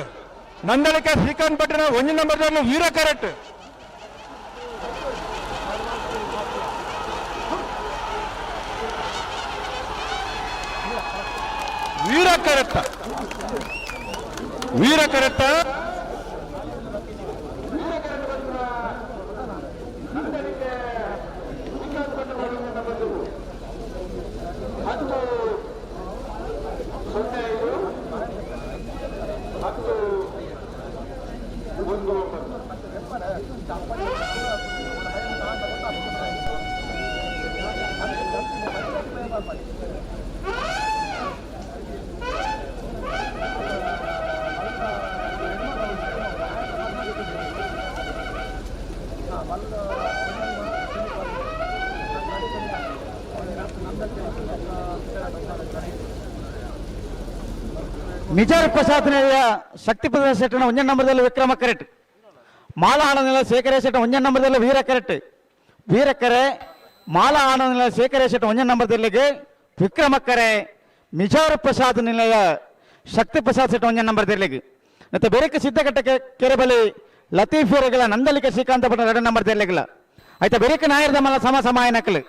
ನಂದಳಿಕೆ ಶ್ರೀಕಾಂತ್ ಭಟ್ನ ಒಂಜಿನ ನಂಬರ್ದಲ್ಲಿ ವೀರ ಕರೆಕ್ಟ್. ವೀರ ಕರೆಕ್ಟ್ ವೀರ ಕರೆಕ್ಟ್. ನಿಜಾರ್ ಪ್ರಸಾದ್ ಶಕ್ತಿ ಪ್ರಸಾದ್ ಶೆಟ್ಟನ ಒಂಜೇ ನಂಬರ್ದಲ್ಲಿ ವಿಕ್ರಮ ಕರೆಕ್ಟ್. ಮಾಲಾ ಆನಂದ ಶೇಖರ ಶೆಟ್ಟ ಒಂಜೇ ನಂಬರ್ದಲ್ಲಿ ವೀರ ಕರೆಕ್ಟ್. ವೀರಕರೆ ಮಾಲಾ ಆನಂದ ಶೇಖರ ಶೆಟ್ಟ ಒಂಜೇ ನಂಬರ್ದಲ್ಲಿಗೆ ವಿಕ್ರಮಕ್ಕರೆ ಮಿಜಾರು ಪ್ರಸಾದ್ ನಿಲಯ ಶಕ್ತಿ ಪ್ರಸಾದ್ ಶೆಟ್ಟ ಒಂಜೇ ನಂಬರ್ದಲ್ಲಿಗೆ. ಮತ್ತೆ ಬೇರೆಕ್ಕೆ ಸಿದ್ಧಘಟ್ಟಕ್ಕೆ ಕೆರೆಬಲಿ ಲತೀಫ್ ವರೆಗಳ ನಂದಲಿಕ ಶ್ರೀಕಾಂತ ಭಟ್ ಎರಡು ನಂಬರ್ದಲ್ಲಿಗಿಲ್ಲ. ಆಯ್ತಾ ಬೇರೆಕ್ಕೆ ನಾಯರ್ದ ಮಲ್ಲ ಸಮ ಸಮಾಯನಕಲು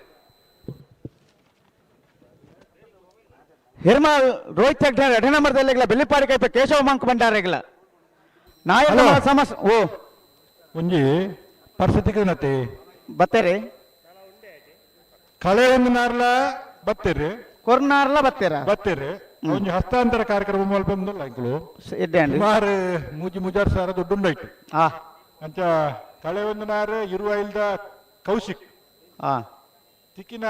ಹಿರ್ಮಾಲ್ ರೋಹಿತ್ ಹೆಗ್ಡೆ ಎರಡು ನಂಬರ್ದಲ್ಲಿಗಿಲ್ಲ. ಬೆಳ್ಳಿಪಾಡಿ ಕೈಪ ಕೇಶವ ಮಂಕ್ ಭಂಡಾರಿಗಿಲ್ಲ. ನಾಯರ್ದ ಮಲ್ಲ ಸಮ ಓ ಒಂಜಿ ಪರಿಸ್ಥಿತಿ ನತೆ ಬತ್ತೇರಿ ಕಳೆ ಒಂದು ನಾರ್ಲ ಬತ್ತೀರಿ ಕೊರ್ನಾರ್ಲ ಬತ್ತೀರ ಬತ್ತೀರಿ ಒಂಜಿ ಹಸ್ತಾಂತರ ಕಾರ್ಯಕ್ರಮ ಮೂಲ ಬಂದಲ್ಲ ಇಂಕುಲು ಸುಮಾರು ಮೂಜಿ ಮುಜಾರ್ ಸಾವಿರ ದುಡ್ಡುಂಡಾಯ್ತು. ಅಂಚ ಕಳೆ ಒಂದು ನಾರು ಇರುವ ಇಲ್ದ ಕೌಶಿಕ್ ತಿಕ್ಕಿನ.